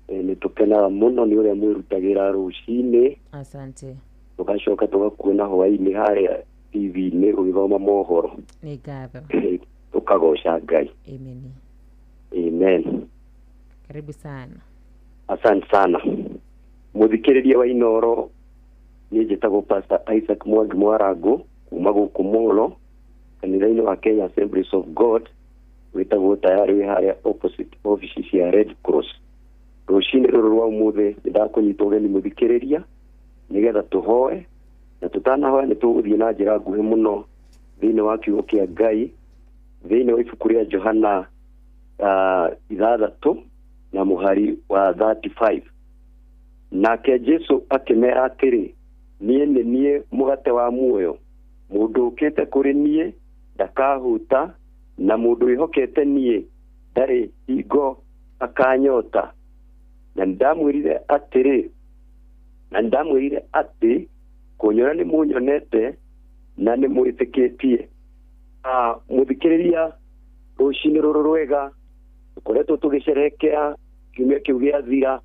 Ĩĩ, nĩ tũkenaga mũno nĩ ũrĩa mwĩrutagĩra rũcinĩ, Asante. tũgacoka tũgakuona hwaĩ-inĩ harĩa TV-inĩ ũgĩthoma mohoro. Nĩ ngatho. Tũkagoca Ngai. Amen. Amen. Karibu sana. Asante sana, mũthikĩrĩria wa Inooro. Niĩ njĩtagwo Pastor Isaac Mwangi Mwarango kuma gũkũ Molo, kanitha-inĩ wa Kenya Assemblies of God wĩtagwo Tayarĩ, wĩ harĩa opposite office cia Red Cross. Rũcinĩ rũrũ rwa ũmũthĩ nĩ ndakũnyita ũgeni, mũthikĩrĩria, nĩgetha tũhoe, na tũtanahoya nĩ tũgũthiĩ na njĩra nguhĩ mũno thĩinĩ wa kiugo kĩa Ngai, thĩinĩ wa ibuku rĩa Johana 6 na mũhari wa 35. Nake Jesu akĩmera atĩrĩ, "Niĩ nĩ niĩ mũgate wa muoyo. Mũndũ ũkĩte kũrĩ niĩ ndakahũta, na mũndũ wĩhokete niĩ ndarĩ hingo akanyota. Na nĩndamwĩrire atĩrĩ, na nĩndamwĩrire atĩ kũnyona nĩ mũnyonete na nĩ mwĩtĩkĩtie." Mũthikĩrĩria, rũcinĩ rũrũ rwega tũkoretwo tũgĩcerehekea Kiumia kĩu gĩathira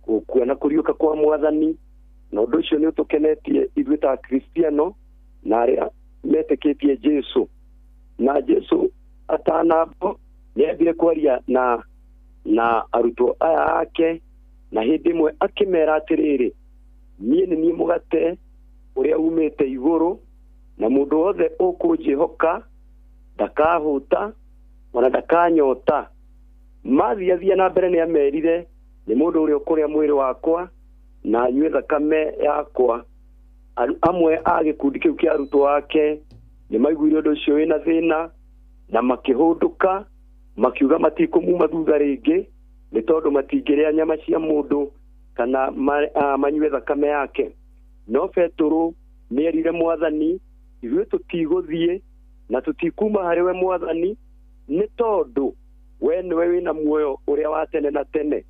gũkua na kũriũka kwa mwathani, na ũndũ ũcio nĩ ũtũkenetie ithuĩ ta Akristiano na arĩa metĩkĩtie Jesu. Na Jesu atanambo nĩambire kwaria na arutwo aya ake, na hĩndĩ ĩmwe akĩmera atĩrĩrĩ, niĩ nĩ niĩ mũgate ũrĩa umĩte igũrũ, na mũndũ wothe ũkũnjĩhoka ndakahũta ona ndakanyota. Mathiathia na mbere nĩ amerire, nĩ mũndũ ũrĩa ũkũrĩa mwĩrĩ wakwa na anyue thakame yakwa. Amwe a gĩkundi kĩu kĩa arutwo ake nĩ maiguire ũndũ ũcio wĩna thĩna na makĩhũndũka, makiuga matikũmuma thutha rĩngĩ, nĩ tondũ matingĩrĩa nyama cia mũndũ kana manyue thakame yake. No Petũrũ nĩerire mwathani, ithuĩ tũtigũthiĩ na tũtikuma harĩ we mwathani, nĩ tondũ we nĩwe wĩna muoyo ũrĩa wa tene na tene.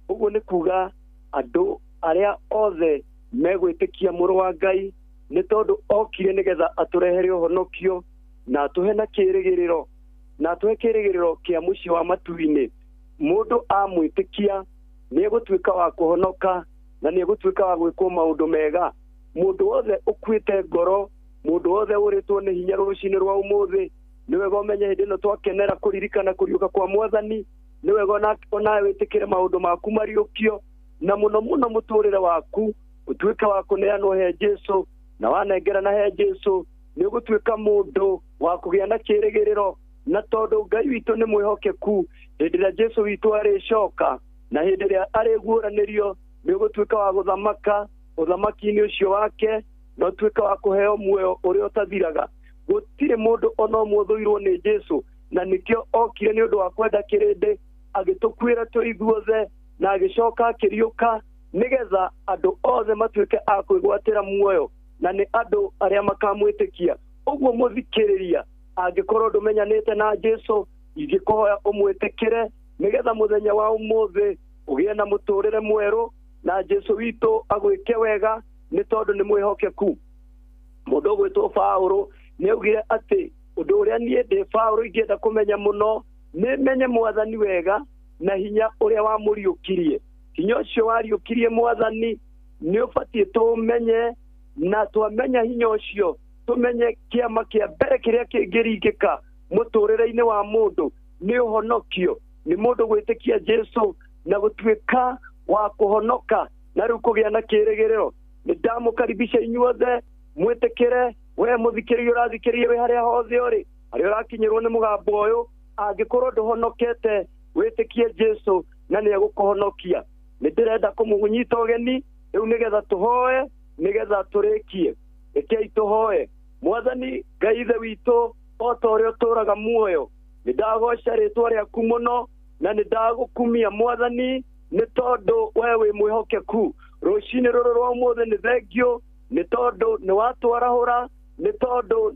Ũguo nĩ kuga andũ arĩa othe megwĩtĩkia mũrũ wa Ngai, nĩ tondũ okire nĩgetha atũrehere ũhonokio na atũhe na kĩĩrĩgĩrĩro, na atũhe kĩĩrĩgĩrĩro kĩa mũciĩ wa matu-inĩ. Mũndũ amwĩtĩkia nĩegũtuĩka wa kũhonoka na nĩegũtuĩka wa gwĩkwo maũndũ mega. Mũndũ wothe ũkuĩte ngoro, mũndũ wothe ũrĩtwo nĩ hinya rũcinĩ rwa ũmũthĩ, nĩ wega ũmenye hĩndĩ ĩno twakenera kũririkana kũriũka kwa mwathani, nĩ wega onawe wĩtĩkĩre maũndũ maku mariũkio, na mũno mũno mũtũrĩre waku ũtuĩke wa kũneanwo he Jesu, na wanengerana he Jesu nĩ ũgũtuĩka mũndũ wa kũgĩa na kĩĩrĩgĩrĩro. Na tondũ Ngai witũ nĩ mwĩhokeku, hĩndĩ ĩrĩa Jesu witũ arĩcoka na hĩndĩ ĩrĩa arĩguũranĩrio, nĩ ũgũtuĩka wa gũthamaka ũthamaki-inĩ ũcio wake, na ũtuĩke wa kũheo muoyo ũrĩa ũtathiraga. Gũtirĩ mũndũ ona ũmwe ũthũirwo nĩ Jesu, na nĩkĩo okire nĩ ũndũ wa kwenda kĩrĩndĩ, agĩtũkuĩra tũrĩ ithuothe, na agĩcoka akĩriũka nĩgetha andũ othe matuĩke a kwĩgwatĩra muoyo, na nĩ andũ arĩa makamwĩtĩkia. Ũguo mũthikĩrĩria, angĩkorwo ndũmenyanĩte na Jesu, ingĩkũhoya ũmwĩtĩkĩre nĩgetha mũthenya wa ũmũthĩ ũgĩe na mũtũrĩre mwerũ, na Jesu witũ agwĩke wega, nĩ tondũ nĩ mwĩhokeku. Mũndũ ũgwĩtwo Paũlũ nĩ augire atĩ ũndũ ũrĩa niĩ ndĩ Paũlũ ingĩenda kũmenya mũno nĩ menye mwathani wega na hinya ũrĩa wamũriũkirie. Hinya ũcio wariũkirie mwathani nĩ ũbatiĩ tũũmenye, na twamenya hinya ũcio tũmenye kĩama kĩa mbere kĩrĩa kĩngĩringĩka mũtũrĩre-inĩ wa mũndũ nĩ ũhonokio, nĩ mũndũ gwĩtĩkia Jesu na gũtuĩka wa kũhonoka na rĩu kũgĩa na kĩĩrĩgĩrĩro. Nĩ ndamũkaribisha inyuothe mwĩtĩkĩre. We mũthikĩrĩria ũrathikĩrĩria wĩ harĩa hothe ũrĩ, harĩa ũrakinyĩrwo nĩ mũgambo ũyũ, angĩkorwo ndũhonokete wĩtĩkie Jesu na nĩ egũkũhonokia. Nĩ ndĩrenda kũmũnyita ũgeni rĩu nĩgetha tũhoe, nĩgetha tũrĩkie. Rekei tũhoe. Mwathani Ngai Ithe witũ, o ta ũrĩa ũtũũraga muoyo, nĩ ndagoca rĩtwa rĩaku mũno na nĩ ndagũkumia mwathani, nĩ tondũ we wĩ mwĩhokeku. Rũcinĩ rũrũ rwa ũmũthĩ nĩ thengio, nĩ tondũ nĩ watwarahũra, nĩ tondũ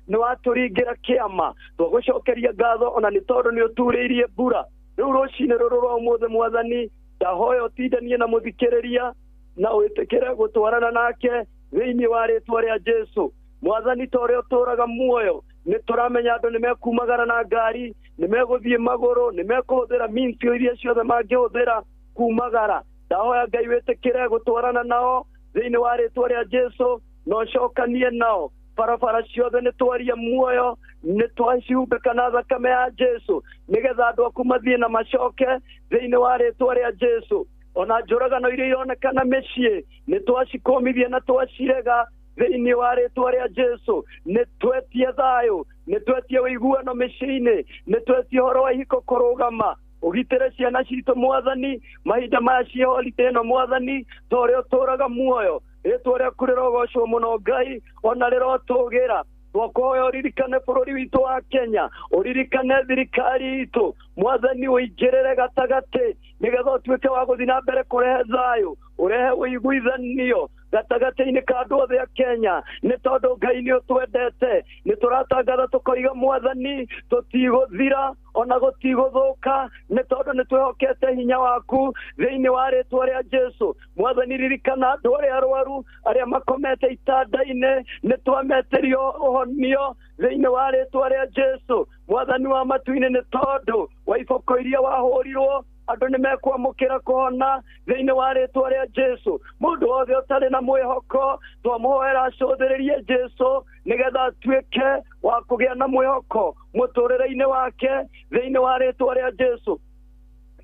nĩ watũringĩra kĩama. Twagũcokeria ngatho ona nĩ tondũ nĩ ũturĩirie mbura. Rĩu rũcinĩ rũrũ rwa ũmũthĩ mwathani, ndahoya ũtindanie na mũthikĩrĩria na wĩtĩkĩre gũtwarana nake thĩinĩ wa rĩtwa rĩa Jesu. Mwathani, ta ũrĩa ũtũũraga muoyo, nĩ tũramenya andũ nĩ mekumagara na ngari, nĩ megũthiĩ magũrũ, nĩ mekũhũthĩra means iria ciothe mangĩhũthĩra kumagara. Ndahoya Ngai wĩtĩkĩre gũtwarana nao thĩinĩ wa rĩtwa rĩa Jesu, na ũcokanie nao. Barabara ciothe nĩ twaria muoyo, nĩ twacihumbĩka na thakame ya Jesu, nĩgetha andũ aku mathiĩ na macoke thĩinĩ wa rĩtwa rĩa Jesu. Ona njũragano iria ironekana mĩciĩ nĩ twacikũmithia na twacirega thĩinĩ wa rĩtwa rĩa Jesu. Nĩ twetie thayũ, nĩ twetie ũiguano mĩciĩ-inĩ, nĩ twetie ũhoro wa ihiko kũrũgama. Ũgitĩre ciana citũ mwathani mahinda maya ciĩ holiday ĩno mwathani, ta ũrĩa ũtũũraga muoyo. Rĩtwa rĩaku rĩrogocwo mũno Ngai, ona rĩrotũgĩra. Twakũhoya ũririkane bũrũri witũ wa Kenya, ũririkane thirikari itũ mwathani, ũingĩrĩre gatagatĩ nĩgetha ũtuĩke wa gũthiĩ na mbere kũrehe thayũ, ũrehe ũiguithanio gatagatĩ-inĩ ka andũ othe a Kenya, nĩ tondũ Ngai nĩ ũtwendete. Nĩ tũratangatha tũkoiga mwathani, tũtigũthira ona gũtigũthũka, nĩ tondũ nĩ twĩhokete hinya waku thĩinĩ wa rĩtwa rĩa Jesu. Mwathani, ririkana andũ arĩa arwaru, arĩa makomete itanda-inĩ, nĩ twametĩrio ũhonio thĩinĩ wa rĩtwa rĩa Jesu. Mwathani wa matu-inĩ, nĩ tondũ wa iboko iria wahũrirwo Andũ nĩ mekwamũkĩra kũhona thĩinĩ wa rĩtwa rĩa Jesu. Mũndũ wothe ũtarĩ na mwĩhoko twamũhoera acũthĩrĩrie Jesu nĩgetha atuĩke wa kũgĩa na mwĩhoko mũtũrĩre-inĩ wake thĩinĩ wa rĩtwa rĩa Jesu.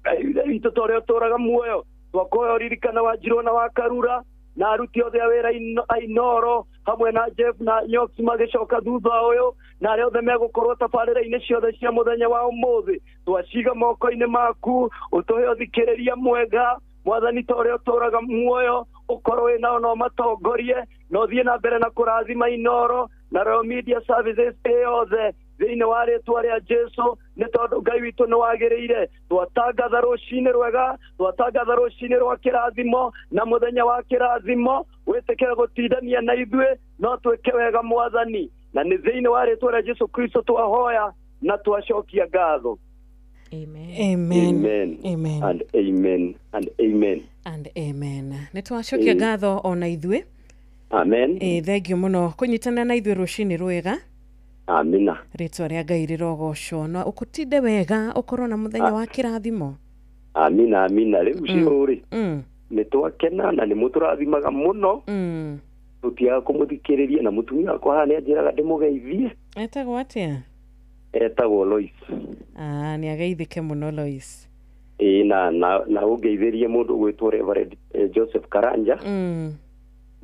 Ngai Ithe witũ ta ũrĩa ũtũũraga muoyo, twakũhoya ũririkane Wanjirũ na wa Karura na aruti othe a wĩra a Inooro hamwe na Jeff na Nyox magĩcoka thutha ũyũ, na arĩa othe megũkorwo tabarĩra-inĩ ciothe cia mũthenya wa ũmũthĩ. Twaciga moko-inĩ maku, ũtũhe ũthikĩrĩria mwega Mwathani ta ũrĩa ũtũũraga muoyo, ũkorwo wĩ nao na ũmatongorie, na ũthiĩ na mbere na kũrathima Inooro na Royal Media Services ĩyothe thĩinĩ wa rĩtwa rĩa Jesu, nĩ tondũ Ngai witũ nĩ wagĩrĩire. Twatangatha rũcinĩ rwega, twatangatha rũcinĩ rwa kĩrathimo na mũthenya wa kĩrathimo. Wĩtĩkĩre gũtindania na ithuĩ, no twĩke wega Mwathani, na nĩ thĩinĩ wa rĩtwa rĩa Jesu Kristo twahoya na twacokia ngatho. Amen. Amen. Amen. Amen. And amen. And amen. And amen. Nĩ twacokia ngatho ona ithuĩ. Amen. Thengio mũno kũnyitana na ithuĩ rũcinĩ rwega. Amina. Rĩtwa rĩa Ngai rĩrogocwo, na ũkũtinde wega, ũkorwo na mũthenya wa kĩrathimo. Amina, amina. Rĩu cio rĩ, nĩ twakena na nĩ mũtũrathimaga mũno. Tũtiaga kũmũthikĩrĩria, na mũtumia wakwa haha nĩ anjĩraga ndĩmũgeithie. Etagwo atĩa? Etagwo Lois. Nĩ ageithĩke mũno Lois. Ĩĩ, na ũngeithĩrie mũndũ ũgwĩtwo Reverend Joseph Karanja.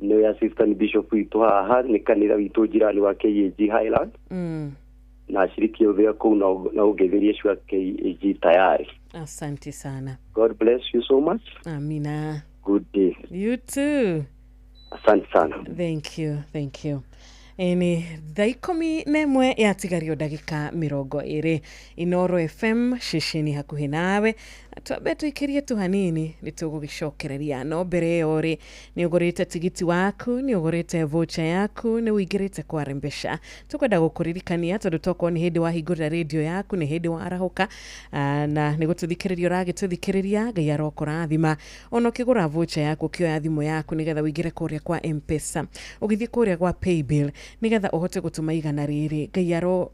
Nĩwe assistant bishop witũ haha, nĩ kanitha witũ jirani wa KAG Highland. Na ashiriki othe a kũu, na ũngeithĩrie acio a KAG tayari. Asante sana. God bless you so much. Amina. Good day. You too. Asante sana. Thank you, thank you. Ĩni thaa 11 yatigario ndagĩka 20. Inooro FM ceceni hakuhĩ nawe. Twambe tũikĩrie tu hanini nĩ tũgũgĩcokereria, no mbere ĩyo rĩ, nĩ ũgũrĩte tigiti waku, nĩ ũgũrĩte voucher yaku, nĩ ũingĩrĩte kwa mbeca. Tũkwenda gũkũririkania tondũ tokorwo nĩ hĩndĩ wahingũrĩra rĩndiũ yaku, nĩ hĩndĩ warahũka, na nĩ gũtũthikĩrĩria ũragĩtũthikĩrĩria. Ngai arokũrathima. Ona ũkĩgũra voucher yaku, ũkĩoya thimũ yaku nĩgetha ũingĩre kũrĩa kwa M-Pesa, ũgĩthiĩ kũrĩa gwa Paybill nĩgetha ũhote gũtũma igana rĩrĩ. Ngai aro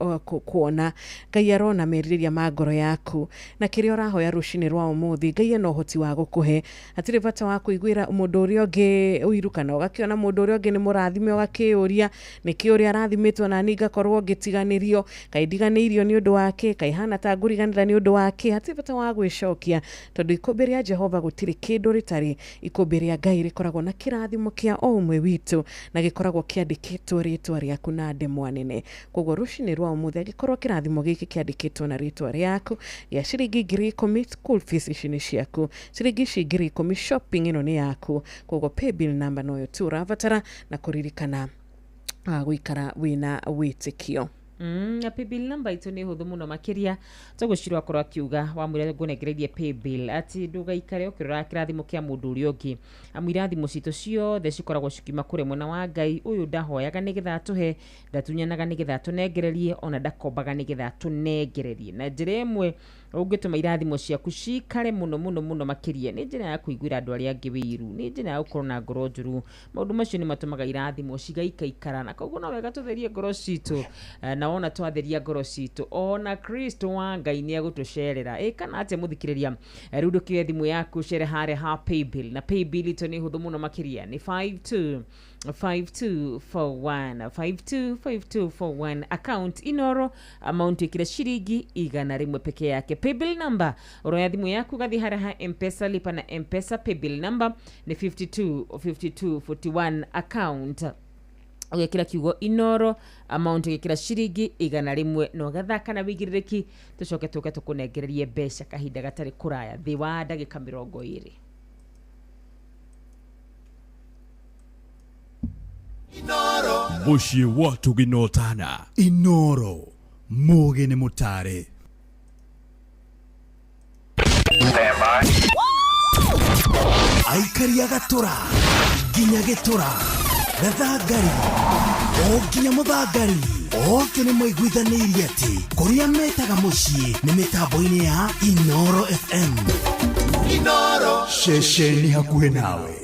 kuona, Ngai arona merirĩria ma ngoro yaku na kĩrĩa ũrahoya rũcinĩ rwa ũmũthĩ. Ngai ena ũhoti wa gũkũhe. Hatirĩ bata wa kũiguĩra mũndũ ũrĩa ũngĩ ũiru, kana ũgakĩona mũndũ ũrĩa ũngĩ nĩ mũrathime ũgakĩyũria nĩkĩ ũrĩa arathimĩtwo na niĩ ngakorwo ngĩtiganĩrio, kaĩ ndiganĩirio nĩ ũndũ wa kĩ, kaĩ hana ta ngũriganĩra nĩ ũndũ wa kĩ. Hatirĩ bata wa gwĩcokia, tondũ ikũmbĩ rĩa Jehova gũtirĩ kĩndũ rĩtarĩ. Ikũmbĩ rĩa Ngai rĩkoragwo na kĩrathimo kĩa o ũmwe witũ, na gĩkoragwo kĩandĩkĩtwo rĩtwa rĩaku na ndemwa nene. Koguo rũcinĩ rwa ũmũthĩ angĩkorwo kĩrathimo gĩkĩ kĩandĩkĩtwo na rĩtwa rĩaku gĩa ciringi 10,000, school fees ici nĩ ciaku, ciringi ici 10,000, shopping ĩno nĩ yaku. Koguo paybill number noyo tu ũrabatara na kũririkana gũikara wĩna wĩtĩkio. Na paybill number itũ nĩ hũthũ mũno makĩria, tũgũcirwo akorwo akiuga wamwĩra ngũnengererie paybill atĩ ndũgaikare ũkĩrora kĩrathimo kĩa mũndũ ũrĩa ũngĩ, amu irathimo citũ ciothe cikoragwo cikiuma kũrĩ mwena wa Ngai. Ũyũ ndahoyaga nĩgetha atũhe, ndatunyanaga nĩgetha atũnengererie, ona ndakombaga nĩgetha atũnengererie. Na njĩra ĩmwe ũngĩtũma irathimo ciaku cikare mũno mũno mũno makĩria nĩ njĩra ya kũiguĩra andũ arĩa angĩ wĩiru, nĩ njĩra ya gũkorwo na ngoro njũru. Maũndũ macio nĩ matũmaga irathimo cigaikaikara, na koguo no wega tũtherie ngoro citũ. Na wona twatheria ngoro citũ, ona Kristo wa Ngai nĩ egũtũcerera. Ĩ kana atĩa mũthikĩrĩria? Rĩu ndũkĩoye thimũ yaku ũcere harĩa ha paybill, na paybill itũ nĩ hũthũ mũno makĩria, nĩ 525241, 525241, account Inooro, amount ĩkĩre ciringi 100 peke yake. Paybill number, ũroya thimũ yaku ũgathiĩ harĩa ha M-Pesa, lipa na M-Pesa, paybill number nĩ 525241, account ũgekĩra kiugo Inooro, amount ũgekĩra ciringi 100, na ũgathaka na wĩigĩrĩrĩki. Tũcoke tũke tũkũnengererie mbeca kahinda gatarĩ kũraya, thĩ wa ndagĩka 20. Mũciĩ wa Tũginotana. Inooro, mũgĩ nĩ mũtare. Aikari a Gatũra nginya Gĩtũra, Gathangari o nginya Mũthangari, othe nĩ maiguithanĩirie atĩ kũrĩa metaga mũciĩ nĩ mĩtambo-inĩ ya Inooro FM. Inooro. Ceceni hakuhĩ nawe.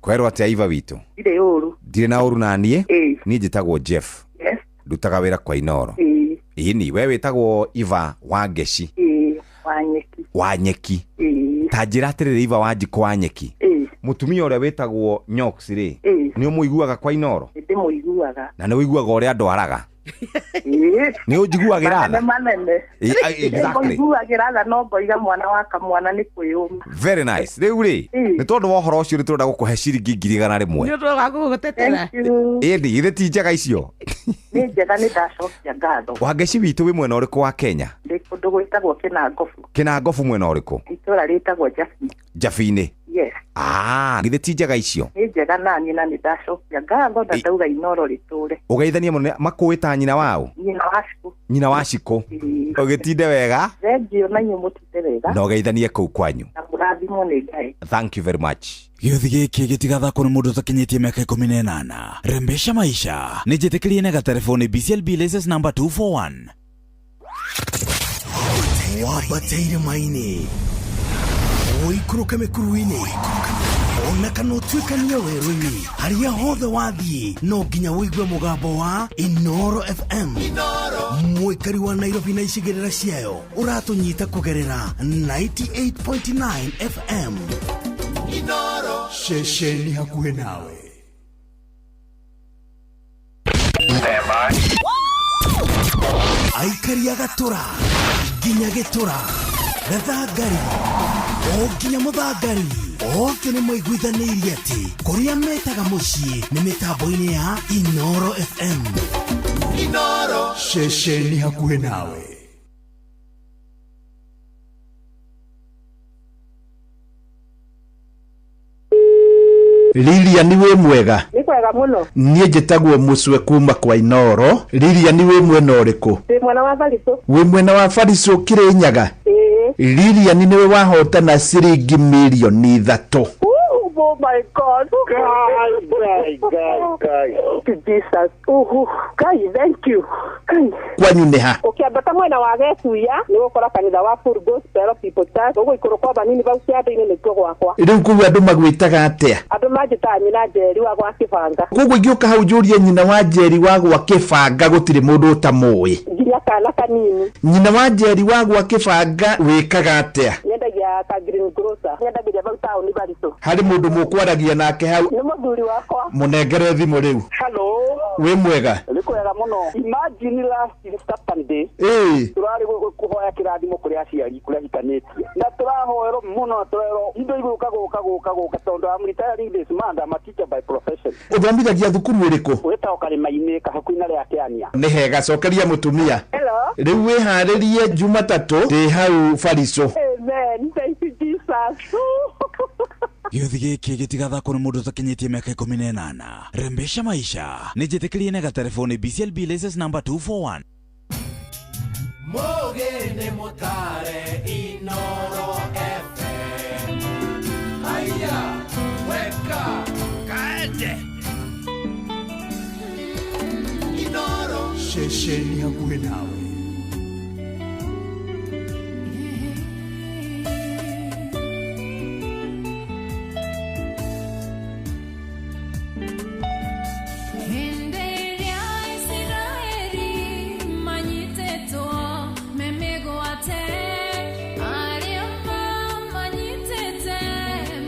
Kwerwo atĩa Iva witũ? Ndirĩ ũru. Ndirĩ na ũru na niĩ. Ĩĩ. Niĩ njĩtagwo Jeff. Yes. Ndutaga wĩra kwa Inooro. Ĩĩ. Ĩni, we wĩtagwo Iva wa Ngeci. Ĩĩ, wa Nyeki. Wa nyeki. Ta njĩra atĩrĩrĩ Iva Wanjikũ wa nyeki. Mũtumia ũrĩa wĩtagwo Nyox rĩ, nĩ ũmũiguaga kwa Inoro? Ndĩmũiguaga. Na nĩ ũiguaga ũrĩa andwaraga? Nĩ ũnjiguagĩra tha? Manene. Exactly. Ũiguagĩra tha no ngoiga mwana wa kamwana nĩ kwĩyũma. Very nice. Rĩu rĩ, nĩ tondũ wa ũhoro ũcio nĩ tũrenda gũkũhe ciringi 100,000. Nĩ ũndũ wa gũgũtetera. Ĩndĩ githĩ ti njega icio? Nĩ njega, nĩ ndacokia ngatho. Wangeci witũ wĩ mwena ũrĩkũ wa Kenya? Ndĩ kũndũ gwĩtagwo Kĩnangobu. Kĩnangobu mwena ũrĩkũ? Itũra rĩtagwo Njabi. Njabi-inĩ. Yes. Ah, githĩ ti njega icio? Nĩ njega naniĩ na nĩ ndacokia ngatho na ndauga Inoro rĩtũre. Ũgeithanie mũno makũĩ ta nyina wao? Nyina wa Cikũ. Nyina wa Cikũ. Ũgĩtinde wega? Thengiũ na inyuĩ mũtinde wega. Na ũgeithanie kũu kwanyu. Na mũrathimwo nĩ Ngai. Thank you very much. Gĩũthi gĩkĩ gĩtigathakwo nĩ mũndũ ũtakinyĩtie mĩaka 18. Rembesha maisha. Nĩ njĩtĩkĩrie na gatelefoni BCLB license number 241. Wambateire maini. Ũikũrũke mĩkuru-inĩ. Ona kana ũtuĩkanie werũ-inĩ. Harĩa hothe wathiĩ no nginya ũigue mũgambo wa Inoro FM. Mũikari wa Nairobi na icigĩrĩra ciayo ũratũnyita kũgerera 98.9 FM. Inoro. Ceceni hakuhĩ nawe. Aikari a Gatũra nginya Gĩtũra, Gathangari o nginya Mũthangari, othe nĩ maiguithanĩirie atĩ kũrĩa metaga mũciĩ nĩ mĩtambo-inĩ ya Inoro FM. Inoro. Ceceni hakuhĩ nawe. Lilian wĩ mwega? Nĩ kwega mũno. Niĩ njĩtagwo Mũcwe kuma kwa Inoro. Lilian wĩ mwena ũrĩkũ? Ndĩ mwena wa Baricũ. Wĩ mwena wa Baricũ Kĩrĩnyaga? Ĩĩ. Lilian nĩwe wahotana ciringi 3 million. Oh my God. Guy. Jesus. Oh, Guy, thank you. Guy. Kwanyu nĩ ha? Ũkĩambata mwena wa Getuya nĩ ũgũkora kanitha wa Full Gospel People Church. Ũgũikũrũka banini bau kĩanda-inĩ nĩkuo gwakwa. Rĩu kũu andũ magwĩtaga atĩa? Andũ manjĩtaga nyina Njeri wa gwa Kĩbanga. Koguo ingĩũka hau njũrie nyina wa Njeri wa gwa Kĩbanga gũtirĩ mũndũ ũtamũĩ. Nginya kana kanini. Nyina wa Njeri wa gwa Kĩbanga wĩkaga atĩa? Nyendagia ka green grocer. Nyendagĩria bau taũni Baricũ. Harĩ mũndũ mũkwaragia nake hau? Nĩ mũthuri wakwa. Mũnengere thimũ rĩu. Hello. Wĩ mwega? Nĩ kwega mũno. Imagine last Saturday. Tũrarĩ kũhoya kĩrathimo kũrĩ aciari kũrĩa hikanĩtie. Na tũrahoerwo mũno tũrerwo indo igũka gũka gũka gũka tondũ I'm retiring this month, I'm a teacher by profession. Ũthomithagia thukuru ĩrĩkũ? Wĩtagwo Karĩma-inĩ kahakuĩ na rĩa Kĩania. Nĩ hega, cokeria mũtumia. Hello. Rĩu wĩharĩrie Jumatatũ ndĩ hau Baricũ. Amen. Thank you Jesus. Gĩũthi gĩkĩ gĩtigathakwo nĩ mũndũ ũtakinyĩtie mĩaka 18. Rembesha maisha. Nĩ njĩtĩkĩrie na gatelefoni BCLB license number 241. Mũgĩ nĩ mũtare Inoro FM. Haya, weka kaende. Inoro. Ceceni hakuhĩ nawe. Hĩndĩ ĩrĩa Isiraeli manyitĩtwo me mĩgwate, arĩa mamanyitĩte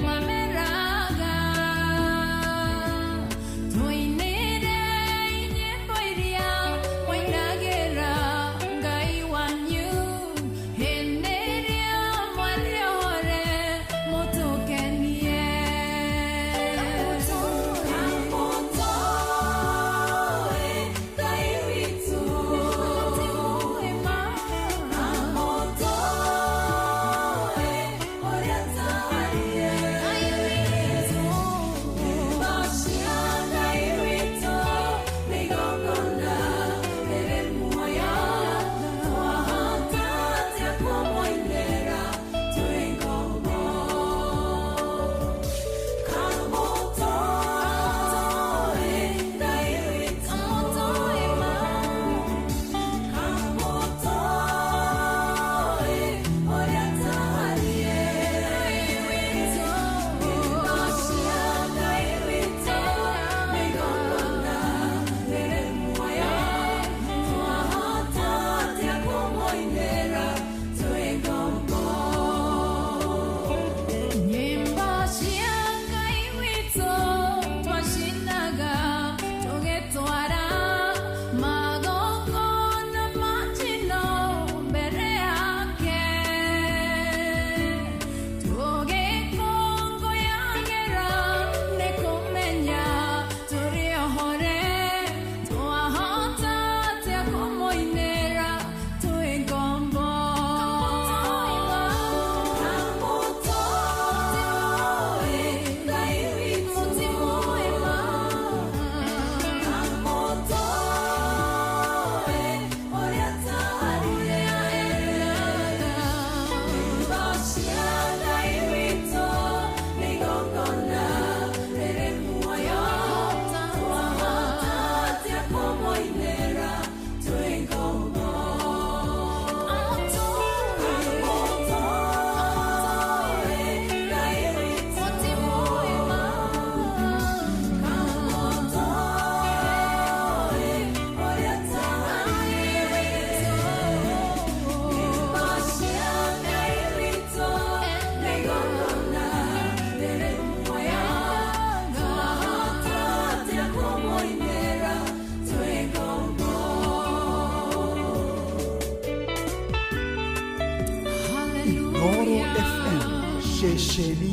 mameraga, tũinĩre nyĩmbo iria mwainagĩra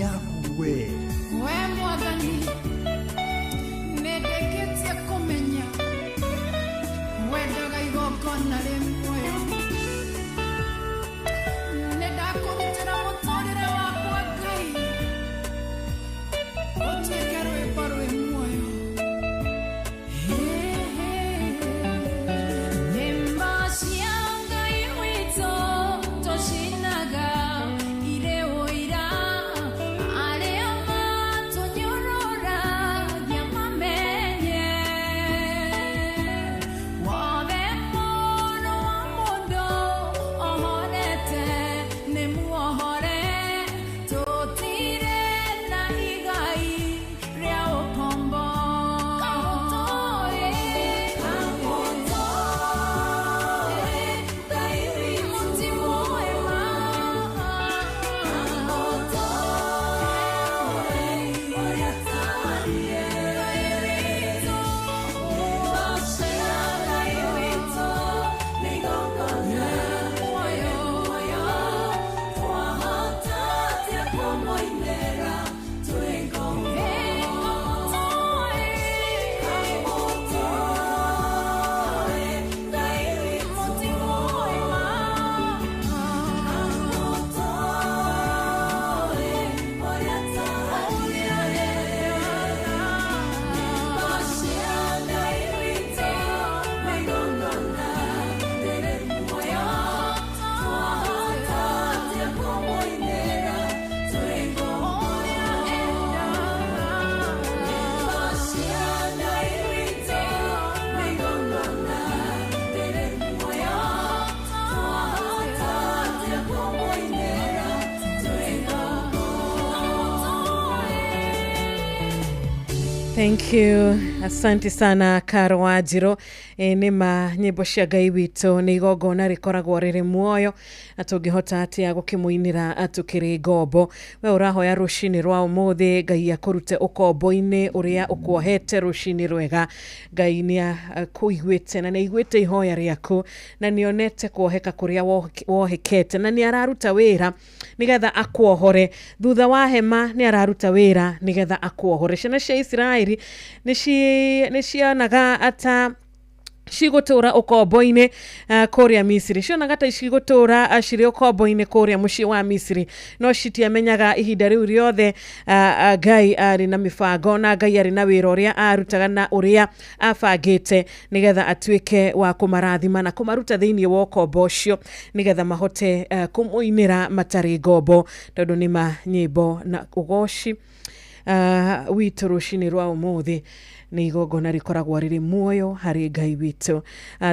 yaku we. We Mwathani, nĩndĩkĩtie kũmenya wendaga igongona rĩ muoyo. Nĩndakũrutĩra mũtũrĩre wakwa Ngai, ũtuĩke rwĩmbo rwĩ muoyo. Nyĩmbo cia Ngai witũ tũcinaga irĩ ũira, arĩa matũnyũrũragia mamenye. Wothe mũndũ wa mũndũ ohorete nĩ muohore, tũtirĩ na igai rĩa ũkombo. Kamũtũĩ, kamũtũĩ, Ngai witũ ti mwema. Kamũtũĩ, ũrĩa twarie. Ngai witũ, nyĩmbo cia Ngai witũ nĩ igongona muoyo. Twahota atĩa kũmũinĩra twĩ ngombo? Kamũtũĩ, Ngai witũ ti mwema. Kamũtũĩ, ũrĩa twarie. Nyĩmbo cia Ngai witũ nĩ igongona rĩrĩ muoyo. Twahota atĩa kũmũinĩra twĩ ngombo? Nyĩmbo cia Ngai witũ nĩ igongona rĩrĩ muoyo. Twahota atĩa kũmũinĩra twĩ ngombo? Thank you. Asante sana Karo Wanjirũ. Nĩ ma nyĩmbo cia Ngai witũ nĩ igongona rĩkoragwo rĩrĩ muoyo, na tũngĩhota atĩa gũkĩmũinĩra tũkĩrĩ ngombo. We ũrahoya rũcinĩ rwa ũmũthĩ Ngai akũrute ũkombo-inĩ ũrĩa ũkuohete rũcinĩ rwega. Ngai nĩ akũiguĩte na nĩ aiguĩte ihoya rĩaku, na nĩ onete kuoheka kũrĩa wohekete, na nĩ araruta wĩra nĩgetha akuohore. Thutha wa hema nĩ araruta wĩra nĩgetha akuohore. Ciana cia Isiraeli nĩ cionaga ata cigũtũra ũkombo-inĩ kũrĩa Misiri, cionaga ta cigũtũra cirĩ ũkombo-inĩ kũrĩa mũciĩ wa Misiri, no citiamenyaga ihinda rĩu rĩothe Ngai arĩ na mĩbango na Ngai arĩ na wĩra ũrĩa arutaga na ũrĩa abangĩte nĩgetha atuĩke wa kũmarathima na kũmaruta thĩinĩ wa ũkombo ũcio, nĩgetha mahote kũmũinĩra matarĩ ngombo, tondũ nĩ ma nyĩmbo na ũgoci witũ rũcinĩ rwa ũmũthĩ nĩ igongona rĩkoragwo rĩrĩ muoyo harĩ Ngai witũ.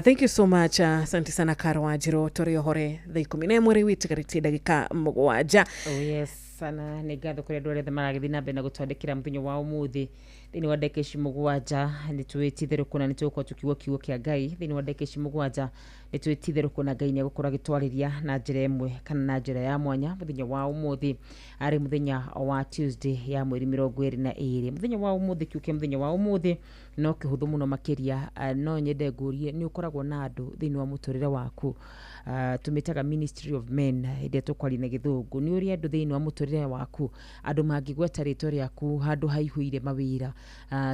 Thank you so much. Asante sana Karo Wanjirũ. Tũrĩ ohore thaa 11 rĩu itigarĩtie ndagĩka 7. Oh yes, sana nĩ ngatho kũrĩ andũ arĩa othe maragĩthiĩ na mbere na gũtwandĩkĩra mũthenya wa ũmũthĩ. Thĩinĩ wa ndagĩka ici 7 nĩ twĩtitherũ kũna nĩ tũgũkorwo tũkiuga kiugo kĩa Ngai. Thĩinĩ wa ndagĩka ici 7 nĩ twĩtitherũ kũna Ngai nĩ egũkorwo agĩtwarĩria na njĩra ĩmwe kana na njĩra ya mwanya mũthenya wa ũmũthĩ, arĩ mũthenya wa Tuesday ya mweri 22. Mũthenya wa ũmũthĩ, kiugo kĩa mũthenya wa ũmũthĩ no kĩhũthũ mũno makĩria. No nyende ngũrie, nĩ ũkoragwo na andũ thĩinĩ wa mũtũrĩre waku, tũmĩtaga Ministry of Men hĩndĩ ĩrĩa tũkwaria na gĩthũngũ. Nĩ ũrĩ andũ thĩinĩ wa mũtũrĩre waku, andũ mangĩgweta rĩtwa rĩaku handũ haihũire mawĩra,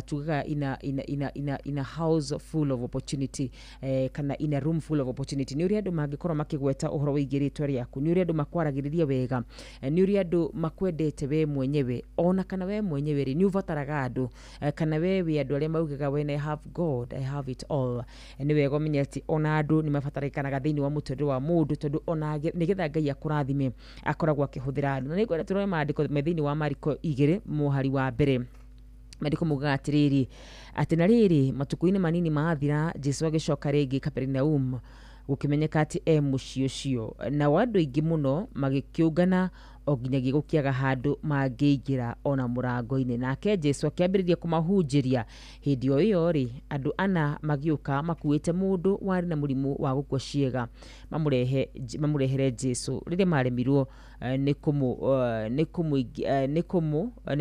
tugaga in a house full of opportunity, kana in a room full of opportunity. Nĩ ũrĩ andũ mangĩkorwo makĩgweta ũhoro wĩgiĩ rĩtwa rĩaku, nĩ ũrĩ andũ makwaragĩrĩria wega, nĩ ũrĩ andũ makwendete we mwenyewe, ona kana we mwenyewe rĩ nĩ ũbataraga andũ, kana we wĩ andũ arĩa maugaga when I have God I have it all. Nĩ wega ũmenye atĩ ona andũ nĩ mabatarĩkanaga thĩinĩ wa mũtũrĩre wa mũndũ, tondũ ona nĩgetha Ngai akũrathime akoragwo akĩhũthĩra andũ. Na nĩngwenda tũrore maandĩko me thĩinĩ wa Mariko 2 mũhari wa mbere. Maandĩko maugaga atĩrĩrĩ, atĩ na rĩrĩ, matukũ-inĩ manini mathira, Jesũ agĩcoka rĩngĩ Kaperinaum, gũkĩmenyeka atĩ e mũciĩ ũcio. Nao andũ aingĩ mũno magĩkĩũngana o nginyagia gũkĩaga handũ mangĩingĩra ona mũrango-inĩ. Nake Jesũ akĩambĩrĩria kũmahunjĩria. Hĩndĩ o ĩyo rĩ, andũ ana magĩũka makuĩte mũndũ warĩ na mũrimũ wa gũkua ciĩga, mamũrehere Jesũ. Rĩrĩa maremirwo nĩ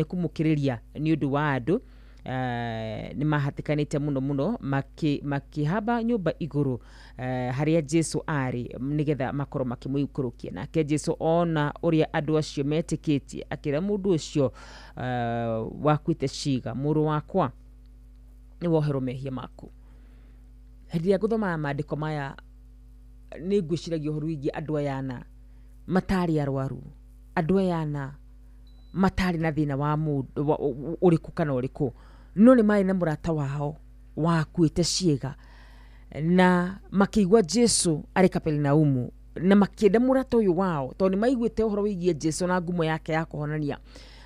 kũmũkĩrĩria nĩ ũndũ wa andũ, Nĩ mahatĩkanĩte mũno mũno makĩhamba nyũmba igũrũ harĩa Jesu arĩ nĩgetha makorwo makĩmũikũrũkia. Nake Jesu ona ũrĩa andũ acio metĩkĩtie, akĩra mũndũ ũcio wakuĩte ciĩga, mũrũ wakwa, nĩ woherwo mehia maku. Hĩndĩ ĩrĩa ngũthomaga maandĩko maya, nĩ ngwĩciragia ũhoro wĩgiĩ andũ aya ana matarĩ arwaru, andũ aya ana matarĩ na thĩna wa mũndũ ũrĩkũ kana ũrĩkũ, no nĩ marĩ na mũrata wao wakuĩte ciĩga, na makĩigua Jesu arĩ Kaperinaumu, na makĩenda mũrata ũyũ wao tondũ nĩ maiguĩte ũhoro wĩgiĩ Jesu na ngumo yake ya kũhonania.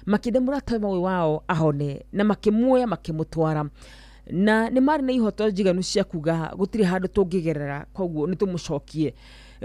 Makĩenda mũrata ũyũ wao ahone, na makĩmuoya makĩmũtwara, na nĩ marĩ na ihoto njiganu cia kuga gũtirĩ handũ tũngĩgerera, koguo nĩ tũmũcokie.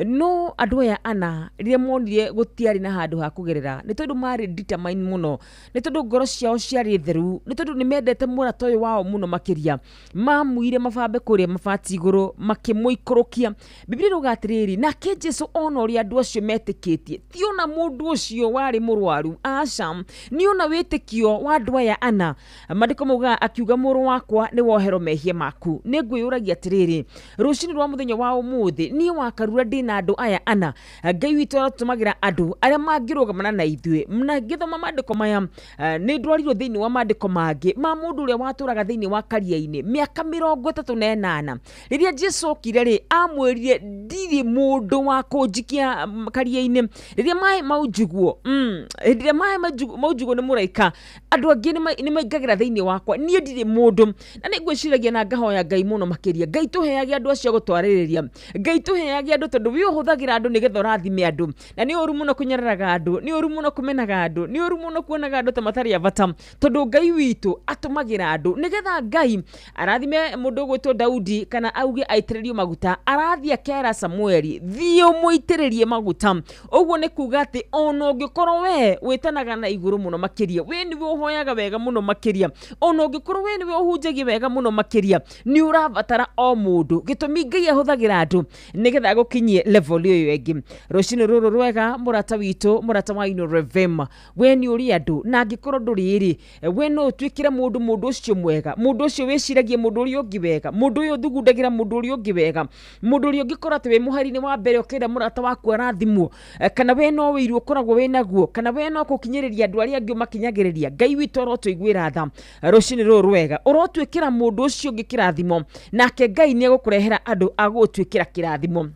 No andũ aya ana rĩrĩa monire gũtiarĩ na handũ ha kũgerera, nĩ tondũ marĩ determined mũno, nĩ tondũ ngoro ciao ciarĩ theru, nĩ tondũ nĩ mendete mũrata ũyũ wao mũno makĩria, mamuire mabambe kũrĩa mabati igũrũ makĩmũikũrũkia. Biblia ĩrauga atĩrĩrĩ, nake Jesu ona ũrĩa andũ acio metĩkĩtie, ti ona mũndũ ũcio warĩ mũrwaru, aca, nĩ ona wĩtĩkio wa andũ aya ana. Maandĩko maugaga akiuga, mũrũ wakwa, nĩ woherwo mehia maku. Nĩ ngwĩyũragia atĩrĩrĩ, rũcinĩ rwa mũthenya wa ũmũthĩ, niĩ wakarura ndĩ na andũ aya ana. Ngai witũ aratũmagĩra andũ arĩa mangĩrũgamana na ithuĩ. Na ngĩthoma maandĩko maya, nĩ ndwarirwo thĩinĩ wa maandĩko mangĩ ma mũndũ ũrĩa watũraga thĩinĩ wa karia-inĩ mĩaka 38. Rĩrĩa Jesu okire rĩ, amwĩrire ndirĩ mũndũ wa kũnjikia karia-inĩ. Rĩrĩa maĩ maunjugwo, hĩndĩ ĩrĩa maĩ maunjugwo nĩ mũraika, andũ angĩ nĩ maingagĩra thĩinĩ wakwa, niĩ ndirĩ mũndũ. Na nĩ ngwĩciragia na ngahoya Ngai mũno makĩria, Ngai tũheage andũ acio a gũtwarĩrĩria, Ngai tũheage andũ, tondũ we ũhũthagĩra andũ nĩgetha ũrathime andũ. Na nĩ ũru mũno kũnyararaga andũ, nĩ ũru mũno kũmenaga andũ, nĩ ũru mũno kuonaga andũ ta matarĩ a bata, tondũ Ngai witũ atũmagĩra andũ nĩgetha Ngai arathime mũndũ ũgwĩtwo Daudi, kana auge aitĩrĩrio maguta. Arathiĩ akera Samueli, thiĩ ũmũitĩrĩrie maguta. Ũguo nĩ kuga atĩ ona ũngĩkorwo we wĩtanaga na igũrũ mũno makĩria, we nĩwe ũhoyaga wega mũno makĩria, ona ũngĩkorwo we nĩwe ũhunjagia wega mũno makĩria, nĩ ũrabatara o mũndũ. Gĩtũmi Ngai ahũthagĩra andũ nĩgetha agũkinyie level ĩyo ĩngĩ. Rũcinĩ rũrũ rwega, mũrata witũ, mũrata wa Inooro FM, we nĩ ũrĩ andũ, na angĩkorwo ndũrĩ rĩ, we no ũtuĩkĩre mũndũ, mũndũ ũcio mwega, mũndũ ũcio wĩciragia mũndũ ũrĩa ũngĩ wega, mũndũ ũyũ ũthugundagĩra mũndũ ũrĩa ũngĩ wega, mũndũ ũrĩa ũngĩkorwo atĩ wĩ mũhari-inĩ wa mbere ũkĩenda mũrata waku arathimwo, kana we no wĩiru ũkoragwo wĩ naguo, kana we no gũkinyĩrĩria andũ arĩa angĩ ũmakinyagĩrĩria. Ngai witũ arotũiguĩra tha rũcinĩ rũrũ rwega, ũrotuĩkĩra mũndũ ũcio ũngĩ kĩrathimo, nake Ngai nĩ egũkũrehera andũ a gũgũtuĩkĩra kĩrathimo.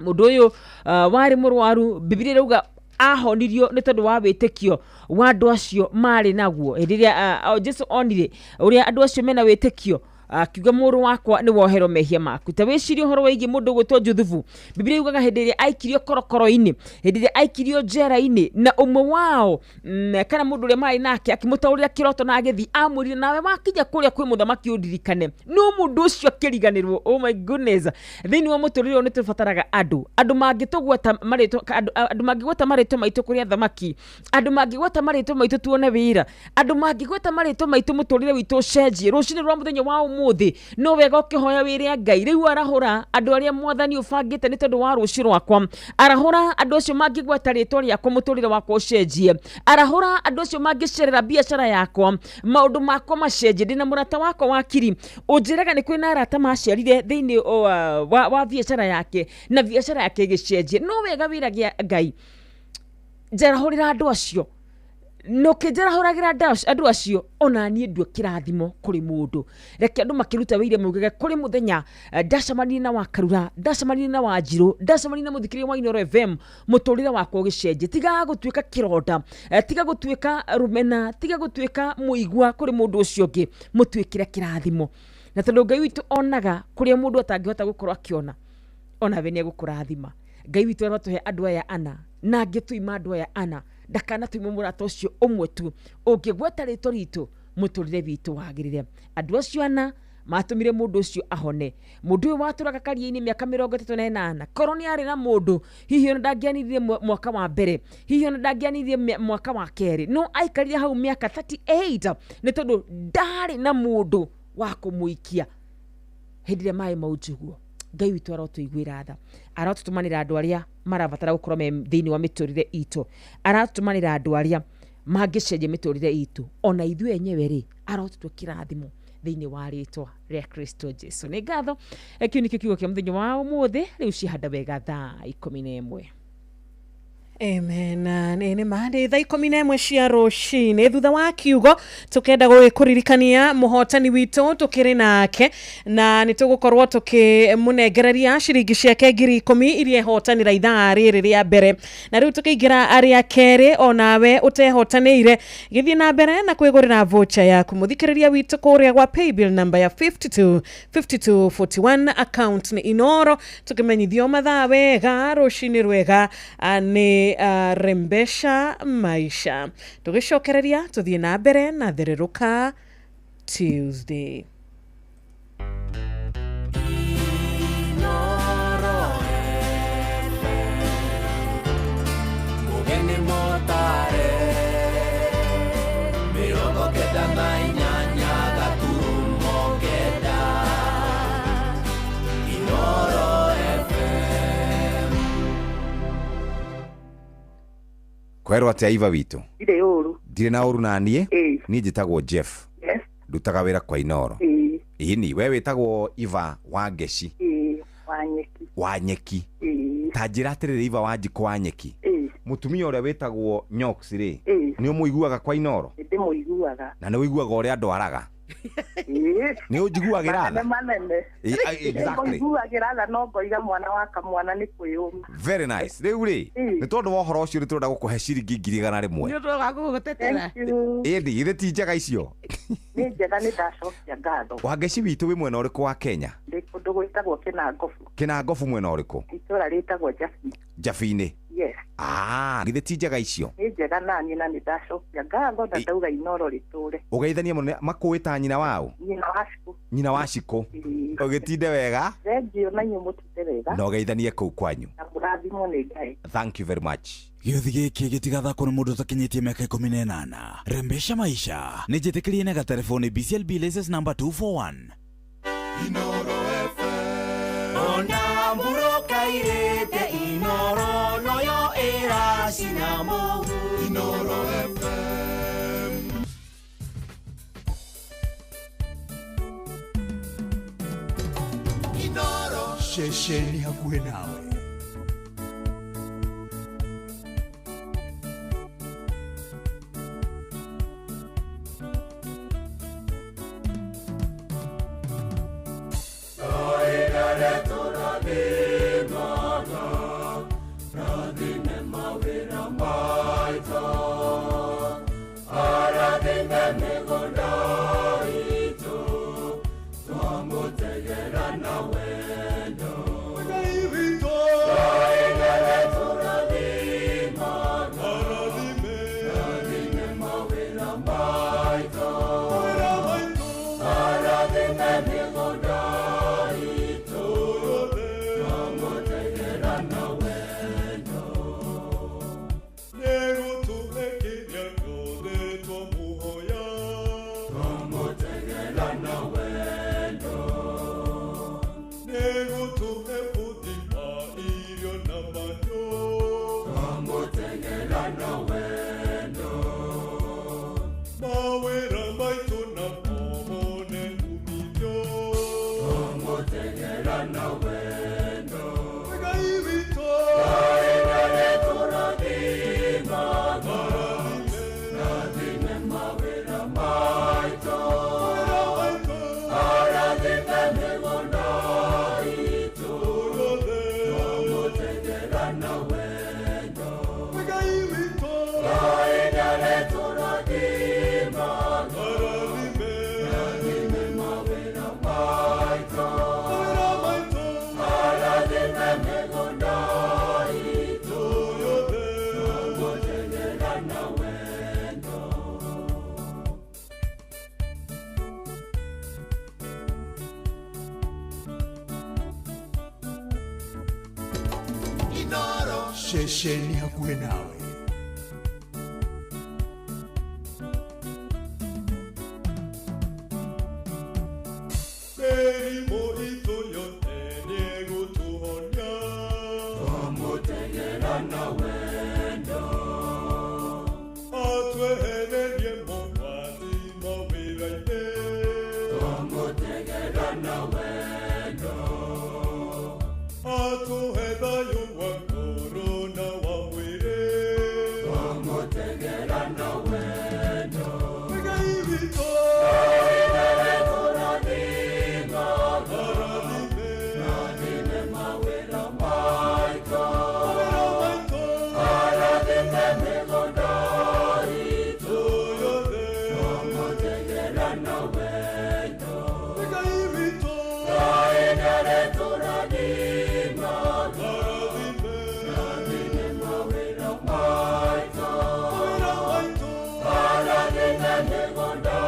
Mũndũ ũyũ warĩ mũrwaru, Biblia ĩrauga ahonirio nĩ tondũ wa wĩtĩkio wa andũ acio marĩ naguo. Hĩndĩ ĩrĩa Jesu onire ũrĩa andũ acio mena wĩtĩkio, akiuga mũrũ wakwa, nĩ woherwo mehia maku. Ta wĩcirie ũhoro wĩgiĩ mũndũ ũgwĩtwo Juthubu. Biblia yugaga hĩndĩ ĩrĩa aikirio korokoro-inĩ, hĩndĩ ĩrĩa aikirio njera-inĩ, na ũmwe wao kana mũndũ ũrĩa marĩ nake akĩmũtaũrĩra kĩroto na agĩthiĩ amwĩrire, nawe wakinya kũrĩa kwĩ mũthamaki ũndirikane. No mũndũ ũcio akĩriganĩrwo. Oh my goodness, thĩinĩ wa mũtũrĩre ũyũ nĩ tũbataraga andũ, andũ mangĩtũgweta marĩtwa, andũ mangĩgweta marĩtwa maitũ kũrĩ athamaki, andũ mangĩgweta marĩtwa maitũ tuone wĩra, andũ mangĩgweta marĩtwa maitũ mũtũrĩre witũ ũcenjie. Rũcinĩ rwa mũthenya wa ũmũthĩ, no wega ũkĩhoya wĩre Ngai, rĩu arahũra andũ arĩa mwathani ũbangĩte nĩ tondũ wa rũciũ rwakwa, arahũra andũ acio mangĩgweta rĩtwa rĩakwa mũtũrĩre wakwa ũcenjie, arahũra andũ acio mangĩcerera biacara yakwa, maũndũ makwa macenjie. Ndĩna mũrata wakwa wa kiri ũnjĩraga nĩ kwĩna arata macerire thĩinĩ wa biacara yake, na biacara yake ĩgĩcenjia. No wega wĩrage Ngai, njarahũrĩra andũ acio, na ũkĩnjarahũragĩra andũ acio, ona niĩ ndue kĩrathimo kũrĩ mũndũ. Reke andũ makĩruta wĩira maugage kũrĩ mũthenya ndacemanirie na Wakarura, ndacemanirie na Wanjirũ, ndacemanirie na mũthikĩrĩria wa Inooro FM, mũtũrĩre wakwa ũgĩcenjia. Tiga gũtuĩka kĩronda, tiga gũtuĩka rũmena, tiga gũtuĩka mũigua kũrĩ mũndũ ũcio ũngĩ, mũtuĩkĩre kĩrathimo. Na tondũ Ngai witũ onaga kũrĩa mũndũ atangĩhota gũkorwo akĩona, onawe nĩ egũkũrathima. Ngai witũ arotũhe andũ aya ana, na angĩtũima andũ aya ana, ndakanatũime mũrata ũcio ũmwe tu ũngĩgweta rĩtwa ritũ mũtũrĩre witũ wagĩrĩre. Andũ acio ana matũmire mũndũ ũcio ahone. Mũndũ ũyũ watũraga karia-inĩ mĩaka 38, korwo nĩ arĩ na mũndũ, hihi ona ndangĩanirie mwaka wa mbere, hihi ona ndangĩanirie mwaka wa kerĩ, no aikarire hau mĩaka 38 nĩ tondũ ndarĩ na mũndũ wa kũmũikia. Hĩndĩ ĩrĩa maĩ maunjugwo, Ngai witũ arotũiguĩra tha, arotũtũmanĩra andũ arĩa marabatara gũkorwo me thĩinĩ wa mĩtũrĩre itũ, aratũtũmanĩra andũ arĩa Mangĩcenjia mĩtũrĩre itũ ona ithuĩ enyewe rĩ arotũtua kĩrathimo thĩinĩ wa rĩtwa rĩa Kristo Jesu. Nĩ ngatho. Kĩu nĩkĩo kiugo kĩa mũthenya wa ũmũthĩ. Rĩu cihanda wega thaa 11. Amen. Nĩ ma nĩ thaa 11 cia rũcinĩ. Thutha wa kiugo tukenda gũgĩkũririkania mũhotani witũ tũkĩrĩ nake, na nĩ tũgũkorwo tũkĩmũnengereria ciringi ciake 10,000 iria ehotanĩra ithaa rĩrĩ rĩa mbere. Na rĩu tũkĩingĩra arĩa kerĩ, onawe ũtehotanĩire gĩthiĩ na mbere na kwĩgũrĩra voucher yaku. Mũthikĩrĩria witũ kũrĩa gwa paybill number ya 52 52 41, account nĩ Inoro. Tũkĩmenyithio mathaa wega rũcinĩ rwega nĩ Rembesha Maisha. Tũgĩcokereria tũthiĩ na mbere na Thererũka Tuesday. Mugeni motare 98 gaturumo kenda Inoro FM. Kwerwo atia Iva witũ? Ndirĩ ũru. Ndirĩ na ũru na niĩ. Niĩ njĩtagwo Jeff. Yes. Ndutaga wĩra kwa Inoro. Ĩni we wĩtagwo Iva wa Ngeci. Wa Nyeki. Wa Nyeki. Ta njĩra atĩrĩrĩ Iva wa Njikũ wa Nyeki. Mũtumia ũrĩa wĩtagwo Nyox rĩ, nĩ ũmũiguaga kwa Inoro? Ndĩmũiguaga. Na nĩ ũiguaga ũrĩa ndwaraga? Nĩ ũnjiguagĩra tha? Manene. Exactly. Ũnjiguagĩra tha no ngoiga mwana wa kamwana nĩ kwĩyũma. Very nice. Rĩu rĩ, nĩ tondũ wa ũhoro ũcio nĩ tũrenda gũkũhe ciringi 100,000. Nĩ ũndũ wa gũgũtetera. Ĩndĩ githĩ ti njega icio? Nĩ njega, nĩ ndacokia ngatho. Wangeci witũ wĩ mwena ũrĩkũ wa Kenya? Ndĩ kũndũ gwĩtagwo Kĩnangobu. Kĩnangobu mwena ũrĩkũ? Itũũra rĩtagwo Njabi. Njabi-inĩ. Yes. Githĩ ti njega icio? Nĩ njega naniĩ na nĩ ndacokia ngatho na ndauga Inoro rĩtũre. Ũgeithanie mũno. Makũĩ ta nyina wao? Nyina wa Cikũ. Nyina wa Cikũ. Ũgĩtinde wega. Thengiũ na inyuĩ mũtinde wega. Na ũgeithanie kũu kwanyu. Na mũrathimwo nĩ Ngai. Thank you very much. Gĩũthi gĩkĩ gĩtigathakwo nĩ mũndũ ũtakinyĩtie mĩaka 18. Rembesha Maisha nĩ njĩtĩkĩrie na gatelefoni BCLB license number 241. Inoro FM. Ona mburoka irĩte Inoro noyo ĩracina mũhu. Inoro FM. Inoro. Ceceni hakuhĩ nawe. Ceceni hakuhĩ nawe. Mĩrimũ itũ yothe nĩĩgũtũhonia. Twamũtegera na wendo. Atwehererie Twamũteng'era na wendo. Ngai witũ, Ngai nĩarĩtũrathimaga. Rathime mawĩra maitũ. Arathime mĩgũnda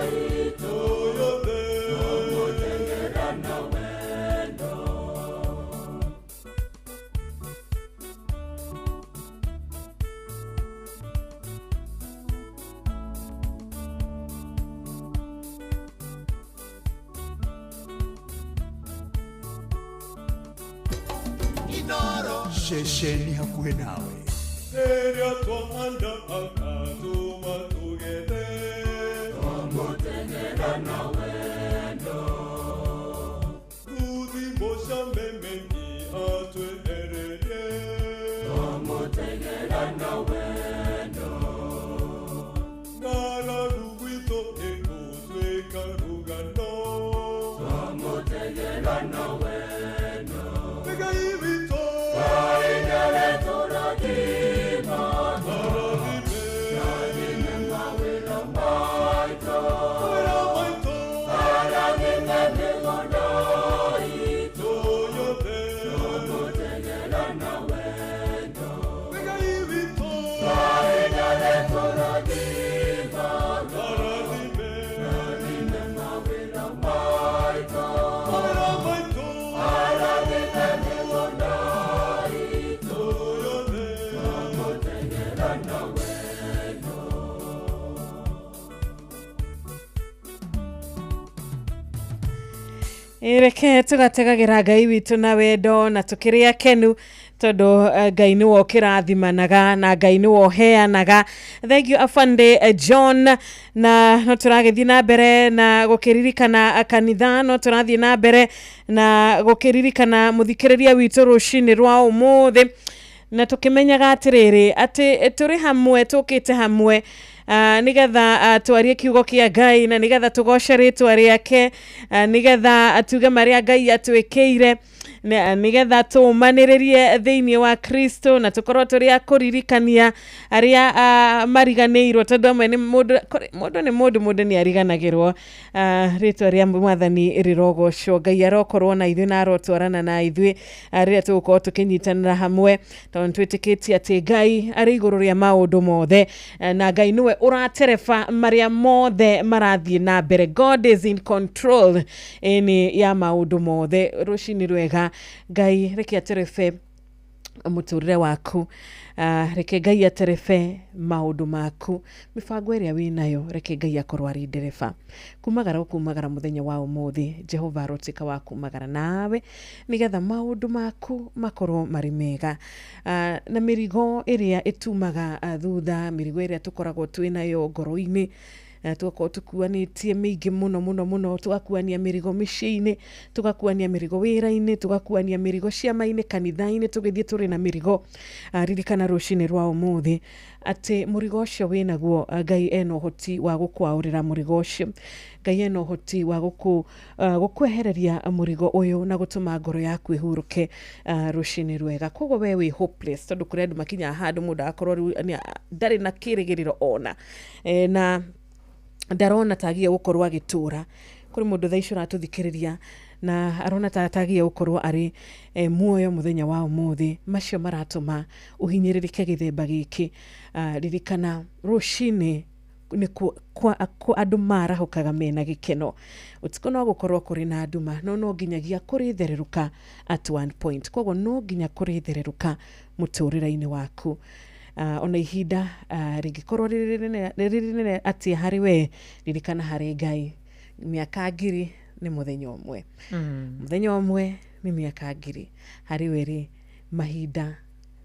itũ yothe. Twamũteng'era na wendo. Ceceni hakuhĩ nawe. Rĩrĩa twahanda akatũma tũgethe. Twamũteng'era na wendo. Nguthi mũcameme atwehererie. Twamũteng'era na wendo. Ng'aragu gwitũ ĩgũtuĩka rũgano. Twamũteng'era na wendo. Ngai witũ, Ngai nĩarĩtũrathimaga. Rathime mawĩra maitũ. Arathime mĩgũnda itũ yothe. Twamũteng'era na wendo. Ngai witũ, Ngai nĩarĩtũrathimaga. Rathime mawĩra maitũ. Arathime mĩgũnda itũ yothe. Twamũteng'era na wendo. Reke tũgategagĩra Ngai witũ na wendo na tũkĩrĩ akenu tondũ Ngai nĩwe ũkĩrathimanaga na Ngai nĩwe ũheanaga. Thank you Afande John, na no tũragĩthiĩ na mbere na gũkĩririkana kanitha, no tũrathiĩ na mbere na gũkĩririkana mũthikĩrĩria witũ rũcinĩ rwa ũmũthĩ, na tũkĩmenyaga atĩrĩrĩ atĩ tũrĩ hamwe, tũkĩte hamwe nĩgetha twarie kiugo kĩa Ngai na nĩgetha tũgoce rĩtwa rĩake, nĩgetha tuge marĩa Ngai atwĩkĩire, nĩgetha tũũmanĩrĩrie thĩinĩ wa Kristo na tũkorwo tũrĩ a kũririkania arĩa mariganĩirwo, tondũ amwe nĩ mũndũ mũndũ nĩ mũndũ mũndũ nĩ ariganagĩrwo. Rĩtwa rĩa Mwathani rĩrogocwo. Ngai arokorwo na ithuĩ na arotwarana na ithuĩ rĩrĩa tũgũkorwo tũkĩnyitanĩra hamwe, tondũ nĩtwĩtĩkĩtie atĩ Ngai arĩ igũrũ rĩa maũndũ mothe, na Ngai nĩwe ũratereba marĩa mothe marathiĩ na mbere. God is in control ĩni ya maũndũ mothe. Rũcinĩ rwega, Ngai reke aterebe mũtũrĩre waku, reke Ngai aterebe maũndũ maku, mĩbango ĩrĩa wĩnayo reke Ngai akorwo arĩ ndereba. Kumagara gũkumagara mũthenya wa ũmũthĩ, Jehova arotuĩka wa kumagara nawe nĩgetha maũndũ maku makorwo marĩ mega. Na mĩrigo ĩrĩa ĩtumaga thutha, mĩrigo ĩrĩa tũkoragwo twĩnayo ngoro-inĩ, tũgakorwo tũkuanĩtie mĩingĩ mũno mũno mũno, tũgakuania mĩrigo mĩciĩ-inĩ, tũgakuania mĩrigo wĩra-inĩ, tũgakuania mĩrigo ciama-inĩ, kanitha-inĩ, tũgĩthiĩ tũrĩ na mĩrigo. Ririkana rũcinĩ rwa ũmũthĩ atĩ mũrigo ũcio wĩnaguo, Ngai ena ũhoti wa gũkwaũrĩra mũrigo ũcio. Ngai ena ũhoti wa gũkwehereria mũrigo ũyũ na gũtũma ngoro yaku ĩhurũke rũcinĩ rwega. Koguo we wĩ hopeless, tondũ kũrĩ andũ makinyaga handũ mũndũ agakorwo rĩu ndarĩ na kĩrĩgĩrĩro ona, na ndarona tagie gũkorwo agĩtũra. Kũrĩ mũndũ thaa ici ũratũthikĩrĩria na arona ta tagie gũkorwo arĩ muoyo mũthenya wa ũmũthĩ, macio maratũma ũhinyĩrĩrĩke gĩthemba gĩkĩ. Ririkana rũcinĩ nĩ andũ marahũkaga mena gĩkeno. Ũtukũ no gũkorwo kũrĩ na nduma, no no nginyagia kũrĩ thererũka at one point. Koguo no nginya kũrĩ thererũka mũtũrĩre-inĩ waku. Ona ihinda rĩngĩkorwo rĩrĩ rĩnene atĩa harĩ we, ririkana harĩ Ngai mĩaka 1000 nĩ mũthenya ũmwe. Mũthenya ũmwe nĩ mĩaka 1000 harĩ we rĩ, mahinda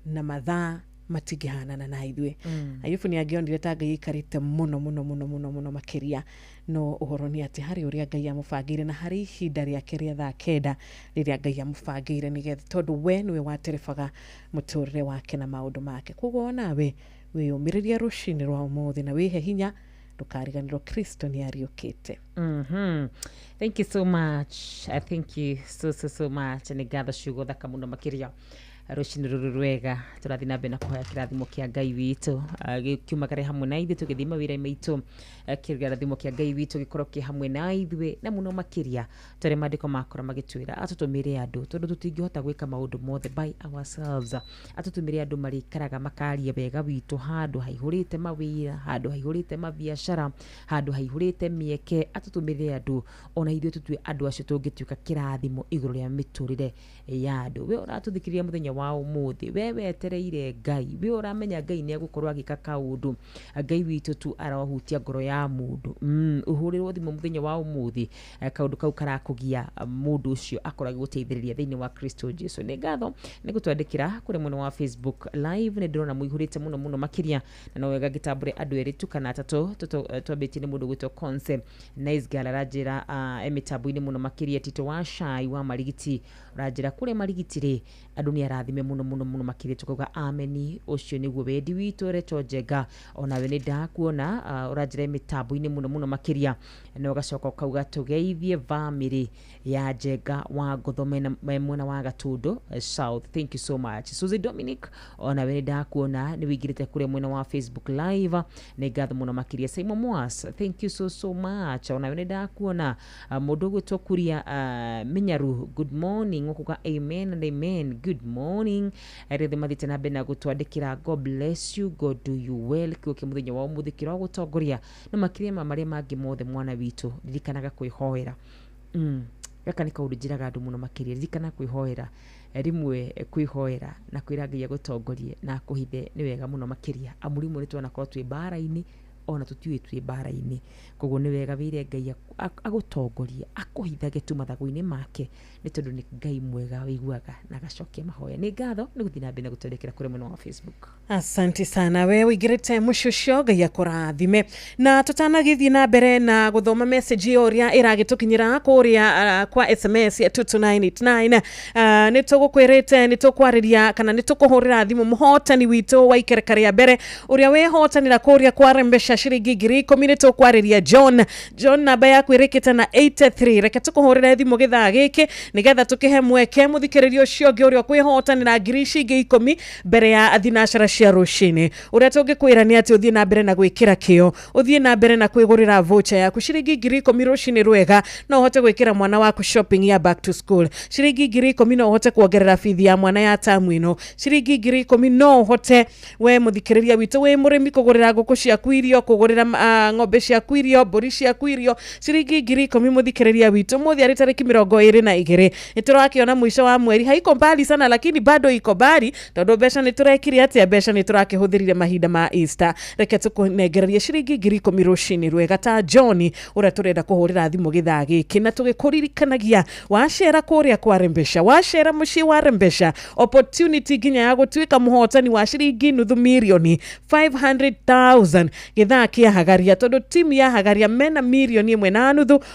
na mathaa matingĩhanana na ithuĩ. Ayubu nĩ angĩonire ta Ngai aikarĩte mũno mũno mũno mũno mũno makĩria, no ũhoro nĩ atĩ harĩ ũrĩa Ngai amũbangĩire na harĩ ihinda rĩake rĩa thaa 9 rĩrĩa Ngai amũbangĩire, nĩgetha tondũ we nĩwe waterebaga mũtũrĩre wake na maũndũ make. Koguo onawe wĩyũmĩrĩrie rũcinĩ rwa ũmũthĩ na wĩhe hinya, ndũkariganĩrwo Kristo nĩ ariũkĩte. Thank you so much. I thank you so so so much. Nĩ ngatho ciugo thaka mũno makĩria. Rũcinĩ rũrũ rwega tũrathiĩ na mbere na kũhoya kĩrathimo kĩa Ngai witũ, gĩkiumagare hamwe na ithuĩ tũgĩthiĩ mawĩra maitũ. Kĩrathimo kĩa Ngai witũ gĩkorwo kĩ hamwe na ithuĩ, na mũno makĩria tũrĩa maandĩko makora magĩtwĩra atũtũmĩre andũ, tondũ tũtingĩhota gwĩka maũndũ mothe by ourselves. Atũtũmĩre andũ marĩikaraga makaria wega witũ handũ haihũrĩte mawĩra, handũ haihũrĩte mabiacara, handũ haihũrĩte mĩeke. Atũtũmĩre andũ ona ithuĩ tũtue andũ acio tũngĩtuĩka kĩrathimo igũrũ rĩa mĩtũrĩre ya andũ. We ũratũthikĩrĩria mũthenya wa ũmũthĩ, we wetereire Ngai, we ũramenya Ngai nĩ egũkorwo agĩka kaũndũ, Ngai witũ tu arohutia ngoro ya mũndũ. Ũhũrĩrwo thimũ mũthenya wa ũmũthĩ, kaũndũ kau karakũgia mũndũ ũcio akorwo agĩgũteithĩrĩria thĩinĩ wa Kristo Jesu. Nĩ ngatho nĩ gũtwandĩkĩra kũrĩa mwena wa Facebook live, nĩ ndĩrona mũihũrĩte mũno mũno makĩria, na no wega ngĩtambũre andũ erĩ tu kana atatũ. Twambĩtie nĩ mũndũ gwĩtwo Conce Nice Girl, aranjĩra e mĩtambo-inĩ mũno makĩria. Tito wa Cai wa Marigiti ũranjĩra kũrĩa Marigiti rĩ, andũ nĩ arathime mũno mũno mũno makĩria, tukauga ameni, ũcio nĩguo wendi witũ. Reto Njenga onawe nĩ ndakuona, ũranjĩra mĩtambo-inĩ mũno mũno makĩria, na ũgacoka ũkauga tũgeithie bamĩrĩ ya Njenga wa Ngotho mwena wa Gatũndũ South. Thank you so much. Suzy Dominic onawe nĩ ndakuona, nĩ wĩingĩrĩte kũrĩa mwena wa Facebook live, nĩ ngatho mũno makĩria. Simon Moas, thank you so so much, onawe nĩ ndakuona. Mũndũ ũgwĩtwo Kuria Minyaru, good morning, ũkuga amen and amen, good morning. Rĩthĩ mathiĩte na mbere na gũtwandĩkĩra God bless you, God do you well. Kiugo kĩa mũthenya wa ũmũthĩ kĩrogũtongoria no makĩria ma marĩa mangĩ mothe, mwana witũ, ririkanaga kwĩhoera. Gaka nĩ kaũndũ njĩraga andũ mũno makĩria, ririkana kwĩhoera. Rĩmwe kwĩhoera na kwĩra Ngai agũtongorie na akũhithe nĩ wega mũno makĩria, amu rĩmwe nĩ twanakorwo twĩ mbara-inĩ ona tũtiũĩ twĩ mbara-inĩ. Koguo nĩ wega wĩre Ngai agũtongorie, akũhithage tu mathagu-inĩ make, nĩ tondũ nĩ Ngai mwega wĩiguaga na agacokia mahoya. Nĩ ngatho nĩ gũthiĩ na mbere na gũtwandĩkĩra kũrĩa mwena wa Facebook. Asante sana we ũingĩrĩte mũciĩ ũcio, Ngai akũrathime. Na tũtanagĩthiĩ na mbere na gũthoma message ĩyo ũrĩa ĩragĩtũkinyĩra kũrĩa kwa SMS ya 22989, nĩ tũgũkwĩrĩte nĩ tũkwarĩria kana nĩ tũkũhũrĩra thimũ mũhotani witũ wa ikereka rĩa mbere ũrĩa wĩhotanĩra kũrĩa kwa mbeca ciringi 10,000. Nĩ tũkwarĩria John. John, namba yaku ĩrĩkĩte na 83. Reke tũkũhũrĩre thimũ gĩthaa gĩkĩ nĩgetha tũkĩhe mweke mũthikĩrĩria ũcio ũngĩ ũrĩa ũkwĩhotanĩra 10,000 mbere ya thinacara cia rũcinĩ. Ũrĩa tũngĩkwĩra nĩ atĩ ũthiĩ na mbere na gwĩkĩra kĩo, ũthiĩ na mbere na kwĩgũrĩra voucher yaku ciringi 10,000 rũcinĩ rwega, no ũhote gwĩkĩra mwana waku shopping ya back to school. Ciringi 10,000 no ũhote kuongerera bithi ya mwana ya tamu ĩno. Ciringi 10,000 no ũhote we mũthikĩrĩria witũ wĩ mũrĩmi kũgũrĩra ngũkũ ciaku irio, kũgũrĩra ng'ombe ciaku irio, mbũri ciaku irio. Ciringi 10,000 mũthikĩrĩria witũ, mũthĩ arĩ tarĩki 22, nĩ tũrakĩona mũico wa mweri haiko mbali sana, lakini bado iko mbali, tondũ mbeca nĩ tũrekire atĩa, mbeca nĩ tũrakĩhũthĩrire mahinda ma Easter. Reke tũkũnengererie ciringi 10,000 rũcinĩ rwega ta John ũrĩa tũrenda kũhũrĩra thimũ gĩthaa gĩkĩ, na tũgĩkũririkanagia wacera kũrĩa kwa Rembesha, wacera mũciĩ wa Rembesha, opportunity nginya ya gũtuĩka mũhotani wa ciringi nuthu mirioni 500,000 gĩthaa kĩa Hagaria, tondũ timu ya Hagaria mena 1.5 million.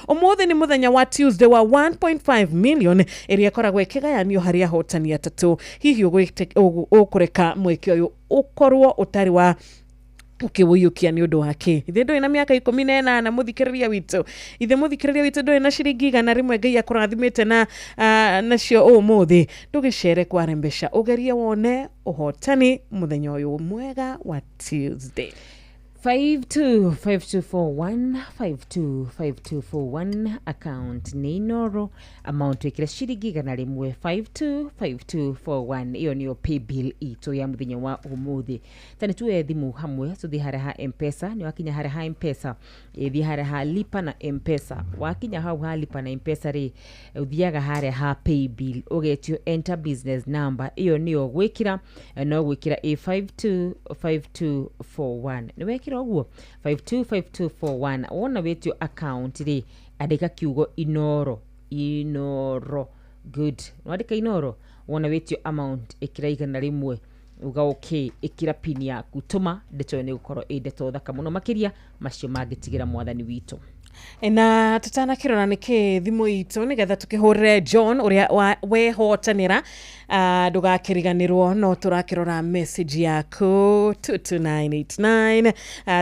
Ũmũthĩ nĩ mũthenya wa Tuesday wa 1.5 million ĩrĩa ĩkoragwo ĩkĩgayanio harĩ ahotani atatũ. Hihi ũkũreka mweke ũyũ ũkorwo ũtarĩ wa ũkĩwũiyũkia nĩ ũndũ wa kĩ? Ithe ndũrĩ na mĩaka 18 mũthikĩrĩria witũ, ithe mũthikĩrĩria witũ ndũrĩ na ciringi 100 Ngai akũrathimĩte na nacio ũmũthĩ, ndũgĩcere kwa Rembesha ũgerie wone ũhotani mũthenya ũyũ mwega wa Tuesday. 525241, 525241, account nĩ Inoro, amount wĩkĩre ciringi 100, 525241. Ĩyo nĩyo paybill itũ ya mũthenya wa ũmũthĩ. Ta nĩ tuoye thimũ hamwe tũthiĩ harĩa ha Mpesa. Nĩ wakinya harĩa ha Mpesa, ĩthiĩ harĩa ha lipa na Mpesa. Wakinya hau ha lipa na Mpesa rĩ, ũthiaga harĩa ha paybill, ũgetio enter business number. Ĩyo nĩyo gwĩkĩra, no gwĩkĩra A525241. Nĩ wekĩra ũguo 525241, wona wĩtio account rĩ, andĩka kiugo Inoro. Inoro, good. Wandĩka Inoro, wona wĩtio amount, ĩkĩra 100, uga okay, ĩkĩra pin yaku, tũma. Ndeto ĩyo nĩ gũkorwo ĩ ndeto thaka mũno makĩria, macio mangĩtigĩra mwathani witũ. Na tũtanakĩrora nĩkĩ thimũ itũ nĩgetha tũkĩhũrĩre John ũrĩa wehotanĩra, ndũgakĩriganĩrwo no tũrakĩrora message yaku 22989.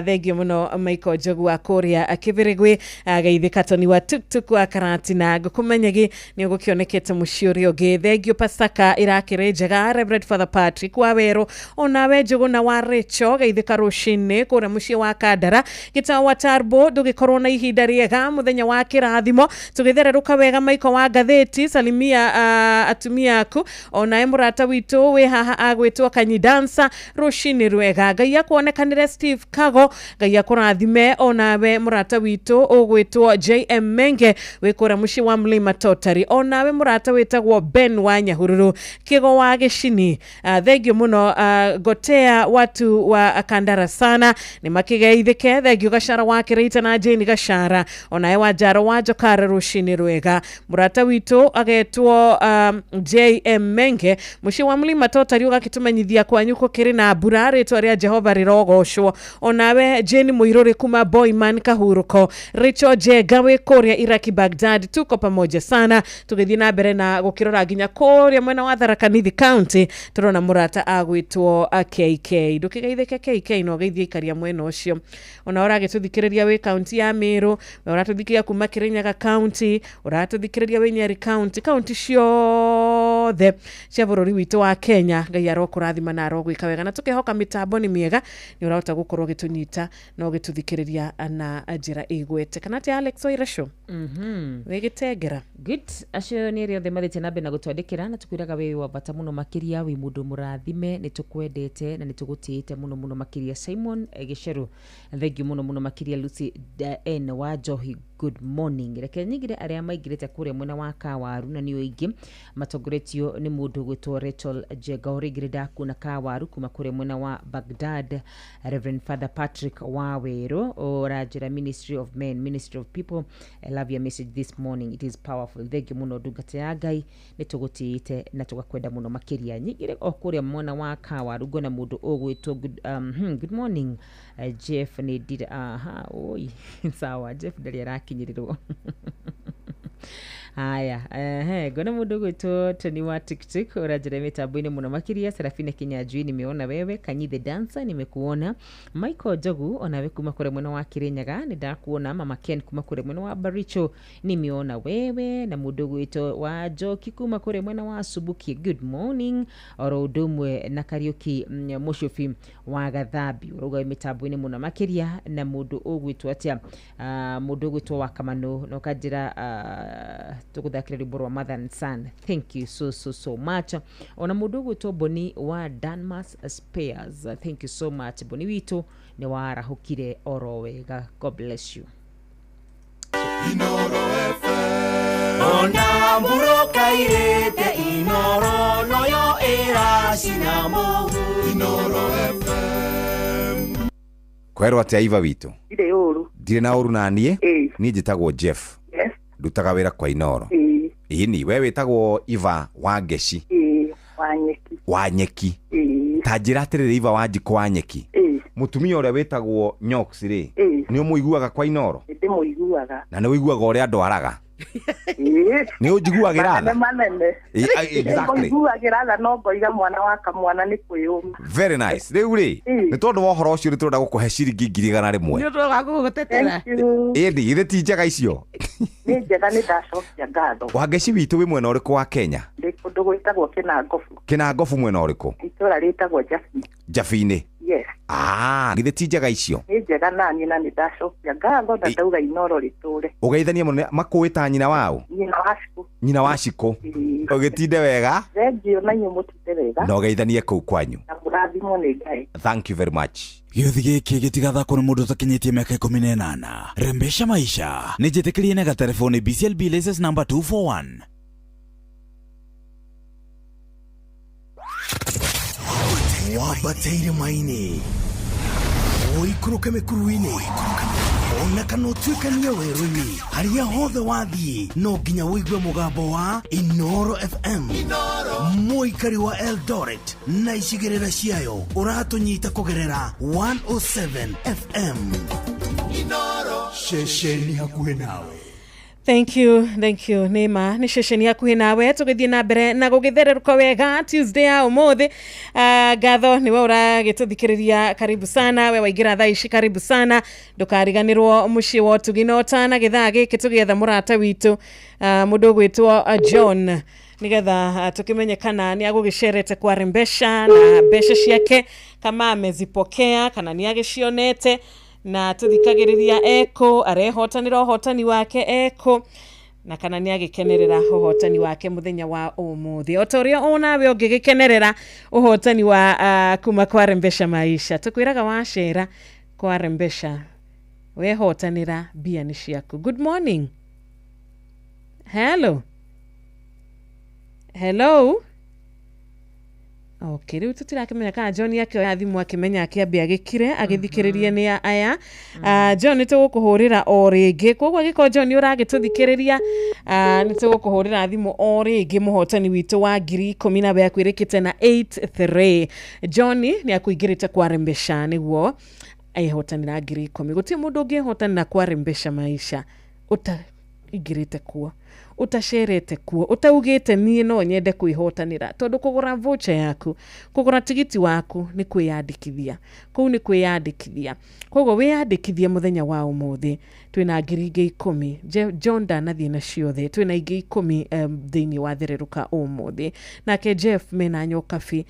Thengio mũno Michael Njogu wa kũrĩa Kĩbĩrĩgwĩ, geithĩka Toni wa tuktuk wa Karatina, ngũkũmenyegi nĩ ũgũkĩonekete mũciĩ ũrĩa ũngĩ. Thengio Pasaka ĩrakĩrĩ njega. Reverend Father Patrick wa Werũ, onawe Njũgũna wa Rachel, geithĩka rũcinĩ kũrĩa mũciĩ wa Kandara gĩtaũ wa Tarbo, ndũgĩkorwo na ihinda rĩega mũthenya wa kĩrathimo, tũgĩthererũka wega. Michael wa ngathĩti, salimia atumia aku, onawe mũrata witũ wĩ haha agwĩtwo Kanyi Dancer, rũcinĩ rwega. Ngai akuonekanĩre. Steve Kago, Ngai akũrathime. Onawe mũrata witũ ũgwĩtwo JM Menge wĩ kũrĩa mũciĩ wa Mlima Totari, onawe mũrata wĩtagwo Ben wa Nyahururu Kĩgo wa Gĩcini, thengio mũno. Gotea watu wa Kandara sana nĩ makĩgeithĩke. Thengio Gashara wa Kĩrĩita na Jane Gashara, onawe wa Njaro wa Njokara, rũcinĩ rwega. Mũrata witũ agetwo JM Menge mũciĩ wa Mlima Totari, ũgakĩtũmenyithia kwanyu gũkĩrĩ na mbura, rĩtwa rĩa Jehova rĩrogocwo. Onawe Jane Mũirũrĩ kuma Boyman Kahuruko, Rachel Jenga wĩ kũrĩa Iraki Baghdad, tuko pamoja sana. Tũgĩthiĩ na mbere na gũkĩrora nginya kũrĩa mwena wa Tharaka Nithi County, tũrona mũrata agwĩtwo KK, ndũkĩgeithĩke KK na ũgeithie ikaria mwena ũcio. Ona ũragĩtũthikĩrĩria wĩ kaunti ya Meru, we ũratũthikĩrĩria kuma Kirinyaga County, ũratũthikĩrĩria wĩ Nyeri County, kaunti ciothe cia bũrũri witũ wa Kenya, Ngai arokũrathima na arogwĩka wega, na tũkehoka mĩtambo nĩ mĩega, nĩ ũrahota gũkorwo ũgĩtũnyita na ũgĩtũthikĩrĩria na njĩra ĩgwete. Kana atĩa, Alex Wairacũ? Wĩ gĩtengera. Good, acio nĩ arĩa othe mathiĩte na mbere na gũtwandĩkĩra, na tũkwĩraga wĩ wa bata mũno makĩria, wĩ mũndũ mũrathime, nĩ tũkwendete na nĩ tũgũtĩĩte mũno mũno makĩria. Simon Gĩcerũ, thank you mũno mũno makĩria. Lucy N wa Njohi, good morning. Reke nyingĩre arĩa maingĩrĩte kũrĩa mwena wa Kawaru, na nĩo aingĩ matongoretio nĩ mũndũ gwĩtwo Rachel Njenga. O rĩngĩ ndakuona Kawaru kuma kũrĩa mwena wa Baghdad. Reverend Father Patrick wa Werũ ũranjĩra Ministry of Men, Ministry of People, I love your message this morning, it is powerful. Thank you mũno, ndungata ya Ngai, nĩ tũgũtĩĩte na tũgakwenda mũno makĩria. Nyingĩre o kũrĩa mwena wa Kawaru, ngona mũndũ ũgwĩtwo good morning, Jeff nĩ ndira aha oi sawa, Jeff ndarĩ arakinyĩrĩrwo. Haya, ehe, ngona mũndũ ũgwĩtwo Tony wa TikTok ũranjĩra mĩtambo-inĩ mũno makĩria. Serafina Kinyanjui, nimeona wewe. Kanyi the Dancer, nimekuona. Michael Njogu, onawe kuma kũrĩa mwena wa Kirinyaga nĩ ndakuona. Mama Ken kuma kũrĩa mwena wa Baricho, nimeona wewe. Na mũndũ ũgwĩtwo wa Njoki kuma kũrĩa mwena wa Subuki, good morning. Oro ũndũ ũmwe na Kariũki Mũcubi wa Gathambi, ũrauga wĩ mĩtambo-inĩ mũno makĩria. Na mũndũ ũgwĩtwo atĩa, mũndũ ũgwĩtwo wa Kamano, na ũkanjĩra tũgũthakĩra rwĩmbo rwa Mother and Son. Thank you so so so much. Ona mũndũ ũgwĩtwo Boni wa Danmar Spares, thank you so much. Boni witũ, nĩ warahũkire oro wega. God bless you. Ona mburoka irĩte Inoro noyo ĩracina mũhu. Inoro FM. Kwerwo atĩa, Iva witũ? Ndirĩ ũru. Ndirĩ na ũru naniĩ. Niĩ njĩtagwo Jeff. Ndutaga wĩra kwa Inoro. Ĩni we wĩtagwo Iva wa Ngeci? Ĩĩ, wa nyeki. Wa nyeki. Ta njĩra atĩrĩrĩ, Iva wa Njikũ wa nyeki, mũtumia ũrĩa wĩtagwo Nyox rĩ, nĩ ũmũiguaga kwa Inoro? Nĩndĩmũiguaga. Na nĩ ũiguaga ũrĩa andwaraga? Nĩ ũnjiguagĩra tha? Manene manene. Exactly. Nĩngũiguagĩra tha, no ngoiga mwana wa kamwana nĩ kwĩyũma. Very nice. Rĩu rĩ, nĩ tondũ wa ũhoro ũcio, nĩ tũrenda gũkũhe ciringi 100,000. Nĩ ũndũ wa gũgũtetera. Thank you. Ĩndĩ githĩ ti njega icio? Nĩ njega, nĩ ndacokia ngatho. Wangeci witũ, wĩ mwena ũrĩkũ wa Kenya? Ndĩ kũndũ gwĩtagwo Kĩnangobu. Kĩnangobu mwena ũrĩkũ? Itũra rĩtagwo Njabi. Njabi-inĩ? Yes. Ah, githĩ ti njega icio? Nĩ njega naniĩ, na nĩ ndacokia ngatho na ndauga Inoro rĩtũre. Ũgeithanie mũno. Makũĩ ta nyina wao? Nyina wa Cikũ. Nyina wa Cikũ. Ũgĩtinde wega. Thengiũ, na inyuĩ mũtinde wega. Na ũgeithanie kũu kwanyu. Na mũrathimwo nĩ Ngai. Thank you very much. Gĩũthi gĩkĩ gĩtigathakwo nĩ mũndũ ũtakinyĩtie mĩaka 18. Rembesha maisha nĩ njĩtĩkĩrie na gatelefoni BCLB license number 241. Wambate irĩma-inĩ, ũikũrũke mĩkuru-inĩ, ona kana ũtuĩkanie werũ-inĩ, harĩa hothe wathiĩ no nginya ũigue mũgambo wa Inoro FM. Mũikari wa Eldoret na icigĩrĩra ciayo, ũratũnyita kũgerera 107 FM. Inooro, ceceni hakuhĩ nawe. Thank you, thank you. Nĩma nĩ ceceni hakuhĩ nawe tũgĩthiĩ na mbere na gũgĩthererũka wega Tuesday ya ũmũthĩ. Ngatho nĩwe ũragĩtũthikĩrĩria, karibu sana. We waingĩra thaa ici, karibu sana. Ndũkariganĩrwo mũciĩ wa ũtugi na ũtana gĩthaa gĩkĩ tũgĩetha mũrata witũ mũndũ ũgwĩtwo John, nigetha tukimenye kana nĩ agũgĩcerete kwarembesha na mbeca ciake kama amezipokea kana nĩ agĩcionete, na tũthikagĩrĩria eko arehotanĩra ũhotani wake eko, na kana nĩ agĩkenerera ũhotani wake mũthenya wa ũmũthĩ o ta ũrĩa onawe ũngĩgĩkenerera ũhotani wa kuma kwarembesha maisha. Tũkwĩraga wacera kwarembesha wehotanĩra mbia nĩ ciaku. Good morning. Hello. Hello. Okay, rĩu tũtirakĩmenya kana John akĩoya thimũ akĩmenya akĩambia agĩkire agĩthikĩrĩrie nĩ aya. John, nĩtũgũkũhũrĩra o rĩngĩ, koguo angĩkorwo John nĩ ũragĩtũthikĩrĩria, nĩtũgũkũhũrĩra thimũ o rĩngĩ. Mũhotani witũ wa 10,000 namba yaku ĩrĩkĩte na 83, John nĩ akũingĩrĩte kwarembesha nĩguo ehotanĩra 10,000. Gũtirĩ mũndũ ũngĩhotanĩra kwarembesha maisha ũtaingĩrĩte kuo, ũtacerete kuo, ũtaugĩte niĩ no nyende kwĩhotanĩra, tondũ kũgũra voucher yaku, kũgũra tigiti waku nĩ kwĩyandĩkithia, kũu nĩ kwĩyandĩkithia. Koguo wĩyandĩkithie mũthenya wa ũmũthĩ. Twĩna 10,000. John ndanathiĩ na ciothe, twĩna ingĩ 10 thĩinĩ wa thererũka ũmũthĩ. Nake Jeff mena Nyokabi,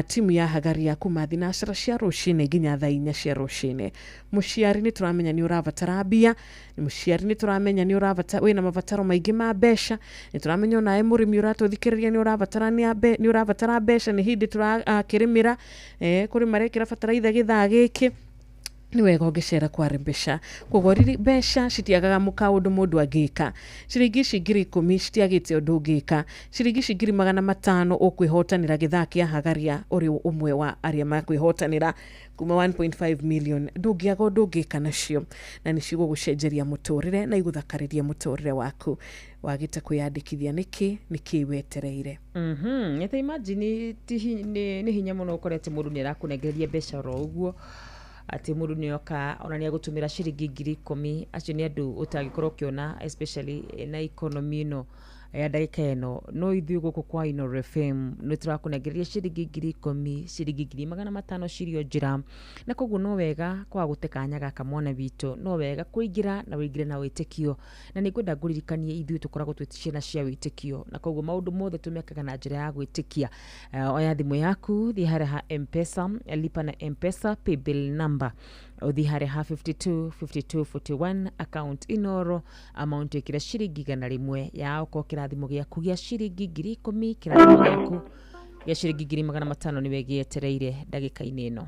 timu ya Hagaria kuma thinacara cia rũcinĩ nginya thaa 4 cia rũcinĩ. Mũciari nĩ tũramenya nĩ ũrabatara mbia, mũciari nĩ tũramenya nĩ ũrabatara, wĩna mabataro maingĩ ma mbeca, nĩ tũramenya onawe mũrĩmi ũratũthikĩrĩria nĩ ũrabatara nĩ ũrabatara mbeca, nĩ hĩndĩ tũrakĩrĩmĩra, kũrĩ marekĩra bataraitha gĩthaa gĩkĩ, nĩ wega ũngĩcera kwarembesha. Koguo riri mbeca citiagaga mũkaũndũ mũndũ angĩka. Ciringi ici 10,000 citiagĩte ũndũ ũngĩka. Ciringi ici 500,000 ũkwĩhotanĩra gĩthaa kĩa Hagaria, ũrĩ ũmwe wa arĩa makwĩhotanĩra kuma 1.5 million, ndũngĩaga ũndũ ũngĩka nacio, na nĩ cigũgũcenjeria mũtũrĩre na igũthakarĩria mũtũrĩre waku. Wagĩte kwĩyandĩkithia nĩkĩ? Nĩkĩ wetereire? Nĩ imagine nĩ hinya mũno ũkore atĩ mũndũ nĩ arakũnengereria mbeca oro ũguo, atĩ mũndũ nĩ oka ona nĩ agũtũmĩra ciringi 10,000. Acio nĩ andũ ũtangĩkorwo ũkĩona, especially na economy ĩno ya ndagĩka ĩno. No ithuĩ gũkũ kwa Inooro FM nĩ tũrakũnengereria ciringi 10,000, ciringi 500,000 cirio njĩra, na koguo no wega kwaga gũte kanya gaka, mwana witũ, no wega kũingĩra na wĩingĩre na wĩtĩkio. Na nĩ ngwenda ngũririkanie ithuĩ tũkoragwo twĩ ciana cia wĩtĩkio, na koguo maũndũ mothe tũmekaga na njĩra ya gwĩtĩkia. Oya thimũ yaku, thiĩ harĩa ha M-Pesa, lipa na M-Pesa, paybill number ũthiĩ harĩa ha 52 52 41, account Inooro, amount ĩkĩra ciringi 100 ya okorwo kĩrathimo gĩaku gĩa ciringi 10,000, kĩrathimo gĩaku gĩa ciringi 500,000 nĩwe gĩetereire ndagĩka-inĩ ĩno.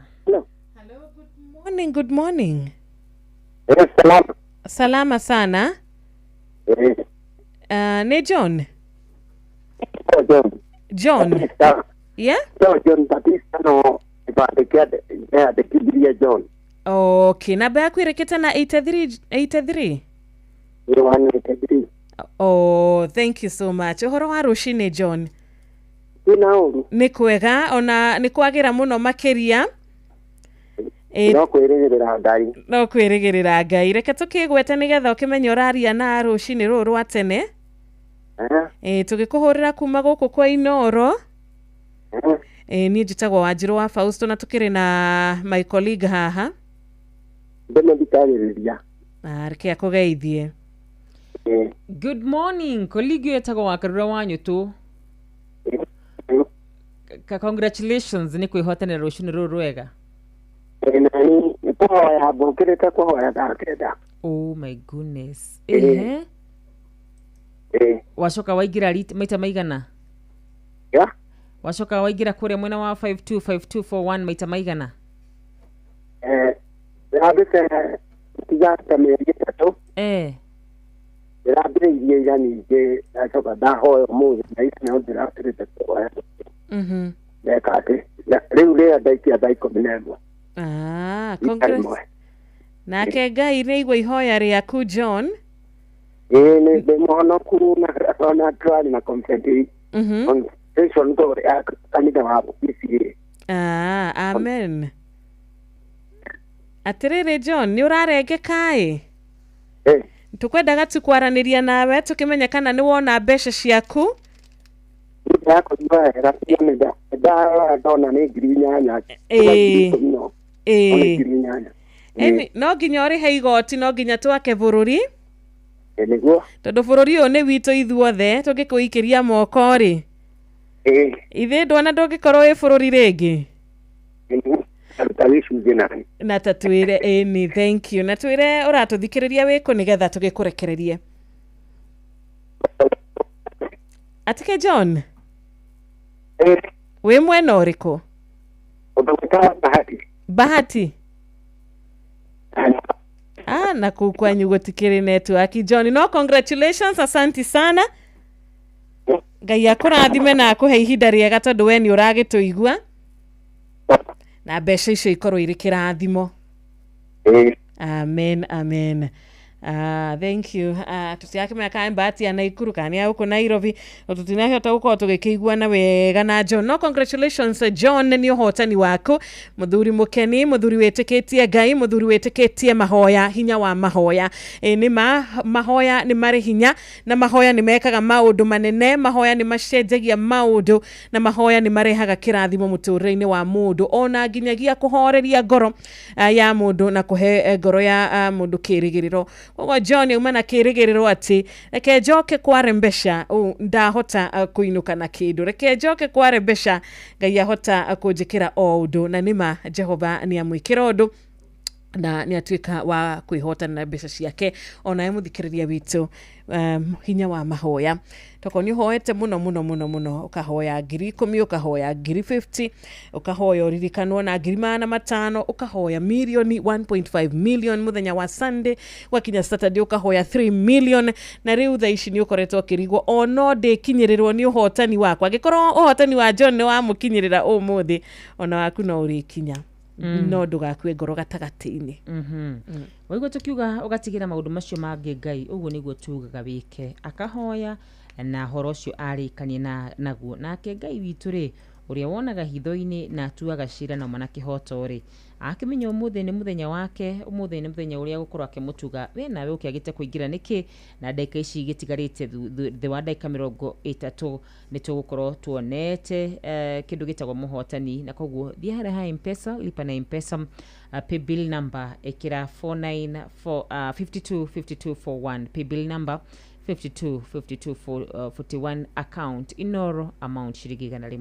Morning, good morning. Salama. Salama sana. Nĩ John? John. John. Yeah? John Batista, no kĩbandĩ kĩa ndeyandĩkithirie John. Okay, namba yaku ĩrĩkĩte na 83 83? Nĩ 183. Oh, thank you so much. Ũhoro wa rũcinĩ, John? Kwĩna ũru. Nĩ kwega, ona nĩ kwagĩra mũno makĩria. No kwĩrĩgĩrĩra Ngai. No kwĩrĩgĩrĩra Ngai. Reke tũkĩgwete nĩgetha ũkĩmenye ũraria na rũcinĩ rũrũ rwa tene. Tũgĩkũhũrĩra kuma gũkũ kwa Inooro. Niĩ njĩtagwo Wanjirũ wa Fausto na tũkĩrĩ na my colleague haha. Ndĩmũthikagĩrĩria. Reke akũgeithie. Good morning, colleague etagwo wa Karura wa Nyũtũ. Congratulations nĩ kwĩhotanĩra rũcinĩ rũrũ rwega. Nani nĩ kũhoya mbũkĩrĩte kũhoya thaa 9. Oh my goodness. Ehe. Wacoka waingĩra maita maigana? Yeah. Wacoka waingĩra kũrĩa mwena wa 525241 maita maigana? Ndĩrambĩte tiga ta mĩeri 3. Ndĩrambĩrĩirie ira, ningĩ ndacoka ndahoya ũmũthĩ na ici no ndĩrambĩrĩte kũhoya. Ndeka atĩ rĩu rĩrĩa ndaikia thaa 11. Ah, congrats. Nake Ngai nĩ aigua ihoya rĩaku, John. Ĩĩ, nĩ ndĩ mũhonoku na ona tũrarĩ na confession ya kanitha wa PCA. Ah, amen. Atĩrĩrĩ John, nĩ ũrarengeka ĩ? Tũkwendaga tu kwaranĩria nawe tũkĩmenye kana nĩ wona mbeca ciaku. Ndakũigua wega tiga nĩ ndarora ndona nĩ 8,000. Ĩĩ. Ĩĩ. Ĩĩ. 8,000. Ĩni, no nginya ũrĩhe igoti, no nginya twake bũrũri. Ĩĩ, nĩguo. Tondũ bũrũri ũyũ nĩ witũ ithuothe, tũngĩkũikĩria moko rĩ, Ĩĩ. ithe ndwona ndũngĩkorwo wĩ bũrũri rĩngĩ. Nĩguo. Aruta gĩcunjĩ nani. Na tatwĩre, ĩni, thank you. Na twĩre ũratũthikĩrĩria wĩkũ nĩgetha tũgĩkũrekererie. Atike John, wĩ mwena ũrĩkũ? Ũndũ Bahati. Bahati? Ah, na kũu kwanyu gũtikĩrĩ network John. No congratulations, asanti sana. Ngai akũrathime na akũhe ihinda rĩega tondũ we nĩ ũragĩtũigua na mbeca icio ikorwo irĩ kĩrathimo. Amen, amen. Thank you. Tũtirakĩmenya kana nĩ Bahati ya Naikuru kana nĩ ya gũkũ Nairobi, tũtinahota gũkorwo tũgĩkĩiguana wega na John. No congratulations John, nĩ ũhotani waku. Mũthuri mũkeni, mũthuri wĩtĩkĩtie Ngai, mũthuri wĩtĩkĩtie mahoya, hinya wa mahoya. Ĩ nĩ ma, mahoya nĩ marĩ hinya na mahoya nĩ mekaga maũndũ manene, mahoya nĩ macenjagia maũndũ na mahoya nĩ marehaga kĩrathimo mũtũrĩre-inĩ wa mũndũ, ona nginyagia kũhoreria ngoro ya mũndũ na kũhe ngoro ya mũndũ kĩrĩgĩrĩro. Koguo John auma na kĩrĩgĩrĩro atĩ reke njoke kware mbeca, ndahota kũinũka na kĩndũ, reke njoke kware mbeca, Ngai ahota kũnjĩkĩra o ũndũ. Na nĩma Jehova nĩ amwĩkĩra ũndũ na nĩ atuĩka wa kwĩhotana na mbeca ciake. Onawe mũthikĩrĩria witũ, hinya wa mahoya, tokorwo nĩ ũhoete mũno mũno mũno mũno, ũkahoya 10,000, ũkahoya 50,000, ũkahoya ũririkanwo na 500,000, ũkahoya mirioni 1.5 million mũthenya wa Sunday, gwakinya Saturday ũkahoya 3 million, na rĩu thaa ici nĩ ũkoretwo ũkĩrigwo o no ndĩkinyĩrĩrwo nĩ ũhotani wakwa. Angĩkorwo ũhotani wa John nĩ wamũkinyĩrĩra ũmũthĩ, ona waku no ũrĩkinya. No ndũgakue ngoro gatagatĩ-inĩ. Waigua tũkiuga ũgatigĩra maũndũ macio mangĩ Ngai, ũguo nĩguo tugaga wĩke. Akahoya na horo ũcio arĩkanie na naguo. Nake Ngai witũ rĩ, ũrĩa wonaga hitho-inĩ na atuaga cira na ma na kĩhoto rĩ, akĩmenya ũmũthĩ nĩ mũthenya wake, ũmũthĩ nĩ mũthenya ũrĩa gũkorwo akĩmũtuga. We nawe ũkĩagĩte kũingĩra nĩkĩ? Na ndagĩka ici gĩtigarĩte thĩ wa ndagĩka 30 nĩ tũgũkorwo tuonete kĩndũ gĩtagwo mũhotani, na koguo thiĩ harĩa ha M-Pesa, lipa na M-Pesa, paybill number ĩkĩra 494 52 52 41, paybill number 52 52 41, account Inoro, amount ciringi 100.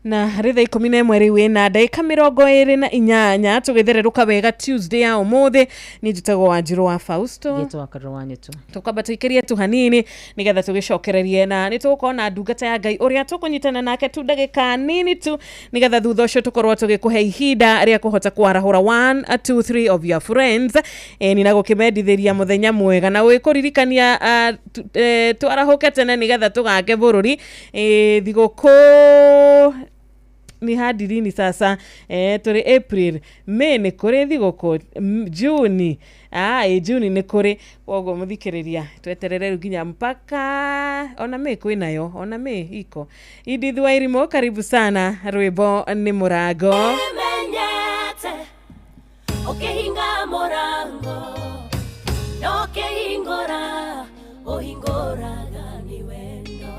Na rĩ thaa 11 rĩu ĩna ndagĩka 28, tũgĩthererũka wega Tuesday ya ũmũthĩ. Niĩ njĩtagwo Wanjirũ wa Fausto. Gĩtwo wa Karũrũ wa Nyũtũ. Tũkwamba tũikĩrie tu hanini nĩgetha tũgĩcokererie, na nĩ tũgũkorwo na ndungata ya Ngai ũrĩa tũkũnyitana nake tu ndagĩka nini tu, nĩgetha thutha ũcio tũkorwo tũgĩkũhe ihinda rĩa kũhota kwarahũra 1 2 3 of your friends, ĩni, na gũkĩmendithĩria mũthenya mwega na gũgĩkũririkania twarahũke tene nĩgetha tũgake bũrũri. Thigũkũ ni hadi lini sasa? Tũrĩ April, May nĩ kũrĩ thigũkũ, Juni, Juni nĩ kũrĩ. Koguo mũthikĩrĩria, tweterere rĩu nginya mpaka ona May kwĩnayo, ona May iko. Edith Wairimu, karibu sana, rwĩmbo nĩ mũrango. Menyete ũkĩhinga mũrango na ũkĩhingũra, ũhingũraga nĩ wendo.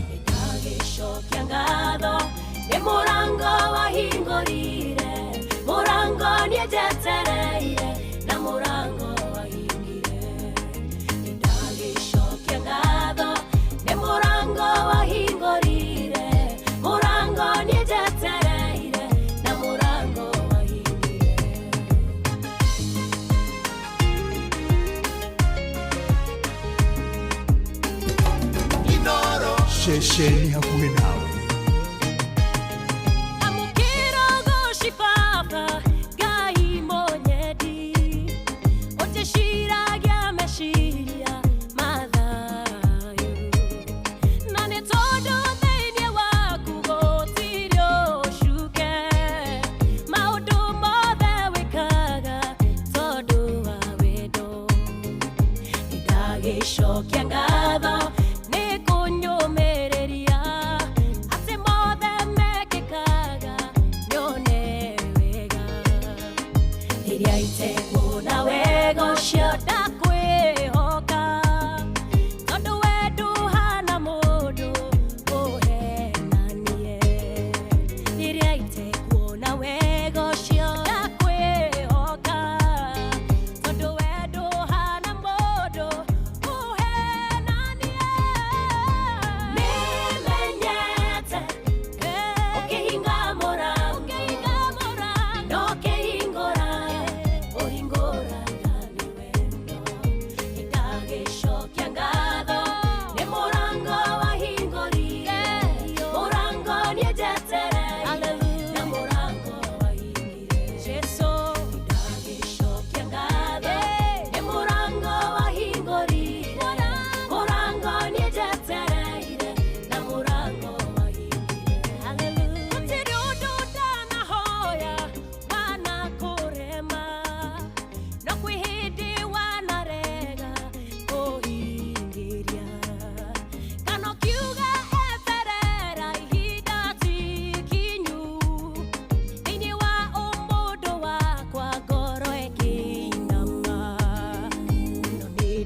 Nĩndagĩcokia ngatho nĩ mũrango wahingũrire, mũrango niĩ njetereire na mũrango wahingire. Nĩndagĩcokia ngatho nĩ mũrango wahingũrire, mũrango niĩ njetereire na mũrango wahingire. Ceceni hakuhĩ nawe. Amũkĩra ũgoci Baba Ngai mũnyendi, ũtĩciragia meciria mathayo, na nĩ tondũ thĩinĩ waku gũtirĩ ũcuke, maũndũ mothe wĩkaga tondũ wa wendo. Nĩndagĩcokia ngatho nĩ kũnyũmĩrĩria atĩ mothe mekĩkaga nyone wega. Rĩrĩa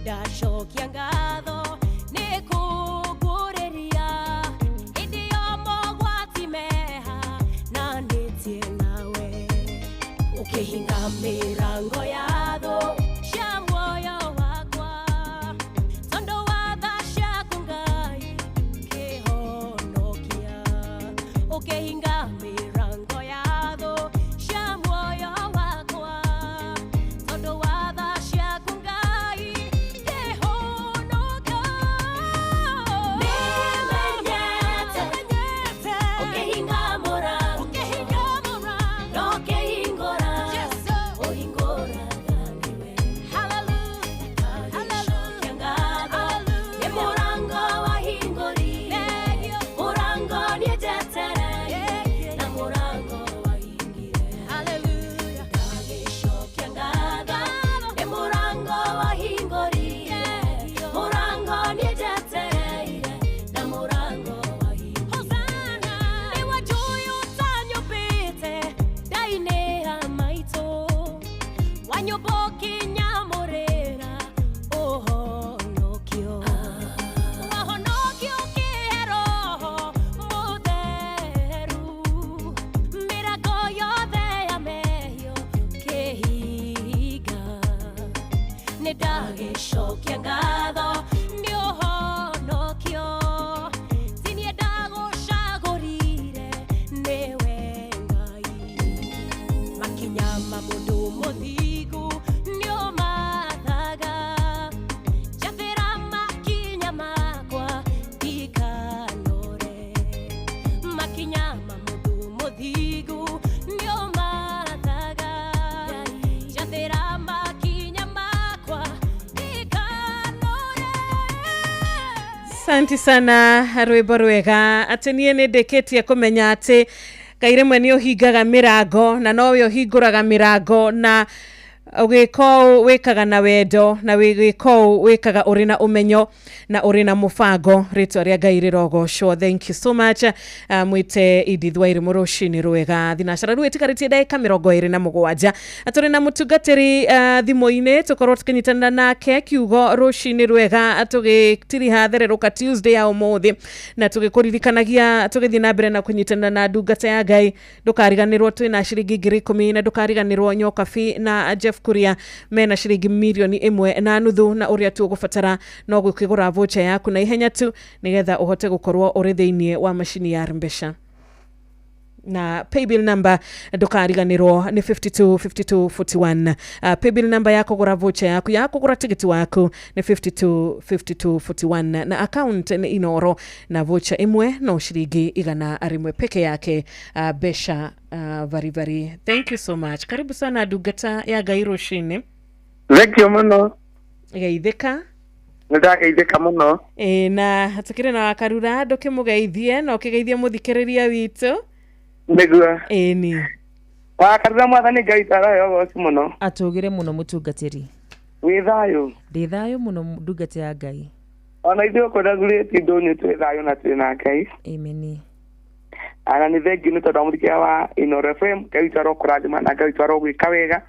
Nĩndacokia ngatho nĩ kũngũrĩria hĩndĩ ya mogwati meha na nĩtie nawe ũkĩhinga mĩrango ya thũ cia muoyo wakwa tondũ wa tha ciaku Ngai kĩhonokia ũkĩhinga mĩrango ya thũ cia muoyo wakwa tondũ wa tha ciaku Ngai kĩhonoka. Nĩmenyete ũkĩhinga mũrango na ũkĩhingũra ũhingũraga nĩwe. Ndagĩcokia ngatho nĩ mũrango wahingũrire, mũrango niĩ njetereire na mũrango wahingire. Ndagĩcokia ngatho nĩ mũrango wahingũrire, mũrango niĩ njetereire na mũrango wahingire. Nĩ wanjũĩ ũtanyũmbĩte ndainĩ ya maitũ, wanyũmba ũkĩnyamũrĩra ũhonokio, wahonokio ũkĩhe Roho Mũtheru, mĩrango yothe ya mehia ũkĩhinga. Nĩ ndagĩcokia ngatho nĩ ũhonokio, ti niĩ ndagũcagũrire nĩwe Ngai. Makinya ma mũndũ mũthingu nĩ ũmathaga, njathĩra makinya makwa ndikanore. Makinya ma mũndũ mũthingu nĩ ũmathaga, njathĩra makinya makwa ndikanore. Asante sana rwĩmbo rwega atĩ niĩ nĩ ndĩkĩtie kũmenya atĩ Ngai rĩmwe nĩ ũhingaga mĩrango na nowe ũhingũraga mĩrango, na ũgĩka ũũ wĩkaga na wendo, na wĩgĩka ũũ wĩkaga ũrĩ na ũmenyo na ũrĩ na mũbango. Rĩtwa rĩa Ngai rĩrogocwo. Thank you so much. Mwĩte Edith Wairimu rũcinĩ rwega thinacara rĩu ĩtigarĩtie ndagĩka 27. Tũrĩ na mũtungatĩri thimũ-inĩ tũkorwo tũkĩnyitanĩra nake kiugo rũcinĩ rwega tũgĩtiriha thererũka Tuesday ya ũmũthĩ, na tũgĩkũririkanagia tũgĩthiĩ na mbere na kũnyitanĩra na ndungata ya Ngai. Ndũkariganĩrwo twĩna ciringi 10,000, na ndũkariganĩrwo Nyokabi na Jeff Kuria mena ciringi 1.5 million, na ũrĩa tu ũgũbatara no gũkĩgũra voucher yaku na ihenya tu nĩgetha ũhote gũkorwo ũrĩ thĩinĩ wa macini ya mbeca. Na paybill number ndũkariganĩrwo nĩ 52 52 41. Paybill number ya kũgũra voucher yaku, ya kũgũra tigiti waku nĩ 52 52 41, na account nĩ Inoro, na voucher ĩmwe no ciringi 100 peke yake. Mbeca very very thank you so much. Karibu sana ndungata ya Ngai rũcinĩ. Thank you mũno. Geithĩka. Nĩ ndageithĩka mũno. Ĩ, na tũkĩrĩ na wakarura, ndũkĩmũgeithie na ũkĩgeithie mũthikĩrĩria witũ. Nĩguo. Ĩni. Wakarura, mwathani Ngai witũ arohe ũgoci mũno. Atũgĩre mũno mũtungatĩri. Wĩ thayũ? Ndĩ thayũ mũno ndungata ya Ngai. Ona ithuĩ kũrĩa gurĩti ndũnyũ twĩ thayũ na twĩ na Ngai. Amen. Ana nĩ thengiũ nĩ tondũ wa mũthikĩria wa Inoro FM. Ngai witũ arokũrathima na Ngai witũ arogwĩka wega.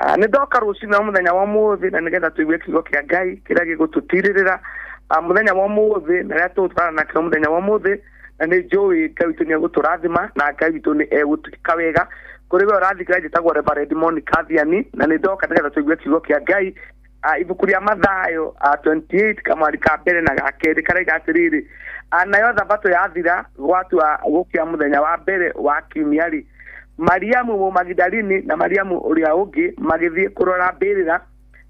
Nĩ ndoka rũcinĩ wa mũthenya wa ũmũthĩ na nĩgetha tũigue kiugo kĩa Ngai kĩrĩa gĩgũtũtirĩrĩra mũthenya wa ũmũthĩ na rĩrĩa tũgũtwarana nakĩo mũthenya wa ũmũthĩ, na nĩ njũĩ Ngai witũ nĩ egũtũrathima na Ngai witũ nĩ egũtwĩka wega. Kũrĩ we ũrathikĩra, njĩtagwo Reverend Monica Thiani, na nĩ ndoka nĩgetha tũigue kiugo kĩa Ngai. Ibuku rĩa Mathayo 28 kamwari ka mbere na ga kerĩ karaiga atĩrĩrĩ, nayo thabatũ yathira, gwatua gũkĩa mũthenya wa mbere wa kiumia rĩ, Mariamu Mũmagidalini na Mariamu ũrĩa ũngĩ magĩthiĩ kũrora mbĩrĩra.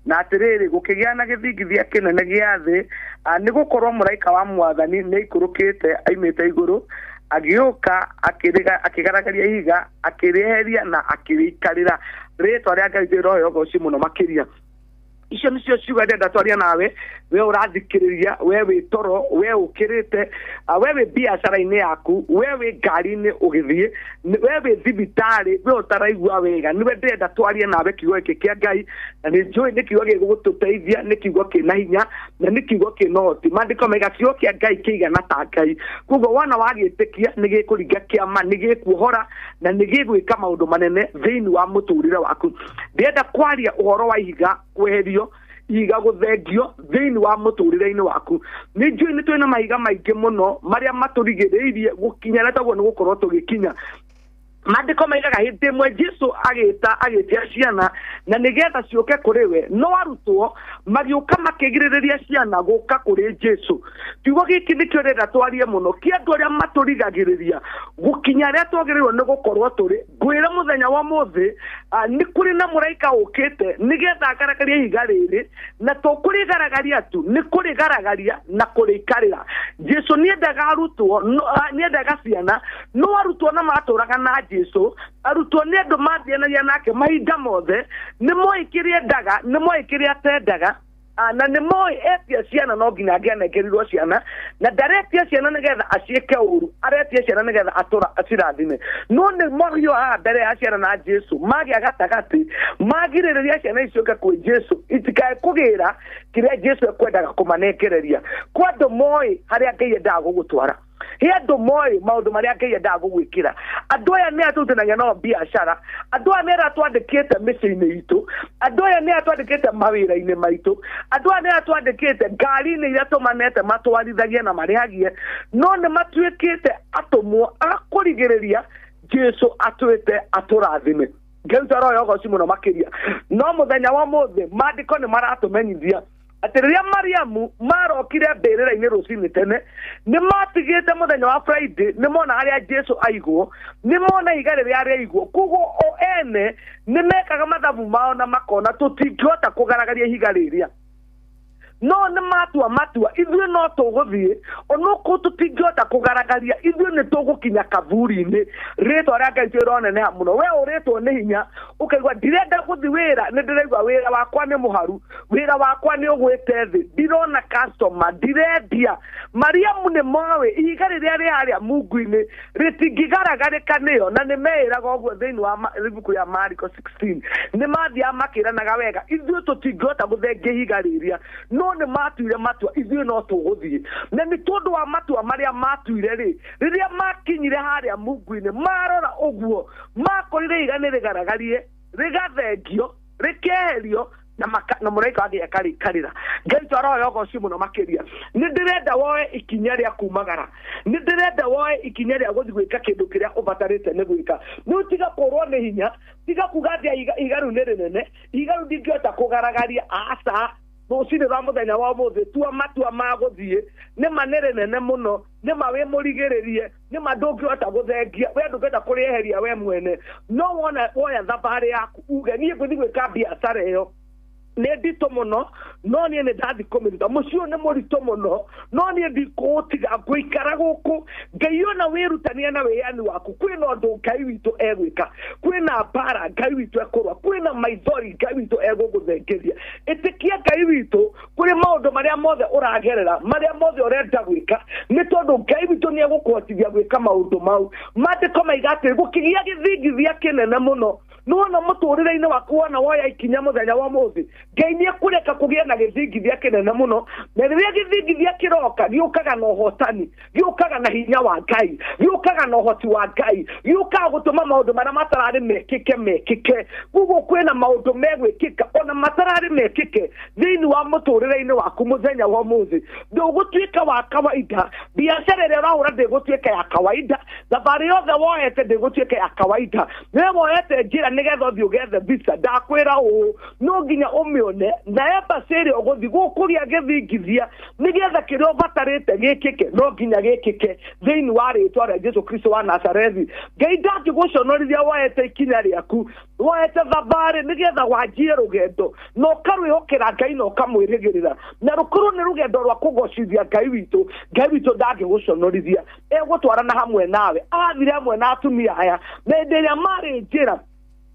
Na atĩrĩrĩ, gũkĩgĩa na gĩthingithia kĩnene gĩa thĩ, nĩ gũkorwo mũraika wa mwathani nĩ aikũrũkĩte aimĩte igũrũ, agĩũka akĩgaragaria ihiga, akĩrĩeheria na akĩrĩikarĩra. Rĩtwa rĩa Ngai rĩrohe ũgoci mũno makĩria. Icio nĩcio ciugo ndenda twaria nawe, we ũrathikĩrĩria, we wĩ toro, we ũkĩrĩte, we wĩ biacara-inĩ yaku, we wĩ ngari-inĩ ũgĩthiĩ, we wĩ thibitarĩ, we ũtaraigua wega, nĩwe ndĩrenda twarie nawe kiugo gĩkĩ kĩa Ngai. Na nĩ njũĩ nĩ kiugo gĩgũtũteithia, nĩ kiugo kĩna hinya na nĩ kiugo kĩna ũhoti. Maandĩko maiga kiugo kĩa Ngai kĩigana ta Ngai, koguo wona wagĩtĩkia nĩ gĩkũringa kĩama, nĩ gĩkuohora na nĩ gĩgwĩka maũndũ manene thĩinĩ wa mũtũrĩre waku. Ndĩrenda kwaria ũhoro wa ihiga kweherio. Ihiga gũthengio thĩinĩ wa mũtũrĩre-inĩ waku. Nĩ njũĩ nĩ twĩna mahiga maingĩ mũno marĩa matũrigĩrĩirie gũkinya na taguo nĩ gũkorwo tũgĩkinya. Maandĩko maigaga hĩndĩ ĩmwe Jesu agĩta agĩtia ciana na nĩgetha ciũke kũrĩ we, no arutwo magĩũka makĩgirĩrĩria ciana gũka kũrĩ Jesu. Kiugo gĩkĩ nĩkĩo ndĩrenda twarie mũno kĩa andũ arĩa matũrigagĩrĩria gũkinya arĩa twagĩrĩirwo nĩ gũkorwo tũrĩ. Ngwĩre mũthenya wa ũmũthĩ, nĩ kũrĩ na mũraika ũkĩte nĩgetha agaragarie ihiga rĩrĩ, na to kũrĩgaragaria tu, nĩ kũrĩgaragaria na kũrĩikarĩra. Jesu nĩendaga arutwo, nĩendaga ciana, no arutwo na matũraga na Jesu. Arutwo nĩ andũ mathianagia nake mahinda mothe, nĩ moĩ kĩrĩa endaga, nĩ moĩ kĩrĩa atendaga, na nĩ moĩ etia ciana no nginya angĩanengerirwo ciana, na ndaretia ciana nĩgetha aciĩke ũru, aretia ciana nĩgetha atũra acirathime. No nĩ mahiũhaga mbere ya ciana na Jesu, magĩa gatagatĩ, magirĩrĩria ciana ici ciũke kwĩ Jesu, itikae kũgĩra kĩrĩa Jesu ekwendaga kũmanengereria. Kwa andũ moĩ harĩa Ngai endaga gũgũtwara, he andũ moĩ maũndũ marĩa Ngai endaga gũgwĩkĩra. Andũ aya nĩ atũrutanagia nao biacara, andũ aya nĩ arĩa twandĩkĩte mĩciĩ-inĩ itũ, andũ aya nĩ arĩa twandĩkĩte mawĩra-inĩ maitũ, andũ aya nĩ arĩa twandĩkĩte ngari-inĩ iria tũmanete matwarithagie na marĩhagie, no nĩ matuĩkĩte atũmwo a kũrigĩrĩria Jesu atwĩte atũrathime. Ngai witũ aroya ũgoci mũno makĩria. No mũthenya wa ũmũthĩ maandĩko nĩ maratũmenyithia atĩ rĩrĩa Mariamu marokire mbĩrĩra-inĩ rũcinĩ tene, nĩ matigĩte mũthenya wa Friday, nĩ mona harĩa Jesu aigwo, nĩ mona ihiga rĩrĩa rĩaigwo. Koguo o ene nĩ mekaga mathabu mao na makona tũtingĩhota kũgaragaria ihiga rĩrĩa. No nĩ matua matua, ithuĩ no tũgũthiĩ, onokorwo tũtingĩhota kũgaragaria, ithuĩ nĩ tũgũkinya kaburi-inĩ. Rĩtwa rĩa Ngai rĩroneneha mũno. We ũrĩtwo nĩ hinya, ũkaigua ndirenda gũthiĩ wĩra, nĩ ndĩraigua wĩra wakwa nĩ mũharu, wĩra wakwa nĩ ũgwĩte thĩ, ndirona customer, ndirendia. Mariamu nĩ moĩ ihiga rĩrĩa rĩ harĩa mungu-inĩ rĩtingĩgaragarĩka nĩyo, na nĩ meĩraga ũguo thĩinĩ wa ibuku rĩa Mariko 16. Nĩ mathiaga makĩranaga wega, ithuĩ tũtingĩhota gũthengia ihiga rĩrĩa, no nĩ matuire matua, ithuĩ no tũgũthiĩ. Na nĩ tondũ wa matua marĩa matuire rĩ, rĩrĩa makinyire harĩa mungu-inĩ, marora ũguo, makorire ihiga nĩ rĩgaragarie, rĩgathengio, rĩkeherio, na mũraika wake akarĩikarĩra. Ngai witũ aroya ũgoci mũno makĩria. Nĩ ndĩrenda woe ikinya rĩa kumagara, nĩ ndĩrenda woe ikinya rĩa gũthiĩ gwĩka kĩndũ kĩrĩa ũbatarĩte nĩ gwĩka. Rĩu tiga kũrwo nĩ hinya, tiga kuga atĩ ihiga rĩu nĩ rĩnene, ihiga rĩu ndingĩhota kũgaragaria. Aca, rũcinĩ rwa mũthenya wa ũmũthĩ tua matua ma gũthiĩ. Nĩ ma nĩ rĩnene mũno, nĩ ma wĩ mũrigĩrĩrie, nĩ ma ndũngĩhota gũthengia, we ndũngĩhota kũrĩeheria we mwene. No wona woya thabarĩ yaku uge niĩ ngũthiĩ gwĩka biacara ĩyo, nĩ nditũ mũno, no niĩ nĩ ndathiĩ kũmĩruta. Mũciĩ ũyũ nĩ mũritũ mũno, no niĩ ndikũũtiga, ngũikara gũkũ. Ngai ona wĩrutania na wĩyani waku, kwĩna ũndũ Ngai witũ egwĩka, kwĩna mbara Ngai witũ ekũrũa, kwĩna maithori Ngai witũ egũgũthengeria. Ĩtĩkia Ngai witũ kũrĩ maũndũ marĩa mothe ũragerera, marĩa mothe ũrenda gwĩka, nĩ tondũ Ngai witũ nĩ egũkũhotithia gwĩka maũndũ mau. Maandĩko maiga atĩ gũkĩgĩa gĩthingithia kĩnene mũno. Nĩwona mũtũrĩre-inĩ waku wona woya ikinya mũthenya wa ũmũthĩ, Ngai nĩ ekũreka kũgĩe na gĩthingithia kĩnene mũno. Na rĩrĩa gĩthingithia kĩroka, gĩũkaga na ũhotani, gĩũkaga na hinya wa Ngai, gĩũkaga na ũhoti wa Ngai, gĩũkaga gũtũma maũndũ marĩa matararĩ mekĩke mekĩke. Koguo kwĩna maũndũ megwĩkĩka ona matararĩ mekĩke thĩinĩ wa mũtũrĩre-inĩ waku mũthenya wa ũmũthĩ. Ndũgũtuĩka wa kawaida, biacara ĩrĩa ũrahũra ndĩgũtuĩka ya kawaida, thabarĩ yothe woete ndĩgũtuĩka ya kawaida. Nĩwe woete njĩra nĩgetha ũthiĩ ũgethe visa, ndakwĩra ũũ, no nginya ũmĩone na embassy ĩrĩa ũgũthiĩ gũkũgĩa gĩthingithia nĩgetha kĩrĩa ũbatarĩte gĩkĩke, no nginya gĩkĩke thĩinĩ wa rĩtwa rĩa Jesu Kristo wa Nazarethi. Ngai ndangĩgũconorithia woete ikinya rĩaku, woete thabarĩ nĩgetha wanjie rũgendo, na ũkarwĩhokera Ngai na ũkamwĩrĩgĩrĩra, na rũkorwo nĩ rũgendo rwa kũgocithia Ngai witũ. Ngai witũ ndangĩgũconorithia, egũtwarana hamwe nawe. Athire hamwe na atumia aya, na hĩndĩ ĩrĩa marĩ njĩra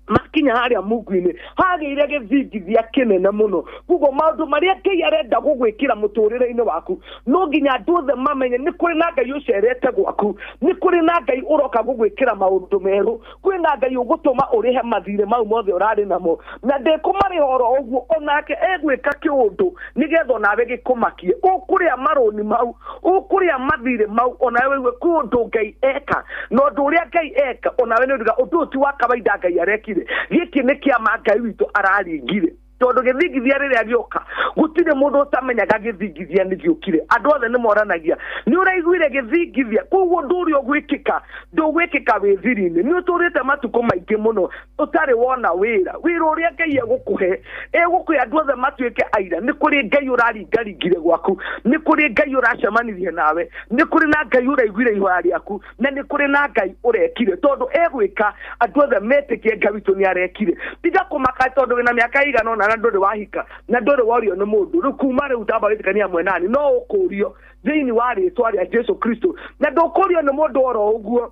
makinya harĩa mungu-inĩ hagĩire gĩthingithia kĩnene mũno. Koguo maũndũ marĩa Ngai arenda gũgwĩkĩra mũtũrĩre-inĩ waku, no nginya andũ othe mamenye nĩ kũrĩ na Ngai ũcerete gwaku, nĩ kũrĩ na Ngai ũroka gũgwĩkĩra maũndũ merũ, kwĩna Ngai ũgũtũma ũrĩhe mathirĩ mau mothe ũrarĩ namo, na ndĩkũmarĩha oro ũguo, onake egwĩka kĩũndũ nĩgetha onawe gĩkũmakie. Ũkũrĩa marũni mau, ũkũrĩa mathirĩ mau, onawe wĩigue kwĩ ũndũ Ngai eka, na ũndũ ũrĩa Ngai eka onawe nĩ ũnduga ũndũ ũyũ ti wa kawaida Ngai arekire, gĩkĩ nĩ kĩama Ngai witũ araringire. Tondũ gĩthingithia rĩrĩa gĩoka gũtirĩ mũndũ ũtamenyaga gĩthingithia nĩ gĩũkire. Andũ othe nĩ moranagia nĩ ũraiguire gĩthingithia, koguo ũndũ ũrĩa ũgwĩkĩka ndũgwĩkĩka wĩ thiri-inĩ. Nĩ ũtũrĩte matukũ maingĩ mũno ũtarĩ wona wĩra. Wĩra ũrĩa Ngai egũkũhe egũkũhe andũ othe matuĩke aira. Nĩ kũrĩ Ngai ũraringaringire gwaku, nĩ kũrĩ Ngai ũracemanirie nawe, nĩ kũrĩ na Ngai ũraiguire ihoya rĩaku, na nĩ kũrĩ na Ngai ũrekire. Tondũ egwĩka andũ othe metĩkie Ngai witũ nĩ arekire. Tiga kũmaka tondũ wĩna mĩaka ĩigana ũna na ndũrĩ wahika na ndũrĩ worio nĩ mũndũ. Rĩu kuma rĩu tamba wĩtĩkania hamwe nani, no ũkũrio thĩinĩ wa rĩtwa rĩa Jesu Kristo, na ndũkũrio nĩ mũndũ oro ũguo,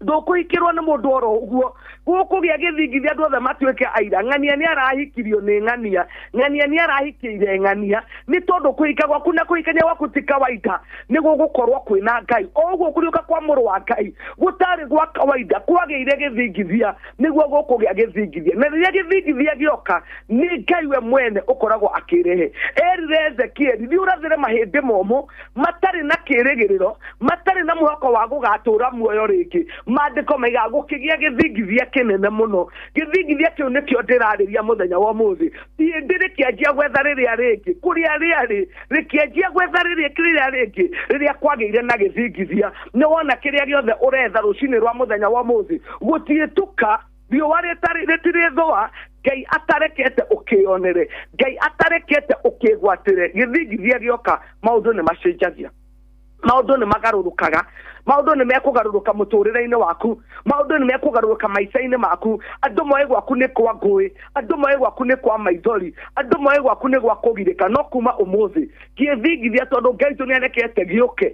ndũkũhikĩrwo nĩ mũndũ oro ũguo. Gũkũgĩa gĩthingithia andũ othe matuĩke aira. Ng'ania nĩ arahikirio nĩ ng'ania, ng'ania nĩ arahikĩire ng'ania, nĩ tondũ kũhika gwaku na kũhikania gwaku ti kawaida, nĩ gũgũkorwo kwĩna Ngai. O ũguo kũriũka kwa mũrũ wa Ngai gũtarĩ gwa kawaida, kwagĩire gĩthingithia, nĩguo gũkũgĩa gĩthingithia. Na rĩrĩa gĩthingithia gĩoka, nĩ Ngai we mwene ũkoragwo akĩrehe. Erire Ezekieli, thiĩ ũrathĩre mahĩndĩ momũ matarĩ na kĩĩrĩgĩrĩro, matarĩ na mwĩhoko wa gũgatũra muoyo rĩngĩ. Maandĩko maigaga gũkĩgĩa gĩthingithia kĩnene mũno. Gĩthingithia kĩu nĩkĩo ndĩrarĩria mũthenya wa ũmũthĩ. Ihĩndĩ rĩkĩanjia gwetha rĩrĩa rĩngĩ, kũrĩa rĩarĩ rĩkĩanjia gwetha rĩrĩa rĩngĩ, rĩrĩa kwagĩire na gĩthingithia. Nĩ wona kĩrĩa gĩothe ũretha rũcinĩ rwa mũthenya wa ũmũthĩ gũtiĩtũka, riũa rĩtirĩthũa, Ngai atarekete ũkĩonere, Ngai atarekete ũkĩgwatĩre. Gĩthingithia gĩoka, maũndũ nĩ macenjagia, maũndũ nĩ magarũrũkaga, maũndũ nĩ mekũgarũrũka mũtũrĩre-inĩ waku, maũndũ nĩ mekũgarũrũka maica-inĩ maku. Andũ moe gwaku nĩ kwa ngũĩ, andũ moe gwaku nĩ kwa maithori, andũ moe gwaku nĩ gwa kũgirĩka. No kuma ũmũthĩ gĩthingithia, tondũ Ngai witũ nĩ arekete gĩũke,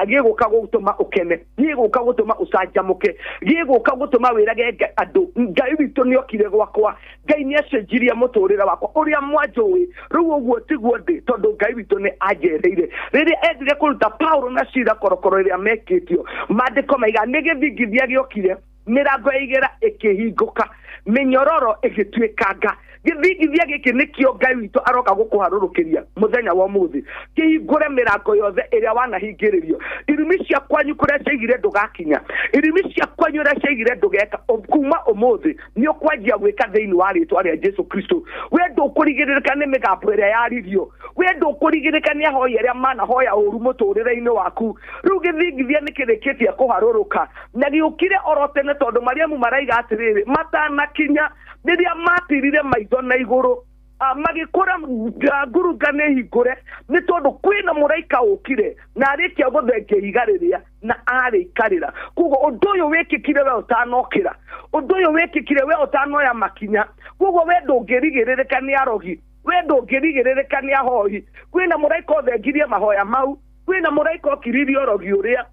gĩgũka gũtũma ũkene, gĩgũka gũtũma ũcanjamũke, gĩgũka gũtũma wĩrage andũ Ngai witũ nĩ okire gwakwa, Ngai nĩ acenjirie mũtũrĩre wakwa ũrĩa mwanjũĩ. Rĩu ũguo tiguo ndĩ, tondũ Ngai witũ nĩ anjereire. Rĩrĩa endire kũruta Paulo na Sila korokoro ĩrĩa mekĩtio, maandĩko maiga nĩ gĩthingithia gĩokire, mĩrango ya igera ĩkĩhingũka, mĩnyororo ĩgĩtuĩkanga. Gĩthingithia gĩkĩ nĩkĩo Ngai witũ aroka gũkũharũrũkĩria mũthenya wa ũmũthĩ, kĩhingũre mĩrango yothe ĩrĩa wanahingĩrĩrio. Irumi cia kwanyu kũrĩa ciaigire ndũgakinya, irumi cia kwanyu ũrĩa ciaigire ndũgeka. Kuma ũmũthĩ nĩ ũkwanjia gwĩka thĩinĩ wa rĩtwa rĩa Jesu Kristo. We ndũkũrigĩrĩrĩka nĩ mĩgambo ĩrĩa yaririo, we ndũkũrigĩrĩrĩka nĩ ahoi arĩa manahoya ũru mũtũrĩre-inĩ waku. Rĩu gĩthingithia nĩ kĩrĩkĩtie kũharũrũka, na gĩũkire oro tene, tondũ Mariamu maraiga atĩrĩrĩ, matanakinya rĩrĩa matirire maitho na igũrũ, magĩkora ngurunga nĩ hingũre, nĩ tondũ kwĩna mũraika ũkire na arĩkia gũthengia ihiga rĩrĩa na arĩikarĩra. Koguo ũndũ ũyũ wĩkĩkire we ũtanokĩra, ũndũ ũyũ wĩkĩkire we ũtanoya makinya. Koguo we ndũngĩrigĩrĩrĩka nĩ arogi, we ndũngĩrigĩrĩrĩka nĩ ahoi. Kwĩna mũraika ũthengirie mahoya mau, kwĩna mũraika ũkiririe ũrogi ũrĩa.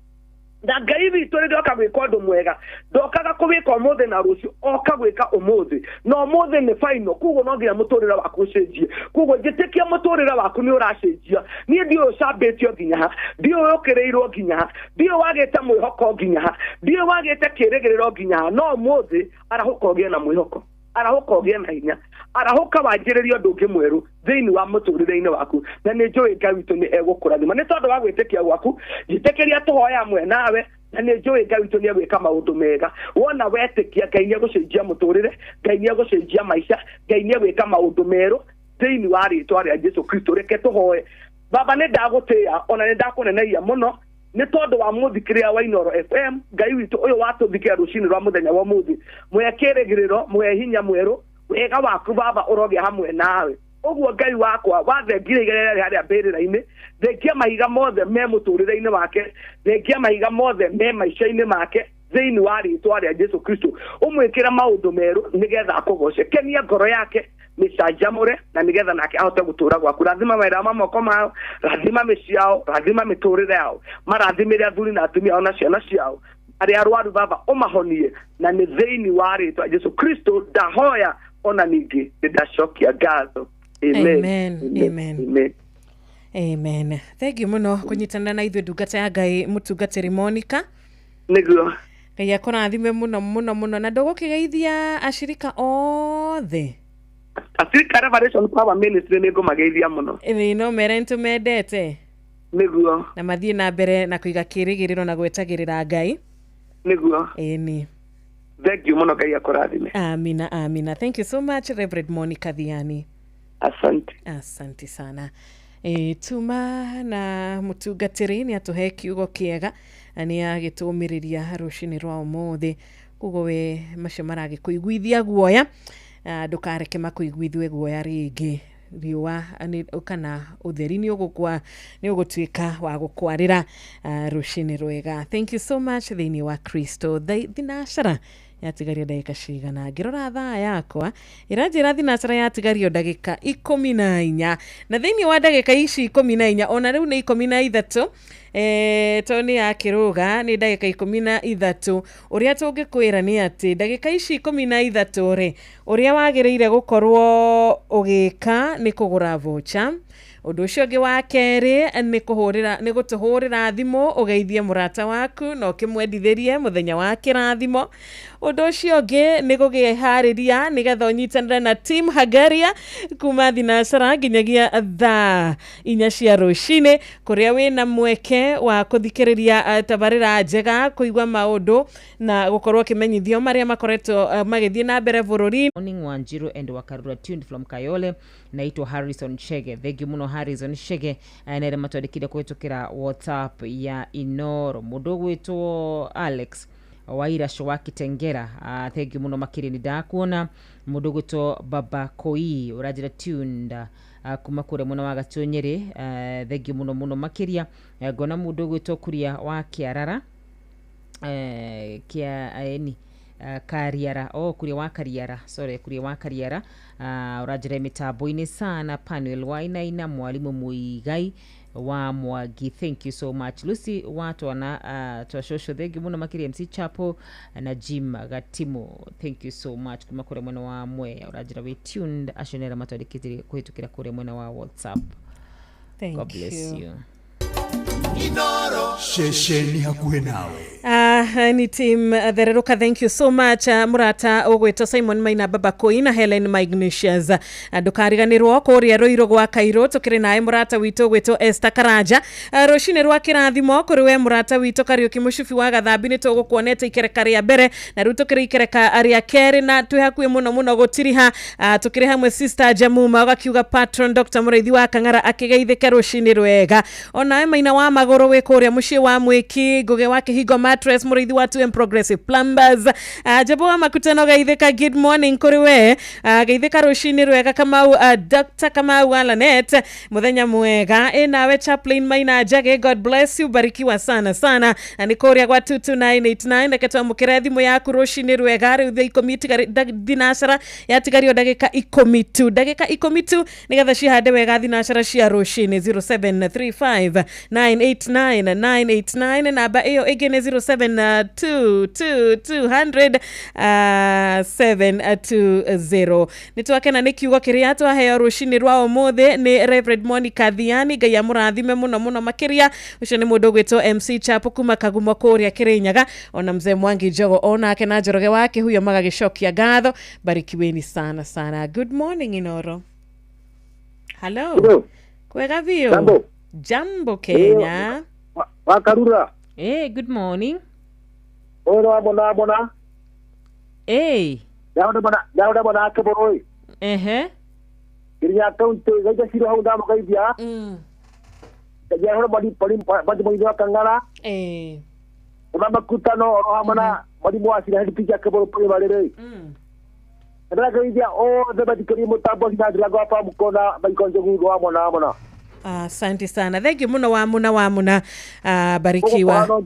Na Ngai witũ rĩrĩa oka gwĩka ũndũ mwega, ndokaga kũwĩka ũmũthĩ na rũciũ, oka gwĩka ũmũthĩ, na ũmũthĩ nĩ final. Koguo no nginya mũtũrĩre waku ũcenjie. Koguo njĩtĩkia mũtũrĩre waku nĩ ũracenjia. Niĩ ndiũĩ ũcambĩtio nginya ha, ndiũĩ ũkĩrĩirwo nginya ha, ndiũĩ wagĩte mwĩhoko nginya ha, ndiũĩ wagĩte kĩĩrĩgĩrĩro nginya ha, no ũmũthĩ arahũka ũgĩe na mwĩhoko, arahũka ũgĩe na hinya, arahũka wanjĩrĩrie ũndũ ũngĩ mwerũ thĩinĩ wa mũtũrĩre-inĩ waku. Na nĩ njũĩ Ngai witũ nĩ egũkũrathima nĩ tondũ wa gwĩtĩkia gwaku. Njĩtĩkĩria tũhoe hamwe nawe, na nĩ njũĩ Ngai witũ nĩ egwĩka maũndũ mega. Wona wetĩkia, Ngai nĩ egũcenjia mũtũrĩre, Ngai nĩ egũcenjia maica, Ngai nĩ egwĩka maũndũ merũ thĩinĩ wa rĩtwa rĩa Jesu Kristo. Reke tũhoe. Baba, nĩ ndagũtĩĩa ona nĩ ndakũnenehia mũno nĩ tondũ wa mũthikĩrĩria wa Inooro FM. Ngai witũ ũyũ watũthikĩra rũcinĩ rwa mũthenya wa ũmũthĩ, mũhe kĩĩrĩgĩrĩro, mũhe hinya mwerũ. Wega waku Baba ũrogĩa hamwe nawe. Ũguo Ngai wakwa wathengire iga rĩrĩa harĩa mbĩrĩra-inĩ, thengia mahiga mothe me mũtũrĩre-inĩ wake, thengia mahiga mothe me maica-inĩ make thĩinĩ wa rĩtwa rĩa Jesu Kristo. Ũmwĩkĩre maũndũ merũ nĩgetha akũgoce. Kenia ngoro yake, mĩcanjamũre, na nĩgetha nake ahote gũtũra gwaku. Rathima mawĩra ma moko mao, rathima mĩciĩ yao, rathima mĩtũrĩre yao, marathimĩre athuri na atumia ao na ciana ciao. Arĩa arwaru Baba ũmahonie, na nĩ thĩinĩ wa rĩtwa Jesu Kristo ndahoya, ona ningĩ nĩ ndacokia ngatho. Amen. Amen. Amen. Amen. Amen. Thank you mũno kũnyitanĩra na ithuĩ ndungata ya Ngai mũtungatĩri Monica. Nĩguo. Ngai akũrathime mũno mũno mũno, na ndũgũkĩgeithia acirika othe. Acirika Revelation Power Ministry nĩ ngũmageithia mũno. Ĩĩ, no mere nĩtũmendete. Nĩguo. Na mathiĩ na mbere na kũiga kĩĩrĩgĩrĩro na gwetagĩrĩra Ngai. Nĩguo. Ĩni. Thank you mũno, Ngai akũrathime. Amina, amina. Thank you so much, Reverend Monica Thiani. Asante. Asante sana. Tuma na mũtungatĩri nĩ atũhe kiugo kĩega na nĩ agĩtũmĩrĩria rũcinĩ rwa ũmũthĩ. Koguo we macio maragĩkũiguithia guoya, ndũkareke makũiguithie guoya rĩngĩ. Riũa kana ũtheri nĩ ũgũtuĩka wa gũkwarĩra rũcinĩ rwega. Thank you so much thĩinĩ wa Kristo. Thinacara yatigaria ndagĩka cigana? Ngĩrora thaa yakwa ĩranjĩra thinacara yatigario ndagĩka 14, na thĩinĩ wa ndagĩka ici 14, ona rĩu nĩ 13, to nĩ yakĩrũga nĩ ndagĩka 13. Ũrĩa tũngĩkwĩra nĩ atĩ ndagĩka ici 13 rĩ, ũrĩa wagĩrĩire gũkorwo ũgĩka nĩ kũgũra voucher. Ũndũ ũcio ũngĩ wa kerĩ nĩ gũtũhũrĩra thimũ ũgeithie mũrata waku na ũkĩmwendithĩrie mũthenya wa kĩrathimo. Ũndũ ũcio ũngĩ nĩ gũkĩharĩria nĩgetha ũnyitanĩre na Team Hagaria kuma thinacara nginyagia thaa 4 cia rũcinĩ, kũrĩa wĩna mweke wa kũthikĩrĩria tabarĩra njega, kũigua maũndũ na gũkorwo ũkĩmenyithio marĩa makoretwo magĩthiĩ na mbere bũrũri. Morning Wanjiru and Wakarura tuned from Kayole. Naitwa Harrison Chege. Thank you muno Harrison Chege. Nere matwandĩkire kũhĩtũkĩra WhatsApp ya Inoro. Mũndũ ũgwĩtwo Alex Waira wa Kitengera, thank you muno makĩria nĩ ndakuona. Mũndũ ũgwĩtwo Baba Koi ũranjĩra tuned kuma kũrĩa mwena wa Gatunyĩrĩ, thank you muno muno makĩria. Ngona mũndũ ũgwĩtwo Kuria wa Kĩarara, kia Kariara, Kuria wa Kariara, sorry, Kuria wa Kariara, ũranjĩra mĩtambo-inĩ sana. Panuel Wainaina, mwalimu Muigai wa Mwangi, thank you so much. Lucy wa twana twashosho, thank you muno makĩria. MC Chapo na Jim Gatimo, thank you so much kuma kũrĩa mwena wa Mwea, ũranjĩra we tuned. Acio nĩ arĩa matwandĩkĩte kũhĩtũkĩra kũrĩa mwena wa WhatsApp. Thank God bless you. Inoro ceceni hakuhĩ nawe. Ni team Thereruka, thank you so much. Murata ũgwĩtwo Simon Maina Baba Koi na Helen Magnesias. Ndũkariganĩrwo kũrĩa Rũirũ gwa Kairũ tũkĩrĩ naye mũrata witũ ũgwĩtwo Esther Karanja. Rũcinĩ rwa kĩrathimo kũrĩ we mũrata witũ Kariũki Mũcubi wa Gathambi, nĩ tũgũkuonete ikereka rĩa mbere na rĩu tũkĩrĩ ikereka rĩa kerĩ na twĩ hakuhĩ mũno mũno gũtiriha. Tũkĩrĩ hamwe Sister Jamuma ũgakiuga patron Dr. Mũrĩithi wa Kang'ara akĩgeithĩke rũcinĩ rwega. Onawe Maina wa Magũrũ wĩ kũrĩa mũciĩ wa Mwĩki, Ngũgĩ wa Kĩhingo Mattress, Mũrĩithi wa 2M Progressive Plumbers, Jabo wa Makutano geithĩka, good morning kũrĩ we. Geithĩka rũcinĩ rwega Kamau, Dr. Kamau Alanet, mũthenya mwega. Nawe Chaplain Maina Njage, God bless you, barikiwa sana sana. Na nĩ kũrĩa gwa 22989, reke twamũkĩre thimũ yaku rũcinĩ rwega. Rĩu thaa 10 thinacara yatigario ndagĩka 10 tu, ndagĩka 10 tu nĩgetha cihande wega thinacara cia rũcinĩ. 0735 989 989, namba ĩyo ĩngĩ nĩ 0722 200 720. Nĩ twakena nĩ kiugo kĩrĩa twaheo rũcinĩ rwa ũmũthĩ nĩ Reverend Monica Thiani. Ngai amũrathime mũno mũno makĩria. Ũcio nĩ mũndũ ũgwĩtwo MC Chapo kuma Kagumo kũrĩa Kĩrĩnyaga, ona mzee Mwangi Njogo onake na Njoroge wa Kĩhuyo magagĩcokia ngatho. Barikiweni sana sana. Good morning Inoro. Hello. Kwega biũ. Jambo. Jambo Kenya. Wakarura. Hey, good morning. Oro bona bona. Hey. Dauda bona akboroi. Ehe. Kiria kaunti gaita ciro hau ndamugeithia. Ya horo bali bali bali bali Kang'ara. Eh. Ona makutano oro hamwe na mwalimu wa cira head teacher Kĩbũrũ primary rĩ. Ndĩrageithia othe mathikĩrĩria mũtambo cinanjĩra gwa mukona Michael Njogu wa mona mona. Asante sana. Thank you muno wa muna wa muna. Barikiwa.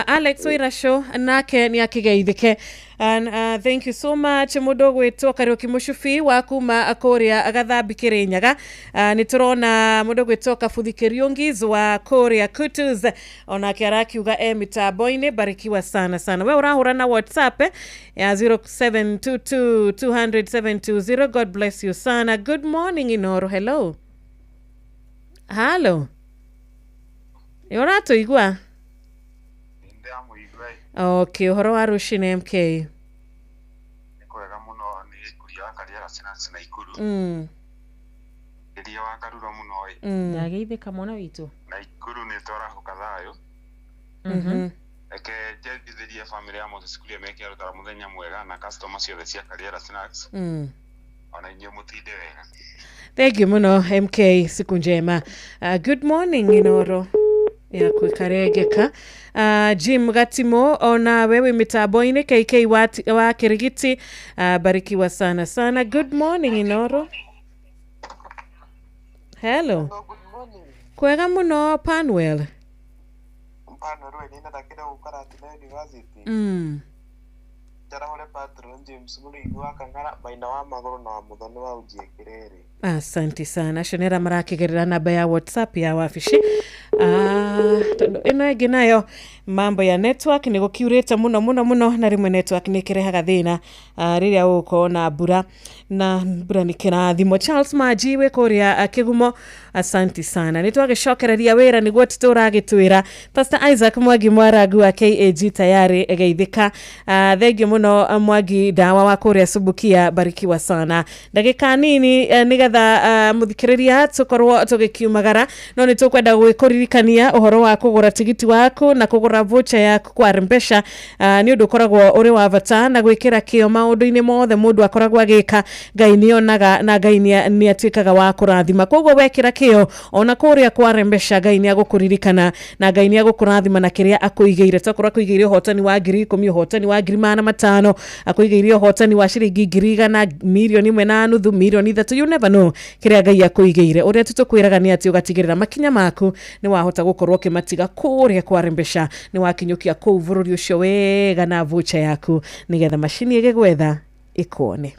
Alex Wairasho nake nĩ akĩgeithĩke. And thank you so much mũndũ ũgwĩtwo Kariũki Mũcubi wa kuma kũrĩa Gathambi Kĩrĩnyaga. Nĩ tũrona mũndũ ũgwĩtwo Kabuthi Kĩriũngis wa kũrĩa Kutus, onake arakiuga e mĩtambo-inĩ. Barikiwa sana sana. We ũrahũra na WhatsApp ya 0722 200 720. God bless you sana. Good morning Inoro. Hello. Hello. Ũratũigua? Okay, ũhoro wa rũcinĩ MK. Nĩ kwega mũno, nĩ Kuria wa Kariara Sinasi Naikuru. Iria wa Karura mũno ĩ. Ndageithĩka mwana witũ. Naikuru nĩ twarahũka thayũ. Reke njendithĩrie bamĩrĩ ya Moses Kuria meke rũtara mũthenya mwega na customer ciothe cia Kariara Snacks. Ona inyuĩ mũtinde wega. Thank you muno MK, siku njema. Good morning Inoro yaku ikaregeka. Jim Gatimo ona wewe mitambo-inĩ, KK wa Kirigiti, barikiwa sana sana. Good morning Inoro. Hello. Good morning. Kwega muno Panwell. Panwell we nina ndakĩenda gũkaratina university. Njarahũre patron James Mũrĩithi wa Kang'ara maina wa magũrũ na wa mũthoni wa Unjiekĩrĩrĩ. Asante sana. Acio nĩ arĩa marakĩgerera namba ya WhatsApp ya wabici. Tondũ ĩno ĩngĩ nayo mambo ya network nĩ gũkiurĩte mũno mũno mũno, na rĩmwe network nĩ ĩkĩrehaga thĩna rĩrĩa gũgũkorwo na mbura, na mbura nĩ kĩrathimo. Charles Maji wĩ kũrĩa Kĩgumo, asante sana. Nĩ twagĩcokereria wĩra nĩguo tũragĩtwĩra. Pastor Isaac Mwangi Mwarangu wa KAG tayari geithĩka. Thengiũ mũno Mwangi Ndawa wa kũrĩa Subukia, barikiwa sana. Ndagĩka nini nĩgetha mũthikĩrĩria tũkorwo tũgĩkiumagara, no nĩ tũkwenda gwĩkũririkania ũhoro wa kũgũra tigiti waku na kũgũra voucher yaku kwa Mpesa. Nĩ ũndũ ũkoragwo ũrĩ wa bata na gwĩkĩra kĩo maũndũ-inĩ mothe mũndũ akoragwo agĩka. Ngai nĩonaga na Ngai nĩ atuĩkaga wa kũrathima. Koguo wekĩra kĩo ona kũrĩa kwa Mpesa, Ngai nĩ agũkũririkana na Ngai nĩ agũkũrathima na kĩrĩa akũigĩire. Tokorwo akũigĩire ũhotani wa 10,000, ũhotani wa 500,000, akũigĩire ũhotani wa ciringi 100,000, 1.5 million, 3 million, you never know kĩrĩa Ngai akũigĩire. Ũrĩa tu tũkwĩraga nĩ atĩ ũgatigĩrĩra makinya maku nĩ wahota gũkorwo ũkĩmatiga kũrĩa kwa Mpesa, nĩ wakinyũkia kũu bũrũri ũcio wega na voucher yaku nĩgetha macini ĩgĩgwetha ĩkuone.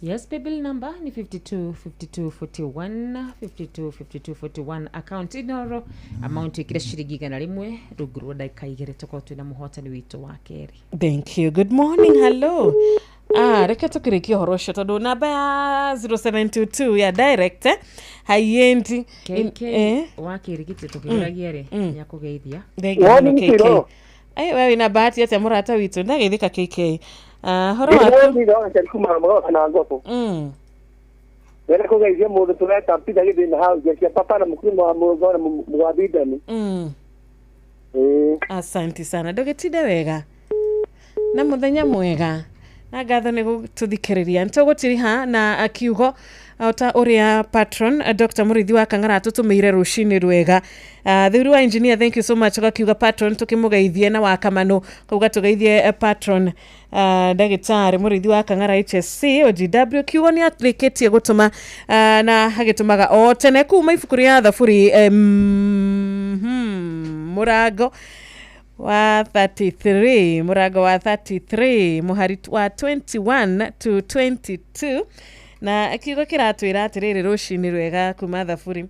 Yes, paybill number ni 52 52 41, 52 52 41, account Inoro, amount ikire ciringi 100 rungu rwa ndagĩka 2 tũkorwo twĩna mũhotani witũ wa kerĩ. Thank you. Good morning. Hello. Reke tũkĩrĩkia ũhoro ũcio tondũ namba ya 0722 ya direct haiendi. KK wa Kĩrigiti tũkĩgeragia rĩ nĩ akũgeithia. Thank you mũno KK. Ai wewe wĩna bahati atĩa mũrata witũ, ndageithĩka KK. Horo waku. Wenda kũgeithia mũndũ tũreta Peter gĩthĩna hau cia papa na mũkuru wa mũgongo na mũgwabindani. Asante sana. Ndũgĩtinde wega na mũthenya mwega na ngatho nĩ gũtũthikĩrĩria. Nĩtũgũtiriha na kiugo ota ũrĩa patron Dr. Mũrĩithi wa Kang'ara atũtũmĩire rũcinĩ rwega. Thuri wa engineer, thank you so much gakiuga patron tũkĩmũgeithie, na wa Kamano kauga tũgeithie patron ndagĩtarĩ Mũrĩithi wa Kang'ara HSC OGW. Kiugo nĩ arĩkĩtie gũtũma na agĩtũmaga o tene kuma ibuku rĩa Thaburi mũrango wa 33, mũrango wa 33 mũhari wa 21 to 22, na kiugo kĩratwĩra atĩrĩrĩ rũcinĩ rwega kuma Thaburi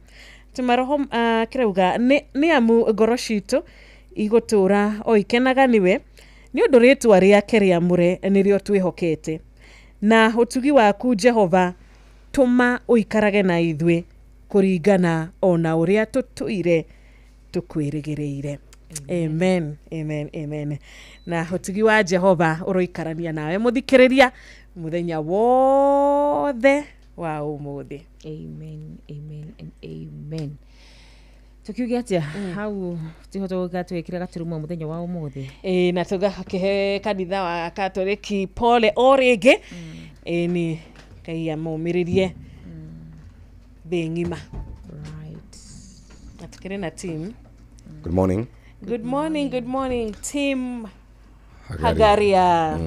tũmaroho kĩrauga nĩ amu ngoro citũ igũtũra o ikenaga nĩwe, nĩ ũndũ rĩtwa rĩake rĩamũre nĩrĩo twĩhokete, na ũtugi waku Jehova tũma ũikarage na ithuĩ kũringana ona ũrĩa tũtũire tũkwĩrĩgĩrĩire. Amen, amen, amen. Na ũtugi wa Jehova ũroikarania nawe mũthikĩrĩria mũthenya wothe wa ũmũthĩ. Amen, amen and amen. Tukiuge atĩa hau tihota gũka twĩkĩra gaturumo mũthenya wa ũmũthĩ. Ĩ, na tũgakĩhe kanitha wa Katoliki pole o rĩngĩ. Ĩ, nĩ Ngai amomĩrĩrie thĩ ng'ima. Right. Na tukĩrĩ na team. Good morning. Good morning, good morning team Hagaria.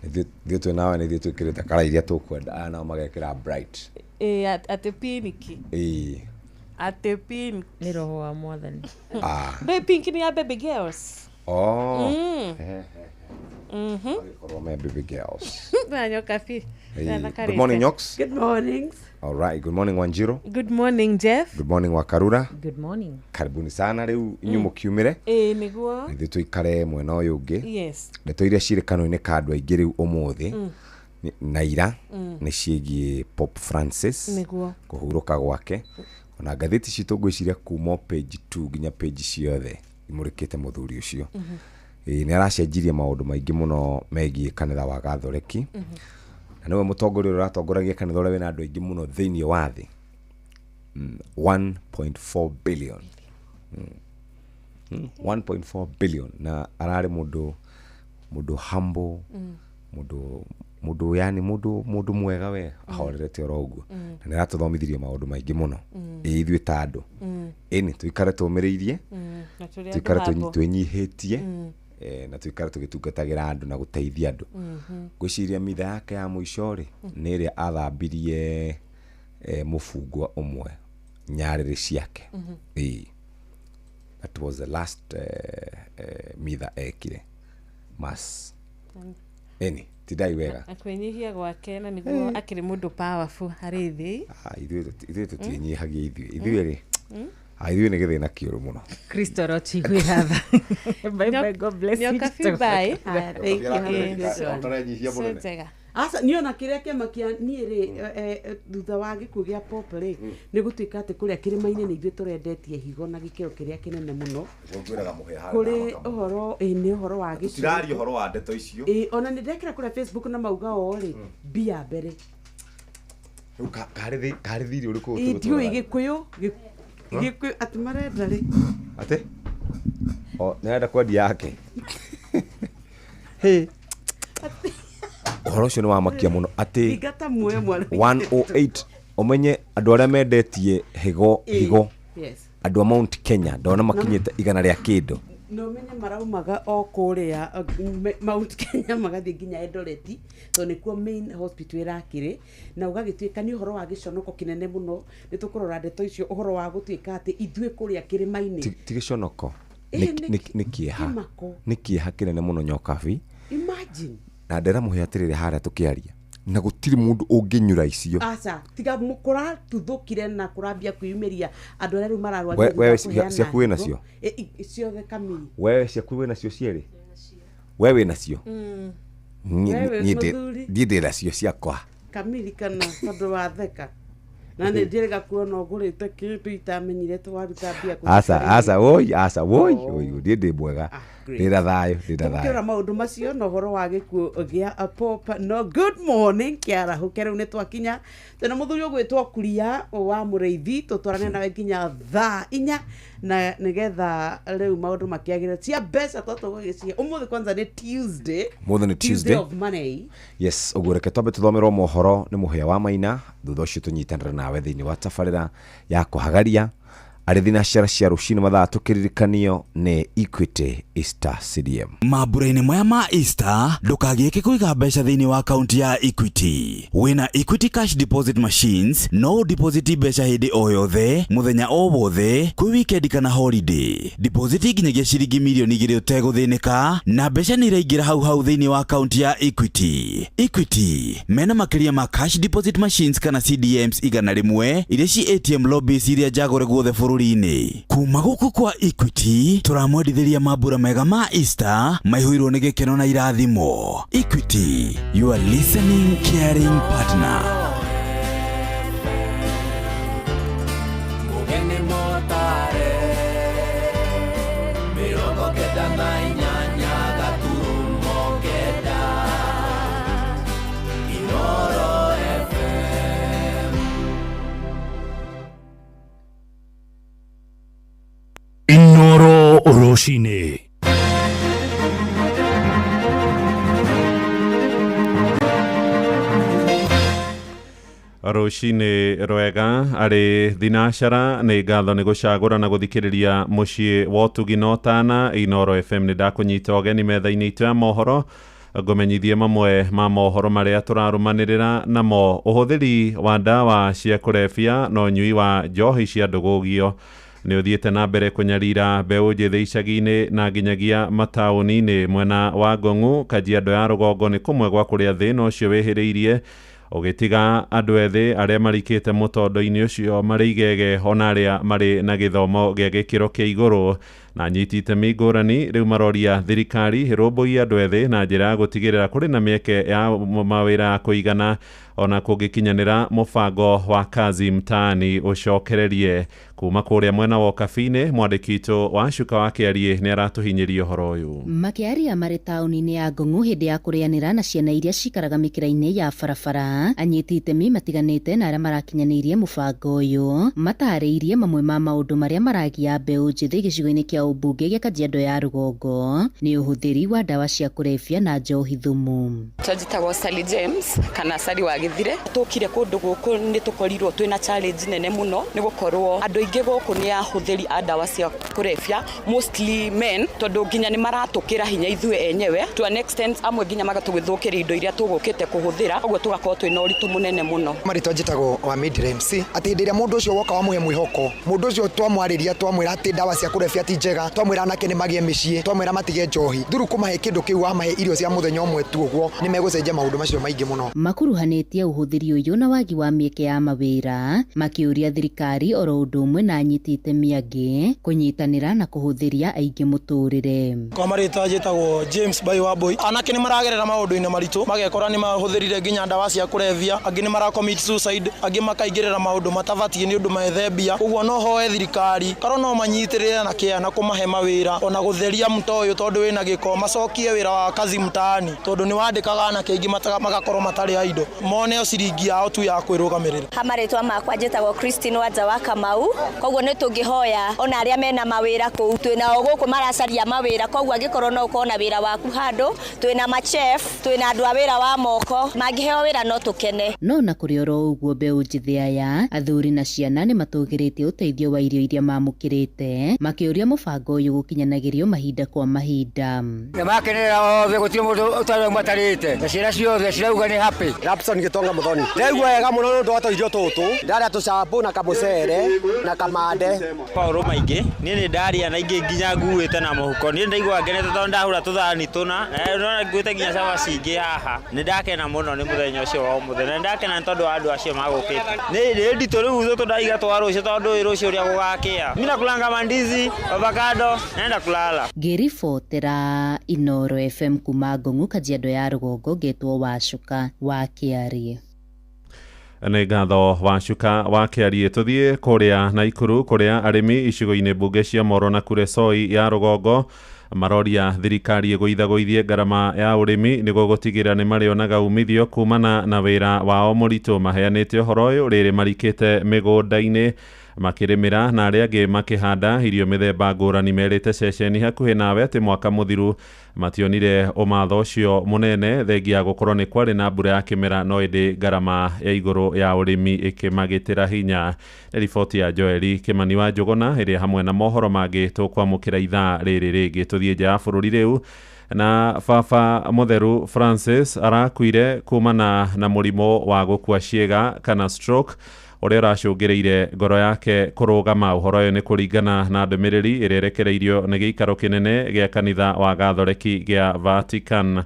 Ithuĩ twĩ nawe nĩ ithuĩ twĩkĩrĩte kara iria tũkwenda, aya nao magekĩra bright. Ĩ, atĩ pink. Ĩĩ. Atĩ pink. Nĩ roho wa mwathani. Ndũĩ pink nĩ ya baby girls. Oh. Magĩkorwo me baby girls. Na nyoka fi. Ĩĩ. Good morning, Nyoks. Good morning. All right. Good morning, Wanjiru. Good morning, Jeff. Good morning, Wakarura. Good morning. Karibuni sana rĩu inyuĩ mũkiumĩre. Ĩĩ nĩguo. Ithuĩ tũikare mwena ũyũ ũngĩ. Yes. Ndeto iria cirĩ kanua-inĩ ka andũ aingĩ rĩu ũmũthĩ na ira nĩ ciĩgiĩ Pope Francis Nĩguo. kũhurũka gwake. Ona ngathĩti citũ ngwĩciria kuma page 2 nginya page ciothe imũrĩkĩte mũthuri ũcio. Ĩĩ nĩ aracenjirie maũndũ maingĩ mũno megiĩ kanitha wa Gatholeki. Na nĩwe mũtongoria ũrĩa ũratongoragia kanitha ũrĩa wĩna andũ aingĩ mũno thĩinĩ wa thĩ. 1.4 billion. 1.4 billion na ararĩ mũndũ humble, mũndũ Mũndũ yani mũndũ mwega we, ahorerete oro ũguo. Na nĩ aratũthomithirie maũndũ maingĩ mũno. Ĩ ithuĩ ta andũ, ĩni tũikare tũmĩrĩirie, Na tũrĩ andũ tũikare hambo. twĩnyihĩtie, na tũikare tũgĩtungatagĩra andũ na gũteithia andũ. Ngwĩciria mitha yake ya mũico rĩ, nĩ ĩrĩa athambirie mũbungwa ũmwe nyarĩrĩ ciake. Ĩĩ. That was the last mitha ekire mass. Ĩni tindai wega. Na kwĩnyihia gwake, na nĩguo akĩrĩ mũndũ powerful harĩ thĩ. Ah, ithuĩ tũtiĩnyihagia ithuĩ rĩ. Ah, ithuĩ nĩ gĩthĩna kĩũru mũno. Kristo arotuiguĩra tha. Bye bye, God bless you. Nyoka bye. Haya, thank you. Have a good one. Ũtarenyihia mũnene. Njega. Aca niĩ ona kĩrĩa kĩamakia niĩ rĩ, thutha wa gĩkuũ gĩa Pope rĩ, nĩ gũtuĩka atĩ kũrĩa kĩrĩma-inĩ nĩ ithuĩ tũrendetie higo na gĩkĩro kĩrĩa kĩnene mũno. Nĩguo ngwĩraga mũhĩa harĩ Kũrĩ na maka. Ũhoro ĩ nĩ ũhoro wa gĩcigo. Tũtiraria ũhoro wa ndeto icio. Ĩ, ona nĩ ndekĩra kũrĩa Facebook na mauga o rĩ, mbia mbere. Rĩu karĩ thirĩ ũrĩkũ? Ĩ, ndiũĩ gĩkũyũ gĩkũyũ atĩ marenda rĩ. Atĩ o nĩarenda kwendia yake. Hĩ, ũhoro ũcio nĩ wamakia mũno atĩ Ingata muoyo mwana. 108, ũmenye andũ arĩa mendetie higo, higo, andũ a Mount Kenya ndona makinyĩte 100 rĩa kĩndũ. Na ũmenye maraumaga o kũrĩa Mount Kenya magathiĩ nginya Eldoret, tondũ nĩkuo main hospital ĩrakĩrĩ, na ũgagĩtuĩka nĩ ũhoro wa gĩconoko kĩnene mũno. Nĩ tũkũrora ndeto icio, ũhoro wa gũtuĩka atĩ ithuĩ kũrĩa kĩrĩma-inĩ. Ti gĩconoko. Ĩ, Nĩ kĩeha. Kĩmako. Nĩ kĩeha kĩnene mũno, Nyokabi. Imagine. Na ndera mũhe atĩrĩrĩ, harĩa tũkĩaria na gũtirĩ mũndũ ũngĩnyura icio. Aca, tiga kũratuthũkire na kũrambia kwĩyumĩria andũ arĩa rĩu mararwarire thutha Wewe wa kũheana ciaku wĩ higo. nacio? Ĩ, ciothe kamiri. Wewe ciaku wĩ nacio cierĩ, we wĩ nacio? We wĩ mũthuri. Niĩ ndĩ nacio ciakwa. Kamiri kana tondũ watheka na nĩ njĩrĩga kuona ũgũrĩte kĩndũ itamenyire twaruta mbia kũu. Aca, aca, woi, aca, woi woi, niĩ ndĩ mwega. Great. Ndĩ na thayũ, ndĩ na Tũkĩrora thayũ. maũndũ macio na ũhoro wa gĩkuũ gĩa Pope. No good morning kĩarahũke, rĩu nĩ twakinya twĩna mũthuri ũgwĩtwo Kuria wa Mũrĩithi, tũtwarane nawe nginya thaa 4, na nĩgetha rĩu maũndũ makĩagĩre cia mbeca twatũgũgĩcihe ũmũthĩ. Kwanza nĩ Tuesday. Ũmũthĩ nĩ Tuesday. Of money. Yes, ũguo reke twambe tũthomerwo mohoro nĩ mũhĩa wa Maina, thutha ũcio tũnyitanĩre nawe thĩinĩ wa tabarĩra ya kũhagaria arĩ thinacara cia rũcinĩ mathaa, tũkĩririkanio nĩ Equity Easter CDM. Mambura-inĩ maya ma Easter, ndũkagĩke kũiga mbeca thĩinĩ wa akaunti ya Equity. Wĩna Equity Cash Deposit Machines, no ũdeposit mbeca hĩndĩ o yothe, mũthenya o wothe, kwĩ weekend kana holiday. Deposit nginyagia ciringi 2,000,000 ũtegũthĩnĩka, na mbeca nĩ iraingĩra hau hau thĩinĩ wa akaunti ya Equity. Equity mena makĩria ma cash deposit machines kana CDMs 100 iria ci ATM lobbies iria njagũre guothe bũrũri-inĩ. Kuma gũkũ kwa Equity tũramwendithĩria mambura mega ma Easter maihũirwo nĩ gĩkeno na irathimo. Equity, your listening caring partner. Mugeni motare 98.9 Inoro FM. Inoro rũcinĩ. Rũcinĩ rwega arĩ thinacara, nĩ ngatho nĩ gũcagũra na gũthikĩrĩria mũciĩ wa ũtugi na ũtana Inoro FM. Nĩ ndakũnyita ũgeni metha-inĩ itũ ya mohoro, ngũmenyithie mamwe ma mohoro marĩa tũrarũmanĩrĩra namo. Ũhũthĩri wa ndawa cia kũrebia na ũnyui wa njohi cia ndũgũgio nĩ ũthiĩte na mbere kũnyarira mbeũ njĩthĩ icagi-inĩ na nginyagia mataũni-inĩ. Mwena wa Ngong'u, Kajiado ya rũgongo, nĩ kũmwe gwa kũrĩa thĩna ũcio wĩhĩrĩirie, ũgĩtiga andũ ethĩ arĩa marikĩte mũtondo-inĩ ũcio marĩ igege, ona arĩa marĩ na gĩthomo gĩa gĩkĩro kĩa igũrũ. Na anyiti itemi ngũrani rĩu maroria thirikari ĩrũmbũiye andũ ethĩ na njĩra ya gũtigĩrĩra kũrĩ na mĩeke ya mawĩra ya kũigana, ona kũngĩkinyanĩra mũbango wa Kazi Mtaani ũcokererie. Kuma kũrĩa mwena wa Ũkabi-inĩ, mwandĩki witũ wa Cuka wa Kĩariĩ nĩ aratũhinyĩria ũhoro ũyũ. Makĩaria marĩ taũni-inĩ ya Ngong'u hĩndĩ ya kũrĩanĩra na ciana iria cikaraga mĩkĩra-inĩ ya barabara, anyiti itemi matiganĩte na arĩa marakinyanĩirie mũbango ũyũ matarĩirie mamwe ma maũndũ marĩa maragia mbeũ njĩthĩ gĩcigo-inĩ kĩa kĩa ũmbunge gĩa Kajiado ya rũgongo nĩ ũhũthĩri wa ndawa cia kũrebia na njohi thumu. Njĩtagwo Sally James kana Sally wa Gĩthire. Tũkire kũndũ gũkũ nĩ tũkorirwo twĩna challenge nene mũno nĩ gũkorwo andũ aingĩ gũkũ nĩ ahũthĩri a ndawa cia kũrebia, mostly men, tondũ nginya nĩ maratũkĩra hinya ithuĩ enyewe to an extent, amwe nginya magatũgĩthũkĩria indo iria tũgũkĩte kũhũthĩra, ũguo tũgakorwo twĩna ũritũ mũnene mũno. Marĩtwa njĩtagwo wa Midre MC, atĩ hĩndĩ ĩrĩa mũndũ ũcio woka wamũhe mwĩhoko, mũndũ ũcio twamwarĩria, twamwĩra atĩ ndawa cia kũrebia ti njega, twamwĩra anake nĩ magĩe mĩciĩ, twamwĩra matige njohi, thuru kũmahe kĩndũ kĩu, wamahe irio cia mũthenya ũmwe tu ũguo, nĩ megũcenjia maũndũ macio maingĩ mũno. Makuruhanĩtie ũhũthĩri ũyũ na wagi wa mĩeke ya mawĩra, makĩũria thirikari oro ũndũ ũmwe na anyiti itemi angĩ kũnyitanĩra na kũhũthĩria aingĩ mũtũrĩre. Kwa marĩtwa njĩtagwo James Bai wa Boy. Anake nĩ maragerera maũndũ-inĩ maritũ, magekora nĩ mahũthĩrire nginya ndawa cia kũrebia, angĩ nĩ mara commit suicide, angĩ makaingĩrĩra maũndũ matabatiĩ nĩ ũndũ methembia. Ũguo no hoe thirikari karwo no manyitĩrĩre na kĩa na kũmahe mawĩra, ona gũtheria mto ũyũ tondũ wĩna gĩko, macokie wĩra wa kazi mtaani tondũ nĩ wandĩkaga anake aingĩ magakorwo matarĩ idle, mone o ciringi yao tu ya kwĩrũgamĩrĩra. Ha marĩtwa makwa njĩtagwo Christine Wanja wa Kamau, koguo nĩ tũngĩhoya ona arĩa mena mawĩra kũu, twĩnao gũkũ maracaria mawĩra, koguo angĩkorwo no ũkorwo na wĩra waku handũ, twĩna machef, twĩna andũ a wĩra wa moko, mangĩheo wĩra no tũkene. No na kũrĩ oro ũguo, mbeũ njĩthĩ aya, athuri na ciana nĩ matũgĩrĩtie ũteithio wa irio iria mamũkĩrĩte, makĩũria mũbango ũyũ gũkinyanagĩrio mahinda kwa mahinda. Nĩ makenerera othe, gũtirĩ mũndũ ũtarĩ matarĩte, na ciana ciothe cirauga nĩ happy. Rapson Gĩtonga Mũthoni, ndaigua wega mũno nĩ ũndũ wa tũirio tũtũ, ndarĩa tũcambo na kamũcere na kamande. Paũrũ maingĩ niĩ nĩ ndaria na ingĩ nginya nguĩte na mũhuko, niĩ ndaigua ngenete tondũ ndahũra tũthani tũna na nona nguĩte nginya cabaci ingĩ haha. Nĩ ndakena mũno nĩ mũthenya ũcio wa ũmũthĩ, na nĩ ndakena nĩ tondũ wa andũ acio magũkĩte. Nĩ nditũ rĩu tũtũ ndaiga twa rũciũ tondũ rũciũ ũrĩa gũgakĩa. Mimi nakulanga mandizi, avocado, naenda kulala. Ngĩribotera Inooro FM kuma Ngong'u, Kajiado ya rũgongo, ngetwo Wacuka wa Kĩarie. Nĩ ngatho Wacuka wa Kĩarie. Tũthiĩ kũrĩa Naikuru kũrĩa arĩmi icigo-inĩ mbunge cia Moro na Kuresoi ya rũgongo maroria thirikari ĩgũithagũithie ngarama ya ũrĩmi nĩguo gũtigĩrĩra nĩ marĩonaga umithio kumana na wĩra wao mũritũ. Maheanĩte ũhoro ũyũ rĩrĩ marikĩte mĩgũnda-inĩ makĩrĩmĩra na arĩa angĩ makĩhanda irio mĩthemba ngũrani. Merĩte ceceni hakuhĩ nawe atĩ mwaka mũthiru mationire ũmatho ũcio mũnene thengia ya gũkorwo nĩ kwarĩ na mbura ya kĩmera, no ĩndĩ ngarama ya igũrũ ya ũrĩmi ĩkĩmagĩtĩra hinya. Nĩ riboti ya Joeli Kĩmani wa Njũgũna ĩrĩa hamwe na mohoro mangĩ tũkwamũkĩra ithaa rĩrĩ rĩngĩ. Tũthiĩ nja ya bũrũri rĩu na Baba Mũtheru Francis arakuire kumana na mũrimũ wa gũkua ciĩga kana stroke ũrĩa ũracũngĩrĩire ngoro yake kũrũgama. Ũhoro ũyũ nĩ kũringana na ndũmĩrĩri ĩrĩa ĩrekereirio nĩ gĩikaro kĩnene gĩa kanitha wa Gathoreki gĩa Vatican.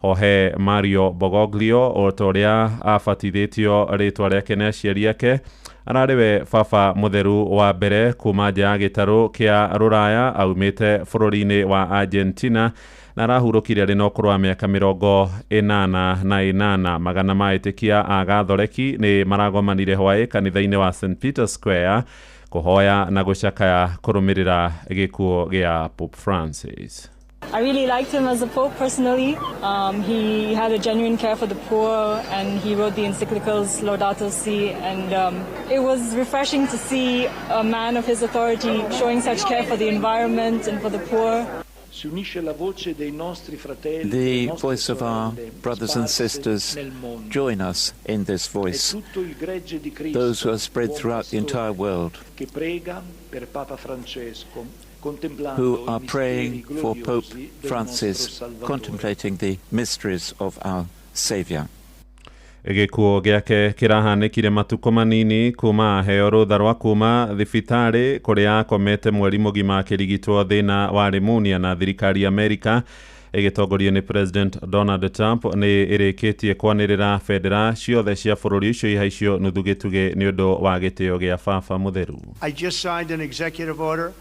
Jorge Mario Bergoglio o ta ũrĩa abatithĩtio rĩtwa rĩake nĩ aciari ake, ararĩ we Baba Mũtheru wa mbere kuma nja ya gĩtarũ kĩa Rũraya aumĩte bũrũri-inĩ wa Argentina na arahurũkire arĩ na ũkũrũ wa mĩaka 88. Magana ma etĩkia a Gathoreki nĩ maragomanire hwaĩ kanitha-inĩ wa St Peter Square kũhoya na gũcakaya kũrũmĩrĩra gĩkuũ gĩa Pope Francis. I really liked him as a pope personally. He had a genuine care for the poor, and he wrote the encyclicals Laudato Si, and it was refreshing to see a man of his authority showing such care for the environment and for the poor. The voice of our brothers and sisters join us in this voice, those who are spread throughout the entire world, who are praying for Pope Francis, contemplating the mysteries of our Saviour. Gĩkuũ gĩake kĩrahanĩkire matukũ manini kuma aheo rũtha rwa kuma thibitarĩ kũrĩa akomete mweri mũgima akĩrigitwo thĩna wa pneumonia. Na thirikari ya Amerika ĩgĩtongorio nĩ President Donald Trump nĩ ĩrĩkĩtie kwanĩrĩra bendera ciothe cia bũrũri ũcio ihaicio nuthu gĩtugĩ nĩ ũndũ wa gĩtĩo gĩa Baba Mũtheru. I just signed an executive order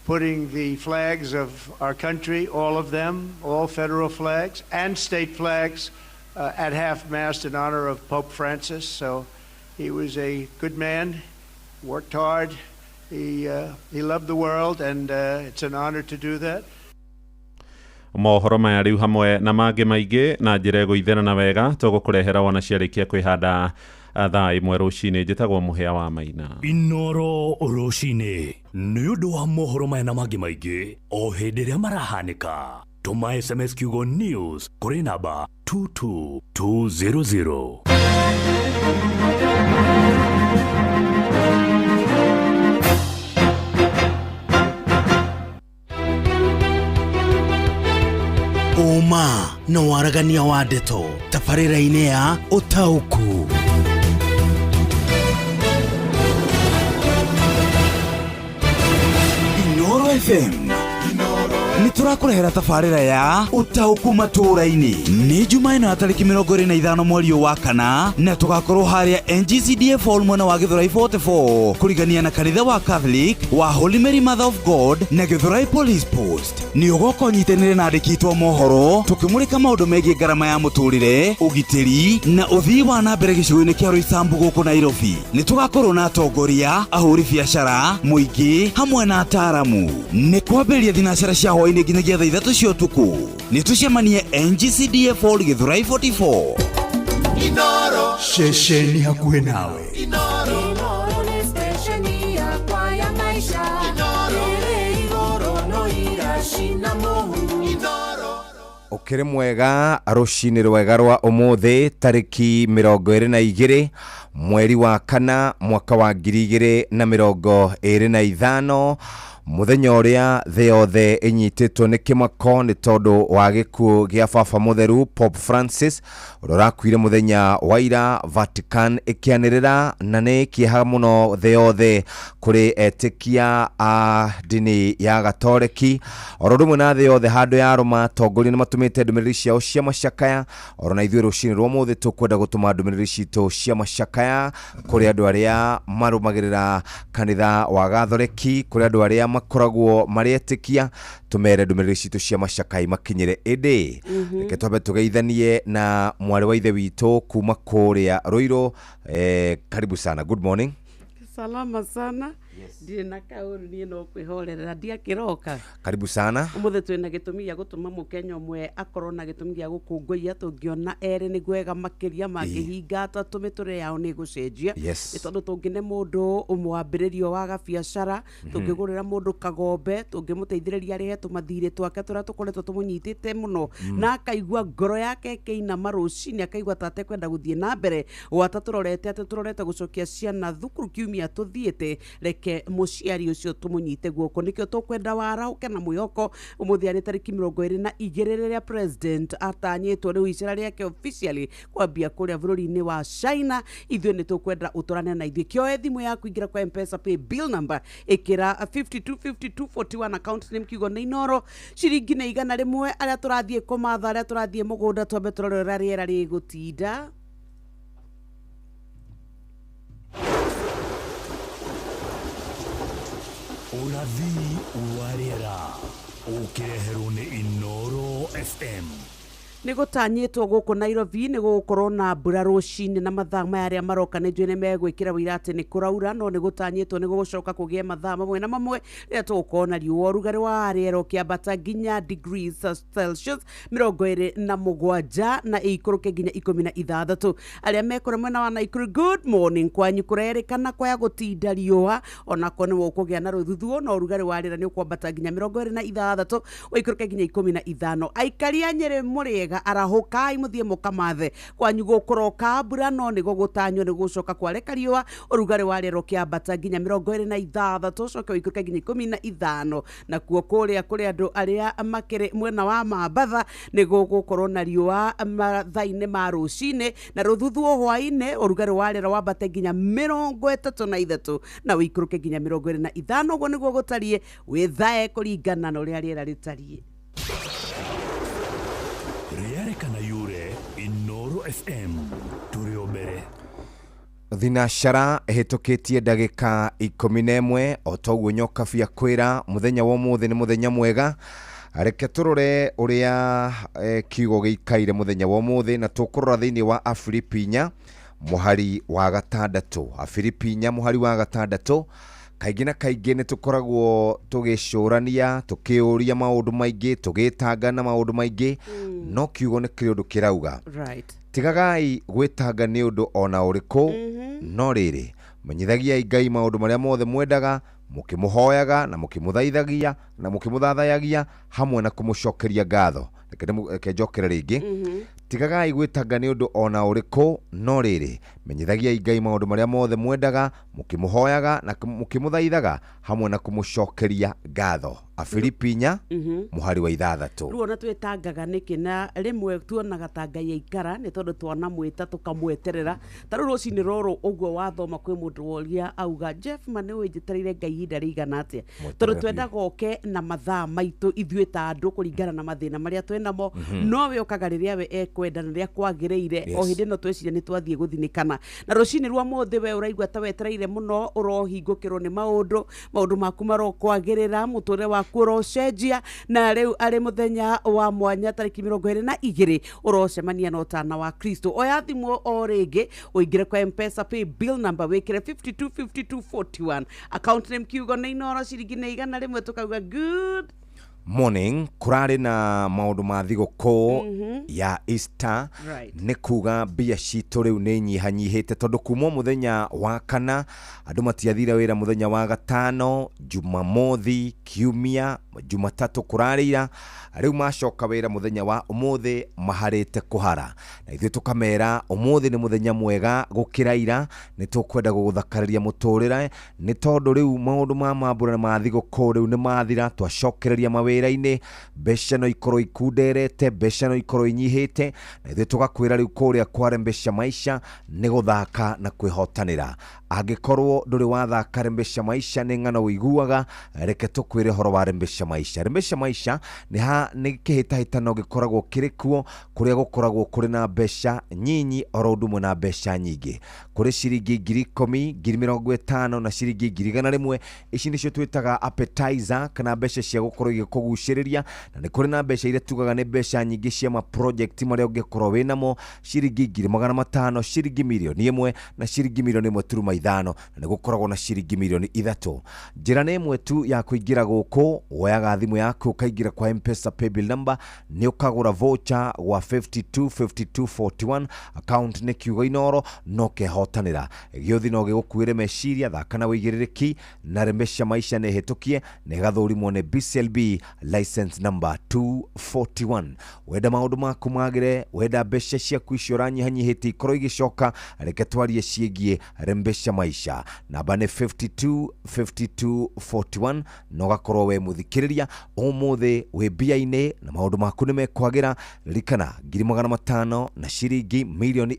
putting the flags of our country, all of them, all federal flags and state flags, at half mast in honor of Pope Francis. So he was a good man, worked hard, he loved the world, and it's an honor to do that. Mohoro maya rĩu hamwe na mangĩ maingĩ na njĩra ĩgũitherana wega tũgũkũrehera wona ciarĩkia kwĩhanda Thaa 1 rũcinĩ. Njĩtagwo Mũhĩa wa Maina. Inoro rũcinĩ nĩ ũndũ wa mohoro maya na mangĩ maingĩ o hĩndĩ ĩrĩa marahanĩka. Tũma SMS kiugo news kũrĩ namba 22200. Ũma na waragania wa ndeto tabarĩra-inĩ ya ũtaũku. Inoro FM nĩ tũrakũrehera tabarĩra ya ũtaũku matũũra-inĩ. Nĩ Jumaa ĩno ya tarĩki 25 mweri ũyũ wa kana, na tũgakorwo harĩa NGCDF Hall mwena wa Gĩthũrai 44 kũrigania na kanitha wa Catholic wa Holy Mary Mother of God na Gĩthũrai Police Post. Nĩ ũgoka ũnyitanĩre na andĩki aitũ a mohoro tũkĩmũrĩka maũndũ megiĩ ngarama ya mũtũrĩre, ũgitĩri na ũthii wa na mbere gĩcigo-inĩ kĩa Roysambu gũkũ Nairobi. Nĩ tũgakorwo na atongoria, ahũri biacara, mũingĩ hamwe na ataaramu. Nĩ kwambĩrĩria thinacara cia hwaĩ-inĩ nginyagia thaa 3 cia ũtukũ. Nĩ tũcemanie NGCDF Hall Gĩthũrai 44. Inoro. Ceceni hakuhĩ nawe. Inoro. Inoro nĩ stesheni yakwa ya maisha. Inoro. Ĩrĩ igũrũ no iracina mũhu. Inoro. Ũkĩrĩ mwega rũcinĩ rwega rwa ũmũthĩ tarĩki 22 mweri wa kana mwaka wa 2025, mũthenya ũrĩa thĩ yothe ĩnyitĩtwo nĩ kĩmako nĩ tondũ wa gĩkuũ gĩa baba mũtheru Pope Francis ũrĩa ũrakuire mũthenya wa ira, Vatican ĩkĩanĩrĩra, na nĩ kĩeha mũno thĩ yothe kũrĩ etĩkia a ndini ya Gatoreki oro ũndũ ũmwe na thĩ yothe handũ ya rũma. Atongoria nĩ matũmĩte ndũmĩrĩri ciao cia macakaya, oro na ithuĩ rũcinĩ rwa ũmũthĩ tũkwenda gũtũma ndũmĩrĩri citũ cia macakaya kũrĩ andũ arĩa marũmagĩrĩra kanitha wa Gathoreki, kũrĩ andũ arĩa makoragwo marĩ etĩkia, tũmere ndũmĩrĩri citũ cia macakaya imakinyĩre. Ĩndĩ reke twambe tũgeithanie na mwarĩ wa ithe witũ kuma kũrĩa Rũirũ. Karibu sana, good morning. Salama sana. Ndirĩ na kaũru, niĩ no kwĩhorerera ndiakĩroka. Karibu sana. Ũmũthĩ twĩna gĩtũmi gĩa gũtũma mũkenya ũmwe akorwo na gĩtũmi gĩa gũkũngũiya. Tũngĩona erĩ nĩguo wega makĩria, mangĩhinga atatũ mĩtũrĩre yao nĩ ĩgũcenjia. Nĩ tondũ tũngĩne mũndũ mwambĩrĩrio wa gabiacara, tũngĩgũrĩra mũndũ kagombe, tũngĩmũteithĩrĩria arĩhe tũmathirĩ twake tũrĩa tũkoretwo tũmũnyitĩte mũno, na akaigua ngoro yake ĩkĩinama rũcinĩ, akaigua ta atekwenda gũthiĩ na mbere, gwata tũrorete atĩ tũrorete gũcokia ciana thukuru kiumia tũthiĩte, reke mũciari ũcio tũmũnyite guoko. Nĩkĩo tũkwenda warahũke na mwĩhoko. Ũmũthĩ arĩ tarĩki 22 rĩrĩa president atanyĩtwo rĩu icera rĩake officially kwambia kũrĩa bũrũri-inĩ wa China. Ithuĩ nĩ tũkwenda ũtũrane na ithuĩ. Kĩoe thimũ yaku, ingĩra kwa Mpesa pay bill number, ĩkĩra 525241, account name kiugo nĩ Inoro, ciringi nĩ 100. Arĩa tũrathiĩ kũmatha, arĩa tũrathiĩ mũgũnda, twambe tũrore ũrĩa rĩera rĩgũtinda. Ũrathi wa rĩera ũkĩreherwo nĩ Inoro FM. Nĩ gũtanyĩtwo gũkũ Nairobi nĩ gũgũkorwo na mbura rũcinĩ, na mathaa maya arĩa maroka nĩ njũĩ nĩ megwĩkĩra wĩira atĩ nĩ kũraura, no nĩ gũtanyĩtwo nĩ gũgũcoka kũgĩe mathaa mamwe na mamwe rĩrĩa tũgũkorwo na riũa. Ũrugarĩ wa rĩera ũkĩambata nginya degrees Celsius 27 na ĩikũrũke nginya 16. Arĩa mekũrĩa mwena wa Naikuru, good morning. Kwanyu kũrerĩkana kwaya gũtinda riũa, onako nĩ gũkũgĩa na rũthuthuo, no ũrugarĩ wa rĩera nĩ ũkwambata nginya 26 ũikũrũke nginya 15. Aikari a Nyĩrĩ mũrĩega, arahũkai mũthiĩ mũkamathe. Kwanyu gũkũroka mbura, no nĩ gũgũtanywo nĩ gũcoka kwareka riũa. Ũrugarĩ wa rĩera ũkĩambata nginya 26 ũcoke ũikũrũke nginya 15. Nakuo kũrĩa kũrĩ andũ arĩa makĩrĩ mwena wa Mambatha nĩ gũgũkorwo na riũa mathaa-inĩ ma rũcinĩ na rũthuthuo hwaĩ-inĩ. Ũrugarĩ wa rĩera wambate nginya 33 na ũikũrũke nginya 25. Ũguo nĩguo gũtariĩ, wĩthae kũringana na ũrĩa rĩera rĩtariĩ. Rĩarĩkana yure Inoro FM tũrĩ o mbere. Thinacara ĩhĩtũkĩtie ndagĩka 11, o toguo Nyokabi akwĩra mũthenya wa ũmũthĩ nĩ mũthenya mwega. Reke tũrore ũrĩa kiugo gĩikaire mũthenya wa ũmũthĩ, na tũkũrora thĩinĩ wa Afilipi 4 mũhari wa 6. Afilipi 4 mũhari wa 6. Kaingĩ na kaingĩ nĩ tũkoragwo tũgĩcũrania, tũkĩũria maũndũ maingĩ, tũgĩtanga na maũndũ maingĩ, no kiugo nĩ kĩrĩ ũndũ kĩrauga. Tigagai gwĩtanga nĩ ũndũ o na ũrĩkũ, no rĩrĩ, menyithagiai Ngai maũndũ marĩa mothe mwendaga, mũkĩmũhoyaga na mũkĩmũthaithagia na mũkĩmũthathayagia hamwe na kũmũcokeria ngatho. Reke reke njokere rĩngĩ. Tigagai gwĩtanga nĩ ũndũ o na ũrĩkũ, no rĩrĩ, menyithagiai Ngai maũndũ marĩa mothe mwendaga, mũkĩmũhoyaga na mũkĩmũthaithaga hamwe na kũmũcokeria ngatho. Afilipi 4 mũhari wa 6. Rĩu ona twĩtangaga nĩkĩ na rĩmwe tuonaga ta Ngai aikara nĩ tondũ twanamwĩta tũkamweterera. Ta rĩu rũcinĩ rũrũ ũguo wathoma kwĩ mũndũ woria auga Jeff ma nĩ ũĩ njetereire Ngai ihinda rĩigana atĩa? Tondũ Mweterere biũ. twendaga oke na mathaa maitũ ithuĩ ta andũ kũringana na mathĩna marĩa twĩ namo. No we okaga rĩrĩa we ekwenda na rĩrĩa kwagĩrĩire. O hĩndĩ ĩno tweciria nĩ twathiĩ gũthinĩkana. Na rũcinĩ rwa mũthĩ we ũraigua ta wetereire mũno, ũrohingũkĩrwo nĩ maũndũ, maũndũ maku marokwagĩrĩra, mũtũrĩre waku ũrocenjia, na rĩu arĩ mũthenya wa mwanya tarĩki 22 ũrocemania na ũtana wa Kristo. Oya thimũ o rĩngĩ ũingĩre kwa M-Pesa pay bill number wĩkĩre 525241, account name kiugo nĩ Inooro, ciringi nĩ 100, tũkauga good morning. Kũrarĩ na maũndũ ma thigũkũ ya Easter. Nĩ kuga mbia citũ rĩu nĩ nyihanyihĩte tondũ kuma mũthenya wa kana andũ matiathire wĩra, mũthenya wa gatano, Jumamothi, Kiumia, Jumatatũ kũrarĩ ira, rĩu macoka wĩra mũthenya wa ũmũthĩ maharĩte kũhara, na ithuĩ tũkamera ũmũthĩ nĩ mũthenya mwega gũkĩra ira. Nĩ tũkwenda gũgũthakarĩria mũtũrĩre nĩ tondũ rĩu maũndũ ma mambũra ma thigũkũ rĩu nĩ mathira, twacokereria mawĩra-inĩ. Mbeca no ikorwo ikunderete, mbeca no ikorwo inyihĩte, na ithuĩ tũgakwĩra rĩu kũrĩa kwa Rembesha Maisha nĩ gũthaka na kwĩhotanĩra. Angĩkorwo ndũrĩ wathaka Rembesha Maisha, nĩ ng'ano wĩiguaga, reke tũkwĩre ũhoro wa Rembesha Maisha. Rembesha Maisha nĩ ha nĩ kĩhĩtahĩtano gĩkoragwo kĩrĩ kuo kũrĩa gũkoragwo kũrĩ na mbeca nyinyi oro ũndũ ũmwe na mbeca nyingĩ, kũrĩ ciringi 10,000, 50,000 na ciringi 100,000. Ici nĩcio twĩtaga appetizer kana mbeca cia gũkorwo igĩkũgucĩrĩria, na nĩ kũrĩ na mbeca iria tugaga nĩ mbeca nyingĩ cia ma project marĩa ũngĩkorwo wĩnamo, ciringi 500,000, ciringi 1,000,000 na ciringi 1.5 million, na nĩ gũkoragwo na ciringi 3 million. Njĩra nĩ ĩmwe tu ya kũingĩra gũkũ: woyaga thimũ yaku ũkaingĩra kwa M-Pesa paybill number, nĩ ũkagũra voucher gwa 525241, account nĩ kiugo Inooro, no kehotanĩra. Gĩũthi no gĩgũkuĩre meciria, thaka na wĩigĩrĩrĩki na Rembesha Maisha nĩ ĩhĩtũkie na ĩgathũrimwo nĩ BCLB license number 241. Wenda maũndũ maku magĩre, wenda mbeca ciaku icio ũranyihanyihĩtie ikorwo igĩcoka, reke twarie ciĩgiĩ Rembesha Maisha. Namba nĩ 525241, na ũgakorwo we mũthikĩrĩria ũmũthĩ wĩ mbia-inĩ na maũndũ maku nĩ mekwagĩra. Ririkana 500,000 na ciringi 1 million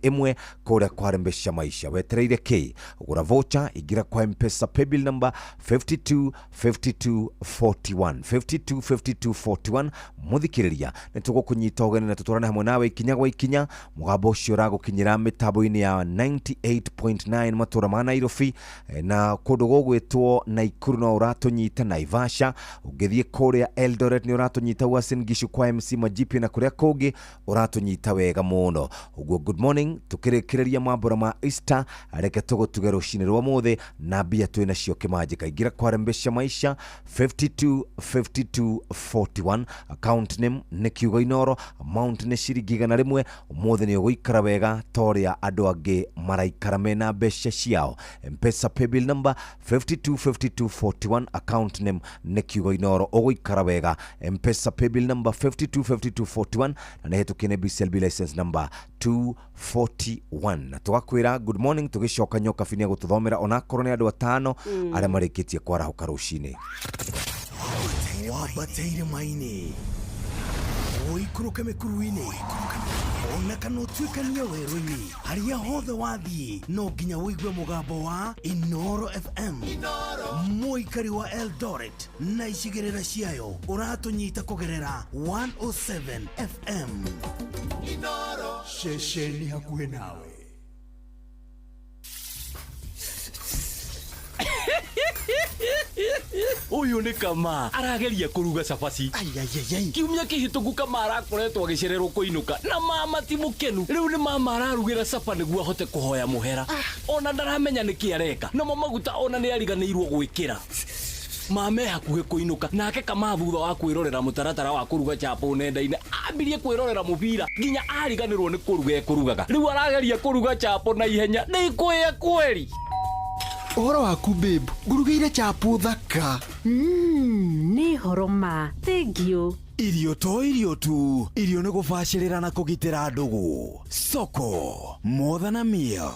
kũrĩa kwa Rembesha Maisha. Wetereire kĩ? Gũra voucher, ingĩra kwa M-Pesa paybill number 525241, 525241. Mũthikĩrĩria, nĩ tũgũkũnyita ũgeni na tũtwarane hamwe nawe ikinya gwa ikinya. Mũgambo ũcio ũragũkinyĩra mĩtambo-inĩ ya 98.9 matũra ma Nairobi, na kũndũ gũgwĩtwo Naikuru no ũratũnyita, Naivasha, ũngĩthiĩ kũrĩa Eldoret nĩ ũratũnyita, Uasin Gishu kwa MC Majipi na kũrĩa kũngĩ ũratũnyita wega mũno. Ũguo good morning, tũkĩrĩkĩrĩria mambũra ma Easter, reke tũgũtuge rũcinĩ rwa mũthĩ na mbia twĩ nacio kĩmanjĩka. Ingĩra kwa Rembesha Maisha 525241, account name nĩ kiugo Inooro, amount nĩ ciringi 100. Ũmũthĩ nĩ ũgũikara wega ta ũrĩa andũ angĩ maraikara mena mbeca ciao. M-Pesa paybill number 525241, account name nĩ kiugo Inooro, ũgũikara wega. M-Pesa paybill number 525241 na nĩ hĩtũkie nĩ BCLB license number 241, na tũgakwĩra good morning. Tũgĩcoka Nyokabi nĩ agũtũthomera onakorwo nĩ andũ atano arĩa marĩkĩtie kwarahũka rũcinĩ. Wambate irĩma-inĩ, ũikũrũke mĩkuru-inĩ, ona kana ũtuĩkanie werũ-inĩ, harĩa hothe wathiĩ no nginya ũigue mũgambo wa Inooro FM. Mũikari wa Eldoret na icigĩrĩra ciayo, ũratũnyita kũgerera 107 FM, ceceni hakuhĩ nawe. Ũyũ nĩ Kama arageria kũruga cabaci. Kiumia kĩhĩtũku Kama arakoretwo agĩcererwo kũinũka na mama ti mũkenu. Rĩu nĩ mama ararugĩra capa nĩguo ahote kũhoya mũhera. Ona ndaramenya nĩkĩ areka, namo maguta ona nĩ ariganĩirwo gwĩkĩra. Mame hakuhĩ kũinũka nake kama thutha wa kwĩrorera mũtaratara wa kũruga chapo nenda-inĩ ambirie kwĩrorera mũbira nginya ariganĩrwo nĩ kũruga ekũrugaga. Rĩu arageria kũruga chapo na ihenya nĩ ikũĩa kweri. Ũhoro waku babe, ngũrugĩire chapo thaka. Nĩ horo ma thengiũ. Irio to irio tu, irio nĩ gũbacĩrĩra na kũgitĩra ndũgũ. Soko more than a meal.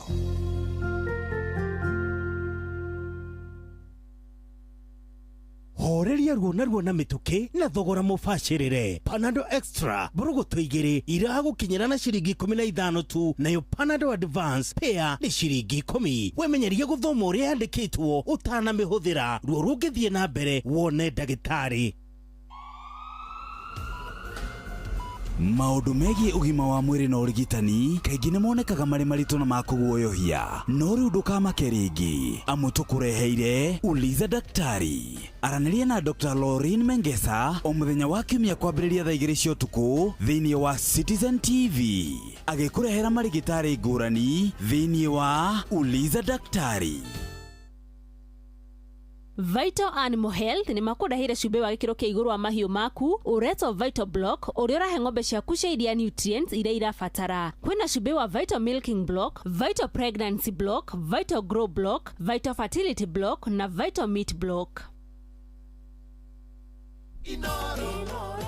Horeria ruo na ruo na mĩtũkĩ na thogora mũbacĩrĩre. Panadol Extra mbũrũgũtũ igĩrĩ iragũkinyĩra na ciringi 15 tu, nayo Panadol Advance pair nĩ ciringi 10. Wemenyerie gũthoma ũrĩa yandĩkĩtwo ũtanamĩhũthĩra. Ruo rũngĩthiĩ na mbere wone ndagĩtarĩ. Maũndũ megiĩ ũgima wa mwĩrĩ na ũrigitani kaingĩ nĩ monekaga marĩ maritũ na ma kũguoyohia, no rĩu ndũkamake rĩngĩ amu tũkũreheire Uliza Daktari. Aranĩria na Dr. Lauren Mengesa o mũthenya wa kiumia kwambĩrĩria thaa 2 cia ũtukũ thĩinĩ wa Citizen TV, agĩkũrehera marigĩtarĩ ngũrani thĩinĩ wa Uliza Daktari. Vital Animal Health nĩ makũrehire cumbĩ wa gĩkĩro kĩa igũrũ wa mahiũ maku ũretwo Vital Block ũrĩa ũrahe ng'ombe ciaku cia iria nutrients iria irabatara. Kwĩna cumbĩ wa Vital Milking Block, Vital Pregnancy Block, Vital Grow Block, Vital Fertility Block na Vital Meat Block. Inoro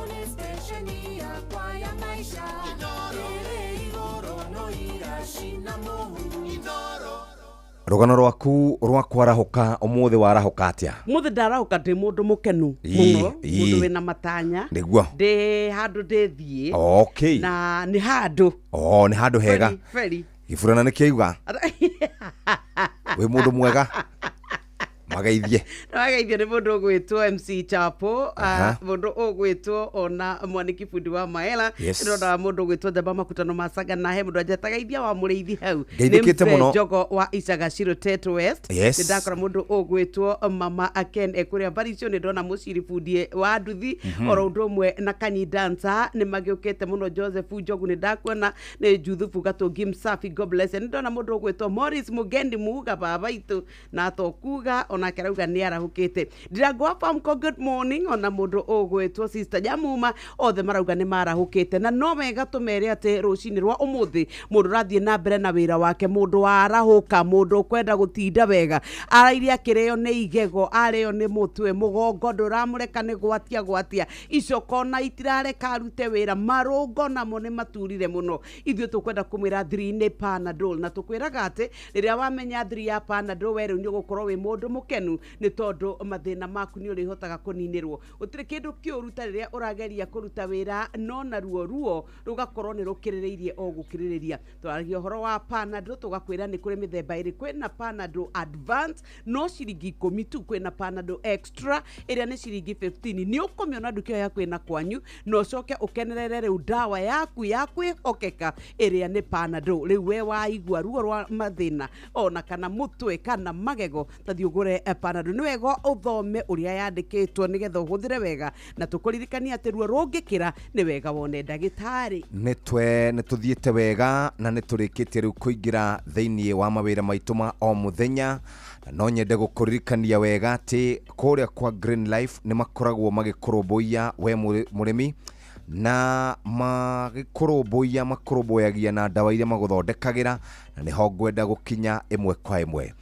nĩ stesheni yakwa ya maisha. Ĩrĩ igũrũ no iracina mũhu. Inoro. Rũgano rwaku rwa kwarahũka ũmũthĩ warahũka atĩa? Mũthĩ ndarahũka ndĩ mũndũ mũkenu mũno, mũndũ wĩna matanya. Nĩguo. Ndĩ handũ ndĩthiĩ. Okay. Na nĩ handũ. Oh, nĩ handũ hega. Feri. Gĩburana nĩ kĩauga. Wĩ mũndũ mwega. Mageithie. Mageithie nĩ mũndũ ũgwĩtwo MC Chapo, mũndũ ũgwĩtwo ona mwaniki bundi wa Maela. Yes. Ndĩrona mũndũ ũgwĩtwo Njamba Makutano Macaga na he mũndũ anjetageithia wa mũrĩithi hau. Ngeithĩkĩte Nĩ Mzee mũno. Njogo wa Icaga Cirotet West. Yes. Nĩ ndakora mũndũ ũgwĩtwo Mama Aken ekũrĩa Mbaricio, nĩ ndona mũciri bundi wa nduthi oro ũndũ ũmwe na Kanyi Dancer nĩ magĩũkĩte mũno. Joseph Njogu nĩ ndakuona, nĩ Juthubu Gatũngi Msafi, God bless. Nĩ ndona mũndũ ũgwĩtwo Morris Mugendi Muga baba itũ na tokuga onake arauga nĩ arahũkĩte. Ndirango wa Famco, good morning. Ona mũndũ ũgwĩtwo Sister Jamuma othe marauga nĩ marahũkĩte, na no wega tũmere atĩ rũcinĩ rwa ũmũthĩ mũndũ ũrathiĩ na mbere na wĩra wake, mũndũ warahũka, mũndũ ũkwenda gũtinda wega, arairie akĩrĩo nĩ igego, arĩo nĩ mũtwe, mũgongo ndũramũreka nĩ gwatia gwatia, icoka ona itirareka arute wĩra, marũngo namo nĩ maturire mũno. Ithuĩ tũkwenda kũmwĩra 3 nĩ Panadol, na tũkwĩraga atĩ rĩrĩa wamenya 3 ya Panadol we rĩu nĩ ũgũkorwo wĩ mũndũ mũkenu, nĩ tondũ mathĩna maku nĩ ũrĩhotaga kũninĩrwo. Gũtirĩ kĩndũ kĩũru ta rĩrĩa ũrageria kũruta wĩra no na ruo ruo rũgakorwo nĩ rũkĩrĩrĩirie o gũkĩrĩrĩria. Twaragia ũhoro wa Panadol tũgakwĩra nĩ kũrĩ mĩthemba ĩrĩ, kwĩna Panadol Advance no ciringi 10 tu, kwĩna Panadol Extra ĩrĩa nĩ ciringi 15. Nĩ ũkũmĩona nduka ĩyo ya kwĩna kwanyu na ũcoke ũkenerere rĩu ndawa yaku ya kwĩhokeka ĩrĩa nĩ Panadol. Rĩu we waigua ruo rwa mathĩna ona kana mũtwe kana magego, tathiĩ ũgũre Panadol. Nĩ wega ũthome ũrĩa yandĩkĩtwo nĩgetha ũhũthĩre wega, na tũkũririkania atĩ ruo rũngĩkĩra nĩ wega wone ndagĩtarĩ. Nĩ tũthiĩte wega na nĩ tũrĩkĩtie rĩu kũingĩra thĩinĩ wa mawĩra maitũ ma o mũthenya, na no nyende gũkũririkania wega atĩ kũrĩa kwa Green Life nĩ makoragwo magĩkũrũmbũiya we mũrĩmi, na magĩkũrũmbũiya makũrũmbũyagia na ndawa iria magũthondekagĩra, na nĩho ngwenda gũkinya ĩmwe kwa ĩmwe.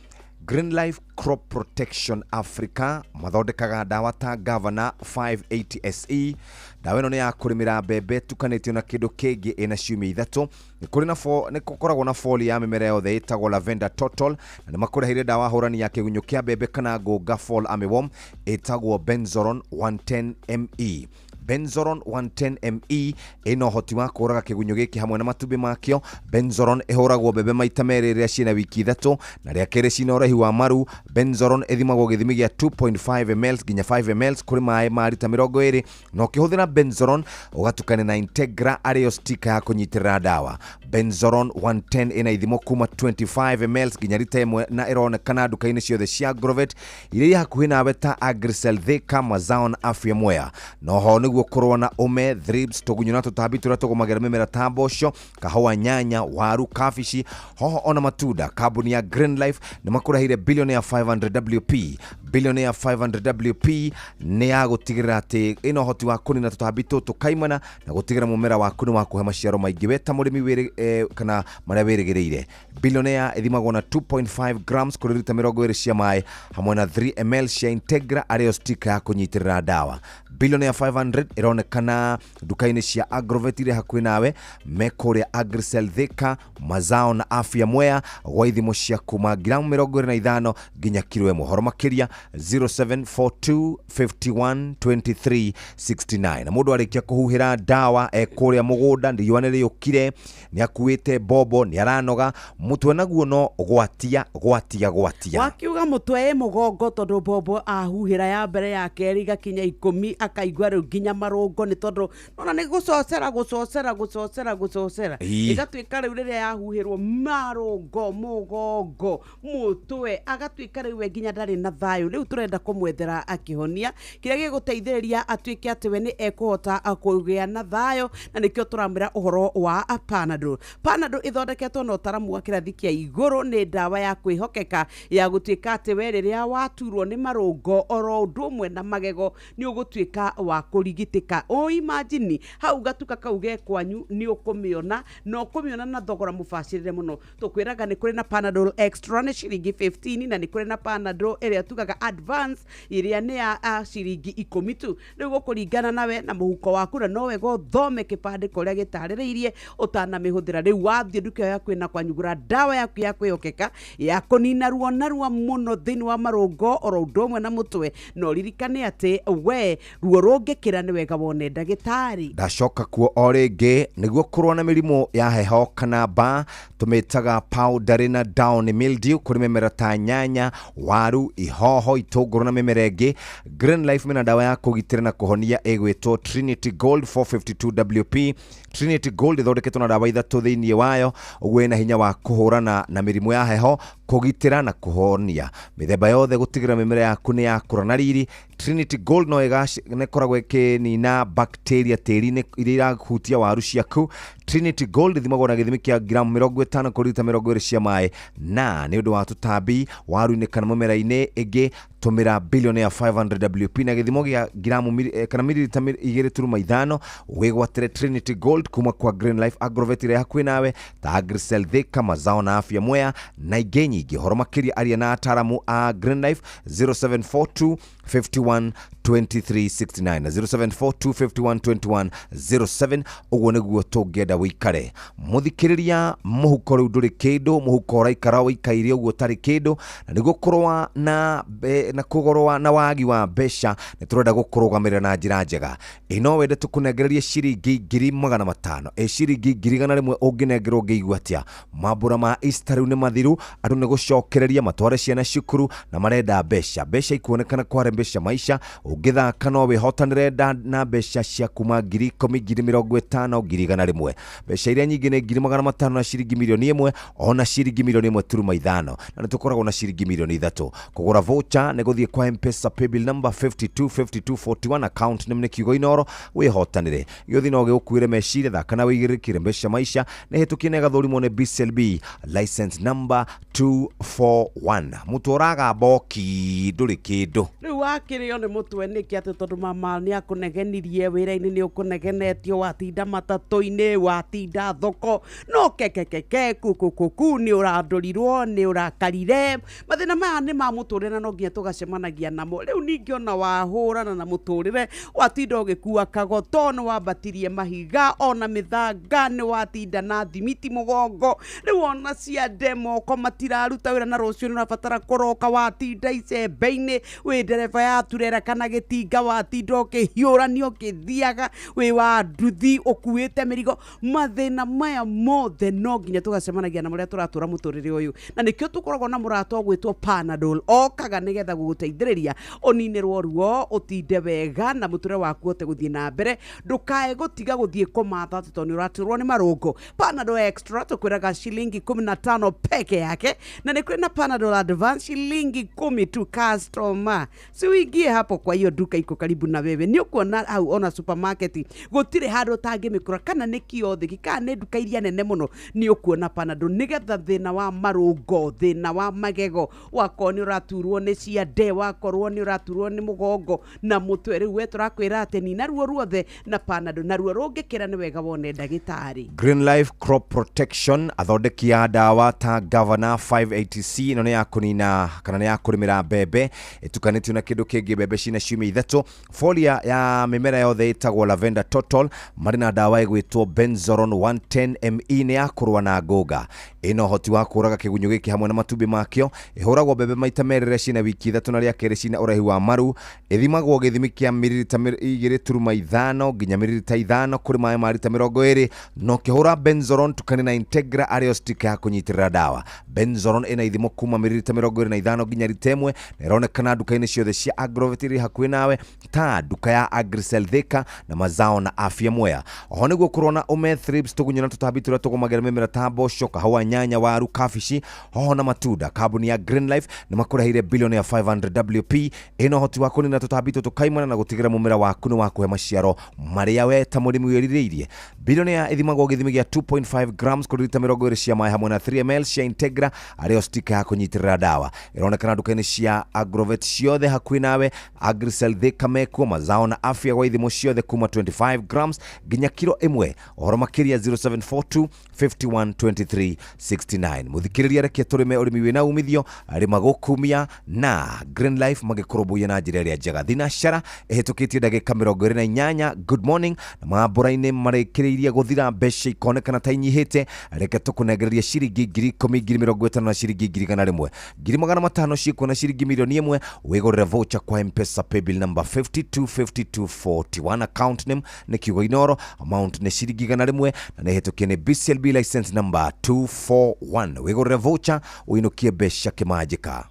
Green Life Crop Protection Africa mathondekaga ndawa ta Governor 580 SE. Ndawa ĩno nĩ ya kũrĩmĩra mbembe tukanĩtio na kĩndũ kĩngĩ ĩna ciumia 3. Nĩ gũkoragwo na foli ya mĩmera yothe ĩtagwo Lavender Total, na nĩ makũreheire ndawa hũrani ya kĩgunyũ kĩa mbembe kana ngũnga fall armyworm ĩtagwo Benzoron 110 ME. Benzoron 110 ME ĩna ũhoti wa kũũraga kĩgunyũ gĩkĩ hamwe na matumbĩ makĩo. Benzoron ĩhũragwo mbembe maita merĩ rĩrĩa ciĩna wiki 3 na rĩa kerĩ ciĩna ũraihu wa maru. Benzoron ĩthimagwo gĩthimi gĩa 2.5 ml nginya 5 ml kũrĩ maĩ ma rita 20, na ũkĩhũthĩra Benzoron ũgatukania na Integra arĩyo stika ya kũnyitĩrĩra ndawa. Benzoron 110 ĩna ithimo kuma 25 ml nginya rita 1 na ĩronekana nduka-inĩ ciothe cia Agrovet iria i hakuhĩ nawe ta Agricel Thika, Mazao na Afya Mwea. Noho nĩguo kũrũa na ũme, thrips, tũgunyũ na tũtambi tũrĩa tũgũmagĩra mĩmera ta mboco, kahũa, nyanya, waru, kabici, hoho ona matunda. Kambuni ya Green Life nĩ makũreheire Billionaire 500 WP. Billionaire 500 WP nĩ ya gũtigĩrĩra atĩ ĩna ũhoti wa kũnina tũtambi tũtũ kaimana na gũtigĩrĩra mũmera waku nĩ wakũhe maciaro maingĩ we ta mũrĩmi kana marĩa wĩrĩgĩrĩire. Billionaire ĩthimagwo na 2.5 grams kũrĩ rita 20 cia maĩ hamwe na 3 ml cia Integra arĩyo stika ya kũnyitĩrĩra ndawa. Billionaire 500 ĩronekana nduka-inĩ cia Agrovet iria hakuhĩ nawe, me kũrĩa Agricel Thika, Mazao na Afya Mwea, gwa ithimo cia kuma gramu 25 nginya kiro 1. Ũhoro makĩria 0742 51 23 69. Na mũndũ arĩkia kũhuhĩra ndawa e kũrĩa mũgũnda, riũa nĩ rĩũkire, nĩ akuĩte mbombo, nĩ aranoga, mũtwe naguo no gwatia gwatia gwatia. Wakiuga mũtwe ĩ mũgongo tondũ mbombo ahuhĩra ya mbere ya kerĩ igakinya 10 akaigua rĩu nginya marũngo nĩ tondũ nona nĩ gũcocera gũcocera gũcocera gũcocera ĩgatuĩka rĩu rĩrĩa yahuhĩrwo marũngo mũgongo mũtwe agatuĩka rĩu we nginya ndarĩ na thayũ. Rĩu tũrenda kũmwethera akĩhonia kĩrĩa gĩgũteithĩrĩria atuĩke atĩ we nĩ ekũhota kũgĩa na thayũ, na nĩkĩo tũramwĩra ũhoro wa Panadol. Panadol ĩthondeketwo na ũtaramu wa kĩrathi kĩa igũrũ, nĩ ndawa ya kwĩhokeka ya gũtuĩka atĩ we rĩrĩa waturwo nĩ marũngo oro ũndũ ũmwe na magego nĩ ũgũtuĩka wa kũrigitĩka. O imagine hau gatuka kau ge kwanyu nĩ ũkũmĩona na ũkũmĩona na thogora mũbacĩrĩre mũno. Tũkwĩraga nĩ kũrĩ na Panadol Extra nĩ ciringi 15 na nĩ kũrĩ na Panadol ĩrĩa tugaga Advance ĩrĩa nĩ ya ciringi 10 tu. Rĩu gũkũringana nawe na mũhuko waku, na no wega ũthome kĩbandĩko ũrĩa gĩtarĩrĩirie ũtanamĩhũthĩra. Rĩu wathiĩ nduka ĩyo yaku ĩna kwanyu gũra ndawa yaku ya kwĩhokeka ya kũnina ruo narua mũno thĩinĩ wa marũngo oro ũndũ ũmwe na mũtwe, na ũririkane atĩ we ruo rũngĩkĩra nĩ wega wone ndagĩtarĩ. Ndacoka kuo o rĩngĩ nĩguo kũrũa na mĩrimũ ya heho kana mbaa, tũmĩtaga powdery na downy mildew kũrĩ mĩmera ta nyanya, waru, ihoho, itũngũrũ na mĩmera ĩngĩ. Green Life mena ndawa ya kũgitĩra na kũhonia ĩgwĩtwo Trinity Gold 452 WP. Trinity Gold ĩthondeketwo na ndawa 3 thĩinĩ wayo, ũguo ĩna hinya wa kũhũrana na mĩrimũ ya heho, kũgitĩra na kũhonia mĩthemba yothe, gũtigĩrĩra mĩmera yaku nĩ yakũra na riri. Trinity Gold no ĩkoragwo ĩkĩnina bacteria tĩri-inĩ iria irahutia waru ciaku. Trinity Gold ĩthimagwo na gĩthimi kĩa gramu 50 kũrĩ rita 20 cia maĩ, na nĩ ũndũ wa tũtambi waru-inĩ kana mũmera-inĩ ĩngĩ, tũmĩra Billionaire 500 WP na gĩthimo gĩa gramu kana mililita 2.5. Wĩgwatĩre Trinity Gold kuma kwa Green Life Agrovet ĩrĩa hakuhĩ nawe ta Agricel Thika, Mazao na Afya Mwea na ingĩ nyingĩ. Ũhoro makĩria aria na ataramu a Green Life 0742 51 23 69 na 0742 51 21 07. Ũguo nĩguo tũngĩenda wĩikare. Mũthikĩrĩria, mũhuko rĩu ndũrĩ kĩndũ, mũhuko ũraikara ũikaire ũguo ũtarĩ kĩndũ, na nĩguo kũrũa na na kũgorwa na wagi wa mbeca nĩ tũrenda gũkũrũgamĩrĩra na njĩra njega. Ĩ no wende tũkũnengererie ciringi 500,000, ĩ ciringi 100,000 ũngĩnengerwo ũngĩigua atĩa? Mambũra ma Easter rĩu nĩ mathiru, andũ nĩ gũcokereria matware ciana cukuru na marenda mbeca. Mbeca ikuonekana kware mbeca maisha, ũngĩthaka no wĩhotanĩre na mbeca cia kuma 10,000, 50,000, 100,000. Mbeca iria nyingĩ nĩ 500,000 na ciringi 1,000,000 ona ciringi 1,500,000, na nĩ tũkoragwo na ciringi 3,000,000. Kũgũra voucher nĩ gũthiĩ kwa M-Pesa paybill number 525241, account name nĩ kiugo Inooro, wĩhotanĩre. Gĩũthi no gĩgũkuĩre meciria, thaka na wĩigĩrĩrĩkĩre mbeca maisha, nĩ hĩtũkie na ĩgathũrimwo nĩ BCLB license number 241. Mũtwe ũragamba ki ndũrĩ kĩndũ. Rĩu wakĩrĩo nĩ mũtwe nĩkĩ atĩ tondũ mama nĩ akũnegenirie wĩra-inĩ, nĩ ũkũnegenetio, watinda matatũ-inĩ, watinda thoko, no kekekeke kukukuku nĩ ũrandũrirwo, nĩ ũrakarire. Mathĩna maya nĩ ma mũtũrĩre na no nginya tũgacemanagia namo. Rĩu ningĩ ona wahũrana na mũtũrĩre, watinda ũgĩkua kagoto, nĩ wambatirie mahiga ona mĩthanga, nĩ watinda na thimiti mũgongo, rĩu ona ciande moko matiraruta wĩra na rũciũ nĩ ũrabatara kũroka, watinda icembe-inĩ, wĩ ndereba ya turera kana gĩtinga, watinda ũkĩhiũrania ũkĩthiaga, wĩ wa nduthi ũkuĩte mĩrigo. Mathĩna maya mothe no nginya tũgacemanagia namo rĩrĩa tũratũra mũtũrĩre ũyũ, na nĩkĩo tũkoragwo na mũrata ũgwĩtwo Panadol, okaga nĩgetha gũgũteithĩrĩria ũninĩrwo ruo, ũtinde wega na mũtũrĩre waku ũhote gũthiĩ na mbere, ndũkae gũtiga gũthiĩ kũmatha atĩ tondũ nĩ ũraturwo nĩ marũngo. Panadol Extra tũkwĩraga ciringi 15 peke yake, na nĩ kũrĩ na Panadol Advance ciringi 10 tu customer. Si uingie hapo kwa hiyo duka iko karibu na wewe, nĩ ũkuona hau ona supermarket gũtirĩ handũ ũtangĩmĩkora, kana nĩ kiothiki kana nĩ nduka iria nene mũno, nĩ ũkuona Panadol nĩgetha thĩna wa marũngo, thĩna wa magego wakorwo nĩ ũraturwo nĩ ciande, Ciande, wakorwo nĩ ũraturwo nĩ mũgongo na mũtwe, rĩu we tũrakwĩra atĩ nina ruo ruothe na Panadol, na ruo rũngĩkĩra nĩ wega wone ndagĩtarĩ. Green Life Crop Protection, athondeki a ndawa ta Governor 580C, ĩno nĩ ya kũnina kana nĩ ya kũrĩmĩra mbembe ĩtukanĩtio na kĩndũ kĩngĩ, mbembe cina ciumia ithatũ. Folia ya mĩmera yothe ĩtagwo Lavender Total, marĩ na ndawa ĩgwĩtwo Benzoron 110 ME, nĩ ya kũrũa na ngũnga, ĩna ũhoti wa kũraga kĩgunyũ gĩkĩ hamwe na matumbĩ makĩo. Ĩhũragwo mbembe maita merĩ rĩrĩa cina wiki ithatũ na rĩa kerĩ cina ũraihu wa maru. Ĩthimagwo gĩthimi kĩa miririta 2.5 nginya miririta 5 kũrĩ maĩ ma rita 20, na ũkĩhũra Benzoron tukane na Integra arĩo stick ya kũnyitĩrĩra ndawa. Benzoron ĩna ithimo kuma miririta 25 nginya rita 1, na ĩronekana nduka-inĩ ciothe cia Agrovet irĩ hakuhĩ nawe ta nduka ya Agricel Thika na Mazao na Afya Mwea. Oho nĩguo kũrũa na ũme, thrips, tũgunyũ na tũtambi tũrĩa tũgũmagĩra mĩmera ta mboco, kahũa, nyanya, waru, kabici, hoho na matunda. Kambuni ya Green Life nĩ makũreheire bilioni ya 500 WP, ĩna ũhoti wa kũnina tũtambi tũtũ kaimana na gũtigĩra mũmera waku nĩ wa kũhe maciaro marĩa we ta mũrĩmi wĩrirĩirie. Bilioni ya ĩthimagwo gĩthimi gĩa 2.5 grams kũrĩ rita 20 cia maĩ hamwe na 3 ml cia Integra arĩo stika ya kũnyitĩrĩra ndawa. Ĩronekana nduka-inĩ cia Agrovet ciothe hakuhĩ nawe. Agricel Thika mekuo, Mazao na Afya gwa ithimo ciothe kuma 25 grams nginya kiro 1. Ũhoro makĩria 0742 51 23 69. Mũthikĩrĩria, reke tũrĩme ũrĩmi wĩna umithio, rĩma gũkumia na Green Life magĩkũrũmbũiya na njĩra ĩrĩa njega. Thinacara ĩhĩtũkĩtie ndagĩka 28. Good morning. Na mambũra-inĩ marĩkĩrĩirie gũthira, mbeca ikonekana ta inyihĩte, reke tũkũnengereria ciringi 10,000, 50,000 na ciringi 100,000, 500,000 ciĩkuo na ciringi 1,000,000. Wĩgũrĩre voucher kwa M-Pesa paybill number 525241, account name nĩ kiugo Inoro, amount nĩ ciringi 100, na nĩ hĩtũkie nĩ BCLB license number 241. Wĩgũrĩre voucher ũinũkie mbeca kĩmanjĩka.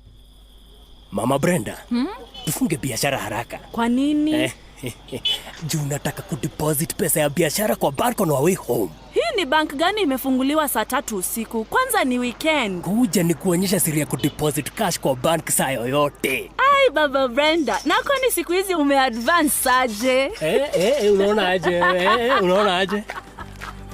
Mama Brenda, tufunge biashara haraka. Kwa nini? Juu nataka kudeposit pesa ya biashara kwa bank on our way home. Hii ni bank gani imefunguliwa saa 3 usiku? Kwanza ni weekend. Kuja ni kuonyesha siri ya kudeposit cash kwa bank saa yoyote. Ai, Baba Brenda, na kwani siku hizi umeadvance aje? Unaona aje? Unaona aje?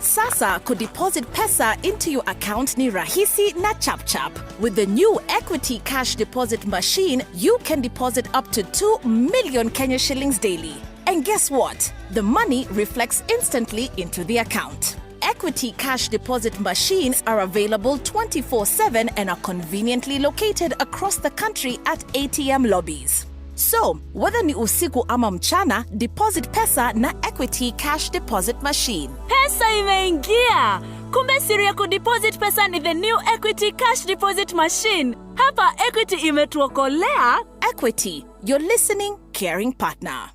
Sasa kudeposit pesa into your account ni rahisi na chap-chap. With the new Equity Cash Deposit Machine, you can deposit up to 2 million Kenya shillings daily. And guess what? The money reflects instantly into the account. Equity Cash Deposit Machines are available 24/7 and are conveniently located across the country at ATM lobbies. So, whether ni usiku ama mchana, deposit pesa na Equity Cash Deposit Machine. Pesa imeingia! Kumbe siri ya kudeposit pesa ni the new Equity Cash Deposit Machine. Hapa Equity imetuokolea. Equity, your listening, caring partner.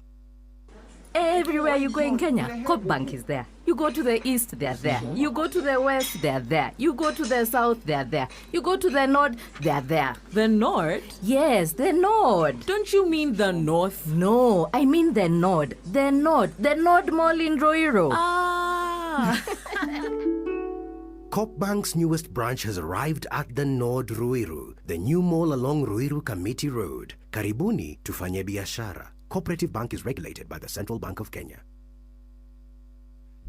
Everywhere you go in Kenya, Coop Bank is there. You go to the east, they're there. You go to the west, they're there. You go to the south, they're there. You go to the north, they're there. The north? Yes, the north. Don't you mean the north? No, I mean the north. The north. The North Mall in Ruiru. Ah. Coop Bank's newest branch has arrived at the Nord Ruiru, the new mall along Ruiru Kamiti Road. Karibuni tufanye biashara. Cooperative Bank is regulated by the Central Bank of Kenya.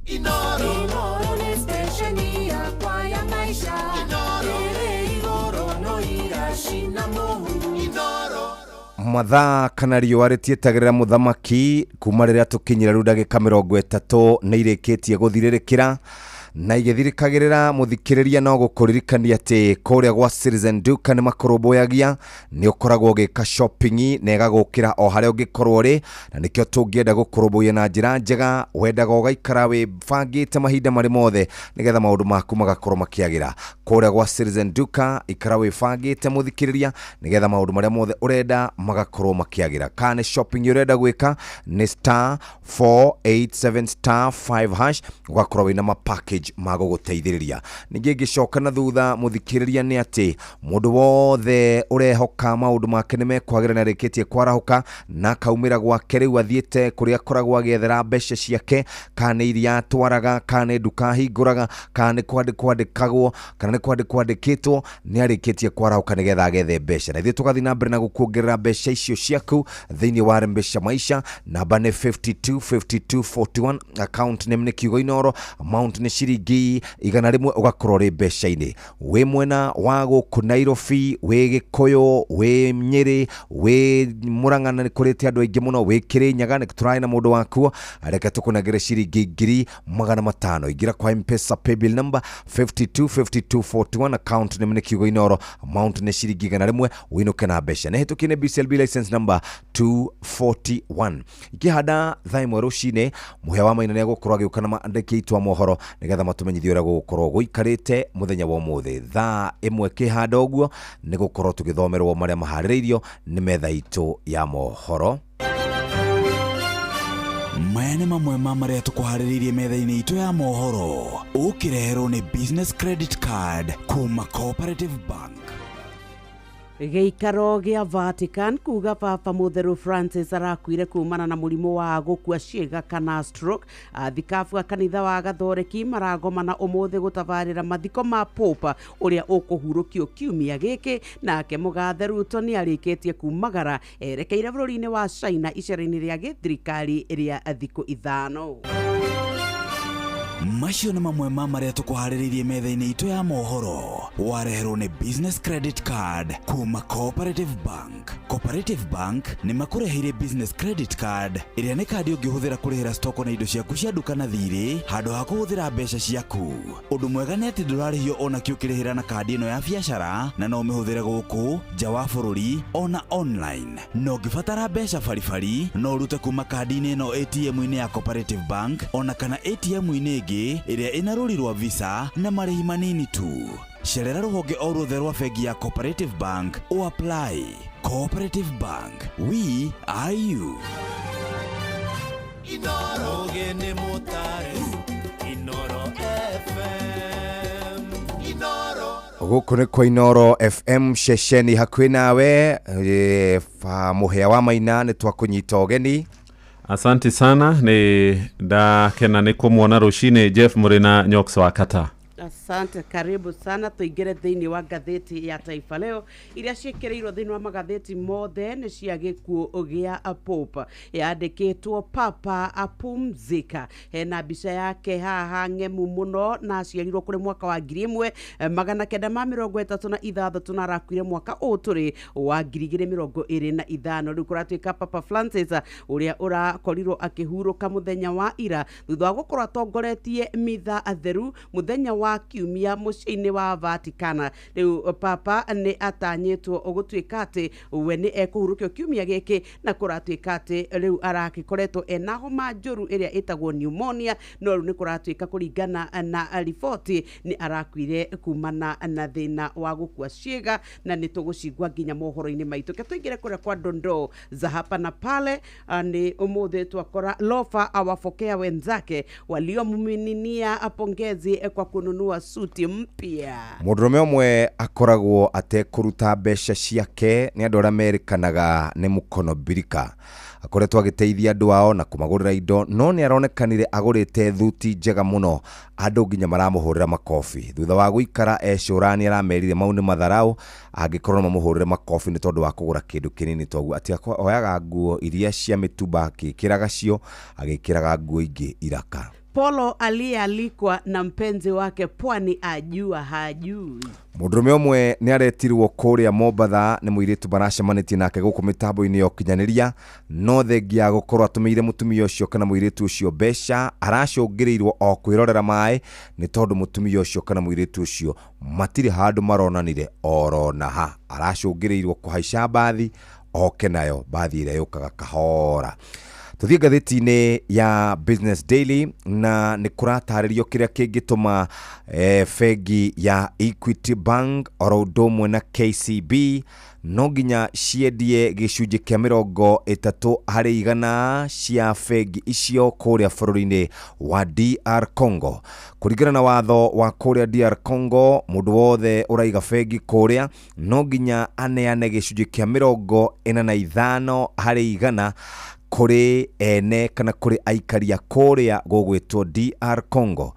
Inoro. Inoro ni stesheni yakwa ya maisha. Inoro. Ere igoro no irashina mohu. Inoro. Mathaa kana riũa rĩtietagĩrĩra mũthamaki kuma rĩrĩa tũkinyire rĩu ndagĩka 30 nĩ irĩkĩtie gũthirĩrĩkĩra na igĩthirĩkagĩrĩra. Mũthikĩrĩria, no gũkũririkania atĩ kũrĩa gwa Citizen Duka nĩ makũrũmbũyagia, nĩ ũkoragwo ũgĩka shopping na ĩgagũkĩra o harĩa ũngĩkorwo ũrĩ, na nĩkĩo tũngĩenda gũkũrũmbũiya na njĩra njega. Wendaga ũgaikara wĩbangĩte mahinda marĩ mothe nĩgetha maũndũ maku magakorwo makĩagĩra. Kũrĩa gwa Citizen Duka ikara wĩbangĩte mũthikĩrĩria nĩgetha maũndũ marĩa mothe ũrenda magakorwo makĩagĩra. Kana nĩ shopping ũrenda gwĩka nĩ star 487 star 5 hash, ũgakorwo wĩna ma package magũgũteithĩrĩria. Ningĩ ngĩcoka na thutha mũthikĩrĩria nĩ atĩ mũndũ wothe ũrehoka maũndũ make nĩ mekwagĩra na arĩkĩtie kwarahũka na akaumĩra gwake rĩu athiĩte kũrĩa akoragwo agĩethera mbeca ciake, kana nĩ iria atwaraga, kana nĩ nduka ahingũraga, kana nĩ kwandĩkwo andĩkagwo, kana nĩ kwandĩkwo andĩkĩtwo, nĩ arĩkĩtie kwarahũka nĩgetha agethe mbeca. Na ithuĩ tũgathiĩ na mbere na gũkuongerera mbeca icio ciaku thĩinĩ wa Mbeca Maisha. Namba nĩ 525241, account name nĩ kiugo Inoro, amount nĩ ciringi ciringi 100 ũgakorwo ũrĩ mbeca-inĩ. Wĩ mwena wa gũkũ Nairobi, wĩ Gĩkũyũ, wĩ Nyĩrĩ, wĩ Mũrang'a, na nĩ kũrĩte andũ aingĩ mũno, wĩ Kĩrĩnyaga nĩ tũrarĩ na mũndũ wakuo, reke tũkũnengere ciringi 500,000. Ingĩra kwa M-Pesa paybill number 525241, account name nĩ kiugo Inooro, amount nĩ ciringi 100, wĩinũke na mbeca. Nĩ hĩtũkie nĩ BCLB license number 241. Ikĩhanda thaa 1 rũcinĩ, Mũhĩa wa Maina nĩ egũkorwo agĩũka na maandĩki aitũ a mohoro nĩgetha matũmenyithie ũrĩa gũgũkorwo gũikarĩte mũthenya wa ũmũthĩ. Thaa 1 kĩhanda ũguo nĩ gũkorwo tũgĩthomerwo marĩa maharĩrĩirio nĩ metha itũ ya mohoro. Maya nĩ mamwe ma marĩa tũkũharĩrĩirie metha-inĩ itũ ya mohoro, ũkĩreherwo nĩ Business Credit Card kuma Cooperative Bank. Gĩikaro gĩa Vatican kuga Papa Mũtheru Francis arakuire kumana na mũrimũ wa gũkua ciĩga kana stroke. Athikabu a kanitha wa Gathoreki maragomana ũmũthĩ gũtabarĩra mathiko ma Pope ũrĩa ũkũhurũkio kiumia gĩkĩ. Nake mũgathe Ruto nĩ arĩkĩtie kumagara erekeire bũrũri-inĩ wa China icera-inĩ rĩa gĩthirikari rĩa thikũ 5. Macio nĩ mamwe ma marĩa tũkũharĩrĩirie metha-inĩ itũ ya mohoro, wareherwo nĩ Business Credit Card kuma Cooperative Bank. Cooperative Bank nĩ makũreheire Business Credit Card ĩrĩa nĩ kandi ũngĩhũthĩra kũrĩhĩra stoko na indo ciaku cia nduka na thirĩ handũ ha kũhũthĩra mbeca ciaku. Ũndũ mwega nĩ atĩ ndũrarĩhio ona kĩ ũkĩrĩhĩra na kandi ĩno ya biacara, na no ũmĩhũthĩre gũkũ nja wa bũrũri ona online. Na ũngĩbatara mbeca baribari no ũrute kuma kandi-inĩ ĩno ATM-inĩ ya Cooperative Bank ona kana ATM-inĩ ĩngĩ ĩrĩa ĩna rũri rwa Visa na marĩhi manini tu. Cerera rũhonge o ruothe rwa bengi ya Cooperative Bank o apply. Cooperative Bank, we are you. Inooro nĩ mũtare, Inooro FM, Inooro. Gũkũ nĩ kwa Inooro FM, ceceni hakuhĩ nawe. Mũhĩa wa Maina, nĩ twakũnyita ũgeni. Asante sana, nĩ ndakena nĩ kũmuona rũcinĩ Jeff mũrĩ na Nyox wa Kata. Asante, karibu sana. Tuingire thĩinĩ wa ngathĩti ya Taifa Leo iria ciĩkĩrĩirwo thĩinĩ wa magathĩti mothe nĩ cia gĩkuũ gĩa Pope, yandĩkĩtwo Papa apumzika. Hena mbica yake haha ng'emu mũno, na aciarirwo kũrĩ mwaka wa 1936 na arakuire mwaka ũyũ tũrĩ wa 2025. Rĩu kũratuĩka Papa Francis ũrĩa ũrakorirwo akĩhurũka mũthenya wa ira thutha wa gũkorwo atongoretie mitha theru mũthenya wa kiumia mũciĩ-inĩ wa Vaticana. Rĩu Papa nĩ atanyĩtwo gũtuĩka atĩ we nĩ ekũhurũkio kiumia gĩkĩ, na kũratuĩka atĩ rĩu arakĩkoretwo ena homa njũru ĩrĩa ĩtagwo pneumonia, no rĩu nĩ kũratuĩka kũringana na riboti nĩ arakuire kumana na thĩna wa gũkua ciĩga, na nĩ tũgũcigua nginya mohoro-inĩ maitũ. Ke tũingĩre kũrĩa kwa dondoo za hapa na pale. Nĩ ũmũthĩ twakora Lofa awafokea wenzake waliomiminia pongezi kwa kununua suti mpya. Mũndũrũme ũmwe akoragwo atekũruta mbeca ciake nĩ andũ arĩa merĩkanaga nĩ mũkono birika. Akoretwo agĩteithia andũ ao na kũmagũrĩra indo, no nĩ aronekanire agũrĩte thuti njega mũno, andũ nginya maramũhũrĩra makobi. Thutha wa gũikara ecũrania aramerire mau nĩ matharau, angĩkorwo no mamũhũrĩre makobi nĩ tondũ wa kũgũra kĩndũ kĩnini toguo, atĩ oyaga nguo iria cia mĩtumba akĩkĩraga cio, agĩkĩraga nguo ingĩ iraka. Polo aliyealikwa na mpenzi wake pwani ajua hajui. Mũndũrũme ũmwe nĩ aretirwo kũrĩa Mombatha nĩ mũirĩtu maracemanĩtie nake gũkũ mĩtambo-inĩ ya ũkinyanĩria, no thengia ya gũkorwo atũmĩire mũtumia ũcio kana mũirĩtu ũcio mbeca, aracũngĩrĩirwo o kwĩrorera maĩ nĩ tondũ mũtumia ũcio kana mũirĩtu ũcio matirĩ handũ maronanire oro na ha. Aracũngĩrĩirwo kũhaica mbathi oke nayo, mbathi ĩrĩa yũkaga kahora. Tuthiĩ ngathĩti-inĩ ya Business Daily, na nĩ kũratarĩrio kĩrĩa kĩngĩtũma bengi ya Equity Bank oro ũndũ ũmwe na KCB no nginya ciendie gĩcunjĩ kĩa 30% cia bengi icio kũrĩa bũrũri-inĩ wa DR Congo. Kũringana na watho wa kũrĩa DR Congo, mũndũ wothe ũraiga bengi kũrĩa no nginya aneane gĩcunjĩ kĩa 45% kũrĩ ene kana kũrĩ aikaria kũrĩa gũgwĩtwo DR Congo.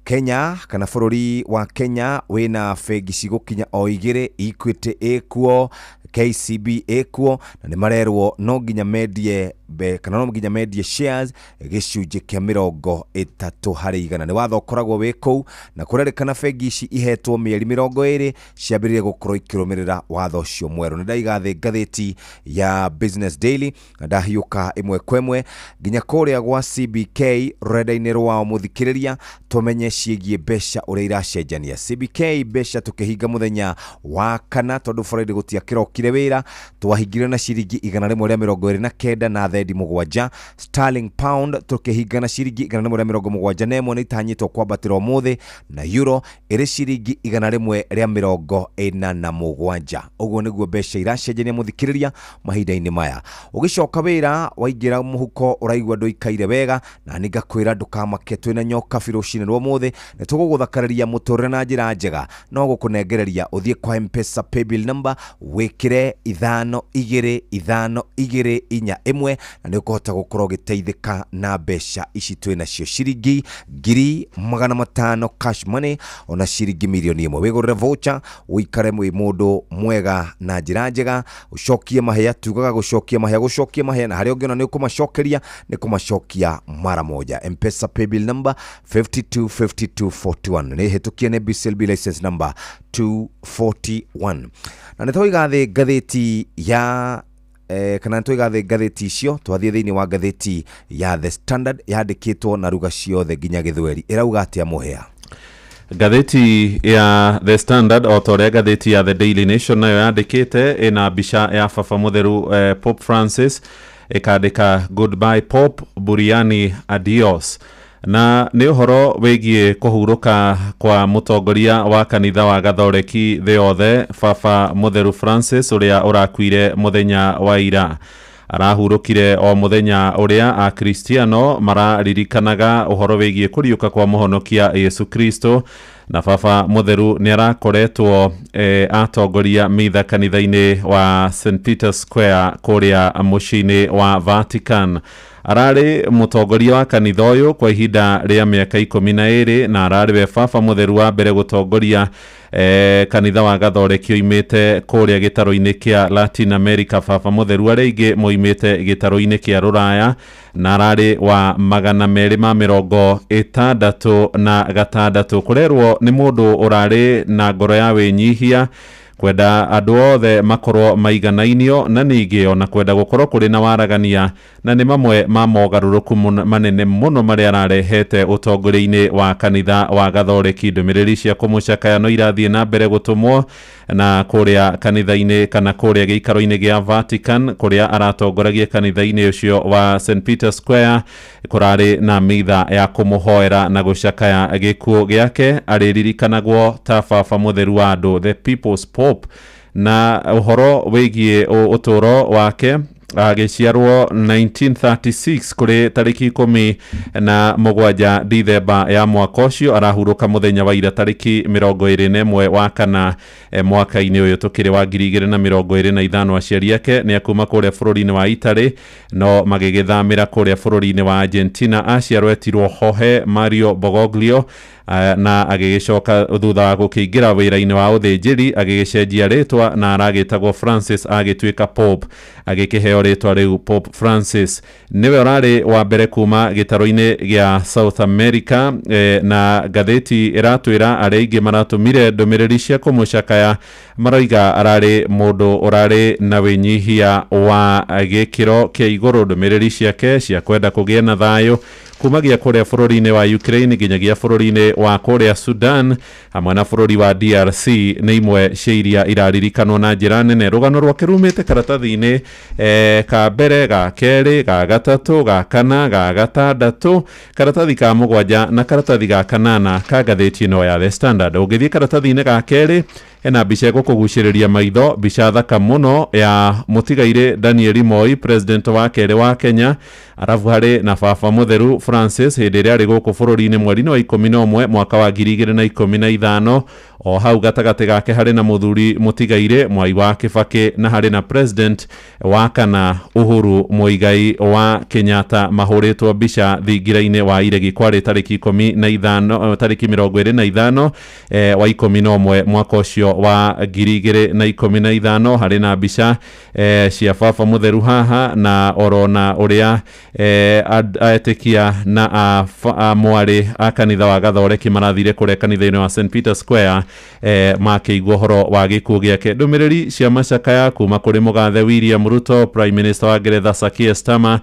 Kenya kana bũrũri wa Kenya wĩna bengi cigũkinya o 2, Equity ĩkuo, KCB ĩkuo, na nĩ marerwo no nginya mendie kana no nginya mendie shares gĩcunjĩ kĩa 30%. Nĩ watho ũkoragwo wĩ kũu, na kũrerĩkana bengi ici ihetwo mĩeri 20 ciambĩrĩrie gũkorwo ikĩrũmĩrĩra watho ũcio mwerũ. Nĩ ndaiga thĩ ngathĩti ya Business Daily na ndahiũka ĩmwe kwa ĩmwe nginya kũrĩa gwa CBK rũrenda-inĩ rwao, mũthikĩrĩria, tũmenye ciĩgiĩ mbeca ũrĩa iracenjania. CBK mbeca tũkĩhinga mũthenya wa kana, tondũ Friday gũtiakĩrokire wĩra, twahingire na ciringi 129 na thendi 7. Sterling pound tũkĩhinga na ciringi 171, nĩ itanyĩtwo kwambatĩra ũmũthĩ, na euro ĩrĩ ciringi 147. Ũguo nĩguo mbeca iracenjania, mũthikĩrĩria, mahinda-inĩ maya. Ũgĩcoka wĩra waingĩra mũhuko ũraigua ndũikaire wega, na nĩ ngakwĩra ndũkamake, twĩna nyoka rũcinĩ rwa ũmũthĩ, nĩ tũgũgũthakarĩria mũtũrĩre na njĩra njega. No gũkũnengereria ũthiĩ kwa Mpesa paybill number, wĩkĩre 525241, na nĩ ũkũhota gũkorwo ũgĩteithĩka na mbeca ici twĩ nacio, ciringi 500,000 cash money, ona ciringi 1,000,000. Wĩgũrĩre voucher, ũikare wĩ mũndũ mwega na njĩra njega, ũcokie mahĩa. Tugaga gũcokia mahĩa, gũcokia mahĩa, na harĩa ũngĩona nĩ ũkũmacokeria nĩ kũmacokia mara moja. Mpesa paybill number 525241, nĩ hĩtũkie nĩ BCLB license number 241. Na nĩ twaiga thĩ ngathĩti ya kana nĩ twaiga thĩ ngathĩti icio, twathiĩ thĩinĩ wa ngathĩti ya The Standard, yandĩkĩtwo na ruga ciothe nginya Gĩthweri. Ĩrauga atĩa, Mũhĩa? Ngathĩti ya The Standard, o ta ũrĩa ngathĩti ya The Daily Nation nayo yandĩkĩte, ĩna mbica ya baba mũtheru Pope Francis, ĩkandĩka "Goodbye Pope, Buriani adios", na nĩ ũhoro wĩgiĩ kũhurũka kwa mũtongoria wa kanitha wa Gathoreki thĩ yothe, baba mũtheru Francis, ũrĩa ũrakuire mũthenya wa ira. Arahurũkire o mũthenya ũrĩa Akristiano mararirikanaga ũhoro wĩgiĩ kũriũka kwa mũhonokia Yesu Kristo. Na baba mũtheru nĩ arakoretwo atongoria mitha kanitha-inĩ wa St Peter Square kũrĩa mũciĩ-inĩ wa Vatican. Ararĩ mũtongoria wa kanitha ũyũ kwa ihinda rĩa mĩaka 12, na ararĩ we baba mũtheru wa mbere gũtongoria kanitha wa Gathoreki oimĩte kũrĩa gĩtarũ-inĩ kĩa Latin America. Baba mũtheru arĩa aingĩ moimĩte gĩtarũ-inĩ kĩa Rũraya, na ararĩ wa 266. Kũrerwo nĩ mũndũ ũrarĩ na ngoro ya wĩnyihia, kwenda andũ othe makorwo maiganainio, na ningĩ ona kwenda gũkorwo kũrĩ na waragania, na nĩ mamwe ma mogarũrũku manene mũno marĩa ararehete ũtongoria-inĩ wa kanitha wa Gathoreki. Ndũmĩrĩri cia kũmũcakaya no irathiĩ na mbere gũtũmwo na kũrĩa kanitha-inĩ kana kũrĩa gĩikaro-inĩ gĩa Vatican, kũrĩa aratongoragia kanitha-inĩ ũcio wa St Peter Square. Kũrarĩ na mitha ya kũmũhoera na gũcakaya gĩkuũ gĩake. Arĩririkanagwo ta baba mũtheru wa andũ, the People's Pope. Na ũhoro wĩgiĩ ũtũũro wake, agĩciarwo 1936 kũrĩ tarĩki 17 Dithemba ya mwaka ũcio. Arahurũka mũthenya wa ira, tarĩki 21 wa kana, mwaka-inĩ ũyũ tũkĩrĩ wa 2025. Aciari ake nĩ akuma kũrĩa bũrũri-inĩ wa Italy, no magĩgĩthamĩra kũrĩa bũrũri-inĩ wa Argentina. Aciarwo etirwo Jorge Mario Bergoglio, na agĩgĩcoka thutha wa gũkĩingĩra wĩra-inĩ wa ũthĩnjĩri agĩgĩcenjia rĩtwa, na aragĩtagwo Francis, agĩtuĩka Pope, agĩkĩheo rĩtwa rĩu Pope Francis. Nĩwe ũrarĩ wa mbere kuma gĩtarũ-inĩ gĩa South America. Na ngathĩti ĩratwĩra arĩa aingĩ maratũmire ndũmĩrĩri cia kũmũcakaya maroiga ararĩ mũndũ ũrarĩ na wĩnyihia wa gĩkĩro kĩa igũrũ. Ndũmĩrĩri ciake cia kwenda kũgĩe na thayũ kumagia kũrĩa bũrũri-inĩ wa Ukraine nginyagia bũrũri-inĩ wa kũrĩa Sudan hamwe na bũrũri wa DRC nĩ imwe cia iria iraririkanwo na njĩra nene. Rũgano rwake rumĩte karatathi-inĩ ka mbere, ga kerĩ, ga gatatũ, ga kana, ga gatandatũ, karatathi ka mũgwanja na karatathi ga kanana ka ngathĩti ĩno ya The Standard. Ũngĩthiĩ karatathi-inĩ ga kerĩ, hena mbica ĩgũkũgucĩrĩria maitho, mbica thaka mũno ya mũtigairĩ Daniel Moi, president wa kerĩ wa Kenya, arabu harĩ na baba mũtheru Francis hĩndĩ ĩrĩa arĩ gũkũ bũrũri-inĩ mweri-inĩ wa 11 mwaka wa 2015. O hau gatagatĩ gake harĩ na mũthuri mũtigairĩ Mwai wa Kibaki na harĩ na president wa kana Uhuru Muigai wa Kenyatta mahũrĩtwo mbica thingira-inĩ wa iregi. Kwarĩ tarĩki 15, tarĩki 25 wa 11 mwaka ũcio wa 2015. Harĩ na mbica cia baba mũtheru haha na orona ũrĩa etĩkia na mwarĩ a kanitha wa Gathoreki marathire kũrĩa kanitha-inĩ wa St Peter Square makĩigua ũhoro wa gĩkuũ gĩake. Ndũmĩrĩri cia macakaya kuma kũrĩ mũgathe William Ruto, Prime Minister wa Ngeretha Sir Keir Starmer,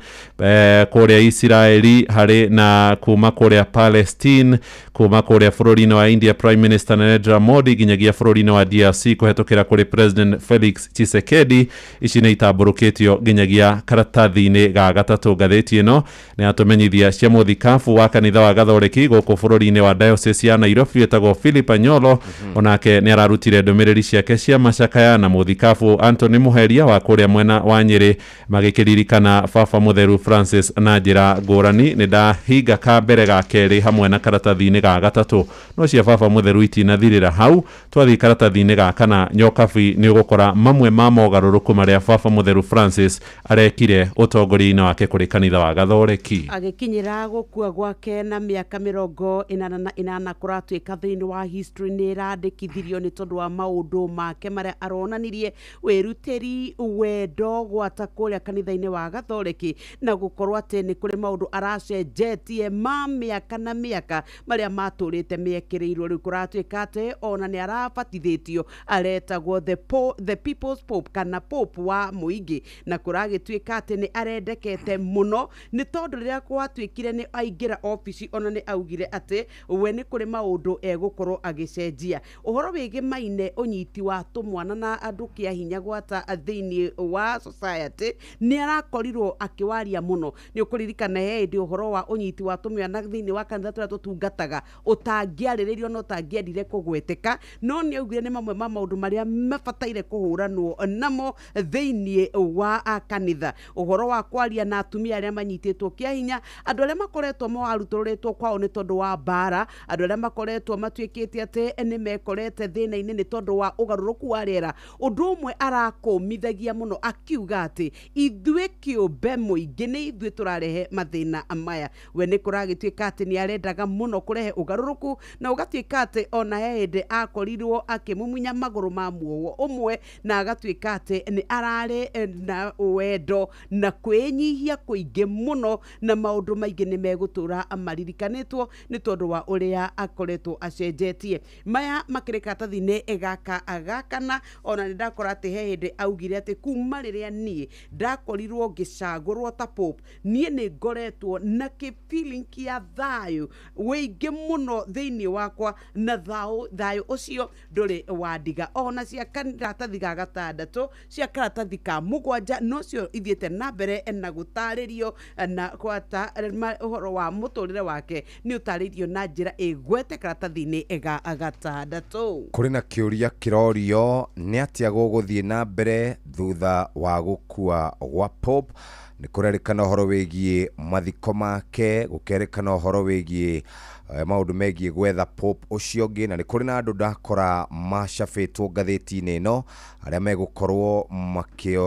kũrĩa Isiraeli, harĩ na kuma kũrĩa Palestine, kuma kũrĩa bũrũri-inĩ wa India Prime Minister Narendra Modi, nginyagia bũrũri-inĩ wa DRC kũhetũkĩra kũrĩ President Felix Tshisekedi. Ici nĩ itambũrũkĩtio nginyagia karatathi-inĩ ga gatatũ. Ngathĩti ĩno nĩ yatũmenyithia cia mũthikabu wa kanitha wa Gathoreki gũkũ bũrũri-inĩ wa Diocese ya Nairobi wĩtagwo Philip Anyolo, onake nĩ ararutire ndũmĩrĩri ciake cia macakaya, na mũthikabu Anthony Muheria wa kũrĩa mwena wa Nyĩrĩ magĩkĩririkana baba mũtheru Francis na njĩra ngũrani. Nĩ ndahinga ka mbere ga kerĩ hamwe na karatathi-inĩ ga gatatũ, no cia baba mũtheru itinathirĩra hau. Twathiĩ karatathi-inĩ ga kana nyokabi nĩ ũgũkora mamwe ma mogarũrũku marĩa baba mũtheru Francis arekire ũtongoria-inĩ wake kũrĩ kanitha wa Gathoreki. Agĩkinyĩra gũkua gwake na mĩaka 88 kũratuĩka thĩinĩ wa history nĩ ĩrandĩkithirio nĩ tondũ wa maũndũ make marĩa aronanirie, wĩrutĩri, wendo gwata kũrĩa kanitha-inĩ wa Gathoreki, na gũkorwo atĩ nĩ kũrĩ maũndũ aracenjetie ma mĩaka na mĩaka marĩa matũrĩte mekĩrĩirwo. Rĩu kũratuĩka atĩ ona nĩ arabatithĩtio, aretagwo the People's Pope kana Pope wa mũingĩ, na kũragĩtuĩka atĩ nĩ arendekete mũno nĩ tondũ rĩrĩa gwatuĩkire nĩ aingĩra obici ona nĩ augire atĩ we nĩ kũrĩ maũndũ egũkorwo agĩcenjia. Ũhoro wĩgĩmaine ũnyiti wa tũmwana na andũ kĩa hinya gwata thĩinĩ wa society nĩ arakorirwo akĩwaria mũno. Nĩ ũkũririkana he hĩndĩ ũhoro wa ũnyiti wa tũmwana thĩinĩ wa kanitha tũrĩa tũtungataga ũtangĩarĩrĩirio na ũtangĩendire kũgweteka, no nĩ augire nĩ mamwe ma maũndũ marĩa mabataire kũhũranwo namo thĩinĩ wa kanitha. Ũhoro wa kwaria na atumia arĩa manyitĩtwo kĩa hinya, andũ arĩa makoretwo marutũrũrĩtwo kwao nĩ tondũ wa mbara, andũ arĩa makoretwo matuĩkĩte atĩ nĩ mekorete thĩna-inĩ nĩ tondũ wa ũgarũrũku wa rĩera. Ũndũ ũmwe arakũmithagia mũno akiuga atĩ ithuĩ kĩũmbe mũingĩ nĩ ithuĩ tũrarehe mathĩna maya. We nĩ kũragĩtuĩka atĩ nĩ arendaga mũno kũrehe ũgarũrũku, na ũgatuĩka atĩ ona he hĩndĩ akorirwo akĩmumunya magũrũ ma muowo ũmwe, na agatuĩka atĩ nĩ ararĩ na wendo na kwĩnyihia kũingĩ mũno, na maũndũ maingĩ nĩ megũtũra maririkanĩtwo nĩ tondũ wa ũrĩa akoretwo acenjetie. Maya makĩrĩ karatathi-inĩ gaka gakana. Ona nĩ ndakora atĩ he hĩndĩ augire atĩ kuma rĩrĩa niĩ ndakorirwo ngĩcagũrwo ta Pope, niĩ nĩ ngoretwo na kĩ feeling kĩa thayũ wĩingĩ mũno thĩinĩ wakwa, na thayũ ũcio ndũrĩ wandiga. Ona cia karatathi ga gatandatũ, cia karatathi ka mũgwanja nocio ithiĩte na mbere na gũtarĩrio na gwata ũhoro wa mũtũrĩre wake nĩ ũtarĩirio na njĩra ĩgwete karatathi-inĩ ga gatandatũ. Kũrĩ na kĩũria kĩrorio nĩ atĩa gũgũthiĩ na mbere thutha wa gũkua gwa Pope. Nĩ kũrerĩkana ũhoro wĩgiĩ mathiko make, gũkerĩkana ũhoro wĩgiĩ maũndũ megiĩ gwetha Pope ũcio ũngĩ, na nĩ kũrĩ na andũ ndakora macabĩtwo ngathĩti-inĩ ĩno arĩa megũkorwo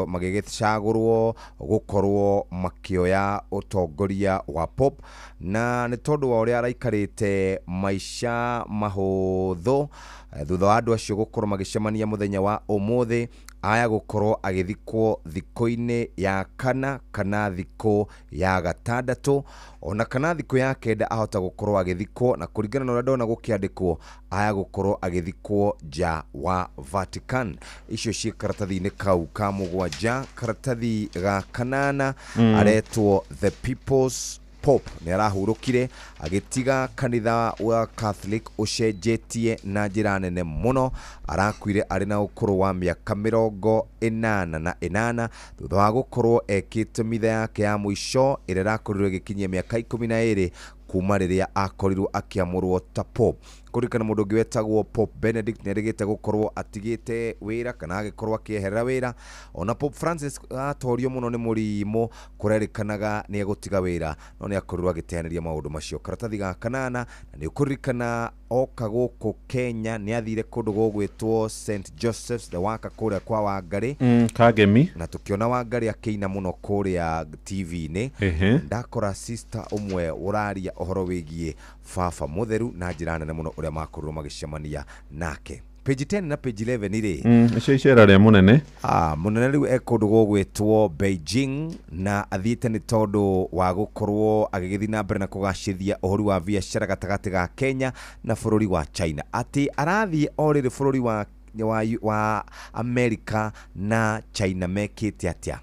magĩgĩcagũrwo gũkorwo makĩoya ũtongoria wa Pope, na nĩ tondũ wa ũrĩa araikarĩte maica mahũthũ thutha wa andũ acio gũkorwo magĩcemania mũthenya wa ũmũthĩ, aya gũkorwo agĩthikwo thikũ-inĩ ya kana kana thikũ ya gatandatũ ona kana thikũ ya kenda ahota gũkorwo agĩthikwo, na kũringana na ũrĩa ndona gũkĩandĩkwo aya gũkorwo agĩthikwo nja wa Vatican. Icio ciĩ karatathi-inĩ kau ka mũgwanja. Karatathi ga kanana aretwo The People's Pope nĩ arahurũkire agĩtiga kanitha wa Catholic ũcenjetie na njĩra nene mũno. Arakuire arĩ na ũkũrũ wa mĩaka 88 thutha wa gũkorwo ekĩte mitha yake ya mũico ĩrĩa ĩrakorirwo ĩgĩkinyia mĩaka 12 kuma rĩrĩa akorirwo akĩamũrwo ta Pope. Kũririkana mũndũ ũngĩ wetagwo Pope Benedict nĩerĩgĩte gũkorwo atigĩte wĩra kana agĩkorwo akĩeherera wĩra. Ona Pope Francis atorio mũno nĩ mũrimũ, kũrerĩkanaga nĩ egũtiga wĩra, no nĩ akorirwo agĩteanĩria maũndũ macio. Karatathi ga kanana, na nĩ ũkũririkana oka gũkũ Kenya nĩ athire kũndũ gũgwĩtwo St Joseph's the Worker kũrĩa kwa Wangarĩ. Kagemi. Na tũkĩona Wangarĩ akĩina mũno kũrĩa TV-inĩ. Ndakora sister ũmwe ũraria ũhoro wĩgiĩ baba mũtheru na njĩra nene mũno ũrĩa makorirwo magĩcemania nake. Page 10 na page 11 rĩ, icio icera rĩa mũnene. Mũnene rĩu e kũndũ gũgwĩtwo Beijing na athiĩte nĩ tondũ wa gũkorwo agĩgĩthiĩ na mbere na kũgacĩthia ũhoro wa biacara gatagatĩ ga Kenya na bũrũri wa China. Atĩ arathiĩ o rĩrĩ bũrũri wa America na China mekĩte atĩa?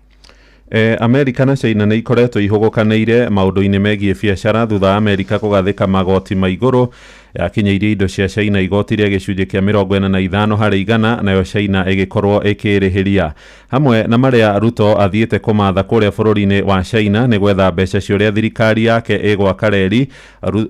Amerika na China nĩ ikoretwo ihũgũkanĩire maũndũ-inĩ megiĩ biacara thutha wa Amerika kũgathĩka magoti ma igũrũ yakinyĩirie indo cia China igoti rĩa gĩcunjĩ kĩa 45 harĩ igana, nayo China ĩgĩkorwo ĩkĩrĩhĩria. Hamwe na marĩa Ruto athiĩte kũmatha kũrĩa bũrũri-inĩ wa China nĩ gwetha mbeca cia ũrĩa thirikari yake ĩgwaka reri.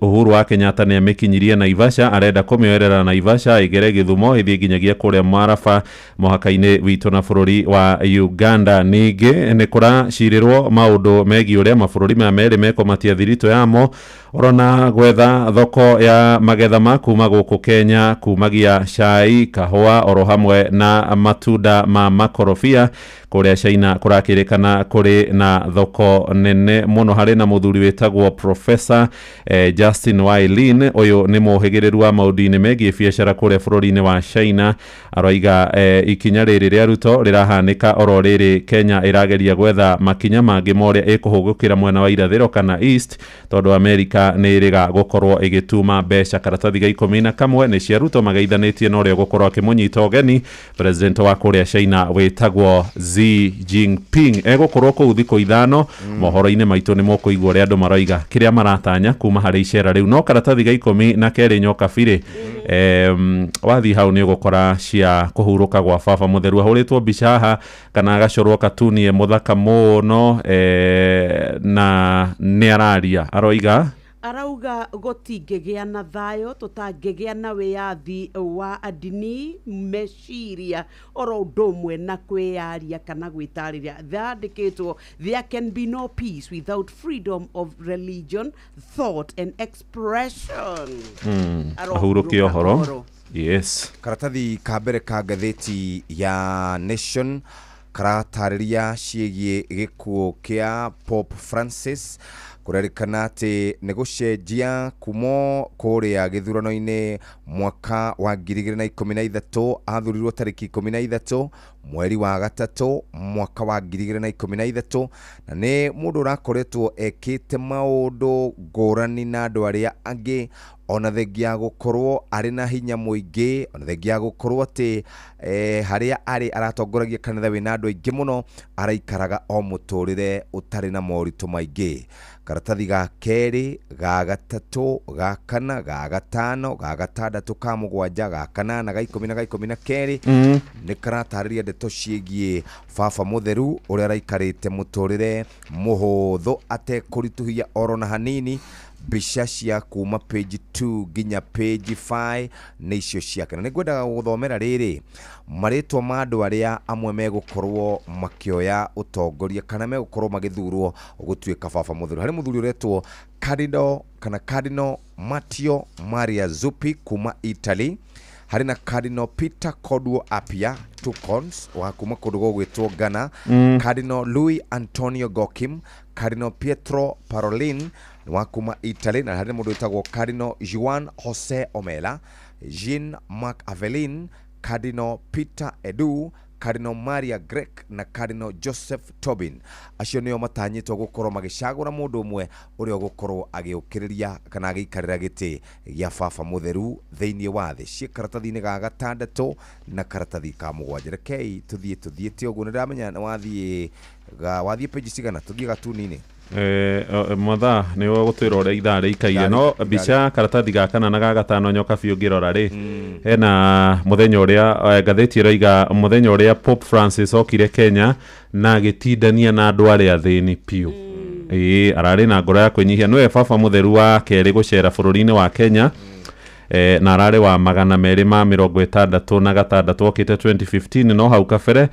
Uhuru wa Kenyatta nĩ amĩkinyirie Naivasha, arenda kũmĩoerera Naivasha ĩgere Gĩthumo ĩthiĩ nginyagia kũrĩa Maraba mũhaka-inĩ witũ na bũrũri wa Uganda. Ningĩ nĩ kũracirĩrwo maũndũ megiĩ ũrĩa mabũrũri maya merĩ mekũmatia thiritũ yamo orona gwetha thoko ya magetha ma kuma gũkũ Kenya kumagia cai, kahũa oro hamwe na matunda ma makorobia. Kũrĩa China kũrakĩrĩkana kũrĩ na thoko nene mũno. Harĩ na mũthuri wĩtagwo Professor Justin Wailin, ũyũ nĩ mũhĩgĩrĩru wa maũndũ-inĩ megiĩ biacara kũrĩa bũrũri-inĩ wa China. Aroiga ikinya rĩrĩ rĩa Ruto rĩrahanĩka oro rĩrĩ Kenya ĩrageria gwetha makinya mangĩ ma ũrĩa ĩkũhũgũkĩra mwena wa irathĩro kana East, tondũ Amerika nĩ ĩrĩga gũkorwo ĩgĩtuma mbeca. Karatathi ga 11 nĩ cia Ruto magaithanĩtie na ũrĩa ũgũkorwo akĩmũnyita ũgeni president wa kũrĩa China wĩtagwo Xi Jinping. Egũkorwo kũu thikũ 5. Mohoro-inĩ maitũ nĩ mũkũigua ũrĩa andũ maroiga kĩrĩa maratanya kuma harĩ icera rĩu. No karatathi ga 12 nyoka birĩ, wathiĩ hau nĩ ũgũkora cia kũhurũka gwa baba mũtheru. Ahũrĩtwo mbica haha kana agacorwo katuni e mũthaka mũno, na nĩ araria aroiga arauga gũtingĩgĩa na thayũ tũtangĩgĩa na wĩyathi wa ndini, meciria oro ũndũ ũmwe na kwĩyaria kana gwĩtarĩria. Thandĩkĩtwo there can be no peace without freedom of religion, thought and expression. Ahurũke ũhoro. Yes. Karatathi ka mbere ka ngathĩti ya Nation karatarĩria ciĩgiĩ gĩkuũ kĩa Pope Francis. Kũrerĩkana atĩ nĩ gũcenjia kumo kũrĩa gĩthurano-inĩ mwaka wa 2013, athurirwo tarĩki 13 mweri wa 3 mwaka wa 2013, na nĩ mũndũ ũrakoretwo ekĩte maũndũ ngũrani na andũ arĩa angĩ, ona thengia ya gũkorwo arĩ na hinya mũingĩ, ona thengia ya gũkorwo atĩ harĩa arĩ aratongoragia kanitha wĩna andũ aingĩ mũno, araikaraga o mũtũrĩre ũtarĩ na moritũ maingĩ. Karatathi ga kerĩ, ga gatatũ, ga kana, ga gatano, ga gatandatũ, ka mũgwanja, ga kanana, ga 10 na ga 12 nĩ karatarĩria ndeto ciĩgiĩ baba mũtheru ũrĩa araikarĩte mũtũrĩre mũhũthũ atekũritũhia oro na hanini. Mbica cia kuma page 2 nginya page 5 nĩ icio ciake. Na nĩngwendaga gũthomera rĩrĩ marĩtwa ma andũ arĩa amwe megũkorwo makĩoya ũtongoria kana megũkorwo magĩthurwo gũtuĩka baba mũtheru. Harĩ mũthuri ũretwo Cardinal kana Cardinal Matteo Maria Zuppi kuma Italy. Harĩ na Cardinal Peter Kodwo Appiah Tukons wa kuma kũndũ gũgwĩtwo Ghana. Cardinal Louis Antonio Gokim, Cardinal Pietro Parolin wa kuma Italy, na harĩ mũndũ wĩtagwo Cardinal Juan Jose Omela, Jean Marc Avelin, Cardinal Peter Edu, Cardinal Maria Grech na Cardinal Joseph Tobin. Acio nĩo matanyĩtwo gũkorwo magĩcagũra mũndũ ũmwe ũrĩa ũgũkorwo agĩũkĩrĩria kana agĩikarĩra gĩtĩ gĩa baba mũtheru thĩinĩ wa thĩ. Ciĩ karatathi-inĩ ga gatandatũ na karatathi ka mũgwanja. Rekei tũthiĩ tũthiĩte ũguo, nĩndĩramenya wathiĩ page cigana, tũthiĩ gatuni-inĩ. Mathaa nĩ ũgũtwĩra ũrĩa ithaa rĩikaire, no mbica karatathi ga kana na ga gatano nyoka biũ ngĩrora rĩ, hena mũthenya ũrĩa ngathĩti ĩroiga mũthenya ũrĩa Pope Francis okire Kenya na agĩtindania na andũ arĩa athĩni piũ. Ĩĩ, ararĩ na ngoro ya kwĩnyihia. Nĩwe baba mũtheru wa kerĩ gũcera bũrũri-inĩ wa Kenya, na ararĩ wa 266 okĩte 2015. No hau kabere,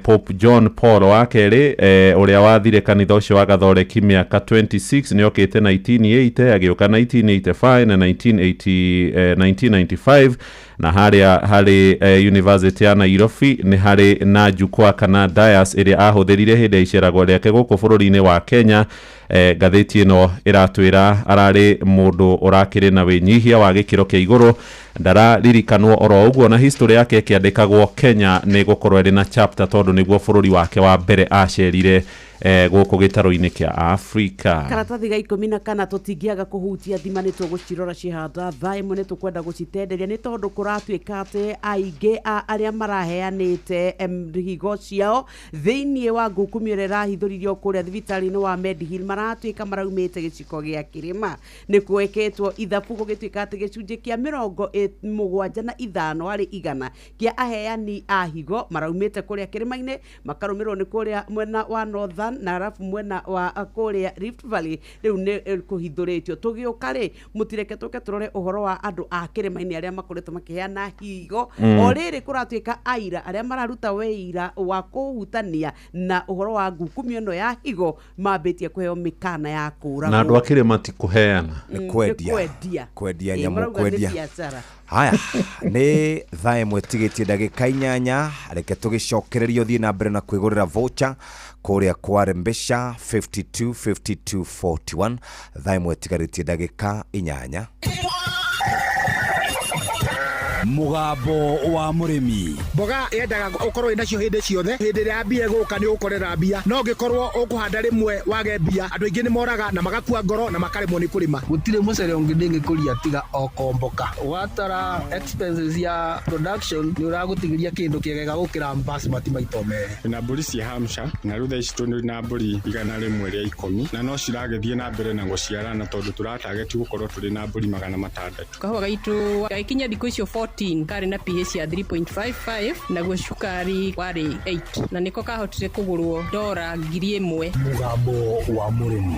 Pope John Paul wa kerĩ, ũrĩa wathire kanitha ũcio wa Gathoreki mĩaka 26, nĩ okĩte 1980, agĩũka 1985 na 1980, 1995. Na harĩa harĩ University ya Nairobi nĩ harĩ na jukwaa kana dais ĩrĩa ahũthĩrire hĩndĩ ya iceragwo rĩake gũkũ bũrũri-inĩ wa Kenya. Ngathĩti ĩno ĩratwĩra ararĩ mũndũ ũrakĩrĩ na wĩnyihia wa gĩkĩro kĩa igũrũ, ndararirikanwo oro ũguo, na history yake ĩkĩandĩkagwo Kenya nĩ gũkorwo ĩrĩ na chapter, tondũ nĩguo bũrũri wake wa mbere acerire gũkũ gĩtarũ-inĩ kĩa Afrika. Karatathi ga 14 tũtingĩaga kũhutia. Thima nĩ tũgũcirora cihanda thaa ĩmwe, nĩ tũkwenda gũcitenderia nĩ tondũ kũratuĩka atĩ aingĩ a arĩa maraheanĩte higo ciao thĩinĩ wa ngukumio ĩrĩa ĩrahithũririo kũrĩa thibitarĩ-inĩ wa Medihill maratuĩka maraumĩte gĩciko gĩa kĩrĩma. Nĩ kwĩkĩtwo ithabu gũgĩtuĩka atĩ gĩcunjĩ kĩa 75% kĩa aheani a higo maraumĩte kũrĩa kĩrĩma-inĩ, makarũmĩrĩrwo nĩ kũrĩa mwena wa Northern na arabu mwena wa kũrĩa Rift Valley. Rĩu nĩ kũhithũrĩtio. Tũgĩũka rĩ, mũtireke tũke tũrore ũhoro wa andũ a kĩrĩma-inĩ arĩa makoretwo makĩheana higo. O rĩrĩ kũratuĩka aira arĩa mararuta wĩira wa kũhutania na ũhoro wa ngukumio ĩno ya higo mambĩtie kũheo mĩkana ya kũragwo. Na andũ a kĩrĩma ti kũheana. Nĩ Nĩ kwendia. Kwendia. Kwendia Ĩ, nyamũ. marauga nĩ Kwendia. biacara. Haya, nĩ thaa 1 tigĩtie ndagĩka 8. Reke tũgĩcokererio thiĩ na mbere na kwĩgũrĩra voucher kũrĩa kwa Rembesha 52 52 41. Thaa 1 tigarĩtie ndagĩka 8. Mũgambo wa mũrĩmi. Mboga yendaga ũkorwo wĩnacio hĩndĩ ciothe. Hĩndĩ ĩrĩa mbia ĩgũka nĩ ũgũkorera mbia, no ũngĩkorwo ũkũhanda rĩmwe wage mbia, andũ aingĩ nĩ moraga na magakua ngoro na makaremwo nĩ kũrĩma. Gũtirĩ mũcere ũngĩ ndĩngĩkũria tiga o komboka. Watara expenses ya production nĩ ũragũtigĩria kĩndũ kĩegega gũkĩra basmati maita merĩ. Na mbũri cia Hampshire, na rĩu thaa ici tũrĩ na mbũri 110, na no ciragĩthiĩ na mbere na gũciarana tondũ tũratageti gũkorwo tũrĩ na mbũri 600. Kahũa gaitũ gagĩkinya thikũ icio 14 karĩ na pH ya 3.55, naguo cukari warĩ 8, na nĩko kahotire kũgũrwo dora 1000. Mũgambo wa mũrĩmi.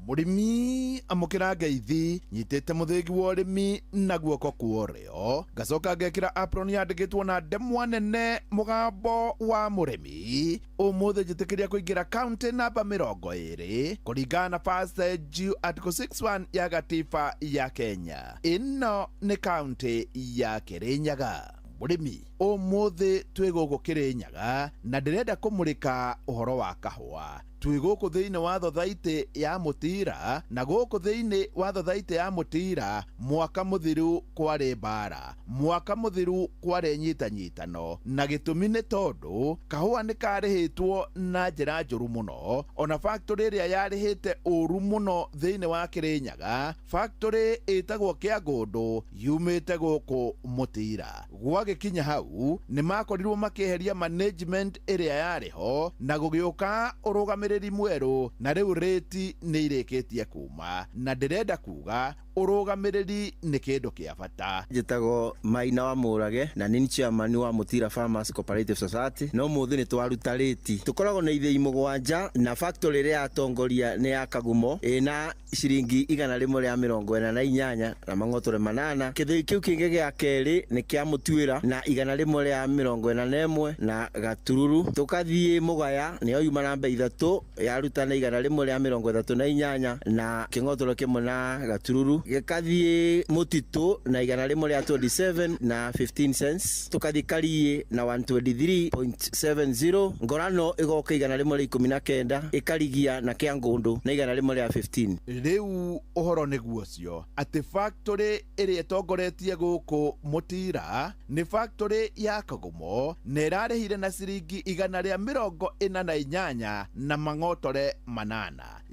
Mũrĩmi, amũkĩra ngeithi. Nyitĩte mũthĩgi wa ũrĩmi na guoko kwa ũrĩo, ngacoka ngekĩra apron yandĩkĩtwo na ndemwa nene mũgambo wa mũrĩmi. Ũmũthĩ njĩtĩkĩria kũingĩra kaunti namba 20 kũringana na First G Article 61 ya gatiba ya Kenya. Ĩno nĩ kaunti ya Kĩrĩnyaga. Mũrĩmi, ũmũthĩ twĩ gũkũ Kĩrĩnyaga na ndĩrenda kũmũrĩka ũhoro wa kahũa. Twĩ gũkũ thĩinĩ wa thothaitĩ ya Mũtira, na gũkũ thĩinĩ wa thothaitĩ ya Mũtira mwaka mũthiru kwarĩ mbara, mwaka mũthiru kwarĩ nyitanyitano, na gĩtũmi nĩ tondũ kahũa nĩ karĩhĩtwo na njĩra njũru mũno. Ona factory ĩrĩa yarĩhĩte ũru mũno thĩinĩ wa Kĩrĩnyaga, factory ĩtagwo Kĩangũndũ, yumĩte gũkũ Mũtira. Gwagĩkinya hau nĩ makorirwo makĩeheria management ĩrĩa yarĩ ho na gũgĩũka ũrũgamĩrĩri mwerũ, na rĩu rĩti nĩ irĩkĩtie kuma, na ndĩrenda kuga ũrũgamĩrĩri nĩ kĩndũ kĩa bata. Njĩtagwo Maina wa Mũrage na nĩ chairman wa Mũtira Farmers Cooperative Society. No mũthĩ nĩ twaruta rĩti, tũkoragwo na ithĩi 7, na factory ĩrĩa yatongoria nĩ ya Kagumo ĩna ciringi 148 na mang'otore 8. Kĩthĩi kĩu kĩngĩ gĩa kerĩ nĩ kĩa Mũtuĩra na 141 na gatururu. Tũkathiĩ Mũgaya, nĩyo yuma namba 3, yaruta na 138 na kĩng'otoro kĩmwe na gatururu. Gĩkathiĩ Mũtitũ na 127 na 15 cents. Tũkathiĩ Kariĩ na 123.70. Ngorano ĩgoka 119, ĩkarigia na Kĩangũndũ na 115. Rĩu ũhoro nĩguo ũcio atĩ factory ĩrĩa ĩtongoretie gũkũ Mũtira nĩ factory ya Kagumo, na ĩrarĩhire na ciringi 148 na mang'otore 8.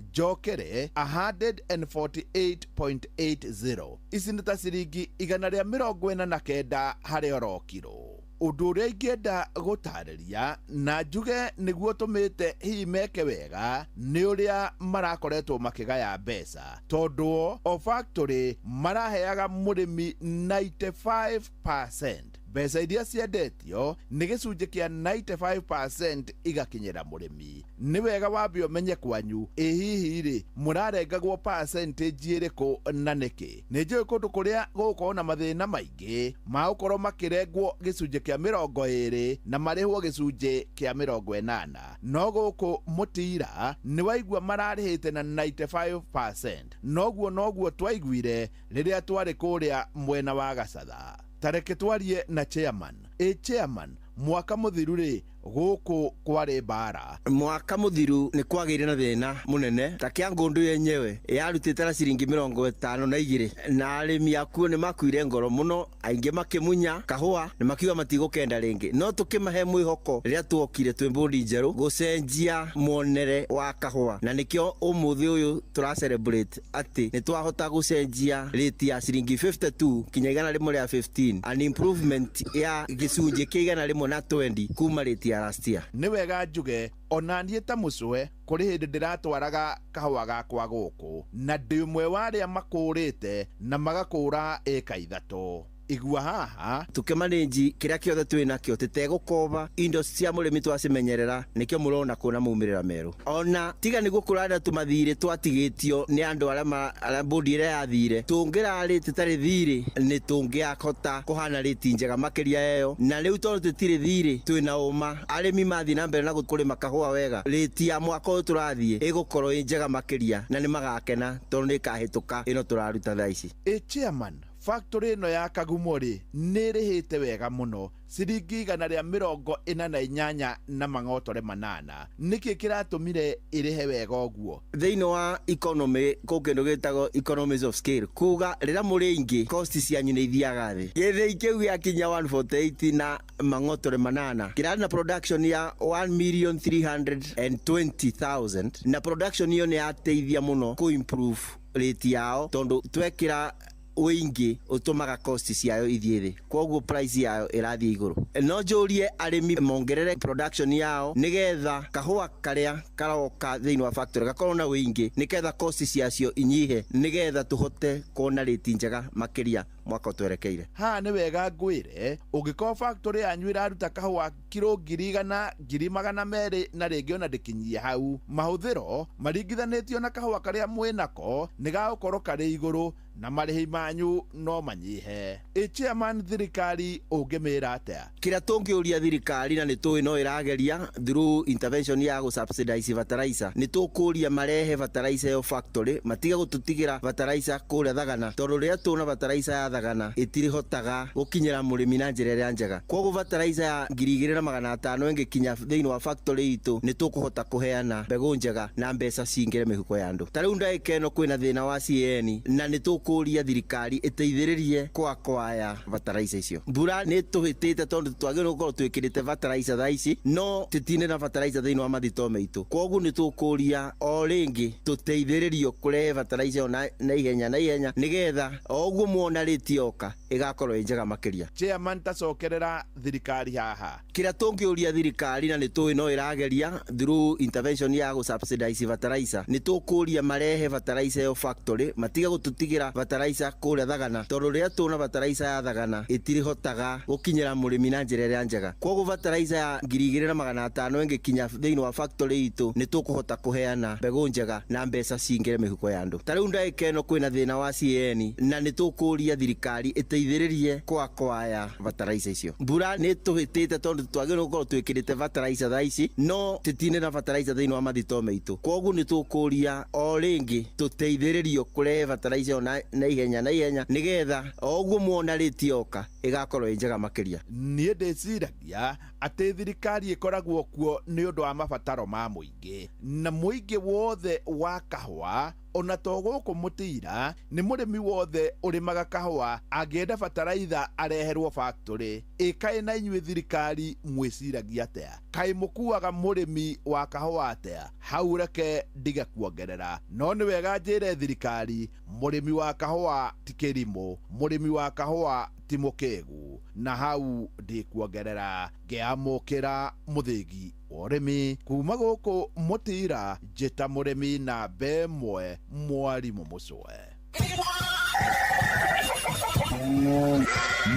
Njokere, 148.80, ici nĩ ta ciringi 149 harĩ oro kiro. Ũndũ ũrĩa ingĩenda gũtarĩria na njuge nĩguo tũmĩte hihi meke wega nĩ ũrĩa marakoretwo makĩgaya mbeca, tondũ o factory maraheaga mũrĩmi 95%. Mbeca iria ciendetio nĩ gĩcunjĩ kĩa 95% igakinyĩra mũrĩmi. Nĩ wega wambe ũmenye kwanyu, ĩ hihi rĩ, mũrarengagwo percentage ĩrĩkũ na nĩkĩ? Nĩ njũĩ kũndũ kũrĩa gũgũkorwo na mathĩna maingĩ ma gũkorwo makĩrengwo gĩcunjĩ kĩa 20 na marĩhwo gĩcunjĩ kĩa 80, no gũkũ Mũtira nĩ waigua mararĩhĩte na 95%. Noguo twaiguire rĩrĩa twarĩ kũrĩa mwena wa Gacatha. Tareke twarie na chairman. Ĩ chairman, mwaka mũthiru rĩ, gũkũ kwarĩ mbara. Mwaka mũthiru nĩ kwagĩire na thĩna mũnene ta kĩa ngũndũ yenyewe yarutĩte na ciringi 52, na arĩmi akuo nĩ makuire ngoro mũno, aingĩ makĩmunya kahũa na makiuga matigũkenda rĩngĩ. No tũkĩmahe mwĩhoko rĩrĩa tuokire twĩ mbũndi njerũ gũcenjia muonere wa kahũa, na nĩkĩo ũmũthĩ ũyũ tũra celebrate atĩ nĩ twahota gũcenjia rate ya ciringi 52 kinya 115, an improvement ya gĩcunjĩ kĩa 120 kuma rate ya last year. Nĩ wega njuge ona niĩ ta mũcwe kũrĩ hĩndĩ ndĩratwaraga kahũa gakwa gũkũ, na ndĩ ũmwe wa arĩa makũrĩte na magakũra ĩka 3. Igua haha tũkĩmanĩnji kĩrĩa kĩothe twĩ nakĩo tũtegũkoba indo cia mũrĩmi twacimenyerera, nĩkĩo mũrona kũna maumĩrĩra merũ. Ona tiga nĩ gũkũrana tũmathirĩ twatigĩtio nĩ andũ arĩa mbũndi ĩrĩa yathire, tũngĩrarĩ tũtarĩ thirĩ nĩ tũngĩahota kũhana rĩti njega makĩria ĩyo. Na rĩu tondũ tũtirĩ thirĩ twĩna ũma arĩmi mathiĩ na mbere na kũrĩma kahũa wega, rĩti ya mwaka ũyũ tũrathiĩ ĩgũkorwo ĩ njega makĩria na nĩ magakena tondũ nĩ ĩkahĩtũka ĩno tũraruta thaa ici. Ĩ chairman, factory ĩno ya Kagumo rĩ, nĩ ĩrĩhĩte wega mũno, ciringi 148 na mang'otore 8. Nĩkĩ kĩratũmire ĩrĩhe wega ũguo? Thĩinĩ wa economy kũ kĩndũ gĩtagwo economies of scale, kuga rĩrĩa mũrĩ aingĩ cost cianyu nĩ ithiaga thĩ. Gĩthĩi kĩu gĩakinya 148 na mang'otore 8 kĩrarĩ na production ya 1,320,000, na production ĩyo nĩ yateithia mũno kũ improve rate yao tondũ twekĩra ũingĩ ũtũmaga cost ciayo ithiĩ thĩ, koguo price yayo ĩrathiĩ igũrũ. No njũrie arĩmi mongerere production yao nĩgetha kahũa karĩa karoka thĩinĩ wa factory gakorwo na ũingĩ, nĩgetha cost ciacio inyihe, nĩgetha tũhote kuona rate njega makĩria mwaka twerekeire. Haha nĩ wega ngwĩre, ũngĩkorwo factory yanyu ĩraruta kahũa kiro 100,000, 200,000 na rĩngĩ ona ndĩkinyie hau, mahũthĩro maringithanĩtio na kahũa karĩa mwĩnako nĩ gagũkorwo karĩ igũrũ na marĩhi manyu no manyihe. Ĩ chairman, thirikari ũngĩmĩra atĩa? Kĩrĩa tũngĩũria thirikari, na nĩ tũĩ no ĩrageria through intervention ya gũ subsidize fertilizer, nĩ tũkũria marehe fertilizer ĩyo factory, matige gũtũtigĩra fertilizer kũrĩa Thagana, tondũ rĩrĩa tũna fertilizer ya Thagana ĩtirihotaga gũkinyĩra mũrĩmi na njĩra ĩrĩa njega. Koguo fertilizer ya 2,500 ĩngĩkinya thĩinĩ wa factory itũ, nĩ tũkũhota kũheana mbegũ njega na mbeca cingĩre mĩhuko ya andũ. Ta rĩu ndagĩka ĩno kwĩna thĩna wa CAN, na nĩ tũkũria thirikari ĩteithĩrĩrie kwakwaya fertilizer icio. Mbura nĩ tũhĩtĩte tondũ twagĩrĩirwo gũkorwo twĩkĩrĩte fertilizer thaa ici, no tũtirĩ na fertilizer thĩinĩ wa mathitoo maitũ. Koguo nĩ tũkũria o rĩngĩ tũteithĩrĩrio kũrehe fertilizer ĩyo na ihenya na ihenya, nĩgetha o ũguo muona rĩti yoka ĩgakorwo ĩ njega makĩria. Chairman, tacokerera thirikari haha. Kĩrĩa tũngĩũria thirikari, na nĩ tũĩ no ĩrageria through intervention ya gũ subsidize fertilizer, nĩ tũkũria marehe fertilizer ĩyo factory, matige gũtũtigĩra fertilizer kũrĩa Thagana, tondũ rĩrĩa tũna fertilizer ya Thagana ĩtirihotaga gũkinyĩra mũrĩmi na njĩra ĩrĩa njega. Koguo fertilizer ya 2,500 ĩngĩkinya thĩinĩ wa factory itũ, nĩ tũkũhota kũheana mbegũ njega na mbeca cingĩre mĩhuko ya andũ. Ta rĩu ndagĩka ĩno kwĩna thĩna wa CAN, na nĩ tũkũria thirikari ĩteithĩrĩrie kwakwaya fertilizer icio. Mbura nĩ tũhĩtĩte tondũ twagĩrĩirwo gũkorwo twĩkĩrĩte fertilizer thaa ici, no tũtirĩ na fertilizer thĩinĩ wa mathitoo maitũ. Koguo nĩ tũkũria o rĩngĩ tũteithĩrĩrio kũrehe fertilizer ĩyo na ihenya na ihenya, nĩgetha o ũguo muona rĩti yoka ĩgakorwo ĩ njega makĩria. Niĩ ndĩciragia atĩ thirikari ĩkoragwo kuo nĩ ũndũ wa mabataro ma mũingĩ, na mũingĩ wothe wa kahũa ona to gũkũ Mũtira, nĩ mũrĩmi wothe ũrĩmaga kahũa angĩenda bataraitha areherwo factory. Ĩ kaĩ na inyuĩ thirikari mwĩciragia atĩa? Kaĩ mũkuaga mũrĩmi wa kahũa atĩa? Hau reke ndige kuongerera, no nĩ wega njĩre thirikari, mũrĩmi wa kahũa ti kĩrimũ, mũrĩmi wa kahũa ti mũkĩgu, na hau ndikuongerera. Ngĩamũkĩra mũthĩgi wa ũrĩmi kuma gũkũ Mũtira, njĩta mũrĩmi namba 1, mwarimũ Mũcwe.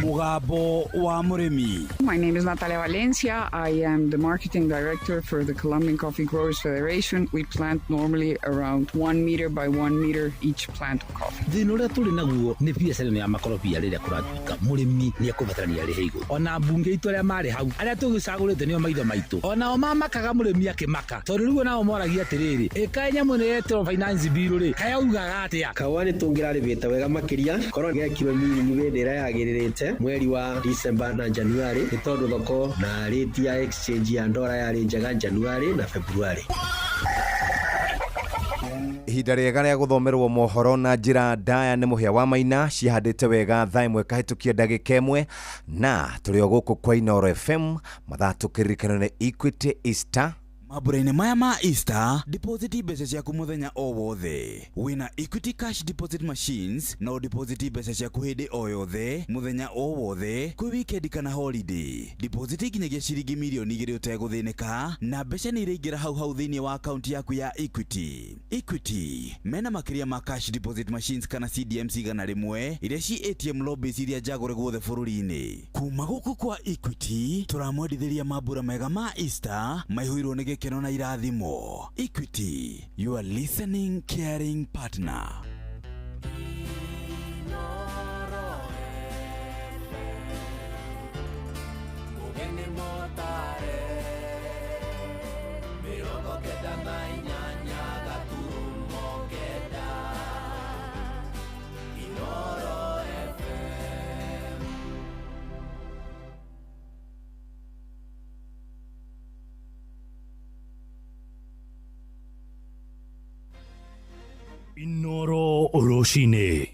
Mũgambo wa mũrĩmi. My name is Natalia Valencia. I am the marketing director for the Colombian Coffee Growers Federation. We plant normally around 1 meter by 1 meter each plant of coffee. Thĩna ũrĩa tũrĩ naguo nĩ biacara ĩno ya makorobia. Rĩrĩa kũratuĩka mũrĩmi nĩ ekũbatarania arĩhe igũrũ, ona mbunge itũ arĩa marĩ hau, arĩa tũgĩcagũrĩte nĩo maitho maitũ, onao mamakaga mũrĩmi akĩmaka, tondũ rĩu onao moragia atĩrĩrĩ, ĩkaĩ nyamũ ĩno yetĩrwo finance bill rĩ, kayaugaga atĩa? Kahũa nĩ tũngĩrarĩmĩte wega makĩria korwo gekirwo miringi hĩndĩ ĩrĩa yagĩrĩrĩte, mweri wa December na January, nĩ tondũ thoko na rate ya exchange ya ndora yarĩ njega January na February. Ihinda rĩega rĩa gũthomerwo mohoro na njĩra ndaya nĩ Mũhĩa wa Maina. Cihandĩte wega thaa 1 kahĩtũkia ndagĩka 1, na tũrĩ o gũkũ kwa Inoro FM. Mathaa tũkĩririkano nĩ Equity Easter. Mambura-inĩ maya ma Easter, deposit mbeca ciaku mũthenya o wothe wĩna Equity Cash Deposit Machines. No deposit mbeca ciaku hĩndĩ o yothe, mũthenya o wothe, kwĩ weekend kana holiday. Deposit nginyagia ciringi 2 mirioni ũtegũthĩnĩka, na mbeca nĩ iraingĩra hau hau thĩinĩ wa akaunti yaku ya Equity. Equity mena makĩria ma cash deposit machines kana CDMs 100 iria ci ATM lobbies iria njagũre guothe bũrũri-inĩ. Kuma gũkũ kwa Equity tũramwendithĩria mambura mega ma Easter maihũirwo nĩ gĩkeno na irathimo. Equity, your listening, caring partner. Mũgeni mũtare 98.9 Inoro FM. Inoro rũcinĩ.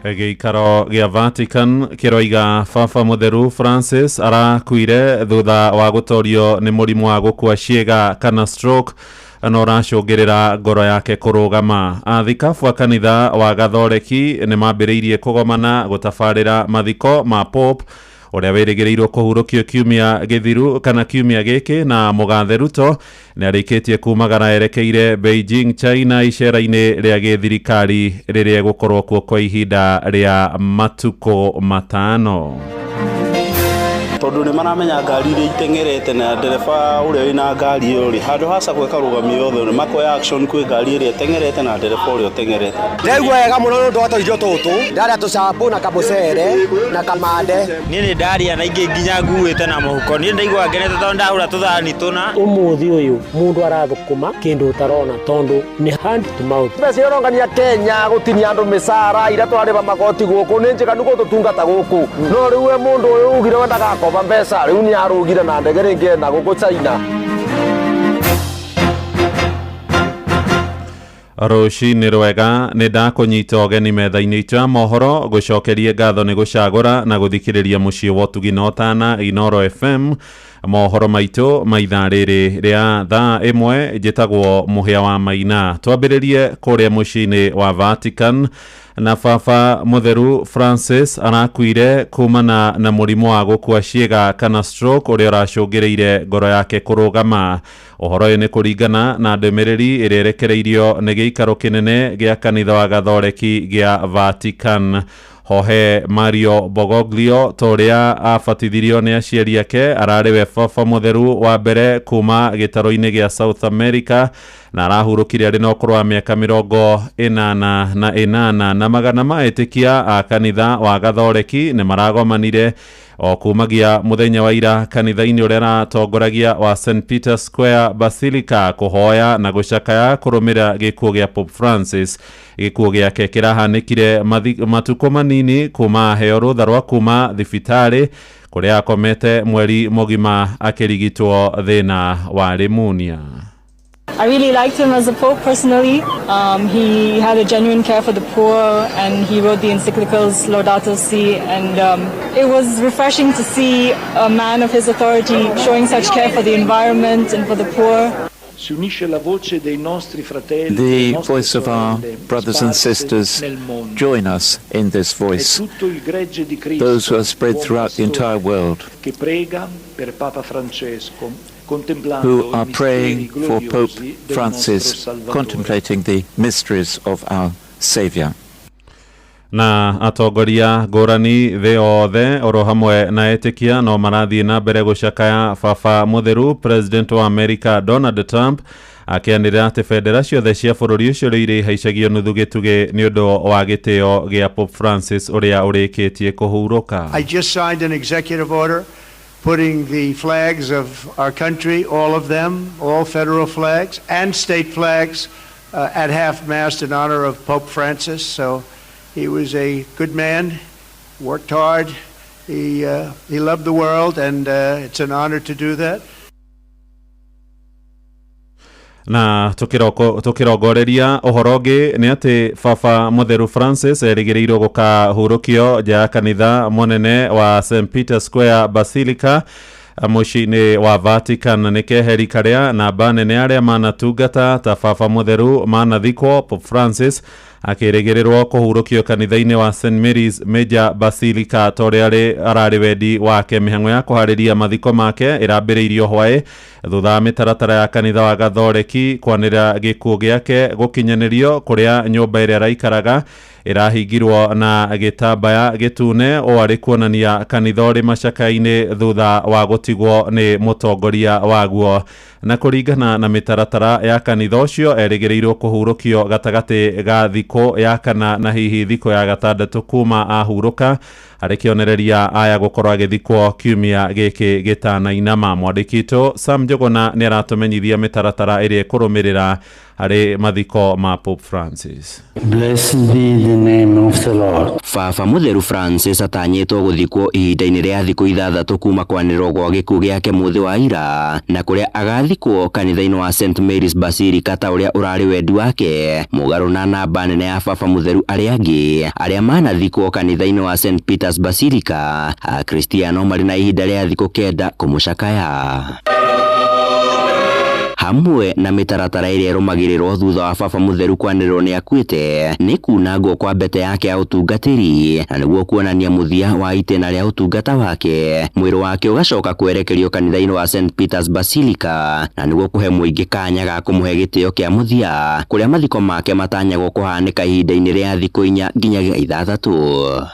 Gĩikaro gĩa Vatican kĩroiga Baba Mũtheru Francis arakuire thutha wa gũtorio nĩ mũrimũ wa gũkua ciĩga kana stroke na ũracũngĩrĩra ngoro yake kũrũgama. Athikabu a kanitha wa Gathoreki nĩ mambĩrĩirie kũgomana gũtabarĩra mathiko ma Pope ũrĩa wĩrĩgĩrĩirwo kũhurũkio kiumia gĩthiru kana kiumia gĩkĩ. Na mũgathe Ruto nĩ arĩkĩtie kumagara erekeire Beijing, China, icera-inĩ rĩa gĩthirikari rĩrĩa egũkorwo kuo kwa ihinda rĩa matukũ 5. Tondũ nĩ maramenya ngari iria iteng'erete na ndereba ũrĩa wĩna ngari ĩyo rĩ, handũ ha sacco ĩkarũgamio yothe, nĩ makoya action kwĩ ngari ĩrĩa ĩteng'erete na ndereba ũrĩa ũteng'erete. Ndaigua wega mũno nĩ ũndũ wa tũirio tũtũ. Ndarĩa tũcambo na kamũcere na kamande. Niĩ nĩ ndarĩa na ingĩ nginya nguĩte na mũhuko. Niĩ ndaigua ngenete tondũ ndahũra tũthani tũna. Ũmũthĩ ũyũ mũndũ arathũkũma kĩndũ ũtarona tondũ nĩ hand to mouth. Mbeca iria ũrongania Kenya gũtinia andũ mĩcara iria tũrarĩba magoti gũkũ nĩ njiganu gũtũtungata gũkũ, no rĩu we mũndũ ũyũ ugire wendaga akomba mbeca, rĩu nĩ arũgire na ndege rĩngĩ na gũkũ China. Rũcinĩ rwega, nĩ ndakũnyita ũgeni metha-inĩ itũ ya mohoro. Gũcokerie ngatho nĩ gũcagũra na gũthikĩrĩria mũciĩ wa ũtugi na ũtana Inoro FM. Mohoro maitũ ma ithaa rĩrĩ rĩa thaa 1, njĩtagwo Mũhĩa wa Maina. Twambĩrĩrie kũrĩa mũciĩ-inĩ wa Vatican, na Baba Mũtheru Francis arakuire kumana na mũrimũ wa gũkua ciĩga kana stroke ũrĩa ũracũngĩrĩire ngoro yake kũrũgama. Ũhoro ũyũ nĩ kũringana na ndũmĩrĩri ĩrĩa ĩrekereirio nĩ gĩikaro kĩnene gĩa kanitha wa Gathoreki gĩa Vatican. Jorge Mario Bergoglio, ta ũrĩa abatithirio nĩ aciari ake, ararĩ we baba mũtheru wa mbere kuma gĩtarũ-inĩ gĩa South America, na arahurũkire arĩ na ũkũrũ wa mĩaka 88. Na magana ma etĩkia a kanitha wa Gathoreki nĩ maragomanire o kumagia mũthenya wa ira kanitha-inĩ ũrĩa aratongoragia wa St Peter Square Basilica kũhoya na gũcakaya kũrũmĩrĩra gĩkuũ gĩa Pope Francis. Gĩkuũ gĩake kĩrahanĩkire matukũ manini kuma aheo rũtha rwa kuma thibitarĩ kũrĩa akomete mweri mũgima akĩrigitwo thĩna wa pneumonia. I really liked him as a pope personally. He had a genuine care for the poor, and he wrote the encyclicals Laudato Si. And it was refreshing to see a man of his authority showing such care for the environment and for the poor. Si unisce la voce dei nostri fratelli, The delle nostre voice of our sorelle brothers and sparse sisters nel mondo. join us in this E voice, tutto il gregge di Cristo, those who are spread buon throughout the pastore, entire world, che prega per Papa Francesco who Contemplando are i misteri praying for Pope gloriosi del nostro Francis, Salvatore. contemplating the mysteries of our Saviour. Na atongoria ngũrani thĩ yothe oro hamwe na etĩkia no marathiĩ na mbere gũcakaya baba mũtheru. President wa America Donald Trump akĩanĩrĩra atĩ bendera ciothe cia bũrũri ũcio rĩu irĩ ihaicagio nuthu gĩtugĩ nĩ ũndũ wa gĩtĩo gĩa Pope Francis ũrĩa ũrĩkĩtie kũhurũka. I just signed an executive order putting the flags of our country, all of them, all federal flags and state flags, at half mast in honor of Pope Francis. So he was a good man, worked hard, he loved the world, and it's an honor to do that. Na tukirongoreria ũhoro ũngĩ nĩ atĩ baba mũtheru Francis erĩgĩrĩirwo gũkahurũkio nja ya kanitha mũnene wa St Peter Square Basilica mũciĩ-inĩ wa Vatican. Nĩ keheri karĩa namba nene arĩa manatungata ta baba mũtheru manathikwo. Pope Francis akĩrĩgĩrĩrwo kũhurũkio kanitha-inĩ wa St Mary's Major Basilica ta ũrĩa ararĩ wendi wake. Mĩhang'o ya kũharĩria mathiko make ĩrambĩrĩirio hwaĩ thutha wa mĩtaratara ya kanitha wa Gathoreki kwanĩrĩra gĩkuũ gĩake gũkinyanĩrio, kũrĩa nyũmba ĩrĩa araikaraga ĩrahingirwo na gĩtambaya gĩtune, ũũ arĩ kuonania kanitha ũrĩ macaka-inĩ thutha wa gũtigwo nĩ mũtongoria waguo. Na kũringana na mĩtaratara ya kanitha ũcio, erĩgĩrĩirwo kũhurũkio gatagatĩ ga thikũ ya kana na hihi thikũ ya gatandatũ kuma ahurũka, harĩ kĩonereria aya gũkorwo agĩthikwo kiumia gĩkĩ gĩtanainama. Mwandĩki witũ Sam Njũgũna nĩ aratũmenyithia mĩtaratara ĩrĩa ĩkũrũmĩrĩra harĩ mathiko ma Pope Francis. Blessed be the name of the Lord. Baba Mũtheru Francis atanyĩtwo gũthikwo ihinda-inĩ rĩa thikũ 6 kuma kwanĩrĩrwo gwa gĩkuũ gĩake mũthĩ wa ira, na kũrĩa agathikwo kanitha-inĩ wa St Mary's Basilica ta ũrĩa ũrarĩ wendi wake, mũgarũ na namba nene ya baba mũtheru arĩa angĩ arĩa manathikwo kanitha-inĩ wa St Peter's Basilica. Akristiano marĩ na ihinda rĩa thikũ 9 kũmũcakaya hamwe na mĩtaratara ĩrĩa ĩrũmagĩrĩrwo thutha wa baba mũtheru kwanĩrĩrwo nĩ akuĩte nĩ kunangwo kwa mbete yake ya ũtungatĩri, na nĩguo kuonania mũthia wa itĩna rĩa ũtungata wake. Mwĩrĩ wake ũgacoka kwerekerio kanitha-inĩ wa St Peter's Basilica, na nĩguo kũhe mũingĩ kanya ga kũmũhe gĩtĩo kĩa mũthia, kũrĩa mathiko make matanyagwo kũhanĩka ihinda-inĩ rĩa thikũ 4 nginyagia 6.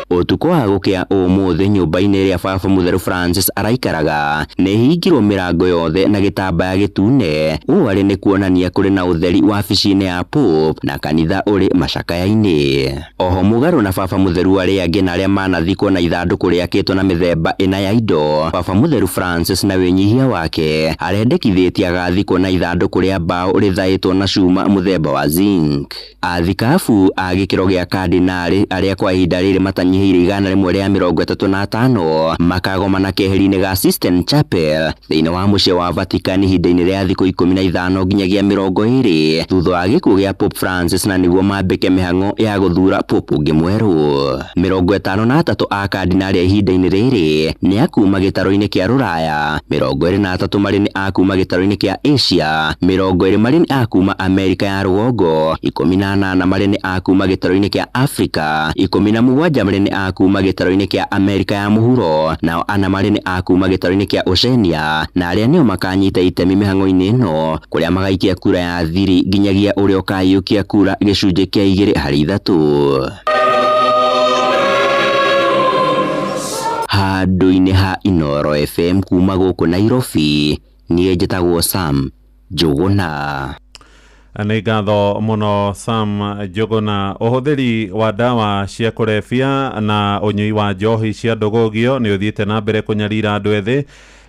Ũtukũ wa gũkĩa ũmũthĩ nyũmba-inĩ ĩrĩa baba mũtheru Francis araikaraga nĩ hingirwo mĩrango yothe na gĩtambaya gĩtune, ũũ arĩ nĩ kuonania kũrĩ na ũtheri wabici-inĩ ya Pope na kanitha ũrĩ macakaya-inĩ. Oho mũgarũ na baba mũtheru arĩa angĩ na arĩa manathikwo na ithandũkũ rĩakĩtwo na mĩthemba ĩna ya indo, baba mũtheru Francis na wĩnyihia wake arendekithĩtie agathikwo na ithandũkũ rĩa mbaũ rĩthaĩtwo na cuma mũthemba wa zinc. Athikabu a gĩkĩro gĩa kandinarĩ arĩa kwa ihinda rĩrĩ matanyihĩire 135 makagomana keheri-inĩ ga Sistine Chapel thĩinĩ wa mũciĩ wa Vatican ihinda-inĩ rĩa thikũ 15 nginyagia 20 thutha wa gĩkuũ gĩa Pope Francis, na nĩguo mambĩke mĩhang'o ya gũthura Pope ũngĩ mwerũ. 53 a kandinarĩ a ihinda-inĩ rĩrĩ nĩ a kuma gĩtarũ-inĩ kĩa Rũraya, 23 marĩ nĩ a kuma gĩtarũ-inĩ kĩa Asia, 20 marĩ nĩ a kuma Amerika ya rũgongo, 18 marĩ nĩ a kuma gĩtarũ-inĩ kĩa Afrika, 17 marĩ nĩ a kuma gĩtarũ-inĩ kĩa Amerika ya mũhuro, nao 4 marĩ nĩ a kuma gĩtarũ-inĩ kĩa Oceania, na arĩa nĩo makanyita itemi mĩhang'o-inĩ ĩno, kũrĩa magaikia kura ya thiri nginyagia ũrĩa ũkaiyũkia kura gĩcunjĩ kĩa 2 harĩ 3. Handũ-inĩ ha Inooro FM kuma gũkũ Nairobi, niĩ njĩtagwo Sam Njũgũna. Nĩ ngatho mũno Sam Njũgũna. Ũhũthĩri wa ndawa cia kũrebia na ũnyui wa njohi cia ndũgũgio nĩ ũthiĩte na mbere kũnyarira andũ ethĩ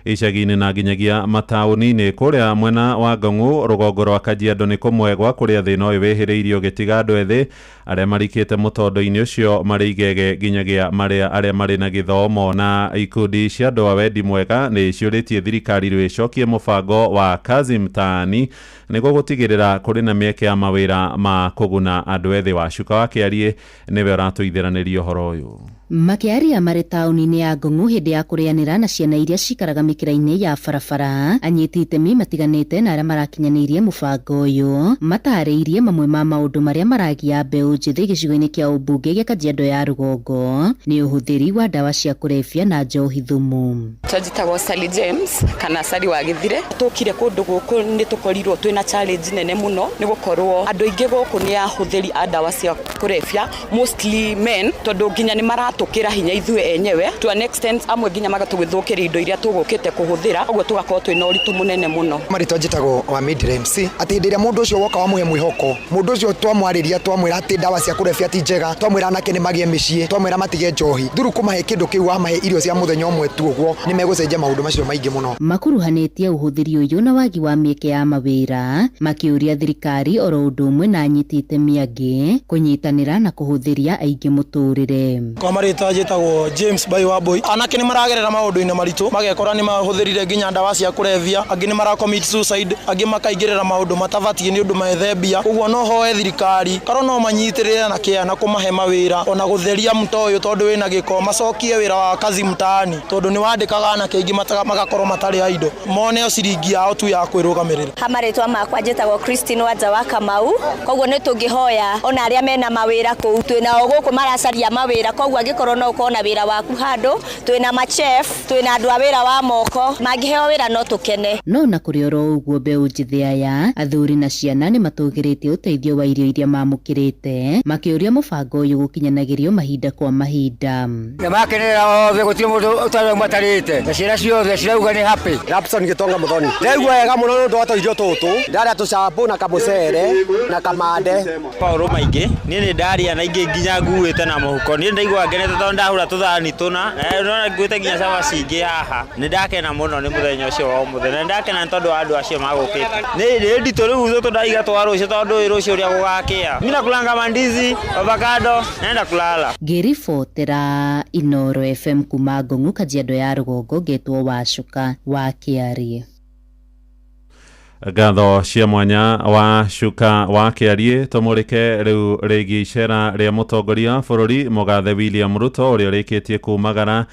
icagi-inĩ na nginyagia mataũni-inĩ. Kũrĩa mwena wa Ngong'u rũgongo rwa Kajiado nĩ kũmwe gwa kũrĩa thĩna ũyũ wĩhĩrĩirie ũgĩtiga andũ ethĩ arĩa marikĩte mũtondo-inĩ ũcio marĩ igege nginyagia arĩa marĩ na gĩthomo. Na ikundi cia andũ a wendi mwega nĩ ciũrĩtie thirikari rĩu ĩcokie mũbango wa Kazi Mtaani nĩguo gũtigĩrĩra kũrĩ na mĩeke ya mawĩra ma kũguna andũ ethĩ. Wacuka wa Kĩariĩ nĩwe ũratũithĩranĩria ũhoro ũyũ. Makĩaria marĩ taũni-inĩ ya Ngong'u hĩndĩ ya kũrĩanĩra na ciana iria cikaraga mĩkĩra-inĩ ya barabara, anyiti itemi matiganĩte na arĩa marakinyanĩirie mũbango ũyũ matarĩirie mamwe ma maũndũ marĩa maragia mbeũ njĩthĩ gĩcigo-inĩ kĩa ũmbunge gĩa Kajiado ya rũgongo nĩ ũhũthĩri wa ndawa cia kũrebia na njohi thumu. Njĩtagwo Sally James kana Sally wa Gĩthire. Tũkire kũndũ gũkũ nĩ tũkorirwo twĩna challenge nene mũno nĩ gũkorwo andũ aingĩ gũkũ nĩ ahũthĩri a ndawa cia kũrebia, mostly men, tondũ nginya nĩ maratũkĩra hinya ithuĩ enyewe to an extent, amwe nginya magatũgĩthũkĩria indo iria tũgũkĩte kũhũthĩra, ũguo tũgakorwo twĩna ũritũ mũnene mũno. Marĩtwa njĩtagwo wa Midire MC, atĩ hĩndĩ ĩrĩa mũndũ ũcio woka wamũhe mwĩhoko, mũndũ ũcio twamwarĩria, twamwĩra atĩ ndawa cia kũrebia ti njega, twamwĩra anake nĩ magĩe mĩciĩ, twamwĩra matige njohi, thuru kũmahe kĩndũ kĩu, wamahe irio cia mũthenya ũmwe tu ũguo nĩ megũcenjia maũndũ macio maingĩ mũno. Makuruhanĩtie ũhũthĩri ũyũ na wagi wa mĩeke ya mawĩra, makĩũria thirikari oro ũndũ ũmwe na anyiti itemi angĩ kũnyitanĩra na kũhũthĩria aingĩ mũtũrĩre. Kwa marĩtwa njĩtagwo James Bai wa Boy. Anake nĩ maragerera maũndũ-inĩ maritũ, magekora nĩ mahũthĩrire nginya ndawa cia kũrebia, angĩ nĩ mara commit suicide, angĩ makaingĩrĩra maũndũ matabatiĩ nĩ ũndũ methembia. Ũguo no hoe thirikari korwo no manyitĩrĩre na kĩa na kũmahe mawĩra ona gũtheria mto ũyũ tondũ wĩna gĩko, macokie wĩra wa kazi mtaani tondũ nĩ wandĩkaga anake aingĩ magakorwo matarĩ idle, mone o ciringi yao tu ya kwĩrũgamĩrĩra. Ha marĩtwa makwa njĩtagwo Christine Wanja wa Kamau, koguo nĩ tũngĩhoya ona arĩa mena mawĩra kũu, twĩnao gũkũ maracaria mawĩra, koguo angĩkorwo no ũkorwo na wĩra waku handũ, twĩna machef, twĩna andũ a wĩra wa moko, mangĩheo wĩra no tũkene. No na kũrĩ oro ũguo mbeũ njĩthĩ aya, athuri na ciana nĩ matũgĩrĩtie ũteithio wa irio iria mamũkĩrĩte, makĩũria mũbango ũyũ gũkinyanagĩrio mahinda kwa mahinda. Nĩmakenerera othe, gũtirĩ mũndũ ũtarĩ matarĩte, na ciana ciothe cirauga nĩ happy. Rapson Gĩtonga Mũthoni, ndaigua wega mũno nĩ ũndũ wa tũirio tũtũ, ndarĩa tũcambo na kamũcere na kamande. Maũndũ maingĩ niĩ nĩ ndaria na ingĩ nginya nguĩte na mũhuko, niĩ ndaigua ngenete tondũ ndahũra tũthani tũna, na nguĩte nginya cabaci ingĩ haha. Nĩ ndakena mũno nĩ mũthenya ũcio wa ũmũthĩ, na nĩ ndakena nĩ tondũ wa andũ acio magũkĩte. Nĩ nditũ rĩu tũtũ ndaiga twa rũciũ tondũ rũciũ ũrĩa gũgakĩa. Mimi nakulanga mandizi, avocado, naenda kulala. Ngĩribotera Inooro FM kuma Ngong'u, Kajiado ya rũgongo, ngetwo Wacuka wa Kĩarie. Ngatho cia mwanya wa Cuka wa Kĩarie. Tũmũrĩke rĩu rĩgiĩ icera rĩa mũtongoria wa bũrũri mũgathe William Ruto ũrĩa ũrĩkĩtie kumagara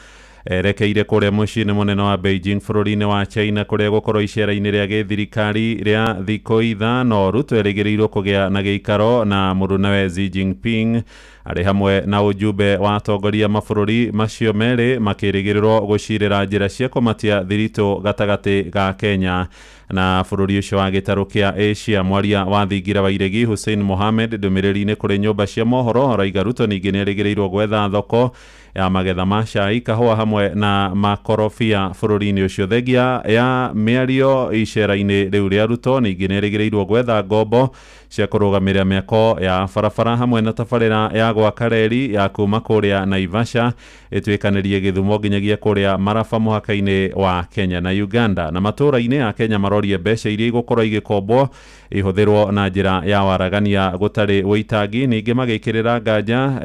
erekeire kũrĩa mũciĩ-inĩ mũnene wa Beijing bũrũri-inĩ wa China, kũrĩa gũkorwo icera-inĩ rĩa gĩthirikari rĩa thikũ 5. Ruto erĩgĩrĩirwo kũgĩa na gĩikaro na mũrunawe Xi Jinping arĩ hamwe na ujumbe wa atongoria mabũrũri macio merĩ, makĩrĩgĩrĩrwo gũcirĩra njĩra cia kũmatia thiritũ gatagatĩ ga Kenya na bũrũri ũcio wa gĩtarũ kĩa Asia. Mwaria wa thingira wa iregi Hussein Mohamed ndũmĩrĩri-inĩ kũrĩ nyũmba cia mohoro araiga Ruto ningĩ nĩerĩgĩrĩirwo gwetha thoko ya magetha ma cai, kahũa hamwe na makorobia bũrũri-inĩ ũcio. Thengia ya mĩario icera-inĩ rĩu rĩa Ruto ningĩ nĩerĩgĩrĩirwo gwetha ngombo cia kũrũgamĩrĩra mĩako ya barabara hamwe na tabarĩra ya gwaka reri ya kuma kũrĩa Naivasha ĩtuĩkanĩrie Gĩthumo nginyagia kũrĩa Maraba mũhaka-inĩ wa Kenya na Uganda. Na matũũra-inĩ ya Kenya marorie mbeca iria igũkorwo igĩkombwo ihũthĩrwo na njĩra ya waragania gũtarĩ wĩitangi, ningĩ magĩkĩrĩra nganja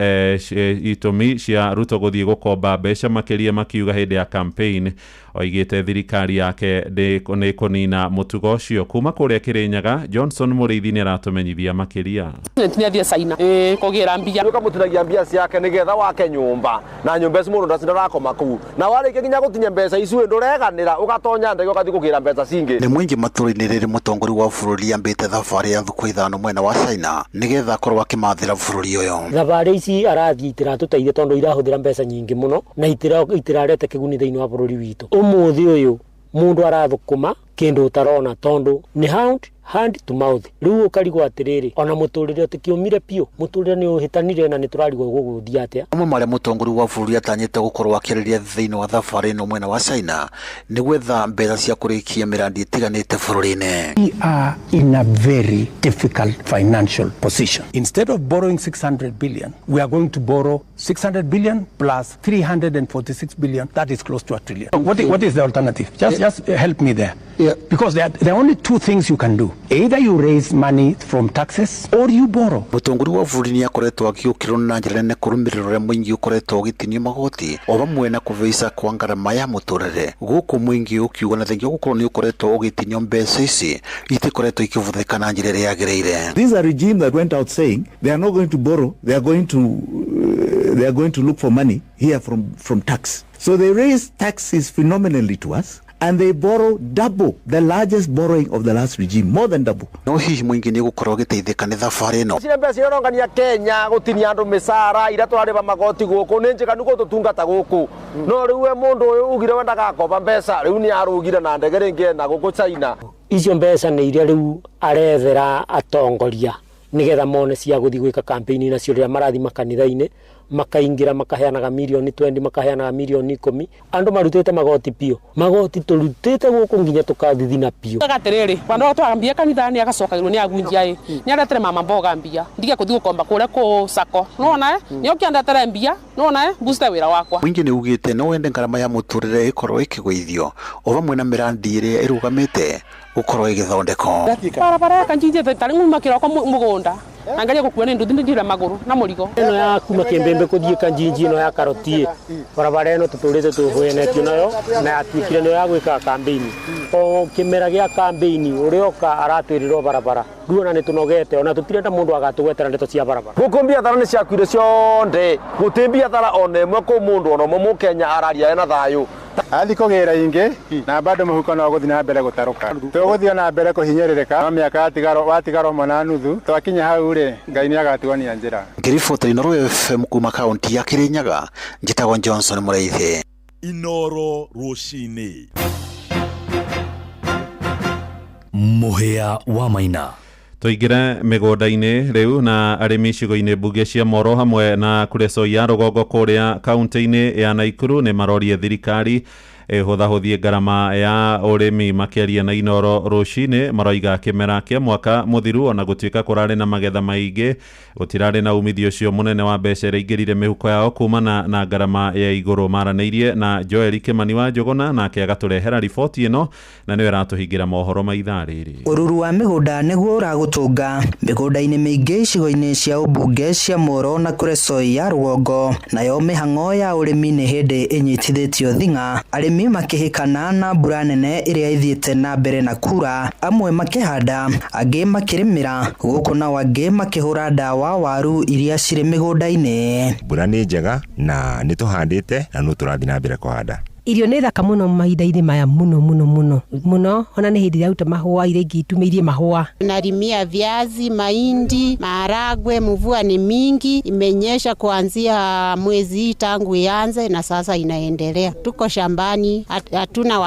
itũmi cia Ruto gũthiĩ gũkomba mbeca makĩria, makiuga hĩndĩ ya campaign oigĩte thirikari yake nĩ kũnina mũtugo ũcio. Kuma kũrĩa Kĩrĩnyaga, Johnson Mũrĩithi nĩ aratũmenyithia makĩria. Nĩathiĩ China kũgĩra mbia, ũkamũtinagia mbia ciake nĩgetha wake nyũmba, na nyũmba ici mũndũ ndarakoma kũu, na warĩkia nginya gũtinia mbeca icu ndũreganĩra, ũgatonya ndege ũgathiĩ kũgĩra mbeca cingĩ. Nĩ mũingĩ matũra-inĩ rĩrĩ mũtongoria wa bũrũri ambĩte thabarĩ ya thikũ 5 mwena wa China nĩgetha akorwo akĩmathĩra bũrũri ũyũ. Thabarĩ ici arathiĩ itiratũteithia tondũ irahũthĩra mbeca nyingĩ mũno na itirarete kĩguni thĩinĩ wa bũrũri witũ. Ũmũthĩ ũyũ mũndũ arathũkũma kĩndũ ũtarona tondũ nĩ hand to mouth. Rĩu ũkarigwo atĩrĩrĩ, ona mũtũrĩre ũtĩkĩũmire piũ, mũtũrĩre nĩ ũhĩtanire na nĩ tũrarigwo gũgũthiĩ atĩa. Mamwe marĩa mũtongoria wa bũrũri atanyĩte gũkorwo akĩarĩria thĩinĩ wa thabarĩ ĩno mwena wa China nĩ gwetha mbeca cia kũrĩkia mĩrandi ĩtiganĩte bũrũri-inĩ. We are in a very difficult financial position. Instead of borrowing 600 billion, we are going to borrow 600 billion plus 346 billion. That is close to a trillion. What is the alternative? Just help me there. Yeah. Because there are only two things you can do. Either you raise money from taxes or you borrow. Mũtongoria wa bũrũri nĩ akoretwo agĩũkĩrĩrwo na njĩra nene kũrũmĩrĩra ũrĩa mũingĩ ũkoretwo ũgĩtinio magoti o hamwe na kũhaica kwa ngarama ya mũtũrĩre, gũkũ mũingĩ ũkiuga na thengia gũkorwo nĩ ũkoretwo ũgĩtinio mbeca ici itikoretwo ikĩhũthĩka na njĩra ĩrĩa yagĩrĩire. This is a regime that went out saying they are not going to borrow, they are going to They are going to look for money here from tax. So they raise taxes phenomenally to us, and they borrow double, the largest borrowing of the last regime, more than double. No hihi mũingĩ nĩ ũgũkorwo ũgĩteithĩka nĩ thabarĩ ĩno? Cire mbeca iria ũrongania Kenya gũtinia andũ mĩcara iria tũrarĩba magoti gũkũ nĩ njiganu gũtũtungata gũkũ no rĩu we mũndũ ũyũ ugire we ndagakoba mbeca rĩu nĩ arũgire na ndege rĩngĩ ena gũkũ China. Icio mbeca nĩ iria rĩu arethera atongoria nigetha mone cia guthi gwika campaign nacio rĩrĩa marathi makanitha-inĩ makaingira makaheanaga mirioni 20 makaheanaga mirioni 10 andu marutite magoti piũ magoti turutite guku nginya tukathithina piũ. Atiriri vandu twambia kanithani agacokagirwo ni agunjia i ni aretere mama mboga mbia ndige kuthi gukomba kuria ku sako nona ni ukiandetere mbia nona booster wira wakwa. Mũingĩ nĩ ugĩte no wende ngarama ya mũtũrĩre ĩkorwo ĩkĩgũithio o vamwe na mĩrandi ĩrĩa ĩrũgamĩte gũkorwo ĩgĩthondekwo. Barabara kanjinje tari nguma kiroko mugunda angalia gukua ni nduthi ndira maguru na murigo ino ya kuma kimbembe kuthie kanjinji ino ya karoti barabara ino tuturite tuhuenetio nayo na yatuikire niyo ya gwika campaign o kimera gia campaign urioka aratwirirwo barabara riu ona ni tunogete ona tutirenda mundu agatugwetera ndeto cia barabara guku biathara ni ciakuire cionde guti biathara ona imwe ku mundu ona umwe mukenya araria ena thayu. Athi kugira ingi na bado muhuko no guthi na mbere gutaruka tuguthi na mbere kuhinyĩrĩrĩka no miaka watigaro ũmwe na nuthu twakinya hau rĩ Ngai nĩ agatuonia njĩra. Ngĩribota Inooro FM kuma kaunti ya Kirinyaga, njĩtagwo Johnson Mũraithi. Inooro rũcinĩ. Mũhĩa wa Maina. Tũingĩre mĩgũnda-inĩ rĩu na arĩmi icigo-inĩ mbunge cia Moro hamwe na Kuresoi ya rũgongo kũrĩa kaunti-inĩ ya Naikuru nĩ marorie thirikari ĩhũthahũthie ngarama ya ũrĩmi. Makĩaria na Inooro rũcinĩ maroiga kĩmera kĩa mwaka mũthiru ona gũtuĩka kũrarĩ na magetha maingĩ gũtirarĩ na umithio ũcio mũnene wa mbeca iria ingĩrire mĩhuko yao kumana na ngarama ya igũrũ. Maranĩirie na Joel Kimani wa Njũgũna nake agatũrehera riboti ĩno na nĩwe ĩratũhingĩra mohoro ma ithaa rĩrĩ. Ũruru wa mĩgũnda nĩguo ũragũtũnga mĩgũnda-inĩ mĩingĩ icigo-inĩ cia ũmbunge cia Moro na Kuresoi ya rũgongo, nayo mĩhang'o ya ũrĩmi nĩ hĩndĩ ĩnyitithĩtio thing'a, arĩmi makĩhĩkana na mbura nene ĩrĩa ĩthiĩte na mbere na kura, amwe makĩhanda angĩ makĩrĩmĩra gũkũ nao angĩ makĩhũra ndawa waru iria cirĩ mĩgũnda-inĩ. Mbura nĩ njega na nĩ tũhandĩte na no tũrathiĩ na mbere kũhanda. Irio nĩ thaka mũno mahinda-inĩ maya mũno mũno mũno mũno, ona nĩ hĩndĩ iraruta mahũa iria ingĩ itumĩirie mahũa. Narimia viazi, mahindi, maharagwe. Mvua ni mingi, imenyesha kuanzia mwezi tangu ianze na sasa inaendelea. Tuko shambani, hatuna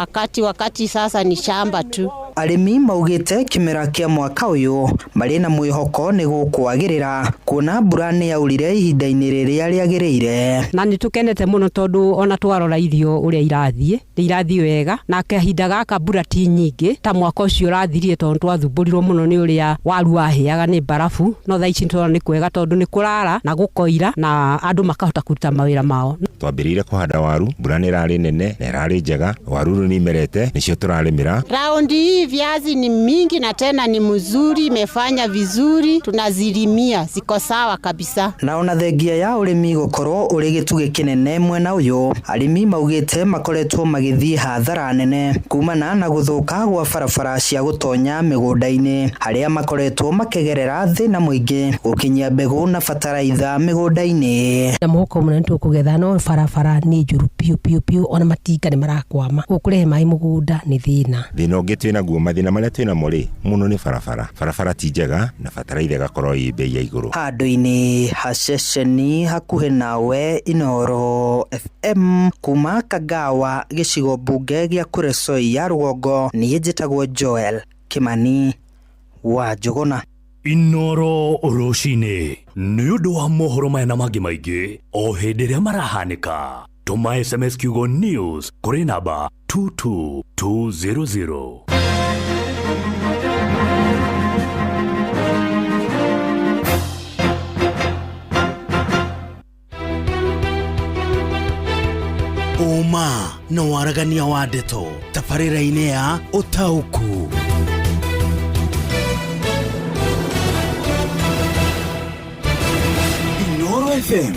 wakati sasa ni shamba tu. Arĩmi maugĩte kĩmera kĩa mwaka ũyũ marĩ na mwĩhoko nĩ gũkwagĩrĩra kuona mbura nĩ yaurire ihinda-inĩ rĩrĩa rĩagĩrĩire. Na nĩ tũkenete mũno tondũ ona twarora irio ũrĩa irathiĩ nĩ irathiĩ wega, na kahinda gaka mbura ti nyingĩ ta mwaka ũcio ũrathirie tondũ twathumbũrirwo mũno nĩ ũrĩa waru wahĩaga nĩ mbarabu, no thaa ici nĩtũrona nĩ kwega tondũ nĩ kũrara na gũkoira na andũ makahota kũruta mawĩra mao. Twambĩrĩire kũhanda waru, mbura nĩ ĩrarĩ nene na ĩrarĩ njega, waru rĩu nĩ imerete nĩcio tũrarĩmĩra. Raundi hii viazi ni mingi na tena ni mzuri, imefanya vizuri, tunazilimia ziko sawa kabisa. Na ona thengia ya ũrĩmi gũkorwo ũrĩ gĩtugĩ kĩnene mwena ũyũ, arĩmi maugĩte makoretwo magĩthiĩ hathara nene kumana na gũthũka gwa barabara cia gũtonya mĩgũnda-inĩ harĩa makoretwo makĩgerera thĩna mũingĩ gũkinyia mbegũ na bataraitha mĩgũnda-inĩ. Na mũhuko mũnene tũkũgetha no barabara nĩ njũru piũ piũ piũ, ona matinga nĩ marakwama gũkũrehe maĩ mũgũnda nĩ thĩna. Thĩna ũngĩ twĩna guo mathĩna marĩa twĩna mo rĩ mũno nĩ barabara, barabara ti njega na bataraitha ĩgakorwo ĩ bei ya igũrũ. Handũ-inĩ ha ceceni hakuhĩ nawe Inooro FM kuma Kagawa gĩcigo mbunge gĩa Kuresoi ya rũgongo, niĩ njĩtagwo Joel Kimani wa Njũgũna. Inooro rũcinĩ nĩ ũndũ wa mohoro maya na mangĩ maingĩ o hĩndĩ ĩrĩa marahanĩka. Tũma SMS kiugo news kũrĩ namba 22200. Ũma na waragania wa ndeto tabarĩra-inĩ ya Ũtaũku. Inooro FM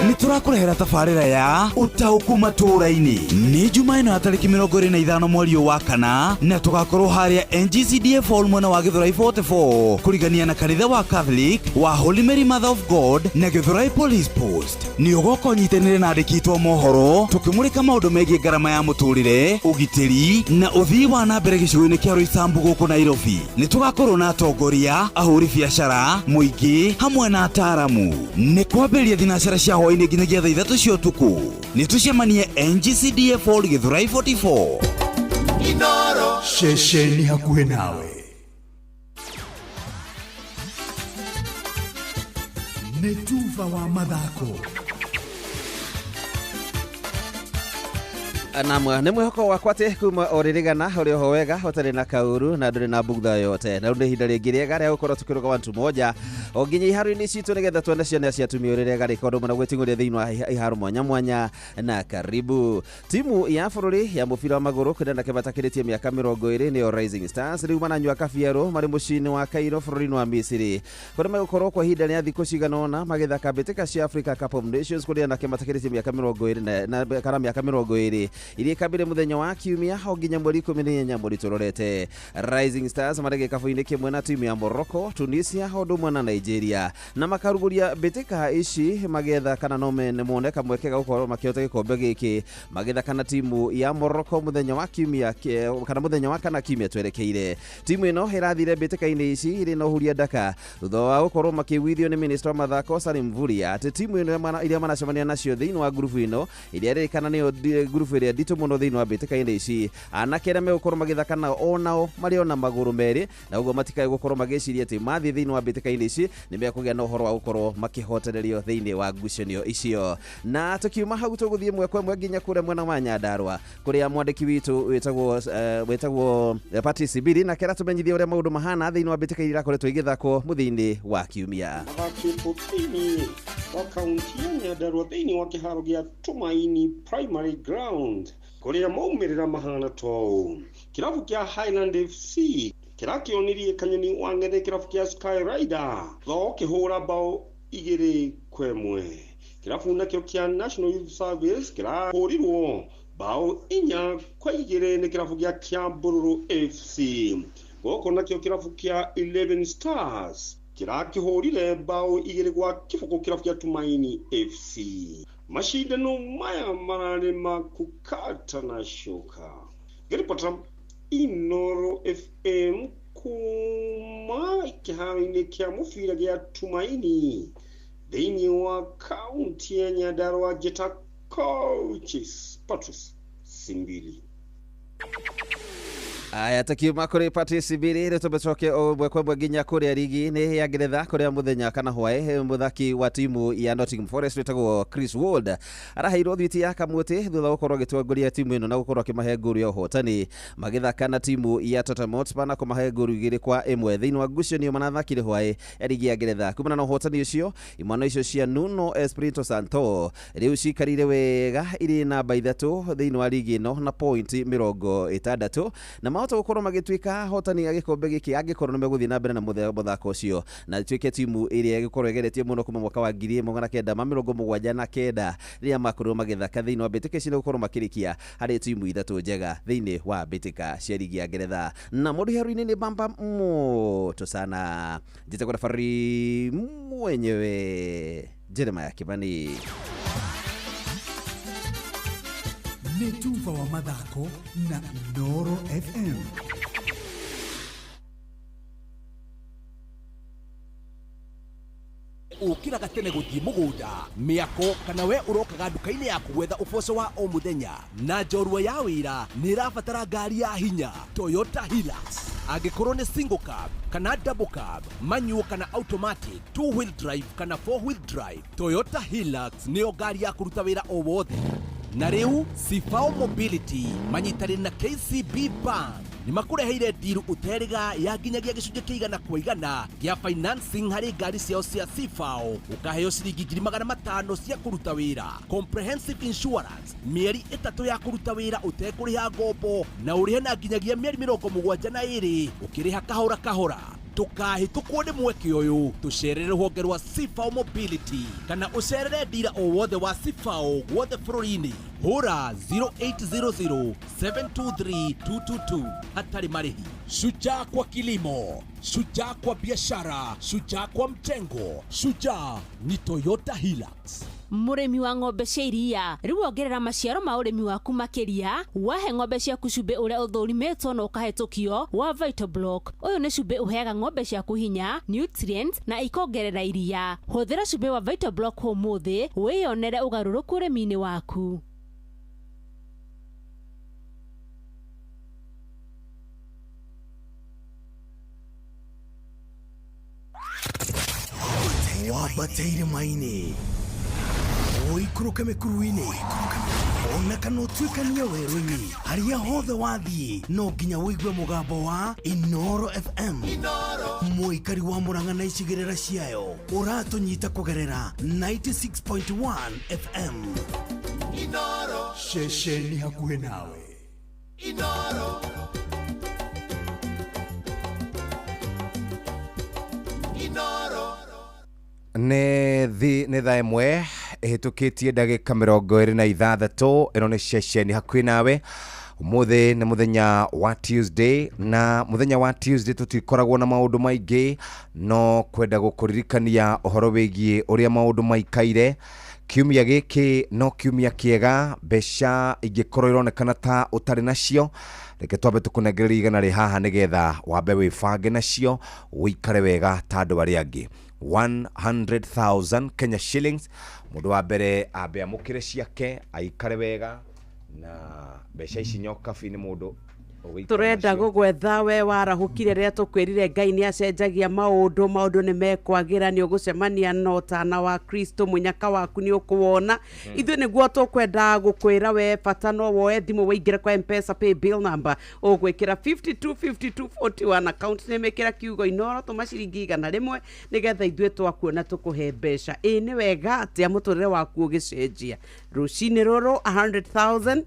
nĩ Tũrakũrehera tabarĩra ya ũtaũku matũũra-inĩ. Nĩ Juma ĩno ya tarĩki 25 mweri ũyũ wa kana, na tũgakorwo harĩa NGCDF Hall mwena wa Gĩthũrai 44 kũrigania na kanitha wa Catholic wa Holy Mary Mother of God na Gĩthũrai Police Post. Nĩ ũgoka ũnyitanĩre na andĩki aitũ a mohoro tũkĩmũrĩka maũndũ megiĩ ngarama ya mũtũrĩre, ũgitĩri na ũthii wa na mbere gĩcigo-inĩ kĩa Roysambu gũkũ Nairobi. Nĩ tũgakorwo na atongoria, ahũri biacara, mũingĩ hamwe na ataaramu. Nĩ kwambĩrĩria thinacara cia hwaĩ-inĩ nginyagia thaa 3 cia ũtukũ. Nĩ tũcemanie NGCDF Hall Gĩthũrai 44. Inoro ceceni hakuhĩ nawe. Nĩ tuba wa mathako. Nam nĩ mwĩhoko wakwa atĩ kuma o rĩrĩgana ũrĩ oho wega ũtarĩ na kauru na ndũrĩ na bugtha yote. Na rĩu nĩ ihinda rĩngĩ rĩega rĩa gũkorwo tũkĩrũga wantu moja o nginya iharo-inĩ citũ nĩgetha tuone ciana cia atumia ũrĩa rĩega ũndũ ũmwe na gwĩting'ũria thĩinĩ wa iharo mwanya mwanya. Na karibu timu ya bũrũri ya mũbira wa magũrũ kũrĩa anake matakĩrĩtie mĩaka 20 nĩyo Rising Stars rĩu maranyua kabiarũ marĩ mũciĩ-inĩ wa Cairo bũrũri-inĩ wa Misiri, kũrĩa megũkorwo kwa ihinda rĩa thikũ cigana ũna magĩthaka mbĩtĩka cia Africa Cup of Nations kũrĩa anake matakĩrĩtie mĩaka 20 kana mĩaka 20 iria ikambire mũthenya wa kiumia o nginya mweri 18 mweri tũrorete. Rising Stars marĩ gĩkabũ-inĩ kĩmwe na timu ya Morocco, Tunisia o ũndũ ũmwe na Nigeria, na makarugũria mbĩtĩka ici magĩetha kana no mone kamweke ga gũkorwo makĩhota gĩkombe gĩkĩ magĩthaka na timu ya Morocco mũthenya wa kiumia kana mũthenya wa kana kiumia twerekeire. Timu ĩno ĩrathire mbĩtĩka-inĩ ici ĩrĩ na ũhuria ndaka thutha wa gũkorwo makĩiguithio nĩ minister wa mathako Salim Mvurya atĩ timu ĩno iria maracemania nacio thĩinĩ wa ngurubu ĩno iria ĩrĩkana nĩyo ngurubu ĩrĩa nditũ mũno thĩinĩ wa mbĩtĩka-inĩ ici, anake arĩa megũkorwo magĩthaka nao onao marĩ ona magũrũ merĩ, na ũguo matikae gũkorwo magĩciria atĩ mathiĩ thĩinĩ wa mbĩtĩka-inĩ ici nĩ mekũgĩa na ũhoro wa gũkorwo makĩhotererio thĩinĩ wa ngucanio icio. Na tũkiuma hau tũgũthiĩ ĩmwe kwa ĩmwe nginya kũrĩa mwena wa Nyandarua kũrĩa mwandĩki witũ wĩtagwo Patrice Biri nake aratũmenyithia ũrĩa maũndũ mahana thĩinĩ wa mbĩtĩka iria irakoretwo igĩthakwo mũthia-inĩ wa kiumia. Mathakĩtwo thĩinĩ wa kaunti ya Nyandarua thĩinĩ wa kĩharo gĩa Tumaini Primary Ground kũrĩa maumĩrĩra mahana ta ũũ. Kĩrabu kĩa Highland FC kĩrakĩonirie kanyoni wa ng'ethe kĩrabu kĩa Sky Rider thutha ũkĩhũra bao 2-1. Kĩrabu nakĩo kĩa National Youth Service kĩrahũrirwo bao 4-2 nĩ kĩrabu gĩa Kiambururu FC. Gũkũ nakĩo kĩrabu kĩa 11 Stars kĩrakĩhũrire bao 2-0 kĩrabu kĩa Tumaini FC. Mashindano maya mararĩ ma kũkata na coka. Ngĩribota Inoro FM kuma kĩharo-inĩ kĩa mũbira gĩa Tumaini thĩinĩ wa kaunti ya Nyandarua, njĩta Coaches Patrice Simbili. Aya takiuma kũrĩ Patrice Biri rĩ tũmĩcoke o ĩmwe kwa ĩmwe nginya kũrĩa rigi-inĩ ya Ngeretha kũrĩa mũthenya kana hwaĩ mũthaki wa timu ya Nottingham Forest wĩtagwo Chris Wood araheirwo thwiti ya kamũtĩ thutha wa gũkorwo agĩtongoria timu ĩno na gũkorwo akĩmahe ngũru ya ũhotani magĩthaka na timu ya Tottenham Hotspur na kũmahe ngũru 2-1 thĩinĩ wa ngucanio marathakire hwaĩ ya rigi ya Ngeretha. Kumana na ũhotani ũcio imwana icio cia Nuno Espirito Santo rĩu cikarire wega irĩ namba 3 thĩinĩ wa rigi ĩno na pointi 60 na mahota gũkorwo magĩtuĩka ahotani a gĩkombe gĩkĩ angĩkorwo nĩ megũthiĩ na mbere na mũthako ũcio na ituĩke timu ĩrĩa ĩgũkorwo ĩgeretie mũno kuma mwaka wa 1979 rĩrĩa makorirwo magĩthaka thĩinĩ wa mbĩtĩka ici na gũkorwo makĩrĩkia harĩ timu 3 njega thĩinĩ wa mbĩtĩka cia rigi ya Ngeretha. Na mũndũ hero-inĩ nĩ bamba moto sana, njĩtagwo referee mwenyewe Jeremiah Kibani. Nĩ tuba wa mathako na Inoro FM. Ũkĩraga tene gũthiĩ mũgũnda mĩako kana we ũrokaga nduka-inĩ yaku gwetha ũboco wa o mũthenya na njorua ya wĩra nĩ ĩrabatara ngari ya hinya Toyota Hilux. Angĩkorwo nĩ single cab kana double cab, manual kana automatic, two wheel drive kana four wheel drive, Toyota Hilux nĩyo ngari ya kũruta wĩra o wothe. Na rĩu Sifao Mobility manyitanĩire na KCB Bank nĩ makũreheire ndiru ũterĩga ya nginyagia gĩcunjĩ kĩa 100% gĩa financing harĩ ngari ciao cia Sifao, ũkaheo ciringi 500,000 cia kũruta wĩra, comprehensive insurance mĩeri 3 ya kũruta wĩra ũtekũrĩha ngombo, na ũrĩhe na nginyagia mĩeri 72 ũkĩrĩha kahora kahora. Ndũkahĩtũkwo nĩ mweke ũyũ. Tũcerere rũhonge rwa Sifao Mobility kana ũcerere ndira o wothe wa Sifao guothe bũrũri-inĩ. Hũra 0800 723 222 hatarĩ marĩhi. Shujaa kwa kilimo, shujaa kwa biashara, shujaa kwa mjengo, shujaa ni Toyota Hilux. Mũrĩmi wa ng'ombe cia iria, rĩu ongerera maciaro ma ũrĩmi waku makĩria wahe ng'ombe ciaku cumbĩ ũrĩa ũthũrimĩtwo na ũkahĩtũkio wa Vitoblock. Ũyũ nĩ cumbĩ ũheaga ng'ombe ciaku hinya, nutrients na ikongerera iria. Hũthĩra cumbĩ wa Vitoblock ũmũthĩ wĩyonere ũgarũrũku ũrĩmi-inĩ waku. Wambate irĩma-inĩ, ũikũrũke mĩkuru-inĩ, ona kana ũtuĩkanie werũ-inĩ, harĩa hothe wathiĩ no nginya ũigue mũgambo wa Inoro FM. Mũikari wa Murang'a na icigĩrĩra ciayo ũratũnyita kũgerera 96.1 FM. Ceceni hakuhĩ nawe. Inoro. Inoro. Nĩ thi nĩ thaa 1 ĩhĩtũkĩtie ndagĩka 26. Ĩno nĩ ceceni hakuhĩ nawe. Ũmũthĩ nĩ mũthenya wa Tuesday, na mũthenya wa Tuesday tũtikoragwo na maũndũ maingĩ, no kwenda gũkũririkania ũhoro wĩgiĩ ũrĩa maũndũ maikaire. Kiumia gĩkĩ no kiumia kĩega, mbeca ingĩkorwo ironekana ta ũtarĩ nacio, reke twambe tũkũnengererie 100 rĩ haha nĩgetha wambe wĩbange nacio ũikare wega ta andũ arĩa angĩ. 100,000 Kenya shillings, mũndũ wa mbere ambe amũkĩre ciake aikare wega na mbeca ici nyokabi nĩ mũndũ ũgũikara Tũrenda nacio. Gũgwetha we warahũkire rĩrĩa tũkwĩrire Ngai nĩ acenjagia maũndũ, maũndũ nĩ mekwagĩra, nĩ ũgũcemania na ũtana wa Kristo, mũnyaka waku nĩ ũkũwona. Ithuĩ nĩguo tũkwenda gũkwĩra we bata no woe thimũ wĩingĩre kwa M-Pesa pay bill number, ũgwĩkĩra 525241, account name ĩkĩra kiugo Inoro, tũma ciringi 100 nĩgetha ithuĩ twakuona tũkũhe mbeca. Ĩ nĩ wega atĩa mũtũrĩre waku ũgĩcenjia rũcinĩ rũrũ 100,000.